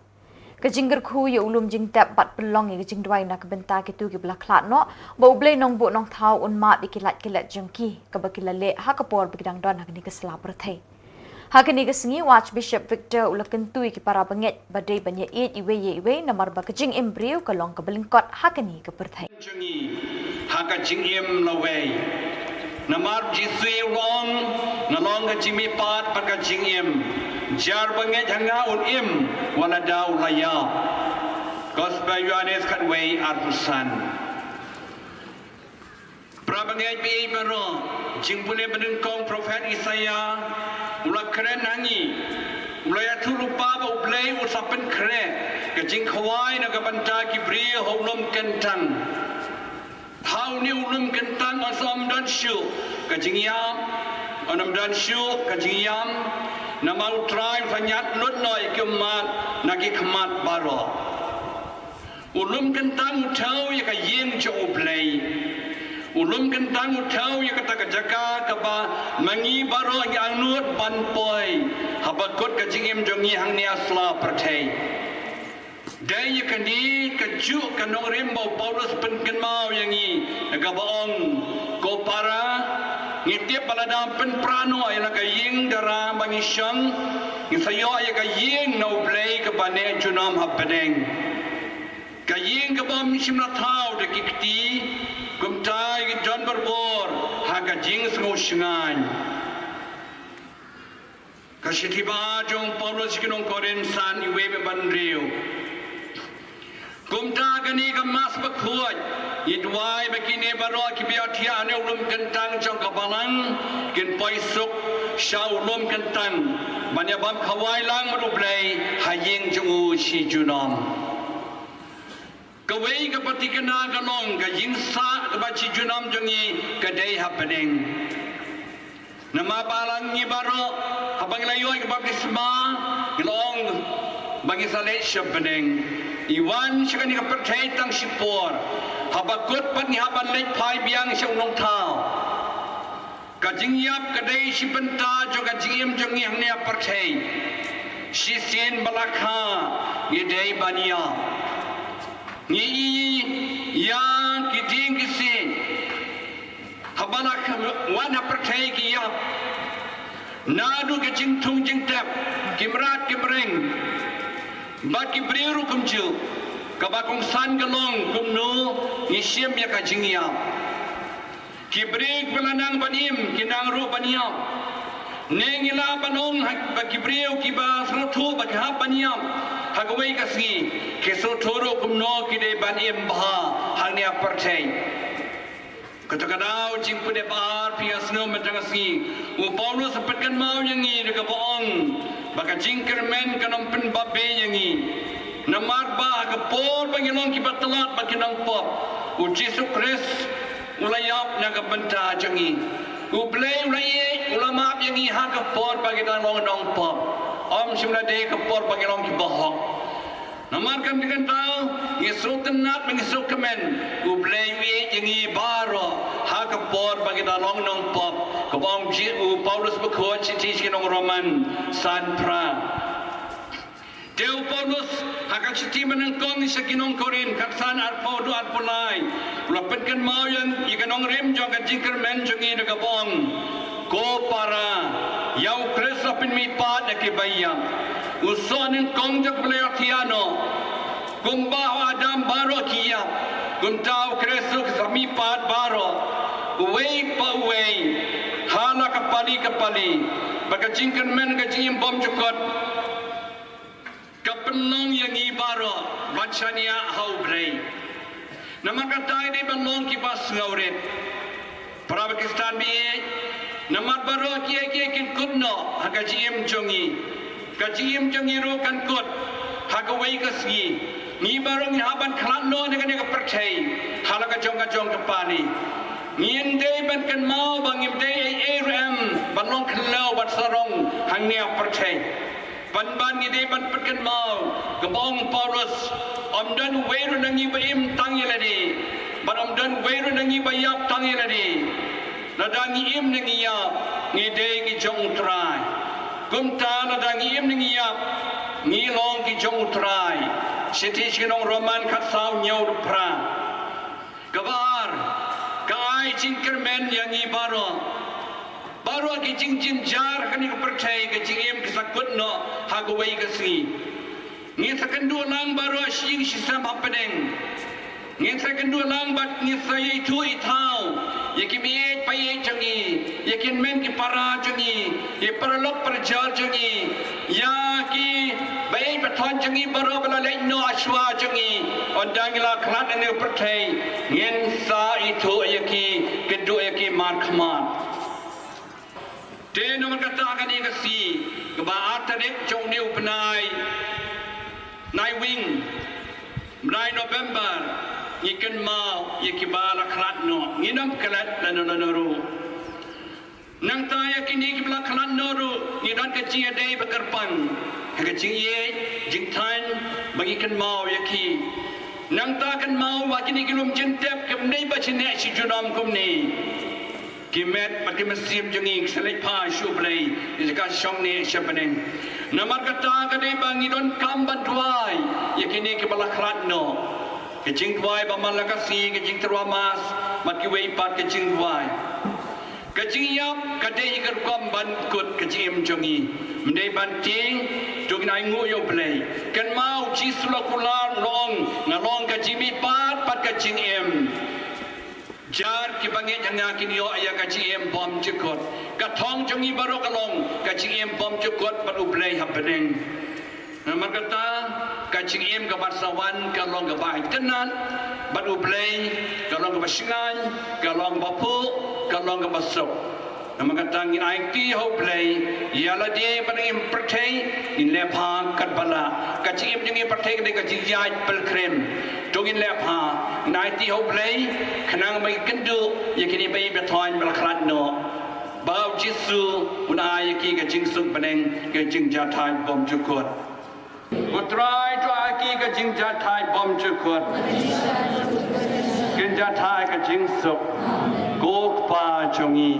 Ka jingkyrkhu ïa u lum jingtep bad pynlong ïa ka jingduwai na ka bynta kito kiba la khlad noh, ba U Blei Nongbuh Nongthaw un map ïa ki lait ki let jong ki kaba ki la leh ha ka por ba ki dang don ha kane ka sla pyrthei. Ha kane ka sngi u Archbishop Victor u la kyntu ïa ki para bangeit ba dei ban ïaieit iwei ïa iwei namar ba ka jingim briew ka long kaba lyngkot ha kane ka pyrthei. Jong ngi ha ka jingim lawei. Namar Jisu u ong, nga long ka jingmihpat bad ka jingim. Jar ba ngeit ha nga un im wat lada u la ïap. Gospel Ïoannis khatwei arphew san. Para bangeit ba ïeit baroh, jingpule banyngkong prophet Isaiah u la kren ha ngi. U la ïathuh lypa ba U Blei u sa pynkhreh ka jingkhawai na ka bynta ki briew ha u lum kyntang. Ha une u lum kyntang yn sa ym don shuh ka jingïap, yn ym don shuh ka jingïam. Namar U Trai u sa ñiad lut noh ïa ki ummat na ki khmat baroh. U lum kyntang u thew ïa ka ïing jong U Blei. U lum kyntang u thew ïa kata ka jaka kaba ma ngi baroh ngi angnud ban poi haba kut ka jingim jong ngi hangne ha sla pyrthei. Dei ïa kane kajuh ka nongrim ba u Paulus pynkynmaw ïa ngi, kaba ong, ko para, ngi tip ba lada pynpra noh ïa la ka ïing dara ba ngi shong, ngi sa ïoh ïa ka ïing na U Blei kaba neh junom ha bneng. Ka ïing kaba ym shym la thaw da ki kti, kumta ïa ki don barabor ha ka jingsngewshngaiñ. Ka shithi ba jong u Paulus sha ki nong Korinth san, iwei bad hynriew. Kumta kane ka Mass bakhuid, ngi duwai ba kine baroh kiba ïathiah ha une u lum kyntang jong ka Balang kin poi suk sha u lum kyntang ban ïa bam khawai lang bad U Blei ha ïing jong u shi junom. Kawei ka patikna ka long ka ïing sah kaba shi junom jong ngi ka dei ha bneng. Namar ba la ngi baroh haba ngi la ïoh ïa ka baptisma ngi la ong ba ngi sa leit sha bneng. Ngi wan sha kane ka pyrthei tang shipor, haba kut pat ngi hap ban leit phai biang sha u Nongthaw. Ka jingïap ka dei shi bynta jong ka jingim jong ngi hangne ha pyrthei. Shisien ba la kha ngi dei ban ïap. Ngi ïohi ïa ki dieng ki siej haba la kha, wan ha pyrthei ki ïap. Naduh ka jingthung jingtep, ki mrad ki mreng bad ki briew ruh kumjuh. Kaba kongsan ka long kumno ngi shim ïa ka jingïap. Ki briew kiba la nang ban im ki nang ruh ban ïap. Ne ngi lah ban ong ha ba ki briew kiba sngewthuh ba ki hap ban ïap ha kawei ka sngi, ki sngewthuh ruh kumno ki dei ban im bha hangne ha pyrthei. Kata ka daw jingpynïap ar phi ïa sngewthuh mynta ka sngi, u Paulus u pynkynmaw ïa ngi da kaba ong ba ka jingkyrmen kan ym pynbapbe ïa ngi. Namar ba ha ka por ba ngi long kiba tlot bad ki nongpop, U Jisu Khrist u la ïap na ka bynta jong ngi. U Blei u la ïeit, u la map ïa ngi ha ka por ba ngi dang long nongpop, ym shym la dei ka por ba ngi long kiba hok. Namar kata ka daw ngi sngewtynnat bad ngi sngewkmen, U Blei u ïeit ïa ngi baroh ha ka por ba ngi dang long nongpop, kaba ong u Paulus bakhuid sha ki nong Roman san phra. Te u Paulus ha ka shithi ba nyngkong sha ki nong Korinth khatsan, arphew haduh arphew lai, u la pynkynmaw ïa ka nongrim jong ka jingkyrmen jong ngi da kaba ong, ko para, ïa U Khrist la pynmihpat ïa kiba ïap. U soh nyngkong jong ka Blei u la thia noh. Kumba ha u Adam baroh ki ïap, kumta ha U Khrist ruh ki sa mihpat baroh, uwei pa uwei, ha la ka pali ka pali, ba ka jingkyrmen ka jingim bymjukut ka pynlong ïa ngi baroh ban shaniah ha U Blei. Namar kata ngi dei ban long kiba sngewrit. Para Khristan ba ïeit, namar baroh kiei kiei kin kut noh ha ka jingim jong ngi. Ka jingim jong ngi ruh kan kut ha kawei ka sngi. Ngi baroh ngi hap ban khlad noh na kane ka pyrthei ha la ka jong ka jong ka pali. Ngim dei ban kynmaw ba ngim dei ei ei ruh em ban long khlaw ban sarong hangne ha pyrthei. Pynban ngi dei ban pynkynmaw kaba ong u Paulus, ym don uwei ruh na ngi ba im tang ïa lade, bad ym don uwei ruh na ngi ba ïap tang ïa lade. Lada ngi im ne ngi ïap, ngi dei ki jong U Trai. Kumta lada ngi im ne ngi ïap, ngi long ki jong U Trai. Shithi sha ki nong Roman khatsaw, hynñiew haduh phra. Kaba ar, ka ai jingkyrmen ïa ngi baroh. Baroh ki jingjynjar kane ka pyrthei, ka jingim ka sa kut noh ha kawei ka sngi. Ngin sa kynduh lang baroh shi ïing shi sem hapdeng. Ngin sa kynduh lang bad ngin sa ïathuh ïathaw ïa ki meieit paieit jong ngi, ïa ki hynmen ki para jong ngi, ïa ki paralok parajor jong ngi, ïa ki baieit bathoiñ jong ngi baroh ba la leit noh ha shuwa jong ngi. Ynda ngi la khlad na kane ka pyrthei, ngin sa ithuh ïa ki, kynduh ïa ki markhmat. Te namar kata kane ka sngi, kaba ar tarik jong une u bnai Naiwieng, bnai November, ngi kynmaw ïa kiba la khlad noh, ngin ym klet lano lano ruh. Nangta ïa kine kiba la khlad noh ruh ngi don ka jingïadei ba kyrpang ha ka jingïeit jingthaw ba ngi kynmaw ïa ki. Nangta kynmaw ba kine ki lum jingtep kim dei ba shisha shi junom kumne. Ki met bad ki mynsiem jong ngi ki sa leit phai sha U Blei ïa ka shong ne sha bneng. Namar kata ka dei ba ngi donkam ban duwai ïa kine kiba la khlad noh. Ka jingduwai ba man la ka sngi, ka jingtyrwa mass bad kiwei pat ka jingduwai. Ka jingïap ka dei ka rukom ban kut ka jingim jong ngi. Ym dei ban tieng, to ngin ainguh ïa U Blei. Kynmaw U Jisu la kular, u la ong, nga long ka jingmihpat bad ka jingim. Jar kiba ngeit ha nga kin ïoh ïa ka jingim bymjukut. Ka thong jong ngi baroh ka long ka jingim bymjukut bad U Blei ha bneng. Namar kata, ka jingim kaba sa wan ka long kaba itynnad bad U Blei, ka long kaba shngaiñ, ka long kaba phuh, ka long kaba suk. Namar kata ngin aiti ha U Blei ïa lade ba ngin pyrthei, ngin leh bha katba lah. Ka jingim jong ngi pyrthei ka dei ka jingïaid pilgrim. To ngin leh bha, ngin aiti ha U Blei khnang ba ngin kynduh ïa kine ba ïeit ba thoiñ ba la khlad noh. Ba U Jisu un ai ïa ki ka jingsuk bneng, ka jingjahthait bymjukut. Ko Trai, to ai ki ka jingjahthait bymjukut. Ka jingjahthait, ka jingsuk. Ko Kpa jong ngi.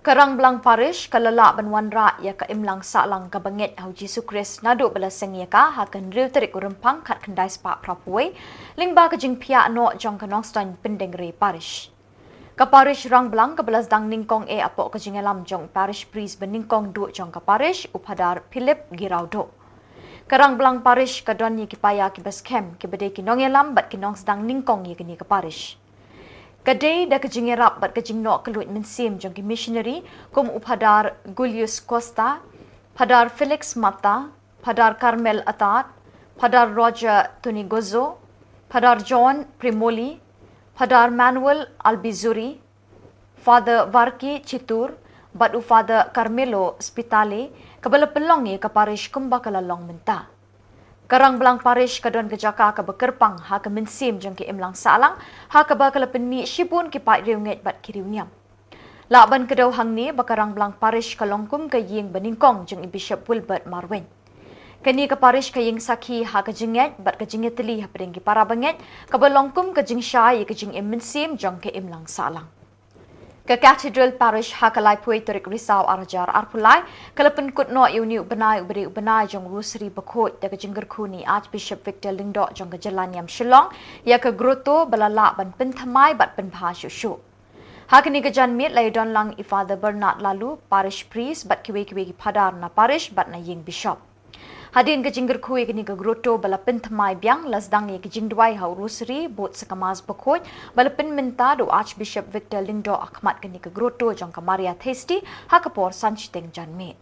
Ka Rangblang Parish ka la lah ban wanrah ïa ka imlang sahlang kaba ngeit ha u Jisu Khrist naduh ba la seng ïa ka ha ka hynriew tarik u Rymphang khatkhyndai spah phraphew wei, lyngba ka jingphiah noh jong ka Nongstoiñ Pyndengrei Parish. Ka Parish Rangblang kaba la sdang nyngkong eh hapoh ka jingïalam jong u Parish Priest ba nyngkong duh jong ka Parish, u Phadar Philip Giraudok. Ka Rangblang Parish ka don ïa ki paia kiba skhem, kiba dei ki nongïalam bad ki nongsdang nyngkong ïa kane ka Parish. Ka dei da ka jingïarap bad ka jingnoh kylluid mynsiem jong ki missionary kum u Phadar Julius Costa, Phadar Felix Mata, Phadar Carmel Atad, Phadar Roger Tonigozo, Phadar John Primoli, Phadar Manuel Albizuri, Father Varki Chitur, bad u Father Carmelo Spitale, kaba la pynlong ïa ka Parish kumba ka la long mynta. Ka Rangblang Parish ka don ka jaka kaba kyrpang ha ka mynsiem jong ka imlang sahlang, ha kaba ka la pynmih shibun ki paid riewngeit bad ki riewniam. Lah ban kdew hangne ba ka Rangblang Parish ka long kum ka ïing ba nyngkong jong i Bishop Wilbert Marwein. Kane ka Parish ka ïeng sakhi ha ka jingngeit bad ka jingïatylli hapdeng ki para bangeit, kaba long kum ka jingshai ïa ka jingim mynsiem jong ka imlang sahlang. Ka Cathedral Parish ha ka laiphew tarik Risaw arhajar arphew lai, ka la pynkut noh ïa une u bnai uba dei u bnai jong u Rosary bakhuid da ka jingkyrkhu na i Archbishop Victor Lyngdoh jong ka jylla niam Shillong, ïa ka grotto ba la lah ban pynthymmai bad pynbha shuh shuh. Ha kane ka janmiet la ïadon lang i Father Bernard Lalu, Parish Priest, bad kiwei kiwei ki Phadar na Parish bad na ïing Bishop. Hadien ka jingkyrkhu ïa kane ka grotto ba la pynthymmai biang, la sdang ïa ka jingduwai ha u Rosary, bud sa ka Mass bakhuid ba la pynmynta da u Archbishop Victor Lyngdoh ha khmat kane ka grotto jong ka Maria Theisotti ha ka por san shiteng janmiet.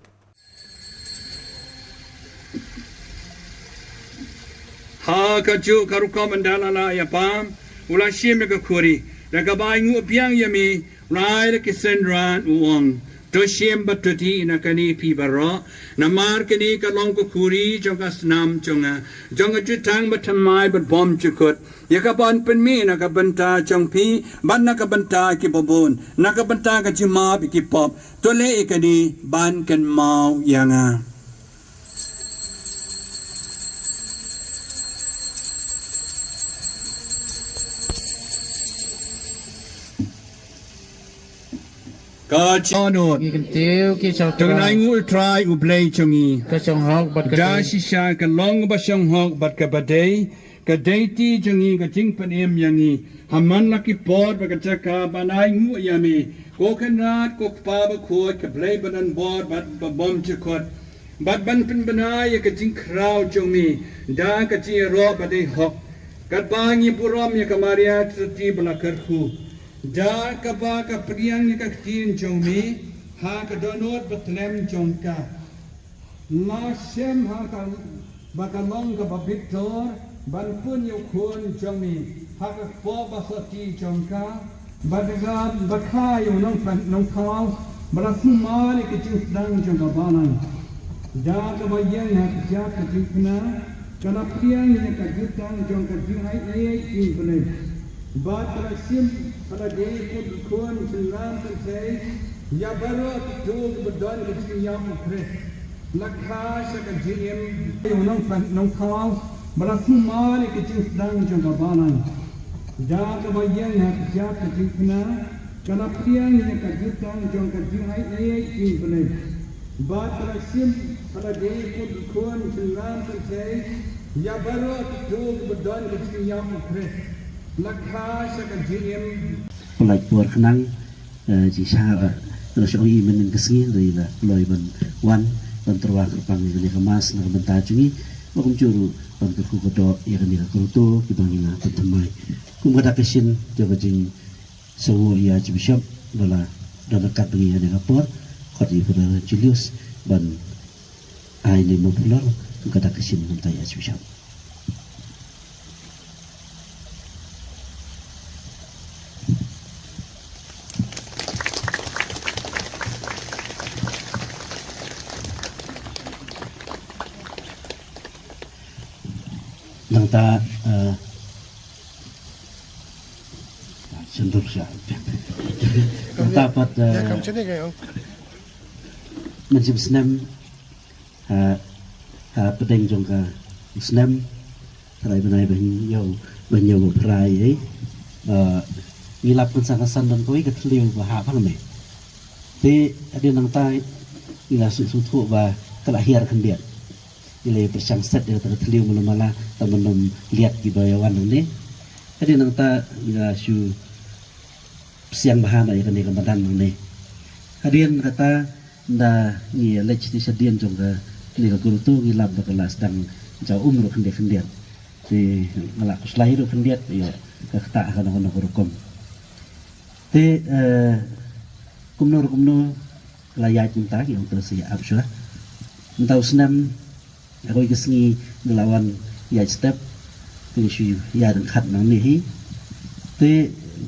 Ha kajuh ka rukom ynda la lah ïa pam, u la shim ïa ka khuri, da kaba ainguh biang ïa me, u la ai da ki synran u ong, to shim bad to dih na kane phi baroh, namar kane ka long ka khuri jong ka snam jong nga, jong ka jutang bathymmai bad bymjukut, ïa kaban pynmih na ka bynta jong phi bad na ka bynta kiba bun, na ka bynta ka jingmap ïa ki pop. To leh ïa kane ban kynmaw ïa nga. Ka jingmut. Ngi kyntiew ki shongtrai. To ainguh Trai U Blei jong ngi. Ka shonghok bad ka dei. Da shisha ka long ba shonghok bad kaba dei. Ka dei ti jong ngi ka jingpynim ïa ngi ha man la ki por bad ka jaka ban ainguh ïa me, ko Kynrad, ko Kpa bakhuid, ka Blei badonbor bad babymjukut, bad ban pynbna ïa ka jingkhraw jong me da ka jingïaroh ba dei hok, katba ngi burom ïa ka Maria Theisotti ba la kyrkhu, da kaba ka pdiang ïa ka ktien jong me ha ka dohnud bathlem jong ka. La shem ha ka ba ka long kaba bitor ban pun ïa u Khun jong me ha ka kpoh ba sotti jong ka, bad ka ba kha ïa u nongpynim nongthaw ba la sumar ïa ka jingsdang jong ka balang. Da kaba ïeng ha ka jaka ka jingkyrkhu, ka la pdiang ïa ka jutang jong ka jingaiei ïing Blei. Bad ka la shim ha lade kum ki khun synran kynthei ïa baroh kito kiba don ka jingïap u Khrist. La kha sha ka jingim ïa u nongpynim nongthaw ba la sumar ïa ka jingsdang jong ka balang. Da kaba ïeng ha ka jaka ka jingkyrkhu, ka la pdiang ïa ka jutang jong ka jingaiei ïing Blei. Bad ka la shim ha lade kum ki khun synran kynthei ïa baroh kito kiba don ka jingïap u Khrist. La kha sha ka jingim. Pynlait por khnang, eh, jingsha, eh, la shu ong i mynnin ka sngi, la i la kloi ban wan, ban tyrwa kyrpang ïa kane ka Mass na ka bynta jong ngi, ba kumjuh ruh ban kyrkhu kyrdoh ïa kane ka grotto, kiba ngi la pynthymmai. Kum kata ka shin, jong ka jing Sa u ïa Archbishop ba la don ryngkat bad ngi ha kane ka por, khot ïa u Father Julius ban ai ne mo pulor kum kata ka shin mynta ïa Archbishop. Nangta, eh, Sendok sha. Nangta pat, eh, mynshem snem, ha, ha pdeng jong ka snem, phrai bnai ba hynñiew, ba hynñiew ba phrai, eh. Eh, ngi lap kan sa ka san don kawei ka thliew ba hap ha me. Te hadien nangta ngi la shu sngewthuh ba ka la hiar khyndiat. Ngi la pyrshang set ïa kata ka thliew mala mala, tang ban ym liat kiba ïa wan nangne. Hadien nangta ngi la shu pyrshang bha na ïa kane ka madan nangne. Hadien kata, nda ngi leit sha dien jong kane ka grotto, ngi lap ba ka la sdang jaw um ruh khyndiat khyndiat. Te nga la khuslai ruh khyndiat ïa ka ktah ha kano kano ka rukom. Te, eh, kumno ruh kumno, la ïaid mynta, ngi ong to sa ïa ap shuwa. Mynta u snem, ha kawei ka sngi ngi la wan ïaid step, te ngi shu ïaid ryngkat nangne hi. Te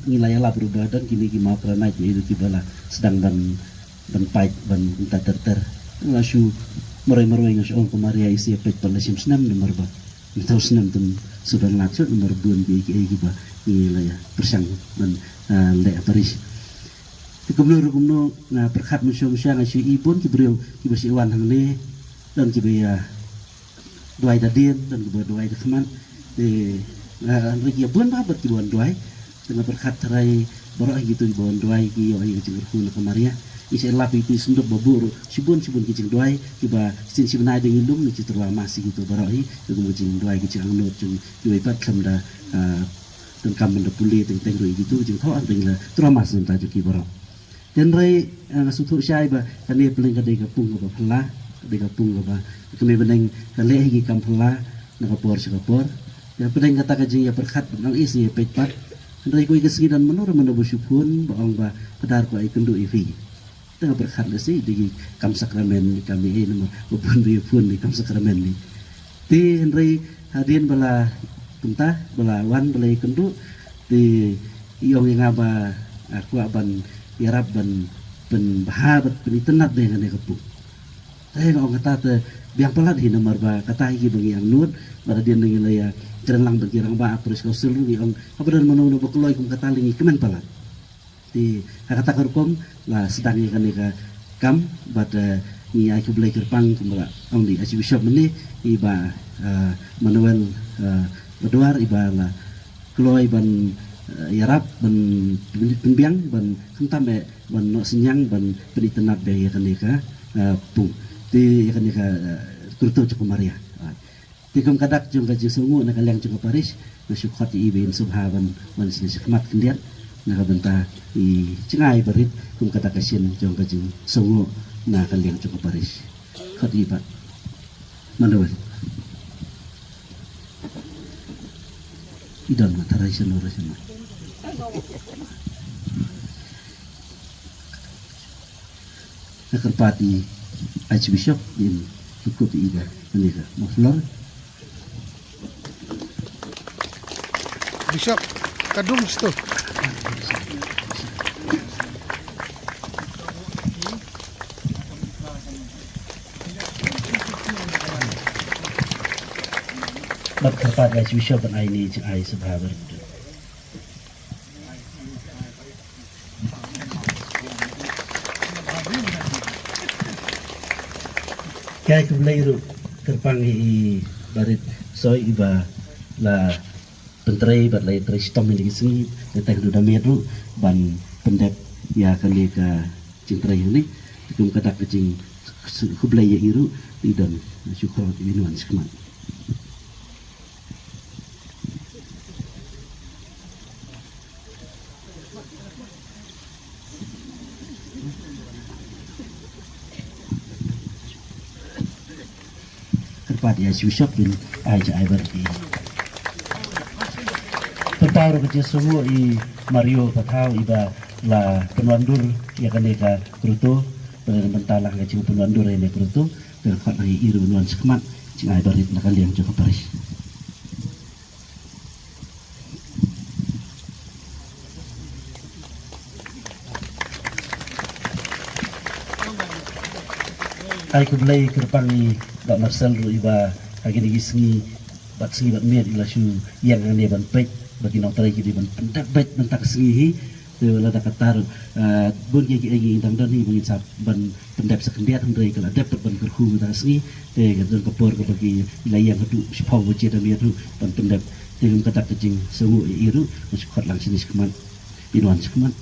ngi la ïalap ruh ba don kine ki mawkranait, ïa kiba la sdang ban, ban pait, ban mynta ter ter. Nga shu marwei marwei nga shu ong ko Maria, i sa ïa peit pat la shim snem namar ba mynta u snem te ym shu don lad shuh namar bun kiei kiei kiba ngi la ïa pyrshang ban, ah, leh ha parish. Te kumno ruh kumno, nga pyrkhat mynshuwa mynshuwa, nga shu i bun ki briew kiba shu wan hangne, don kiba ïa duwai da dien, don kiba duwai da khmat. Te nga, nga ïa bun bha bad kiba wan duwai. Te nga pyrkhat tharai baroh hi kito kiba wan duwai ki ïoh ïa ka jingkyrkhu na ka Maria. Ngi shu lap ïa kito ki synduk ba buh ruh shibun shibun ki jingduwai, kiba shisien shi bnai da ngi lum, ngi shu tyrwa mass ïa kito baroh hi, ïa ka jingduwai, ki jingangnud jong kiwei pat khlem da, ah, donkam ban da pule teng teng ruh ïa kito ki jingthoh, hynrei ngi la tyrwa mass na ka bynta jong ki baroh. Te hynrei, eh, nga sngewthuh shai ba kane pdeng ka dei ka pung kaba phylla, ka dei ka pung kaba ka kmie bneng ka leh hi ki kam phylla na ka por sha ka por. Te pdeng kata ka jingïapyrkhat ba nang ïa sngew ïa peit pat. Hynrei kawei ka sngi don mano re mano ba shu phone ba ong ba, "Phadar, ko ai kynduh ïa phi." Te nga pyrkhat lehse dei ki kam sakramen, ki kam ei ei namar ba bun ba ïa phone ïa ki kam sakramen hi. Te hynrei hadien ba la, kumta ba la wan ba la ïakynduh, te i ong ïa nga ba, ah, kwah ban ïarap ban pynbha bad pynitynnad bha ïa kane ka pung. Te nga ong kata te biang palat hi namar ba kata hi kiba ngi angnud, bad hadien ngi la ïakren lang bad ki rangbah parish council ruh, ngi ong haba don mano mano ba kloi kum kata lei ngi kmen palat. Te ha kata ka rukom la sdang ïa kane ka kam, bad, eh, ngi ai khublei kyrpang kumba la ong i Archbishop mynne, i Bah, eh, Manuel, eh, Badwar, iba la kloi ban, eh, ïarap ban pyn-, pynbiang ban khamtam eh ban noh synñiang ban pynitynnad bha ïa kane ka, eh, pung. Te ïa kane ka, eh, grotto jong ka Maria. Ah. Te kum ka dak jong ka jingsngewnguh na ka liang jong ka parish, nga shu khot ïa i ba in sngewbha ban wan shane shakhmat khyndiat na ka bynta i jingai barit kum ka dak ka shin jong ka jingsngewnguh na ka liang jong ka parish. Khot ïa i Bah Manuel. I don ma tharai shano re shano. Nga kyrpad ïa i Archbishop ba in lyngkhuh ïa i da kane ka muffler. Bishop, ka dum sto. Nga kyrpad ïa i Archbishop ban ai ïa kane ka jingai sngewbha barit. Ki ai khublei ruh kyrpang ïa i Barit Soi iba la pyntrei bad la ïatrei shitom ïa kine ki sngi, ïa tang haduh da miet ruh ban pyndep ïa kane ka jingtrei hangne. Te kum ka dak ka jingkhublei ïa i ruh, i don shu khot ïa i wan shakhmat. Kyrpad ïa i Archbishop ban ai jingai barit. Pynpaw ruh ka jingsngewnguh i Mario Pathaw iba la pynwandur ïa kane ka grotto, bad na ka bynta la ka jingpynwandur ïa kane ka grotto, te khot ïa i ruh ban wan shakhmat jingai barit na ka liang jong ka parish. Ai khublei kyrpang ïa i Bah Marcel ruh iba ha kine ki sngi bad sngi bad miet i la shu ïeng hangne ban peit ba ki nongtrei ki dei ban pyndep beit mynta ka sngi hi. Te lada kata ruh, eh, bun kiei kiei ngi dang don hi ba ngin sa ban pyndep sa khyndiat, hynrei ka la dep pat ban kyrkhu mynta ka sngi. Te ka don ka por kaba ki la ïeng haduh shiphew baje da miet ruh ban pyndep. Te kum ka dak ka jingsngewnguh ïa i ruh, ngan shu khot lang shane shakhmat, pynwan shakhmat.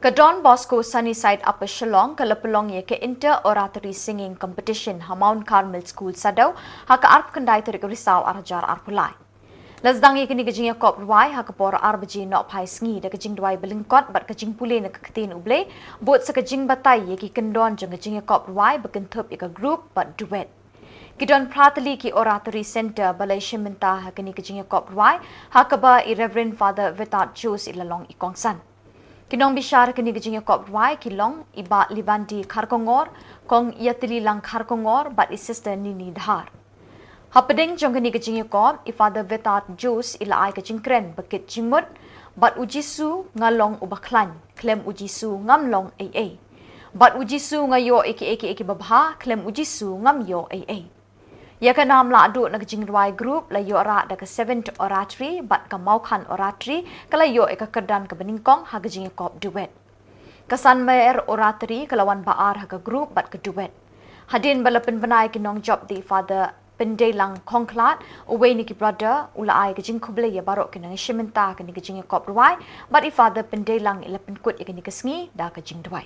Ka Don Bosco Sunnyside Upper Shillong ka la pynlong ïa ka Inter Oratory Singing Competition ha Mount Carmel School Saddew ha ka arphew khyndai tarik Risaw arhajar arphew lai. La sdang ïa kane ka jingïakop rwai ha ka por ar baje nohphai sngi da ka jingduwai ba lyngkot bad ka jingpule na ka ktien U Blei, bud sa ka jingbatai ïa ki kyndon jong ka jingïakop rwai ba kynthup ïa ka group bad duet. Ki don phra tylli ki Oratory Centre ba la ïashim bynta ha kane ka jingïakop rwai, ha kaba i Reverend Father Vetat Jose i la long i kongsan. Ki nongbishar ha kane ka jingïakop rwai ki long i Bah Livandi Kharkongor, Kong Ïatyllilang Kharkongor bad i Sister Nini Dhar. Hapdeng jong kane ka jingïakop, i Father Vetat Jose i la ai ka jingkren ba kit jingmut: Bad U Jisu nga long uba khlaiñ, khlem U Jisu ngam long ei ei. Bad U Jisu nga ïoh ïa kiei kiei kiba bha, khlem U Jisu ngam ïoh ei ei. Ïa ka nam lahduh na ka jingrwai group la ïoh rah da ka Seventh Oratory bad ka Mawkhan Oratory ka la ïoh ïa ka kyrdan kaba nyngkong ha ka jingïakop duet. Ka Sanmer Oratory ka la wan ba ar ha ka group bad ka duet. Hadien ba la pynbna ïa ki nongjop da i Father Pyndeilang Khongkhlad, uwei na ki brother, u la ai ka jingkhublei ïa baroh ki nongïashim bynta ha kane ka jingïakop rwai, bad i Father Pyndeilang i la pynkut ïa kane ka sngi da ka jingduwai.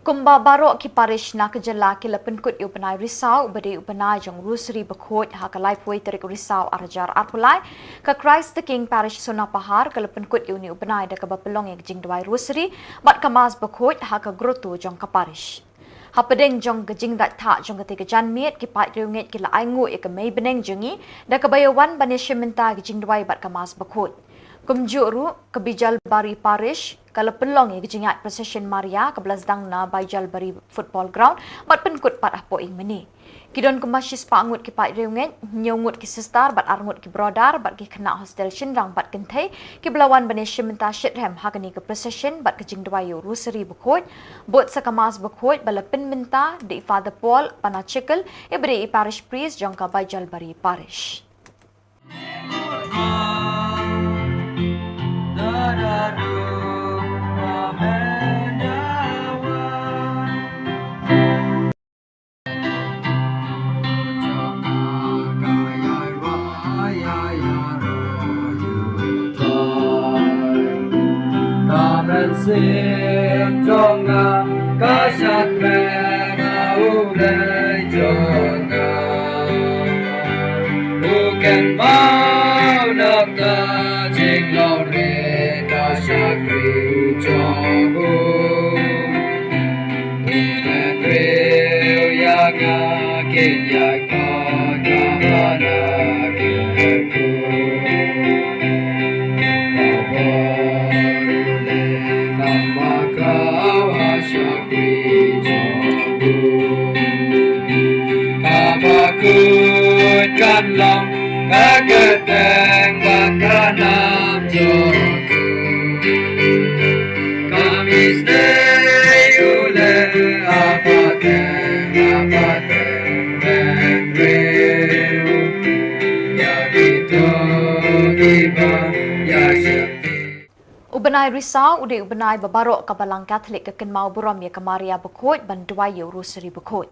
Kumba baroh ki parish na ka jylla ki la pynkut ïa u bnai Risaw uba dei u bnai jong u Rosary Bakhuid ha ka laiphew tarik Risaw arhajar arphew lai, ka Christ the King Parish Sonapahar ka la pynkut ïa une u bnai da kaba pynlong ïa ka jingduwai Rosary bad ka Mass Bakhuid ha ka grotto jong ka parish. Hapdeng jong ka jingdait thah jong katei ka janmiet, ki paid riewngeit ki la ainguh ïa ka mei bneng jong ngi da kaba ïa wan ban ïashim bynta ïa ka jingduwai bad ka Mass Bakhuid. Kumjuh ruh ka Baijalbari Parish ka la pynlong ïa ka jingïaid procession Maria kaba la sdang na Baijalbari Football Ground bad pynkut pat hapoh ïing mane. Ki don kumba shispah ngut ki paid riewngeit, hynñiew ngut ki sister bad ar ngut ki brother bad ki khynnah hostel shynrang bad kynthei kiba la wan ban ïashim bynta shitrhem ha kane ka procession bad ka jingduwai ïa u Rosary Bakhuid, bud sa ka Mass Bakhuid ba la pynbynta da i Father Paul Panachikel, iba dei i Parish Priest jong ka Baijalbari Parish. Ka mynsiem jong nga ka shakri na U Blei jong nga. U kynmaw na ka jinglong rit ka shakri jong u. U kynriewïa nga, kynriewïa ka, ka hana ki ku. Baba. U bnai Risaw u dei u bnai ba baroh ka Balang Katholik ka kynmaw burom ïa ka Maria Bakhuid ban duwai ïa u Rosary Bakhuid.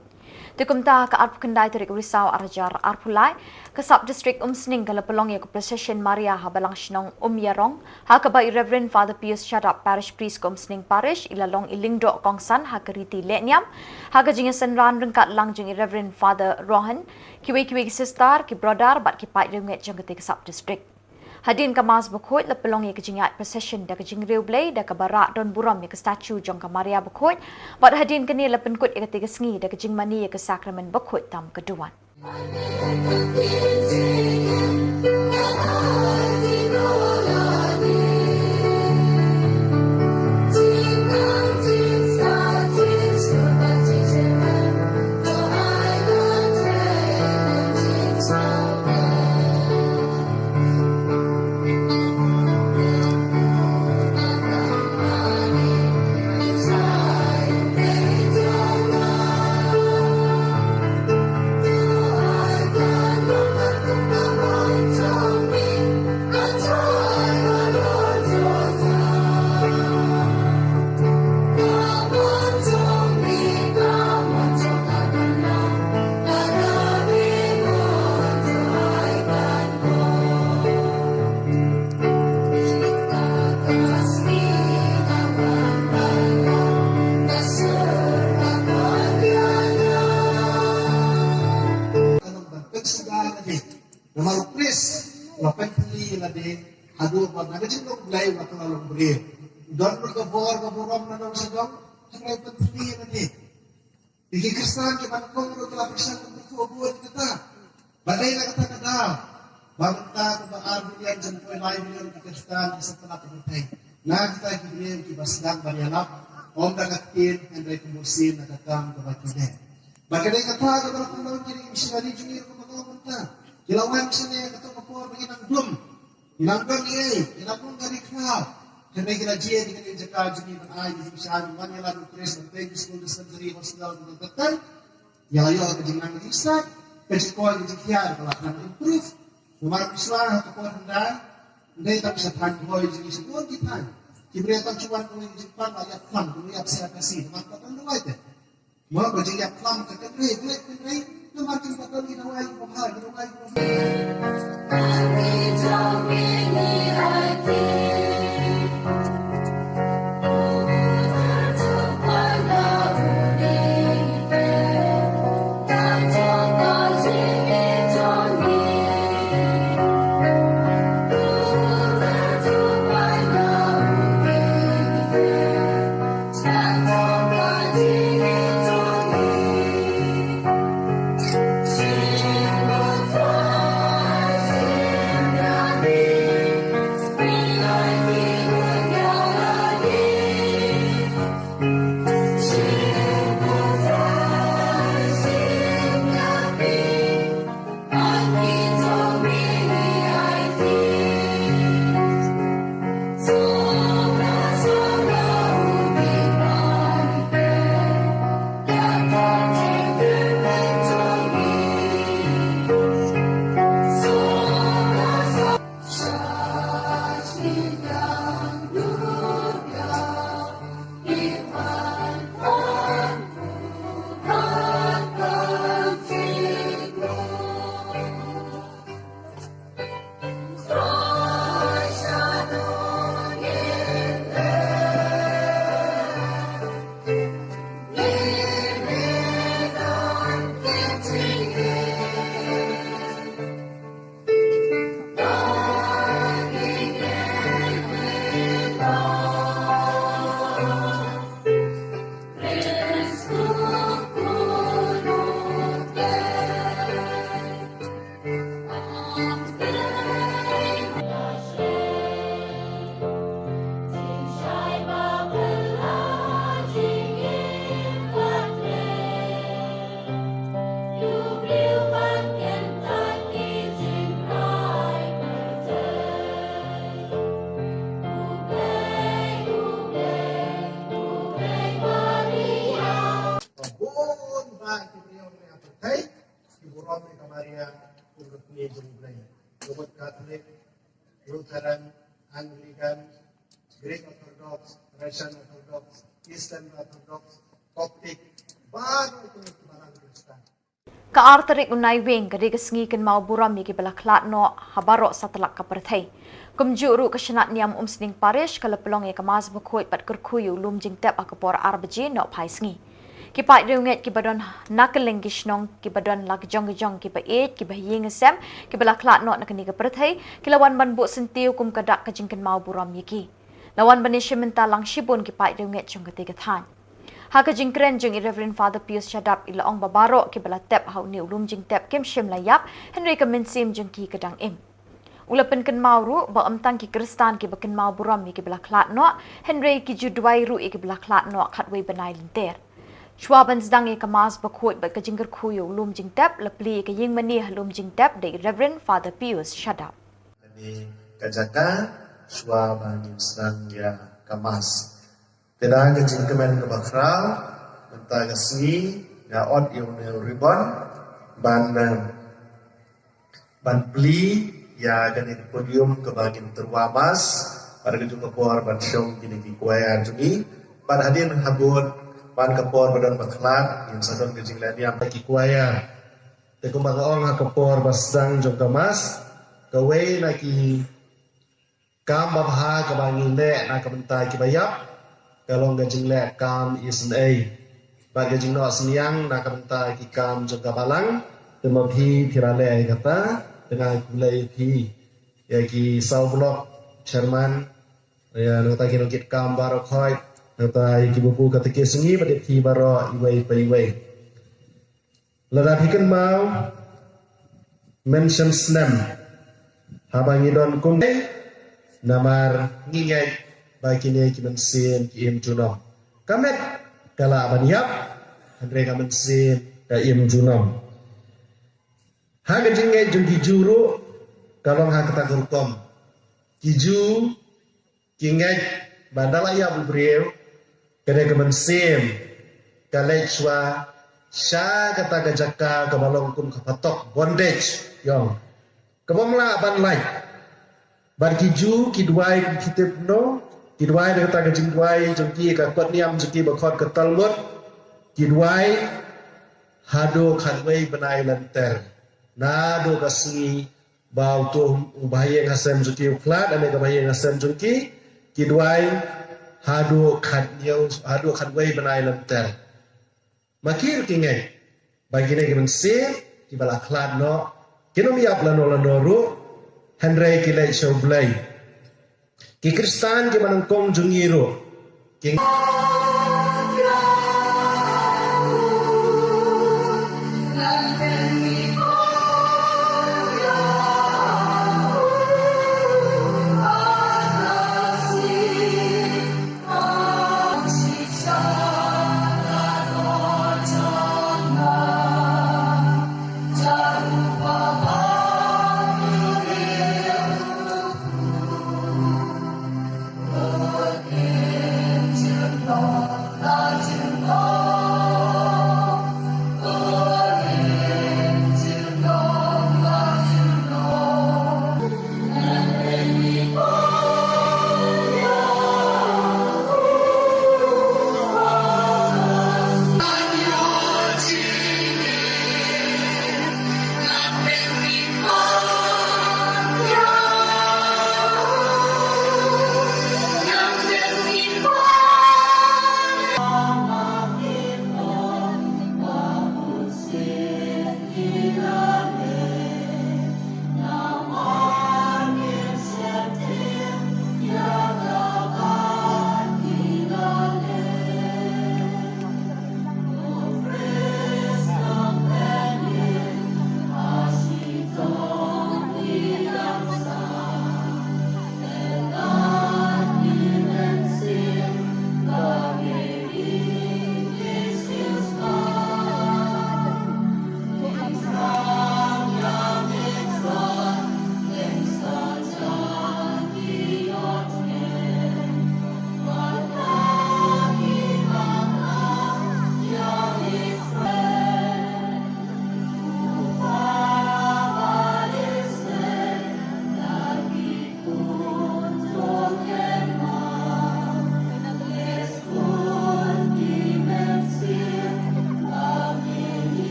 Te kumta, ha ka arphew khyndai tarik Risaw arhajar arphew lai, ka Sub District Umsning ka la pynlong ïa ka procession Maria ha Balang Shnong Umïarong, ha kaba i Reverend Father Pius Shadap, Parish Priest ka Umsning Parish, i la long i lyngdoh kongsan ha ka riti lehniam, ha ka jingïasynran ryngkat lang jong i Reverend Father Rohan, kiwei kiwei ki sister, ki brother bad ki paid riewngeit jong katei ka Sub District. Hadien ka Mass Bakhuid la pynlong ïa ka jingïaid procession da ka jingriewblei, da kaba rah don burom ïa ka statue jong ka Maria Bakhuid, bad hadien kane la pynkut ïa katei ka sngi da ka jingmane ïa ka Sakramen Bakhuid tam ka duwan. Namar u Khrist u la pynthylli ïa lade haduh ba na ka jinglong Blei u la kylla long briew. U don ruh ka bor ka burom na nongshong shnong, hynrei u pynthylli ïa lade. Ïa ki Khristan kiba nyngkong ruh ki la pyrshang ban kyrkhu bun ïa kata. Ba dei na kata ka daw ba mynta kumba ar billion jan poi lai billion ki Khristan ki sngewtynnat ha pyrthei. Na kita ki briew kiba sdang ban ïalap, ym da ka ktien hynrei kum u sien na ka kam kaba ki leh. Bad ka dei kata kaba la pynlong ki ri ki missionary jong ngi ruh kumba ka long mynta. Ki la wan shane ha kato ka por ba ngi nang dum. Ngi nang don ei, ngi nang don ka ri khlaw. Hynrei ngi la jied ïa kane ka jaka jong ngi ban ai ïa ki jingshai, ban wan ïalap ïa u Khrist, ban peit ki skul, dispensary, hostel, ban don tang. Ïa la ïoh ka jingnang ka jingstad, ka jingkoit ka jingkhiah ka la than improve. Namar phi shu ïohi ha ka por hyndai, ym dei tang sha thaiñ Bhoi jong ngi, sha bun ki thaiñ. Ki briew tang shu wan kawei ka jingpang, la ïap phlang, kawei ïap C R P C, namar ka tang duwai te. Mo ba jingïap phlang ka kynrei, kynrei, kynrei, namar kin ba don ki dawai kiba bha, ki dawai kiba bha. Greek Orthodox, Russian Orthodox, Eastern Orthodox, Coptic, baroh ki balang Khristan. Ka ar tarik u Naiwieng ka dei ka sngi kynmaw burom ïa kiba la khlad noh ha baroh satlak ka pyrthei. Kumjuh ruh ka shnat niam Umsning Parish ka la pynlong ïa ka Mass bakhuid bad kyrkhu ïa u lum jingtep ha ka por ar baje nohphai sngi. Ki paid riewngeit kiba don na kylleng ki shnong, kiba don la ka jong ka jong, kiba ïeit, kiba ha ïing ha sem, kiba la khlad noh na kane ka pyrthei, ki la wan ban buh syntiew kum ka dak ka jingkynmaw burom ïa ki. La wan ban ïashim bynta lang shibun ki paid riewngeit jong katei ka thaiñ. Ha ka jingkren jong i Reverend Father Pius Shadap, i la ong ba baroh kiba la tep ha une u lum jingtep kim shym la ïap, hynrei ka mynsiem jong ki ka dang im. U la pynkynmaw ruh ba ym tang ki Khristan kiba kynmaw burom ïa kiba la khlad noh, hynrei ki ju duwai ruh ïa kiba la khlad noh khatwei bnai lynter. Shuwa ban sdang ïa ka Mass bakhuid bad ka jingkyrkhu ïa u lum jingtep, la plie ïa ka ïingmane ha lum jingtep da i Reverend Father Pius Shadap. Kane ka jaka, shuwa ba ngin sdang ïa ka Mass. Te da ka jingkmen kaba khraw, mynta ka sngi, nga ot ïa une u ribbon, ban, eh, ban plie ïa kane ka podium kaba ngin tyrwa Mass, bad ka juh ka por ban shong kine ki choir jong ngi, bad hadien habud, ban ka por ba don ba khlad, ngin sa don ka jingleh niam ki choir. Te kumba nga ong ha ka por ba sdang jong ka Mass, kawei na ki kam babha kaba ngi leh na ka bynta kiba ïap, ka long ka jingleh kam isynei. Bad ka jingnoh synñiang na ka bynta ki kam jong ka balang, te ma phi phi la leh ïa kata, te nga khublei ïa phi. Ïa ki saw block chairman, ïa nangta ki nongkitkam baroh khoit, nangta ïa ki babu katekis jong ngi bad ïa phi baroh iwei pa iwei. Lada phi kynmaw, mynshem snem haba ngi don kumne, namar ngi ngeit ba kine ki mynsiem ki im junom. Ka met ka lah ban ïap, hynrei ka mynsiem ka im junom. Ha ka jingngeit jong ki Jiw ruh ka long ha kata ka rukom. Ki Jiw ki ngeit ba da la ïap u briew, ka dei ka mynsiem ka leit shuwa sha kata ka jaka kaba long kum ka phatok, bondage, ïong, kaba ym lah ban lait. Bad ki Jiw ki duwai kum ki tip no, ki duwai da kata ka jingduwai jong ki, ka kot niam jong ki ba khot ka Talmud, ki duwai haduh khatwei bnai lynter. Naduh ka sngi ba uto u bahaïing hasem jong ki u khlad, lane ka bahaïing hasem jong ki, ki duwai haduh khathynñiew, haduh khatwei bnai lynter. Ma ki ruh ki ngeit ba kine ki mynsiem kiba la khlad noh kin ym ïap lano lano ruh, hynrei ki leit sha U Blei. Ki Khristan kiba nyngkong jong ngi ruh ki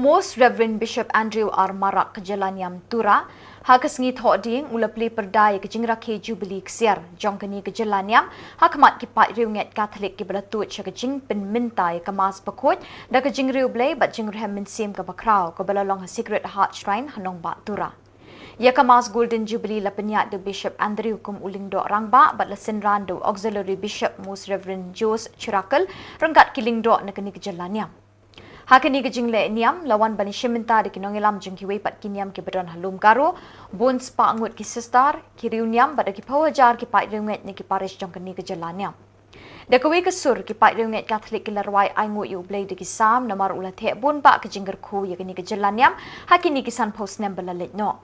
Most Reverend Bishop Andrew R Marak ka jylla niam Tura, ha ka sngi Thohdieng u la plie pyrda ïa ka jingrakhe Jubilee ksiar jong kane ka jylla niam ha khmat ki paid riewngeit Katholik kiba la tuid sha ka jingpynmynta ïa ka Mass bakhuid da ka jingriewblei bad jingrhem mynsiem kaba khraw kaba la long ha Sacred Heart Shrine ha nongbah Tura. Ïa ka Mass Golden Jubilee la pynïaid da u Bishop Andrew kum u lyngdoh rangbah bad la synran da u Auxiliary Bishop Most Reverend Jose Chirakel ryngkat ki lyngdoh na kane ka jylla niam. Ha kane ka jingleh niam la wan ban ïashim bynta da ki nongïalam jong kiwei pat ki niam kiba don ha lum Garo, bun spah ngut ki sister, ki riewniam bad da ki phew hajar ki paid riewngeit na ki parish jong kane ka jylla niam. Da kawei ka sur ki paid riewngeit Katholik ki la rwai ainguh ïa U Blei da ki Salm namar u la theh bun bah ka jingkyrkhu ïa kane ka jylla niam ha kine ki sanphew snem ba la leit noh.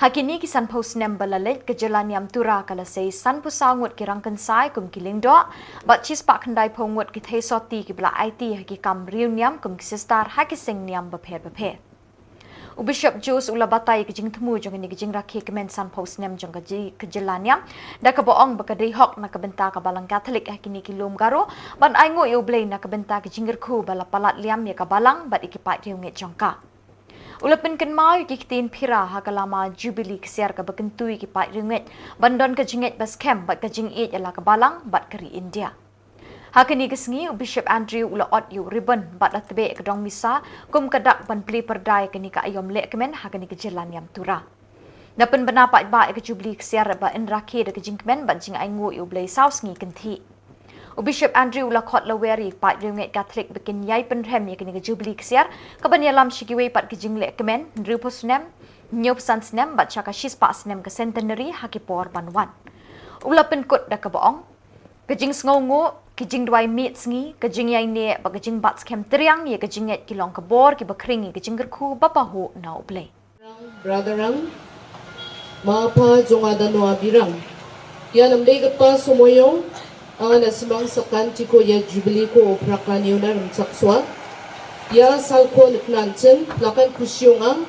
Ha kine ki sanphew snem ba la leit ka jylla niam Tura ka la sei sanphew saw ngut ki rangkynsai kum ki lyngdoh bad shispah khyndaiphew ngut ki theisotti kiba la aiti ha ki kam riewniam kum ki sister ha ki seng niam bapher bapher. U Bishop Jose u la batai ïa ka jingthmu jong kane ka jingrakhe kmen sanphew snem jong ka ji-, ka jylla niam da kaba ong ba ka dei hok na ka bynta ka Balang Katholik ha kine ki lum Garo ban ainguh ïa U Blei na ka bynta ka jingkyrkhu ba la palat liam ïa ka Balang bad ïa ki paid riewngeit jong ka. U la pynkynmaw ïa ki ktien phira ha ka lama Jubilee ksiar kaba kyntu ïa ki paid riewngeit ban don ka jingngeit ba skhem bad ka jingïeit ïa la ka Balang bad ka ri India. Ha kane ka sngi u Bishop Andrew u la ot ïa u ribbon bad la tbeh ïa ka dong misa kum ka dak ban plie pyrda ïa kane ka aïom lehkmen ha kane ka jylla niam Tura. Da pynbna paidbah ïa ka Jubilee ksiar ba yn rakhe da ka jingkmen bad jingainguh ïa U Blei saw sngi kynthih. U Bishop Andrew u la khot lawer ïa ki paid riewngeit Katholik ba kin ïai pynrhem ïa kane ka Jubilee ksiar kaban ïalam sha kiwei pat ki jingleh kmen hynriewphew snem, hynñiewphew san snem bad sha ka shispah snem ka centenary ha ki por ban wan. U la pynkut da kaba ong, ka jingsngewnguh, ka jingduwai miet sngi, ka jingïaineh bad ka jingbat skhem triang ïa ka jingngeit ki long ka bor kiba khring ïa ka jingkyrkhu ba pahuh na U Blei. Brother Rang, ma pa jong nga da Noah Birang. Ïa namdei kpa sumoyo, anga na simang sakan tiko ïa Jubilee ko Ophrah ka niuna rem chakswa. Ïa sal ko nitnan chen, lakan kusiong ang,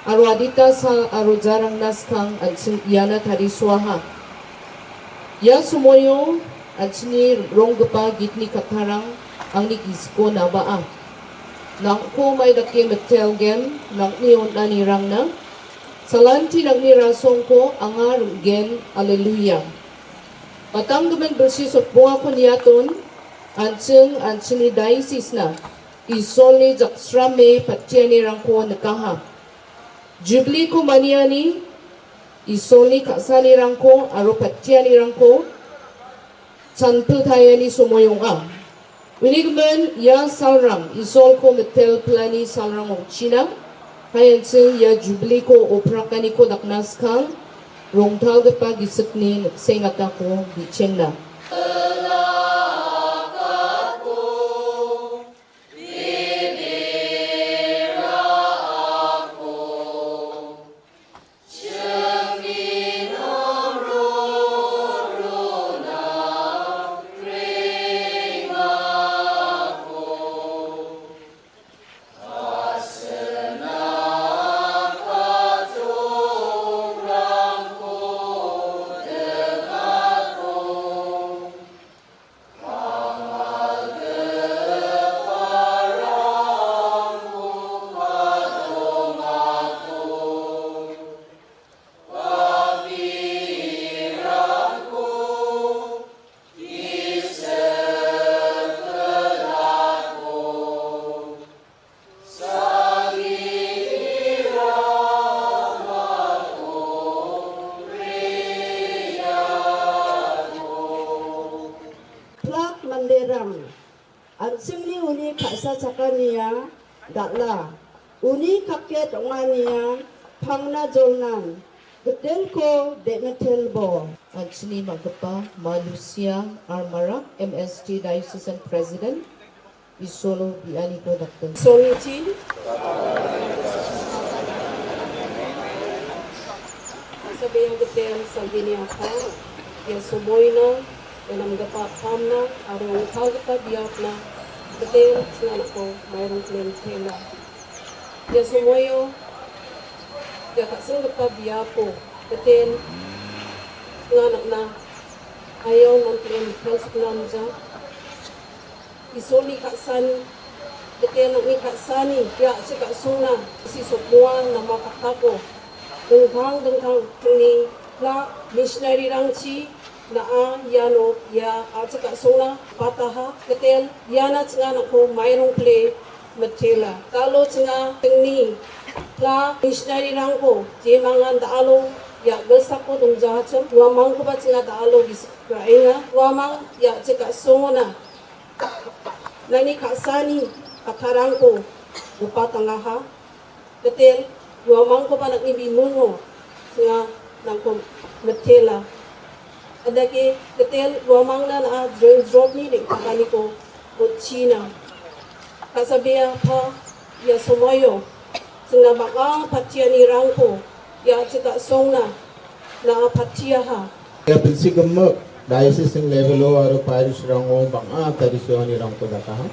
arwadita sa arojarang naskang an sing ïa na tari swaha. Ïa sumoyo, an sini rong gepa gitni katarang, ang ni gisko na ba a. Nang ko mai da ke metel gen, nang ni on ani rang na. Salanti nang ni rasong ko, anga rung gen, aleluya. Patang gemen bersi sot bunga ko niaton, an sing, an sini diocese na. Isol ni jaksrame patiani rang ko nekaha. Jubilee ko maniani, isol ni kaksani rang ko, aro patiani rang ko, chanpil thayani sumoyong a. Uni gemen ïa salrang, isol ko metel plani salrang ong China, hayan sing ïa Jubilee ko Ophrah kani ko dakna skang, rongthal gepa gisik ni sengata ko bichengna. Plak manderang. An singni uni khasa chakania, dakla. Uni kaket ongania, phangna jolnan. Getel ko, demetel bo. An sini magapa, Malusia, Armara, M S T Diocesan President. Isolo biani ko dakten. Sorry, Chin. Sabiang getel, sangini apa. Ya sumoina, enam gepa pamna, arung thal gepa biapna, betel, sengan ko, mairung klen tela. Ya sumoyo, ya kaseng gepa biapo, betel, ngan na, ayo non klen, klen sekunam ja. Isoni kasan, Te nang i khat sani, ïa chika sungna, si sop mua na ma kata ko. Dengkang, dengkang, tengni, la, missionary rang chi, na a, ïa no, ïa, a chika sungna, pataha, ketel, ïa na chenga na ko, mairong ple, metela. Talo chenga, tengni, la, missionary rang ko, je mangan da alo, ïa, gelsa ko dong jahachem, wa mang ko ba chenga da alo, gis, ra enga, wa mang, ïa chika sungna. Nani khat sani, khat rang ko, upa tanga ha. Ketel, ua mang ko ba nak ibi mungo, senga nang ko metela. Ada ke ketel, ua mang na na dreng drop ni dek kani ko, ko China. Kasabia pa, ya somoyo, senga bak a patia ni rang ko, ya cika song na, na patia ha. Ya pensi kemek, diocese level o aro parish rang o bang a tadi siwani rang ko daka ha.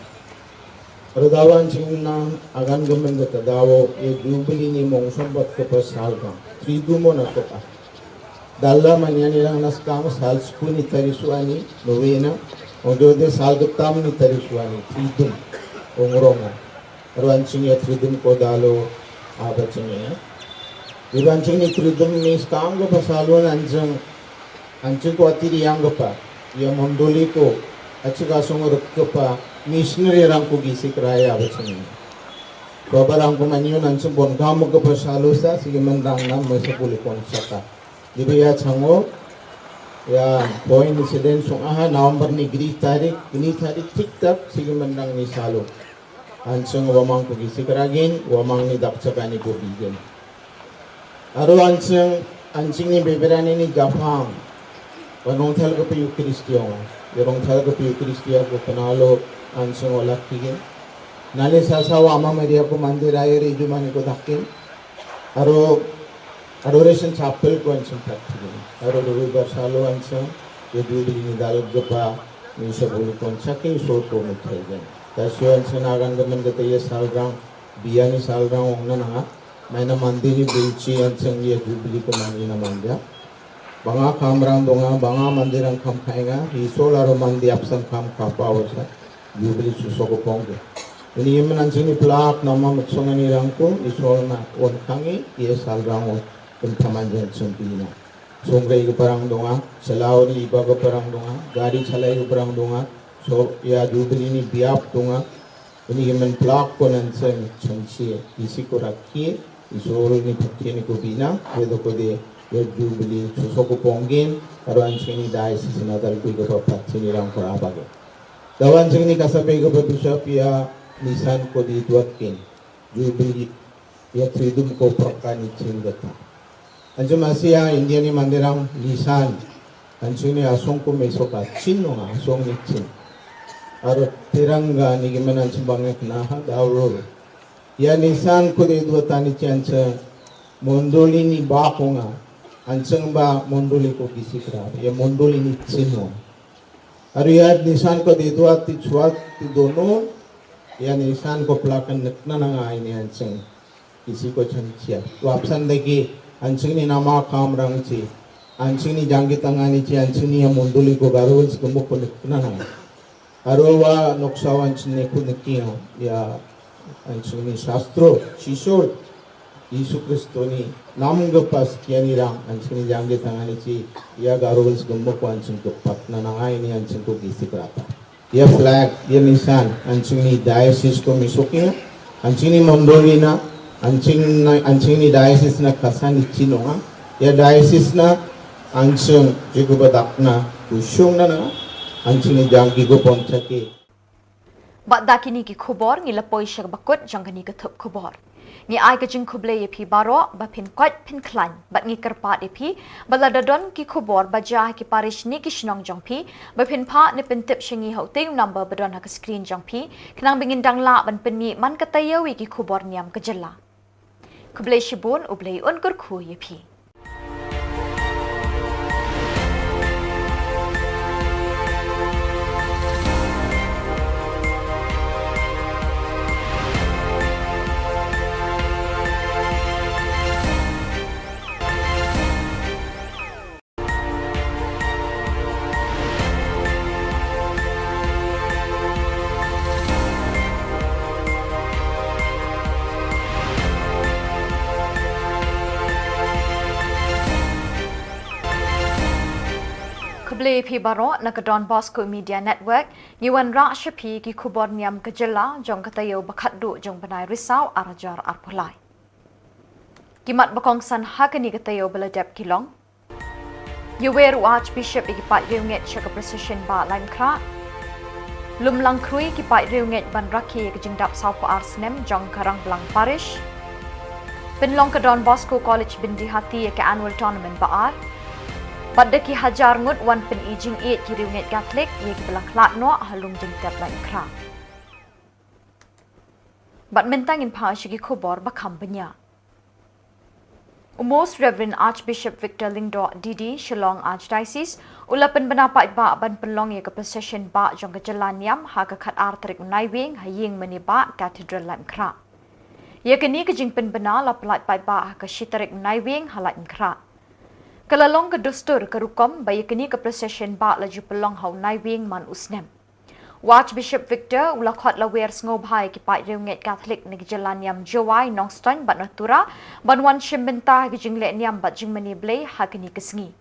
Ro dawan ching na agan gemen de tadawo ye jubili ni mong sombat ke pasal bang. Tridu mo na toka. Dalla manyani rang naskang sal skuni tari suani novena. Ojo de sal getam ni tari suani. Tridu. Ongrong. Ro anching ye tridu ko dalo abaching ye. Iban ching ni tridu ni skang ko pasal wan anching Anching ko atiri yang kepa, ya mondoli ko, achika song rek kepa, missionary rang ko gisi keraya bachani. Ko barang ko manyo anching bon kamu kepa salusa, sige menrang nam mesa puli kon saka. Jadi ya chango, ya point incident song aha, November ni gri tarik, ini tarik tik tak, sige menrang ni salu. Anching wamang ko gisi keragin, wamang ni dak chaka ni ko bigin. Aro anching, anching ni beberani ni japang. Wa nong thal ke piu Kristiong. Ya nong thal ke piu Kristiong ko kenalo anching o laki ke. Nani sasa wa ama Maria ko mandir air iju mani ko dakin. Aro, aro resen chapel ko anching tak ke. Aro robi barsalo anching. Ya dubili ni dal gepa. Ni sabuli kon chaki so ko muthai gen. Tasio anching agan gemen kete ya salrang. Biani salrang ong na nanga. Maina mandi ni bilchi an chang ye jubili ko mani na manja. Banga kam rang donga, banga mandi rang kam khainga, isol aro mandi apsan kam kapa wasa, jubili suso ko pongge. Ini yemen an chini plak nama mutsong ani rang ko, isol na wan khangi, ye sal rang o, pen thaman jan chang pina. Songre ke parang donga, selauri iba ke parang donga, gari chalai ke parang donga, so ya jubili ni biap donga, Ini ki men plak ko nan seng chemchie, isi ko rakie, isol ni phatie ni ko bina, wedo ko de, ya jubili, suso ko pongin, aro anching ni dai si sina dal kui ko pa phatie ni rang ko apa ke. Dawan ching ni kasape ko pa bishop ya nisan ko di duat kin, jubili, ya tridum ko prakani chin gata. Anching masia India ni mandirang nisan. Anching ni asong ko meso ka chin nong asong ni chin. Aro tiranga ni gimen anching bangek na ha dauro. Ya nisan ko de dua tani chan cha mondoli ni ba ko nga. Anching ba mondoli ko kisi kra. Ya mondoli ni chin nong. Aro ya nisan ko de dua ti chuat ti dono. Ya nisan ko plakan nekna nanga ini anching. Isi ko chan chia. Wapsan dagi, anching ni nama kam rang chi. Anching ni janggi tangani chi, anching ni amunduli ko garul si kumuk ko nikna nang. Arwa noksa anching ni ko nikia. Ya anching ni sastro, shisol. Isu Kristo ni nam gepas kiani rang, anching ni janggi tangani chi. Ya garul si kumuk ko anching ko patna nangai ni anching ko gisi kerata. Ia flag, ia nisan, anching ni diocese ko misuk ia, anching ni mondoli na, anching na, anching ni diocese na kasan i chinonga, ia diocese na, anching jiku badak na, kushung na na, anching ni jangki ko ponchaki. Bad da kini ki khubor ngi la poi sha bakut jong kani ka thup khubor. Ngi ai ka jingkhublei ïa phi baroh ba phin koit phin khlaiñ bad ngi kyrpad ïa phi ba lada don ki khubor ba jia ha ki parish ne ki shnong jong phi ba phin phah ne pyntip sha ngi ha utei u number ba don ha ka screen jong phi khnang ba ngin dang lah ban pynmih man ka taïew ïa ki khubor niam ka jylla. Khublei shibun, U Blei un kyrkhu ïa phi. Ïa phi baroh na ka Don Bosco Media Network, ngi wanrah sha phi ki khubor niam ka jylla jong ka taïew ba khatduh jong u bnai Risaw ar hajar arphew lai. Ki mat ba kongsan ha kane ka taïew ba la dep ki long: Ïawer u Archbishop ïa ki paid riewngeit sha ka procession bah Laitumkhrah. Lum lang khrui ki paid riewngeit ban rakhe ïa ka jingdap sawphew ar snem jong ka Rangblang Parish. Pynlong ka Don Bosco College Byndihati ïa ka annual tournament ba ar. Bad da ki hajar ngut wan pyni jingïeit ki riewngeit Katholik ïa kiba la khlad noh ha Lumjingtep Laitumkhrah. Bad mynta ngin phah sha ki khubor ba kham bniah. U Most Reverend Archbishop Victor Lyngdoh D D, Shillong Archdiocese, u la pynbna paidbah ban pynlong ïa ka procession bah jong ka jylla niam ha ka khatar tarik u Naiwieng ha ïing mane bah Cathedral Laitumkhrah. Ïa kane ka jingpynbna la pyllait paidbah ha ka shi tarik u Naiwieng ha Laitumkhrah. Ka la long ka dustur ka rukom ba ïa kane ka procession bah la ju pynlong ha u Naiwieng man u snem. U Archbishop Victor u la khot lawer sngewbha ïa ki paid riewngeit Katholik na ki jylla niam Jowai, Nongstoiñ bad na Tura ban wan shim bynta ha ki jingleh niam bad jingmane Blei ha kane ka sngi.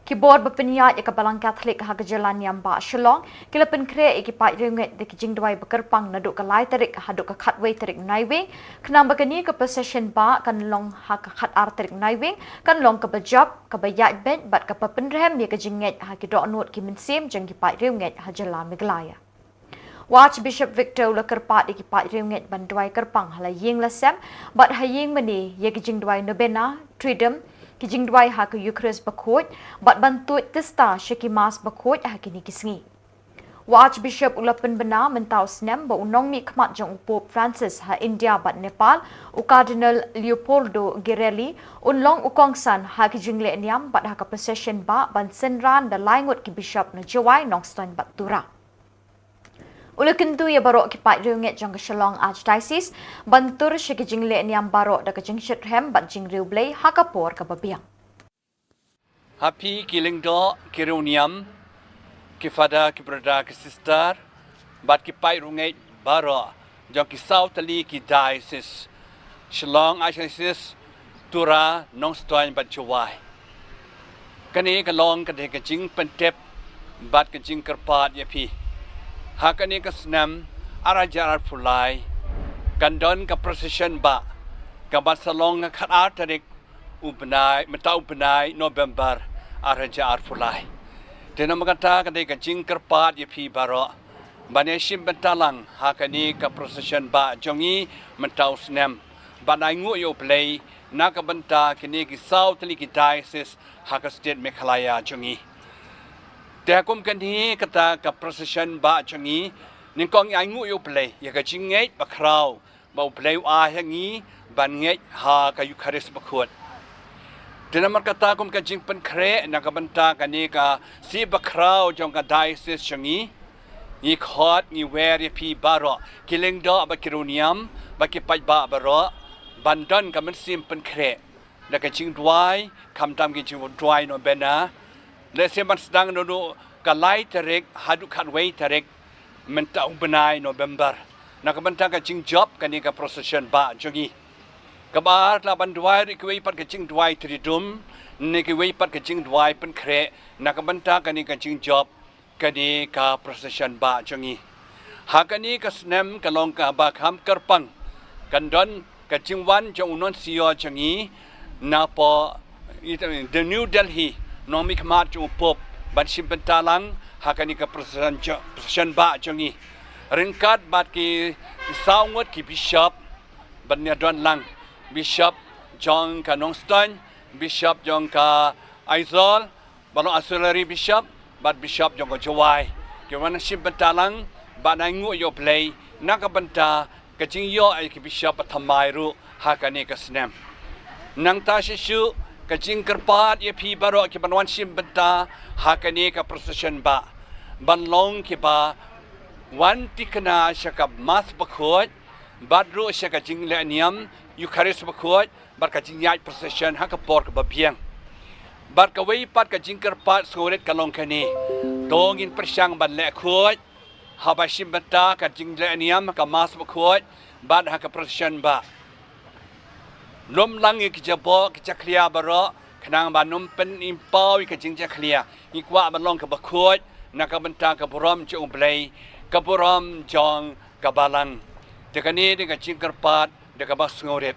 Ki bor ba pynïaid ïa ka Balang Katholik ha ka jylla niam bah Shillong ki la pynkhreh ïa ki paid riewngeit da ki jingduwai ba kyrpang naduh ka lai tarik haduh ka khatwei tarik Naiwieng, khnang ba kane ka procession bah kan long ha ka khatar tarik Naiwieng kan long kaba jop, kaba ïaid beit bad kaba pynrhem ïa ka jingngeit ha ki dohnud ki mynsiem jong ki paid riewngeit ha jylla Meghalaya. U Archbishop Victor u la kyrpad ïa ki paid riewngeit ban duwai kyrpang ha la ïing la sem bad ha ïing mane ïa ki jingduwai novena, triduum, ki jingduwai ha ka Eucharist bakhuid bad ban tuid tista sha ki Mass bakhuid ha kine ki sngi. U Archbishop u la pynbna mynta u snem ba u nongmihkhmat jong u Pope Francis ha India bad Nepal, u Cardinal Leopoldo Girelli, un long u kongsan ha ki jingleh niam bad ha ka procession bah ban synran da lai ngut ki bishop na Jowai, Nongstoiñ bad Tura. U la kyntu ïa baroh ki paid riewngeit jong ka Shillong Archdiocese ban tur sha ki jingleh niam baroh da ka jingshitrhem bad jingriewblei ha ka por kaba biang. Ha phi ki lyngdoh, ki riewniam, ki father, ki brother, ki sister bad ki paid riewngeit baroh jong ki saw tylli ki diocese, Shillong Archdiocese, Tura, Nongstoiñ bad Jowai. Kane ka long ka dei ka jingpyntip bad ka jingkyrpad ïa phi. Ha kane ka snem ar hajar arphew lai kan don ka procession bah kaba sa long ha ka khatar tarik u bnai, mynta u bnai November ar hajar arphew lai. Te namar kata ka dei ka jingkyrpad ïa phi baroh ban ïashim bynta lang ha kane ka procession bah jong ngi mynta u snem, ban ainguh ïa U Blei na ka bynta kine ki saw tylli ki diocese ha ka state Meghalaya jong ngi. Te ha kum kane kata ka procession bah jong ngi, nyngkong ngi ainguh ïa U Blei ïa ka jingngeit bakhraw ba U Blei u ai ha ngi ban ngeit ha ka Eucharist bakhuid. Te namar kata kum ka jingpynkhreh na ka bynta kane ka sngi bakhraw jong ka diocese jong ngi, ngi khot, ngi wer ïa phi baroh ki lyngdoh bad ki riewniam bad ki paidbah baroh ban don ka mynsiem pynkhreh da ka jingduwai, khamtam ki jingduwai novena. Lehse ban sdang naduh ka lai tarik haduh khatwei tarik mynta u bnai November na ka bynta ka jingjop kane ka procession bah jong ngi. Kaba ar, lah ban duwai ruh kiwei pat ka jingduwai triduum ne kiwei pat ka jingduwai pynkhreh na ka bynta kane ka jingjop kane ka procession bah jong ngi. Ha kane ka snem ka long kaba kham kyrpang, kan don ka jingwan jong u nuncio jong ngi napoh, i, the New Delhi, nongmihkhmat jong u Pope ban shim bynta lang ha kane ka procession jo-, procession bah jong ngi. Ryngkat bad ki saw ngut ki bishop ban ïadon lang, bishop jong ka Nongstoiñ, bishop jong ka Aizawl, ba long auxiliary bishop bad bishop jong ka Jowai, ki wan shim bynta lang ban ainguh ïa U Blei na ka bynta ka jingïoh ïa ki bishop ba thymmai ruh ha kane ka snem. Nangta shisha ka jingkyrpad ïa phi baroh ki ban wan shim bynta ha kane ka procession bah ban long kiba wan thikna sha ka Mass bakhuid bad ruh sha ka jingleh niam Eucharist bakhuid bad ka jingïaid procession ha ka por kaba biang. Bad kawei pat ka jingkyrpad sngewrit ka long kane: to ngin pyrshang ban leh khuid haba shim bynta ka jingleh niam ha ka Mass bakhuid bad ha ka procession bah. Lum lang ïa ki jaboh ki jakhlia baroh, Khnang ban ym pynpaw ïa ka jingjakhlia, ngi kwah ban long kaba khuid na ka bynta ka burom jong U Blei, ka burom jong ka balang. Te kane dei ka jingkyrpad da kaba sngewrit.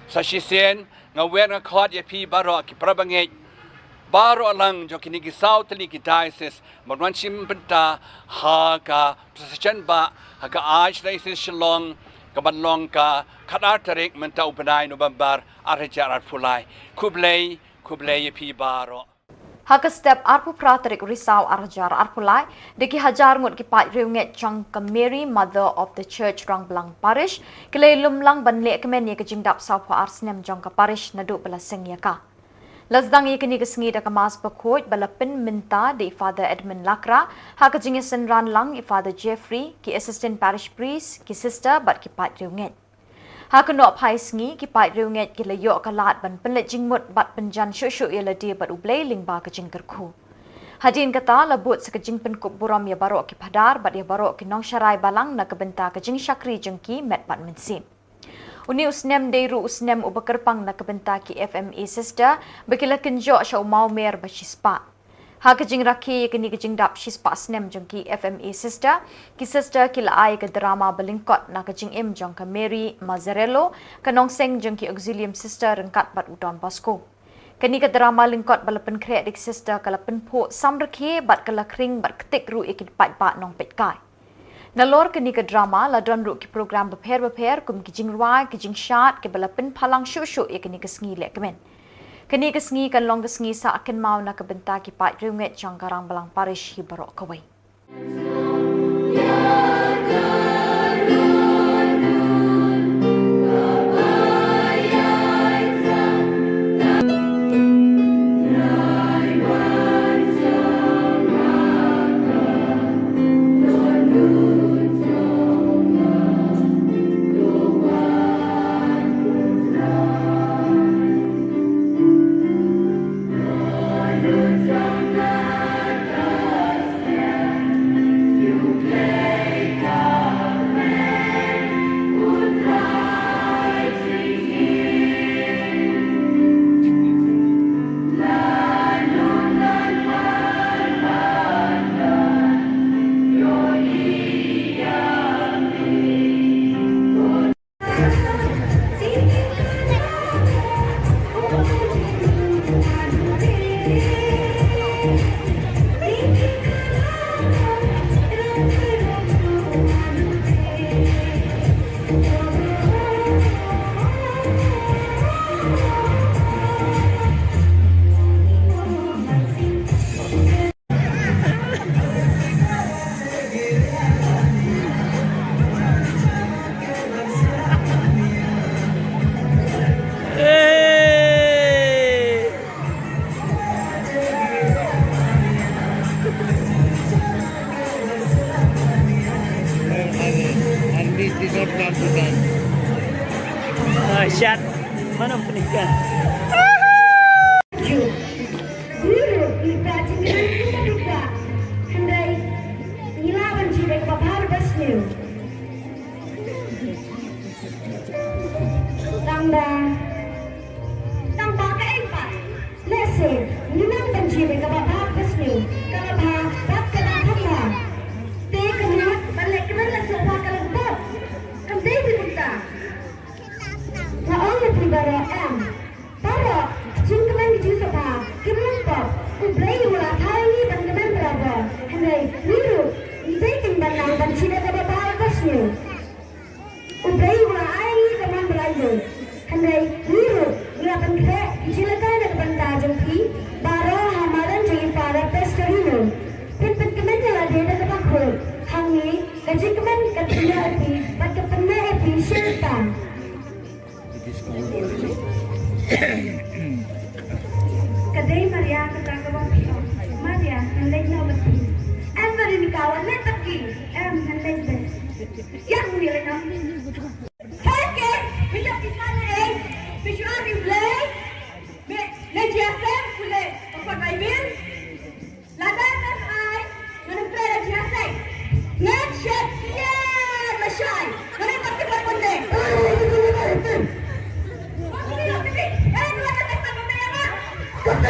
Sa shisien nga wer nga khot ïa phi baroh ki parabangeit baroh lang jong kine ki saw tylli ki diocese ban wan shim bynta ha ka procession ba ha ka Archdiocese Shillong, ka ban long ka khatar tarik mynta u bnai November ar hajar arphew lai. Khublei, khublei ïa phi baroh. Ha ka step arphew phra tarik Risaw ar hajar arphew lai, da ki hajar ngut ki paid riewngeit jong ka Mary Mother of the Church Rangblang Parish ki la ïalum lang ban leh kmen ïa ka jingdap sawphew ar snem jong ka parish naduh ba la seng ïa ka. La sdang ïa kane ka sngi da ka Mass bakhuid ba la pynmynta da i Father Edmund Lakra, ha ka jingïasynran lang i Father Jeffrey, ki Assistant Parish Priest, ki Sister bad ki paid riewngeit. Ha ka nongphai sngi, ki paid riewngeit ki la ïoh ka lad ban pynleit jingmut bad pynjan shuh shuh ïa lade bad U Blei lyngba ka jingkyrkhu. Hadien kata la bud sa ka jingpynkup burom ïa baroh ki phadar bad ïa baroh ki nongsharai balang na ka bynta ka jingshakri jong ki met bad mynsiem. Une u snem dei ruh u snem uba kyrpang na ka bynta ki F M A Sister ba ki la kynjoh sha u mawmer ba shispah. Ha ka jingrakhe ïa kane ka jingdap shispah snem jong ki F M A Sister, ki Sister ki la ai ka drama ba lyngkot na ka jingim jong ka Mary Mazzarello, ka nongseng jong ki Auxilium Sister ryngkat bad u Don Bosco. Kane ka drama lyngkot ba la pynkhreh da ki Sister ka la pynphuh samrkhie bad ka la khring bad ktik ruh ïa ki paidbah nongpeitkai. Nalor kane ka drama la don ruh ki program bapher bapher kum ki jingrwai, ki jingshad kiba la pynphalang shuh shuh ïa kane ka sngi lehkmen. Kane ka sngi kan long ka sngi sah kynmaw na ka bynta ki paid riewngeit jong ka Rangblang Parish hi baroh kawei. Ah, shit. Mana penikah? Ju. Guru, i practice kita juga. Hynrei ngi lah ban jied ïa kaba bha bha sniew. Tang ba, tang ba kaei pat? Lehse ngi nang ban jied ïa kaba bha bha sniew, kaba bha bad kaba thamba. Te ka mut ban leh kmen la sngewbha ka long pop. Kam dei kumta. Nga ong ïa phi baroh em. Baroh, ka jingkmen ka jingsngewbha kim long pop. U Blei u la thaw ïa ngi ban kmen barabor. Hynrei ngi ruh ngi dei kin ban nang ban jied ïa kaba bha bha sniew. U Blei u la ai ïa ngi ka mon ba la ïeit. Hynrei ngi ruh ngi la pynkhreh ki jingïalehkai na ka bynta jong phi baroh ha madan jong i Father Pastorino. Phin pynkmen ïa lade da kaba khuid. Hangne ka jingkmen ka pynïoh ïa phi bad ka pynneh ïa phi shisha. Ka dei Maria kata kaba phi ong. Maria, ngan leit noh bad phi. Em Veronica, wan leit bad ki. Em, ngan leit bad. Ïa, ngan leit noh. Hei, ke, phi ïoh phi san ei. Phi shu ai U Blei. Me, leit ïa sem, pule. Papa Bible. Lada ngan ai, ngan ym trei da jingïaseng. Ngan shet ïa lashai. Ngan ym pat tip pat pynde. Ngan ym pat tip pat pynde ïa nga.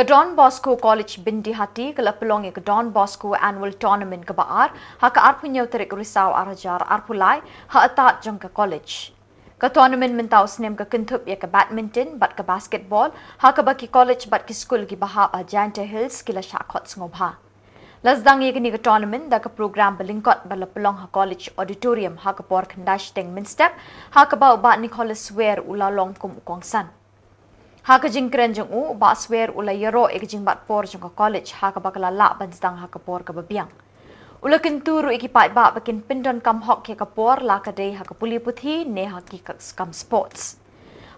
Ka Don Bosco College Byndihati ka la pynlong ïa ka Don Bosco Annual Tournament kaba ar ha ka arphew hynñiew tarik Risaw arhajar arphew lai ha atad jong ka college. Ka tournament mynta u snem ka kynthup ïa ka badminton bad ka basketball ha kaba ki college bad ki skul kiba hap ha Jaintia Hills ki la shah khot sngewbha. La sdang ïa kane ka tournament da ka program ba lyngkot ba la pynlong ha College Auditorium ha ka por khyndai shiteng mynstep, ha kaba u Bah Nicholas Swer u la long kum u kongsan. Ha ka jingkren jong u, u Bah Swer u la ïaroh ïa ka jingbat por jong ka college ha kaba ka la lah ban sdang ha ka por kaba biang. U la kyntu ruh ïa ki paidbah ba kin pyndonkam hok ïa ka por, la ka dei ha ka pule puthi ne ha ki ka-, kam sports.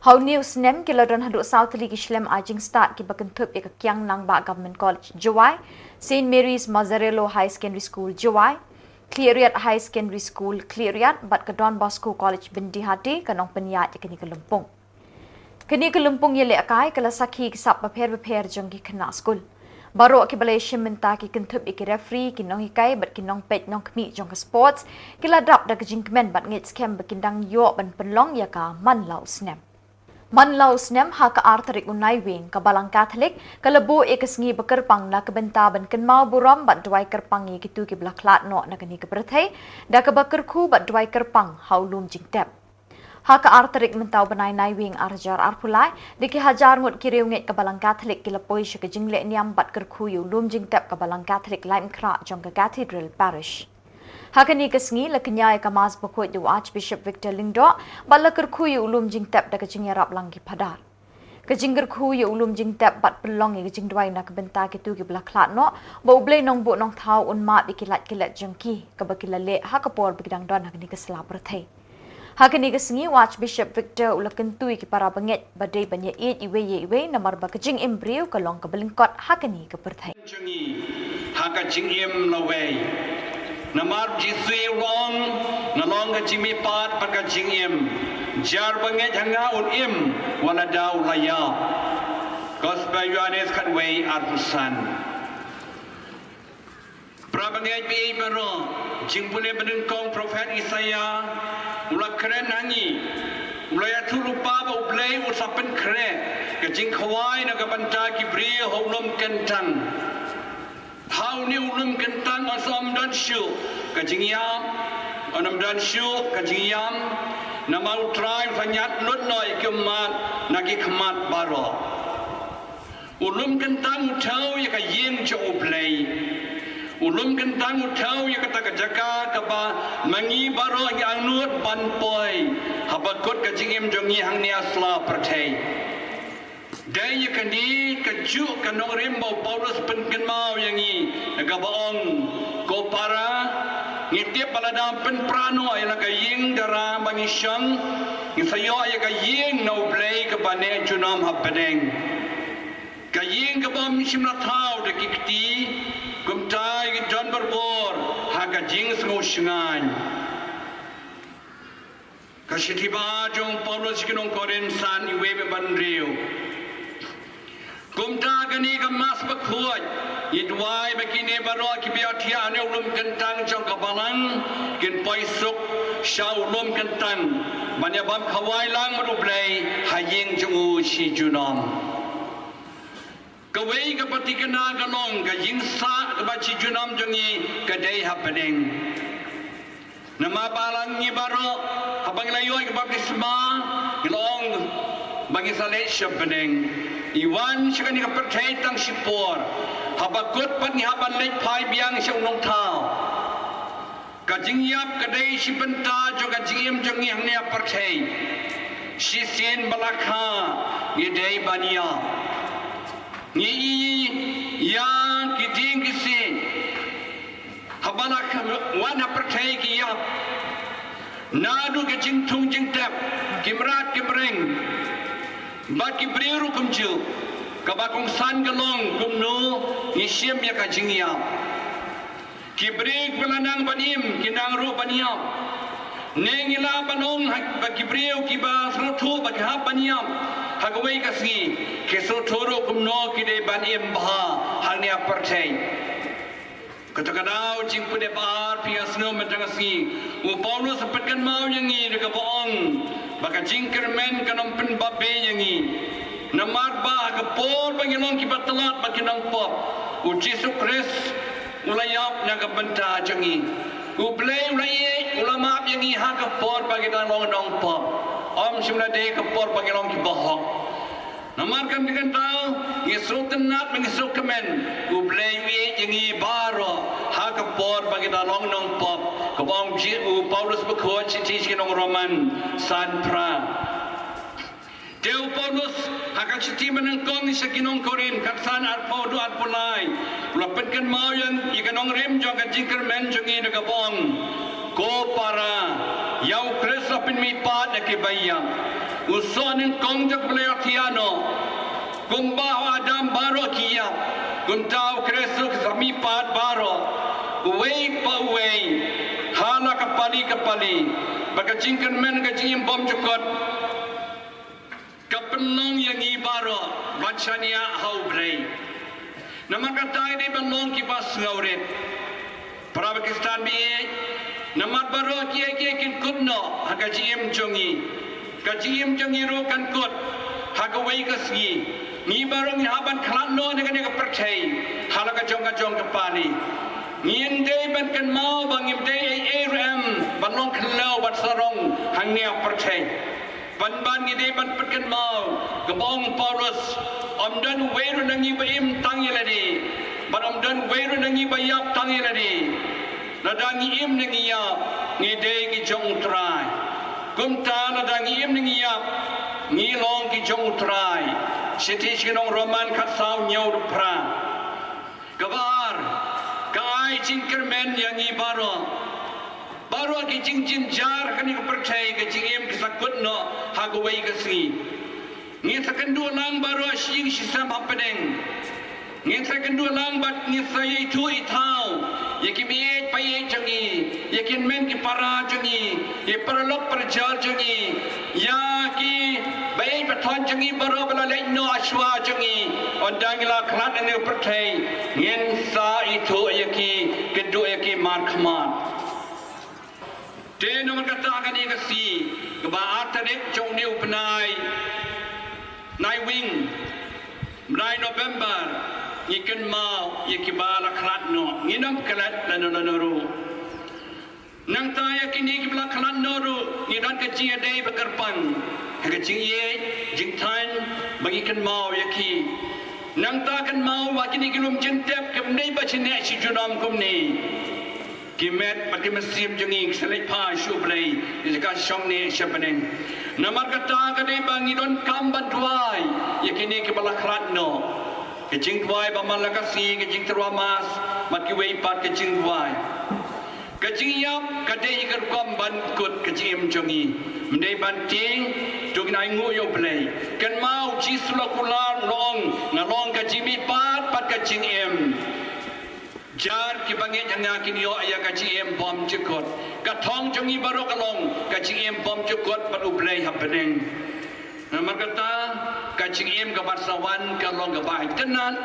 Ha une u snem ki la don haduh saw tylli ki shlem ai jingstad kiba kynthup ïa ka Kiang Nangbah Government College Jowai, Saint Mary's Mazzarello Higher Secondary School Jowai, Khliehriat Higher Secondary School Khliehriat bad ka Don Bosco College Byndihati ka nongpynïaid ïa kane ka lympung. Kane ka lympung ïalehkai ka la sakhi ki sap bapher bapher jong ki khynnah skul. Baroh kiba la ïashim bynta ki kynthup ïa ki referee, ki nonghikai bad ki nongpeit nongkhmih jong ka sports ki la dap da ka jingkmen bad ngeit skhem ba kin dang ïoh ban pynlong ïa ka man la u snem. Man la u snem ha ka ar tarik u Naiwieng ka Balang Katholik ka la buh ïa ka sngi ba kyrpang na ka bynta ban kynmaw burom bad duwai kyrpang ïa kito kiba la khlad noh na kane ka pyrthei, da kaba kyrkhu bad duwai kyrpang ha u lum jingtep. Ha ka ar tarik mynta u bnai Naiwieng arhajar arphew lai, da ki hajar ngut ki riewngeit ka Balang Katholik ki la poi sha ka jingleh niam bad kyrkhu ïa u lum jingtep ka Balang Katholik Laitumkhrah jong ka Cathedral Parish. Ha kane ka sngi la kñia ïa ka Mass bakhuid da u Archbishop Victor Lyngdoh bad la kyrkhu ïa u lum jingtep da ka jingïarap lang ki phadar. Ka jingkyrkhu ïa u lum jingtep bad pynlong ïa ka jingduwai na ka bynta kito kiba la khlad noh, ba U Blei Nongbuh Nongthaw un map ïa ki lait ki let jong ki kaba ki la leh ha ka por ba ki dang don ha kane ka sla pyrthei. Ha kane ka sngi u Archbishop Victor u la kyntu ïa ki para bangeit ba dei ban ïaieit iwei ïa iwei namar ba ka jingim briew ka long kaba lyngkot ha kane ka pyrthei. Jong ngi ha ka jingim lawei. Namar Jisu u ong, nga long ka jingmihpat bad ka jingim. Jar ba ngeit ha nga un im wat la da u la ïap. Gospel Ïoannis khatwei arphew san. Para bangeit ba ïeit baroh, jingpule ba nyngkong u prophet Isaïah u la kren ha ngi. U la ïathuh lypa ba U Blei u sa pynkhreh ka jingkhawai na ka bynta ki briew ha u lum kyntang. Ha une u lum kyntang yn sa ym don shuh ka jingïap, yn ym don shuh ka jingïam, namar U Trai u sa ñiad lut noh ïa ki ummat na ki khmat baroh. U lum kyntang u thew ïa ka ïing jong U Blei. U lum kyntang u thew ïa kata ka jaka kaba ma ngi baroh ngi angnud ban poi haba kut ka jingim jong ngi hangne ha sla pyrthei. Dei ïa kane kajuh ka nongrim ba u Paulus pynkynmaw ïa ngi, da kaba ong, ko para, ngi tip ba lada pynpra noh ïa la ka ïing dara ba ngi shong, ngi sa ïoh ïa ka ïing na U Blei kaba neh junom ha bneng. Ka ïing kaba ym shym la thaw da ki kti, kumta ïa ki don barabor ha ka jingsngewshngaiñ. Ka shithi ba jong u Paulus sha ki nong Korinth san, iwei bad hynriew. Kumta kane ka Mass bakhuid, ngi duwai ba kine baroh kiba ïathiah ha une u lum kyntang jong ka balang kin poi suk sha u lum kyntang ban ïa bam khawai lang bad U Blei ha ïing jong u shi junom. Kawei ka pyrthei kane ka long ka ïing sah kaba shi junom jong ngi ka dei ha bneng. Namar ba la ngi baroh haba ngi la ïoh ïa ka baptisma ngi la ong ba ngi sa leit sha bneng. Ngi wan sha kane ka pyrthei tang shipor, haba kut pat ngi hap ban leit phai biang sha u Nongthaw. Ka jingïap ka dei shi bynta jong ka jingim jong ngi hangne ha pyrthei. Shisien ba la kha ngi dei ban ïap. Ngi ïohi ïa ki dieng ki siej haba la kha, wan ha pyrthei ki ïap. Naduh ka jingthung jingtep, ki mrad ki mreng bad ki briew ruh kumjuh. Kaba kongsan ka long kumno ngi shim ïa ka jingïap. Ki briew kiba la nang ban im ki nang ruh ban ïap. Ne ngi lah ban ong ha, ba ki briew kiba sngewthuh ba ki hap ban ïap ha kawei ka sngi, ki sngewthuh ruh kumno ki dei ban im bha hangne ha pyrthei. Kata ka daw jingpynïap ba ar phi ïa sngew mynta ka sngi, u Paulus u pynkynmaw ïa ngi da kaba ong ba ka jingkyrmen kan ym pynbapbe ïa ngi. Namar ba ha ka por ba ngi long kiba tlot bad ki nongpop, U Jisu Khrist u la ïap na ka bynta jong ngi. U Blei u la ïeit, u la map ïa ngi ha ka por ba ngi dang long nongpop, ym shym la dei ka por ba ngi long kiba hok. Namar kata ka daw ngi sngewtynnat bad ngi sngewkmen, U Blei u ïeit ïa ngi baroh ha ka por ba ngi dang long nongpop, kaba ong u Paulus bakhuid sha ki nong Roman san phra. Te u Paulus ha ka shithi ba nyngkong sha ki nong Korinth khatsan, arphew haduh arphew lai, u la pynkynmaw ïa ka nongrim jong ka jingkyrmen jong ngi da kaba ong, ko para, ïa U Khrist la pynmihpat ïa kiba ïap, u soh nyngkong jong ka Blei u la thiah noh. Kumba ha u Adam baroh ki ïap, kumta ha U Khrist ruh ki sa mihpat baroh, uwei pa uwei, ha la ka pali ka pali, ba ka jingkyrmen ka jingim bymjukut ka pynlong ïa ngi baroh ban shaniah ha U Blei. Namar kata ngi dei ban long kiba sngewrit. Para Khristan ba ïeit, namar baroh kiei kiei kin kut noh ha ka jingim jong ngi. Ka jingim jong ngi ruh kan kut ha kawei ka sngi. Ngi baroh ngi hap ban khlad noh na kane ka pyrthei ha la ka jong ka jong ka pali. Ngim dei ban kynmaw ba ngim dei ei ei ruh em ban long khlaw ban sarong hangne ha pyrthei. Pynban ngi dei ban pynkynmaw kaba ong u Paulus, ym don uwei ruh na ngi ba im tang ïa lade, bad ym don uwei ruh na ngi ba ïap tang ïa lade. Lada ngi im ne ngi ïap, ngi dei ki jong U Trai. Kumta lada ngi im ne ngi ïap, ngi long ki jong U Trai. Shithi sha ki nong Roman khatsaw, hynñiew haduh phra. Kaba ar, ka ai jingkyrmen ïa ngi baroh. Baroh ki jingjynjar kane ka pyrthei, ka jingim ka sa kut noh ha kawei ka sngi. Ngin sa kynduh lang baroh shi ïing shi sem hapdeng. Ngin sa kynduh lang bad ngin sa ïathuh ïathaw ïa ki meieit paieit jong ngi, ïa ki hynmen ki para jong ngi, ïa ki paralok parajor jong ngi, ïa ki baieit bathoh jong ngi baroh ba la leit noh ha shuwa jong ngi. Ynda ngi la khlad na kane ka pyrthei, ngin sa ïathuh ïa ki, kynduh ïa ki markhmat. Te namar kata kane ka sngi, kaba ar tarik jong une u bnai Naiwieng, bnai November, ngi kynmaw ïa kiba la khlad noh, ngin ym klet lano lano ruh. Nangta ïa kine kiba la khlad noh ruh, ngi don ka jingïadei ba kyrpang ha ka jingïeit jingthaiñ ba ngi kynmaw ïa ki. Nangta kynmaw ba kine ki lum jingtep kim dei ba shisha shi junom kumne. Ki met bad ki mynsiem jong ngi ki sa leit phai sha U Blei, ïa ka shong ne sha bneng. Namar kata ka dei ba ngi donkam ban duwai ïa kine kiba la khlad noh. Ka jingduwai ba man la ka sngi, ka jingtyrwa mass, bad kiwei pat ka jingduwai. Ka jingïap ka dei ka rukom ban kut ka jingim jong ngi. Ym dei ban tieng, to ngin ainguh ïa U Blei. Kynmaw U Jisu la kular, u la ong, nga long ka jingmihpat bad ka jingim. Jar kiba ngeit ha nga kin ïoh ïa ka jingim bymjukut. Ka thong jong ngi baroh ka long ka jingim bymjukut bad U Blei ha bneng. Namar kata, ka jingim kaba sa wan ka long kaba itynnad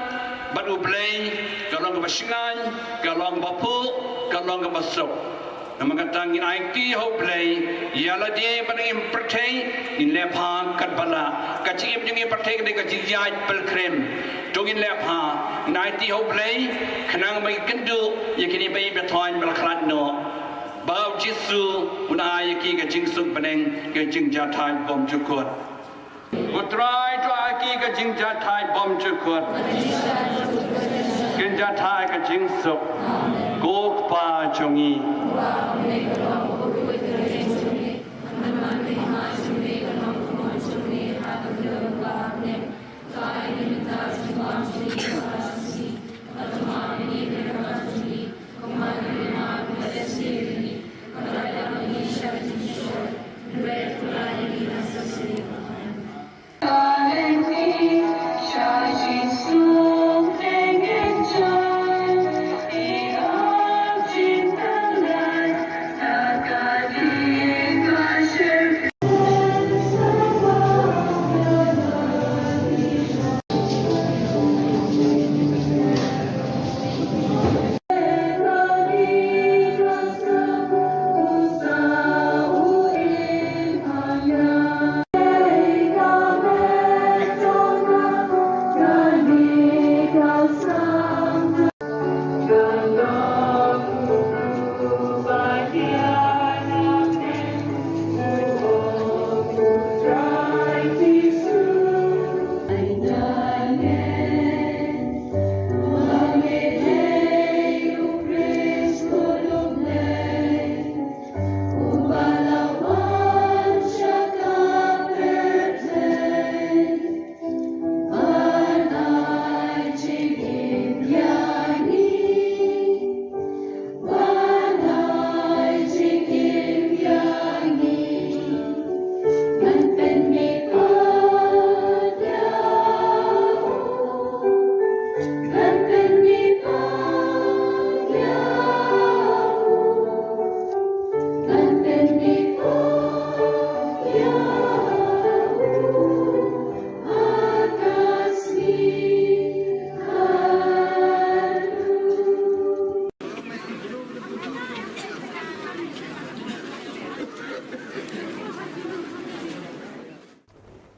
bad U Blei, ka long kaba shngaiñ, ka long kaba phuh, ka long kaba suk. Namar kata ngin aiti ha U Blei, ïa lade ba ngin pyrthei, ngin leh bha katba lah. Ka jingim jong ngi pyrthei ka dei ka jingïaid pilgrim. To ngin leh bha, ngin aiti ha U Blei, khnang ba ngin kynduh ïa kine ba ïeit ba thoiñ ba la khlad noh. Ba U Jisu un ai ïa ki ka jingsuk bneng, ka jingjahthait bymjukut. Ko Trai, to ai ki ka jingjahthait bymjukut. Kin jahthait ka jingsuk. Ko Kpa jong ngi.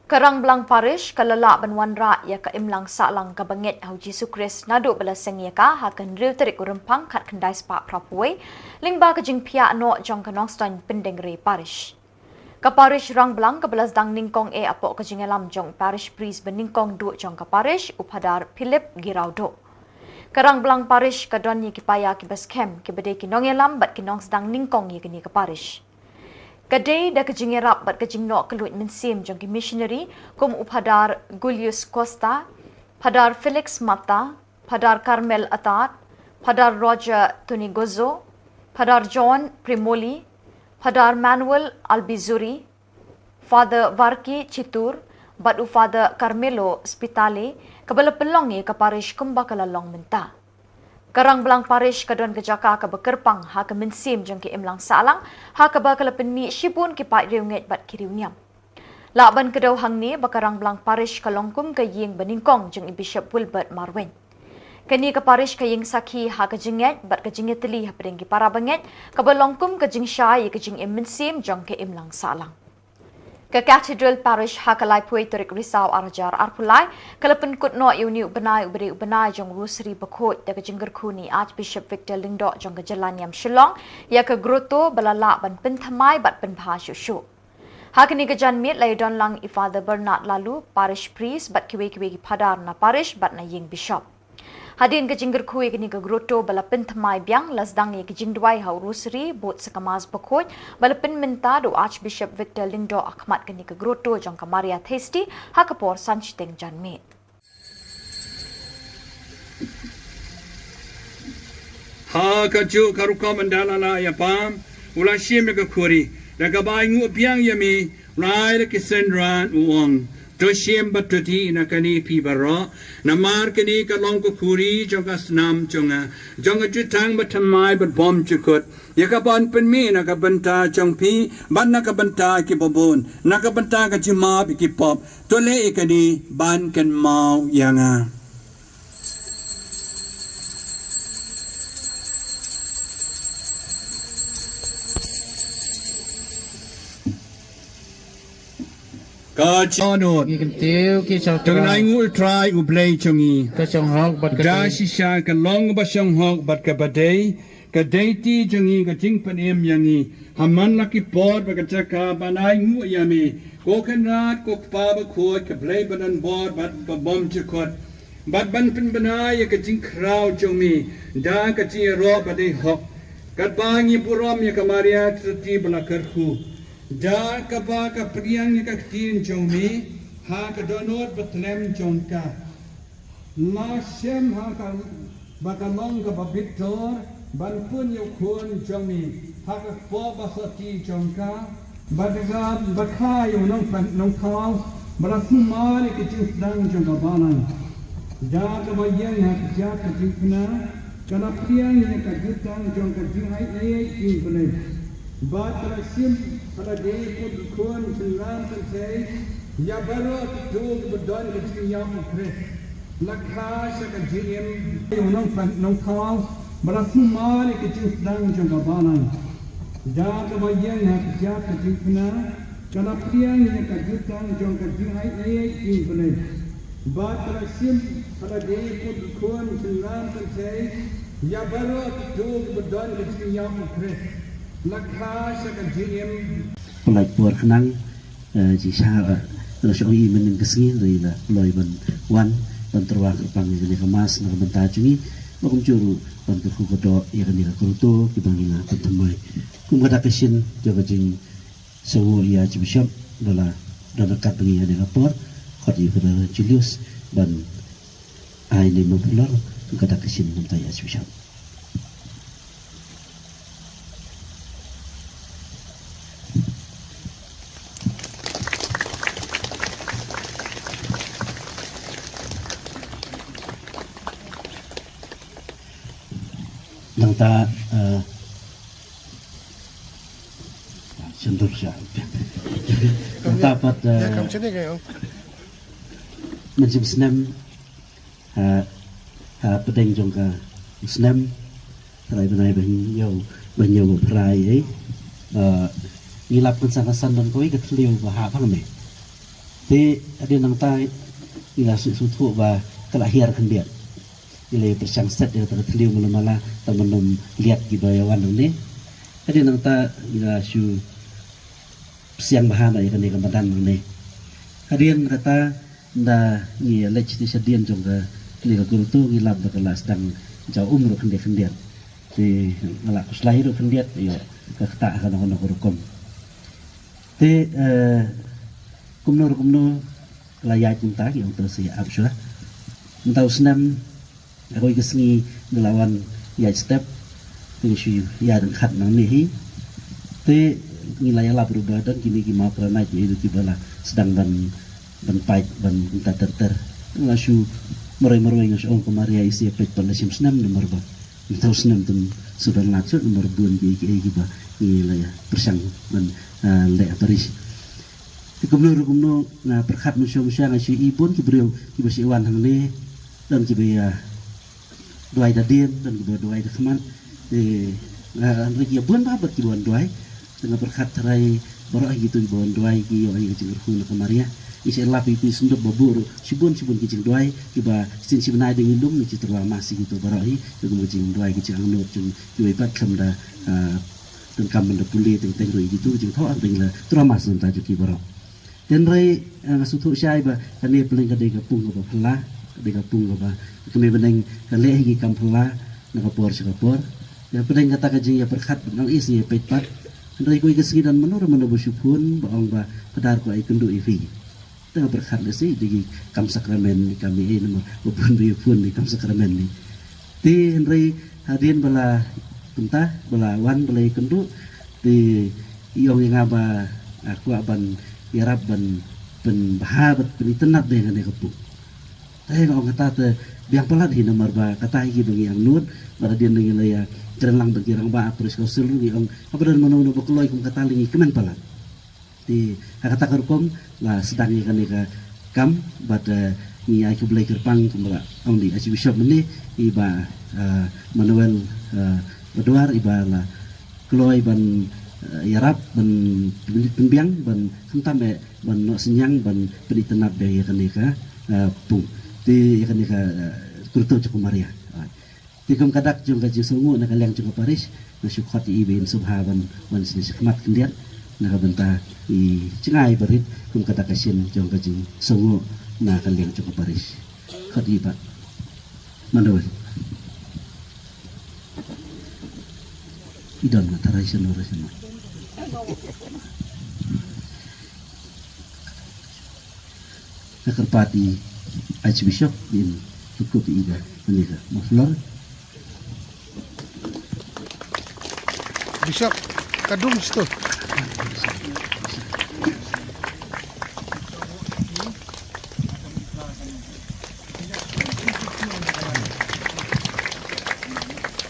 Ka Rangblang Parish ka la lah ban wanrah ïa ka imlang sahlang kaba ngeit ha u Jisu Khrist naduh ba la seng ïa ka ha ka hynriew tarik u Rymphang khatkhyndai spah phra phew wei, lyngba ka jingphiah noh jong ka Nongstoiñ Pyndengrei Parish. Ka Parish Rangblang kaba la sdang nyngkong eh hapoh ka jingïalam jong u Parish Priest ba nyngkong duh jong ka Parish, u Phadar Philip Giraudok. Ka Rangblang Parish ka don ïa ki paia kiba skhem, kiba dei ki nongïalam bad ki nongsdang nyngkong ïa kane ka Parish. Ka dei da ka jingïarap bad ka jingnoh kylluid mynsiem jong ki missionary kum u Phadar Julius Costa, Phadar Felix Mata, Phadar Carmel Atad, Phadar Roger Tonigozo, Phadar John Primoli, Phadar Manuel Albizuri, Father Varki Chitur, bad u Father Carmelo Spitale, kaba la pynlong ïa ka Parish kumba ka la long mynta. Ka Rangblang Parish ka don ka jaka kaba kyrpang ha ka mynsiem jong ki imlang sahlang, ha kaba ka la pynmih shibun ki paid riewngeit bad ki riewniam. Lah ban kdew hangne ba ka Rangblang Parish ka long kum ka ïing ba nyngkong jong i Bishop Wilbert Marwein. Kane ka Parish ka ïeng sakhi ha ka jingngeit bad ka jingïatylli hapdeng ki para bangeit, kaba long kum ka jingshai ïa ka jingim mynsiem jong ka imlang sahlang. Ka Cathedral Parish ha ka laiphew tarik Risaw arhajar arphew lai, ka la pynkut noh ïa une u bnai uba dei u bnai jong u Rosary bakhuid da ka jingkyrkhu na i Archbishop Victor Lyngdoh jong ka jylla niam Shillong, ïa ka grotto ba la lah ban pynthymmai bad pynbha shuh shuh. Ha kane ka janmiet la ïadon lang i Father Bernard Lalu, Parish Priest, bad kiwei kiwei ki Phadar na Parish bad na ïing Bishop. Hadien ka jingkyrkhu ïa kane ka grotto ba la pynthymmai biang, la sdang ïa ka jingduwai ha u Rosary, bud sa ka Mass bakhuid, ba la pynmynta da u Archbishop Victor Lyngdoh ha khmat kane ka grotto jong ka Maria Theisotti, ha ka por san shiteng janmiet. Ha kajuh ka rukom ynda la lah ïa pam, u la shim ïa ka khuri, da kaba ainguh biang ïa me, u la ai da ki synran u ong, to shim bad to dih na kane phi baroh, namar kane ka long ka khuri jong ka snam jong nga, jong ka jutang bathymmai bad bymjukut, ïa kaban pynmih na ka bynta jong phi bad na ka bynta kiba bun, na ka bynta ka jingmap ïa ki pop. To leh ïa kane ban kynmaw ïa nga. Ka jingmut. Ngi kyntiew ki shong. To ainguh ïa U Trai U Blei jong ngi. Ka shong hok bad ka dei. Da shisha ka long ba shong hok bad kaba dei. Ka dei ti jong ngi ka jingpynim ïa ngi ha man la ki por bad ka jaka ban ainguh ïa me, ko Kynrad, ko Kpa bakhuid, ka Blei badonbor bad ba bymjukut, bad ban pynbna ïa ka jingkhraw jong me da ka jingïaroh ba dei hok, katba ngi burom ïa ka Maria Theisotti ba la kyrkhu, da kaba ka pdiang ïa ka ktien jong me ha ka dohnud bathlem jong ka. La shem ha ka ba ka long kaba bitor ban pun ïa u Khun jong me ha ka kpoh ba sotti jong ka, bad ka ba kha ïa u nongpynim nongthaw ba la sumar ïa ka jingsdang jong ka balang. Da kaba ïeng ha ka kjat ka jingkyrkhu, ka la pdiang ïa ka jutang jong ka jingaiei ïing Blei. Bad ka la shim ha lade pud u Khun Synran Kynthei ïa baroh kito kiba don ka jingïap ha u Khrist. La kha sha ka jingim ïa u nongpynim nongthaw ba la sumar ïa ka jingsdang jong ka balang. Da kaba ïeng ha ka kjat ka jingkyrkhu, ka la pdiang ïa ka jutang jong ka jingaiei ïing Blei. Bad ka la shim ha lade pud u Khun Synran Kynthei ïa baroh kito kiba don ka jingïap ha u Khrist. La kha sha ka jingim. Pynlait por khnang, eh, jingshisha, eh, la shu ïohi mynnin ka sngi, la i la pynlait ban wan ban tyrwa kyrpang ïa kane ka Mass na ka bynta jong ngi. Ba kumjuh ruh ban kyrkhu kyrdoh ïa kane ka grotto kiba ngi la pynthymmai. Kum kata ka shin jong ka jing Sa u ïa Archbishop ba la don ryngkat bad ngi ha kane ka por, khot ïa u Father Julius ban ai ne muffler kum ka dak ka shin na ka bynta ïa Archbishop. Nangta, eh, Sha dur sha. Nangta pat, eh, mynshem snem, ha, ha pdeng jong ka snem, trai bnai ba hynñiew, ba hynñiew ba phra, eh. Eh, ngi lap kynsan kynsan don kawei ka thliew ba hap hangne. Te hadien nangta ngi la sngewthuh ba ka la hiar khyndiat. Ngi la pyrshang set ïa kata ka thliew mala mala tang ban ym liat kiba ïa wan nangne. Hadien nangta ngi la shu pyrshang bha na ïa kane ka madan nangne. Hadien kata nda ngi leit sha dien jong kane ka grotto ngi lap ba ka la sdang jaw um ruh khyndiat khyndiat. Te nga la khuslai ruh khyndiat ïa ka kata ha kano kano ka rukom. Te eh, kumno ruh kumno ka la ïaid kumta ngi ong to sa ïa ap shuwa. Mynta u snem ha kawei ka sngi ngi la wan ïaid step. Te ngi shu ïaid ryngkat nangne hi. Te ngi la ïalap ruh ba don kine ki mawkranai ki ïa kiba la sdang ban ban pait ban kumta ter ter. Nga shu marwei marwei nga shu ong ka Maria i sa ïa peit ban la shim snem namar ba mynta u snem tang shu don lad shuh namar bun kiei kiei kiba ngi la ïa pyrshang ban ah, leh ha parish. Te kumno ruh kumno nga pyrkhat mynshuwa mynshuwa nga shu i bun ki briew kiba shu wan hangne, don kiba ïa duwai da dien, don kiba duwai da khmat. Te nga hynrei ki ïa bun bha bad kiba wan duwai. Te nga pyrkhat tharai baroh hi kito kiba wan duwai ki ïoh ïa ka jingkyrkhu na ka Maria. Ngi shu lap ïa ki sngewthuh ba buh ruh shibun shibun ki jingduwai kiba shisien shi bnai da ngi lum ngi shu tyrwa mass ïa kito baroh hi, ïa ka jingduwai ki jingangnud jong kiwei pat khlem da ah, donkam ban da pule teng teng ruh ïa kito ki jingthoh hangta ngi la tyrwa mass na bynta jong ki baroh. Te hynrei eh, nga sngewthuh shai ba kane pyrshah ka dei ka pung kaba phylla, ka dei ka pung kaba ka mei bneng ka leh hi ki kam phylla na ka por sha ka por. Te pyrshah kata ka jingïapyrkhat ba nang is ïa peit pat. Hynrei kawei ka sngi don mano mano ba shu phone ba ong ba Phadar ko ai kynduh ïa phi. Te nga pyrkhat lehse dei ki kam sakramen ne kam ei namar ba bun ba ïa phone dei kam sakramen ne. Te hynrei hadien ba la kumta ba la wan ba la ïakynduh te i ong ïa nga ba ah, kwah ban ïarap ban pynbha bad pynitynnad ïa kane ka pung. Te nga ong kata te biang palat hi namar ba kata hi kiba ngi angnud bad hadien ba ngi la ïakren lang bad ki rangbah parish council ruh ngi ong haba don mano mano ba kloi kum kata lei ngi kmen palat. Te ha kata ka rukom la sdang ïa kane ka kam bad eh, ngi ai khublei kyrpang kumba la ong di Archbishop mynne i Bah eh, Manuel eh, Badwar iba la kloi ban eh, ïarap ban pyn- pynbiang ban khamtam eh ban noh synñiang ban pynitynnad biang ïa kane ka eh, pung. Te ïa kane ka eh, grotto jong ka Maria. Ah. Te kum ka dak jong ka jingsngewnguh na ka liang jong ka parish nga shu khot ïa i ba in sngewbha ban wan sha khmat khyndiat na ka bynta i jngai barit kum ka dak ka shin jong ka jingsngewnguh na ka liang jong ka parish. Khot ïa i Bah Manuel. I don na tharai shano ra shano. Nga kyrpad ïa i Archbishop ba in sngewthuh ïa i da kane ka muffler. Bishop, ka dum sto.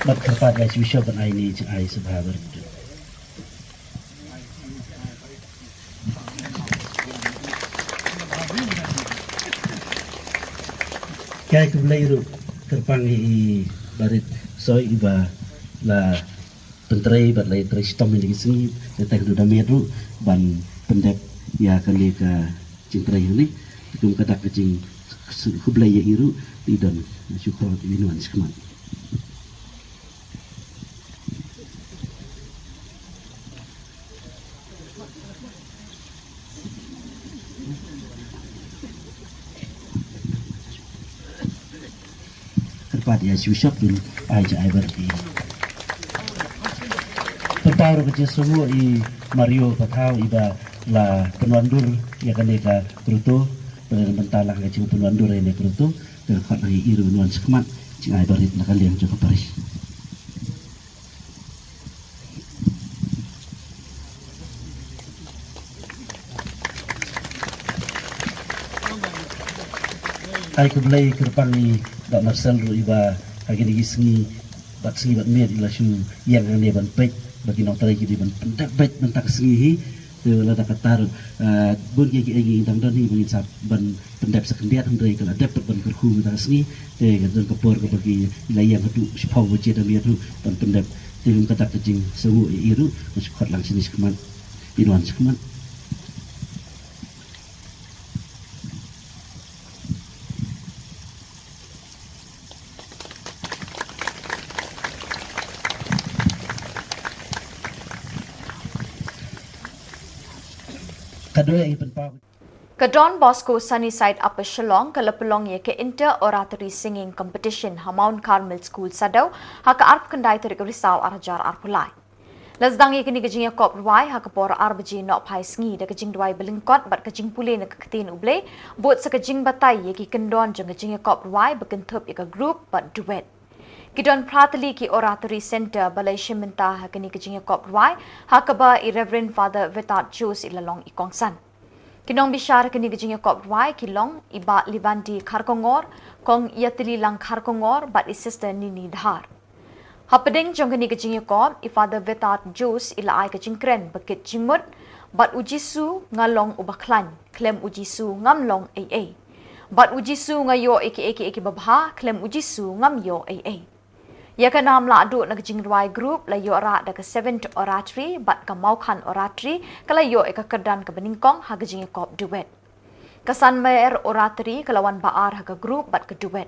Bad kyrpad ïa i Archbishop ban ai ni jing ai sngewbha barit. Ki ai khublei ruh kyrpang ïa i Barit Soi iba la pyntrei bad la ïatrei shitom ïa kine ki sngi, ïa tang du da miet ruh ban pyndep ïa kane ka jingtrei hangne. Te kum ka dak ka jingkhublei ïa i ruh, i don shu khot ïa i wan shakhmat. Kyrpad ïa i Archbishop ban ai ja ai barit. Pynpaw ruh ka jingsngewnguh i Mario Pathaw iba la pynwandur ïa kane ka grotto, bad na bynta lang ka jingpynwandur ïa kane ka grotto, te khot ïa i ruh ban wan shakhmat jngai barit na ka liang jong ka parish. Ai khublei kyrpang ïa i Bah Marcel ruh iba ha kine ki sngi bad sngi bad miet i la shu ïeng hangne ban peit ba ki nongtrei ki dei ban pyndep beit mynta ka sngi hi. Te lada kata ruh, eh, bun kiei kiei ngi dang don hi ba ngin sa ban pyndep sa khyndiat, hynrei ka la dep pat ban kyrkhu mynta ka sngi. Te ka don ka por kaba ki la ïeng haduh shiphew baje da miet ruh ban pyndep. Te kum ka dak ka jingsngewnguh ïa i ruh, nga shu khot lang shane shakhmat, in wan shakhmat. Ka don Bosco Sunnyside Upper Shillong ka la pynlong ïa ka Inter Oratory Singing Competition ha Mount Carmel School Saddew ha ka arphew khyndai tarik Risaw ar hajar arphew lai. La sdang ïa kane ka jingïakop rwai ha ka por ar baje nohphai sngi da ka jingduwai ba lyngkot bad ka jingpule na ka ktien U Blei, bud sa ka jingbatai ïa ki kyndon jong ka jingïakop rwai ba kynthup ïa ka group bad duet. Ki don phra tylli ki Oratory Centre ba la ïashim bynta ha kane ka jingïakop rwai, ha kaba i Reverend Father Vetat Jose i la long i kongsan. Ki nongbishar ha kane ka jingïakop rwai ki long i Bah Livandi Kharkongor, Kong Ïatyllilang Kharkongor bad i Sister Nini Dhar. Hapdeng jong kane ka jingïakop, i Father Vetat Jose i la ai ka jingkren ba kit jingmut: Bad U Jisu nga long uba khlaiñ, khlem U Jisu ngam long ei ei. Bad U Jisu nga ïoh ïa kiei kiei kiba bha, khlem U Jisu ngam ïoh ei ei. Ïa ka nam lahduh na ka jingrwai group la ïoh rah da ka Seventh Oratory bad ka Mawkhan Oratory ka la ïoh ïa ka kyrdan kaba nyngkong ha ka jingïakop duet. Ka Sanmer Oratory ka la wan ba ar ha ka group bad ka duet.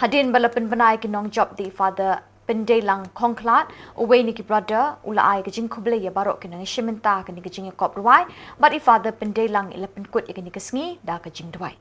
Hadien ba la pynbna ïa ki nongjop da i Father Pyndeilang Khongkhlad, uwei na ki brother, u la ai ka jingkhublei ïa baroh ki nongïashim bynta ha kane ka jingïakop rwai, bad i Father Pyndeilang i la pynkut ïa kane ka sngi da ka jingduwai.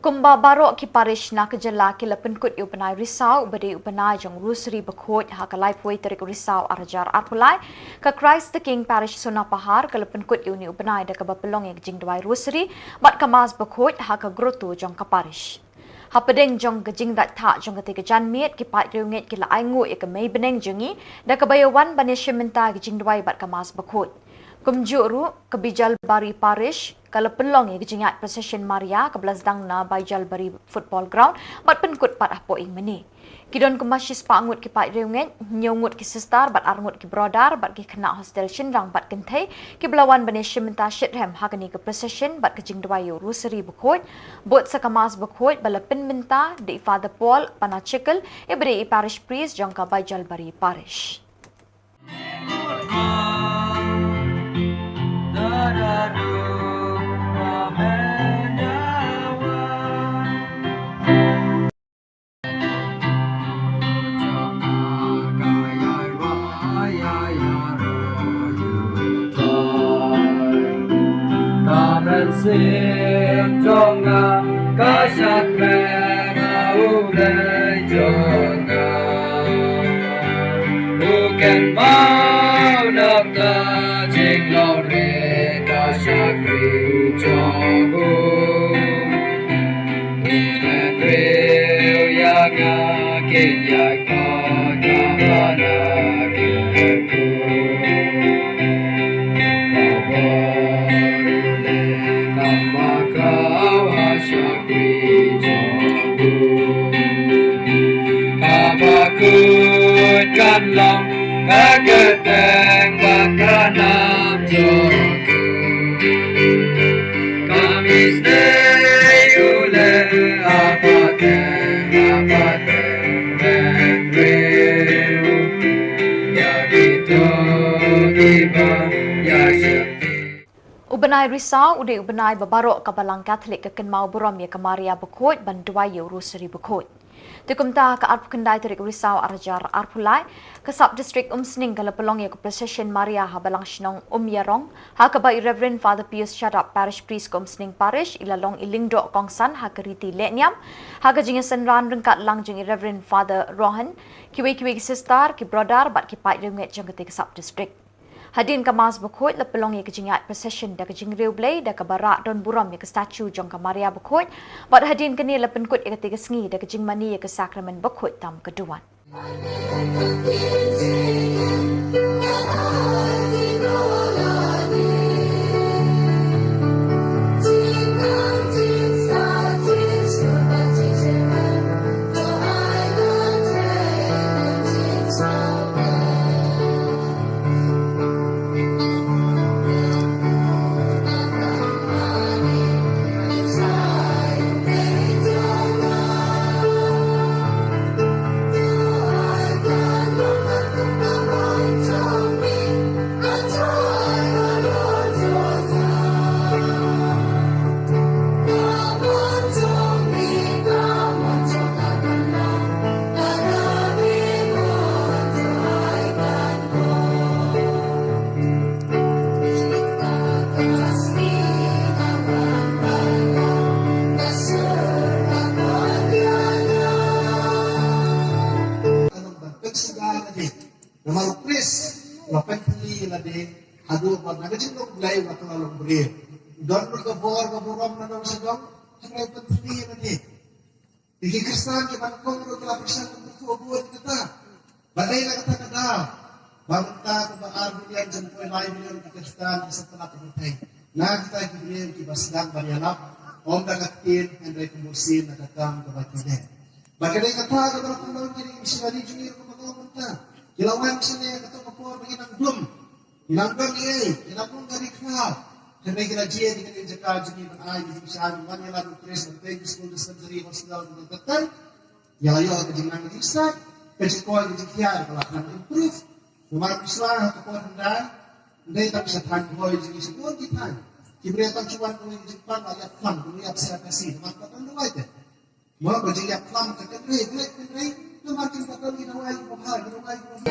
Kumba baroh ki parish na ka jylla ki la pynkut ïa u bnai Risaw, uba dei u bnai jong Rosary Bakhuid, ha ka laiphew tarik Risaw arhajar arphew lai, ka Christ the King Parish Sonapahar ka la pynkut ïa une u bnai da kaba pynlong ïa ka jingduwai Rosary bad ka Mass Bakhuid ha ka grotto jong ka parish. Hapdeng jong ka jingdait thah jong katei ka janmiet, ki paid riewngeit ki la ainguh ïa ka mei bneng jong ngi da kaba ïa wan ban ïashim bynta ïa ka jingduwai bad ka Mass Bakhuid. Kumjuh ruh, ka Baijalbari Parish ka la pynlong ïa ka jingïaid procession Maria kaba la sdang na Baijalbari Football Ground bad pynkut pat hapoh ïing mane. Ki don kumba shispah ngut ki paid riewngeit, hynñiew ngut ki sister bad ar ngut ki brother bad ki khynnah hostel shynrang bad kynthei kiba la wan ban ïashim bynta shitrhem ha kane ka procession bad ka jingduwai ïa u Rosary Bakhuid. Bud sa ka Mass Bakhuid ba la pynbynta da i Father Paul Panachikel, iba dei i Parish Priest jong ka Baijalbari Parish. Ka mynsiem jong nga, ka shakri na U Blei jong nga. U kynmaw na ka jinglong rit, ka shakri jong u. U kynmaw ïa nga, kin ïa ka ka bana ki ku. Ka bor u leh ka ba ka wa sha kri jong u. Ka ba kut kan long ka kyrteng bad ka nam jong u. Ka mistake u leh a pateng a pateng teng riew. Ïa kito kiba ïa sheptieng. U bnai Bnai Risaw u dei u bnai ba baroh ka Balang Katholik ka kynmaw burom ïa ka Maria Bakhuid ban duwai ïa u Rosary Bakhuid. Te kumta ha ka arphew khyndai tarik Risaw ar hajar arphew lai, ka Sub District Umsning ka la pynlong ïa ka Procession Maria ha Balang Shnong Umïarong, ha kaba i Reverend Father Pius Shadap, Parish Priest ka Umsning Parish, i la long i lyngdoh kongsan ha ka riti lehniam. Ha ka jingïasynran ryngkat lang jong i Reverend Father Rohan, kiwei kiwei ki sister, ki brother bad ki paid riewngeit jong katei ka Sub District. Hadien ka Mass Bakhuid la pynlong ïa ka jingïaid procession da ka jingriewblei da kaba rah don burom ïa ka statue jong ka Maria Bakhuid, bad hadien kane la pynkut ïa katei ka sngi da ka jingmane ïa ka Sakramen Bakhuid tam ka duwan. Namar u Khrist u la pynthylli ïa lade haduh ba na ka jinglong Blei u la kylla long briew. U don ruh ka bor ka burom na nongshong shnong, hynrei u pynthylli ïa lade. Te ki Khristan kiba nyngkong ruh ki la pyrshang ban kyrkhu bun ïa kata. Ba dei na kata ka daw ba mynta kumba ar billion jong poi lai billion ki Khristan ki sngewtynnat ïa ka pyrthei. Na kita ki briew kiba sdang ban ïalap ym da ka ktien hynrei kum u siem na ka kam kaba ki leh. Ba ka dei kata kaba la pynlong ki dei ki missionary jong ngi ruh kumba ka long mynta. Ki la wan sha ne kato ka por ba ki nang dum. Ki nang dum ei, ki nang dum ka ri khlaw. Hynrei ki la jied ïa kane ka jaka jong ngi ban ai ïa ki jingshai, ban wan ïalap ïa u Khrist, ban peit ki skul, dispensary, hospital, ban peit. Ïa la ïoh ka jingnang ka jingstad, ka jingkoit ka jingkhiah ka la than improve. Namar phi sngewthuh ha ka por hyndai, ym dei tang sha thaiñ Bhoi jong ngi, sha bun ki thaiñ. Ki briew tang shu wan kawei ka jingpang, la ïap phlang, kawei ïap C R P C, namar ka don dawai te. Mo ba jingïap phlang ka kynrei, kynrei, kynrei, namar kin ka don ki dawai kiba bha, ki dawai kiba bha.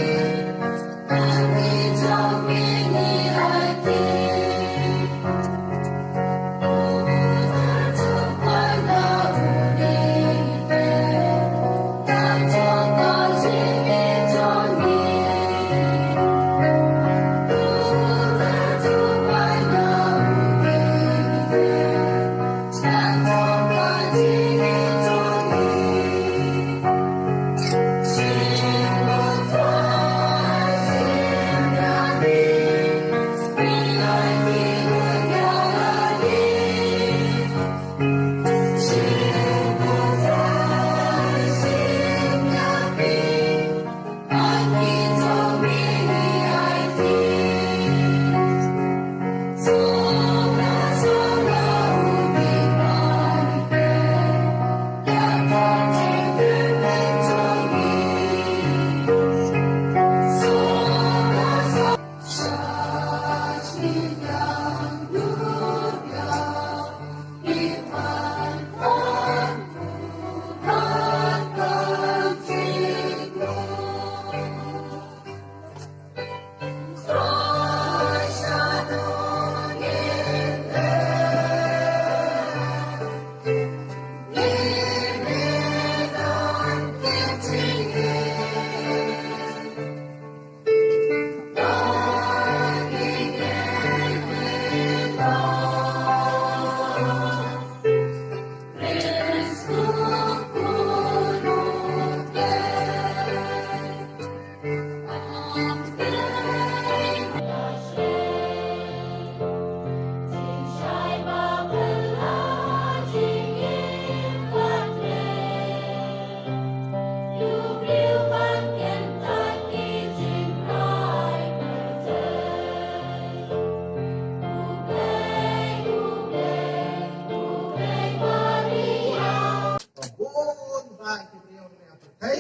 Bun ba ki briew ne ap kai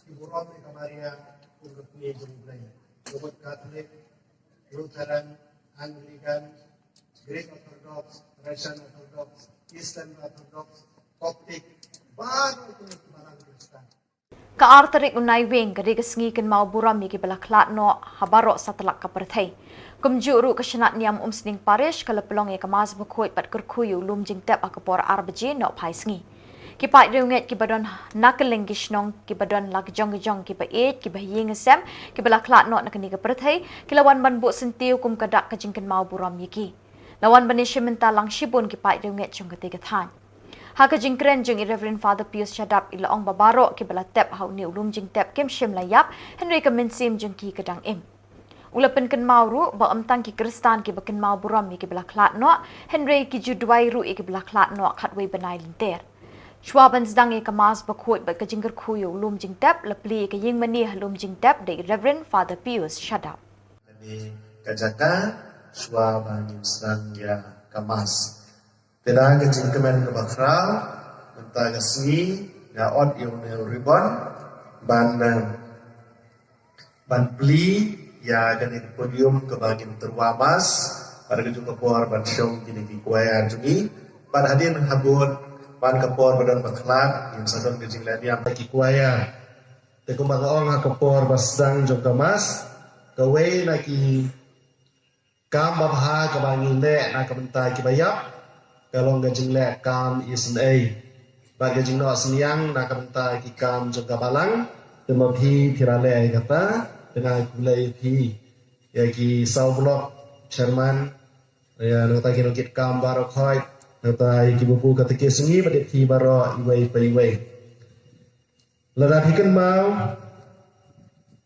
ki burom ne ka Maria kum ka kmie jong U Blei. Ka mut Katholik, Lutheran, Anglikan, Greek Orthodox, Russian Orthodox, Eastern Orthodox, Coptic, baroh ki balang Khristan. Ka ar tarik u Naiwieng ka dei ka sngi kynmaw burom ïa kiba la khlad noh ha baroh satlak ka pyrthei. Kumjuh ruh ka Shnat Niam Umsning Parish ka la pynlong ïa ka Mass bakhuid bad kyrkhu ïa u lum jingtep ha ka por ar baje nohphai sngi. Ki paid riewngeit kiba don na kylleng ki shnong, kiba don la ka jong ka jong, kiba ïeit, kiba ha ïing ha sem, kiba la khlad noh na kane ka pyrthei, ki la wan ban buh syntiew kum ka dak ka jingkynmaw burom ïa ki. La wan ban ïashim bynta lang shibun ki paid riewngeit jong katei ka thaiñ. Ha ka jingkren jong i Reverend Father Pius Shadap, i la ong ba baroh kiba la tep ha une u lum jingtep kim shym la ïap, hynrei ka mynsiem jong ki ka dang im. U la pynkynmaw ruh ba ym tang ki Khristan kiba kynmaw burom ïa kiba la khlad noh, hynrei ki ju duwai ruh ïa kiba la khlad noh khatwei bnai lynter. Shuwa ban sdang ïa ka Mass bakhuid bad ka jingkyrkhu ïa u lum jingtep, la plie ïa ka ïingmane ha lum jingtep da i Reverend Father Pius Shadap. Kane ka jaka, shuwa ba ngin sdang ïa ka Mass. Te da ka jingkmen kaba khraw, mynta ka sngi, nga ot ïa une u ribbon, ban, eh, ban plie ïa kane ka podium kaba ngin tyrwa Mass, bad ka juh ka por ban shong kine ki choir jong ngi, bad hadien habud, ban ka por ba don ba khlad, ngin sa don ka jingleh niam ki choir. Te kumba nga ong ha ka por ba sdang jong ka Mass, kawei na ki kam babha kaba ngi leh na ka bynta kiba ïap, ka long ka jingleh kam isynei. Bad ka jingnoh synñiang na ka bynta ki kam jong ka balang, te ma phi phi la leh ïa kata, te nga khublei ïa phi. Ïa ki saw block chairman, ïa nangta ki nongkitkam baroh khoit, nangta ïa ki babu katekis jong ngi bad ïa phi baroh iwei pa iwei. Lada phi kynmaw,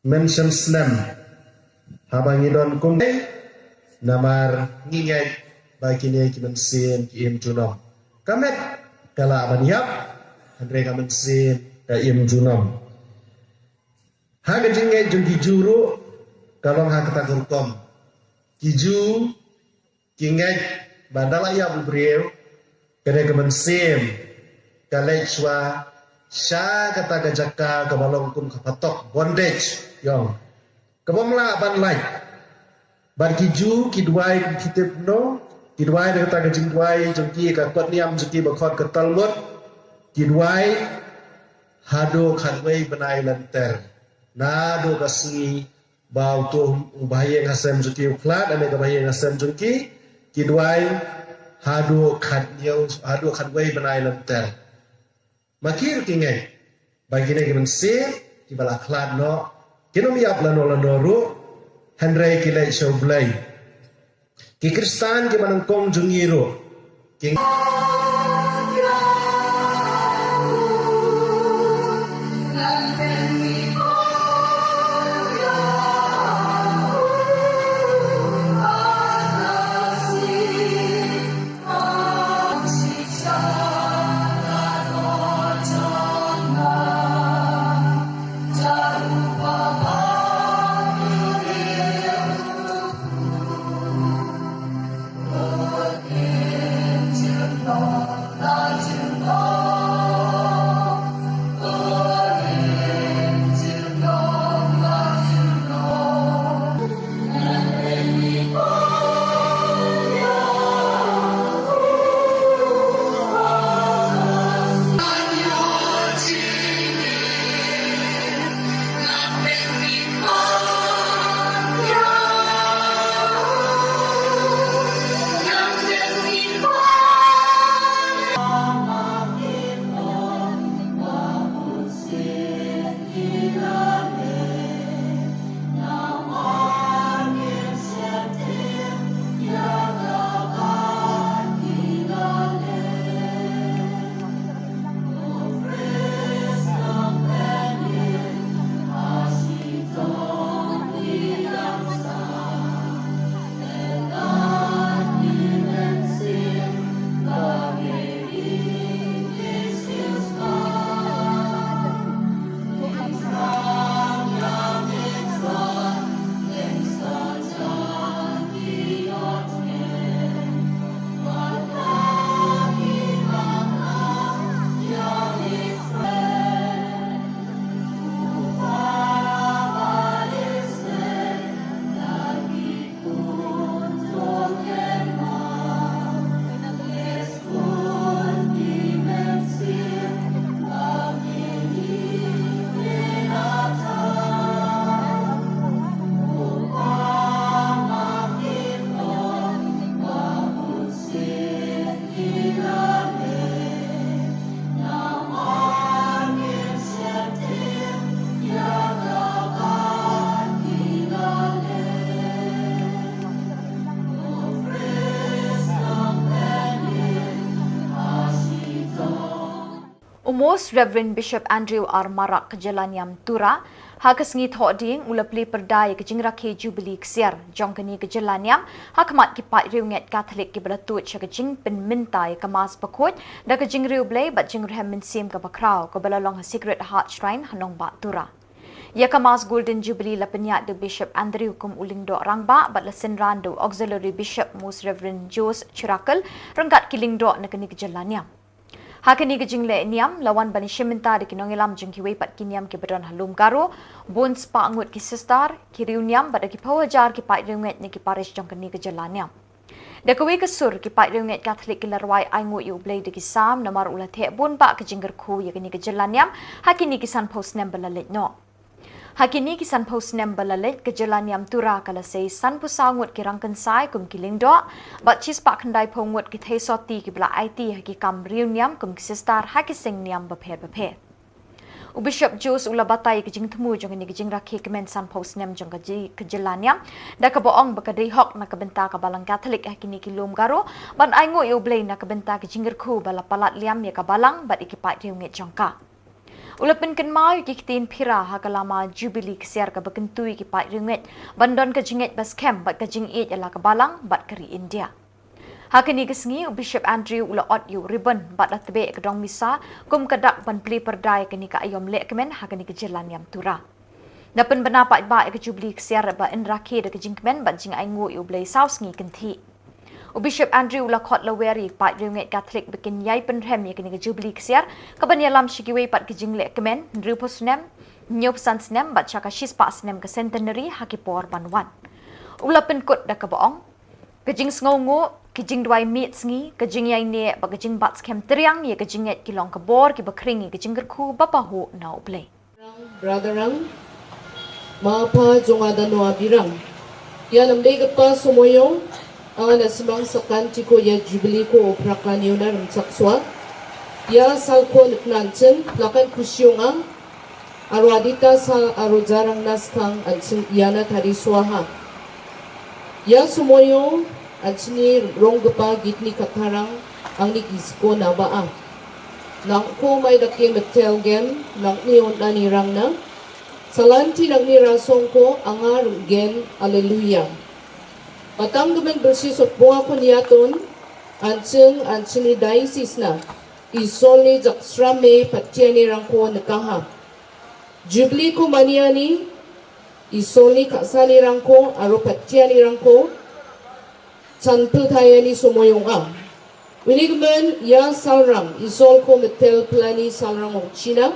mynshem snem haba ngi don kumne, namar ngi ngeit ba kine ki mynsiem ki im junom. Ka met ka lah ban ïap, hynrei ka mynsiem ka im junom. Ha ka jingngeit jong ki Jiw ruh ka long ha kata ka rukom. Ki Jiw ki ngeit ba da la ïap u briew, ka dei ka mynsiem ka leit shuwa sha kata ka jaka kaba long kum ka phatok, bondage, ïong, kaba ym lah ban lait. Bad ki Jiw ki duwai kum ki tip no, ki duwai da kata ka jingduwai jong ki, ka kot niam jong ki ba khot ka Talmud, ki duwai haduh khatwei bnai lynter, naduh ka sngi ba uto u bahaïing hasem jong ki u khlad, lane ka bahaïing hasem jong ki, ki duwai haduh khathynñiew, haduh khatwei bnai lynter. Ma ki ruh ki ngeit ba kine ki mynsiem kiba la khlad noh kin ym ïap lano lano ruh, hynrei ki leit sha U Blei. Ki Khristan kiba nyngkong jong ngi ruh ki U Most Reverend Bishop Andrew R Marak ka jylla niam Tura, ha ka sngi Thohdieng u la plie pyrda ïa ka jingrakhe Jubilee ksiar jong kane ka jylla niam ha khmat ki paidriewngeit Katholik kiba la tuid sha ka jingpynmynta ïa ka Mass bakhuid da ka jingriewblei bad jingrhem mynsiem kaba khraw kaba la long ha Sacred Heart Shrine ha nongbah Tura. Ïa ka Mass Golden Jubilee la pynïaid da u Bishop Andrew kum u lyngdoh rangbah bad la synran da u Auxiliary Bishop Most Reverend Jose Chirakel ryngkat ki lyngdoh na kane ka jylla niam. Ha kane ka jingleh niam la wan ban ïashim bynta da ki nongïalam jong kiwei pat ki niam kiba don ha lum Garo, bun spah ngut ki sister, ki riewniam bad da ki phew hajar ki paidriewngeit na ki parish jong kane ka jylla niam. Da kawei ka sur ki paidriewngeit Katholik ki la rwai ainguh ïa U Blei da ki Salm namar u la theh bun bah ka jingkyrkhu ïa kane ka jylla niam ha kine ki sanphew snem ba la leit noh. Ha kine ki sanphew snem ba la leit ka jylla niam Tura ka la sei sanphew saw ngut ki rangkynsai kum ki lyngdoh bad shispah khyndaiphew ngut ki theisotti kiba la aiti ha ki kam riewniam kum ki sister ha ki seng niam bapher bapher. U Bishop Jose u la batai ïa ka jingthmu jong kane ka jingrakhe kmen sanphew snem jong ka ji-, ka jylla niam da kaba ong ba ka dei hok na ka bynta ka Balang Katholik ha kine ki lum Garo ban ainguh ïa U Blei na ka bynta ka jingkyrkhu ba la palat liam ïa ka Balang bad ïa ki paidriewngeit jong ka. U la pynkynmaw ïa ki ktien phira ha ka lama Jubilee ksiar kaba kyntu ïa ki paidriewngeit ban don ka jingngeit ba skhem bad ka jingïeit ïa la ka Balang bad ka ri India. Ha kane ka sngi u Bishop Andrew u la ot ïa u ribbon bad la tbeh ïa ka dong misa kum ka dak ban plie pyrda ïa kane ka aïom lehkmen ha kane ka jylla niam Tura. Da pynbna paidbah ïa ka Jubilee ksiar ba yn rakhe da ka jingkmen bad jingainguh ïa U Blei saw sngi kynthih. U Bishop Andrew u la khot lawer ïa ki paidriewngeit Katholik ba kin ïai pynrhem ïa kane ka Jubilee ksiar kaban ïalam sha kiwei pat ki jingleh kmen hynriewphew snem, hynñiewphew san snem bad sha ka shispah snem ka centenary ha ki por ban wan. U la pynkut da kaba ong, ka jingsngewnguh, ka jingduwai miet sngi, ka jingïaineh bad ka jingbat skhem triang ïa ka jingngeit ki long ka bor kiba khring ïa ka jingkyrkhu ba pahuh na U Blei. Brother Rang, ma pa jong nga da Noah Birang. Ïa namdei ka pa Somoyo, anga na simang sakan tiko ïa Jubilee ko Ophraka niuna rem chakswa. Ïa sal ko nuknan chen, lakan kusiong ang, aro adita sal aro jarang naskang an chen ïa na tari swaha. Ïa Somoyo, an chini rong gepa gitni katharang, ang ni gisko na ba a. Nang ko mai da ke metel gen, nang ni on ani rang na. Salanti nang ni rasong ko, anga rung gen, aleluya. Batang gemen bersi sopwa ko niaton, an cheng, an chini diocese na. Isol ni jaksram me patiani rang ko nekaha. Jubilee ko maniani, Isol ni khasani rang ko, aro patiani rang ko, chanpil thayani Somoyong a. Wini gemen, ïa salrang, Isol ko metel plani salrang ong China,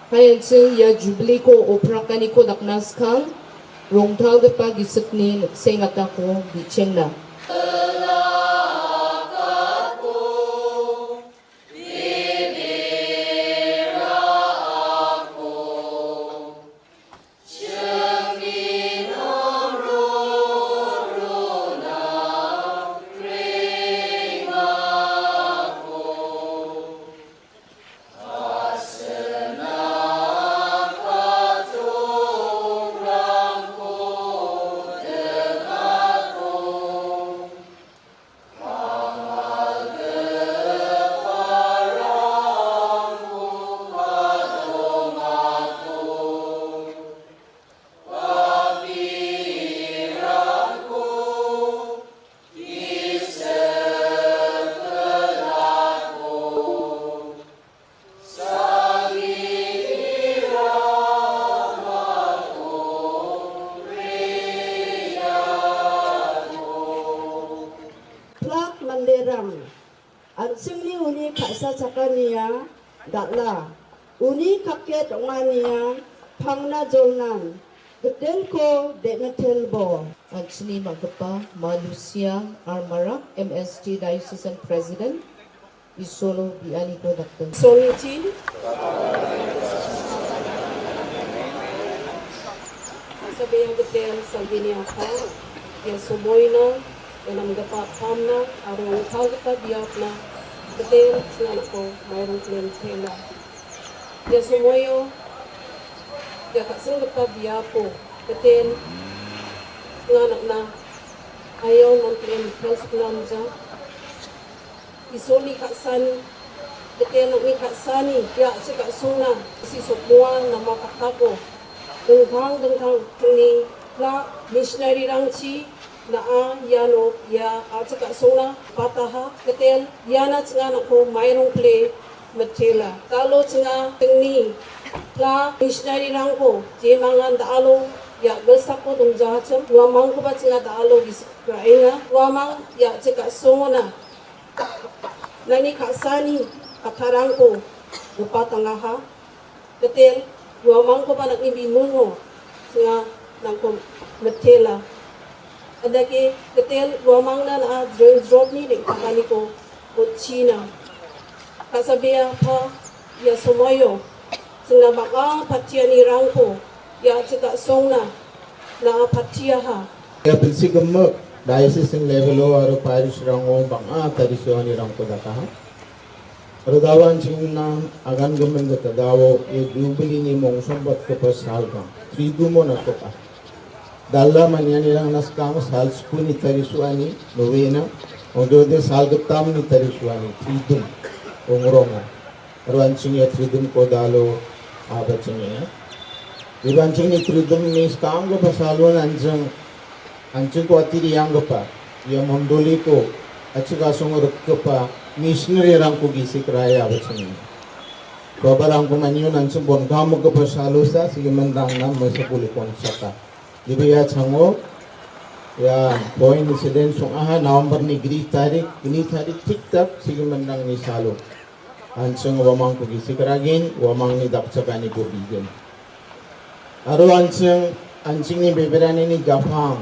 hayan sing ïa Jubilee ko Oprakani ko daknas kang, rong thal gepa gisik ni sengata ko bichengna. Plak manderang. An singni uni khasa chakania, dakla. Uni kaket ongania, phangna jolnan. Getel ko, dekna telbo. An sini magapa, Malusia, Armara, M S T Diocesan President. Isolo biani ko dakten. Solo chin. Sabi yang getel, salbini apa. Yang somoina, yang namgapa pamna, arung thal gepa biapna. Getel, sinanako, mairung klen tela. Ïa Somoyo, ïa ka seng ka pa bia po, ka ten, nga nak na, ayo non klem, klem suknam ja. Isoni ka san, Ktel nang i kha sani ya chika sungna si sokwa na ma kata ko. Dengthang dengthang tuni la missionary rang chi na a yano ya a chika sungna pataha ktel yana chinga na ko mairong ple metela. Talo chinga tuni la missionary rang ko je mangan da alo ya gelsa ko dong jahachem wa mang ko ba chinga da alo gis ra enga wa mang ya chika sungna. Nani kha sani kha tharang ko upa tanga ha. Ktel wa mang ko ba nak ibi mungo singa nang ko metela. Ada ke ktel wa mang na na dreng drop ni ding kha ni ko ko China. Ka sabia pa ya somoyo singa ba a patia ni rang ko ya chika songna na a patia ha. Ya pilsi gemuk diocese level o aro parish rang o bang a tadi suani rang ko daka ha. Aro dawan ching na agan gemen ke tadawo e jubilee ni mong sombat ke pasal bang. Tridumo na soka. Dalla maniani rang naskang sal skuni tari suani novena. Odo de sal getam ni tari suani tridum. Ongronga. Ruan ching ya tridum ko dalo aba ching ya. Iban ching ni tridum ni skang ko pasal wan anjing. Anjing ko atiri yang gepa. Ya mondoli ko achika song rek gepa. Missionary rang ko gisik raya aba ching ya. Ko barang ko manyu nan ching bon gam ko pasal usa sigi mendang nam mesa puli kon saka. Jadi ya chango ya point incident song aha November ni gri tarik ni tarik tik tak sigi mendang ni salo. Ancheng wamang ko gisik ragin wamang ni dak chakani ko bigin. Aro ancheng ancheng ni beberani ni japang.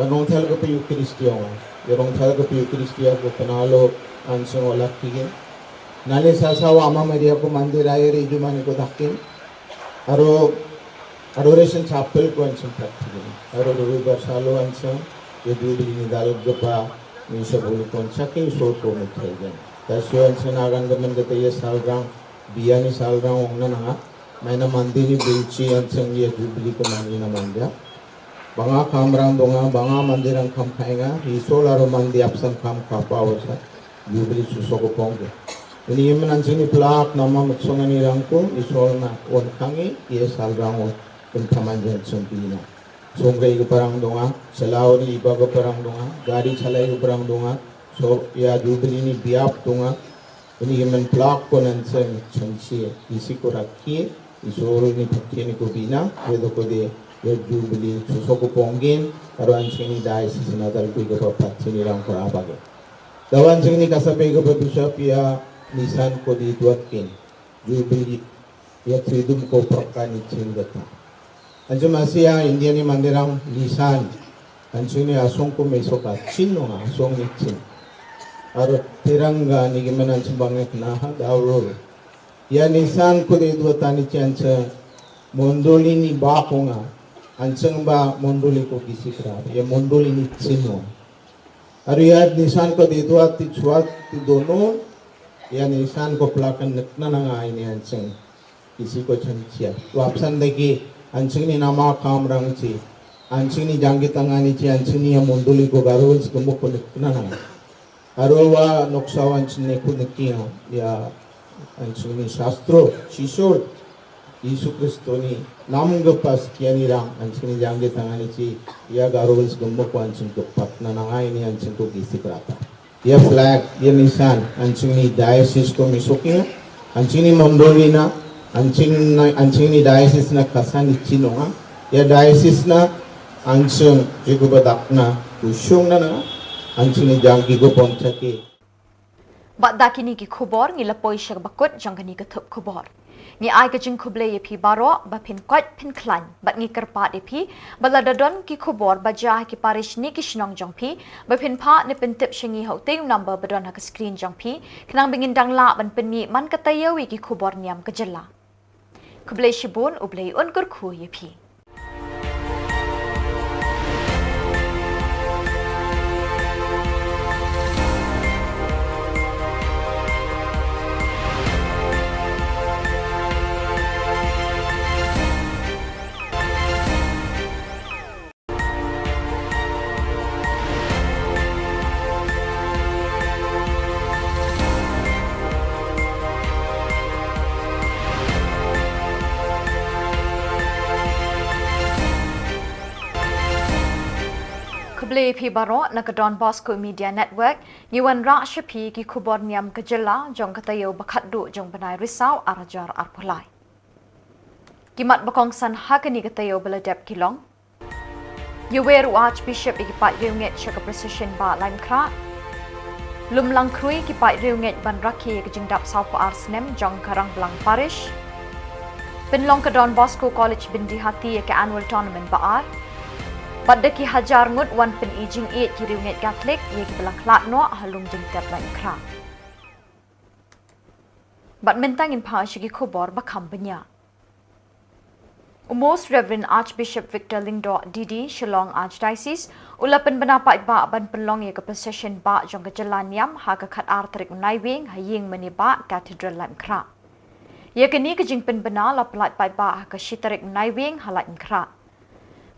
Wanong thal ko piu kristiong. Yorong thal ko piu kristiong ko penalo ancheng olak kigin. Nani sasa wama media ko mandir air ijumani ko dakin. Aro adoration chapel ko ancheng tak kigin. Aro robi barsalo ancheng ya dubili ni dal gepa. Ni sabuli kon chaki so ko muthagen. Tasyo ancheng agan gemen kete ya salrang. Biani salrang ong na nanga. Maina mandi ni bilchi ancheng ya jubili ko mani na mandia. Banga kamrang donga banga mandirang kam khainga. Isol aro mandi apsan kam kapa wasa. Jubili suso ko pongge. Ini yemen ancheng ni plak nama mutsong ani rangko. Isol na wan khangi. Ye salrang ong. Kun taman jan sempina. Songre ke parang donga. Selauri iba ke parang donga. Gari chalai ke parang donga. So ya jubili ni biap donga. Ini yemen plak ko nan seng chonchi isi ko rakhi isol ni phatin ko bina. Wedo ko de ya jubili suso ko pongin. Aro ancheng ni dai sisi nadal kui ko phatin ni rang ko abage. Dawan cheng ni kasape ko bishop ya nisan ko di duat kin. Jubili ya tridum ko prakani chin gata. Anjum asia India ni mandirang lisan. Anjum ni asong ko meso ka chin nong asong ni chin. Aro tiranga ni gimen anjum bangek na ha daurur. Ya nisan ko de dua tani chin anjum mondoli ni ba ko nga. Anjum ba mondoli ko gisikra. Ya mondoli ni chin nong. Aro ya nisan ko de dua ti chuat ti dono. Ya nisan ko plakan nekna nanga ini anjum. Isi ko chan chia. Wapsan dagi anching ni nama kam rang chi. Anching ni janggi tangani chi anching ni amunduli ko garul si gemuk ko nikna nang. Arwa noksa anching ni ko nikia ya anching ni sastro shisol. Isu Kristo ni nam gepas kiani rang anching ni janggi tangani chi ya garul si gemuk ko anching ko patna nangai ni anching ko gisi krata. Ia flag, ia nisan, anching ni diocese ko misuk ia, anching ni mondoli na, anching na, anching ni diocese na kasan i chinonga, ia diocese na, anching jiku badak na, kushung na na, anching ni jangki ko ponchaki. Bad da kini ki khubor ngi la poi sha bakut jong kani ka thup khubor. Ngi ai ka jingkhublei ïa phi baroh ba phin koit phin khlaiñ bad ngi kyrpad ïa phi ba lada don ki khubor ba jia ha ki parish ne ki shnong jong phi ba phin phah ne pyntip sha ngi ha utei u number ba don ha ka screen jong phi khnang ba ngin dang lah ban pynmih man ka taïew ïa ki khubor niam ka jylla. Khublei shibun, U Blei un kyrkhu ïa phi. Khublei phi baroh na ka Don Bosco Media Network, ngi wanrah sha phi ki khubor niam ka jylla jong ka taïew ba khatduh jong bnai Risaw ar hajar arphew lai. Ki mat ba kongsan ha kane ka taïew ba la dep ki long: Ïawer u Archbishop ïa ki paid riewngeit sha ka procession bah Laitumkhrah. Lum lang khrui ki paid riewngeit ban rakhe ïa ka jingdap sawphew ar snem jong ka Rangblang Parish. Pynlong ka Don Bosco College Byndihati ïa ka annual tournament ba ar. Bad da ki hajar ngut wan pyni jingïeit ki riewngeit Katholik ïa kiba la khlad noh ha Lumjingtep Laitumkhrah. Bad mynta ngin phai sha ki khubor ba kham bniah. U Most Reverend Archbishop Victor Lyngdoh D D, Shillong Archdiocese, u la pynbna paidbah ban pynlong ïa ka procession bah jong ka jylla niam ha ka khatar tarik u Naiwieng ha ïing mane bah Cathedral Laitumkhrah. Ïa kane ka jingpynbna la pyllait paidbah ha ka shi tarik u Naiwieng ha Laitumkhrah.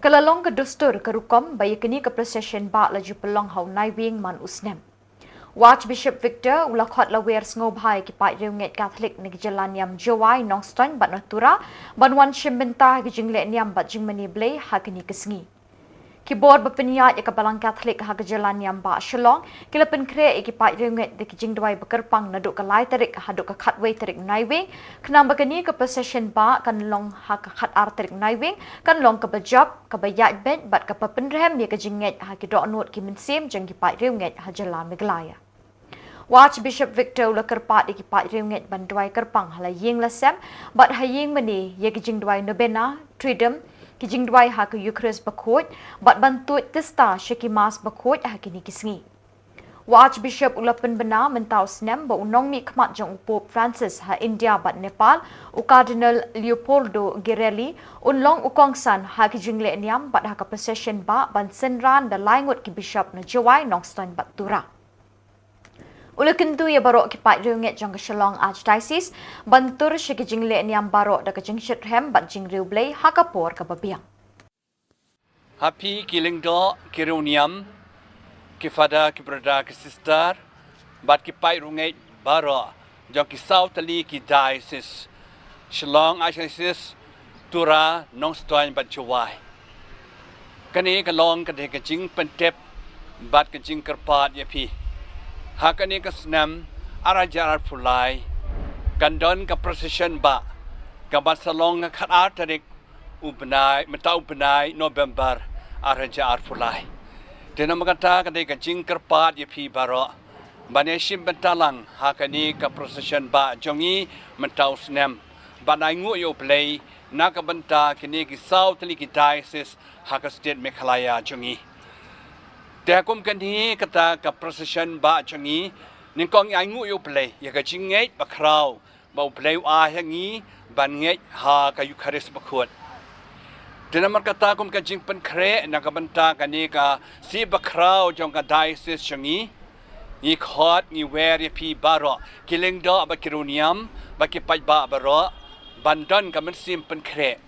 Ka la long ka dustur ka rukom ba ïa kane ka procession bah la ju pynlong ha u Naiwieng man u snem. U Archbishop Victor u la khot lawer sngewbha ïa ki paid riewngeit Katholik na ki jylla niam Jowai, Nongstoiñ bad na Tura ban wan shim bynta ha ki jingleh niam bad jingmane Blei ha kane ka sngi. Ki bor ba pynïaid ïa ka Balang Katholik ha ka jylla niam bah Shillong ki la pynkhreh ïa ki paid riewngeit da ki jingduwai ba kyrpang naduh ka lai tarik haduh ka khatwei tarik Naiwieng, khnang ba kane ka procession bah kan long ha ka khatar tarik Naiwieng kan long kaba jop, kaba ïaid beit bad kaba pynrhem ïa ka jingngeit ha ki dohnud ki mynsiem jong ki paid riewngeit ha jylla Meghalaya. U Archbishop Victor u la kyrpad ïa ki paid riewngeit ban duwai kyrpang ha la ïing la sem bad ha ïing mane ïa ki jingduwai novena, triduum, ki jingduwai ha ka Eucharist bakhuid bad ban tuid tista sha ki Mass bakhuid ha kine ki sngi. U Archbishop u la pynbna mynta u snem ba u nongmihkhmat jong u Pope Francis ha India bad Nepal, u Cardinal Leopoldo Girelli, un long u kongsan ha ki jingleh niam bad ha ka procession bah ban synran da lai ngut ki bishop na Jowai, Nongstoiñ bad Tura. U la kyntu ïa baroh ki paid riewngeit jong ka Shillong Archdiocese ban tur sha ki jingleh niam baroh da ka jingshitrhem bad jingriewblei ha ka por kaba biang. Ha phi ki lyngdoh, ki riewniam, ki father, ki brother, ki sister bad ki paid riewngeit baroh jong ki saw tylli ki diocese, Shillong Archdiocese, Tura, Nongstoiñ bad Jowai. Kane ka long ka dei ka jingpyntip bad ka jingkyrpad ïa phi. Ha kane ka snem ar hajar arphew lai kan don ka procession bah kaba sa long ha khatar tarik u bnai, mynta u bnai November ar hajar arphew lai. Te namar kata ka dei ka jingkyrpad ïa phi baroh ban ïashim bynta lang ha kane ka procession bah jong ngi mynta u snem, ban ainguh ïa U Blei na ka bynta kine ki saw tylli ki diocese ha ka state Meghalaya jong ngi. Te ha kum kane kata ka procession bah jong ngi, nyngkong ngi ainguh ïa U Blei ïa ka jingngeit bakhraw ba U Blei u ai ha ngi ban ngeit ha ka Eucharist bakhuid. Te namar kata kum ka jingpynkhreh na ka bynta kane ka sngi bakhraw jong ka diocese jong ngi, ngi khot, ngi wer ïa phi baroh, ki lyngdoh bad ki riewniam bad ki paidbah baroh, ban don ka mynsiem pynkhreh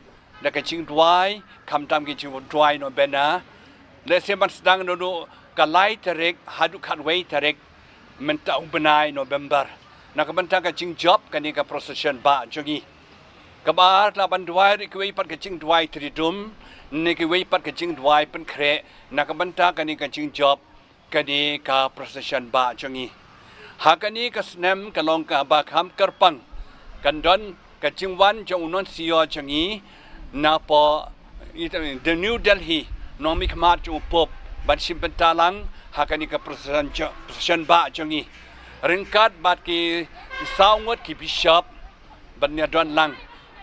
da ka jingduwai, khamtam ki jingduwai novena, lehse ban sdang naduh ka lai tarik haduh khatwei tarik mynta u bnai November, na ka bynta ka jingjop kane ka procession bah jong ngi. Kaba ar, lah ban duwai ruh kiwei pat ka jingduwai triduum ne kiwei pat ka jingduwai pynkhreh na ka bynta kane ka jingjop kane ka procession bah jong ngi. Ha kane ka snem ka long kaba kham kyrpang, kan don ka jingwan jong u nuncio jong ngi napoh, i, the New Delhi, nongmihkhmat jong u Pope ban shim bynta lang ha kane ka procession jo-, procession bah jong ngi. Ryngkat bad ki saw ngut ki bishop ban ïadon lang,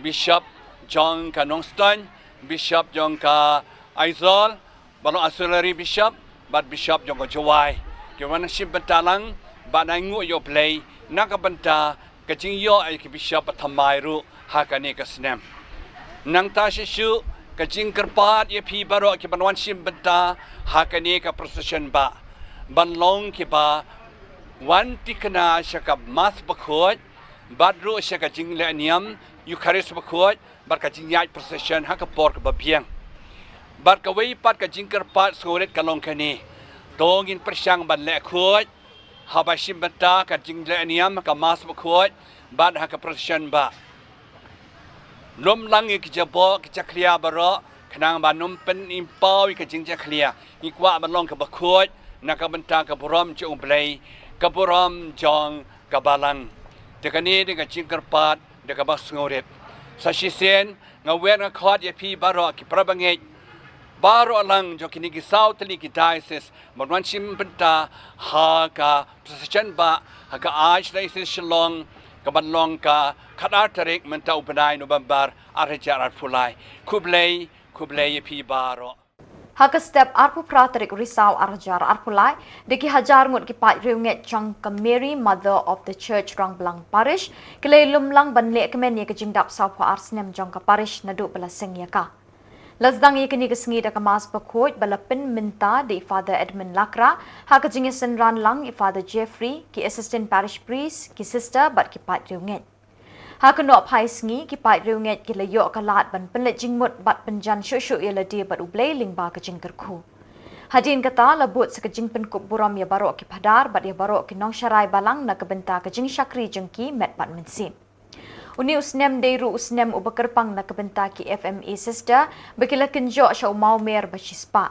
bishop jong ka Nongstoiñ, bishop jong ka Aizawl, ba long auxiliary bishop bad bishop jong ka Jowai, ki wan shim bynta lang ban ainguh ïa U Blei na ka bynta ka jingïoh ïa ki bishop ba thymmai ruh ha kane ka snem. Nangta shisha ka jingkyrpad ïa phi baroh ki ban wan shim bynta ha kane ka procession bah, ban long kiba wan thikna sha ka Mass bakhuid bad ruh sha ka jingleh niam Eucharist bakhuid bad ka jingïaid procession ha ka por kaba biang. Bad kawei pat ka jingkyrpad sngewrit ka long kane: to ngin pyrshang ban leh khuid haba shim bynta ka jingleh niam ha ka Mass bakhuid bad ha ka procession bah. Lum lang ïa ki jaboh ki jakhlia baroh, Khnang ban ym pynpaw ïa ka jingjakhlia, ngi kwah ban long kaba khuid na ka bynta ka burom jong U Blei, ka burom jong ka balang. Te kane dei ka jingkyrpad da kaba sngewrit. Sa shisien nga wer nga khot ïa phi baroh ki parabangeit baroh lang jong kine ki saw tylli ki diocese ban wan shim bynta ha ka procession ba ha ka Archdiocese Shillong, ka ban long ka khatar tarik mynta u bnai November ar hajar arphew lai. Khublei, khublei ïa phi baroh. Ha ka step arphew phra tarik Risaw ar hajar arphew lai, da ki hajar ngut ki paid riewngeit jong ka Mary Mother of the Church Rangblang Parish ki la ïalum lang ban leh kmen ïa ka jingdap sawphew ar snem jong ka parish naduh ba la seng ïa ka. La sdang ïa kane ka sngi da ka Mass bakhuid ba la pynmynta da i Father Edmund Lakra, ha ka jingïasynran lang i Father Jeffrey, ki Assistant Parish Priest, ki Sister bad ki paid riewngeit. Ha ka nongphai sngi, ki paid riewngeit ki la ïoh ka lad ban pynleit jingmut bad pynjan shuh shuh ïa lade bad U Blei lyngba ka jingkyrkhu. Hadien kata la bud sa ka jingpynkup burom ïa baroh ki phadar bad ïa baroh ki nongsharai balang na ka bynta ka jingshakri jong ki met bad mynsiem. Une u snem dei ruh u snem uba kyrpang na ka bynta ki F M A Sister ba ki la kynjoh sha u mawmer ba shispah.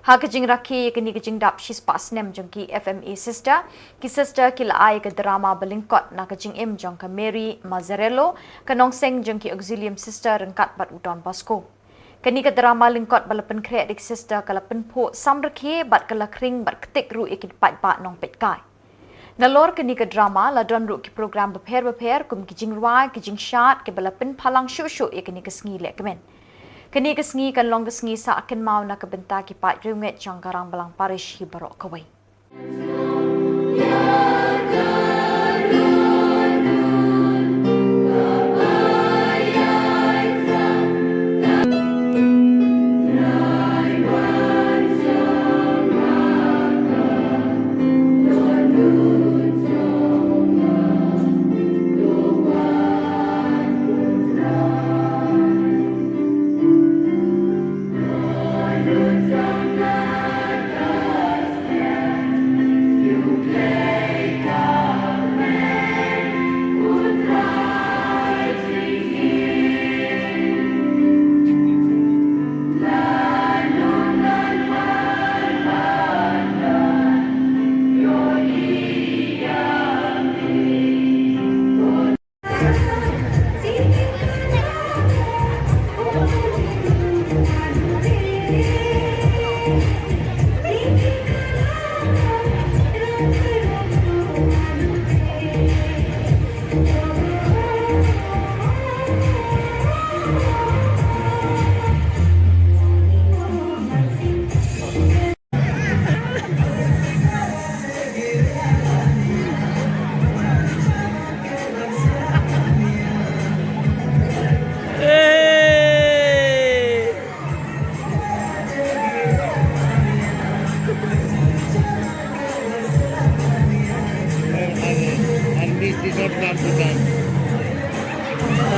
Ha ka jingrakhe ïa kane ka jingdap shispah snem jong ki F M A Sister, ki Sister ki la ai ka drama ba lyngkot na ka jingim jong ka Mary Mazzarello, ka nongseng jong ki Auxilium Sister ryngkat bad u Don Bosco. Kane ka drama lyngkot ba la pynkhreh da ki Sister ka la pynphuh samrkhie bad ka la khring bad ktik ruh ïa ki paidbah nongpeitkai. Nalor kane ka drama la don ruh ki program bapher bapher kum ki jingrwai, ki jingshad kiba la pynphalang shuh shuh ïa kane ka sngi lehkmen. Kane ka sngi kan long ka sngi sah kynmaw na ka bynta ki paid riewngeit jong ka Rangblang Parish hi baroh kawei.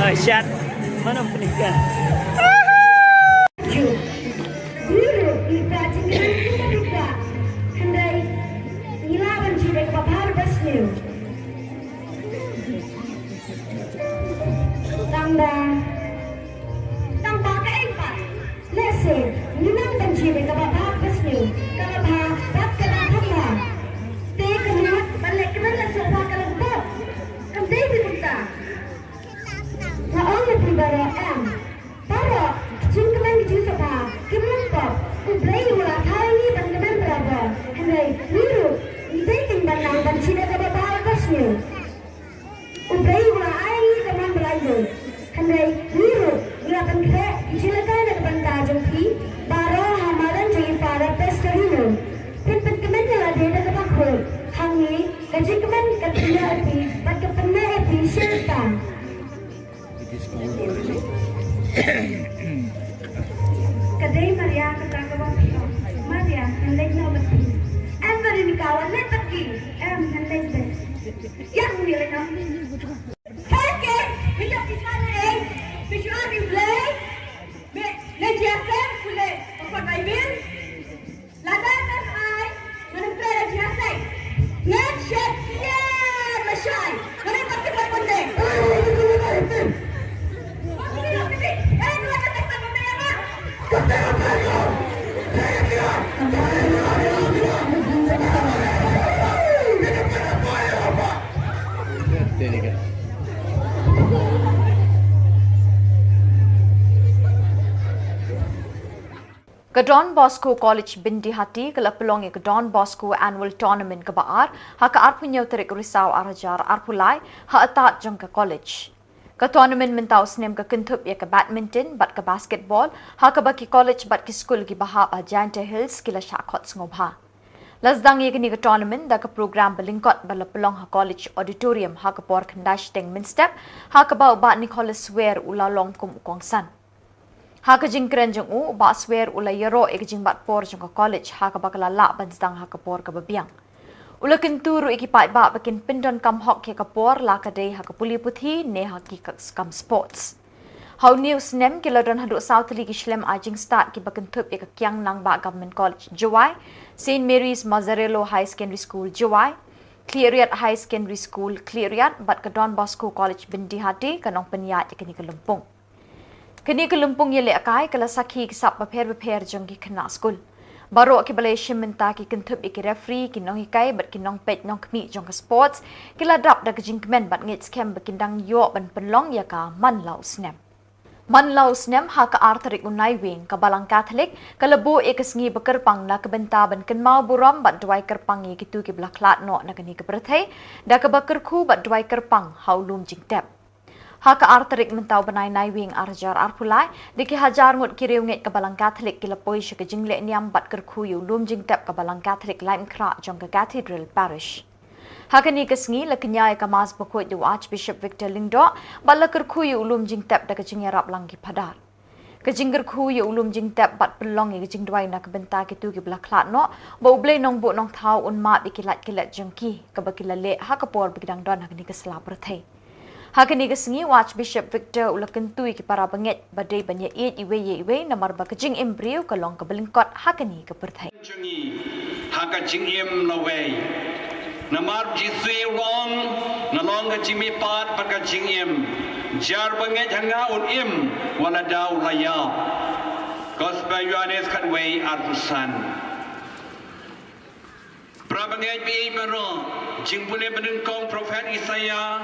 Dahsyat. Mana penikah? Ju. Guru, i Prachin Guru, kita buka. Hynrei ngi lah ban ju dei kaba bha ba sniew. Tang ba, tang ba ka eng pat. Lehse ngi nang ban ju dei kaba bha ba sniew, kaba bha bad kaba thangla. Te ka mat ban leh kmen la sngewbha ka la bok. Kam dei te kumta. Nga ong ïa phi baroh em. Baroh, jingkmen ki jingsngewbha kim long pop. U Blei u la thaw ïa ngi ban kmen barabor. Hynrei ngi ruh ngi dei kein ban nang ban shu dei kaba bha ba sniew. U Blei u la ai ïa ngi ka mon ba la ïeit. Hynrei ngi ruh ngi la pynkhreh ki jingïalehkai na ka bynta jong phi baroh ha madan jong i Father Pastorino. Phin pynkmen ïa lade da kaba khuid. Hangne ka jingkmen ka pynïaid ïa phi bad ka pynïaid ïa phi shisha. Ka dei Maria kata kaba phi ong. Maria, ngan leit noh bad phi. Em Veronica, wan leit bad ki. Em, ngan leit bad. Ïa, ngan leit noh. Khie, khie, mynta phi sngewthuh ei? Phi shu ai U Blei? Me, leit ïa sem, pule, pynpot Baibl. Lada mem ai, ngan ym trei da jingïaseng. Ngan shet ïa lashai. Ngan ym pat tip pat pynde. Ngan ym pat tip pat pynde ïa nga. Ka Don Bosco College Byndihati ka la pynlong ïa ka Don Bosco Annual Tournament kaba ar ha ka arphew hynñiew tarik Risaw arhajar arphew lai ha atad jong ka college. Ka tournament mynta u snem ka kynthup ïa ka badminton bad ka basketball ha kaba ki college bad ki skul kiba hap ha Jaintia Hills ki la shah khot sngewbha. La sdang ïa kane ka tournament da ka program ba lyngkot ba la pynlong ha College Auditorium ha ka por khyndai shiteng mynstep, ha kaba u Bah Nicholas Swer u la long kum u kongsan. Ha ka jingkren jong u, u Bah Swer u la ïaroh ïa ka jingbat por jong ka college ha kaba ka la lah ban sdang ha ka por kaba biang. U la kyntu ruh ïa ki paidbah ba kin pyndonkam hok ïa ka por, la ka dei ha ka pule puthi ne ha ki ka-, kam sports. Ha une u snem ki la don haduh saw tylli ki shlem ai jingstad kiba kynthup ïa ka Kiang Nangbah Government College Jowai, Saint Mary's Mazzarello Higher Secondary School Jowai, Khliehriat Higher Secondary School Khliehriat bad ka Don Bosco College Byndihati ka nongpynïaid ïa kane ka lympung. Kane ka lympung ïalehkai ka la sakhi ki sap bapher bapher jong ki khynnah skul. Baroh kiba la ïashim mynta ki kynthup ïa ki referee, ki nonghikai bad ki nongpeit nongkhmih jong ka sports, ki la dap da ka jingkmen bad ngeit skhem ba kin dang ïoh ban pynlong ïa ka man la u snem. Man la u snem ha ka ar tarik u Naiwieng ka Balang Katholik ka la buh ïa ka sngi ba kyrpang na ka bynta ban kynmaw burom bad duwai kyrpang ïa kito kiba la khlad noh na kane ka pyrthei, da kaba kyrkhu bad duwai kyrpang ha u lum jingtep. Ha ka ar tarik mynta u bnai Naiwieng arhajar arphew lai, da ki hajar ngut ki riewngeit ka Balang Katholik ki la poi sha ka jingleh niam bad kyrkhu ïa u lum jingtep ka Balang Katholik Laitumkhrah jong ka Cathedral Parish. Ha kane ka sngi la kñia ïa ka Mass bakhuid da u Archbishop Victor Lyngdoh, bad la kyrkhu ïa u lum jingtep da ka jingïarap lang ki phadar. Ka jingkyrkhu ïa u lum jingtep bad pynlong ïa ka jingduwai na ka bynta kito kiba la khlad noh, ba U Blei Nongbuh Nongthaw un map ïa ki lait ki let jong ki, kaba ki la leh ha ka por ba ki dang don ha kane ka sla pyrthei. Ha kane ka sngi u Archbishop Victor u la kyntu ïa ki para bangeit ba dei ban ïaieit iwei ïa iwei namar ba ka jingim briew ka long kaba lyngkot ha kane ka pyrthei. Jong ngi ha ka jingim lawei. Namar Jisu u ong, nga long ka jingmihpat bad ka jingim. Jar ba ngeit ha nga un im wat la da u la ïap. Gospel Ïoannis khatwei arphew san. Para bangeit ba ïeit baroh, jingpule ba nyngkong u prophet Isaïah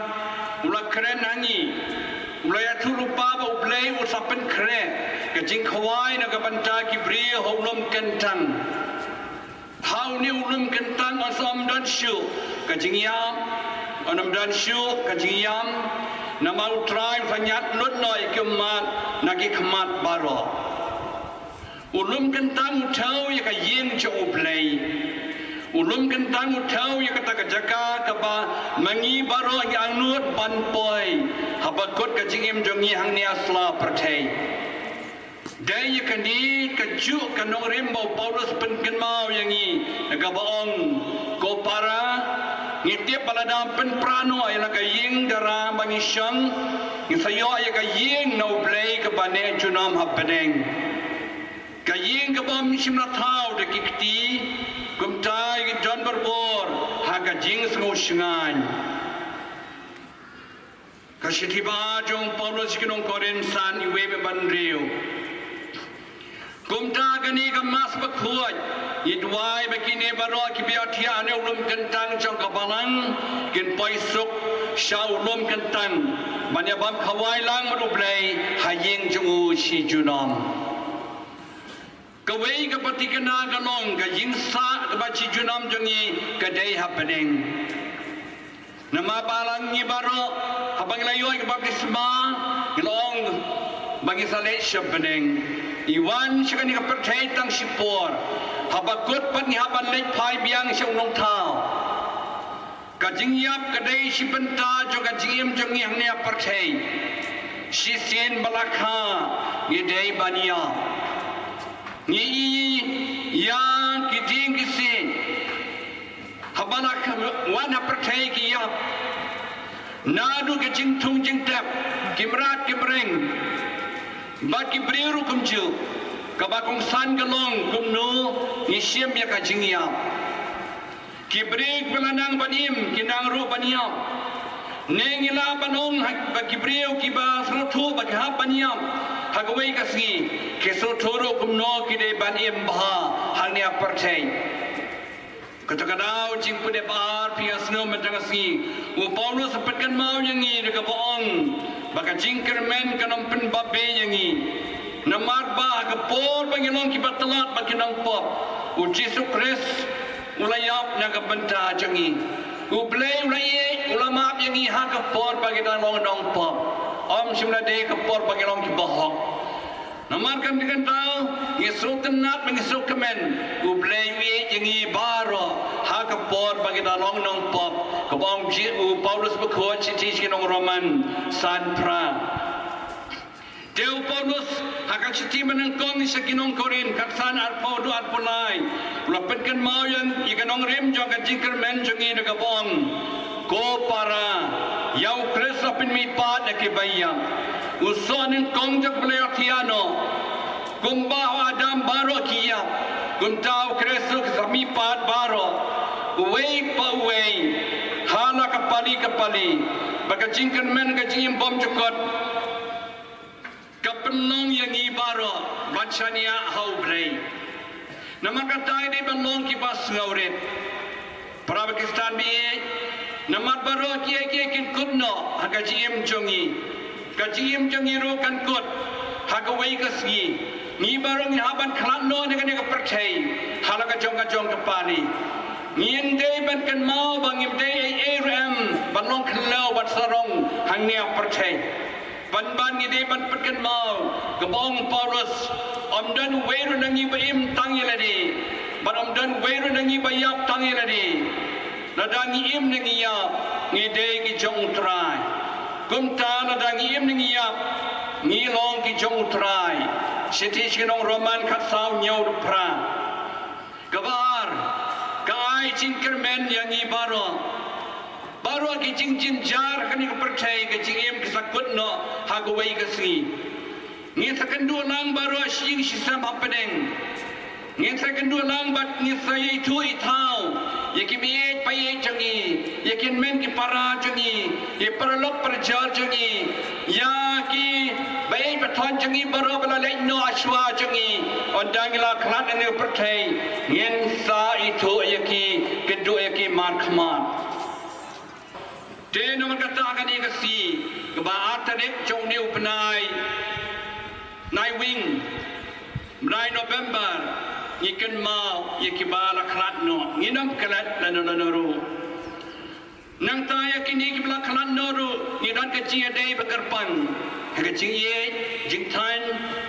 u la kren ha ngi. U la ïathuh lypa ba U Blei u sa pynkhreh ka jingkhawai na ka bynta ki briew ha u lum kyntang. Ha une u lum kyntang yn sa ym don shuh ka jingïap, yn ym don shuh ka jingïam, namar U Trai u sa ñiad lut noh ïa ki ummat na ki khmat baroh. U lum kyntang u thew ïa ka ïing jong U Blei. U lum kyntang u thew ïa kata ka jaka kaba ma ngi baroh ngi angnud ban poi haba kut ka jingim jong ngi hangne ha sla pyrthei. Dei ïa kane kajuh ka nongrim ba u Paulus pynkynmaw ïa ngi, da kaba ong, ko para, ngi tip ba lada pynpra noh ïa la ka ïing dara ba ngi shong, ngi sa ïoh ïa ka ïing na U Blei kaba neh junom ha bneng. Ka ïing kaba ym shym la thaw da ki kti, kumta ïa ki don barabor ha ka jingsngewshngaiñ. Ka shithi ba jong u Paulus sha ki nong Korinth san, iwei bad hynriew. Kumta kane ka Mass bakhuid, ngi duwai ba kine baroh kiba ïathiah ha une u lum kyntang jong ka Balang kin poi suk sha u lum kyntang ban ïa bam khawai lang bad U Blei ha ïing jong u shi junom. Kawei ka pyrthei kane ka long ka ïing sah kaba shi junom jong ngi ka dei ha bneng. Namar ba la ngi baroh haba ngi la ïoh ïa ka baptisma ngi la ong ba ngi sa leit sha bneng. Ngi wan sha kane ka pyrthei tang shipor, haba kut pat ngi hap ban leit phai biang sha u Nongthaw. Ka jingïap ka dei shi bynta jong ka jingim jong ngi hangne ha pyrthei. Shisien ba la kha ngi dei ban ïap. Ngi ïohi ïa ki dieng ki siej haba la kha, wan ha pyrthei ki ïap. Naduh ka jingthung jingtep, ki mrad ki mreng bad ki briew ruh kumjuh. Kaba kongsan ka long kumno ngi shim ïa ka jingïap. Ki briew kiba la nang ban im ki nang ruh ban ïap. Ne ngi lah ban ong ha, ba ki briew kiba sngewthuh ba ki hap ban ïap ha kawei ka sngi, ki sngewthuh ruh kumno ki dei ban im bha hangne ha pyrthei. Kata ka daw jingpynïap ar phi ïa sngew mynta ka sngi, u Paulus u pynkynmaw ïa ngi da kaba ong ba ka jingkyrmen kan ym pynbapbe ïa ngi. Namar ba ha ka por ba ngi long kiba tlot bad ki nongpop, u Jisu Khrist u la ïap na ka bynta jong ngi. U Blei u la ïeit, u la map ïa ngi ha ka por ba ngi dang long nongpop, ym shym la dei ka por ba ngi long kiba hok. Namar kata ka daw ngi sngewtynnat bad ngi sngewkmen, u Blei u ïeit ïa ngi baroh ha ka por ba ngi dang long nongpop, kaba ong u Paulus bakhuid shithi sha ki nong Roman san phra. Te u Paulus ha ka shithi ba nyngkong sha ki nong Korinth khatsan arphew haduh arphew lai, u la pynkynmaw ïa ka nongrim jong ka jingkyrmen jong ngi da kaba ong, ko para, ïa u Khrist la pynmihpat ïa kiba ïap, u soh nyngkong jong ka pyrthei ïa u. Kumba ha u Adam baroh ki ïap, kumta ha u Khrist ruh ki sa mihpat baroh, uwei pa uwei, ha la ka pali ka pali, ba ka jingkyrmen ka jingim bymjukut ka pynlong ïa ngi baroh ban shaniah ha u Blei. Namar kata ngi dei ban long kiba sngewrit. Para Khristan baieit, namar baroh kiei kiei kin kut noh ha ka jingim jong ngi. Ka jingim jong ngi ruh kan kut ha kawei ka sngi. Ngi baroh ngi hap ban khlad noh na kane ka pyrthei ha la ka jong ka jong ka pali. Ngim dei ban kynmaw ba ngim dei ei ei ruh em ban long khlaw ban sarong hangne ha pyrthei. Pynban ngi dei ban pynkynmaw kaba ong u Paulus, ym don uwei ruh na ngi ba im tang ïa lade, bad ym don uwei ruh na ngi ba ïap tang ïa lade. Lada ngi im ne ngi ïap, ngi dei ki jong u Trai. Kumta lada ngi im ne ngi ïap, ngi long ki jong u Trai. Shithi sha ki nong Roman khatsaw hynñiew haduh phra. Kaba ar, ka ai jingkyrmen ïa ngi baroh. Baroh ki jingjynjar kane ka pyrthei, ka jingim ka sa kut noh ha kawei ka sngi. Ngin sa kynduh lang baroh shi ïing shi sem hapdeng. Ngin sa kynduh lang bad ngin sa ïathuh ïathaw ïa ki meieit paieit jong ngi, ïa ki hynmen ki para jong ngi, ïa ki paralok parajor jong ngi, ïa ki baieit bathoiñ jong ngi baroh ba la leit noh ha shuwa jong ngi. Ynda ngi la khlad na kane ka pyrthei, ngin sa ithuh ïa ki, kynduh ïa ki markhmat. Te namar kata kane ka sngi, kaba ar tarik jong une u bnai Naiwieng, bnai November, ngi kynmaw ïa kiba la khlad noh, ngin ym klet lano lano ruh. Nangta ïa kine kiba la khlad noh ruh ngi don ka jingïadei ba kyrpang ha ka jingïeit jingthaw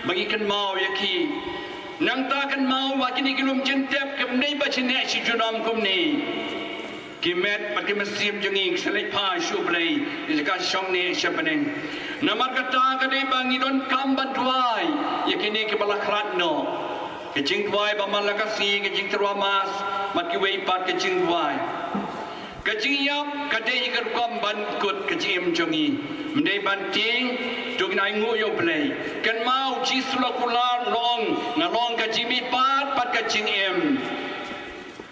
ba ngi kynmaw ïa ki. Nangta kynmaw ba kine ki lum jingtep kim dei ba shu neh shu junom kumne. Ki met bad ki mynsiem jong ngi ki sa leit phai sha U Blei, ki sa shong neh sha bneng. Namar kata ka dei ba ngi donkam ban duwai ïa kine kiba la khlad noh. Ka jingduwai ba man la ka sngi, ka jingtyrwa Mass bad kiwei pat ka jingduwai. Ka jingïap ka dei ka rukom ban kut ka jingim jong ngi. Ym dei ban tieng, to ngin ainguh ïa U Blei. Kynmaw U Jisu la kular, u la ong, nga long ka jingmihpat bad ka jingim.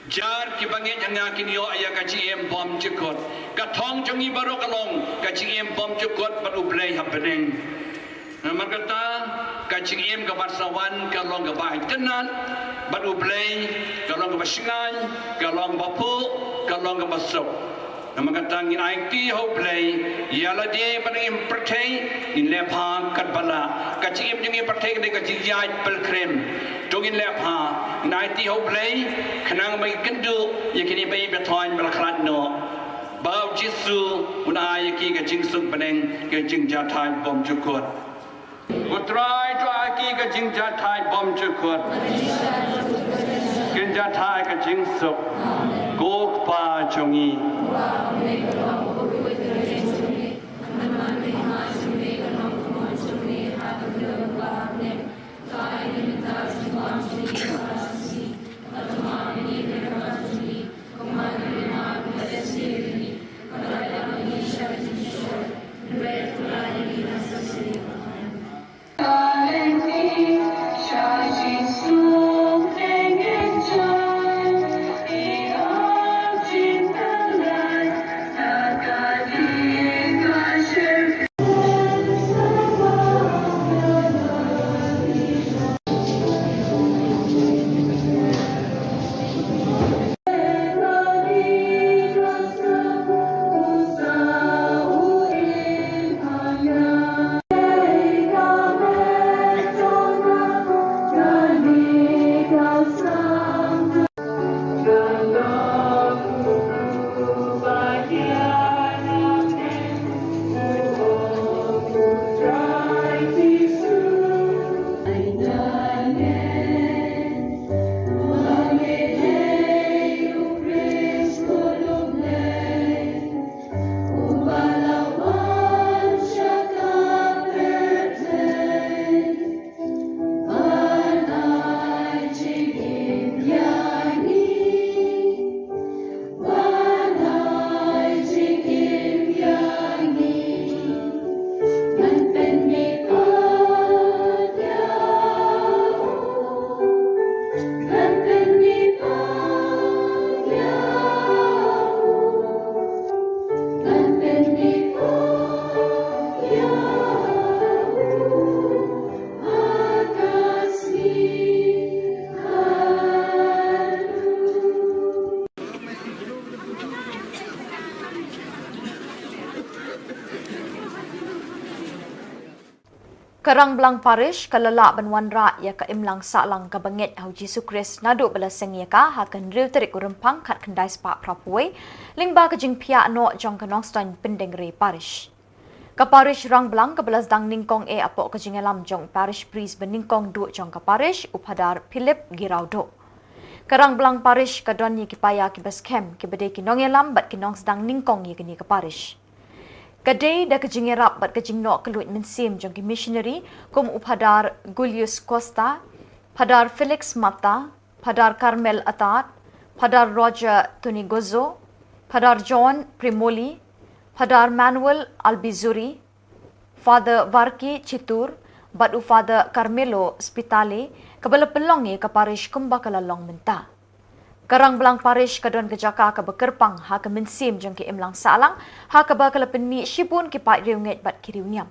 Jar kiba ngeit ha nga kin ïoh ïa ka jingim bymjukut. Ka thong jong ngi baroh ka long ka jingim bymjukut bad U Blei ha bneng. Namar kata, ka jingim kaba sa wan ka long kaba itynnad bad U Blei, ka long kaba shngaiñ, ka long kaba phuh, ka long kaba suk. Namar kata ngin aiti ha U Blei, ïa lade ba ngin pyrthei, ngin leh bha katba lah. Ka jingim jong ngi pyrthei ka dei ka jingïaid pilgrim. To ngin leh bha, ngin aiti ha U Blei, khnang ba ngin kynduh ïa kine ba ïeit ba thoiñ ba la khlad noh. Ba U Jisu un ai ïa ki ka jingsuk bneng, ka jingjahthait bymjukut. Ko Trai, to ai ki ka jingjahthait bymjukut. Ka jingjahthait ka jingsuk. Ko Kpa jong ngi. Ka Rangblang Parish ka la lah ban wanrah ïa ka imlang sahlang kaba ngeit ha u Jisu Khrist naduh ba la seng ïa ka ha ka hynriew tarik u Rymphang khatkhyndai spah phra phew wei, lyngba ka jingphiah noh jong ka Nongstoiñ Pyndengrei Parish. Ka Parish Rangblang kaba la sdang nyngkong eh hapoh ka jingïalam jong u Parish Priest ba nyngkong duh jong ka Parish, u Phadar Philip Giraudok. Ka Rangblang Parish ka don ïa ki paia kiba skhem, kiba dei ki nongïalam bad ki nongsdang nyngkong ïa kane ka Parish. Ka dei da ka jingïarap bad ka jingnoh kylluid mynsiem jong ki missionary kum u Phadar Julius Costa, Phadar Felix Mata, Phadar Carmel Atad, Phadar Roger Tonigozo, Phadar John Primoli, Phadar Manuel Albizuri, Father Varki Chitur, bad u Father Carmelo Spitale, kaba la pynlong ïa ka Parish kumba ka la long mynta. Ka Rangblang Parish ka don ka jaka kaba kyrpang ha ka mynsiem jong ki imlang sahlang, ha kaba ka la pynmih shibun ki paid riewngeit bad ki riewniam.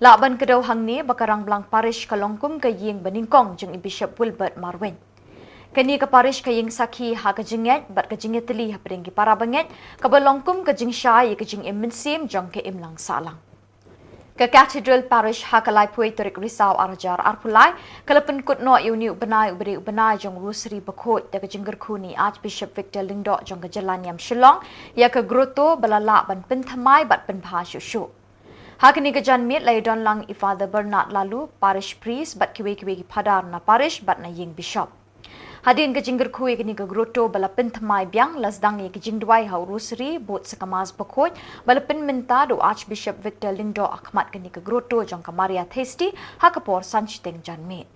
Lah ban kdew hangne ba ka Rangblang Parish ka long kum ka ïing ba nyngkong jong i Bishop Wilbert Marwein. Kane ka Parish ka ïeng sakhi ha ka jingngeit bad ka jingïatylli hapdeng ki para bangeit, kaba long kum ka jingshai ïa ka jingim mynsiem jong ka imlang sahlang. Ka Cathedral Parish ha ka laiphew tarik Risaw arhajar arphew lai, ka la pynkut noh ïa une u bnai uba dei u bnai jong u Rosary bakhuid da ka jingkyrkhu na i Archbishop Victor Lyngdoh jong ka jylla niam Shillong, ïa ka grotto ba la lah ban pynthymmai bad pynbha shuh shuh. Ha kane ka janmiet la ïadon lang i Father Bernard Lalu, Parish Priest, bad kiwei kiwei ki Phadar na Parish bad na ïing Bishop. Hadien ka jingkyrkhu ïa kane ka grotto ba la pynthymmai biang, la sdang ïa ka jingduwai ha u Rosary, bud sa ka Mass bakhuid ba la pynmynta da u Archbishop Victor Lyngdoh ha khmat kane ka grotto jong ka Maria Theisotti ha ka por san shiteng janmiet.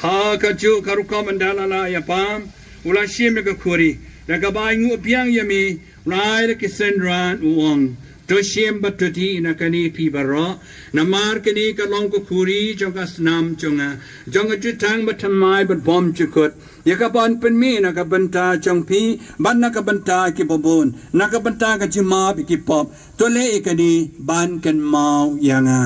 Ha kajuh ka rukom ynda la lah ïa pam, u la shim ïa ka khuri, da kaba ainguh biang ïa me, u la ai da ki synran u ong, to shim bad to dih na kane phi baroh, namar kane ka long ka khuri jong ka snam jong nga, jong ka jutang bathymmai bad bymjukut, ïa kaban pynmih na ka bynta jong phi bad na ka bynta kiba bun, na ka bynta ka jingmap ïa ki pop. To leh ïa kane ban kynmaw ïa nga.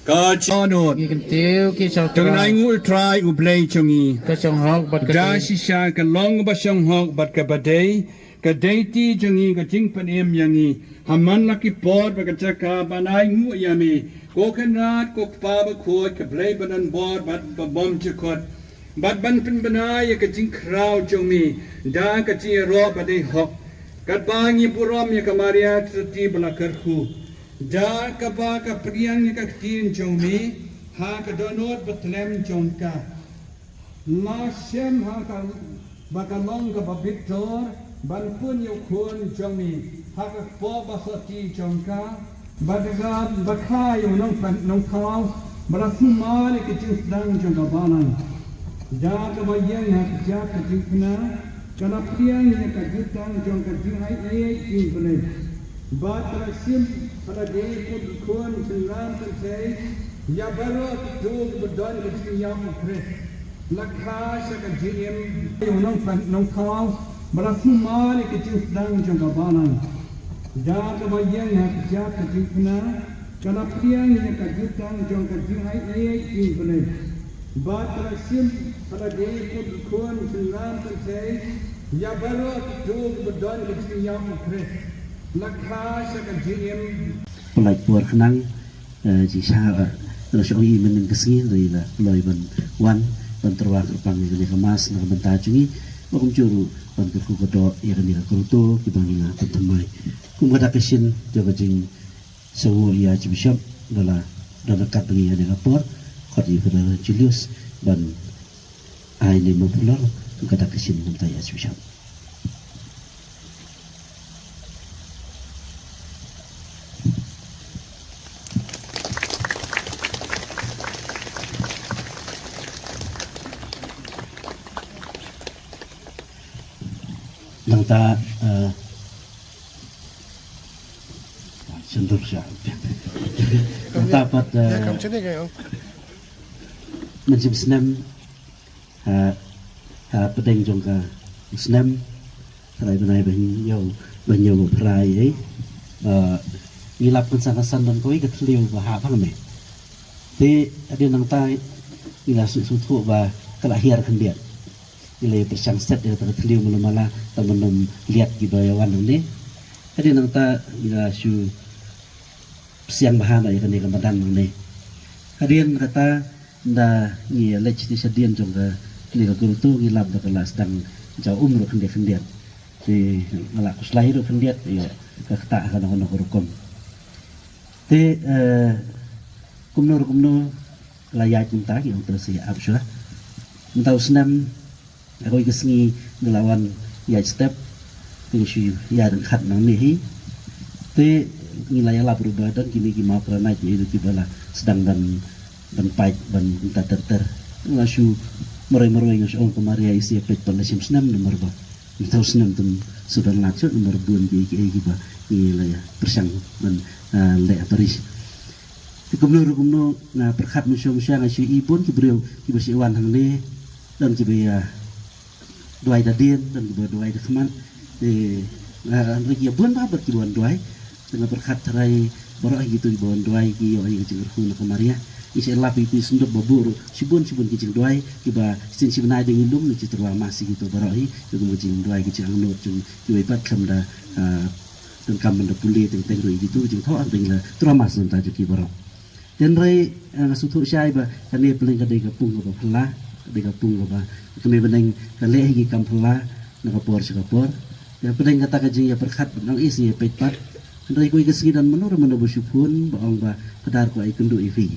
Ka jingdon. Ngi kyntiew ki shong. To ainguh Trai U Blei jong ngi. Ka shong hok bad ka dei. Da shisha ka long ba shong hok bad kaba dei. Ka dei ti jong ngi ka jingpynim ïa ngi ha man la ki por bad ka jaka ban ainguh ïa me, ko Kynrad, ko Kpa bakhuid, ka Blei badonbor bad ba bymjukut, bad ban pynbna ïa ka jingkhraw jong me da ka jingïaroh ba dei hok, katba ngi burom ïa ka Maria Theisotti ba la kyrkhu, da kaba ka pdiang ïa ka ktien jong me ha ka dohnud bathlem jong ka. La shem ha ka ba ka long kaba bitar ban pun ïa u Khun jong me ha ka kpoh ba sotti jong ka, bad ka ba kha ïa u nongpynim nongthaw ba la sumar ïa ka jingsdang jong ka balang. Da kaba ïeng ha ka jaka ka jingkyrkhu, ka la pdiang ïa ka jutang jong ka jingaiei ïa U Blei. Bad ka la shim ha lade kum u khun jingïalam kynthei ïa baroh kito kiba don ka jingïap ha U Khrist. La kha sha ka jingim ïa u nongpynim nongthaw ba la sumar ïa ka jingsdang jong ka balang. Da kaba ïeng ha ka jaka ka jingkyrkhu, ka la pdiang ïa ka jutang jong ka jingaiei ïa U Blei. Bad ka la shim ha lade kum u khun jingïalam kynthei ïa baroh kito kiba don ka jingïap ha U Khrist. La kha sha ka jingim. Pynlait por khnang, eh, jingshisha, eh, nga la shong i mynnin ka sngi, la i la pynlait ban wan ban tyrwa kyrpang ïa kane ka Mass na ka bynta jong ngi. Ba kumjuh ruh ban kyrkhu kyrdoh ïa kane ka grotto kiba ngi la pynthymmai. Kum kata ka shin jong ka jing Sa u ïa Archbishop ba la don ryngkat bad ngi ha kane ka por, khot ïa u Father Julius ban ai ne mawpulor kum kata ka shin namar ïa Archbishop. Nangta, eh, Sendok sha. Nangta pat, eh, mynsiem snem, ha, ha pdeng jong ka snem, trai bnai ba hynñiew, ba hynñiew ba phra, eh. Eh, ngi lap kynsan kynsan don kawei ka thliew ba hap hangne. Te hadien nangta ngi la sngewthuh ba ka la hiar khyndiat. Ngi la pyrshang set ïa kata ka thliew malu mala tang ban ym liat kiba ïa wan hangne. Hadien nangta ngi la shu pyrshang bha na ïa kane ka madan hangne. Hadien kata nda ngi leit sha dien jong kane ka grotto ngi lap ba ka la sdang jaw um ruh khyndiat khyndiat. Te nga la khuslai ruh khyndiat ïa ka kata ha kano kano ka rukom. Te eh, kumno ruh kumno la ïaid mynta ngi ong te sa ïa ap shuwa. Mynta u snem ha kawei ka sngi ngi la wan ïaid step. Te ngi shu ïaid ryngkat nangne hi. Te ngi la ïalap ruh ba don kine ki mawkranai ki ïa kiba la sdang ban ban pait ban mynta ter ter. Nga shu marwei marwei nga shu ong ka Maria i sa ïa peit pat la shim snem namar ba mynta u snem tum sudan lad shuh namar bun kiei kiei kiba ngi la ïa pyrshang ban ah, leh ha parish. Te kumno ruh kumno nga pyrkhat mynshuwa mynshuwa nga shu i bun ki briew kiba shu wan hangne. Don kiba ïa duwai da dien, don kiba duwai da khmat. Te nga hynrei ki ïa bun bha bad kiba wan duwai. Te nga pyrkhat tharai baroh hi kito kiba wan duwai ki ïoh ïa ka jingkyrkhu na ka Maria. Ngi sa lap ïa ki sngewthuh ba buh ruh shibun shibun ki jingduwai kiba shisien shi bnai da ngi lum ngi shu tyrwa mass ïa kito baroh hi. Ïa ka jingduwai ki jingangnud jong kiwei pat khlem da ah, donkam ban da pule teng teng ruh ïa kito ki jingthoh hangta ngi la tyrwa mass na bynta jong ki baroh. Te hynrei eh, nga sngewthuh shai ba kane pdeng ka dei ka pung kaba phylla, ka dei ka pung kaba ka mei bneng ka leh hi ki kam phylla na ka por sha ka por. Te pdeng kata ka jingïapyrkhat ban ong i sa ïa peit pat. Hynrei kawei ka sngi don mano re mano ba shu phone ba ong ba Phadar ko ai kynduh ïa phi.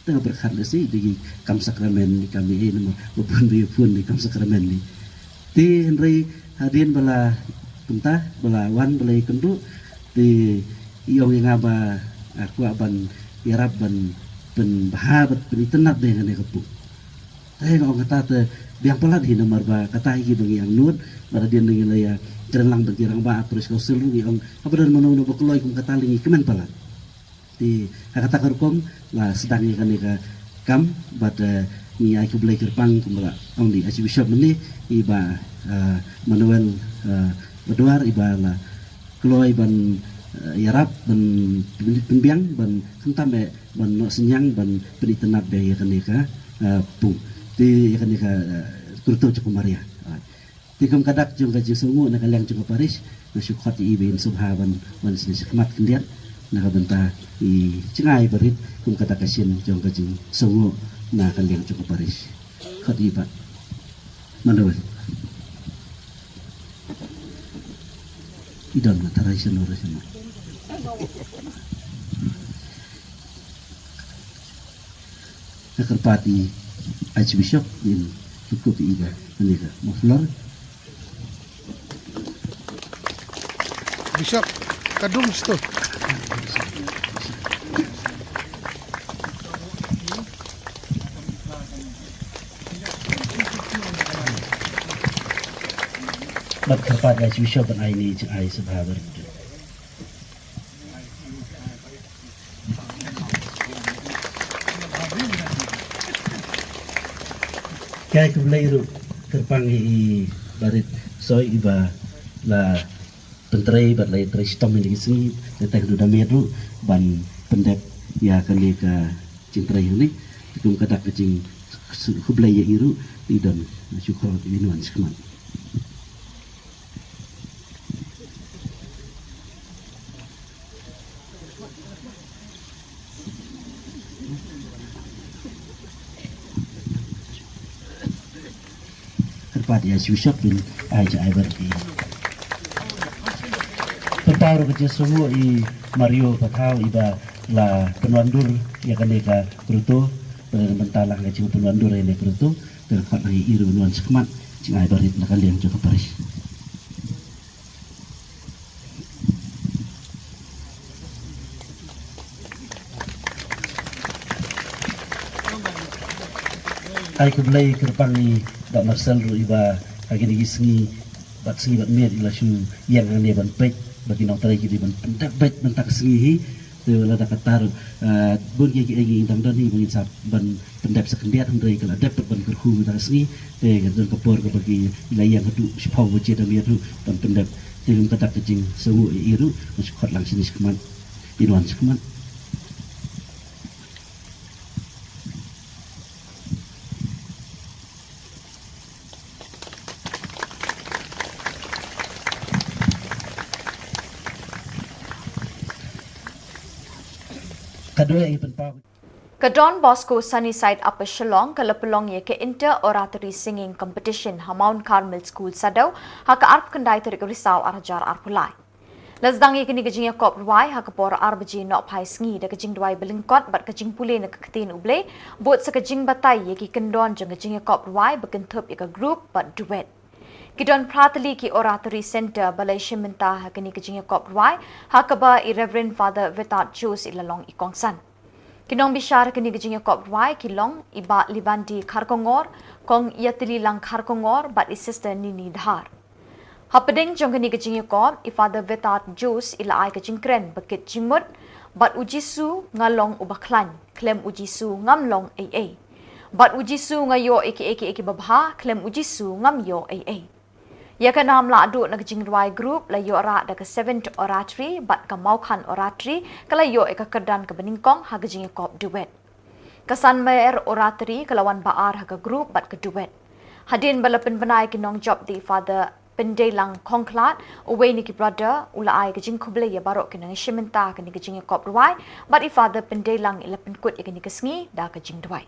Te nga pyrkhat lehse dei ki kam sakramen ne kam ei namar ba bun ba ïa phone dei kam sakramen ne. Te hynrei hadien ba la kumta ba la wan ba la ïakynduh te i ong ïa nga ba ah, kwah ban ïarap ban pynbha bad pynitynnad ïa kane ka pung. Te nga ong kata te biang palat hi namar ba kata hi kiba ngi angnud bad hadien ba ngi la ïakren lang bad ki rangbah parish council ruh ngi ong haba don mano mano ba kloi kum kata lei ngi kmen palat. Te ha kata ka rukom la sdang ïa kane ka kam bad eh, ngi ai khublei kyrpang kumba la ong di Archbishop mynne i Bah eh, Manuel eh, Baduar iba la kloi ban eh, ïarap ban pyn- pynbiang ban khamtam eh ban noh synñiang ban pynitynnad bha ïa kane ka eh, pung. Te ïa kane ka eh, grotto jong ka Maria. Ah. Te kum ka dak jong ka jingsngewnguh na ka liang jong ka parish nga shu khot ïa i ba in sngewbha ban wan sha khmat khyndiat na ka bynta i jngai barit kum ka dak ka shin jong ka jingsngewnguh na ka liang jong ka parish. Khot ïa i Bah Manuel. I don na tharai shano re shano. Nga kyrpad ïa i Archbishop in shu kup ïa i da kane ka muffler. Bishop, ka dum sto. Bad kyrpad ïa i Archbishop ban ai ni jing ai sngewbha barit. Ki ai khublei ruh kyrpang ïa i Barit Soi iba la pyntrei bad la ïatrei shitom ïa kine ki sngi, ïa tang ruh da miet ruh ban pyndep ïa kane ka jingtrei hangne. Te kum ka dak ka jingkhublei ïa i ruh i don shu khot ïa i wan sha khmat. Kyrpad ïa i Archbishop in ai ja ai bad i. Kyrpad ruh ka jingsngewnguh i Mario Pathaw iba la pynwandur ïa kane ka grotto, bad mynta la ka jingpynwandur ïa kane ka grotto, te kyrpad ïa i ruh ban wan sha khmat jngai barit na ka liang jong ka parish. Ai khublei kyrpang ïa i Bah Marcel ruh iba ha kine ki sngi bad sngi bad miet i la shu ïeng hangne ban peit ba ki nongtrei ki dei ban pyndep beit mynta ka sngi hi. Te lada kata ruh, eh, bun kiei kiei ngi dang don hi ba ngin sa ban pyndep sa khyndiat hynrei ka la dep pat ban kyrkhu mynta ka sngi. Te ka don ka por kaba ki la ïeng haduh shiphew baje da miet ruh ban pyndep. Te kum ka dak ka jingsngewnguh ïa i ruh nga shu khot lang shane sha khmat. In wan sha khmat. Ka Don Bosco Sunnyside Upper Shillong ka la pynlong ïa ka Inter Oratory Singing Competition ha Mount Carmel School Saddew ha ka arphew khyndai tarik Risaw arhajar arphew lai. La sdang ïa kane ka jingïakop rwai ha ka por ar baje nohphai sngi da ka jingduwai ba lyngkot bad ka jingpule na ka ktien U Blei, bud sa ka jingbatai ïa ki kyndon jong ka jingïakop rwai ba kynthup ïa ka group bad duet. Ki don phra tylli ki Oratory Centre ba la ïashim bynta ha kane ka jingïakop rwai, ha kaba i Reverend Father Vetat Jose i la long i kongsan. Ki nongbishar ha kane ka jingïakop rwai ki long i Bah Libandi Kharkongor, Kong Ïatyllilang Kharkongor bad i Sister Nini Dhar. Hapdeng jong kane ka jingïakop, i Father Vetat Jose i la ai ka jingkren ba kit jingmut: Bad U Jisu nga long uba khlaiñ, khlem U Jisu ngam long ei ei. Bad U Jisu nga ïoh ïa kiei kiei kiba bha, khlem U Jisu ngam ïoh ei ei. Ïa ka nam lahduh na ka jingrwai group la ïoh rah da ka Seventh Oratory bad ka Mawkhan Oratory ka la ïoh ïa ka kyrdan kaba nyngkong ha ka jingïakop duet. Ka Sanmer Oratory ka la wan ba ar ha ka group bad ka duet. Hadien ba la pynbna ïa ki nongjop da i Father Pyndeilang Khongkhlad, uwei na ki brother, u la ai ka jingkhublei ïa baroh ki nongïashim bynta ha kane ka jingïakop rwai, bad i Father Pyndeilang i la pynkut ïa kane ka sngi da ka jingduwai.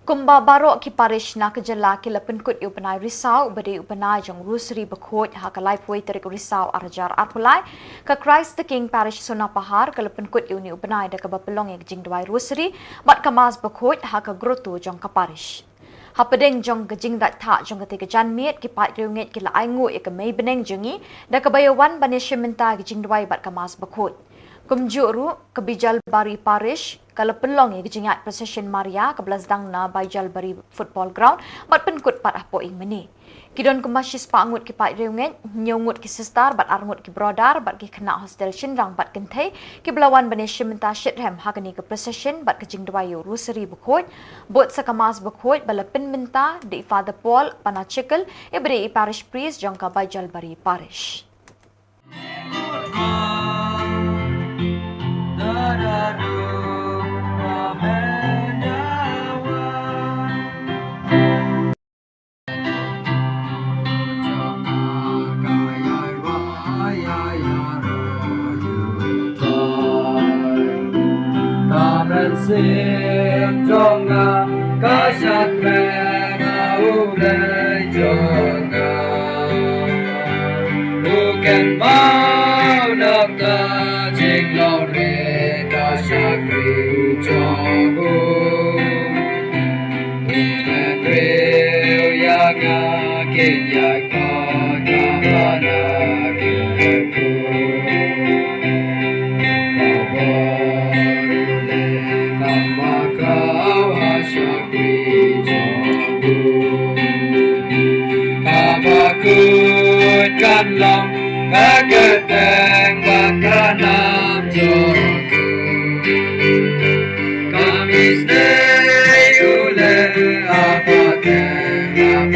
Kumba baroh ki parish na ka jylla ki la pynkut ïa u bnai Risaw uba dei u bnai jong Rosary Bakhuid ha ka laiphew tarik Risaw arhajar arphew lai, ka Christ the King Parish Sonapahar ka la pynkut ïa une u bnai da kaba pynlong ïa ka jingduwai Rosary bad ka Mass Bakhuid ha ka grotto jong ka parish. Hapdeng jong ka jingdait thah jong katei ka janmiet, ki paid riewngeit ki la ainguh ïa ka mei bneng jong ngi da kaba ïa wan ban ïashim bynta ïa ka jingduwai bad ka Mass Bakhuid. Kumjuh ruh ka Baijalbari Parish ka la pynlong ïa ka jingïaid procession Maria kaba la sdang na Baijalbari Football Ground bad pynkut pat hapoh Ingmane. Ki don kumba shispah ngut ki paid riewngeit, hynñiew ngut ki sister bad ar ngut ki brother bad ki khynnah hostel shynrang bad kynthei kiba la wan ban ïashim bynta shitrhem ha kane ka procession bad ka jingduwai ïa u Rosary Bakhuid, bud sa ka Mass Bakhuid ba la pynbynta da i Father Paul Panachikel, iba dei i Parish Priest jong ka Baijalbari Parish. Ka mynsiem jong nga ka shakri na U Blei jong nga. U kynmaw na ka jinglong rit ka shakri jong u. U kynmaw ïa nga, kin ïa ka ka na ki ku. Ka bor u leh ka ba ka ha shakri jong u. Ka bakhuid kan long ka kyrteng bad ka nam jong u. Ka mistri u leh ha pateng ka U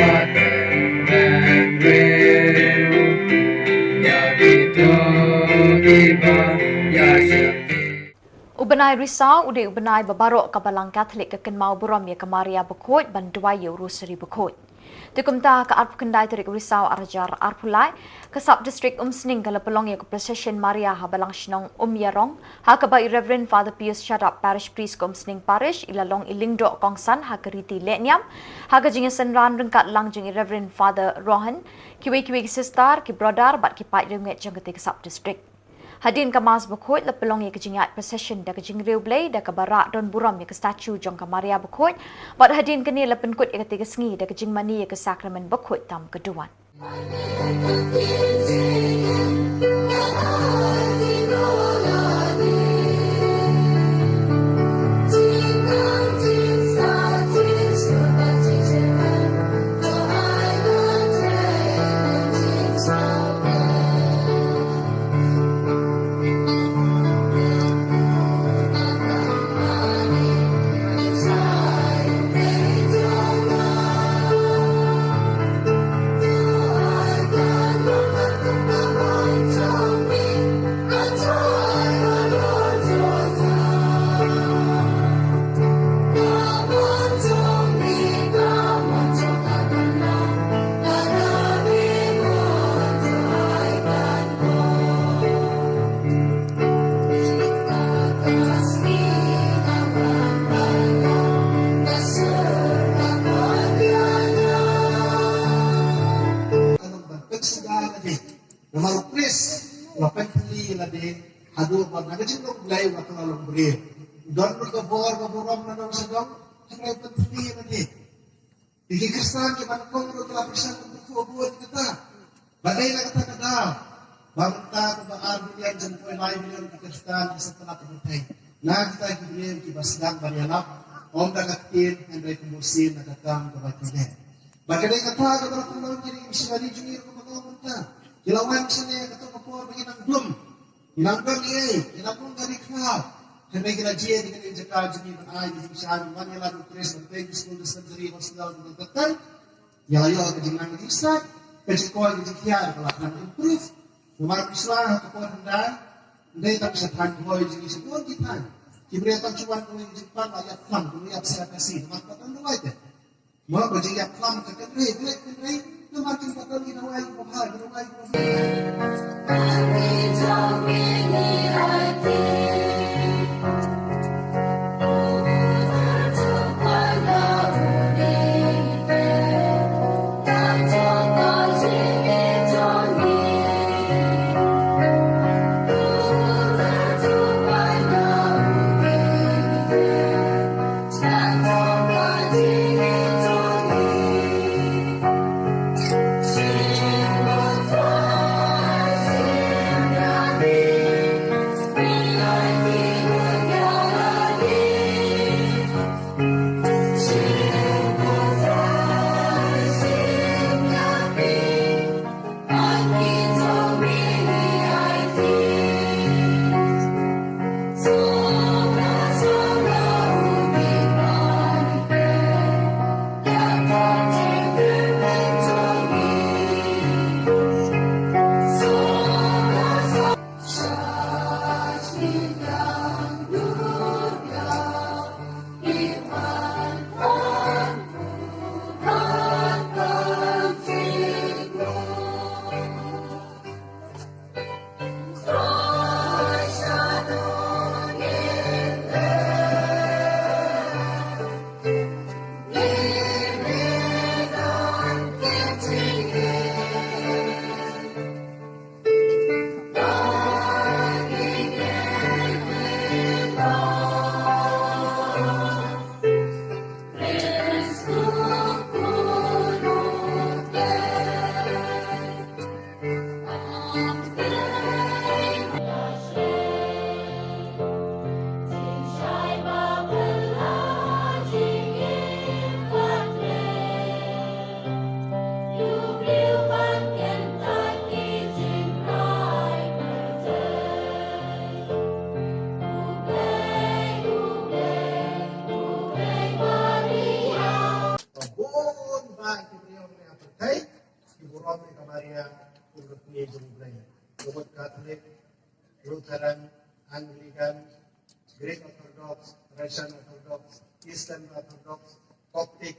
bnai Risaw u dei u bnai ba baroh ka Balang Katholik ka kynmaw burom ïa ka Maria Bakhuid ban duwai ïa u Rosary Bakhuid. Te kumta ka arphew khyndai tarik Risaw arhajar arphew lai, ka Sub District Umsning ka la pynlong ïa ka procession Maria ha Balang Shnong Umïarong, ha kaba i Reverend Father Pius Shadap, Parish Priest ka Umsning Parish, i la long i lyngdoh kongsan ha ka riti lehniam, ha ka jingïasynran ryngkat lang jong i Reverend Father Rohan, kiwei kiwei ki sister, ki brother bad ki paid riewngeit jong kata ka Sub District. Hadien ka Mass Bakhuid la pynlong ïa ka jingïaid procession da ka jingriewblei da kaba rah don burom ïa ka statue jong ka Maria Bakhuid, bad hadien kane la pynkut ïa kata ka sngi da ka jingmane ïa ka Sakramen Bakhuid tam ka duwan. Namar u Khrist u la pynthylli ïa lade haduh ba na ka jinglong Blei u la kylla long briew. U don ruh ka bor ka burom na nong sha nong, hynrei u pynthylli ïa lade. Ki Khristan kiba nyngkong ruh ki la pyrshang ban kyrkhu bun ïa kata. Ba dei na kata ka daw ba mynta kumba ar billion jong poi lai billion ki Khristan ki sngewtynnat ha pyrthei. Na kita ki briew kiba sdang ban ïalap, ym da ka ktien hynrei kum u sien na ka kam kaba ki leh. Bad ka dei kata kaba la pynlong ki dei ki missionary jong ngi ruh kumba ka long mynta. Ki la wan shane kato ka por ba ki nang dum. Ki nang dum ïa, ki nang dum ka ri khlaw. Hynrei ki la jied ïa kane ka jaka jong ngi ban ai ïa ki bishar, ban ïalap ïa u Khrist, ban peit ki skul, dispensary, hospital, ban peit. Ïa la ïoh ka jingnang ka jingstad, ka jingkoit ka jingkhiah ka la than improve. Namar pisa ha ka por hyndai, ym dei tang sha thaiñ Bhoi jong ngi, sha bun ki thaiñ. Ki briew tang shu wan kawei ka jingpang la ïap khlam, kawei ïap sha ka si, namar ka don dawai te. Mo ba jingïap khlam ka kynrei, kynrei, kynrei, namar kin ka don ki dawai kiba bha, ki dawai kiba bha. Maria, u rukni jong U Blei. Ka mut Katholik, Lutheran, Anglikan, Greek Orthodox, Russian Orthodox, Eastern Orthodox, Coptic,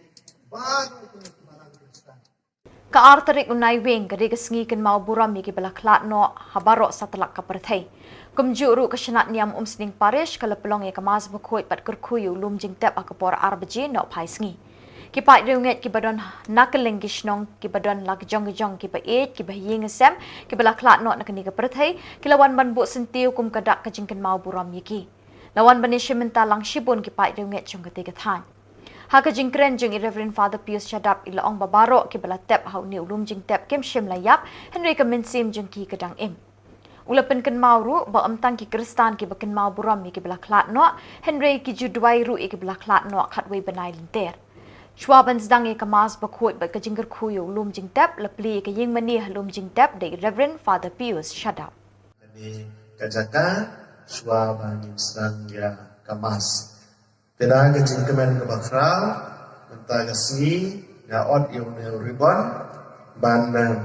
baroh ki balang Khristan. Ka ar tarik u Naiwieng ka dei ka sngi kynmaw burom ïa kiba la khlad noh ha baroh satlak ka pyrthei. Kumjuh ruh ka Shnat Niam Umsning Parish ka la pynlong ïa ka Mass Bakhuid bad kyrkhu ïa u lum jingtep ha ka por ar baje nohphai sngi. Ki paid riewngeit kiba don na kylleng ki shnong, kiba don la ki jong ki jong, kiba ïeit, kiba ha ïing ha sem, kiba la khlad noh na kane ka pyrthei, ki la wan ban buh syntiew kum ka dak ka jingkynmaw burom ïa ki. La wan ban ïashim bynta lang shibun ki paid riewngeit jong katei ka thaiñ. Ha ka jingkren jong i Reverend Father Pius Shadap, i la ong ba baroh kiba la tep ha une u lum jingtep kim shym la ïap, hynrei ka mynsiem jong ki ka dang im. U la pynkynmaw ruh ba ym tang ki Khristan kiba kynmaw burom ïa kiba la khlad noh, hynrei ki ju duwai ruh ïa kiba la khlad noh khatwei bnai lynter. Shuwa ban sdang ïa ka Mass Bakhuid bad ka jingkyrkhu ïa u lum jingtep, la plie ïa ka ïingmane ha lum jingtep da i Reverend Father Pius Shadap. Kane ka jaka, shuwa ba ngin sdang ïa ka Mass. Te da ka jingkmen kaba khraw, mynta ka sngi, nga ot ïa une u ribbon, ban, eh,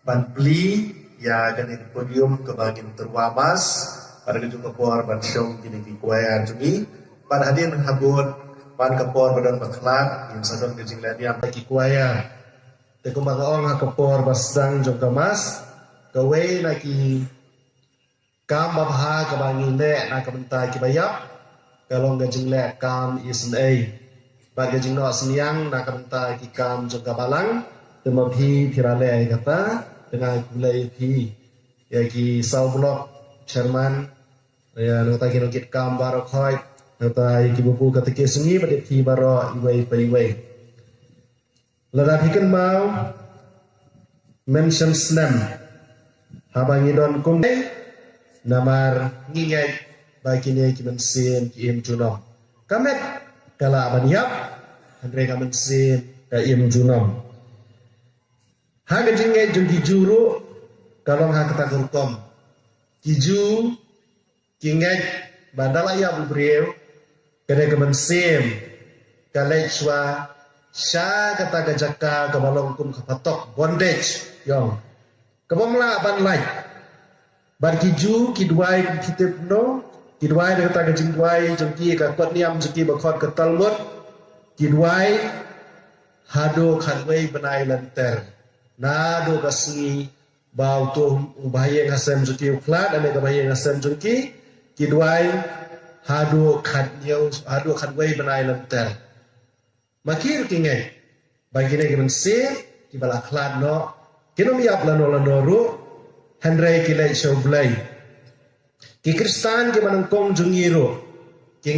ban plie ïa kane ka podium kaba ngin tyrwa Mass, bad ka juh ka por ban shong kine ki choir jong ngi, bad hadien habud, ban ka por ba don ba khlad, ngin sa don ka jingleh niam ki choir. Te kumba nga ong ha ka por ba sdang jong ka Mass, kawei na ki kam babha kaba ngi leh na ka bynta kiba ïap, ka long ka jingleh kam isynei. Bad ka jingnoh synñiang na ka bynta ki kam jong ka balang, te ma phi phi la leh ïa kata, te nga khublei ïa phi. Ïa ki saw block chairman, ïa nangta ki nongkitkam baroh khoit, nangta ïa ki babu katekis jong ngi bad ïa phi baroh iwei pa iwei. Lada phi kynmaw, mynshem snem, haba ngi don kum, namar ngi ngeit ba kine ki mynsiem ki im junom. Ka met ka lah ban ïap, hynrei ka mynsiem ka im junom. Ha ka jingngeit jong ki Jiw ruh, ka long ha kata ka rukom. Ki Jiw ki ngeit ba da la ïap u briew, ka dei ka mynsiem ka leit shuwa sha kata ka jaka kaba long kum ka phatok, bondage, ïong. Kaba ym lah ban lait. Bad ki Jiw ki duwai kum ki tip no, ki duwai da kata ka jingduwai jong ki, ka kot niam jong ki ba khot ka Talmud, ki duwai haduh khatwei bnai lynter. Naduh ka sngi ba uto u bahaïing hasem jong ki u khlad, lane ka bahaïing hasem jong ki, ki duwai haduh khathynñiew, haduh khatwei bnai lynter. Ma ki ruh ki ngeit ba kine ki mynsiem kiba la khlad noh kin ym ïap lano lano ruh, hynrei ki leit sha U Blei. Ki Khristan kiba nyngkong jong ngi ruh ki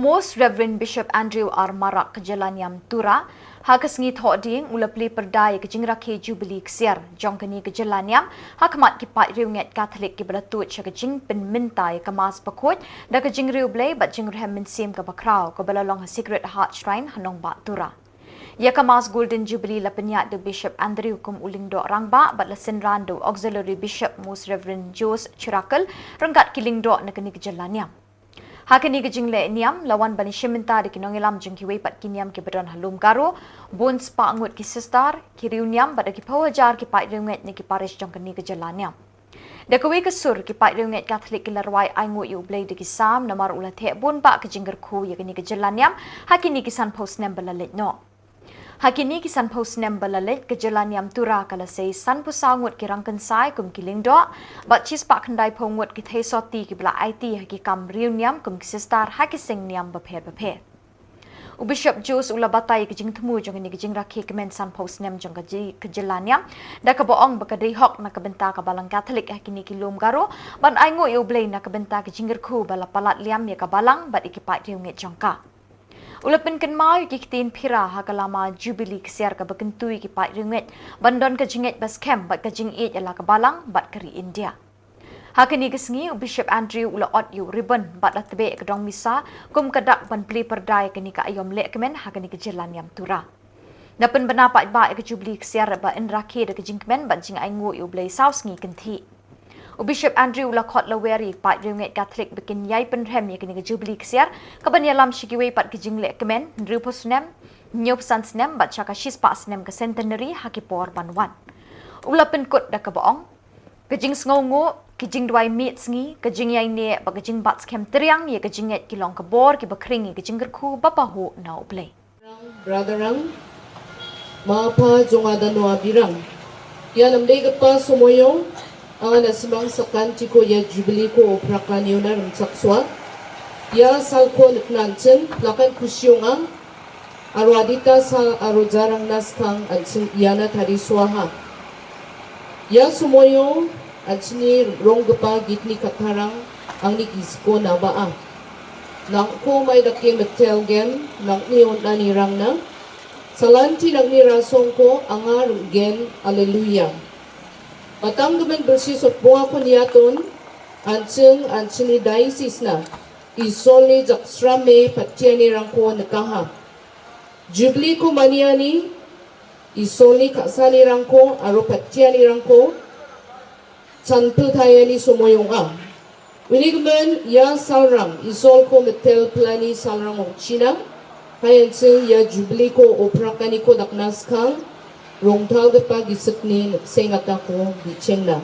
Most Reverend Bishop Andrew R Marak ka jylla niam Tura, ha ka sngi Thohdieng u la plie pyrda ïa ka jingrakhe Jubilee ksiar jong kane ka jylla niam ha khmat ki paid riewngeit Katholik kiba la tuid sha ka jingpynmynta ïa ka Mass bakhuid da ka jingriewblei bad jingrhem mynsiem kaba khraw kaba la long ha Sacred Heart Shrine ha nongbah Tura. Ïa ka Mass Golden Jubilee la pynïaid da u Bishop Andrew kum u lyngdoh rangbah bad la synran da u Auxiliary Bishop Most Reverend Jose Chirakel ryngkat ki lyngdoh na kane ka jylla niam. Ha kane ka jingleh niam la wan ban ïashim bynta da ki nongïalam jong kiwei pat ki niam kiba don ha lum Garo, bun spah ngut ki sister, ki riewniam bad da ki phew hajar ki paid riewngeit na ki parish jong kane ka jylla niam. Da kawei ka sur ki paid riewngeit Katholik ki la rwai ainguh ïa U Blei da ki Salm namar u la theh bun bah ka jingkyrkhu ïa kane ka jylla niam ha kine ki sanphew snem ba la leit noh. Ha kine ki sanphew snem ba la leit ka jylla niam Tura ka la sei sanphew saw ngut ki rangkynsai kum ki lyngdoh bad shispah khyndaiphew ngut ki theisotti kiba la aiti ha ki kam riewniam kum ki sister ha ki seng niam bapher bapher. U Bishop Jose u la batai ïa ka jingthmu jong kane ka jingrakhe kmen sanphew snem jong ka ji-, ka jylla niam da kaba ong ba ka dei hok na ka bynta ka Balang Katholik ha kine ki lum Garo ban ainguh ïa U Blei na ka bynta ka jingkyrkhu ba la palat liam ïa ka Balang bad ïa ki paid riewngeit jong ka. U la pynkynmaw ïa ki ktien phira ha ka lama Jubilee ksiar kaba kyntu ïa ki paid riewngeit ban don ka jingngeit ba skhem bad ka jingïeit ïa la ka Balang bad ka ri India. Ha kane ka sngi u Bishop Andrew u la ot ïa u ribbon bad la tbeh ïa ka dong misa kum ka dak ban plie pyrda ïa kane ka aïom lehkmen ha kane ka jylla niam Tura. Da pynbna paidbah ïa ka Jubilee ksiar ba yn rakhe da ka jingkmen bad jingainguh ïa U Blei saw sngi kynthih. U Bishop Andrew u la khot lawer ïa ki paid riewngeit Katholik ba kin ïai pynrhem ïa kane ka Jubilee ksiar kaban ïalam sha kiwei pat ki jingleh kmen hynriewphew snem, hynñiewphew san snem bad sha ka shispah snem ka centenary ha ki por ban wan. U la pynkut da kaba ong, ka jingsngewnguh, ka jingduwai miet sngi, ka jingïaineh bad ka jingbat skhem triang ïa ka jingngeit ki long ka bor kiba khring ïa ka jingkyrkhu ba pahuh na U Blei. Brother Rang, ma pa jong nga da Noah Birang. Ïa namdei ka pa Somoyo, anga na simang sakan tiko ïa Jubilee ko Ophraka Niona Rymchak Swa. Ïa sal ko nitnan chen, lakan kusiong ang, aro adita sal aro jarang naskang an chen ïa na tari swaha. Ïa Somoyo, an chini rong gapa gitni katharang, angni ki sko na ba a. Nang ko mai da ke metel gen, nang ni on ani rang na. Salanti nang ni rasong ko, anga rung gen, aleluya. Matang gemen bersi sot bunga ko niaton, an cheng, an chini diocese na. Isol ni jak srame, patiani rang ko nekaha. Jubilee ko maniani, Isol ni khasani rang ko, aro patiani rang ko, chanpil thayani Somoyong a. Wini gmen, ïa salrang, Isol ko metel plani salrang ong China, hayan sing ïa Jubilee ko Oprakani ko daknas kang, rong thal gepa gisik ni sengata ko gichengna.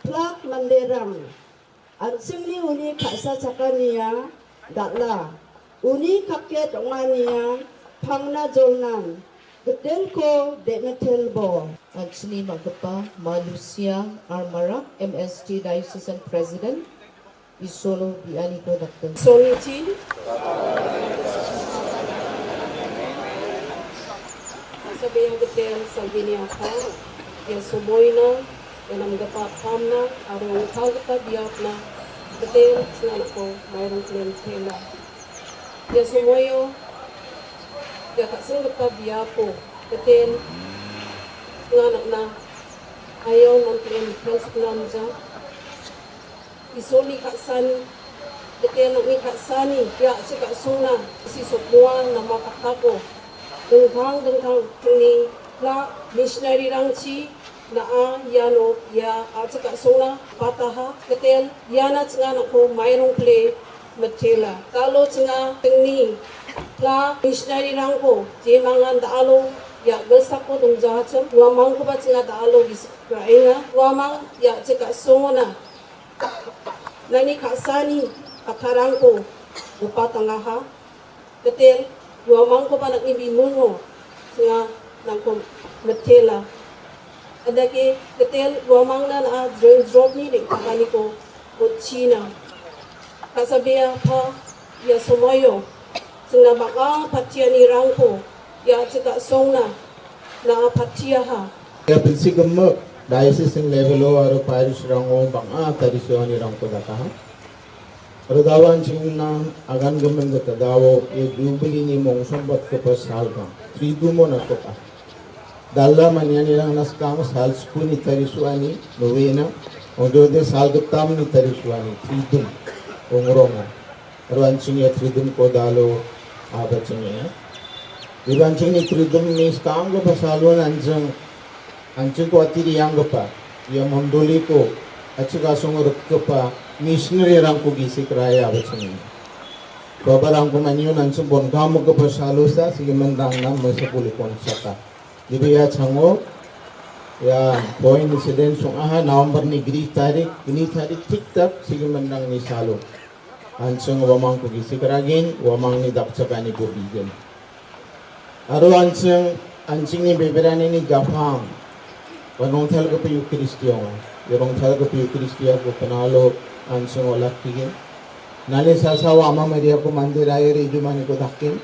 Plak manderang. An singli uni khasa chakania, dakla. Uni kaket ongania, phangna jolnan. Getel ko, de metel bo. An sini magapa, Malusia, Armara, M S T Diocesan President. Isolo biani ko dakten. Solo chin. Sabi yang getel, sabi ni apa. Yang semoy na. Enam gapa pamna, arong thal gapa biapna, keten sna ko, mairong klen tela. Ïa Somoyo, ïa ka seng gapa biapo, keten nga nak na, ayo non klen kel suknam ja. Isoni ka san, Ktel nang ni khat sani ïa chika sungna si sokwa na ma kata ko. Dengthang dengthang tengni la missionary rangchi na a ïano ïa a chika sungna pataha ktel ïana chenga nako mairong ple metela. Talo chenga tengni la missionary rangko je mangan da alo ïa gelsako dong jahachem wa mang ko ba chenga da alo gis raenga wa mang ïa chika sungna. Nani khat sani khat rangko upa tangaha. Ktel wa mang ko ba nang ibi mungo chenga nangko metela. Ada ke ktel wa mang na na dreng drop ni ding kani ko ko China. Kasabia pa ya somoyo chenga baka patiani rangko ya chika songna na patiaha. Ya pensi kemek diocese level o aro parish rango banga tadi suani rangko dakaha. Aro dawan chingna agan gemen gata dawo ya jubili ni mongsong bat ke pasal bang. Tridumo na toka. Dalla maniani rang naskang sal spuni tari suani novena. Ojo de sal getam ni tari suani tridum. Ongronga. Ruan ching ya tridum ko dalo aba ching ya. Ruan ching ni tridum ni skang ko pasal wan anjing. Anjing ko atiri yang ko pa. Ya mondoli ko. Achi ka song rek ko pa. Missionary rang ko gisi keraya aba ching ya. Ko barang ko manyu anjing bon kamu ko pasal sa sigi mendang nam masa puli kon saka. Jadi ya chango ya point incident song aha November ni gri tarik ini tarik tik tak sigi mendang ni salo. Anjing wamang ko gisi keragin wamang ni dak chakani ko bigen. Aro anjing anjing ni beberani ni japang. Wanong thal ko piu kristiong. Yorong thal ko piu kristiong ko penalo anjing olak kigen. Nali sasa wama media ko mandir air ijumani ko dakin.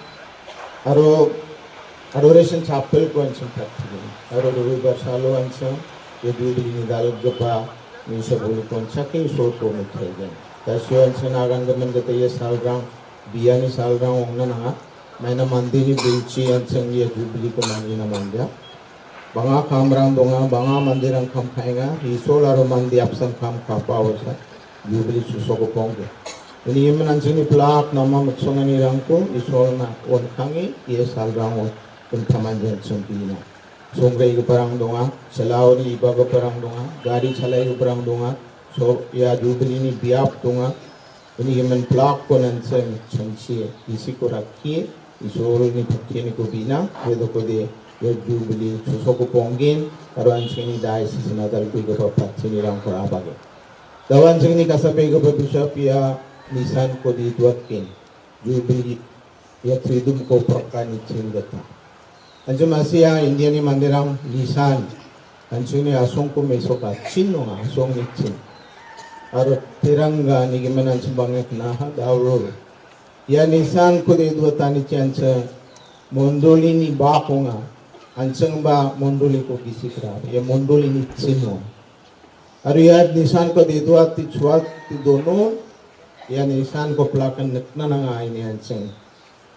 Aro adoration chapel ko anjing tak kigen. Aro robi barsalo anjing ya dubili ni dal gepa ni sabuli kon chaki so ko muthagen. Tasio anjing agan gemen gete ya salrang biani salrang ong na nanga. Maina mandi ni bilchi anjing ya jubili ko mandi na manja. Banga kamrang donga banga mandi rang kam khainga isol aro mandi apsang kam kapa wasa. Jubili suso ko pongge. Ini yemen anjing ni plak nama mutsong ani rangko isol na wan khangi ya salrang wan. Kun thaman jan sempina. Songre ke parang donga, selauri iba ke parang donga, gari chalai ke parang donga, so ya jubili ni biap donga, ini ke men plak ko nan sen chanchi, isi ko rakhi, isol ni phatin ko bina, ye do ko de ya jubili suso ko pongin, aro anjing ni dai si sinatal kui ko phatin ni rang ko abage. Dawan jing ni kasabe ko bishop ya nisan ko di duat kin, jubili ya tridum ko prakani chin gata. Anjum asia India ni mandirang lisan. Anjum ni asong ko meso ka chin nong asong ni chin. Aro tiranga ni gimen anjum bangek naha daurur. Ya nisan ko de dua tani chin anjum mondoli ni ba ko nga. Anjum ba mondoli ko gisikra. Ya mondoli ni chin nong. Aro ya nisan ko de dua ti chuat ti dono. Ya nisan ko plakan nekna nanga ini anjum.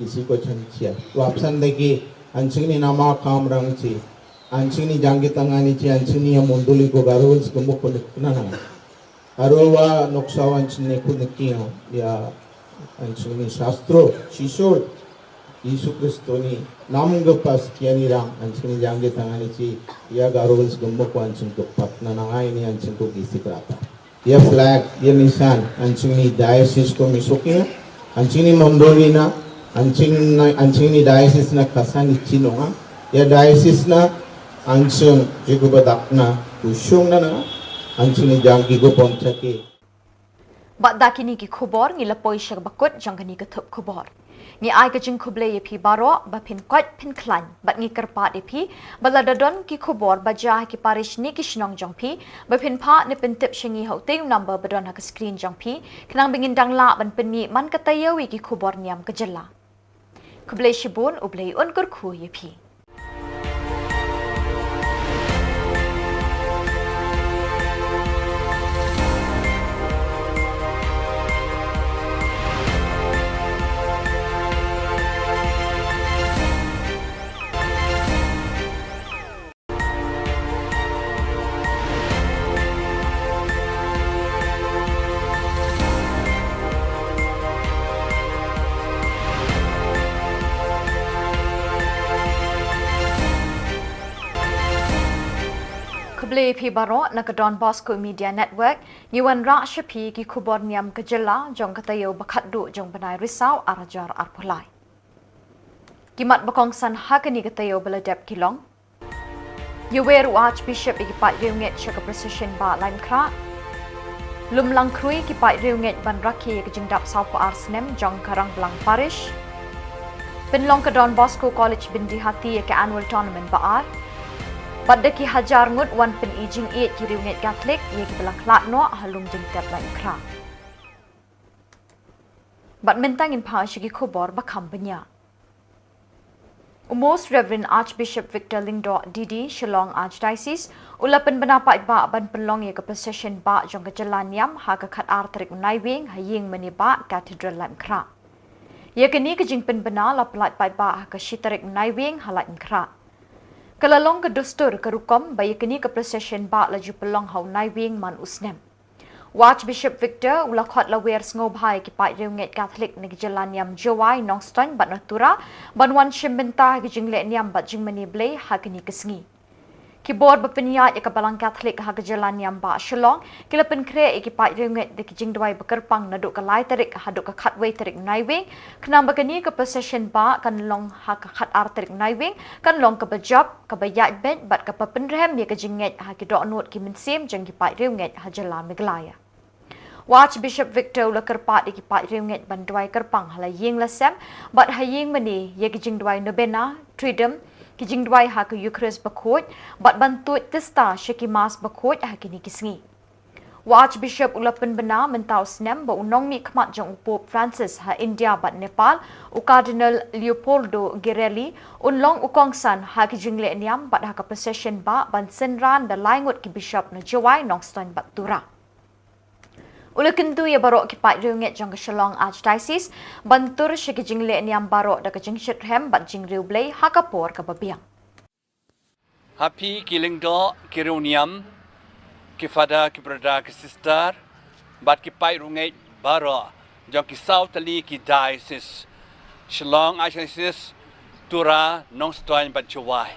Isi ko chanchia. Wapsan dagi anjing ni nama kam rang chi. Anjing ni janggi tangani chi anjing ni ya mondoli ko garul si gemuk ko nekna nanga. Aro wa noksa anjing ni ko nekia ya anjing ni sastro sisol. Yesu Kristo ni nam gepas kiani rang anjing ni janggi tangani chi ya garul si gemuk ko anjing ko pat nananga ini anjing ko gisi kerata. Ya flag, ya nisan, anjing ni diocese ko misuknya, anjing ni mondoli na, anjing na, anjing ni diocese na kasan ni chinonga, ya diocese na, anjing jiku badak na, kusung na na, anjing ni janggi ko ponchake. Bad da kini ki khubor ngi la poi sha bakut jong kani ka thup khubor. Ngi ai ka jingkhublei ïa phi baroh ba phin koit phin khlaiñ bad ngi kyrpad ïa phi ba lada don ki khubor ba jia ha ki parish ne ki shnong jong phi ba phin phah ne pyntip sha ngi ha utei u number ba don ha ka screen jong phi khnang ba ngin dang lah ban pynmih man ka taïew ïa ki khubor niam ka jylla. Khublei shibun, U Blei un kyrkhu ïa phi. Khublei phi baroh na ka Don Bosco Media Network, ngi wanrah sha phi ki khubor niam ka jylla jong ka taïew ba khatduh jong bnai Risaw ar hajar arphew lai. Ki mat ba kongsan ha kane ka taïew ba la dep ki long: Ïawer u Archbishop ïa ki paid riewngeit sha ka procession bah Laitumkhrah. Lum lang khrui ki paid riewngeit ban rakhe ïa ka jingdap sawphew ar snem jong ka Rangblang Parish. Pynlong ka Don Bosco College Byndihati ïa ka annual tournament ba ar. Bad da ki hajar ngut wan pyni jingïeit ki riewngeit Katholik ïa kiba la khlad noh ha Lumjingtep Laitumkhrah. Bad mynta ngin phai sha ki khubor ba kham bniah. U Most Reverend Archbishop Victor Lyngdoh D D, Shillong Archdiocese, u la pynbna paidbah ban pynlong ïa ka procession bah jong ka jylla niam ha ka khatar tarik u Naiwieng ha ïing mane bah Cathedral Laitumkhrah. Ïa kane ka jingpynbna la pyllait paidbah ha ka shi tarik u Naiwieng ha Laitumkhrah. Ka la long ka dustur ka rukom ba ïa kane ka procession bah la ju pynlong ha u Naiwieng man u snem. U Archbishop Victor u la khot lawer sngewbha ïa ki paid riewngeit Katholik na ki jylla niam Jowai, Nongstoiñ bad na Tura ban wan shim bynta ha ki jingleh niam bad jingmane Blei ha kane ka sngi. Ki bor ba pynïaid ïa ka Balang Katholik ha ka jylla niam bah Shillong ki la pynkhreh ïa ki paid riewngeit da ki jingduwai ba kyrpang naduh ka lai tarik haduh ka khatwei tarik Naiwieng, khnang ba kane ka procession bah kan long ha ka khatar tarik Naiwieng kan long kaba jop, kaba ïaid beit bad kaba pynrhem ïa ka jingngeit ha ki dohnud ki mynsiem jong ki paid riewngeit ha jylla Meghalaya. U Archbishop Victor u la kyrpad ïa ki paid riewngeit ban duwai kyrpang ha la ïing la sem bad ha ïing mane ïa ki jingduwai novena, triduum, ki jingduwai ha ka Eucharist bakhuid bad ban tuid tista sha ki Mass bakhuid ha kine ki sngi. U Archbishop u la pynbna mynta u snem ba u nongmihkhmat jong u Pope Francis ha India bad Nepal, u Cardinal Leopoldo Girelli, un long u kongsan ha ki jingleh niam bad ha ka procession bah ban synran da lai ngut ki bishop na Jowai, Nongstoiñ bad Tura. U la kyntu ïa baroh ki paid riewngeit jong ka Shillong Archdiocese ban tur sha ki jingleh niam baroh da ka jingshitrhem bad jingriewblei ha ka por kaba biang. Ha phi ki lyngdoh, ki riewniam, ki father, ki brother, ki sister bad ki paid riewngeit baroh jong ki saw tylli ki diocese, Shillong Archdiocese, Tura, Nongstoiñ bad Jowai.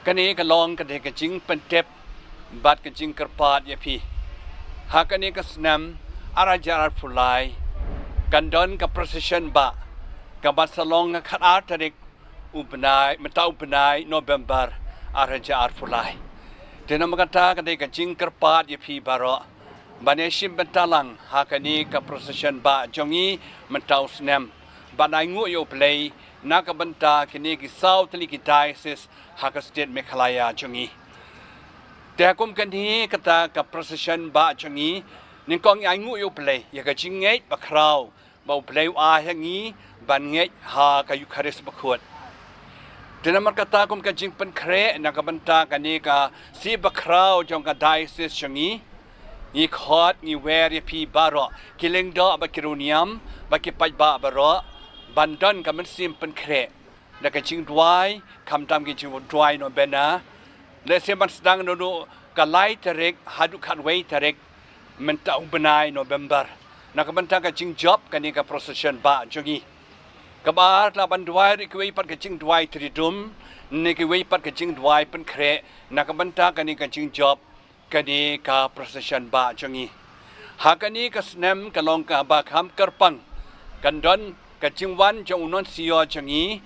Kane ka long ka dei ka jingpyntip bad ka jingkyrpad ïa phi. Ha kane ka snem ar hajar arphew lai kan don ka procession bah kaba sa long ha khatar tarik u bnai, mynta u bnai November ar hajar arphew lai. Te namar kata ka dei ka jingkyrpad ïa phi baroh ban ïashim bynta lang ha kane ka procession bah jong ngi mynta u snem, ban ainguh ïa U Blei na ka bynta kine ki saw tylli ki diocese ha ka state Meghalaya jong ngi. Te ha kum kane kata ka procession bah jong ngi, nyngkong ngi ainguh ïa U Blei ïa ka jingngeit bakhraw ba U Blei u ai ha ngi ban ngeit ha ka Eucharist bakhuid. Te namar kata kum ka jingpynkhreh na ka bynta kane ka sngi bakhraw jong ka diocese jong ngi, ngi khot, ngi wer ïa phi baroh, ki lyngdoh bad ki riewniam bad ki paidbah baroh, ban don ka mynsiem pynkhreh da ka jingduwai, khamtam ki jingduwai novena, lehse ban sdang naduh ka lai tarik haduh khatwei tarik mynta u bnai November, na ka bynta ka jingjop kane ka procession bah jong ngi. Kaba ar, lah ban duwai ruh kiwei pat ka jingduwai triduum ne kiwei pat ka jingduwai pynkhreh na ka bynta kane ka jingjop kane ka procession bah jong ngi. Ha kane ka snem ka long kaba kham kyrpang, kan don ka jingwan jong u nuncio jong ngi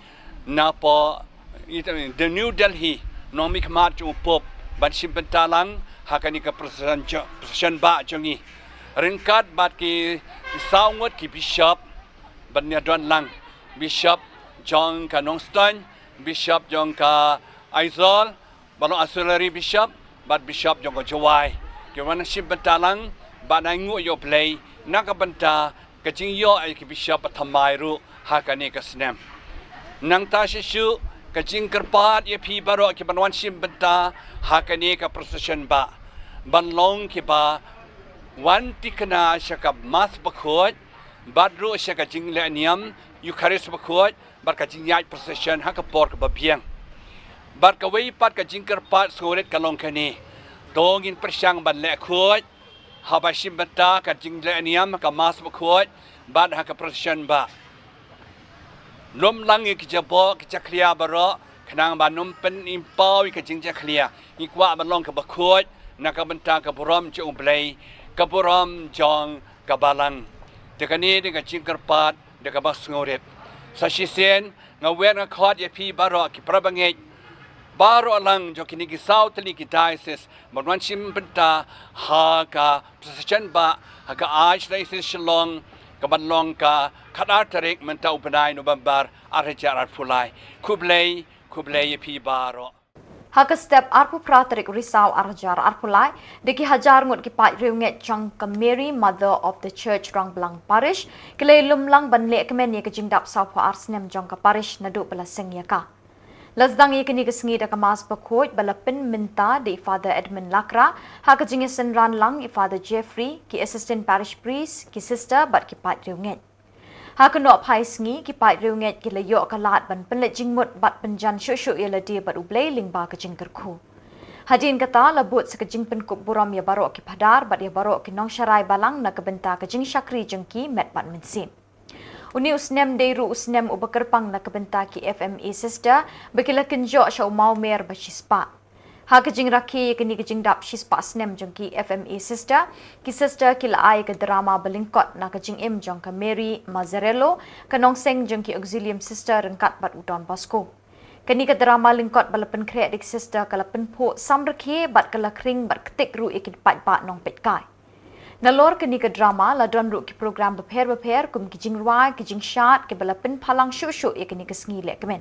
napoh, i, the New Delhi, nongmihkhmat jong u Pope ban shim bynta lang ha kane ka procession jo-, procession bah jong ngi. Ryngkat bad ki saw ngut ki bishop ban ïadon lang, bishop jong ka Nongstoiñ, bishop jong ka Aizawl, ba long auxiliary bishop bad bishop jong ka Jowai, ki wan shim bynta lang ban ainguh ïa U Blei na ka bynta ka jingïoh ïa ki bishop ba thymmai ruh ha kane ka snem. Nangta shisha ka jingkyrpad ïa phi baroh ki ban wan shim bynta ha kane ka procession bah, ban long kiba wan thikna sha ka Mass bakhuid bad ruh sha ka jingleh niam Eucharist bakhuid bad ka jingïaid procession ha ka por kaba biang. Bad kawei pat ka jingkyrpad sngewrit ka long kane: to ngin pyrshang ban leh khuid haba shim bynta ka jingleh niam ha ka Mass bakhuid bad ha ka procession bah. Lum lang ïa ki jaboh ki jakhlia baroh, Khnang ban ym pynpaw ïa ka jingjakhlia, ngi kwah ban long kaba khuid na ka bynta ka burom jong U Blei, ka burom jong ka balang. Te kane dei ka jingkyrpad da kaba sngewrit. Sa shisien nga wer nga khot ïa phi baroh ki parabangeit baroh lang jong kine ki saw tylli ki diocese ban wan shim bynta ha ka procession ba ha ka Archdiocese Shillong, ka ban long ka khatar tarik mynta u bnai November ar hajar arphew lai. Khublei, khublei ïa phi baroh. Ha ka step arphew phra tarik Risaw ar hajar arphew lai, da ki hajar ngut ki paid riewngeit jong ka Mary Mother of the Church Rangblang Parish ki la ïalum lang ban leh kmen ïa ka jingdap sawphew ar snem jong ka parish naduh ba la seng ïa ka. La sdang ïa kane ka sngi da ka Mass bakhuid ba la pynmynta da i Father Edmund Lakra, ha ka jingïasynran lang i Father Jeffrey, ki Assistant Parish Priest, ki Sister bad ki paid riewngeit. Ha ka nongphai sngi, ki paid riewngeit ki la ïoh ka lad ban pynleit jingmut bad pynjan shuh shuh ïa lade bad U Blei lyngba ka jingkyrkhu. Hadien kata la bud sa ka jingpynkup burom ïa baroh ki phadar bad ïa baroh ki nongsharai balang na ka bynta ka jingshakri jong ki met bad mynsiem. Une u snem dei ruh u snem uba kyrpang na ka bynta ki F M A Sister ba ki la kynjoh sha u mawmer ba shispah. Ha ka jingrakhe ïa kane ka jingdap shispah snem jong ki F M A Sister, ki Sister ki la ai ka drama ba lyngkot na ka jingim jong ka Mary Mazzarello, ka nongseng jong ki Auxilium Sister ryngkat bad u Don Bosco. Kane ka drama lyngkot ba la pynkhreh da ki Sister ka la pynphuh samrkhie bad ka la khring bad ktik ruh ïa ki paidbah nongpeitkai. Nalor kane ka drama la don ruh ki program bapher bapher kum ki jingrwai, ki jingshad kiba la pynphalang shuh shuh ïa kane ka sngi lehkmen.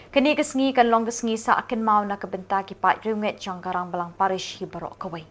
Kane ka sngi kan long ka sngi sah kynmaw na ka bynta ki paid riewngeit jong ka Rangblang Parish hi baroh kawei.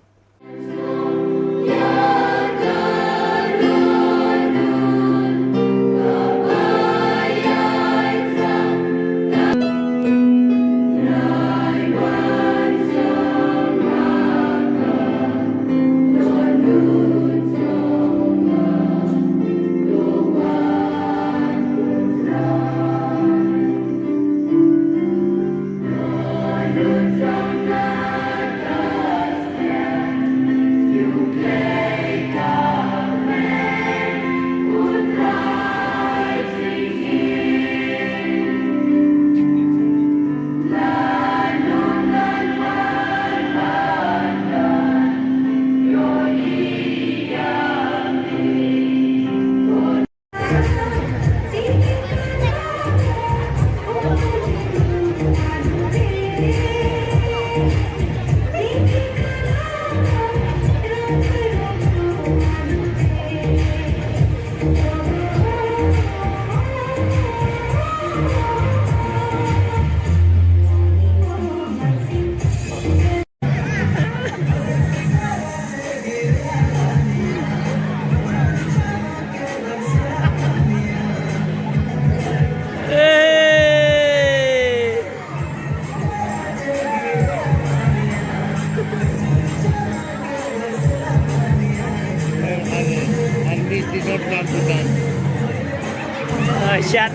Ah, shit.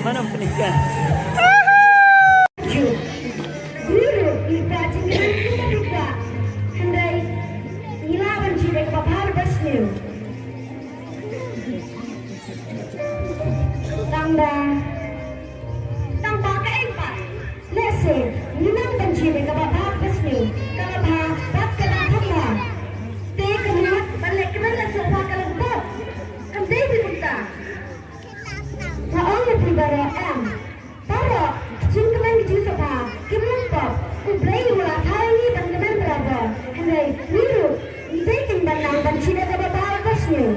Mana penikah? Ju. Guru, i ba jingkren kita juga. Hynrei ngi lah ban jied ïa kaba bha bad ba sniew. Tang ba, tang ba kaei pat? Lehse ngi nang ban jied ïa kaba bha bad ba sniew, kaba bha bad kaba thymmai. Te ka mat ban leh kmen la sngewbha ka long bok. Kam dei kumta. Nga ong ïa phi baroh em. Baroh, jingkmen ki jingsngewbha kim long pop. U Blei u la thaw ïa ngi ban kmen barabor. Hynrei ngi ruh ngi dei kin ban nang ban jied ïa kaba bha bad ba sniew.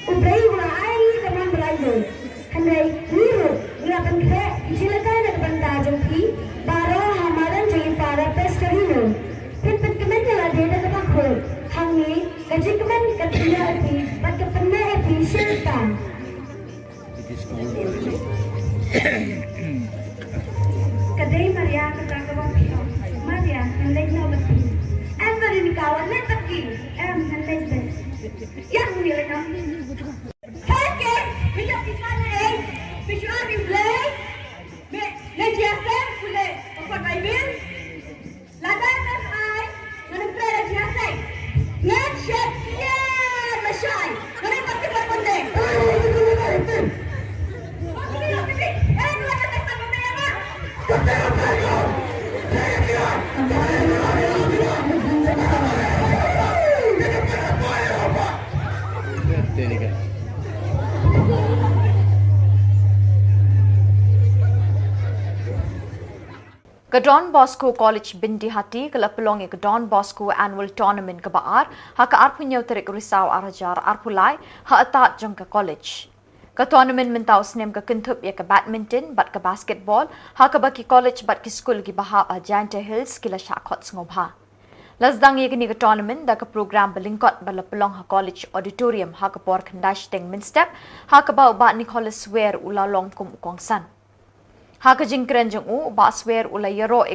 U Blei u la ai ïa ngi ka mon ba la ïeit. Hynrei ngi ruh ngi la pynkhreh ki jingïalehkai na ka bynta jong phi baroh ha madan jong i Father Pastorino. Phin pynkmen ïa lade da kaba khuid. Hangne ka jingkmen ka pynïoh ïa phi bad ka pynïoh ïa phi shisha. Ka dei Maria kata kaba phi ong. Maria, ngan leit noh bad phi. Em, Veronica, wan leit bad ki. Em, ngan leit bad. Ïa, ngan leit noh. Hei, ke, phi ïoh phi kane, eh? Phi shu ai phi Blei. Me, me jia se, pule, papa Bible. Lada mem ai, ngan ym trei da jingïaseng. Ngan shet ïa lashai. Ngan ym pat tip pat pynde. Pynde, pynde. Eh, ngan ym pat tip pat pynde ïa nga. Ka Don Bosco College Byndihati ka la pynlong ïa ka Don Bosco Annual Tournament kaba ar ha ka arphew hynñiew tarik Risaw arhajar arphew lai ha atad jong ka college. Ka tournament mynta u snem ka kynthup ïa ka badminton bad ka basketball ha kaba ki college bad ki skul kiba hap ha Jaintia Hills ki la shah khot sngewbha. La sdang ïa kane ka tournament da ka program ba lyngkot ba la pynlong ha College Auditorium ha ka por khyndai shiteng mynstep, ha kaba u Bah Nicholas Swer u la long kum u kongsan. Ha ka jingkren jong u, u Bah Swer u la ïaroh